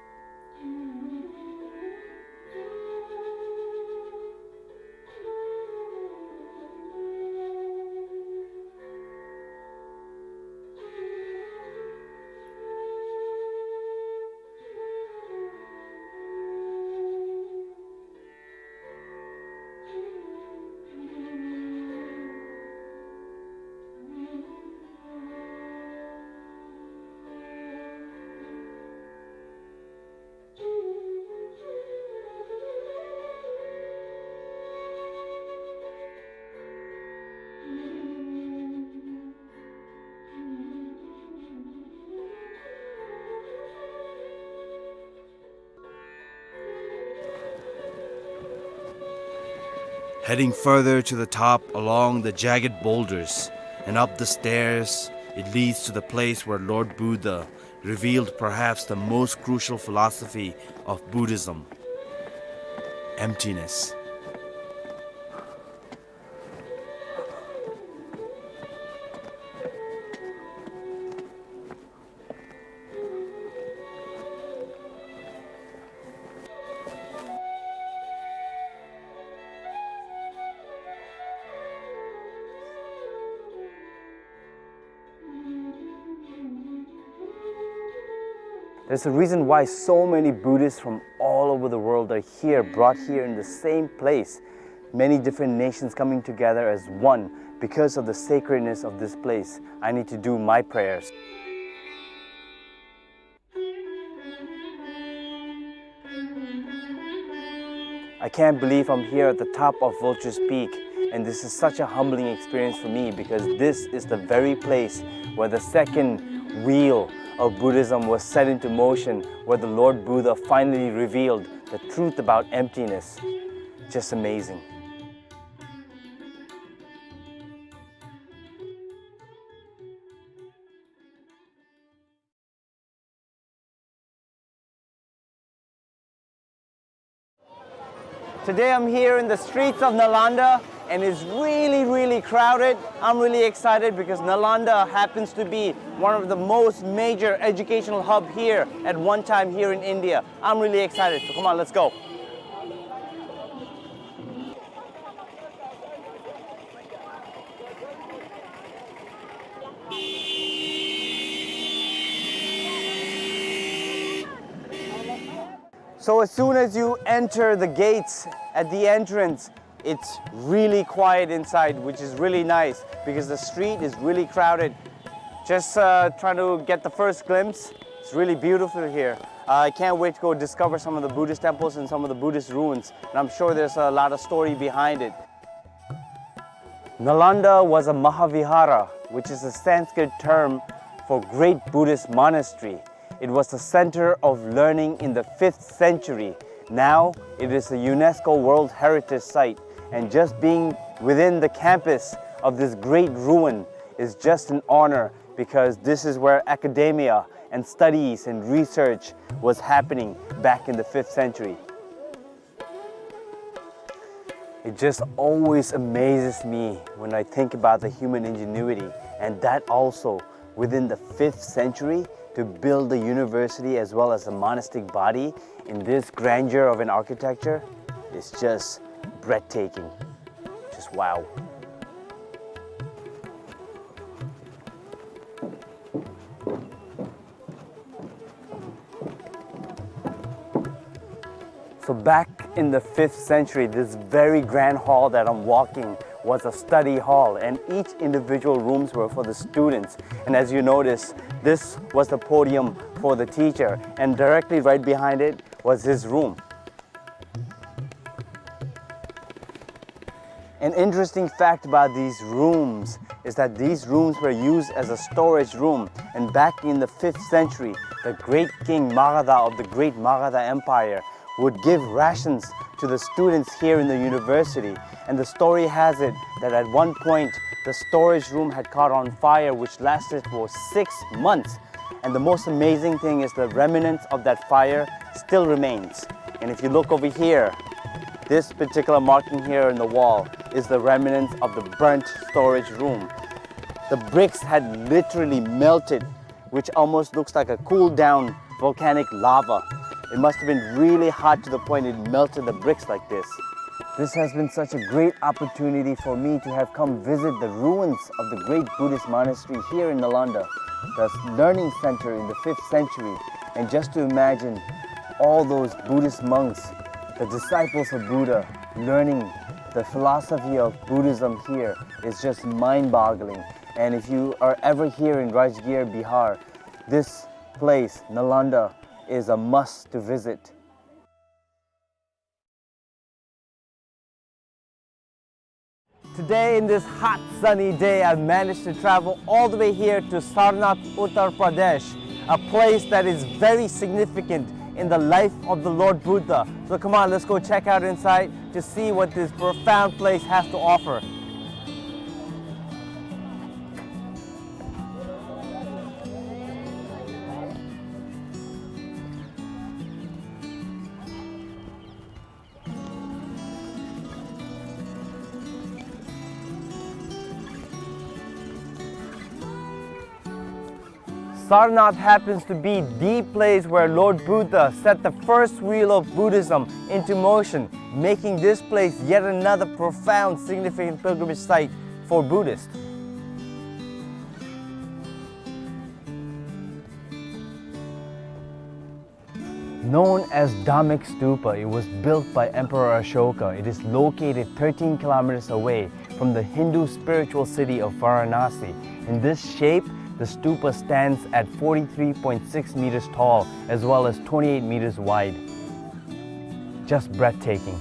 Heading further to the top along the jagged boulders and up the stairs, it leads to the place where Lord Buddha revealed perhaps the most crucial philosophy of Buddhism: emptiness. There's a reason why so many Buddhists from all over the world are here, brought here in the same place. Many different nations coming together as one because of the sacredness of this place. I need to do my prayers. I can't believe I'm here at the top of Vulture's Peak, and this is such a humbling experience for me because this is the very place where the second wheel of Buddhism was set into motion, where the Lord Buddha finally revealed the truth about emptiness. Just amazing. Today I'm here in the streets of Nalanda and it's really, really crowded. I'm really excited because Nalanda happens to be one of the most major educational hub here at one time here in India. I'm really excited. So come on, let's go. So as soon as you enter the gates at the entrance, it's really quiet inside, which is really nice because the street is really crowded. Just, uh, trying to get the first glimpse. It's really beautiful here. Uh, I can't wait to go discover some of the Buddhist temples and some of the Buddhist ruins. And I'm sure there's a lot of story behind it. Nalanda was a Mahavihara, which is a Sanskrit term for great Buddhist monastery. It was the center of learning in the fifth century. Now it is a UNESCO World Heritage Site, and just being within the campus of this great ruin is just an honor, because this is where academia and studies and research was happening back in the fifth century. It just always amazes me when I think about the human ingenuity, and that also within the fifth century, to build the university as well as the monastic body in this grandeur of an architecture is just breathtaking. Just wow. So back in the fifth century, this very grand hall that I'm walking was a study hall, and each individual rooms were for the students. And as you notice, this was the podium for the teacher, and directly right behind it was his room. An interesting fact about these rooms is that these rooms were used as a storage room, and back in the fifth century, the great king Magadha of the great Magadha Empire would give rations to the students here in the university. And the story has it that at one point, the storage room had caught on fire, which lasted for six months. And the most amazing thing is the remnants of that fire still remains. And if you look over here, this particular marking here in the wall is the remnants of the burnt storage room. The bricks had literally melted, which almost looks like a cooled down volcanic lava. It must have been really hot to the point it melted the bricks like this. This has been such a great opportunity for me to have come visit the ruins of the great Buddhist monastery here in Nalanda, the learning center in the fifth century, and just to imagine all those Buddhist monks, the disciples of Buddha, learning the philosophy of Buddhism here is just mind-boggling. And if you are ever here in Rajgir, Bihar, this place, Nalanda, is a must to visit. Today, in this hot, sunny day, I managed to travel all the way here to Sarnath, Uttar Pradesh, a place that is very significant in the life of the Lord Buddha. So come on, let's go check out inside to see what this profound place has to offer. Sarnath happens to be the place where Lord Buddha set the first wheel of Buddhism into motion, making this place yet another profound, significant pilgrimage site for Buddhists. Known as Dhammek Stupa, it was built by Emperor Ashoka. It is located thirteen kilometers away from the Hindu spiritual city of Varanasi. In this shape, the stupa stands at forty-three point six meters tall as well as twenty-eight meters wide. Just breathtaking.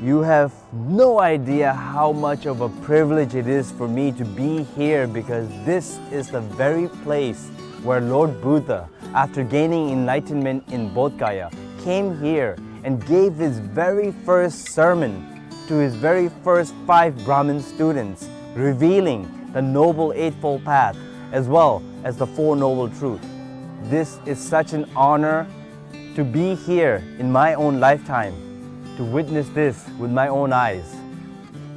You have no idea how much of a privilege it is for me to be here, because this is the very place where Lord Buddha, after gaining enlightenment in Bodh Gaya, came here and gave his very first sermon to his very first five Brahmin students, revealing the Noble Eightfold Path as well as the Four Noble Truths. This is such an honor to be here in my own lifetime, to witness this with my own eyes.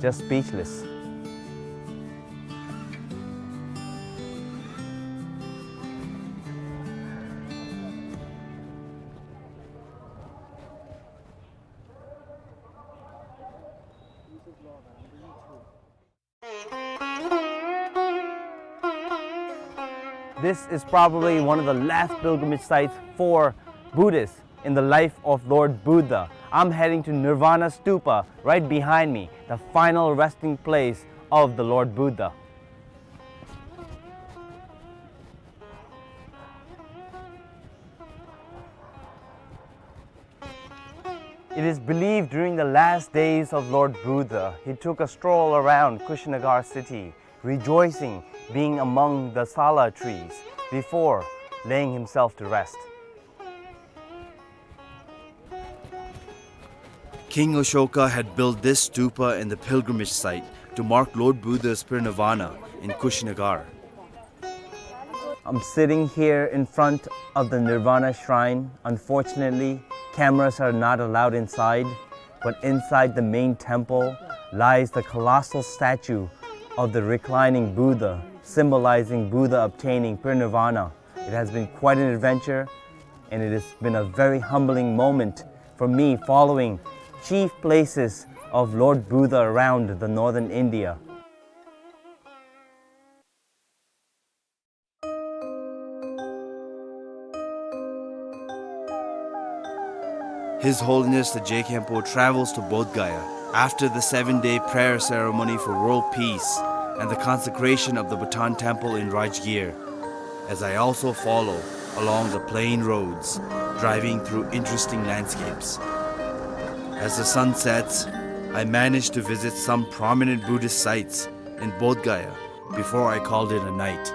Just speechless. This is probably one of the last pilgrimage sites for Buddhists in the life of Lord Buddha. I'm heading to Nirvana Stupa right behind me, the final resting place of the Lord Buddha. It is believed during the last days of Lord Buddha, he took a stroll around Kushinagar city, rejoicing being among the sala trees before laying himself to rest. King Ashoka had built this stupa in the pilgrimage site to mark Lord Buddha's parinirvana in Kushinagar. I'm sitting here in front of the Nirvana Shrine. Unfortunately, cameras are not allowed inside, but inside the main temple lies the colossal statue of the reclining Buddha, symbolizing Buddha obtaining parinirvana. It has been quite an adventure, and it has been a very humbling moment for me following chief places of Lord Buddha around the northern India. His Holiness the Je Khenpo travels to Bodh Gaya after the seven-day prayer ceremony for world peace and the consecration of the Bhutan Temple in Rajgir, as I also follow along the plain roads, driving through interesting landscapes. As the sun sets, I manage to visit some prominent Buddhist sites in Bodh Gaya before I called it a night.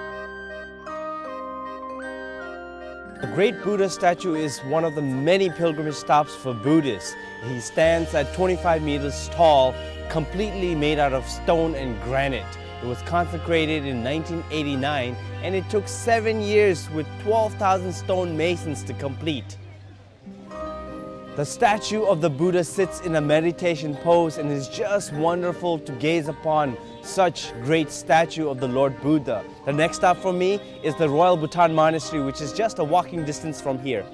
The great Buddha statue is one of the many pilgrimage stops for Buddhists. He stands at twenty-five meters tall, completely made out of stone and granite. It was consecrated in nineteen eighty-nine, and it took seven years with twelve thousand stone masons to complete. The statue of the Buddha sits in a meditation pose, and it's just wonderful to gaze upon such great statue of the Lord Buddha. The next stop for me is the Royal Bhutan Monastery, which is just a walking distance from here.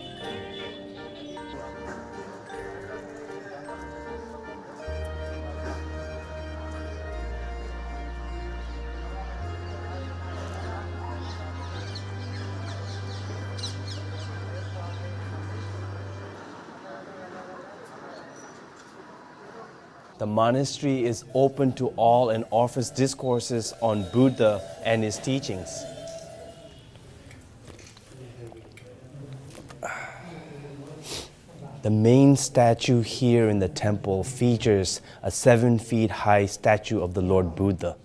The monastery is open to all and offers discourses on Buddha and his teachings. The main statue here in the temple features a seven feet high statue of the Lord Buddha.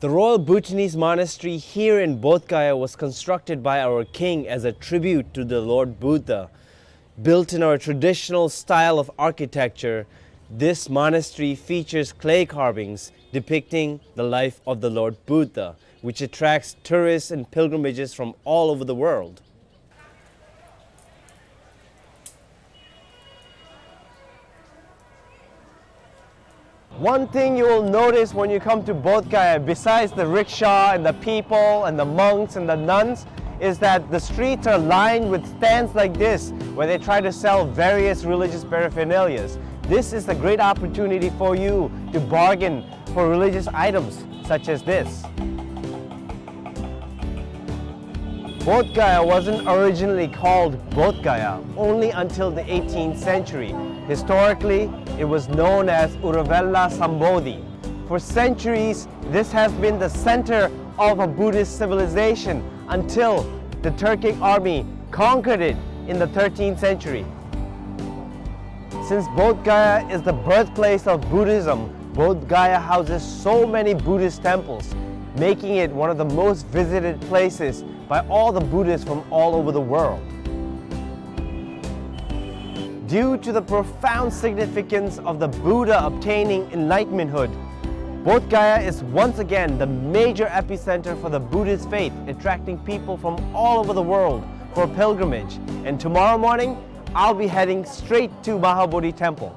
The Royal Bhutanese Monastery here in Bodh Gaya was constructed by our king as a tribute to the Lord Buddha. Built in our traditional style of architecture, this monastery features clay carvings depicting the life of the Lord Buddha, which attracts tourists and pilgrimages from all over the world. One thing you will notice when you come to Bodh Gaya, besides the rickshaw and the people and the monks and the nuns, is that the streets are lined with stands like this, where they try to sell various religious paraphernalias. This is a great opportunity for you to bargain for religious items such as this. Bodh Gaya wasn't originally called Bodh Gaya only until the eighteenth century. Historically, it was known as Uruvela Sambodhi. For centuries, this has been the center of a Buddhist civilization until the Turkic army conquered it in the thirteenth century. Since Bodh Gaya is the birthplace of Buddhism, Bodh Gaya houses so many Buddhist temples, making it one of the most visited places by all the Buddhists from all over the world. Due to the profound significance of the Buddha obtaining enlightenmenthood, Bodh Gaya is once again the major epicenter for the Buddhist faith, attracting people from all over the world for pilgrimage. And tomorrow morning, I'll be heading straight to Mahabodhi Temple.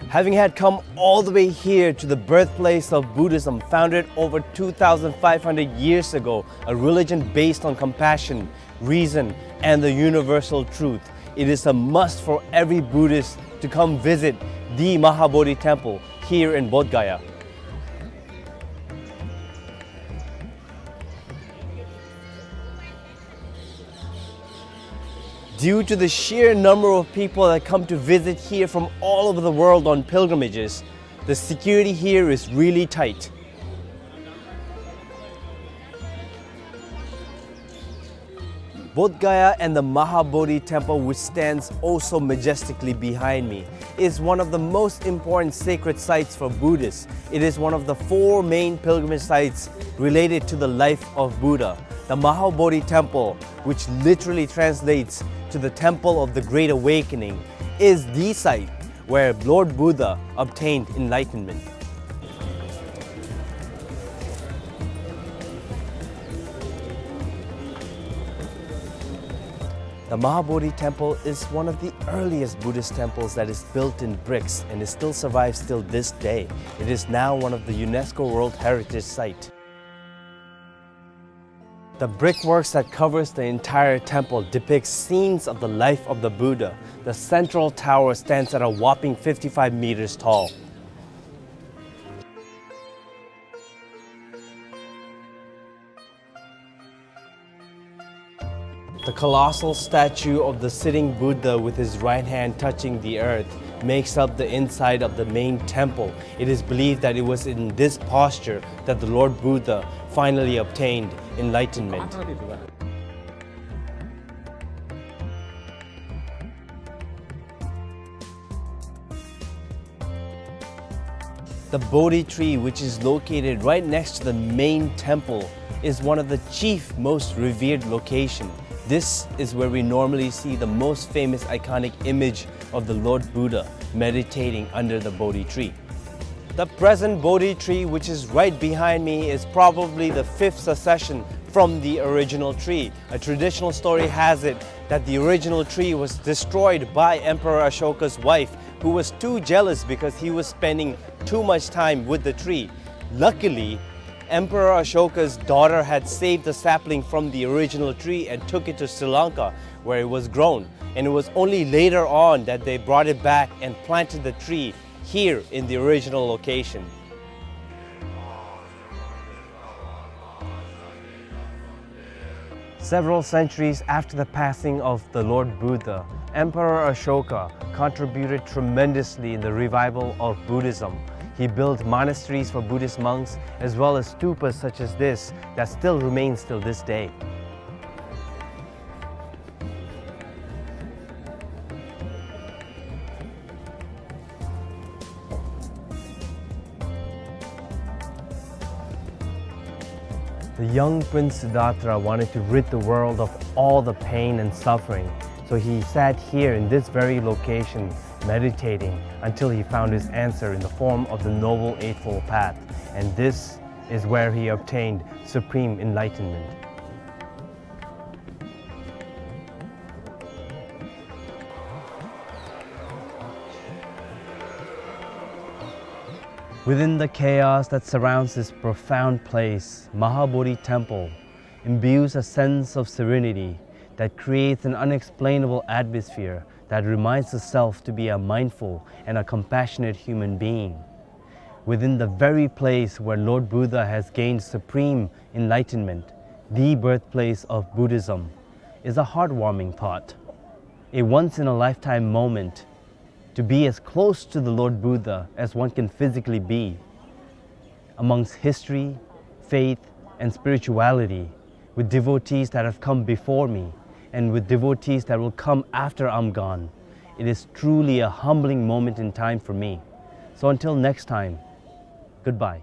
Having had come all the way here to the birthplace of Buddhism, founded over two thousand five hundred years ago, a religion based on compassion, reason, and the universal truth, it is a must for every Buddhist to come visit the Mahabodhi Temple here in Bodh Gaya. Due to the sheer number of people that come to visit here from all over the world on pilgrimages, the security here is really tight. Bodh Gaya and the Mahabodhi temple, which stands oh so majestically behind me, is one of the most important sacred sites for Buddhists. It is one of the four main pilgrimage sites related to the life of Buddha. The Mahabodhi temple, which literally translates to the Temple of the Great Awakening, is the site where Lord Buddha obtained enlightenment. The Mahabodhi Temple is one of the earliest Buddhist temples that is built in bricks, and it still survives till this day. It is now one of the UNESCO World Heritage Site. The brickworks that covers the entire temple depicts scenes of the life of the Buddha. The central tower stands at a whopping fifty-five meters tall. The colossal statue of the sitting Buddha with his right hand touching the earth makes up the inside of the main temple. It is believed that it was in this posture that the Lord Buddha finally obtained enlightenment. The Bodhi tree, which is located right next to the main temple, is one of the chief, most revered location. This is where we normally see the most famous iconic image of the Lord Buddha meditating under the Bodhi tree. The present Bodhi tree, which is right behind me, is probably the fifth succession from the original tree. A traditional story has it that the original tree was destroyed by Emperor Ashoka's wife, who was too jealous because he was spending too much time with the tree. Luckily, Emperor Ashoka's daughter had saved the sapling from the original tree and took it to Sri Lanka, where it was grown. And it was only later on that they brought it back and planted the tree here in the original location. Several centuries after the passing of the Lord Buddha, Emperor Ashoka contributed tremendously in the revival of Buddhism. He built monasteries for Buddhist monks, as well as stupas such as this that still remains till this day. The young Prince Siddhartha wanted to rid the world of all the pain and suffering, so he sat here in this very location, meditating until he found his answer in the form of the Noble Eightfold Path, and this is where he obtained supreme enlightenment. Within the chaos that surrounds this profound place, Mahabodhi Temple imbues a sense of serenity that creates an unexplainable atmosphere that reminds the self to be a mindful and a compassionate human being. Within the very place where Lord Buddha has gained supreme enlightenment, the birthplace of Buddhism, is a heartwarming thought. A once-in-a-lifetime moment to be as close to the Lord Buddha as one can physically be. Amongst history, faith, and spirituality, with devotees that have come before me, and with devotees that will come after I'm gone, it is truly a humbling moment in time for me. So until next time, goodbye.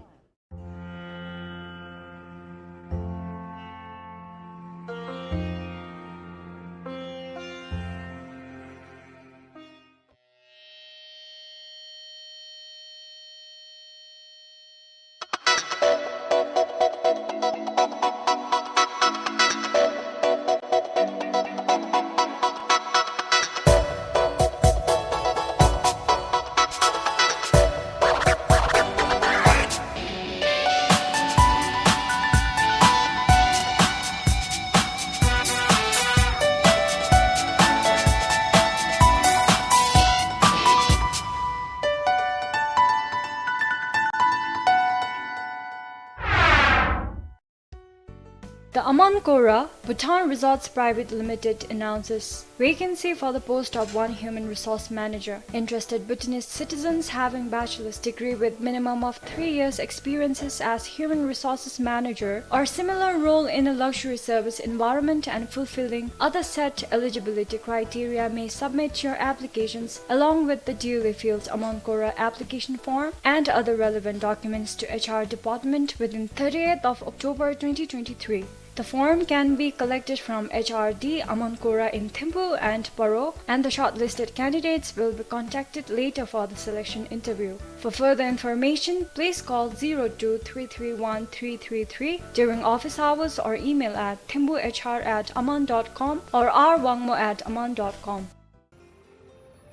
The Aman Kohra Bhutan Resorts Private Limited announces vacancy for the post of one human resource manager. Interested Bhutanese citizens having bachelor's degree with minimum of three years experiences as human resources manager or similar role in a luxury service environment and fulfilling other set eligibility criteria may submit your applications along with the duly filled Amankora application form and other relevant documents to H R department within thirtieth of October twenty twenty-three. The form can be collected from H R D Amankora in Thimphu and Paro, and the shortlisted candidates will be contacted later for the selection interview. For further information, please call zero two three three one three three three during office hours or email at thimphuhr at aman dot com or r wangmo at aman dot com.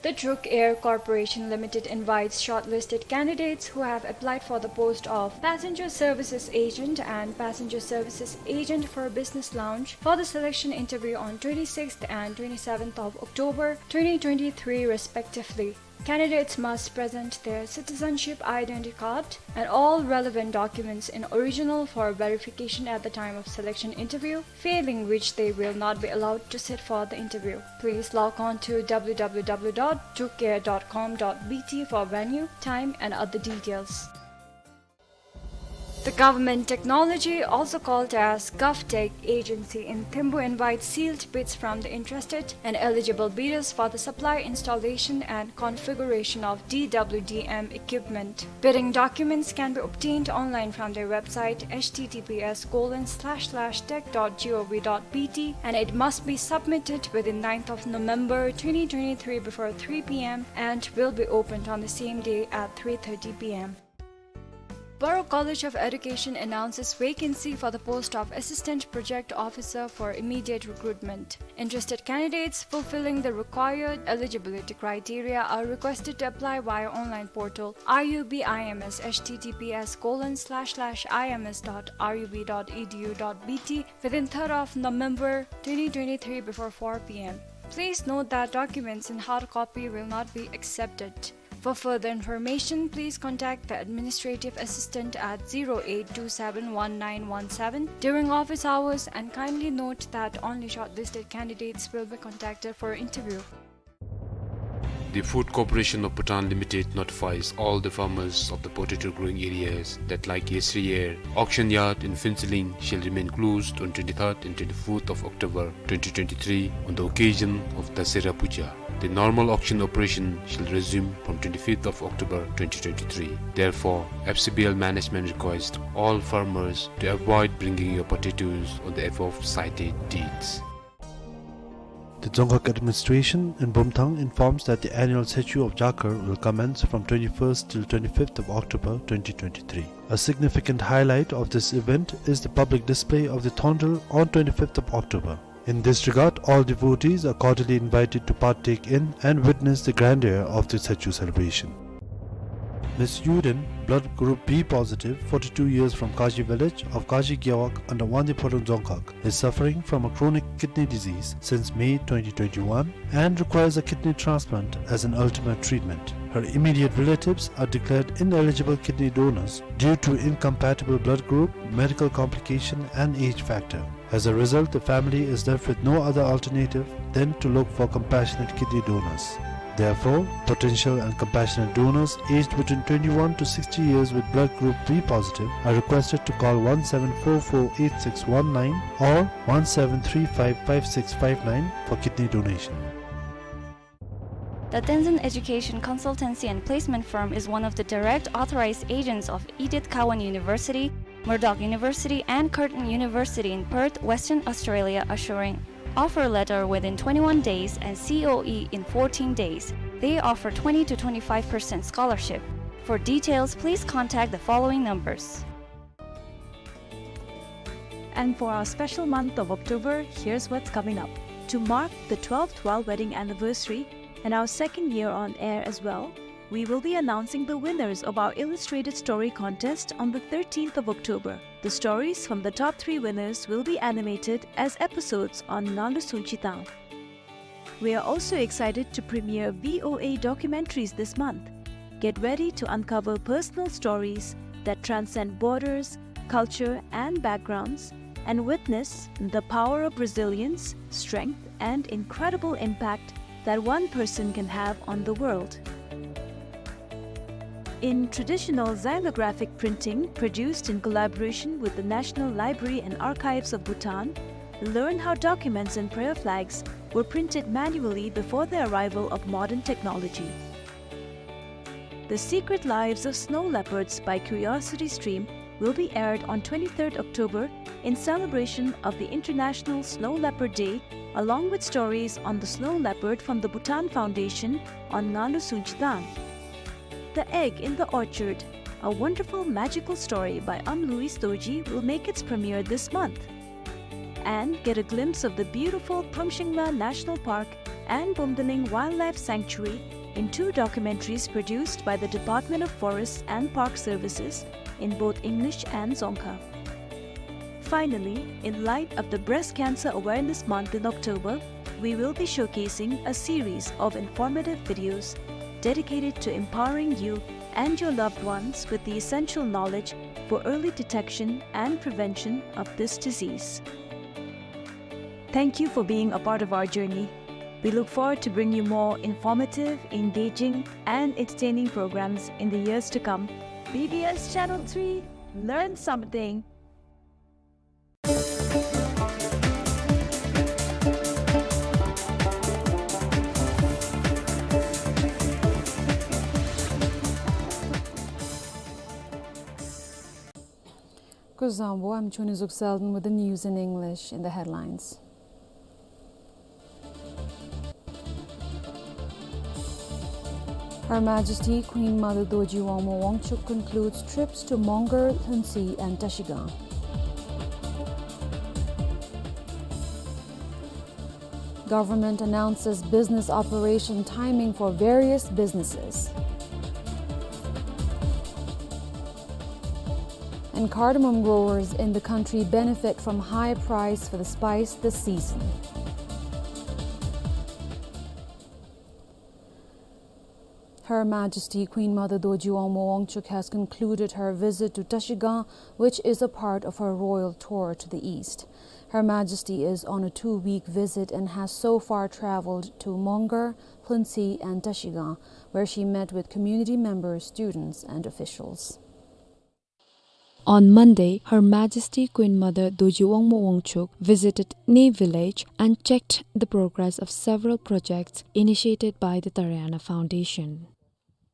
The Druk Air Corporation Limited invites shortlisted candidates who have applied for the post of Passenger Services Agent and Passenger Services Agent for Business Lounge for the selection interview on twenty-sixth and twenty-seventh of October twenty twenty-three respectively. Candidates must present their citizenship identity card and all relevant documents in original for verification at the time of selection interview, failing which they will not be allowed to sit for the interview. Please log on to w w w dot drukair dot com dot b t for venue, time and other details. The government technology, also called as GovTech agency in Thimphu, invites sealed bids from the interested and eligible bidders for the supply, installation and configuration of D W D M equipment. Bidding documents can be obtained online from their website h t t p s colon slash slash tech dot gov dot b t, and it must be submitted within ninth of November twenty twenty-three before three p m and will be opened on the same day at three thirty p m. Paro College of Education announces vacancy for the post of Assistant Project Officer for immediate recruitment. Interested candidates fulfilling the required eligibility criteria are requested to apply via online portal R U B I M S h t t p s colon slash slash i m s dot r u b dot e d u dot b t within third of November twenty twenty-three before four p m. Please note that documents in hard copy will not be accepted. For further information, please contact the administrative assistant at zero eight two seven one nine one seven during office hours, and kindly note that only shortlisted candidates will be contacted for interview. The Food Corporation of Bhutan Limited notifies all the farmers of the potato growing areas that, like yesteryear, auction yard in Phuentsholing shall remain closed on twenty-third and twenty-fourth of October twenty twenty-three on the occasion of Dasera Puja. The normal auction operation shall resume from twenty-fifth of October twenty twenty-three. Therefore, F C B L management requests all farmers to avoid bringing your potatoes on the above cited dates. The Dzongkhag Administration in Bumthang informs that the annual Tsechu of Jakar will commence from twenty-first till twenty-fifth of October twenty twenty-three. A significant highlight of this event is the public display of the Thondel on twenty-fifth of October. In this regard, all devotees are cordially invited to partake in and witness the grandeur of the Tsechu celebration. Miss Yuden, blood group B positive, forty-two years, from Kaji village of Kaji Gewog under Wangdue Phodrang Dzongkhag, is suffering from a chronic kidney disease since May twenty twenty-one and requires a kidney transplant as an ultimate treatment. Her immediate relatives are declared ineligible kidney donors due to incompatible blood group, medical complication, and age factor. As a result, the family is left with no other alternative than to look for compassionate kidney donors. Therefore, potential and compassionate donors aged between twenty-one to sixty years with blood group B positive are requested to call one seven four four eight six one nine or one seven three five five six five nine for kidney donation. The Tenzin Education Consultancy and Placement Firm is one of the direct authorized agents of Edith Cowan University, Murdoch University, and Curtin University in Perth, Western Australia, assuring offer letter within twenty-one days and C O E in fourteen days. They offer twenty to twenty-five percent scholarship. For details, please contact the following numbers. And for our special month of October, here's what's coming up. To mark the twelfth royal wedding anniversary and our second year on air as well, we will be announcing the winners of our illustrated story contest on the thirteenth of October. The stories from the top three winners will be animated as episodes on Nalu Sunchitang. We are also excited to premiere V O A documentaries this month. Get ready to uncover personal stories that transcend borders, culture, and backgrounds, and witness the power of resilience, strength, and incredible impact that one person can have on the world. In traditional xylographic printing produced in collaboration with the National Library and Archives of Bhutan, learn how documents and prayer flags were printed manually before the arrival of modern technology. The Secret Lives of Snow Leopards by Curiosity Stream will be aired on twenty-third October in celebration of the International Snow Leopard Day, along with stories on the snow leopard from the Bhutan Foundation on Ngalu Sungchi Dam. The Egg in the Orchard, a wonderful magical story by Am Louis Dorji, will make its premiere this month. And get a glimpse of the beautiful Pamshingla National Park and Bumdaling Wildlife Sanctuary in two documentaries produced by the Department of Forests and Park Services in both English and Dzongkha. Finally, in light of the Breast Cancer Awareness Month in October, we will be showcasing a series of informative videos dedicated to empowering you and your loved ones with the essential knowledge for early detection and prevention of this disease. Thank you for being a part of our journey. We look forward to bring you more informative, engaging, and entertaining programs in the years to come. B B S Channel three, learn something. Kuzuzangpo, I'm Chuni Zuksalden with the news in English. In the headlines, Her Majesty Queen Mother Dorji Wangmo Wangchuck concludes trips to Mongar, Lhuntse and Trashigang. Government announces business operation timing for various businesses. And cardamom growers in the country benefit from high price for the spice this season. Her Majesty Queen Mother Dorji Wangmo Wangchuck has concluded her visit to Trashigang, which is a part of her royal tour to the east. Her Majesty is on a two-week visit and has so far traveled to Mongar, Lhuntse and Trashigang, where she met with community members, students and officials. On Monday, Her Majesty Queen Mother Dorji Wangmo Wangchuck visited Ney village and checked the progress of several projects initiated by the Tarayana Foundation.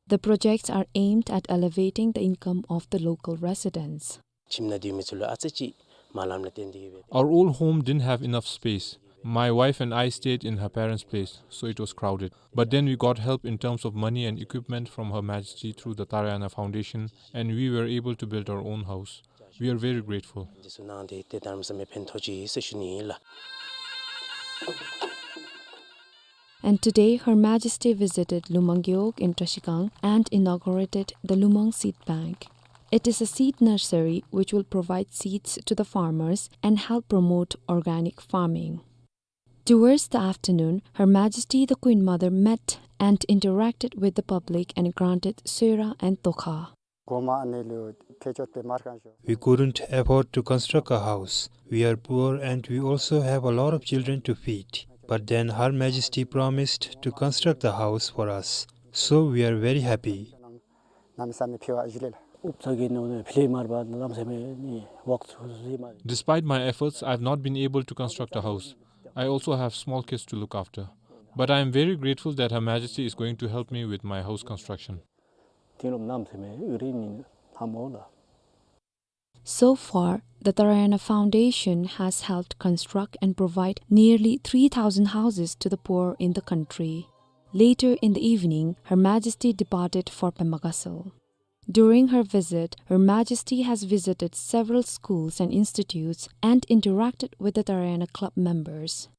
The projects are aimed at elevating the income of the local residents. ཁྱིམ་ནང་སྡོད་མི་ཚུ་ལུ་ཨ་ཙི་ཅིག་མ་ལམ་ལ་བརྟེན་ཏེ་ཡོད་པས། Our old home didn't have enough space. My wife and I stayed in her parents' place, so it was crowded. But then we got help in terms of money and equipment from Her Majesty through the Tarayana Foundation, and we were able to build our own house. We are very grateful. འདི་ཚུ་གནང་སྟེ་ཏེ་གནམ་མེད་ས་མེད་ཕན་ཐོགས་ཅི་ཟེར་ཞུ་ནི་ཨིན་ལགས། And today, Her Majesty visited Lumang Gewog in Trashigang and inaugurated the Lumang Seed Bank. It is a seed nursery which will provide seeds to the farmers and help promote organic farming. Towards the afternoon, Her Majesty the Queen Mother met and interacted with the public and granted soira and tokha. We couldn't afford to construct a house. We are poor and we also have a lot of children to feed. But then Her Majesty promised to construct the house for us. So we are very happy. Despite my efforts, I have not been able to construct a house. I also have small kids to look after. But I am very grateful that Her Majesty is going to help me with my house construction. So far, the Tarayana Foundation has helped construct and provide nearly three thousand houses to the poor in the country. Later in the evening, Her Majesty departed for Pema Gatshel. During her visit, Her Majesty has visited several schools and institutes and interacted with the Tarayana Club members.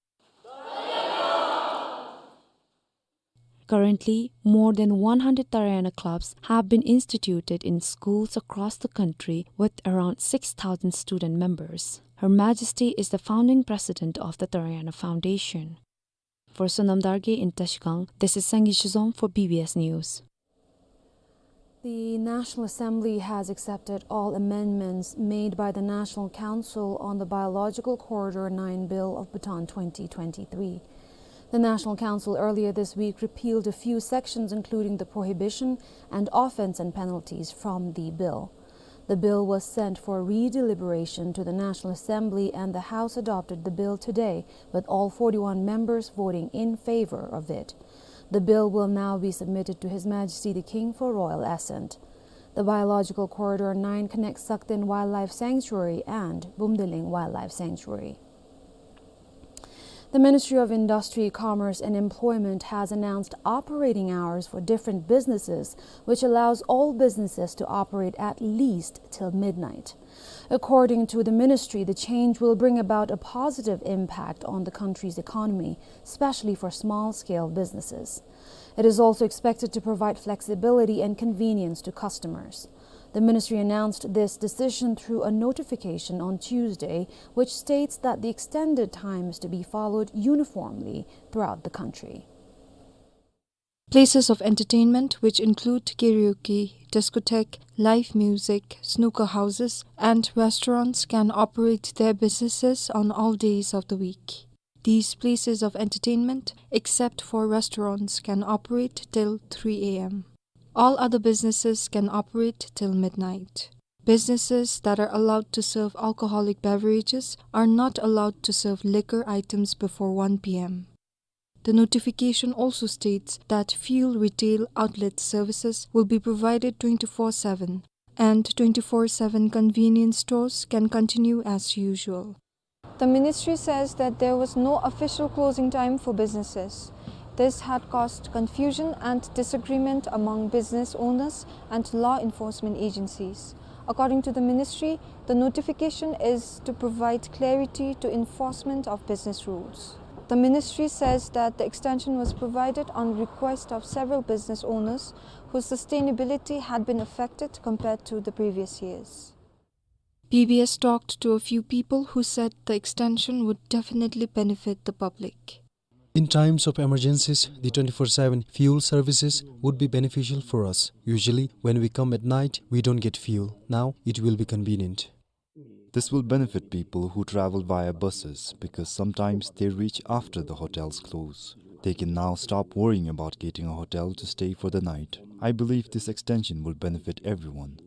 Currently, more than one hundred Tarayana clubs have been instituted in schools across the country with around six thousand student members. Her Majesty is the founding president of the Tarayana Foundation. For Sonam Dargay in Trashigang, this is Sangay Shizom for B B S News. The National Assembly has accepted all amendments made by the National Council on the Biological Corridor nine Bill of Bhutan twenty twenty-three. The National Council earlier this week repealed a few sections, including the prohibition and offense and penalties, from the bill. The bill was sent for re-deliberation to the National Assembly, and the House adopted the bill today, with all forty-one members voting in favor of it. The bill will now be submitted to His Majesty the King for royal assent. The Biological Corridor nine connects Sakten Wildlife Sanctuary and Bumdeling Wildlife Sanctuary. The Ministry of Industry, Commerce and Employment has announced operating hours for different businesses, which allows all businesses to operate at least till midnight. According to the ministry, the change will bring about a positive impact on the country's economy, especially for small-scale businesses. It is also expected to provide flexibility and convenience to customers. The ministry announced this decision through a notification on Tuesday, which states that the extended time is to be followed uniformly throughout the country. Places of entertainment, which include karaoke, discotheque, live music, snooker houses, and restaurants, can operate their businesses on all days of the week. These places of entertainment, except for restaurants, can operate till three A M. All other businesses can operate till midnight. Businesses that are allowed to serve alcoholic beverages are not allowed to serve liquor items before one P M. The notification also states that fuel retail outlet services will be provided twenty-four seven, and twenty-four seven convenience stores can continue as usual. The ministry says that there was no official closing time for businesses. This had caused confusion and disagreement among business owners and law enforcement agencies. According to the ministry, the notification is to provide clarity to enforcement of business rules. The ministry says that the extension was provided on request of several business owners whose sustainability had been affected compared to the previous years. B B S talked to a few people who said the extension would definitely benefit the public. In times of emergencies, the twenty-four seven fuel services would be beneficial for us. Usually, when we come at night, we don't get fuel. Now, it will be convenient. This will benefit people who travel via buses, because sometimes they reach after the hotels close. They can now stop worrying about getting a hotel to stay for the night. I believe this extension will benefit everyone.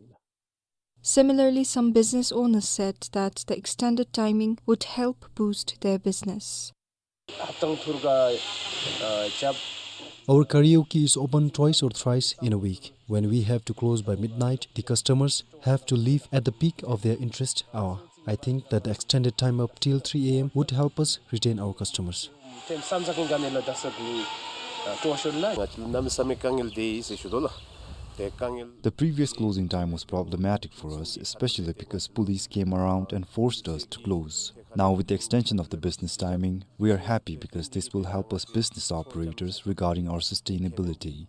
Similarly, some business owners said that the extended timing would help boost their business. ཧབ་ཏང་ཐུར་ག་ཨ་ཅབ། Our karaoke is open twice or thrice in a week. When we have to close by midnight, the customers have to leave at the peak of their interest hour. I think that the extended time up till three A M would help us retain our customers. ཐེམ་སམ་ས་ཀིན་ག་ནི་ལ་ད་སབ་ནི་ཨ་ཏོ་ཤོར་ལ། ང་ཅི་ལ་ནམ་སམ་མི་དཀའ་ངལ་དེ་ཡིས་ཟེར་ཞུ་དོ་ལ། དེ་དཀའ་ངལ། The previous closing time was problematic for us, especially because police came around and forced us to close. Now, with the extension of the business timing, we are happy because this will help us business operators regarding our sustainability.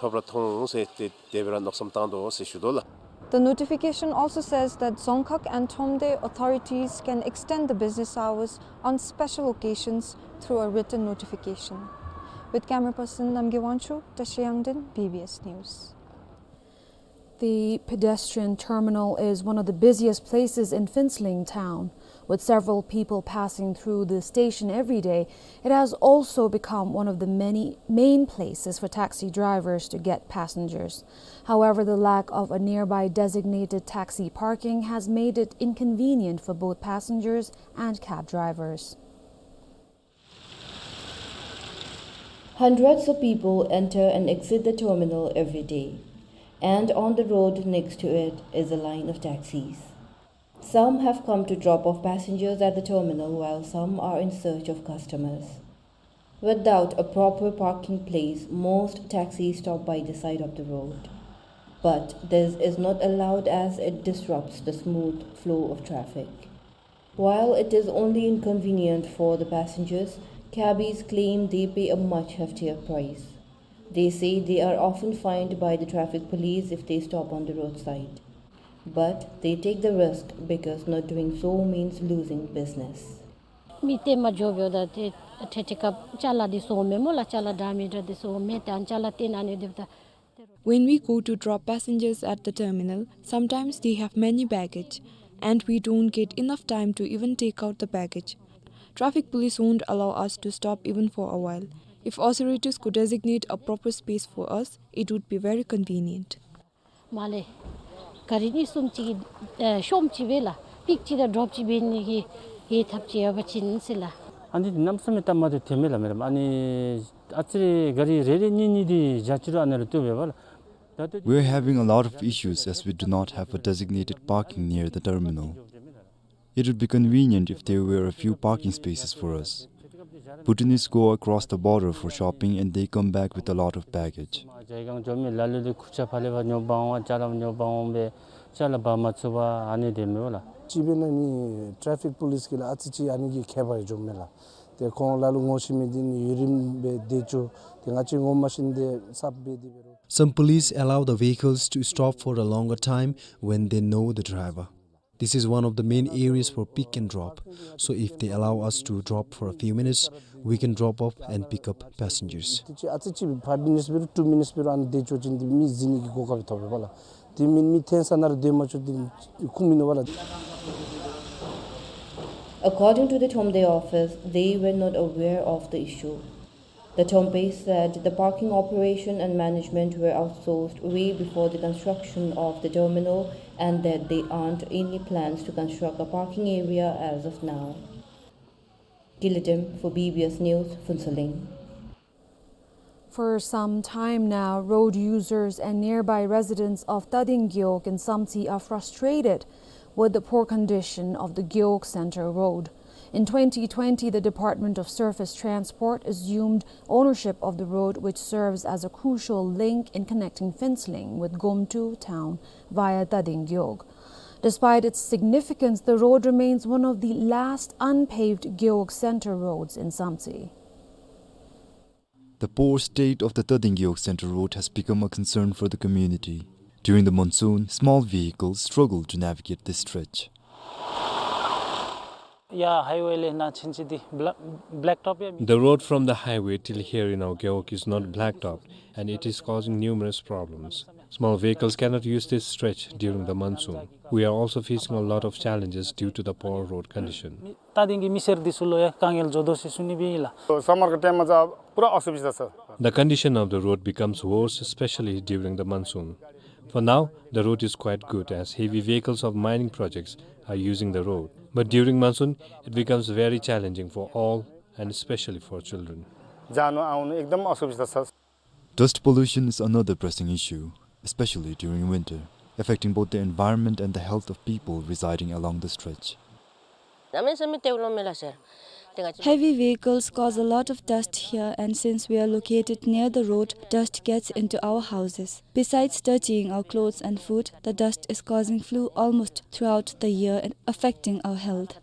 ཐོབ་ར་ཐོང་ཟེར་ཏེ་དེ་སྦེ་ར་མནོ་བསམ་བཏང་དོ་ཟེར་ཞུ་དོ་ལ། The notification also says that Dzongkhag and Thromde authorities can extend the business hours on special occasions through a written notification. With camera person Namgay Wangchuk, Tashi Yangden, B B S News. The pedestrian terminal is one of the busiest places in Phuentsholing town. With several people passing through the station every day, it has also become one of the many main places for taxi drivers to get passengers. However, the lack of a nearby designated taxi parking has made it inconvenient for both passengers and cab drivers. Hundreds of people enter and exit the terminal every day, and on the road next to it is a line of taxis. Some have come to drop off passengers at the terminal, while some are in search of customers. Without a proper parking place, most taxis stop by the side of the road. But this is not allowed, as it disrupts the smooth flow of traffic. While it is only inconvenient for the passengers, cabbies claim they pay a much heftier price. They say they are often fined by the traffic police if they stop on the roadside. But they take the risk because not doing so means losing business. མི་བསྟན་མ་འགྱོ་བའི་ད་ཏེ་ཁྲལ་ཁྲལ་ཁ་ཅ་ལ་འདི་སོང་མེད་སྨོ་ལགས། ཅ་ལ་འདྲ་མི་འདྲ་འདི་སོང་མེད། ཏེ་ཨ་ཅ་ལ་བསྟན་ཨ་ནི་འདི་ད་ When we go to drop passengers at the terminal, sometimes they have many baggage, and we don't get enough time to even take out the baggage. Traffic police won't allow us to stop even for a while. If authorities could designate a proper space for us, it would be very convenient. མ་ལས། ག་རི་གཉིས་གསུམ་ཅིག་གི་ཨེ་ཤོམ་ཅིག་སྦེ་ལགས། པིག་ཅིག་དང་ཌོབ་ཅིག་འབད་ནི་གི་ཧེ་ཐབས་ཅིག་ཡོད་པ་ཅིན་ཟེར་ལགས། ཨ་ནི་འདི་གནམ་མེད་ས་མེད་སྟབས་མ་བདེཝ་ཐོནམ་མས་ལགས་མེ་རམ། ཨ་ནི་ཨ་ཙི་རེ་ག་རི་རེ་རེ་གཉིས་གཉིས་འདི་བཞག་ཅི་རུང་ཨ་ནི་ར་ལྟོས་པས་པ་ལགས། ད་ལྟོ། We are having a lot of issues as we do not have a designated parking near the terminal. It would be convenient if there were a few parking spaces for us. Bhutanese go across the border for shopping and they come back with a lot of baggage. མ་ཇའི་གང་འགྱོ་མི་ལ་ལུ་ལུ་ཁུར་ཆ་ཕར་ལས་ཕར་ཉོ་འབག་འོང་བ་ཅ་ལ་ཉོ་འབག་འོང་སྦེ་ཅ་ལ་འབག་མ་ཚུགས་པར་ཨ་ནི་སྡོདཔ་མས་པ་ལགས། གཅིག་འབད་ན་ནི་ཊེ་ཕིག་པོ་ལིསི་གིས་ལགས་ཨ་ཙི་ཅིག་ཨ་ནི་གི་ཁྱད་པར་འགྱོཝ་མས་ལགས། ཏེ་ཁོང་ལ་ལུ་ངོ་ཤེས་མི་འདི་ནི་ཡུན་རིངམོ་སྦེ་སྡོད་ཅི། ཏེ་ང་བཅས་ངོ་མ་ཤེས་ནི་འདི་གསརཔ་སྦེ་སྡོདཔ་འབད་རུང་། Some police allow the vehicles to stop for a longer time when they know the driver. This is one of the main areas for pick and drop. So if they allow us to drop for a few minutes, we can drop off and pick up passengers. ཏེ་ཅིག་ཨ་ཙི་ཅིག་ཕའིབ་མི་ནིཊསི་འབད་རུང་ཊུ་མི་ནིཊསི་འབད་རུང་ཨ་ནི་སྡོད་ཆོག་ཅི་འདི་མི་འཛིང་ནི་གི་གོ་སྐབས་ཐོབ་པས་པ་ལགས། ཏེ་མི་མི་འཐོན་ས་ནང་ར་སྡོད་མ་ཆོག་འདི་ཁུངས་མིན་འདུག་པ་ལགས། According to the Theunpei office, they were not aware of the issue. The Theunpei said the parking operation and management were outsourced way before the construction of the terminal and that they aren't any plans to construct a parking area as of now. Gilidem for B B S News, Phuentsholing. For some time now, road users and nearby residents of Tading Gewog in Samtse are frustrated with the poor condition of the Gewog Center Road. In twenty twenty, the Department of Surface Transport assumed ownership of the road, which serves as a crucial link in connecting Phuentsholing with Gomtu town via Tading Gewog. Despite its significance, the road remains one of the last unpaved Gewog Center roads in Samtse. The poor state of the Tading Gewog Center Road has become a concern for the community. During the monsoon, small vehicles struggle to navigate this stretch. ཡར་ཧའི་ཝེ་ལས་ནཱ་ཕྱིན་ཅི་འདི་བེ་ལེཀ་ཊོབ་ཡང་མེད། The road from the highway till here in our Gewog is not blacktopped, and it is causing numerous problems. Small vehicles cannot use this stretch during the monsoon. We are also facing a lot of challenges due to the poor road condition. ད་དེང་གི་མི་སེར་འདི་ཚུ་ལུ་ཡང་དཀའ་ངལ་འགྱོ་དོ་ཟེར་ཞུ་ནི་སྦེ་ཨིན་ལགས། سمر کے ٹائم مَنٛز پورا اسویدھا سر۔ The condition of the road becomes worse, especially during the monsoon. For now, the road is quite good as heavy vehicles of mining projects are using the road. But during monsoon, it becomes very challenging for all, and especially for children. जानु आउनु एकदम असुविधा छ। Dust pollution is another pressing issue, especially during winter, affecting both the environment and the health of people residing along the stretch. Heavy vehicles cause a lot of dust here, and since we are located near the road, dust gets into our houses. Besides dirtying our clothes and food, the dust is causing flu almost throughout the year and affecting our health.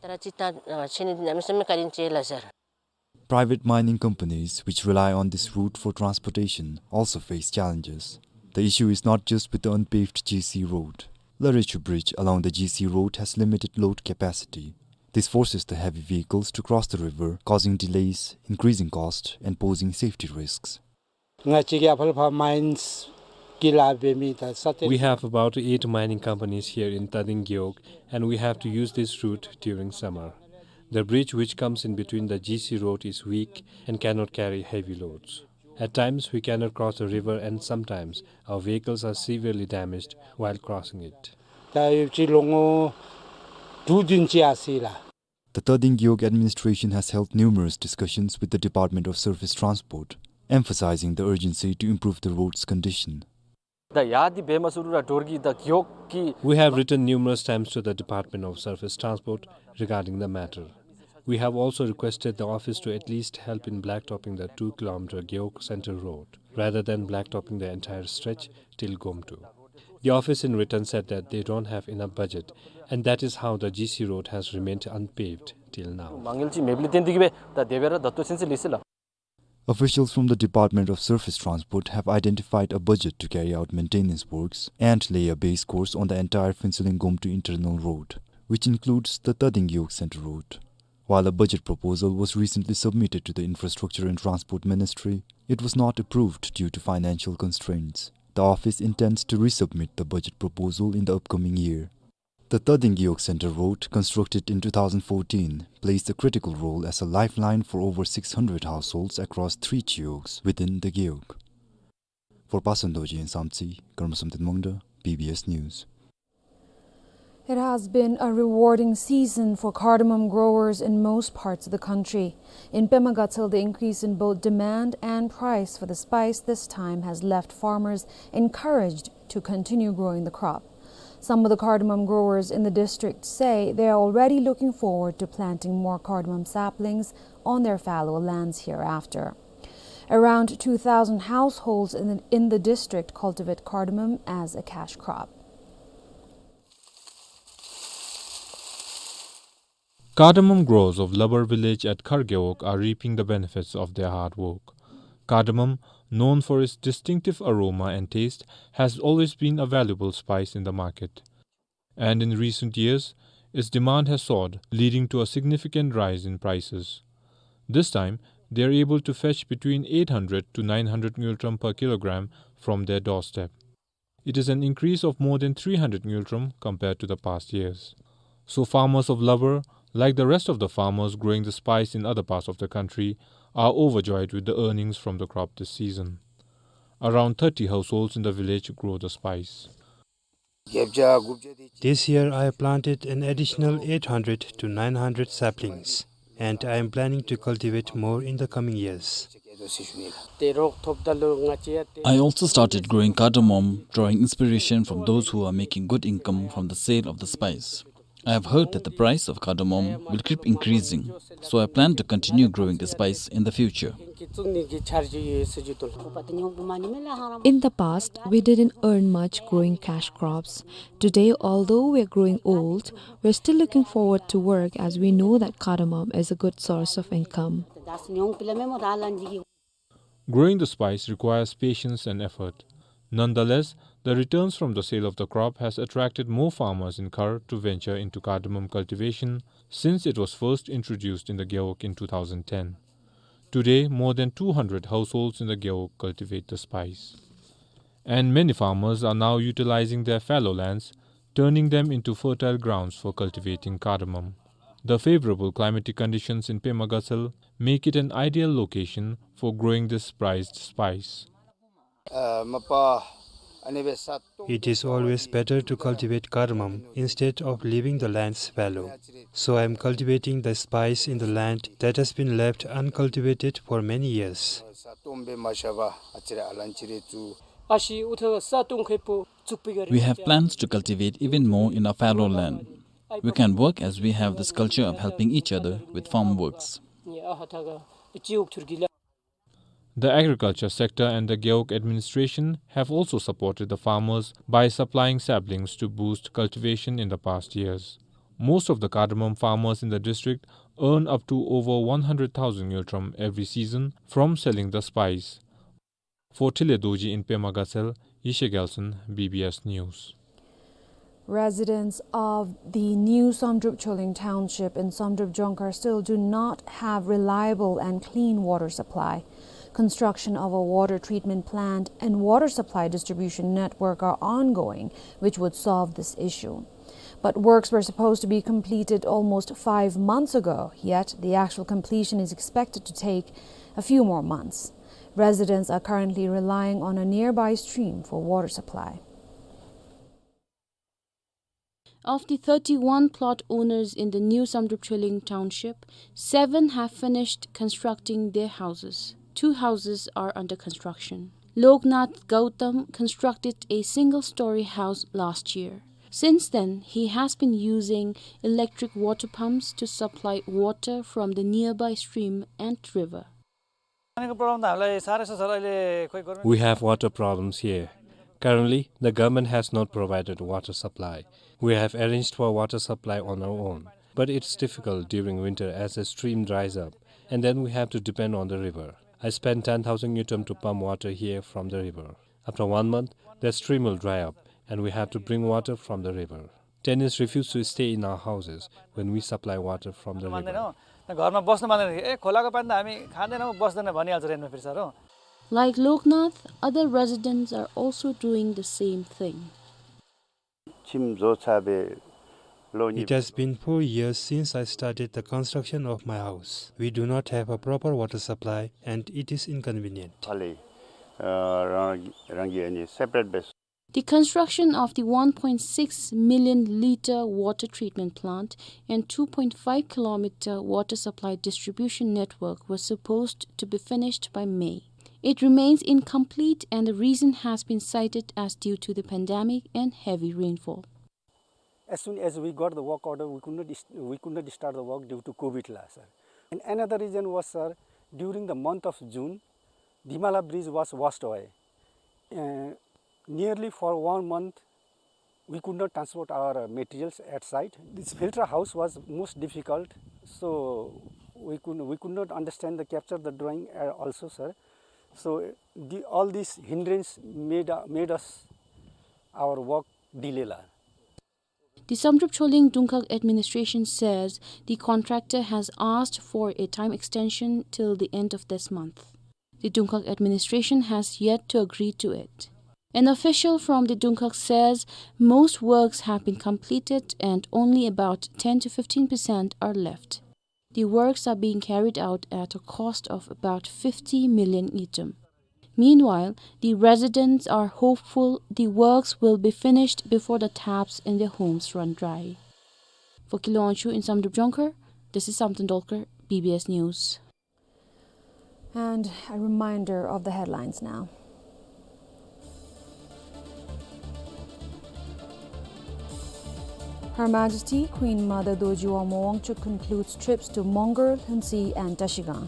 Private mining companies which rely on this route for transportation also face challenges. The issue is not just with the unpaved G C road. Larechu Bridge along the G C road has limited load capacity. This forces the heavy vehicles to cross the river, causing delays, increasing cost, and posing safety risks. ང་བཅས་ཀྱི་ཨ་ཕ་ལ་ཕར་མའིནསི་གི་ལཱ་འབད་མི་དང་ས་གཏེར། We have about eight mining companies here in Tading Gewog, and we have to use this route during summer. The bridge which comes in between the G C road is weak and cannot carry heavy loads. At times, we cannot cross the river, and sometimes our vehicles are severely damaged while crossing it. ད་ཡོད་ཅི་ལོ་ངོ་དྲུག་བདུན་ཅིག་ཡར་སོ་ཡི་ལགས། The Tading Gewog administration has held numerous discussions with the Department of Surface Transport, emphasizing the urgency to improve the road's condition. ད་ཡར་འདི་འབད་མ་ཚུགས་རུང་ར་དོ་རུང་གི་ད་གི་ཡོག་གི། We have written numerous times to the Department of Surface Transport regarding the matter. We have also requested the office to at least help in blacktopping the two kilometer Gewog Center Road, rather than blacktopping the entire stretch till Gomtu. The office in return said that they don't have enough budget, and that is how the G C road has remained unpaved till now. མ་དངུལ་ཅིག་མེདཔ་ལས་བརྟེན་ཏེ་གིས་སྦེ་ད་དེ་སྦེ་ར་ད་ལྟོ་ཚུན་ཚོད་ལུས་ཅི་ལགས། Officials from the Department of Surface Transport have identified a budget to carry out maintenance works and lay a base course on the entire Phuentsholing Gomtu internal road, which includes the Tading Gewog Center Road. While a budget proposal was recently submitted to the Infrastructure and Transport Ministry, it was not approved due to financial constraints. The office intends to resubmit the budget proposal in the upcoming year. The Tading Gewog Center Road, constructed in two thousand fourteen, plays a critical role as a lifeline for over six hundred households across three gewogs within the gewog. For Pasan Dorji and Samtse, Karma Samten Mangda, B B S News. It has been a rewarding season for cardamom growers in most parts of the country. In Pema Gatshel, the increase in both demand and price for the spice this time has left farmers encouraged to continue growing the crop. Some of the cardamom growers in the district say they are already looking forward to planting more cardamom saplings on their fallow lands hereafter. Around two thousand households in the, in the district cultivate cardamom as a cash crop. Cardamom growers of Labar village at Khar Gewog are reaping the benefits of their hard work. Cardamom, known for its distinctive aroma and taste, has always been a valuable spice in the market. And in recent years, its demand has soared, leading to a significant rise in prices. This time, they are able to fetch between eight hundred to nine hundred ngultrum per kilogram from their doorstep. It is an increase of more than three hundred ngultrum compared to the past years. So farmers of Labar, like the rest of the farmers growing the spice in other parts of the country, are overjoyed with the earnings from the crop this season. Around thirty households in the village grow the spice. This year I have planted an additional eight hundred to nine hundred saplings, and I am planning to cultivate more in the coming years. I also started growing cardamom, drawing inspiration from those who are making good income from the sale of the spice. I have heard that the price of cardamom will keep increasing, so I plan to continue growing the spice in the future. In the past, we didn't earn much growing cash crops. Today, although we're growing old, we're still looking forward to work as we know that cardamom is a good source of income. Growing the spice requires patience and effort. Nonetheless, the returns from the sale of the crop has attracted more farmers in Khar to venture into cardamom cultivation since it was first introduced in the Gewog in two thousand ten. Today, more than two hundred households in the Gewog cultivate the spice. And many farmers are now utilizing their fallow lands, turning them into fertile grounds for cultivating cardamom. The favorable climatic conditions in Pema Gatshel make it an ideal location for growing this prized spice. It is always better to cultivate cardamom instead of leaving the lands fallow. So I am cultivating the spice in the land that has been left uncultivated for many years. We have plans to cultivate even more in our fallow land. We can work as we have this culture of helping each other with farm works. The agriculture sector and the Gewog administration have also supported the farmers by supplying saplings to boost cultivation in the past years. Most of the cardamom farmers in the district earn up to over one hundred thousand ngultrum every season from selling the spice. For Thile Dorji in Pema Gatshel, Yeshe Gyaltshen, B B S News. Residents of the new Samdrup Choling Township in Samdrup Jongkhar still do not have reliable and clean water supply. Construction of a water treatment plant and water supply distribution network are ongoing, which would solve this issue. But works were supposed to be completed almost five months ago, yet the actual completion is expected to take a few more months. Residents are currently relying on a nearby stream for water supply. Of the thirty-one plot owners in the new Samdrup Choling Township, seven have finished constructing their houses. Two houses are under construction. Loknath Gautam constructed a single-story house last year. Since then, he has been using electric water pumps to supply water from the nearby stream and river. पानीको प्रब्लम त हामीलाई साह्रै छ सर, अहिले खोइ गर्मी We have water problems here. Currently, the government has not provided water supply. We have arranged for water supply on our own, but it's difficult during winter as the stream dries up, and then we have to depend on the river. I spent ten thousand ngultrum to pump water here from the river. After one month, the stream will dry up, and we have to bring water from the river. Tenants refuse to stay in our houses when we supply water from the river. मान्दैन हो। घरमा बस्न मान्दैन। ए, खोलाको पानी त हामी खाँदैनौँ, बस्दैन भनिहाल्छ रेन्टमा फेरि सर हो। Like Loknath, other residents are also doing the same thing. ཁྱིམ་བཟོ་ཚར་བའི་ལོ་གཉིས། It has been four years since I started the construction of my house. We do not have a proper water supply and it is inconvenient. ཨ་ལས་ཨ་རང་རང་གི་ཨ་ནི་སེ་པ་རེཊ་བེ་སི། The construction of the one point six million litre water treatment plant and two point five kilometre water supply distribution network was supposed to be finished by May. It remains incomplete, and the reason has been cited as due to the pandemic and heavy rainfall. As soon as we got the work order, we could not dis-, we could not start the work due to COVID la, sir. And another reason was, sir, during the month of June, Dimala bridge was washed away. Uh, nearly for one month, we could not transport our, uh, materials at site. This filter house was most difficult, so we could, we could not understand the, capture the drawing, uh, also, sir. So the, all these hindrance made, uh, made us our work delay la. The Samdrup Choling Dungkhag administration says the contractor has asked for a time extension till the end of this month. The Dungkhag administration has yet to agree to it. An official from the Dungkhag says most works have been completed and only about ten to fifteen percent are left. The works are being carried out at a cost of about fifty million ngultrum. Meanwhile, the residents are hopeful the works will be finished before the taps in their homes run dry. For Kilo Wangchuk in Samdrup Jongkhar, this is Samten Dolkar, B B S News. And a reminder of the headlines now. Her Majesty Queen Mother Dorji Wangmo Wangchuk concludes trips to Mongar, Lhuentse and Trashigang.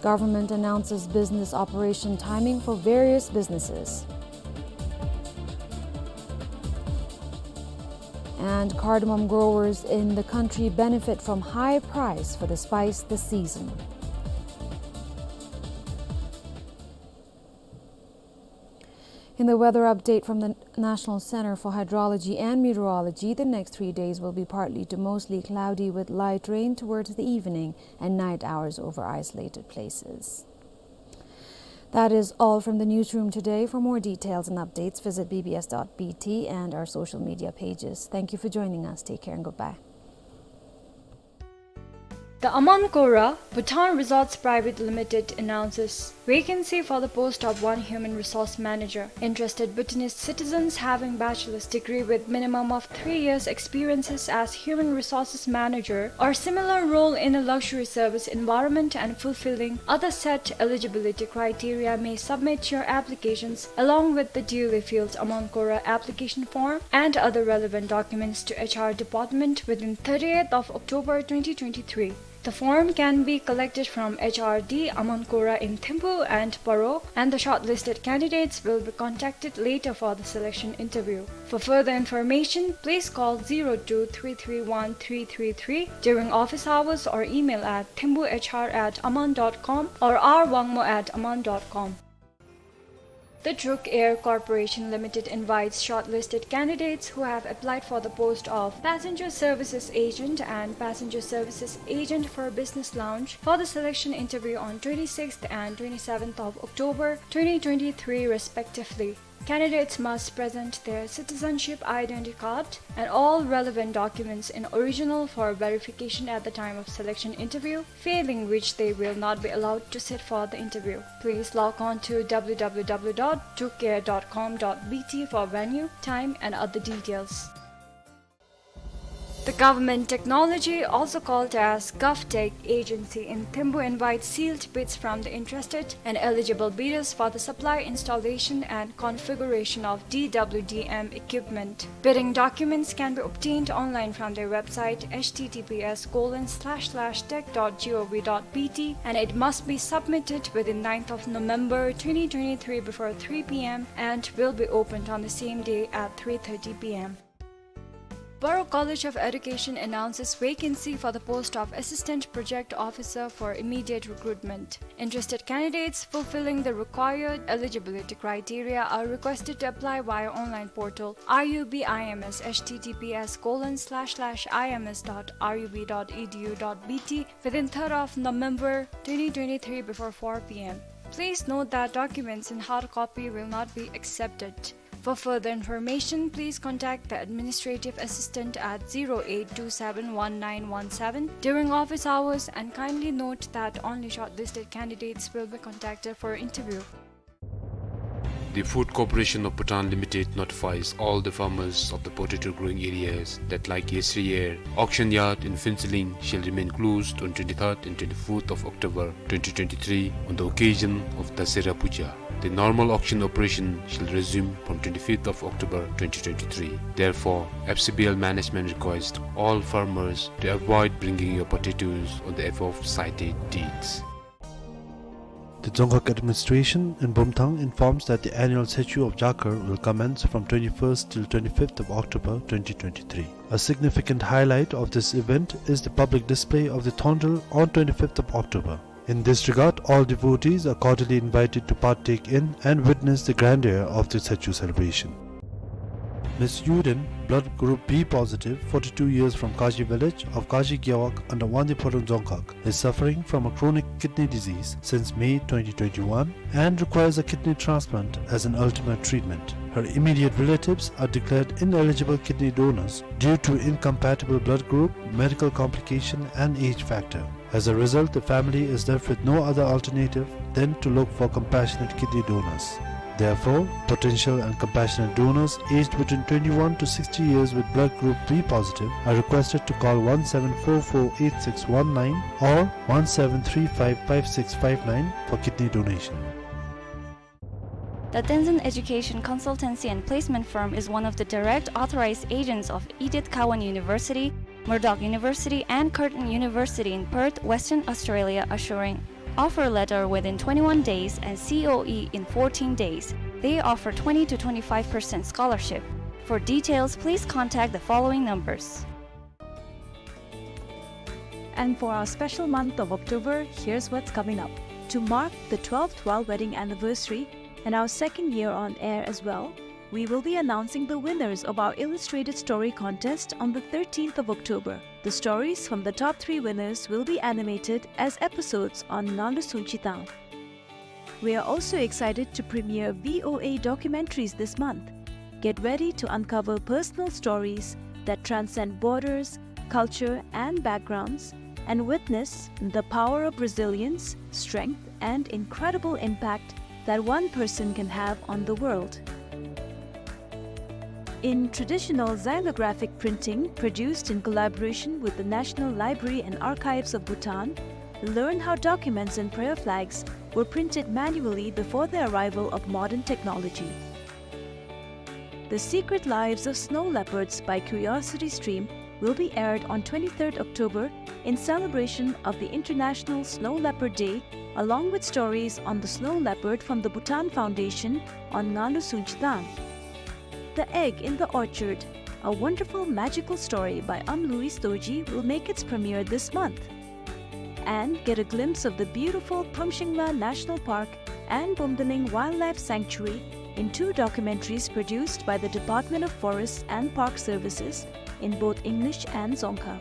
Government announces business operation timing for various businesses. And cardamom growers in the country benefit from high price for the spice this season. In the weather update from the National Center for Hydrology and Meteorology, the next three days will be partly to mostly cloudy with light rain towards the evening and night hours over isolated places. That is all from the newsroom today. For more details and updates, visit B B S dot B T and our social media pages. Thank you for joining us. Take care and goodbye. The Aman Kora Bhutan Resorts Private Limited announces vacancy for the post of one human resource manager. Interested Bhutanese citizens having bachelor's degree with minimum of three years experiences as human resources manager or similar role in a luxury service environment and fulfilling other set eligibility criteria may submit your applications along with the duly filled Aman Kora application form and other relevant documents to H R department within thirtieth of October twenty twenty-three. The form can be collected from H R D Aman Kora in Thimphu and Paro, and the shortlisted candidates will be contacted later for the selection interview. For further information, please call zero two three three one three three three during office hours or email at thimphuhr at aman dot com or r wangmo at aman dot com. The Druk Air Corporation Limited invites shortlisted candidates who have applied for the post of Passenger Services Agent and Passenger Services Agent for Business Lounge for the selection interview on twenty-sixth and twenty-seventh of October twenty twenty-three respectively. Candidates must present their citizenship identity card and all relevant documents in original for verification at the time of selection interview, failing which they will not be allowed to sit for the interview. Please log on to w w w dot druk air dot com dot b t for venue, time and other details. The Government Technology, also called as GovTech Agency in Thimphu, invites sealed bids from the interested and eligible bidders for the supply, installation and configuration of D W D M equipment. Bidding documents can be obtained online from their website h t t p s colon slash slash tech dot gov dot b t, and it must be submitted within ninth of November twenty twenty-three before three p m and will be opened on the same day at three thirty p m. Baro College of Education announces vacancy for the post of Assistant Project Officer for immediate recruitment. Interested candidates fulfilling the required eligibility criteria are requested to apply via online portal R U B I M S, H T T P S colon slash slash I M S dot R U B dot E D U dot B T, within third of November twenty twenty-three before four P M. Please note that documents in hard copy will not be accepted. For further information, please contact the administrative assistant at zero eight two seven one nine one seven during office hours, and kindly note that only shortlisted candidates will be contacted for interview. The Food Corporation of Bhutan Limited notifies all the farmers of the potato growing areas that, like yesteryear, auction yard in Phuentsholing shall remain closed on twenty-third and twenty-fourth of October twenty twenty-three on the occasion of Dasera Puja. The normal auction operation shall resume from twenty-fifth of October twenty twenty-three. Therefore, F C B L management requests all farmers to avoid bringing your potatoes on the above cited dates. The Dzongkhag Administration in Bumthang informs that the annual Tsechu of Jakar will commence from twenty-first till twenty-fifth of October twenty twenty-three. A significant highlight of this event is the public display of the Thondel on twenty-fifth of October. In this regard, all devotees are cordially invited to partake in and witness the grandeur of the Tsechu celebration. Miss Yuden, blood group B positive, forty-two years, from Kashi village of Kashi Gewog under Wangdue Phodrang Dzongkhag, is suffering from a chronic kidney disease since May twenty twenty-one and requires a kidney transplant as an ultimate treatment. Her immediate relatives are declared ineligible kidney donors due to incompatible blood group, medical complication, and age factor. As a result, the family is left with no other alternative than to look for compassionate kidney donors. Therefore, potential and compassionate donors aged between twenty-one to sixty years with blood group B positive are requested to call one seven four four eight six one nine or one seven three five five six five nine for kidney donation. The Tenzin Education Consultancy and Placement Firm is one of the direct authorized agents of Edith Cowan University, Murdoch University, and Curtin University in Perth, Western Australia, assuring offer letter within twenty-one days and C O E in fourteen days. They offer twenty to twenty-five percent scholarship. For details, please contact the following numbers. And for our special month of October, here's what's coming up. To mark the twelfth royal wedding anniversary and our second year on air as well, we will be announcing the winners of our illustrated story contest on the thirteenth of October. The stories from the top three winners will be animated as episodes on Nganlu Sungchi Tang. We are also excited to premiere V O A documentaries this month. Get ready to uncover personal stories that transcend borders, culture, and backgrounds, and witness the power of resilience, strength, and incredible impact that one person can have on the world. In traditional xylographic printing produced in collaboration with the National Library and Archives of Bhutan, learn how documents and prayer flags were printed manually before the arrival of modern technology. The Secret Lives of Snow Leopards by Curiosity Stream will be aired on twenty-third October in celebration of the International Snow Leopard Day, along with stories on the snow leopard from the Bhutan Foundation on Nganlu Sungchi Tang. The Egg in the Orchard, a wonderful magical story by Am Louis Dorji, will make its premiere this month. And get a glimpse of the beautiful Pumshingla National Park and Bumdaling Wildlife Sanctuary in two documentaries produced by the Department of Forests and Park Services in both English and Dzongkha.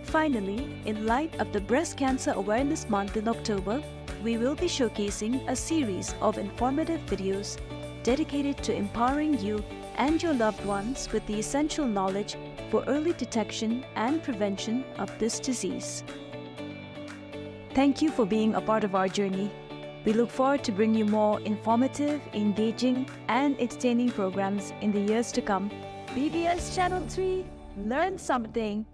Finally, in light of the Breast Cancer Awareness Month in October, we will be showcasing a series of informative videos dedicated to empowering you and your loved ones with the essential knowledge for early detection and prevention of this disease. Thank you for being a part of our journey. We look forward to bringing you more informative, engaging, and entertaining programs in the years to come. B B S Channel three, learn something.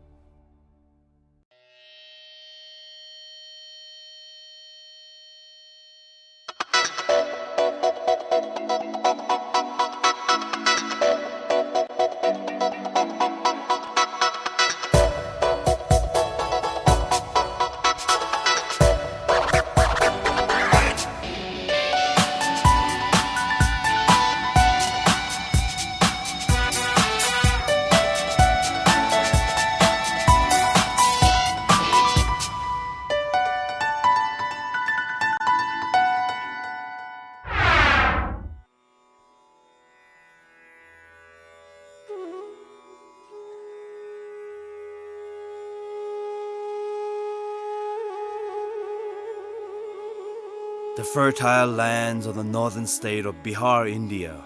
The fertile lands of the northern state of Bihar, India,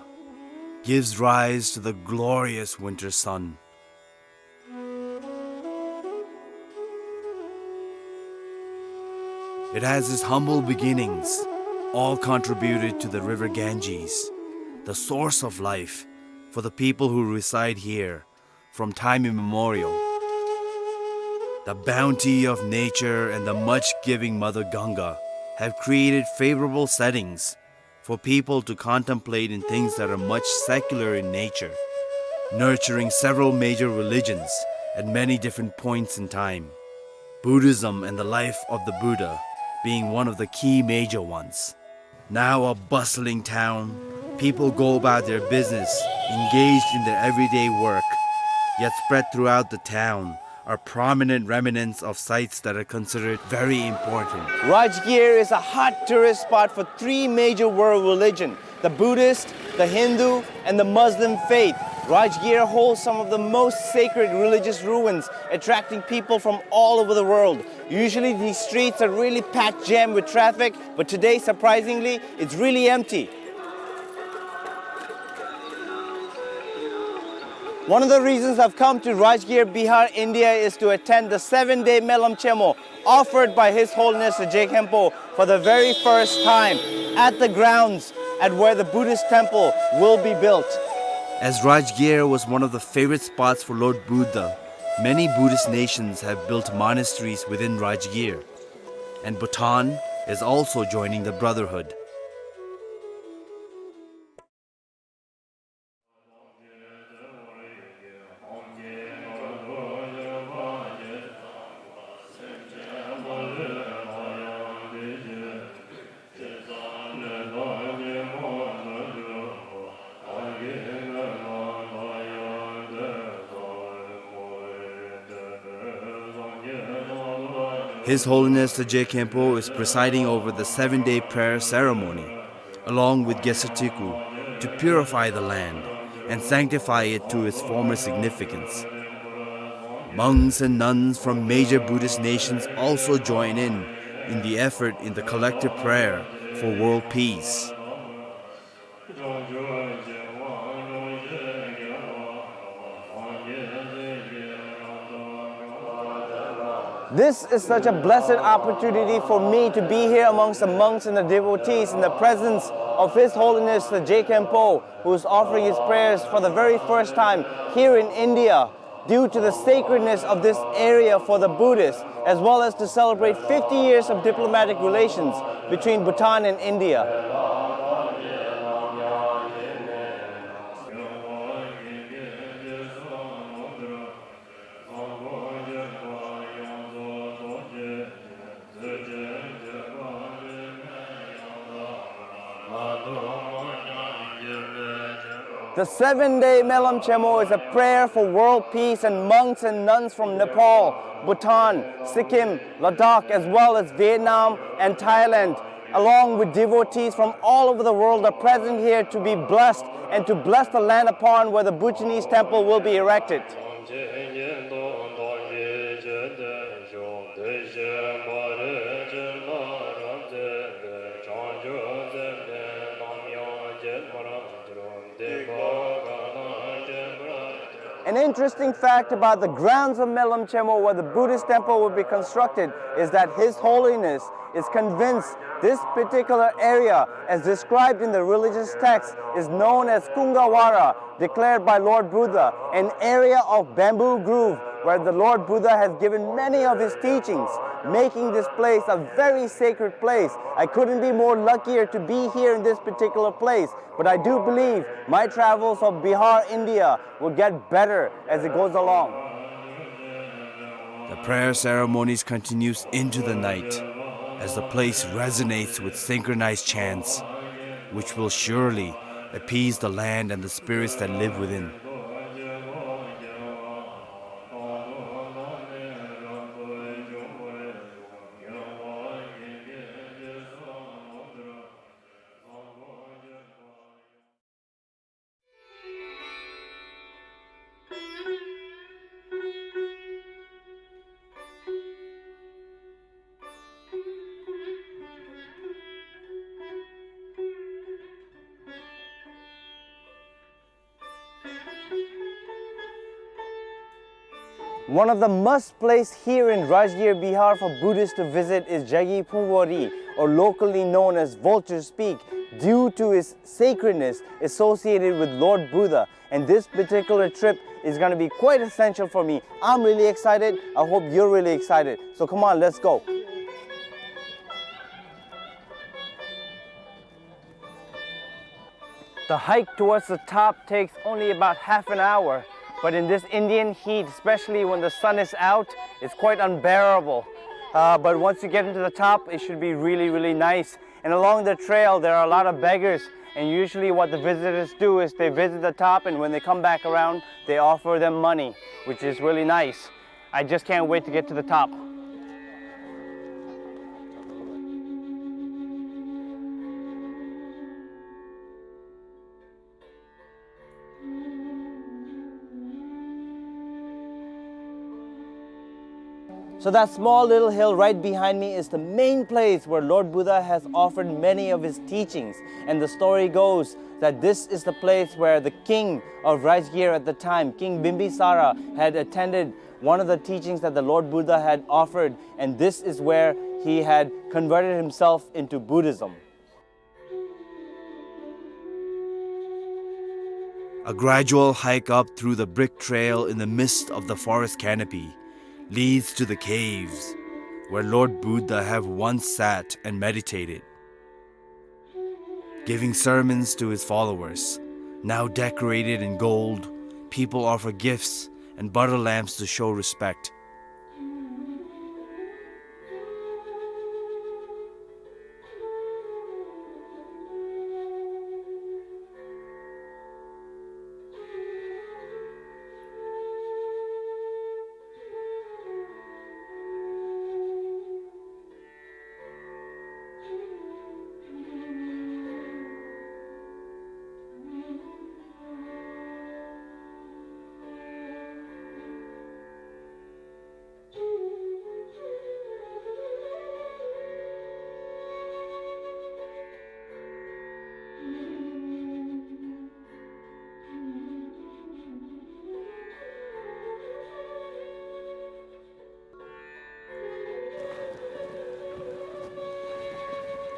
gives rise to the glorious winter sun. It has its humble beginnings, all contributed to the river Ganges, the source of life for the people who reside here from time immemorial. The bounty of nature and the much giving Mother Ganga have created favorable settings for people to contemplate in things that are much secular in nature, nurturing several major religions at many different points in time, Buddhism and the life of the Buddha being one of the key major ones. Now a bustling town, people go about their business, engaged in their everyday work, yet spread throughout the town are prominent remnants of sites that are considered very important. Rajgir is a hot tourist spot for three major world religion, the Buddhist, the Hindu, and the Muslim faith. Rajgir holds some of the most sacred religious ruins, attracting people from all over the world. Usually these streets are really packed jam with traffic, but today, surprisingly, it's really empty. One of the reasons I've come to Rajgir, Bihar, India is to attend the seven-day Melam Chemo offered by His Holiness the Je Khenpo for the very first time at the grounds at where the Buddhist temple will be built. As Rajgir was one of the favorite spots for Lord Buddha, many Buddhist nations have built monasteries within Rajgir, and Bhutan is also joining the brotherhood. His Holiness the Je Khenpo is presiding over the seven-day prayer ceremony, along with Gesatiku, to purify the land and sanctify it to its former significance. Monks and nuns from major Buddhist nations also join in, in the effort in the collective prayer for world peace. This is such a blessed opportunity for me to be here amongst the monks and the devotees in the presence of His Holiness the Je Khenpo, who is offering his prayers for the very first time here in India, due to the sacredness of this area for the Buddhists, as well as to celebrate fifty years of diplomatic relations between Bhutan and India. The seven-day Melam Chemo is a prayer for world peace, and monks and nuns from Nepal, Bhutan, Sikkim, Ladakh, as well as Vietnam and Thailand, along with devotees from all over the world, are present here to be blessed and to bless the land upon where the Bhutanese temple will be erected. An interesting fact about the grounds of Melam Chemo, where the Buddhist temple will be constructed, is that His Holiness is convinced this particular area, as described in the religious text, is known as Kungavara, declared by Lord Buddha, an area of bamboo grove where the Lord Buddha has given many of his teachings, making this place a very sacred place. I couldn't be more luckier to be here in this particular place, but I do believe my travels of Bihar, India will get better as it goes along. The prayer ceremonies continues into the night as the place resonates with synchronized chants, which will surely appease the land and the spirits that live within. One of the must place here in Rajgir, Bihar for Buddhists to visit is Jagi Phungwari, or locally known as Vulture's Peak, due to its sacredness associated with Lord Buddha. And this particular trip is gonna be quite essential for me. I'm really excited. I hope you're really excited. So come on, let's go. The hike towards the top takes only about half an hour, but in this Indian heat, especially when the sun is out, it's quite unbearable. Uh, but once you get into the top, it should be really, really nice. And along the trail, there are a lot of beggars, and usually what the visitors do is they visit the top, and when they come back around, they offer them money, which is really nice. I just can't wait to get to the top. So that small little hill right behind me is the main place where Lord Buddha has offered many of his teachings. And the story goes that this is the place where the king of Rajgir at the time, King Bimbisara, had attended one of the teachings that the Lord Buddha had offered, and this is where he had converted himself into Buddhism. A gradual hike up through the brick trail in the midst of the forest canopy leads to the caves where Lord Buddha have once sat and meditated, giving sermons to his followers. Now decorated in gold, people offer gifts and butter lamps to show respect.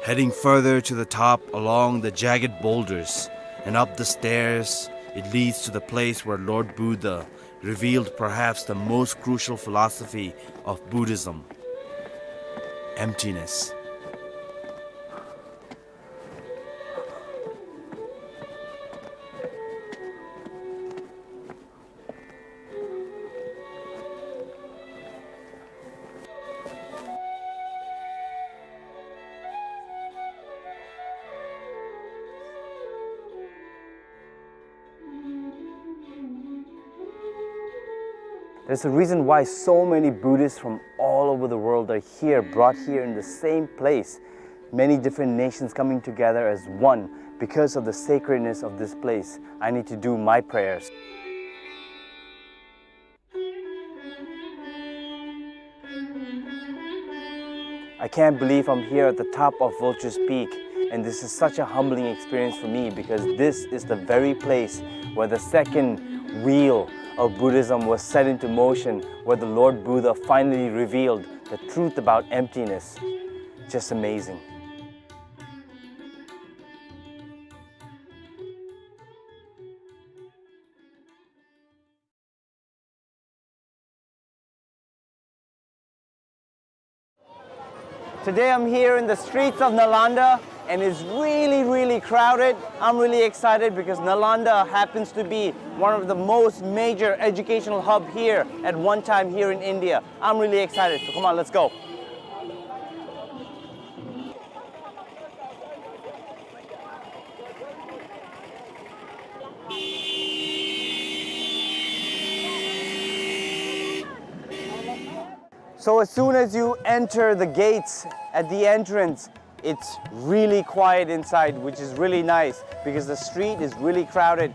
Heading further to the top along the jagged boulders and up the stairs, it leads to the place where Lord Buddha revealed perhaps the most crucial philosophy of Buddhism: emptiness. There's a reason why so many Buddhists from all over the world are here, brought here in the same place. Many different nations coming together as one because of the sacredness of this place. I need to do my prayers. I can't believe I'm here at the top of Vulture's Peak, and this is such a humbling experience for me because this is the very place where the second wheel of Buddhism was set into motion, where the Lord Buddha finally revealed the truth about emptiness. Just amazing. Today I'm here in the streets of Nalanda and it's really, really crowded. I'm really excited because Nalanda happens to be one of the most major educational hub here at one time here in India. I'm really excited. So come on, let's go. So as soon as you enter the gates at the entrance, it's really quiet inside, which is really nice because the street is really crowded.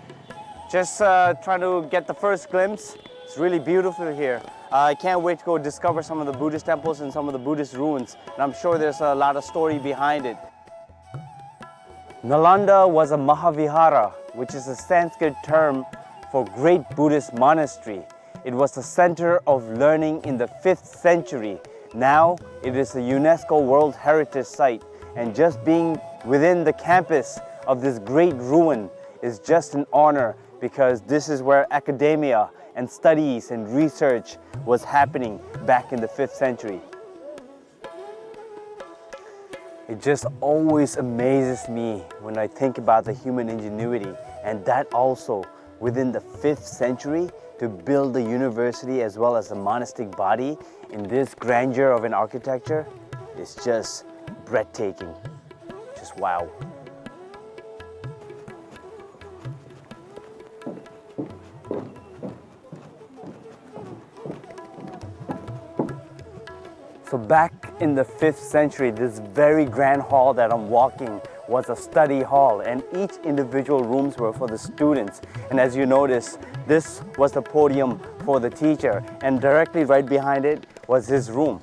Just, uh, trying to get the first glimpse. It's really beautiful here. Uh, I can't wait to go discover some of the Buddhist temples and some of the Buddhist ruins. And I'm sure there's a lot of story behind it. Nalanda was a Mahavihara, which is a Sanskrit term for great Buddhist monastery. It was the center of learning in the fifth century. Now it is a UNESCO World Heritage Site, and just being within the campus of this great ruin is just an honor, because this is where academia and studies and research was happening back in the fifth century. It just always amazes me when I think about the human ingenuity, and that also within the fifth century, to build the university as well as the monastic body in this grandeur of an architecture is just breathtaking. Just wow. So back in the fifth century, this very grand hall that I'm walking was a study hall, and each individual rooms were for the students. And as you notice, this was the podium for the teacher, and directly right behind it was his room.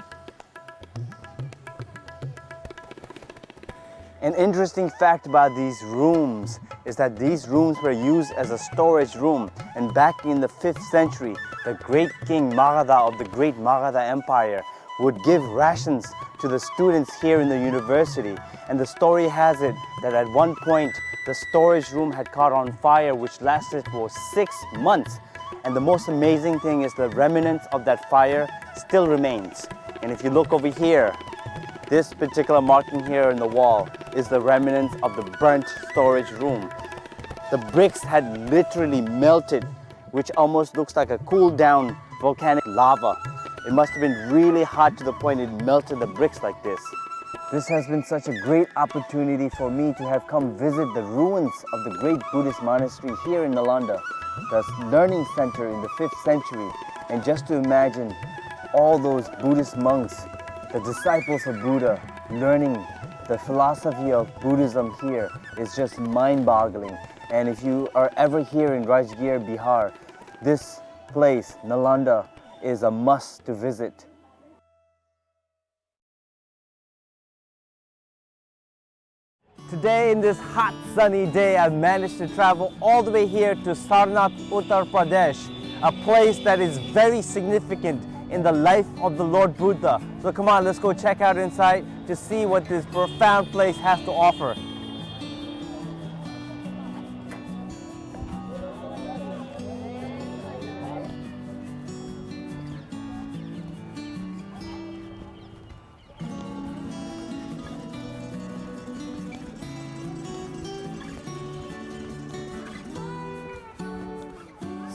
An interesting fact about these rooms is that these rooms were used as a storage room, and back in the fifth century, the great king Magadha of the great Magadha Empire would give rations to the students here in the university. And the story has it that at one point, the storage room had caught on fire, which lasted for six months. And the most amazing thing is the remnants of that fire still remains. And if you look over here, this particular marking here in the wall is the remnants of the burnt storage room. The bricks had literally melted, which almost looks like a cooled down volcanic lava. It must have been really hot to the point it melted the bricks like this. This has been such a great opportunity for me to have come visit the ruins of the great Buddhist monastery here in Nalanda, the learning center in the fifth century, and just to imagine all those Buddhist monks, the disciples of Buddha, learning the philosophy of Buddhism here is just mind-boggling. And if you are ever here in Rajgir, Bihar, this place, Nalanda, is a must to visit. Today, in this hot, sunny day, I managed to travel all the way here to Sarnath, Uttar Pradesh, a place that is very significant in the life of the Lord Buddha. So come on, let's go check out inside to see what this profound place has to offer.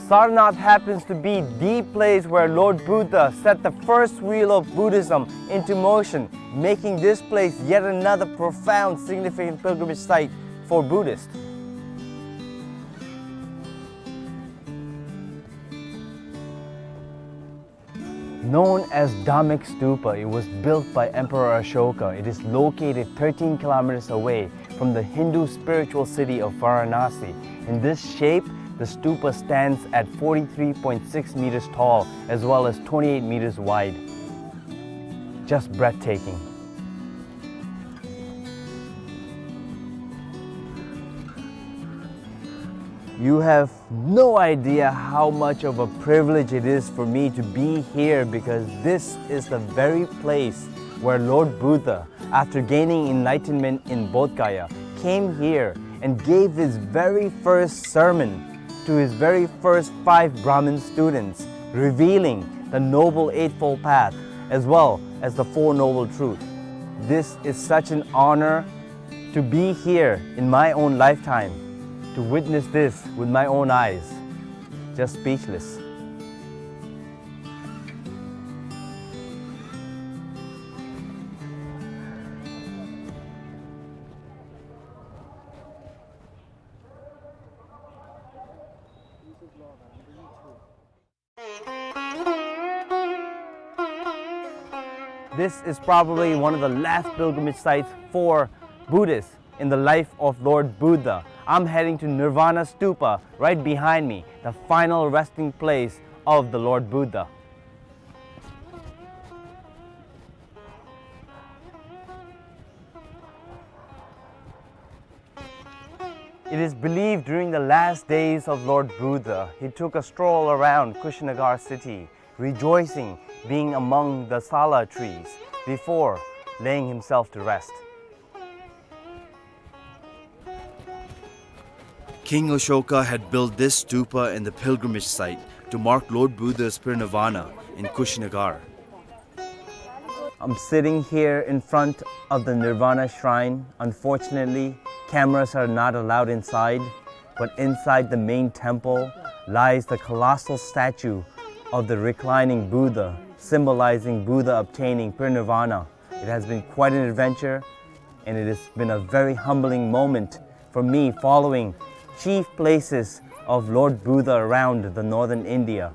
Sarnath happens to be the place where Lord Buddha set the first wheel of Buddhism into motion, making this place yet another profound, significant pilgrimage site for Buddhists. Known as Dhammek Stupa, it was built by Emperor Ashoka. It is located thirteen kilometers away from the Hindu spiritual city of Varanasi. In this shape, the stupa stands at forty-three point six meters tall as well as twenty-eight meters wide. Just breathtaking. You have no idea how much of a privilege it is for me to be here, because this is the very place where Lord Buddha, after gaining enlightenment in Bodh Gaya, came here and gave his very first sermon to his very first five Brahmin students, revealing the Noble Eightfold Path as well as the Four Noble Truths. This is such an honor to be here in my own lifetime, to witness this with my own eyes. Just speechless. This is probably one of the last pilgrimage sites for Buddhists in the life of Lord Buddha. I'm heading to Nirvana Stupa right behind me, the final resting place of the Lord Buddha. It is believed during the last days of Lord Buddha, he took a stroll around Kushinagar city, rejoicing being among the sala trees before laying himself to rest. King Ashoka had built this stupa in the pilgrimage site to mark Lord Buddha's parinirvana in Kushinagar. I'm sitting here in front of the Nirvana Shrine. Unfortunately, cameras are not allowed inside, but inside the main temple lies the colossal statue of the reclining Buddha, symbolizing Buddha obtaining parinirvana. It has been quite an adventure, and it has been a very humbling moment for me following chief places of Lord Buddha around the northern India.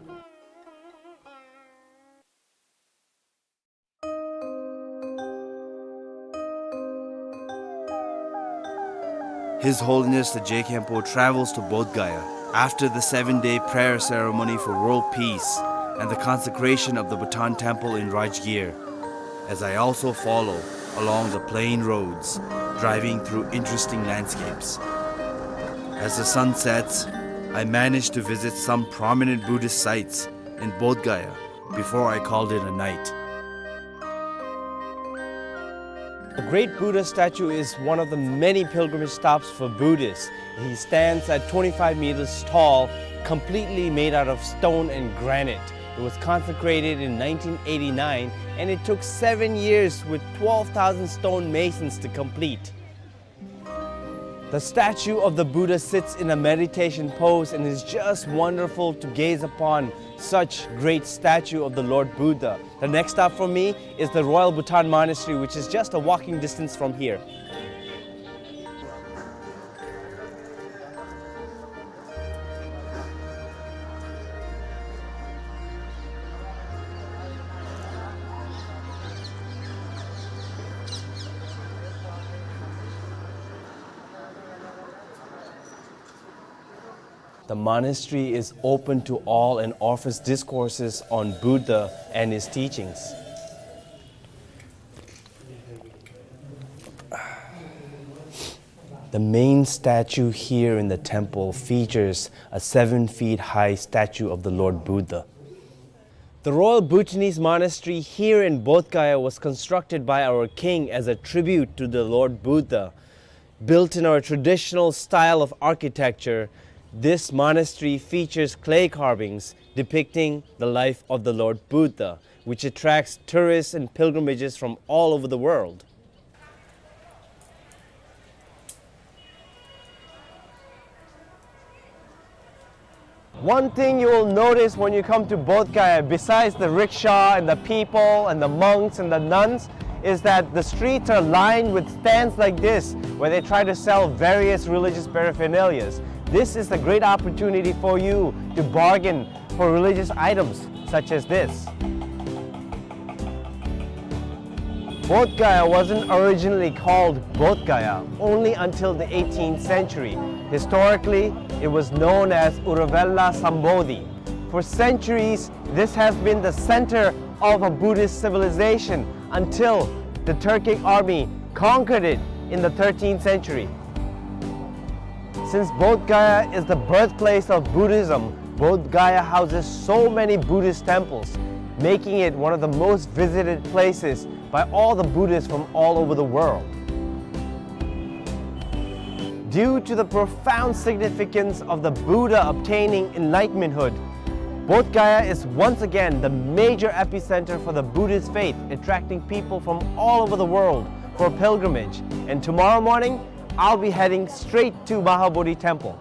His Holiness the Je Khenpo travels to Bodh Gaya after the seven-day prayer ceremony for world peace and the consecration of the Bhutan Temple in Rajgir, as I also follow along the plain roads, driving through interesting landscapes. As the sun sets, I manage to visit some prominent Buddhist sites in Bodh Gaya before I called it a night. The great Buddha statue is one of the many pilgrimage stops for Buddhists. He stands at twenty-five meters tall, completely made out of stone and granite. It was consecrated in nineteen eighty-nine, and it took seven years with twelve thousand stone masons to complete. The statue of the Buddha sits in a meditation pose, and it's just wonderful to gaze upon such great statue of the Lord Buddha. The next stop for me is the Royal Bhutan Monastery, which is just a walking distance from here. The monastery is open to all and offers discourses on Buddha and his teachings. The main statue here in the temple features a seven feet high statue of the Lord Buddha. The Royal Bhutanese Monastery here in Bodh Gaya was constructed by our king as a tribute to the Lord Buddha. Built in our traditional style of architecture, this monastery features clay carvings depicting the life of the Lord Buddha, which attracts tourists and pilgrimages from all over the world. One thing you will notice when you come to Bodh Gaya, besides the rickshaw and the people and the monks and the nuns, is that the streets are lined with stands like this, where they try to sell various religious paraphernalias. This is a great opportunity for you to bargain for religious items such as this. Bodh Gaya wasn't originally called Bodh Gaya only until the eighteenth century. Historically, it was known as Uruvela Sambodhi. For centuries, this has been the center of a Buddhist civilization until the Turkic army conquered it in the thirteenth century. Since Bodh Gaya is the birthplace of Buddhism, Bodh Gaya houses so many Buddhist temples, making it one of the most visited places by all the Buddhists from all over the world. Due to the profound significance of the Buddha obtaining enlightenmenthood, Bodh Gaya is once again the major epicenter for the Buddhist faith, attracting people from all over the world for pilgrimage. And tomorrow morning, I'll be heading straight to Mahabodhi Temple.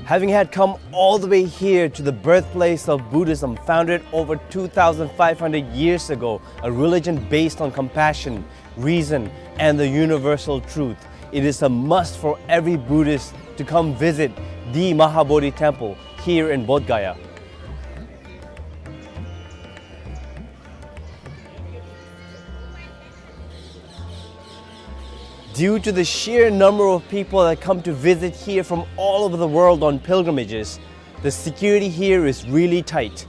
Having had come all the way here to the birthplace of Buddhism, founded over two thousand five hundred years ago, a religion based on compassion, reason, and the universal truth, it is a must for every Buddhist to come visit the Mahabodhi Temple here in Bodh Gaya. Due to the sheer number of people that come to visit here from all over the world on pilgrimages, the security here is really tight.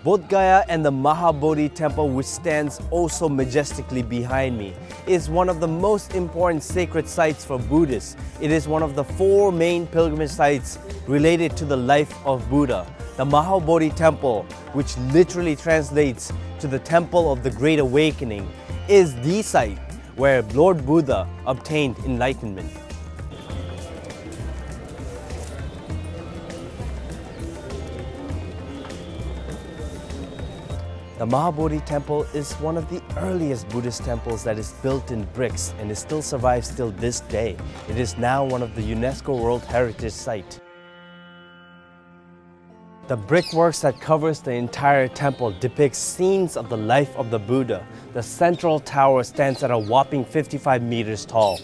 Bodh Gaya and the Mahabodhi temple, which stands also majestically behind me, is one of the most important sacred sites for Buddhists. It is one of the four main pilgrimage sites related to the life of Buddha. The Mahabodhi temple, which literally translates to the Temple of the Great Awakening, is the site where Lord Buddha obtained enlightenment. The Mahabodhi Temple is one of the earliest Buddhist temples that is built in bricks, and it still survives till this day. It is now one of the UNESCO World Heritage Site. The brickworks that covers the entire temple depicts scenes of the life of the Buddha. The central tower stands at a whopping fifty-five meters tall.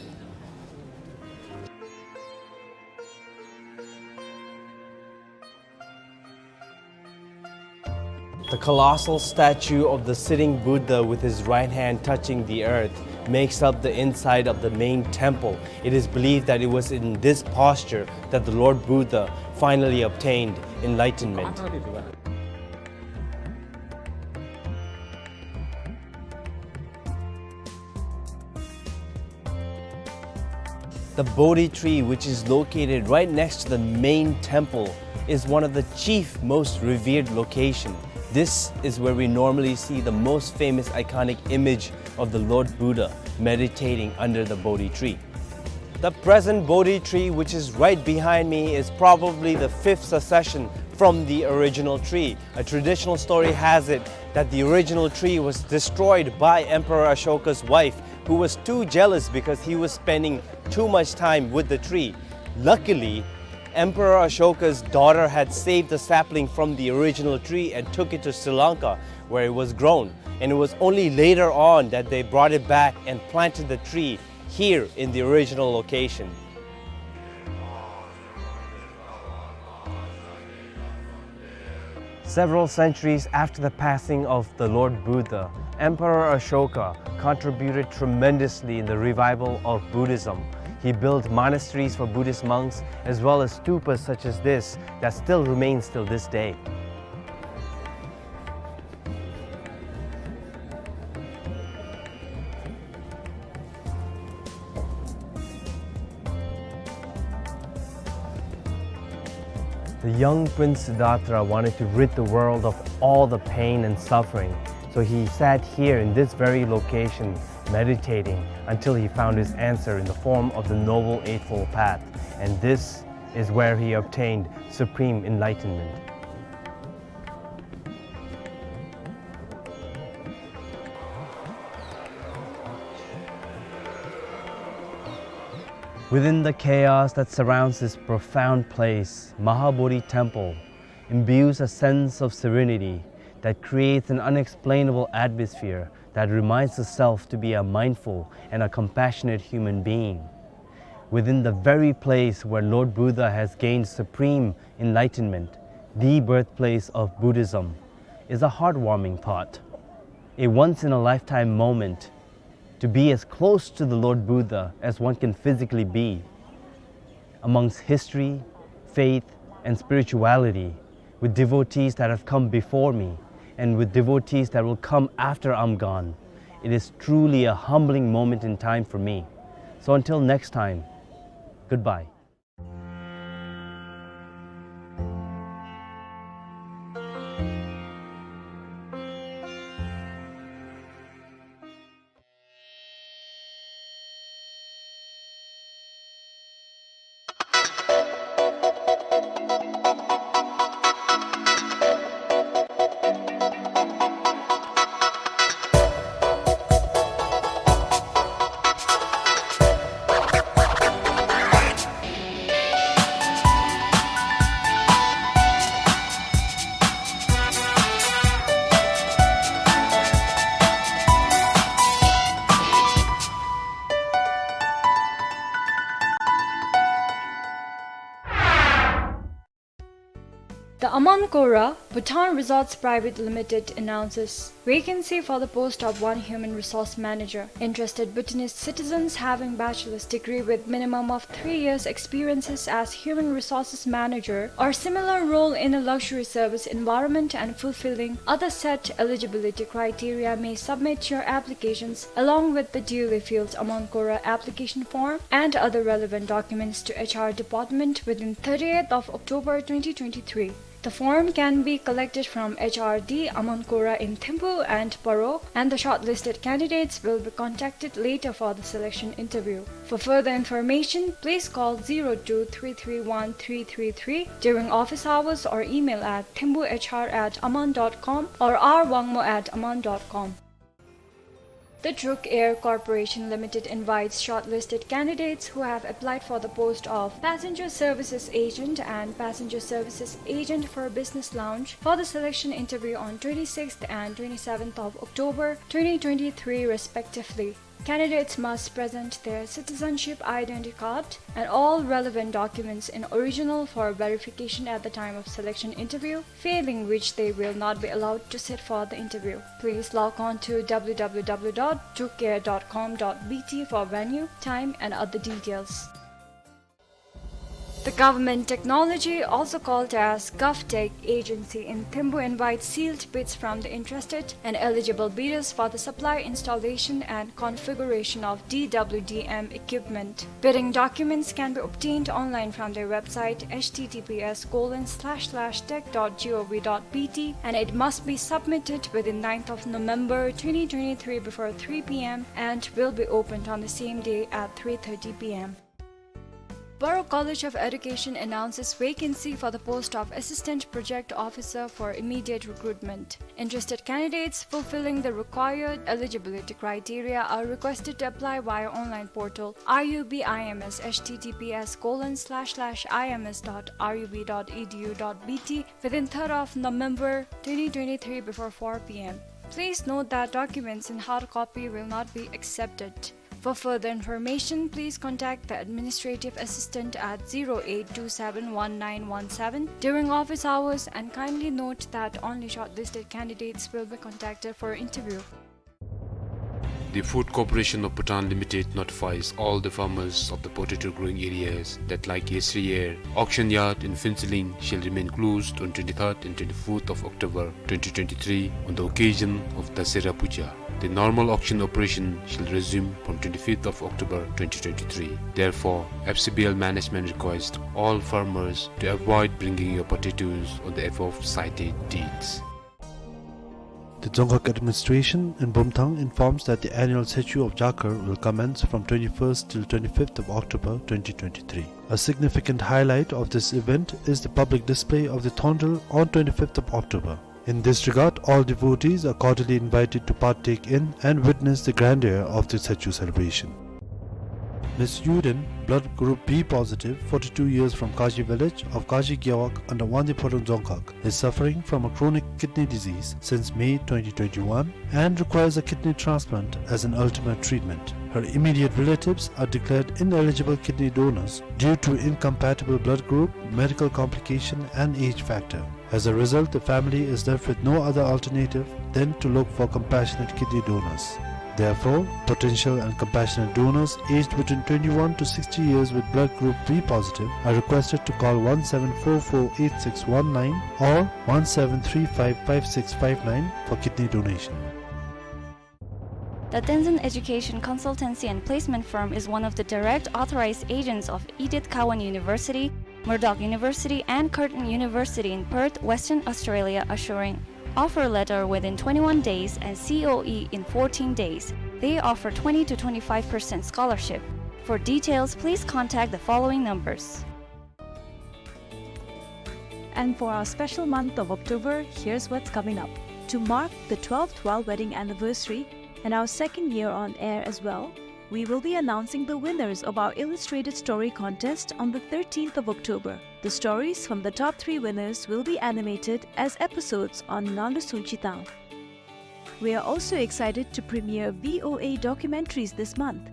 The colossal statue of the sitting Buddha with his right hand touching the earth makes up the inside of the main temple. It is believed that it was in this posture that the Lord Buddha finally obtained enlightenment. The Bodhi tree, which is located right next to the main temple, is one of the chief most revered location. This is where we normally see the most famous iconic image of the Lord Buddha meditating under the Bodhi tree. The present Bodhi tree, which is right behind me, is probably the fifth succession from the original tree. A traditional story has it that the original tree was destroyed by Emperor Ashoka's wife, who was too jealous because he was spending too much time with the tree. Luckily, Emperor Ashoka's daughter had saved the sapling from the original tree and took it to Sri Lanka, where it was grown. And it was only later on that they brought it back and planted the tree here in the original location. Several centuries after the passing of the Lord Buddha, Emperor Ashoka contributed tremendously in the revival of Buddhism. He built monasteries for Buddhist monks, as well as stupas such as this that still remains till this day. The young Prince Siddhartha wanted to rid the world of all the pain and suffering, so he sat here in this very location, meditating until he found his answer in the form of the Noble Eightfold Path. And this is where he obtained supreme enlightenment. Within the chaos that surrounds this profound place, Mahabodhi Temple imbues a sense of serenity that creates an unexplainable atmosphere that reminds the self to be a mindful and a compassionate human being. Within the very place where Lord Buddha has gained supreme enlightenment, the birthplace of Buddhism, is a heartwarming thought. A once-in-a-lifetime moment to be as close to the Lord Buddha as one can physically be, amongst history, faith, and spirituality, with devotees that have come before me, and with devotees that will come after I'm gone. It is truly a humbling moment in time for me. So until next time, goodbye. Aman Kora, Bhutan Resorts Private Limited announces vacancy for the post of one human resource manager. Interested Bhutanese citizens having bachelor's degree with minimum of three years experiences as human resources manager or similar role in a luxury service environment and fulfilling other set eligibility criteria may submit your applications along with the duly filled Aman Kora application form and other relevant documents to H R department within thirtieth of October twenty twenty-three. The form can be collected from H R D Aman Kora in Thimphu and Paro, and the shortlisted candidates will be contacted later for the selection interview. For further information, please call zero two three three one three three three during office hours or email at thimphuhr at aman dot com or r wangmo at aman dot com. The Druk Air Corporation Limited invites shortlisted candidates who have applied for the post of Passenger Services Agent and Passenger Services Agent for Business Lounge for the selection interview on twenty-sixth and twenty-seventh of October twenty twenty-three respectively. Candidates must present their citizenship identity card and all relevant documents in original for verification at the time of selection interview, failing which they will not be allowed to sit for the interview. Please log on to w w w dot drukair dot com dot b t for venue, time and other details. The Government Technology, also called as GovTech Agency in Thimphu, invites sealed bids from the interested and eligible bidders for the supply, installation and configuration of D W D M equipment. Bidding documents can be obtained online from their website h t t p s colon slash slash tech dot g o v dot b t, and it must be submitted within ninth of November twenty twenty-three before three p m and will be opened on the same day at three thirty p m. Paro College of Education announces vacancy for the post of Assistant Project Officer for immediate recruitment. Interested candidates fulfilling the required eligibility criteria are requested to apply via online portal R U B I M S h t t p s colon slash slash i m s dot r u b dot e d u dot b t within third of November twenty twenty-three before four p m. Please note that documents in hard copy will not be accepted. For further information, please contact the administrative assistant at zero eight two seven one nine one seven during office hours, and kindly note that only shortlisted candidates will be contacted for interview. The Food Corporation of Bhutan Limited notifies all the farmers of the potato growing areas that, like yesteryear, auction yard in Phuentsholing shall remain closed on twenty-third and twenty-fourth of October twenty twenty-three on the occasion of Dasera Puja. The normal auction operation shall resume from twenty-fifth of October twenty twenty-three. Therefore, F C B L management requests all farmers to avoid bringing your potatoes on the above cited dates. The Dzongkhag Administration in Bumthang informs that the annual Tsechu of Jakar will commence from twenty-first till twenty-fifth of October twenty twenty-three. A significant highlight of this event is the public display of the Thondel on twenty-fifth of October. In this regard, all devotees are cordially invited to partake in and witness the grandeur of the Tsechu celebration. Miss Yuden, blood group B positive, forty-two years, from Kaji village of Kaji Gewog under Wangdue Phodrang Dzongkhag, is suffering from a chronic kidney disease since May twenty twenty-one and requires a kidney transplant as an ultimate treatment. Her immediate relatives are declared ineligible kidney donors due to incompatible blood group, medical complication and age factor. As a result, the family is left with no other alternative than to look for compassionate kidney donors. Therefore, potential and compassionate donors aged between twenty-one to sixty years with blood group B positive are requested to call one seven four four eight six one nine or one seven three five five six five nine for kidney donation. The Tenzin Education Consultancy and Placement Firm is one of the direct authorized agents of Edith Cowan University, Murdoch University, and Curtin University in Perth, Western Australia, assuring offer letter within twenty-one days and C O E in fourteen days. They offer twenty to twenty-five percent scholarship. For details, please contact the following numbers. And for our special month of October, here's what's coming up. To mark the twelfth royal wedding anniversary and our second year on air as well, we will be announcing the winners of our illustrated story contest on the thirteenth of October. The stories from the top three winners will be animated as episodes on Nalu Sungchi Tang. We are also excited to premiere V O A documentaries this month.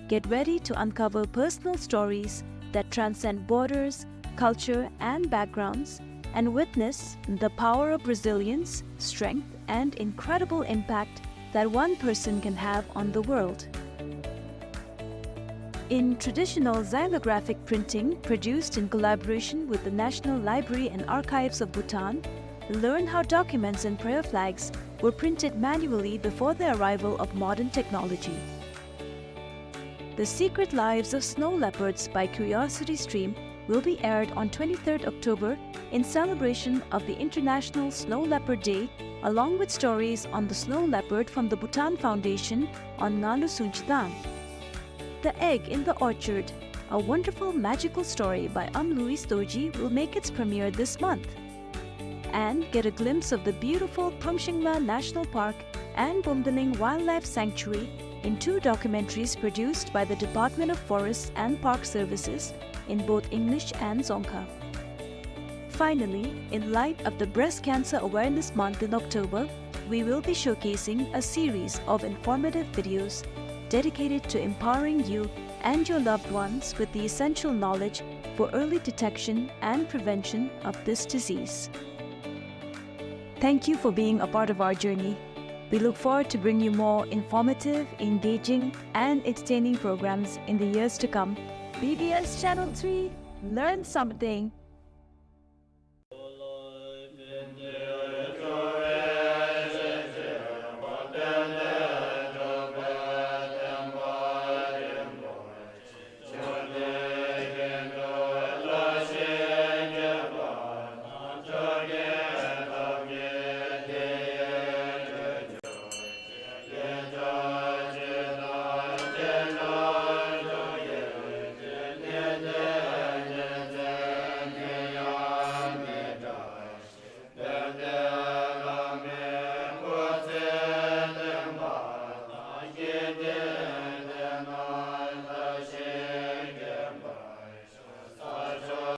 Get ready to uncover personal stories that transcend borders, culture, and backgrounds and witness the power of resilience, strength, and incredible impact that one person can have on the world. In traditional xylographic printing, produced in collaboration with the National Library and Archives of Bhutan, learn how documents and prayer flags were printed manually before the arrival of modern technology. The Secret Lives of Snow Leopards by Curiosity Stream will be aired on twenty-third October in celebration of the International Snow Leopard Day, along with stories on the snow leopard from the Bhutan Foundation on Ngalu Sunchidang. The Egg in the Orchard, a wonderful magical story by Am Louis Dorji, will make its premiere this month. And get a glimpse of the beautiful Promshingla National Park and Bumdaling Wildlife Sanctuary in two documentaries produced by the Department of Forests and Park Services in both English and Dzongkha. Finally, in light of the Breast Cancer Awareness Month in October, we will be showcasing a series of informative videos dedicated to empowering you and your loved ones with the essential knowledge for early detection and prevention of this disease. Thank you for being a part of our journey. We look forward to bring you more informative, engaging, and entertaining programs in the years to come. B B S Channel three, learn something,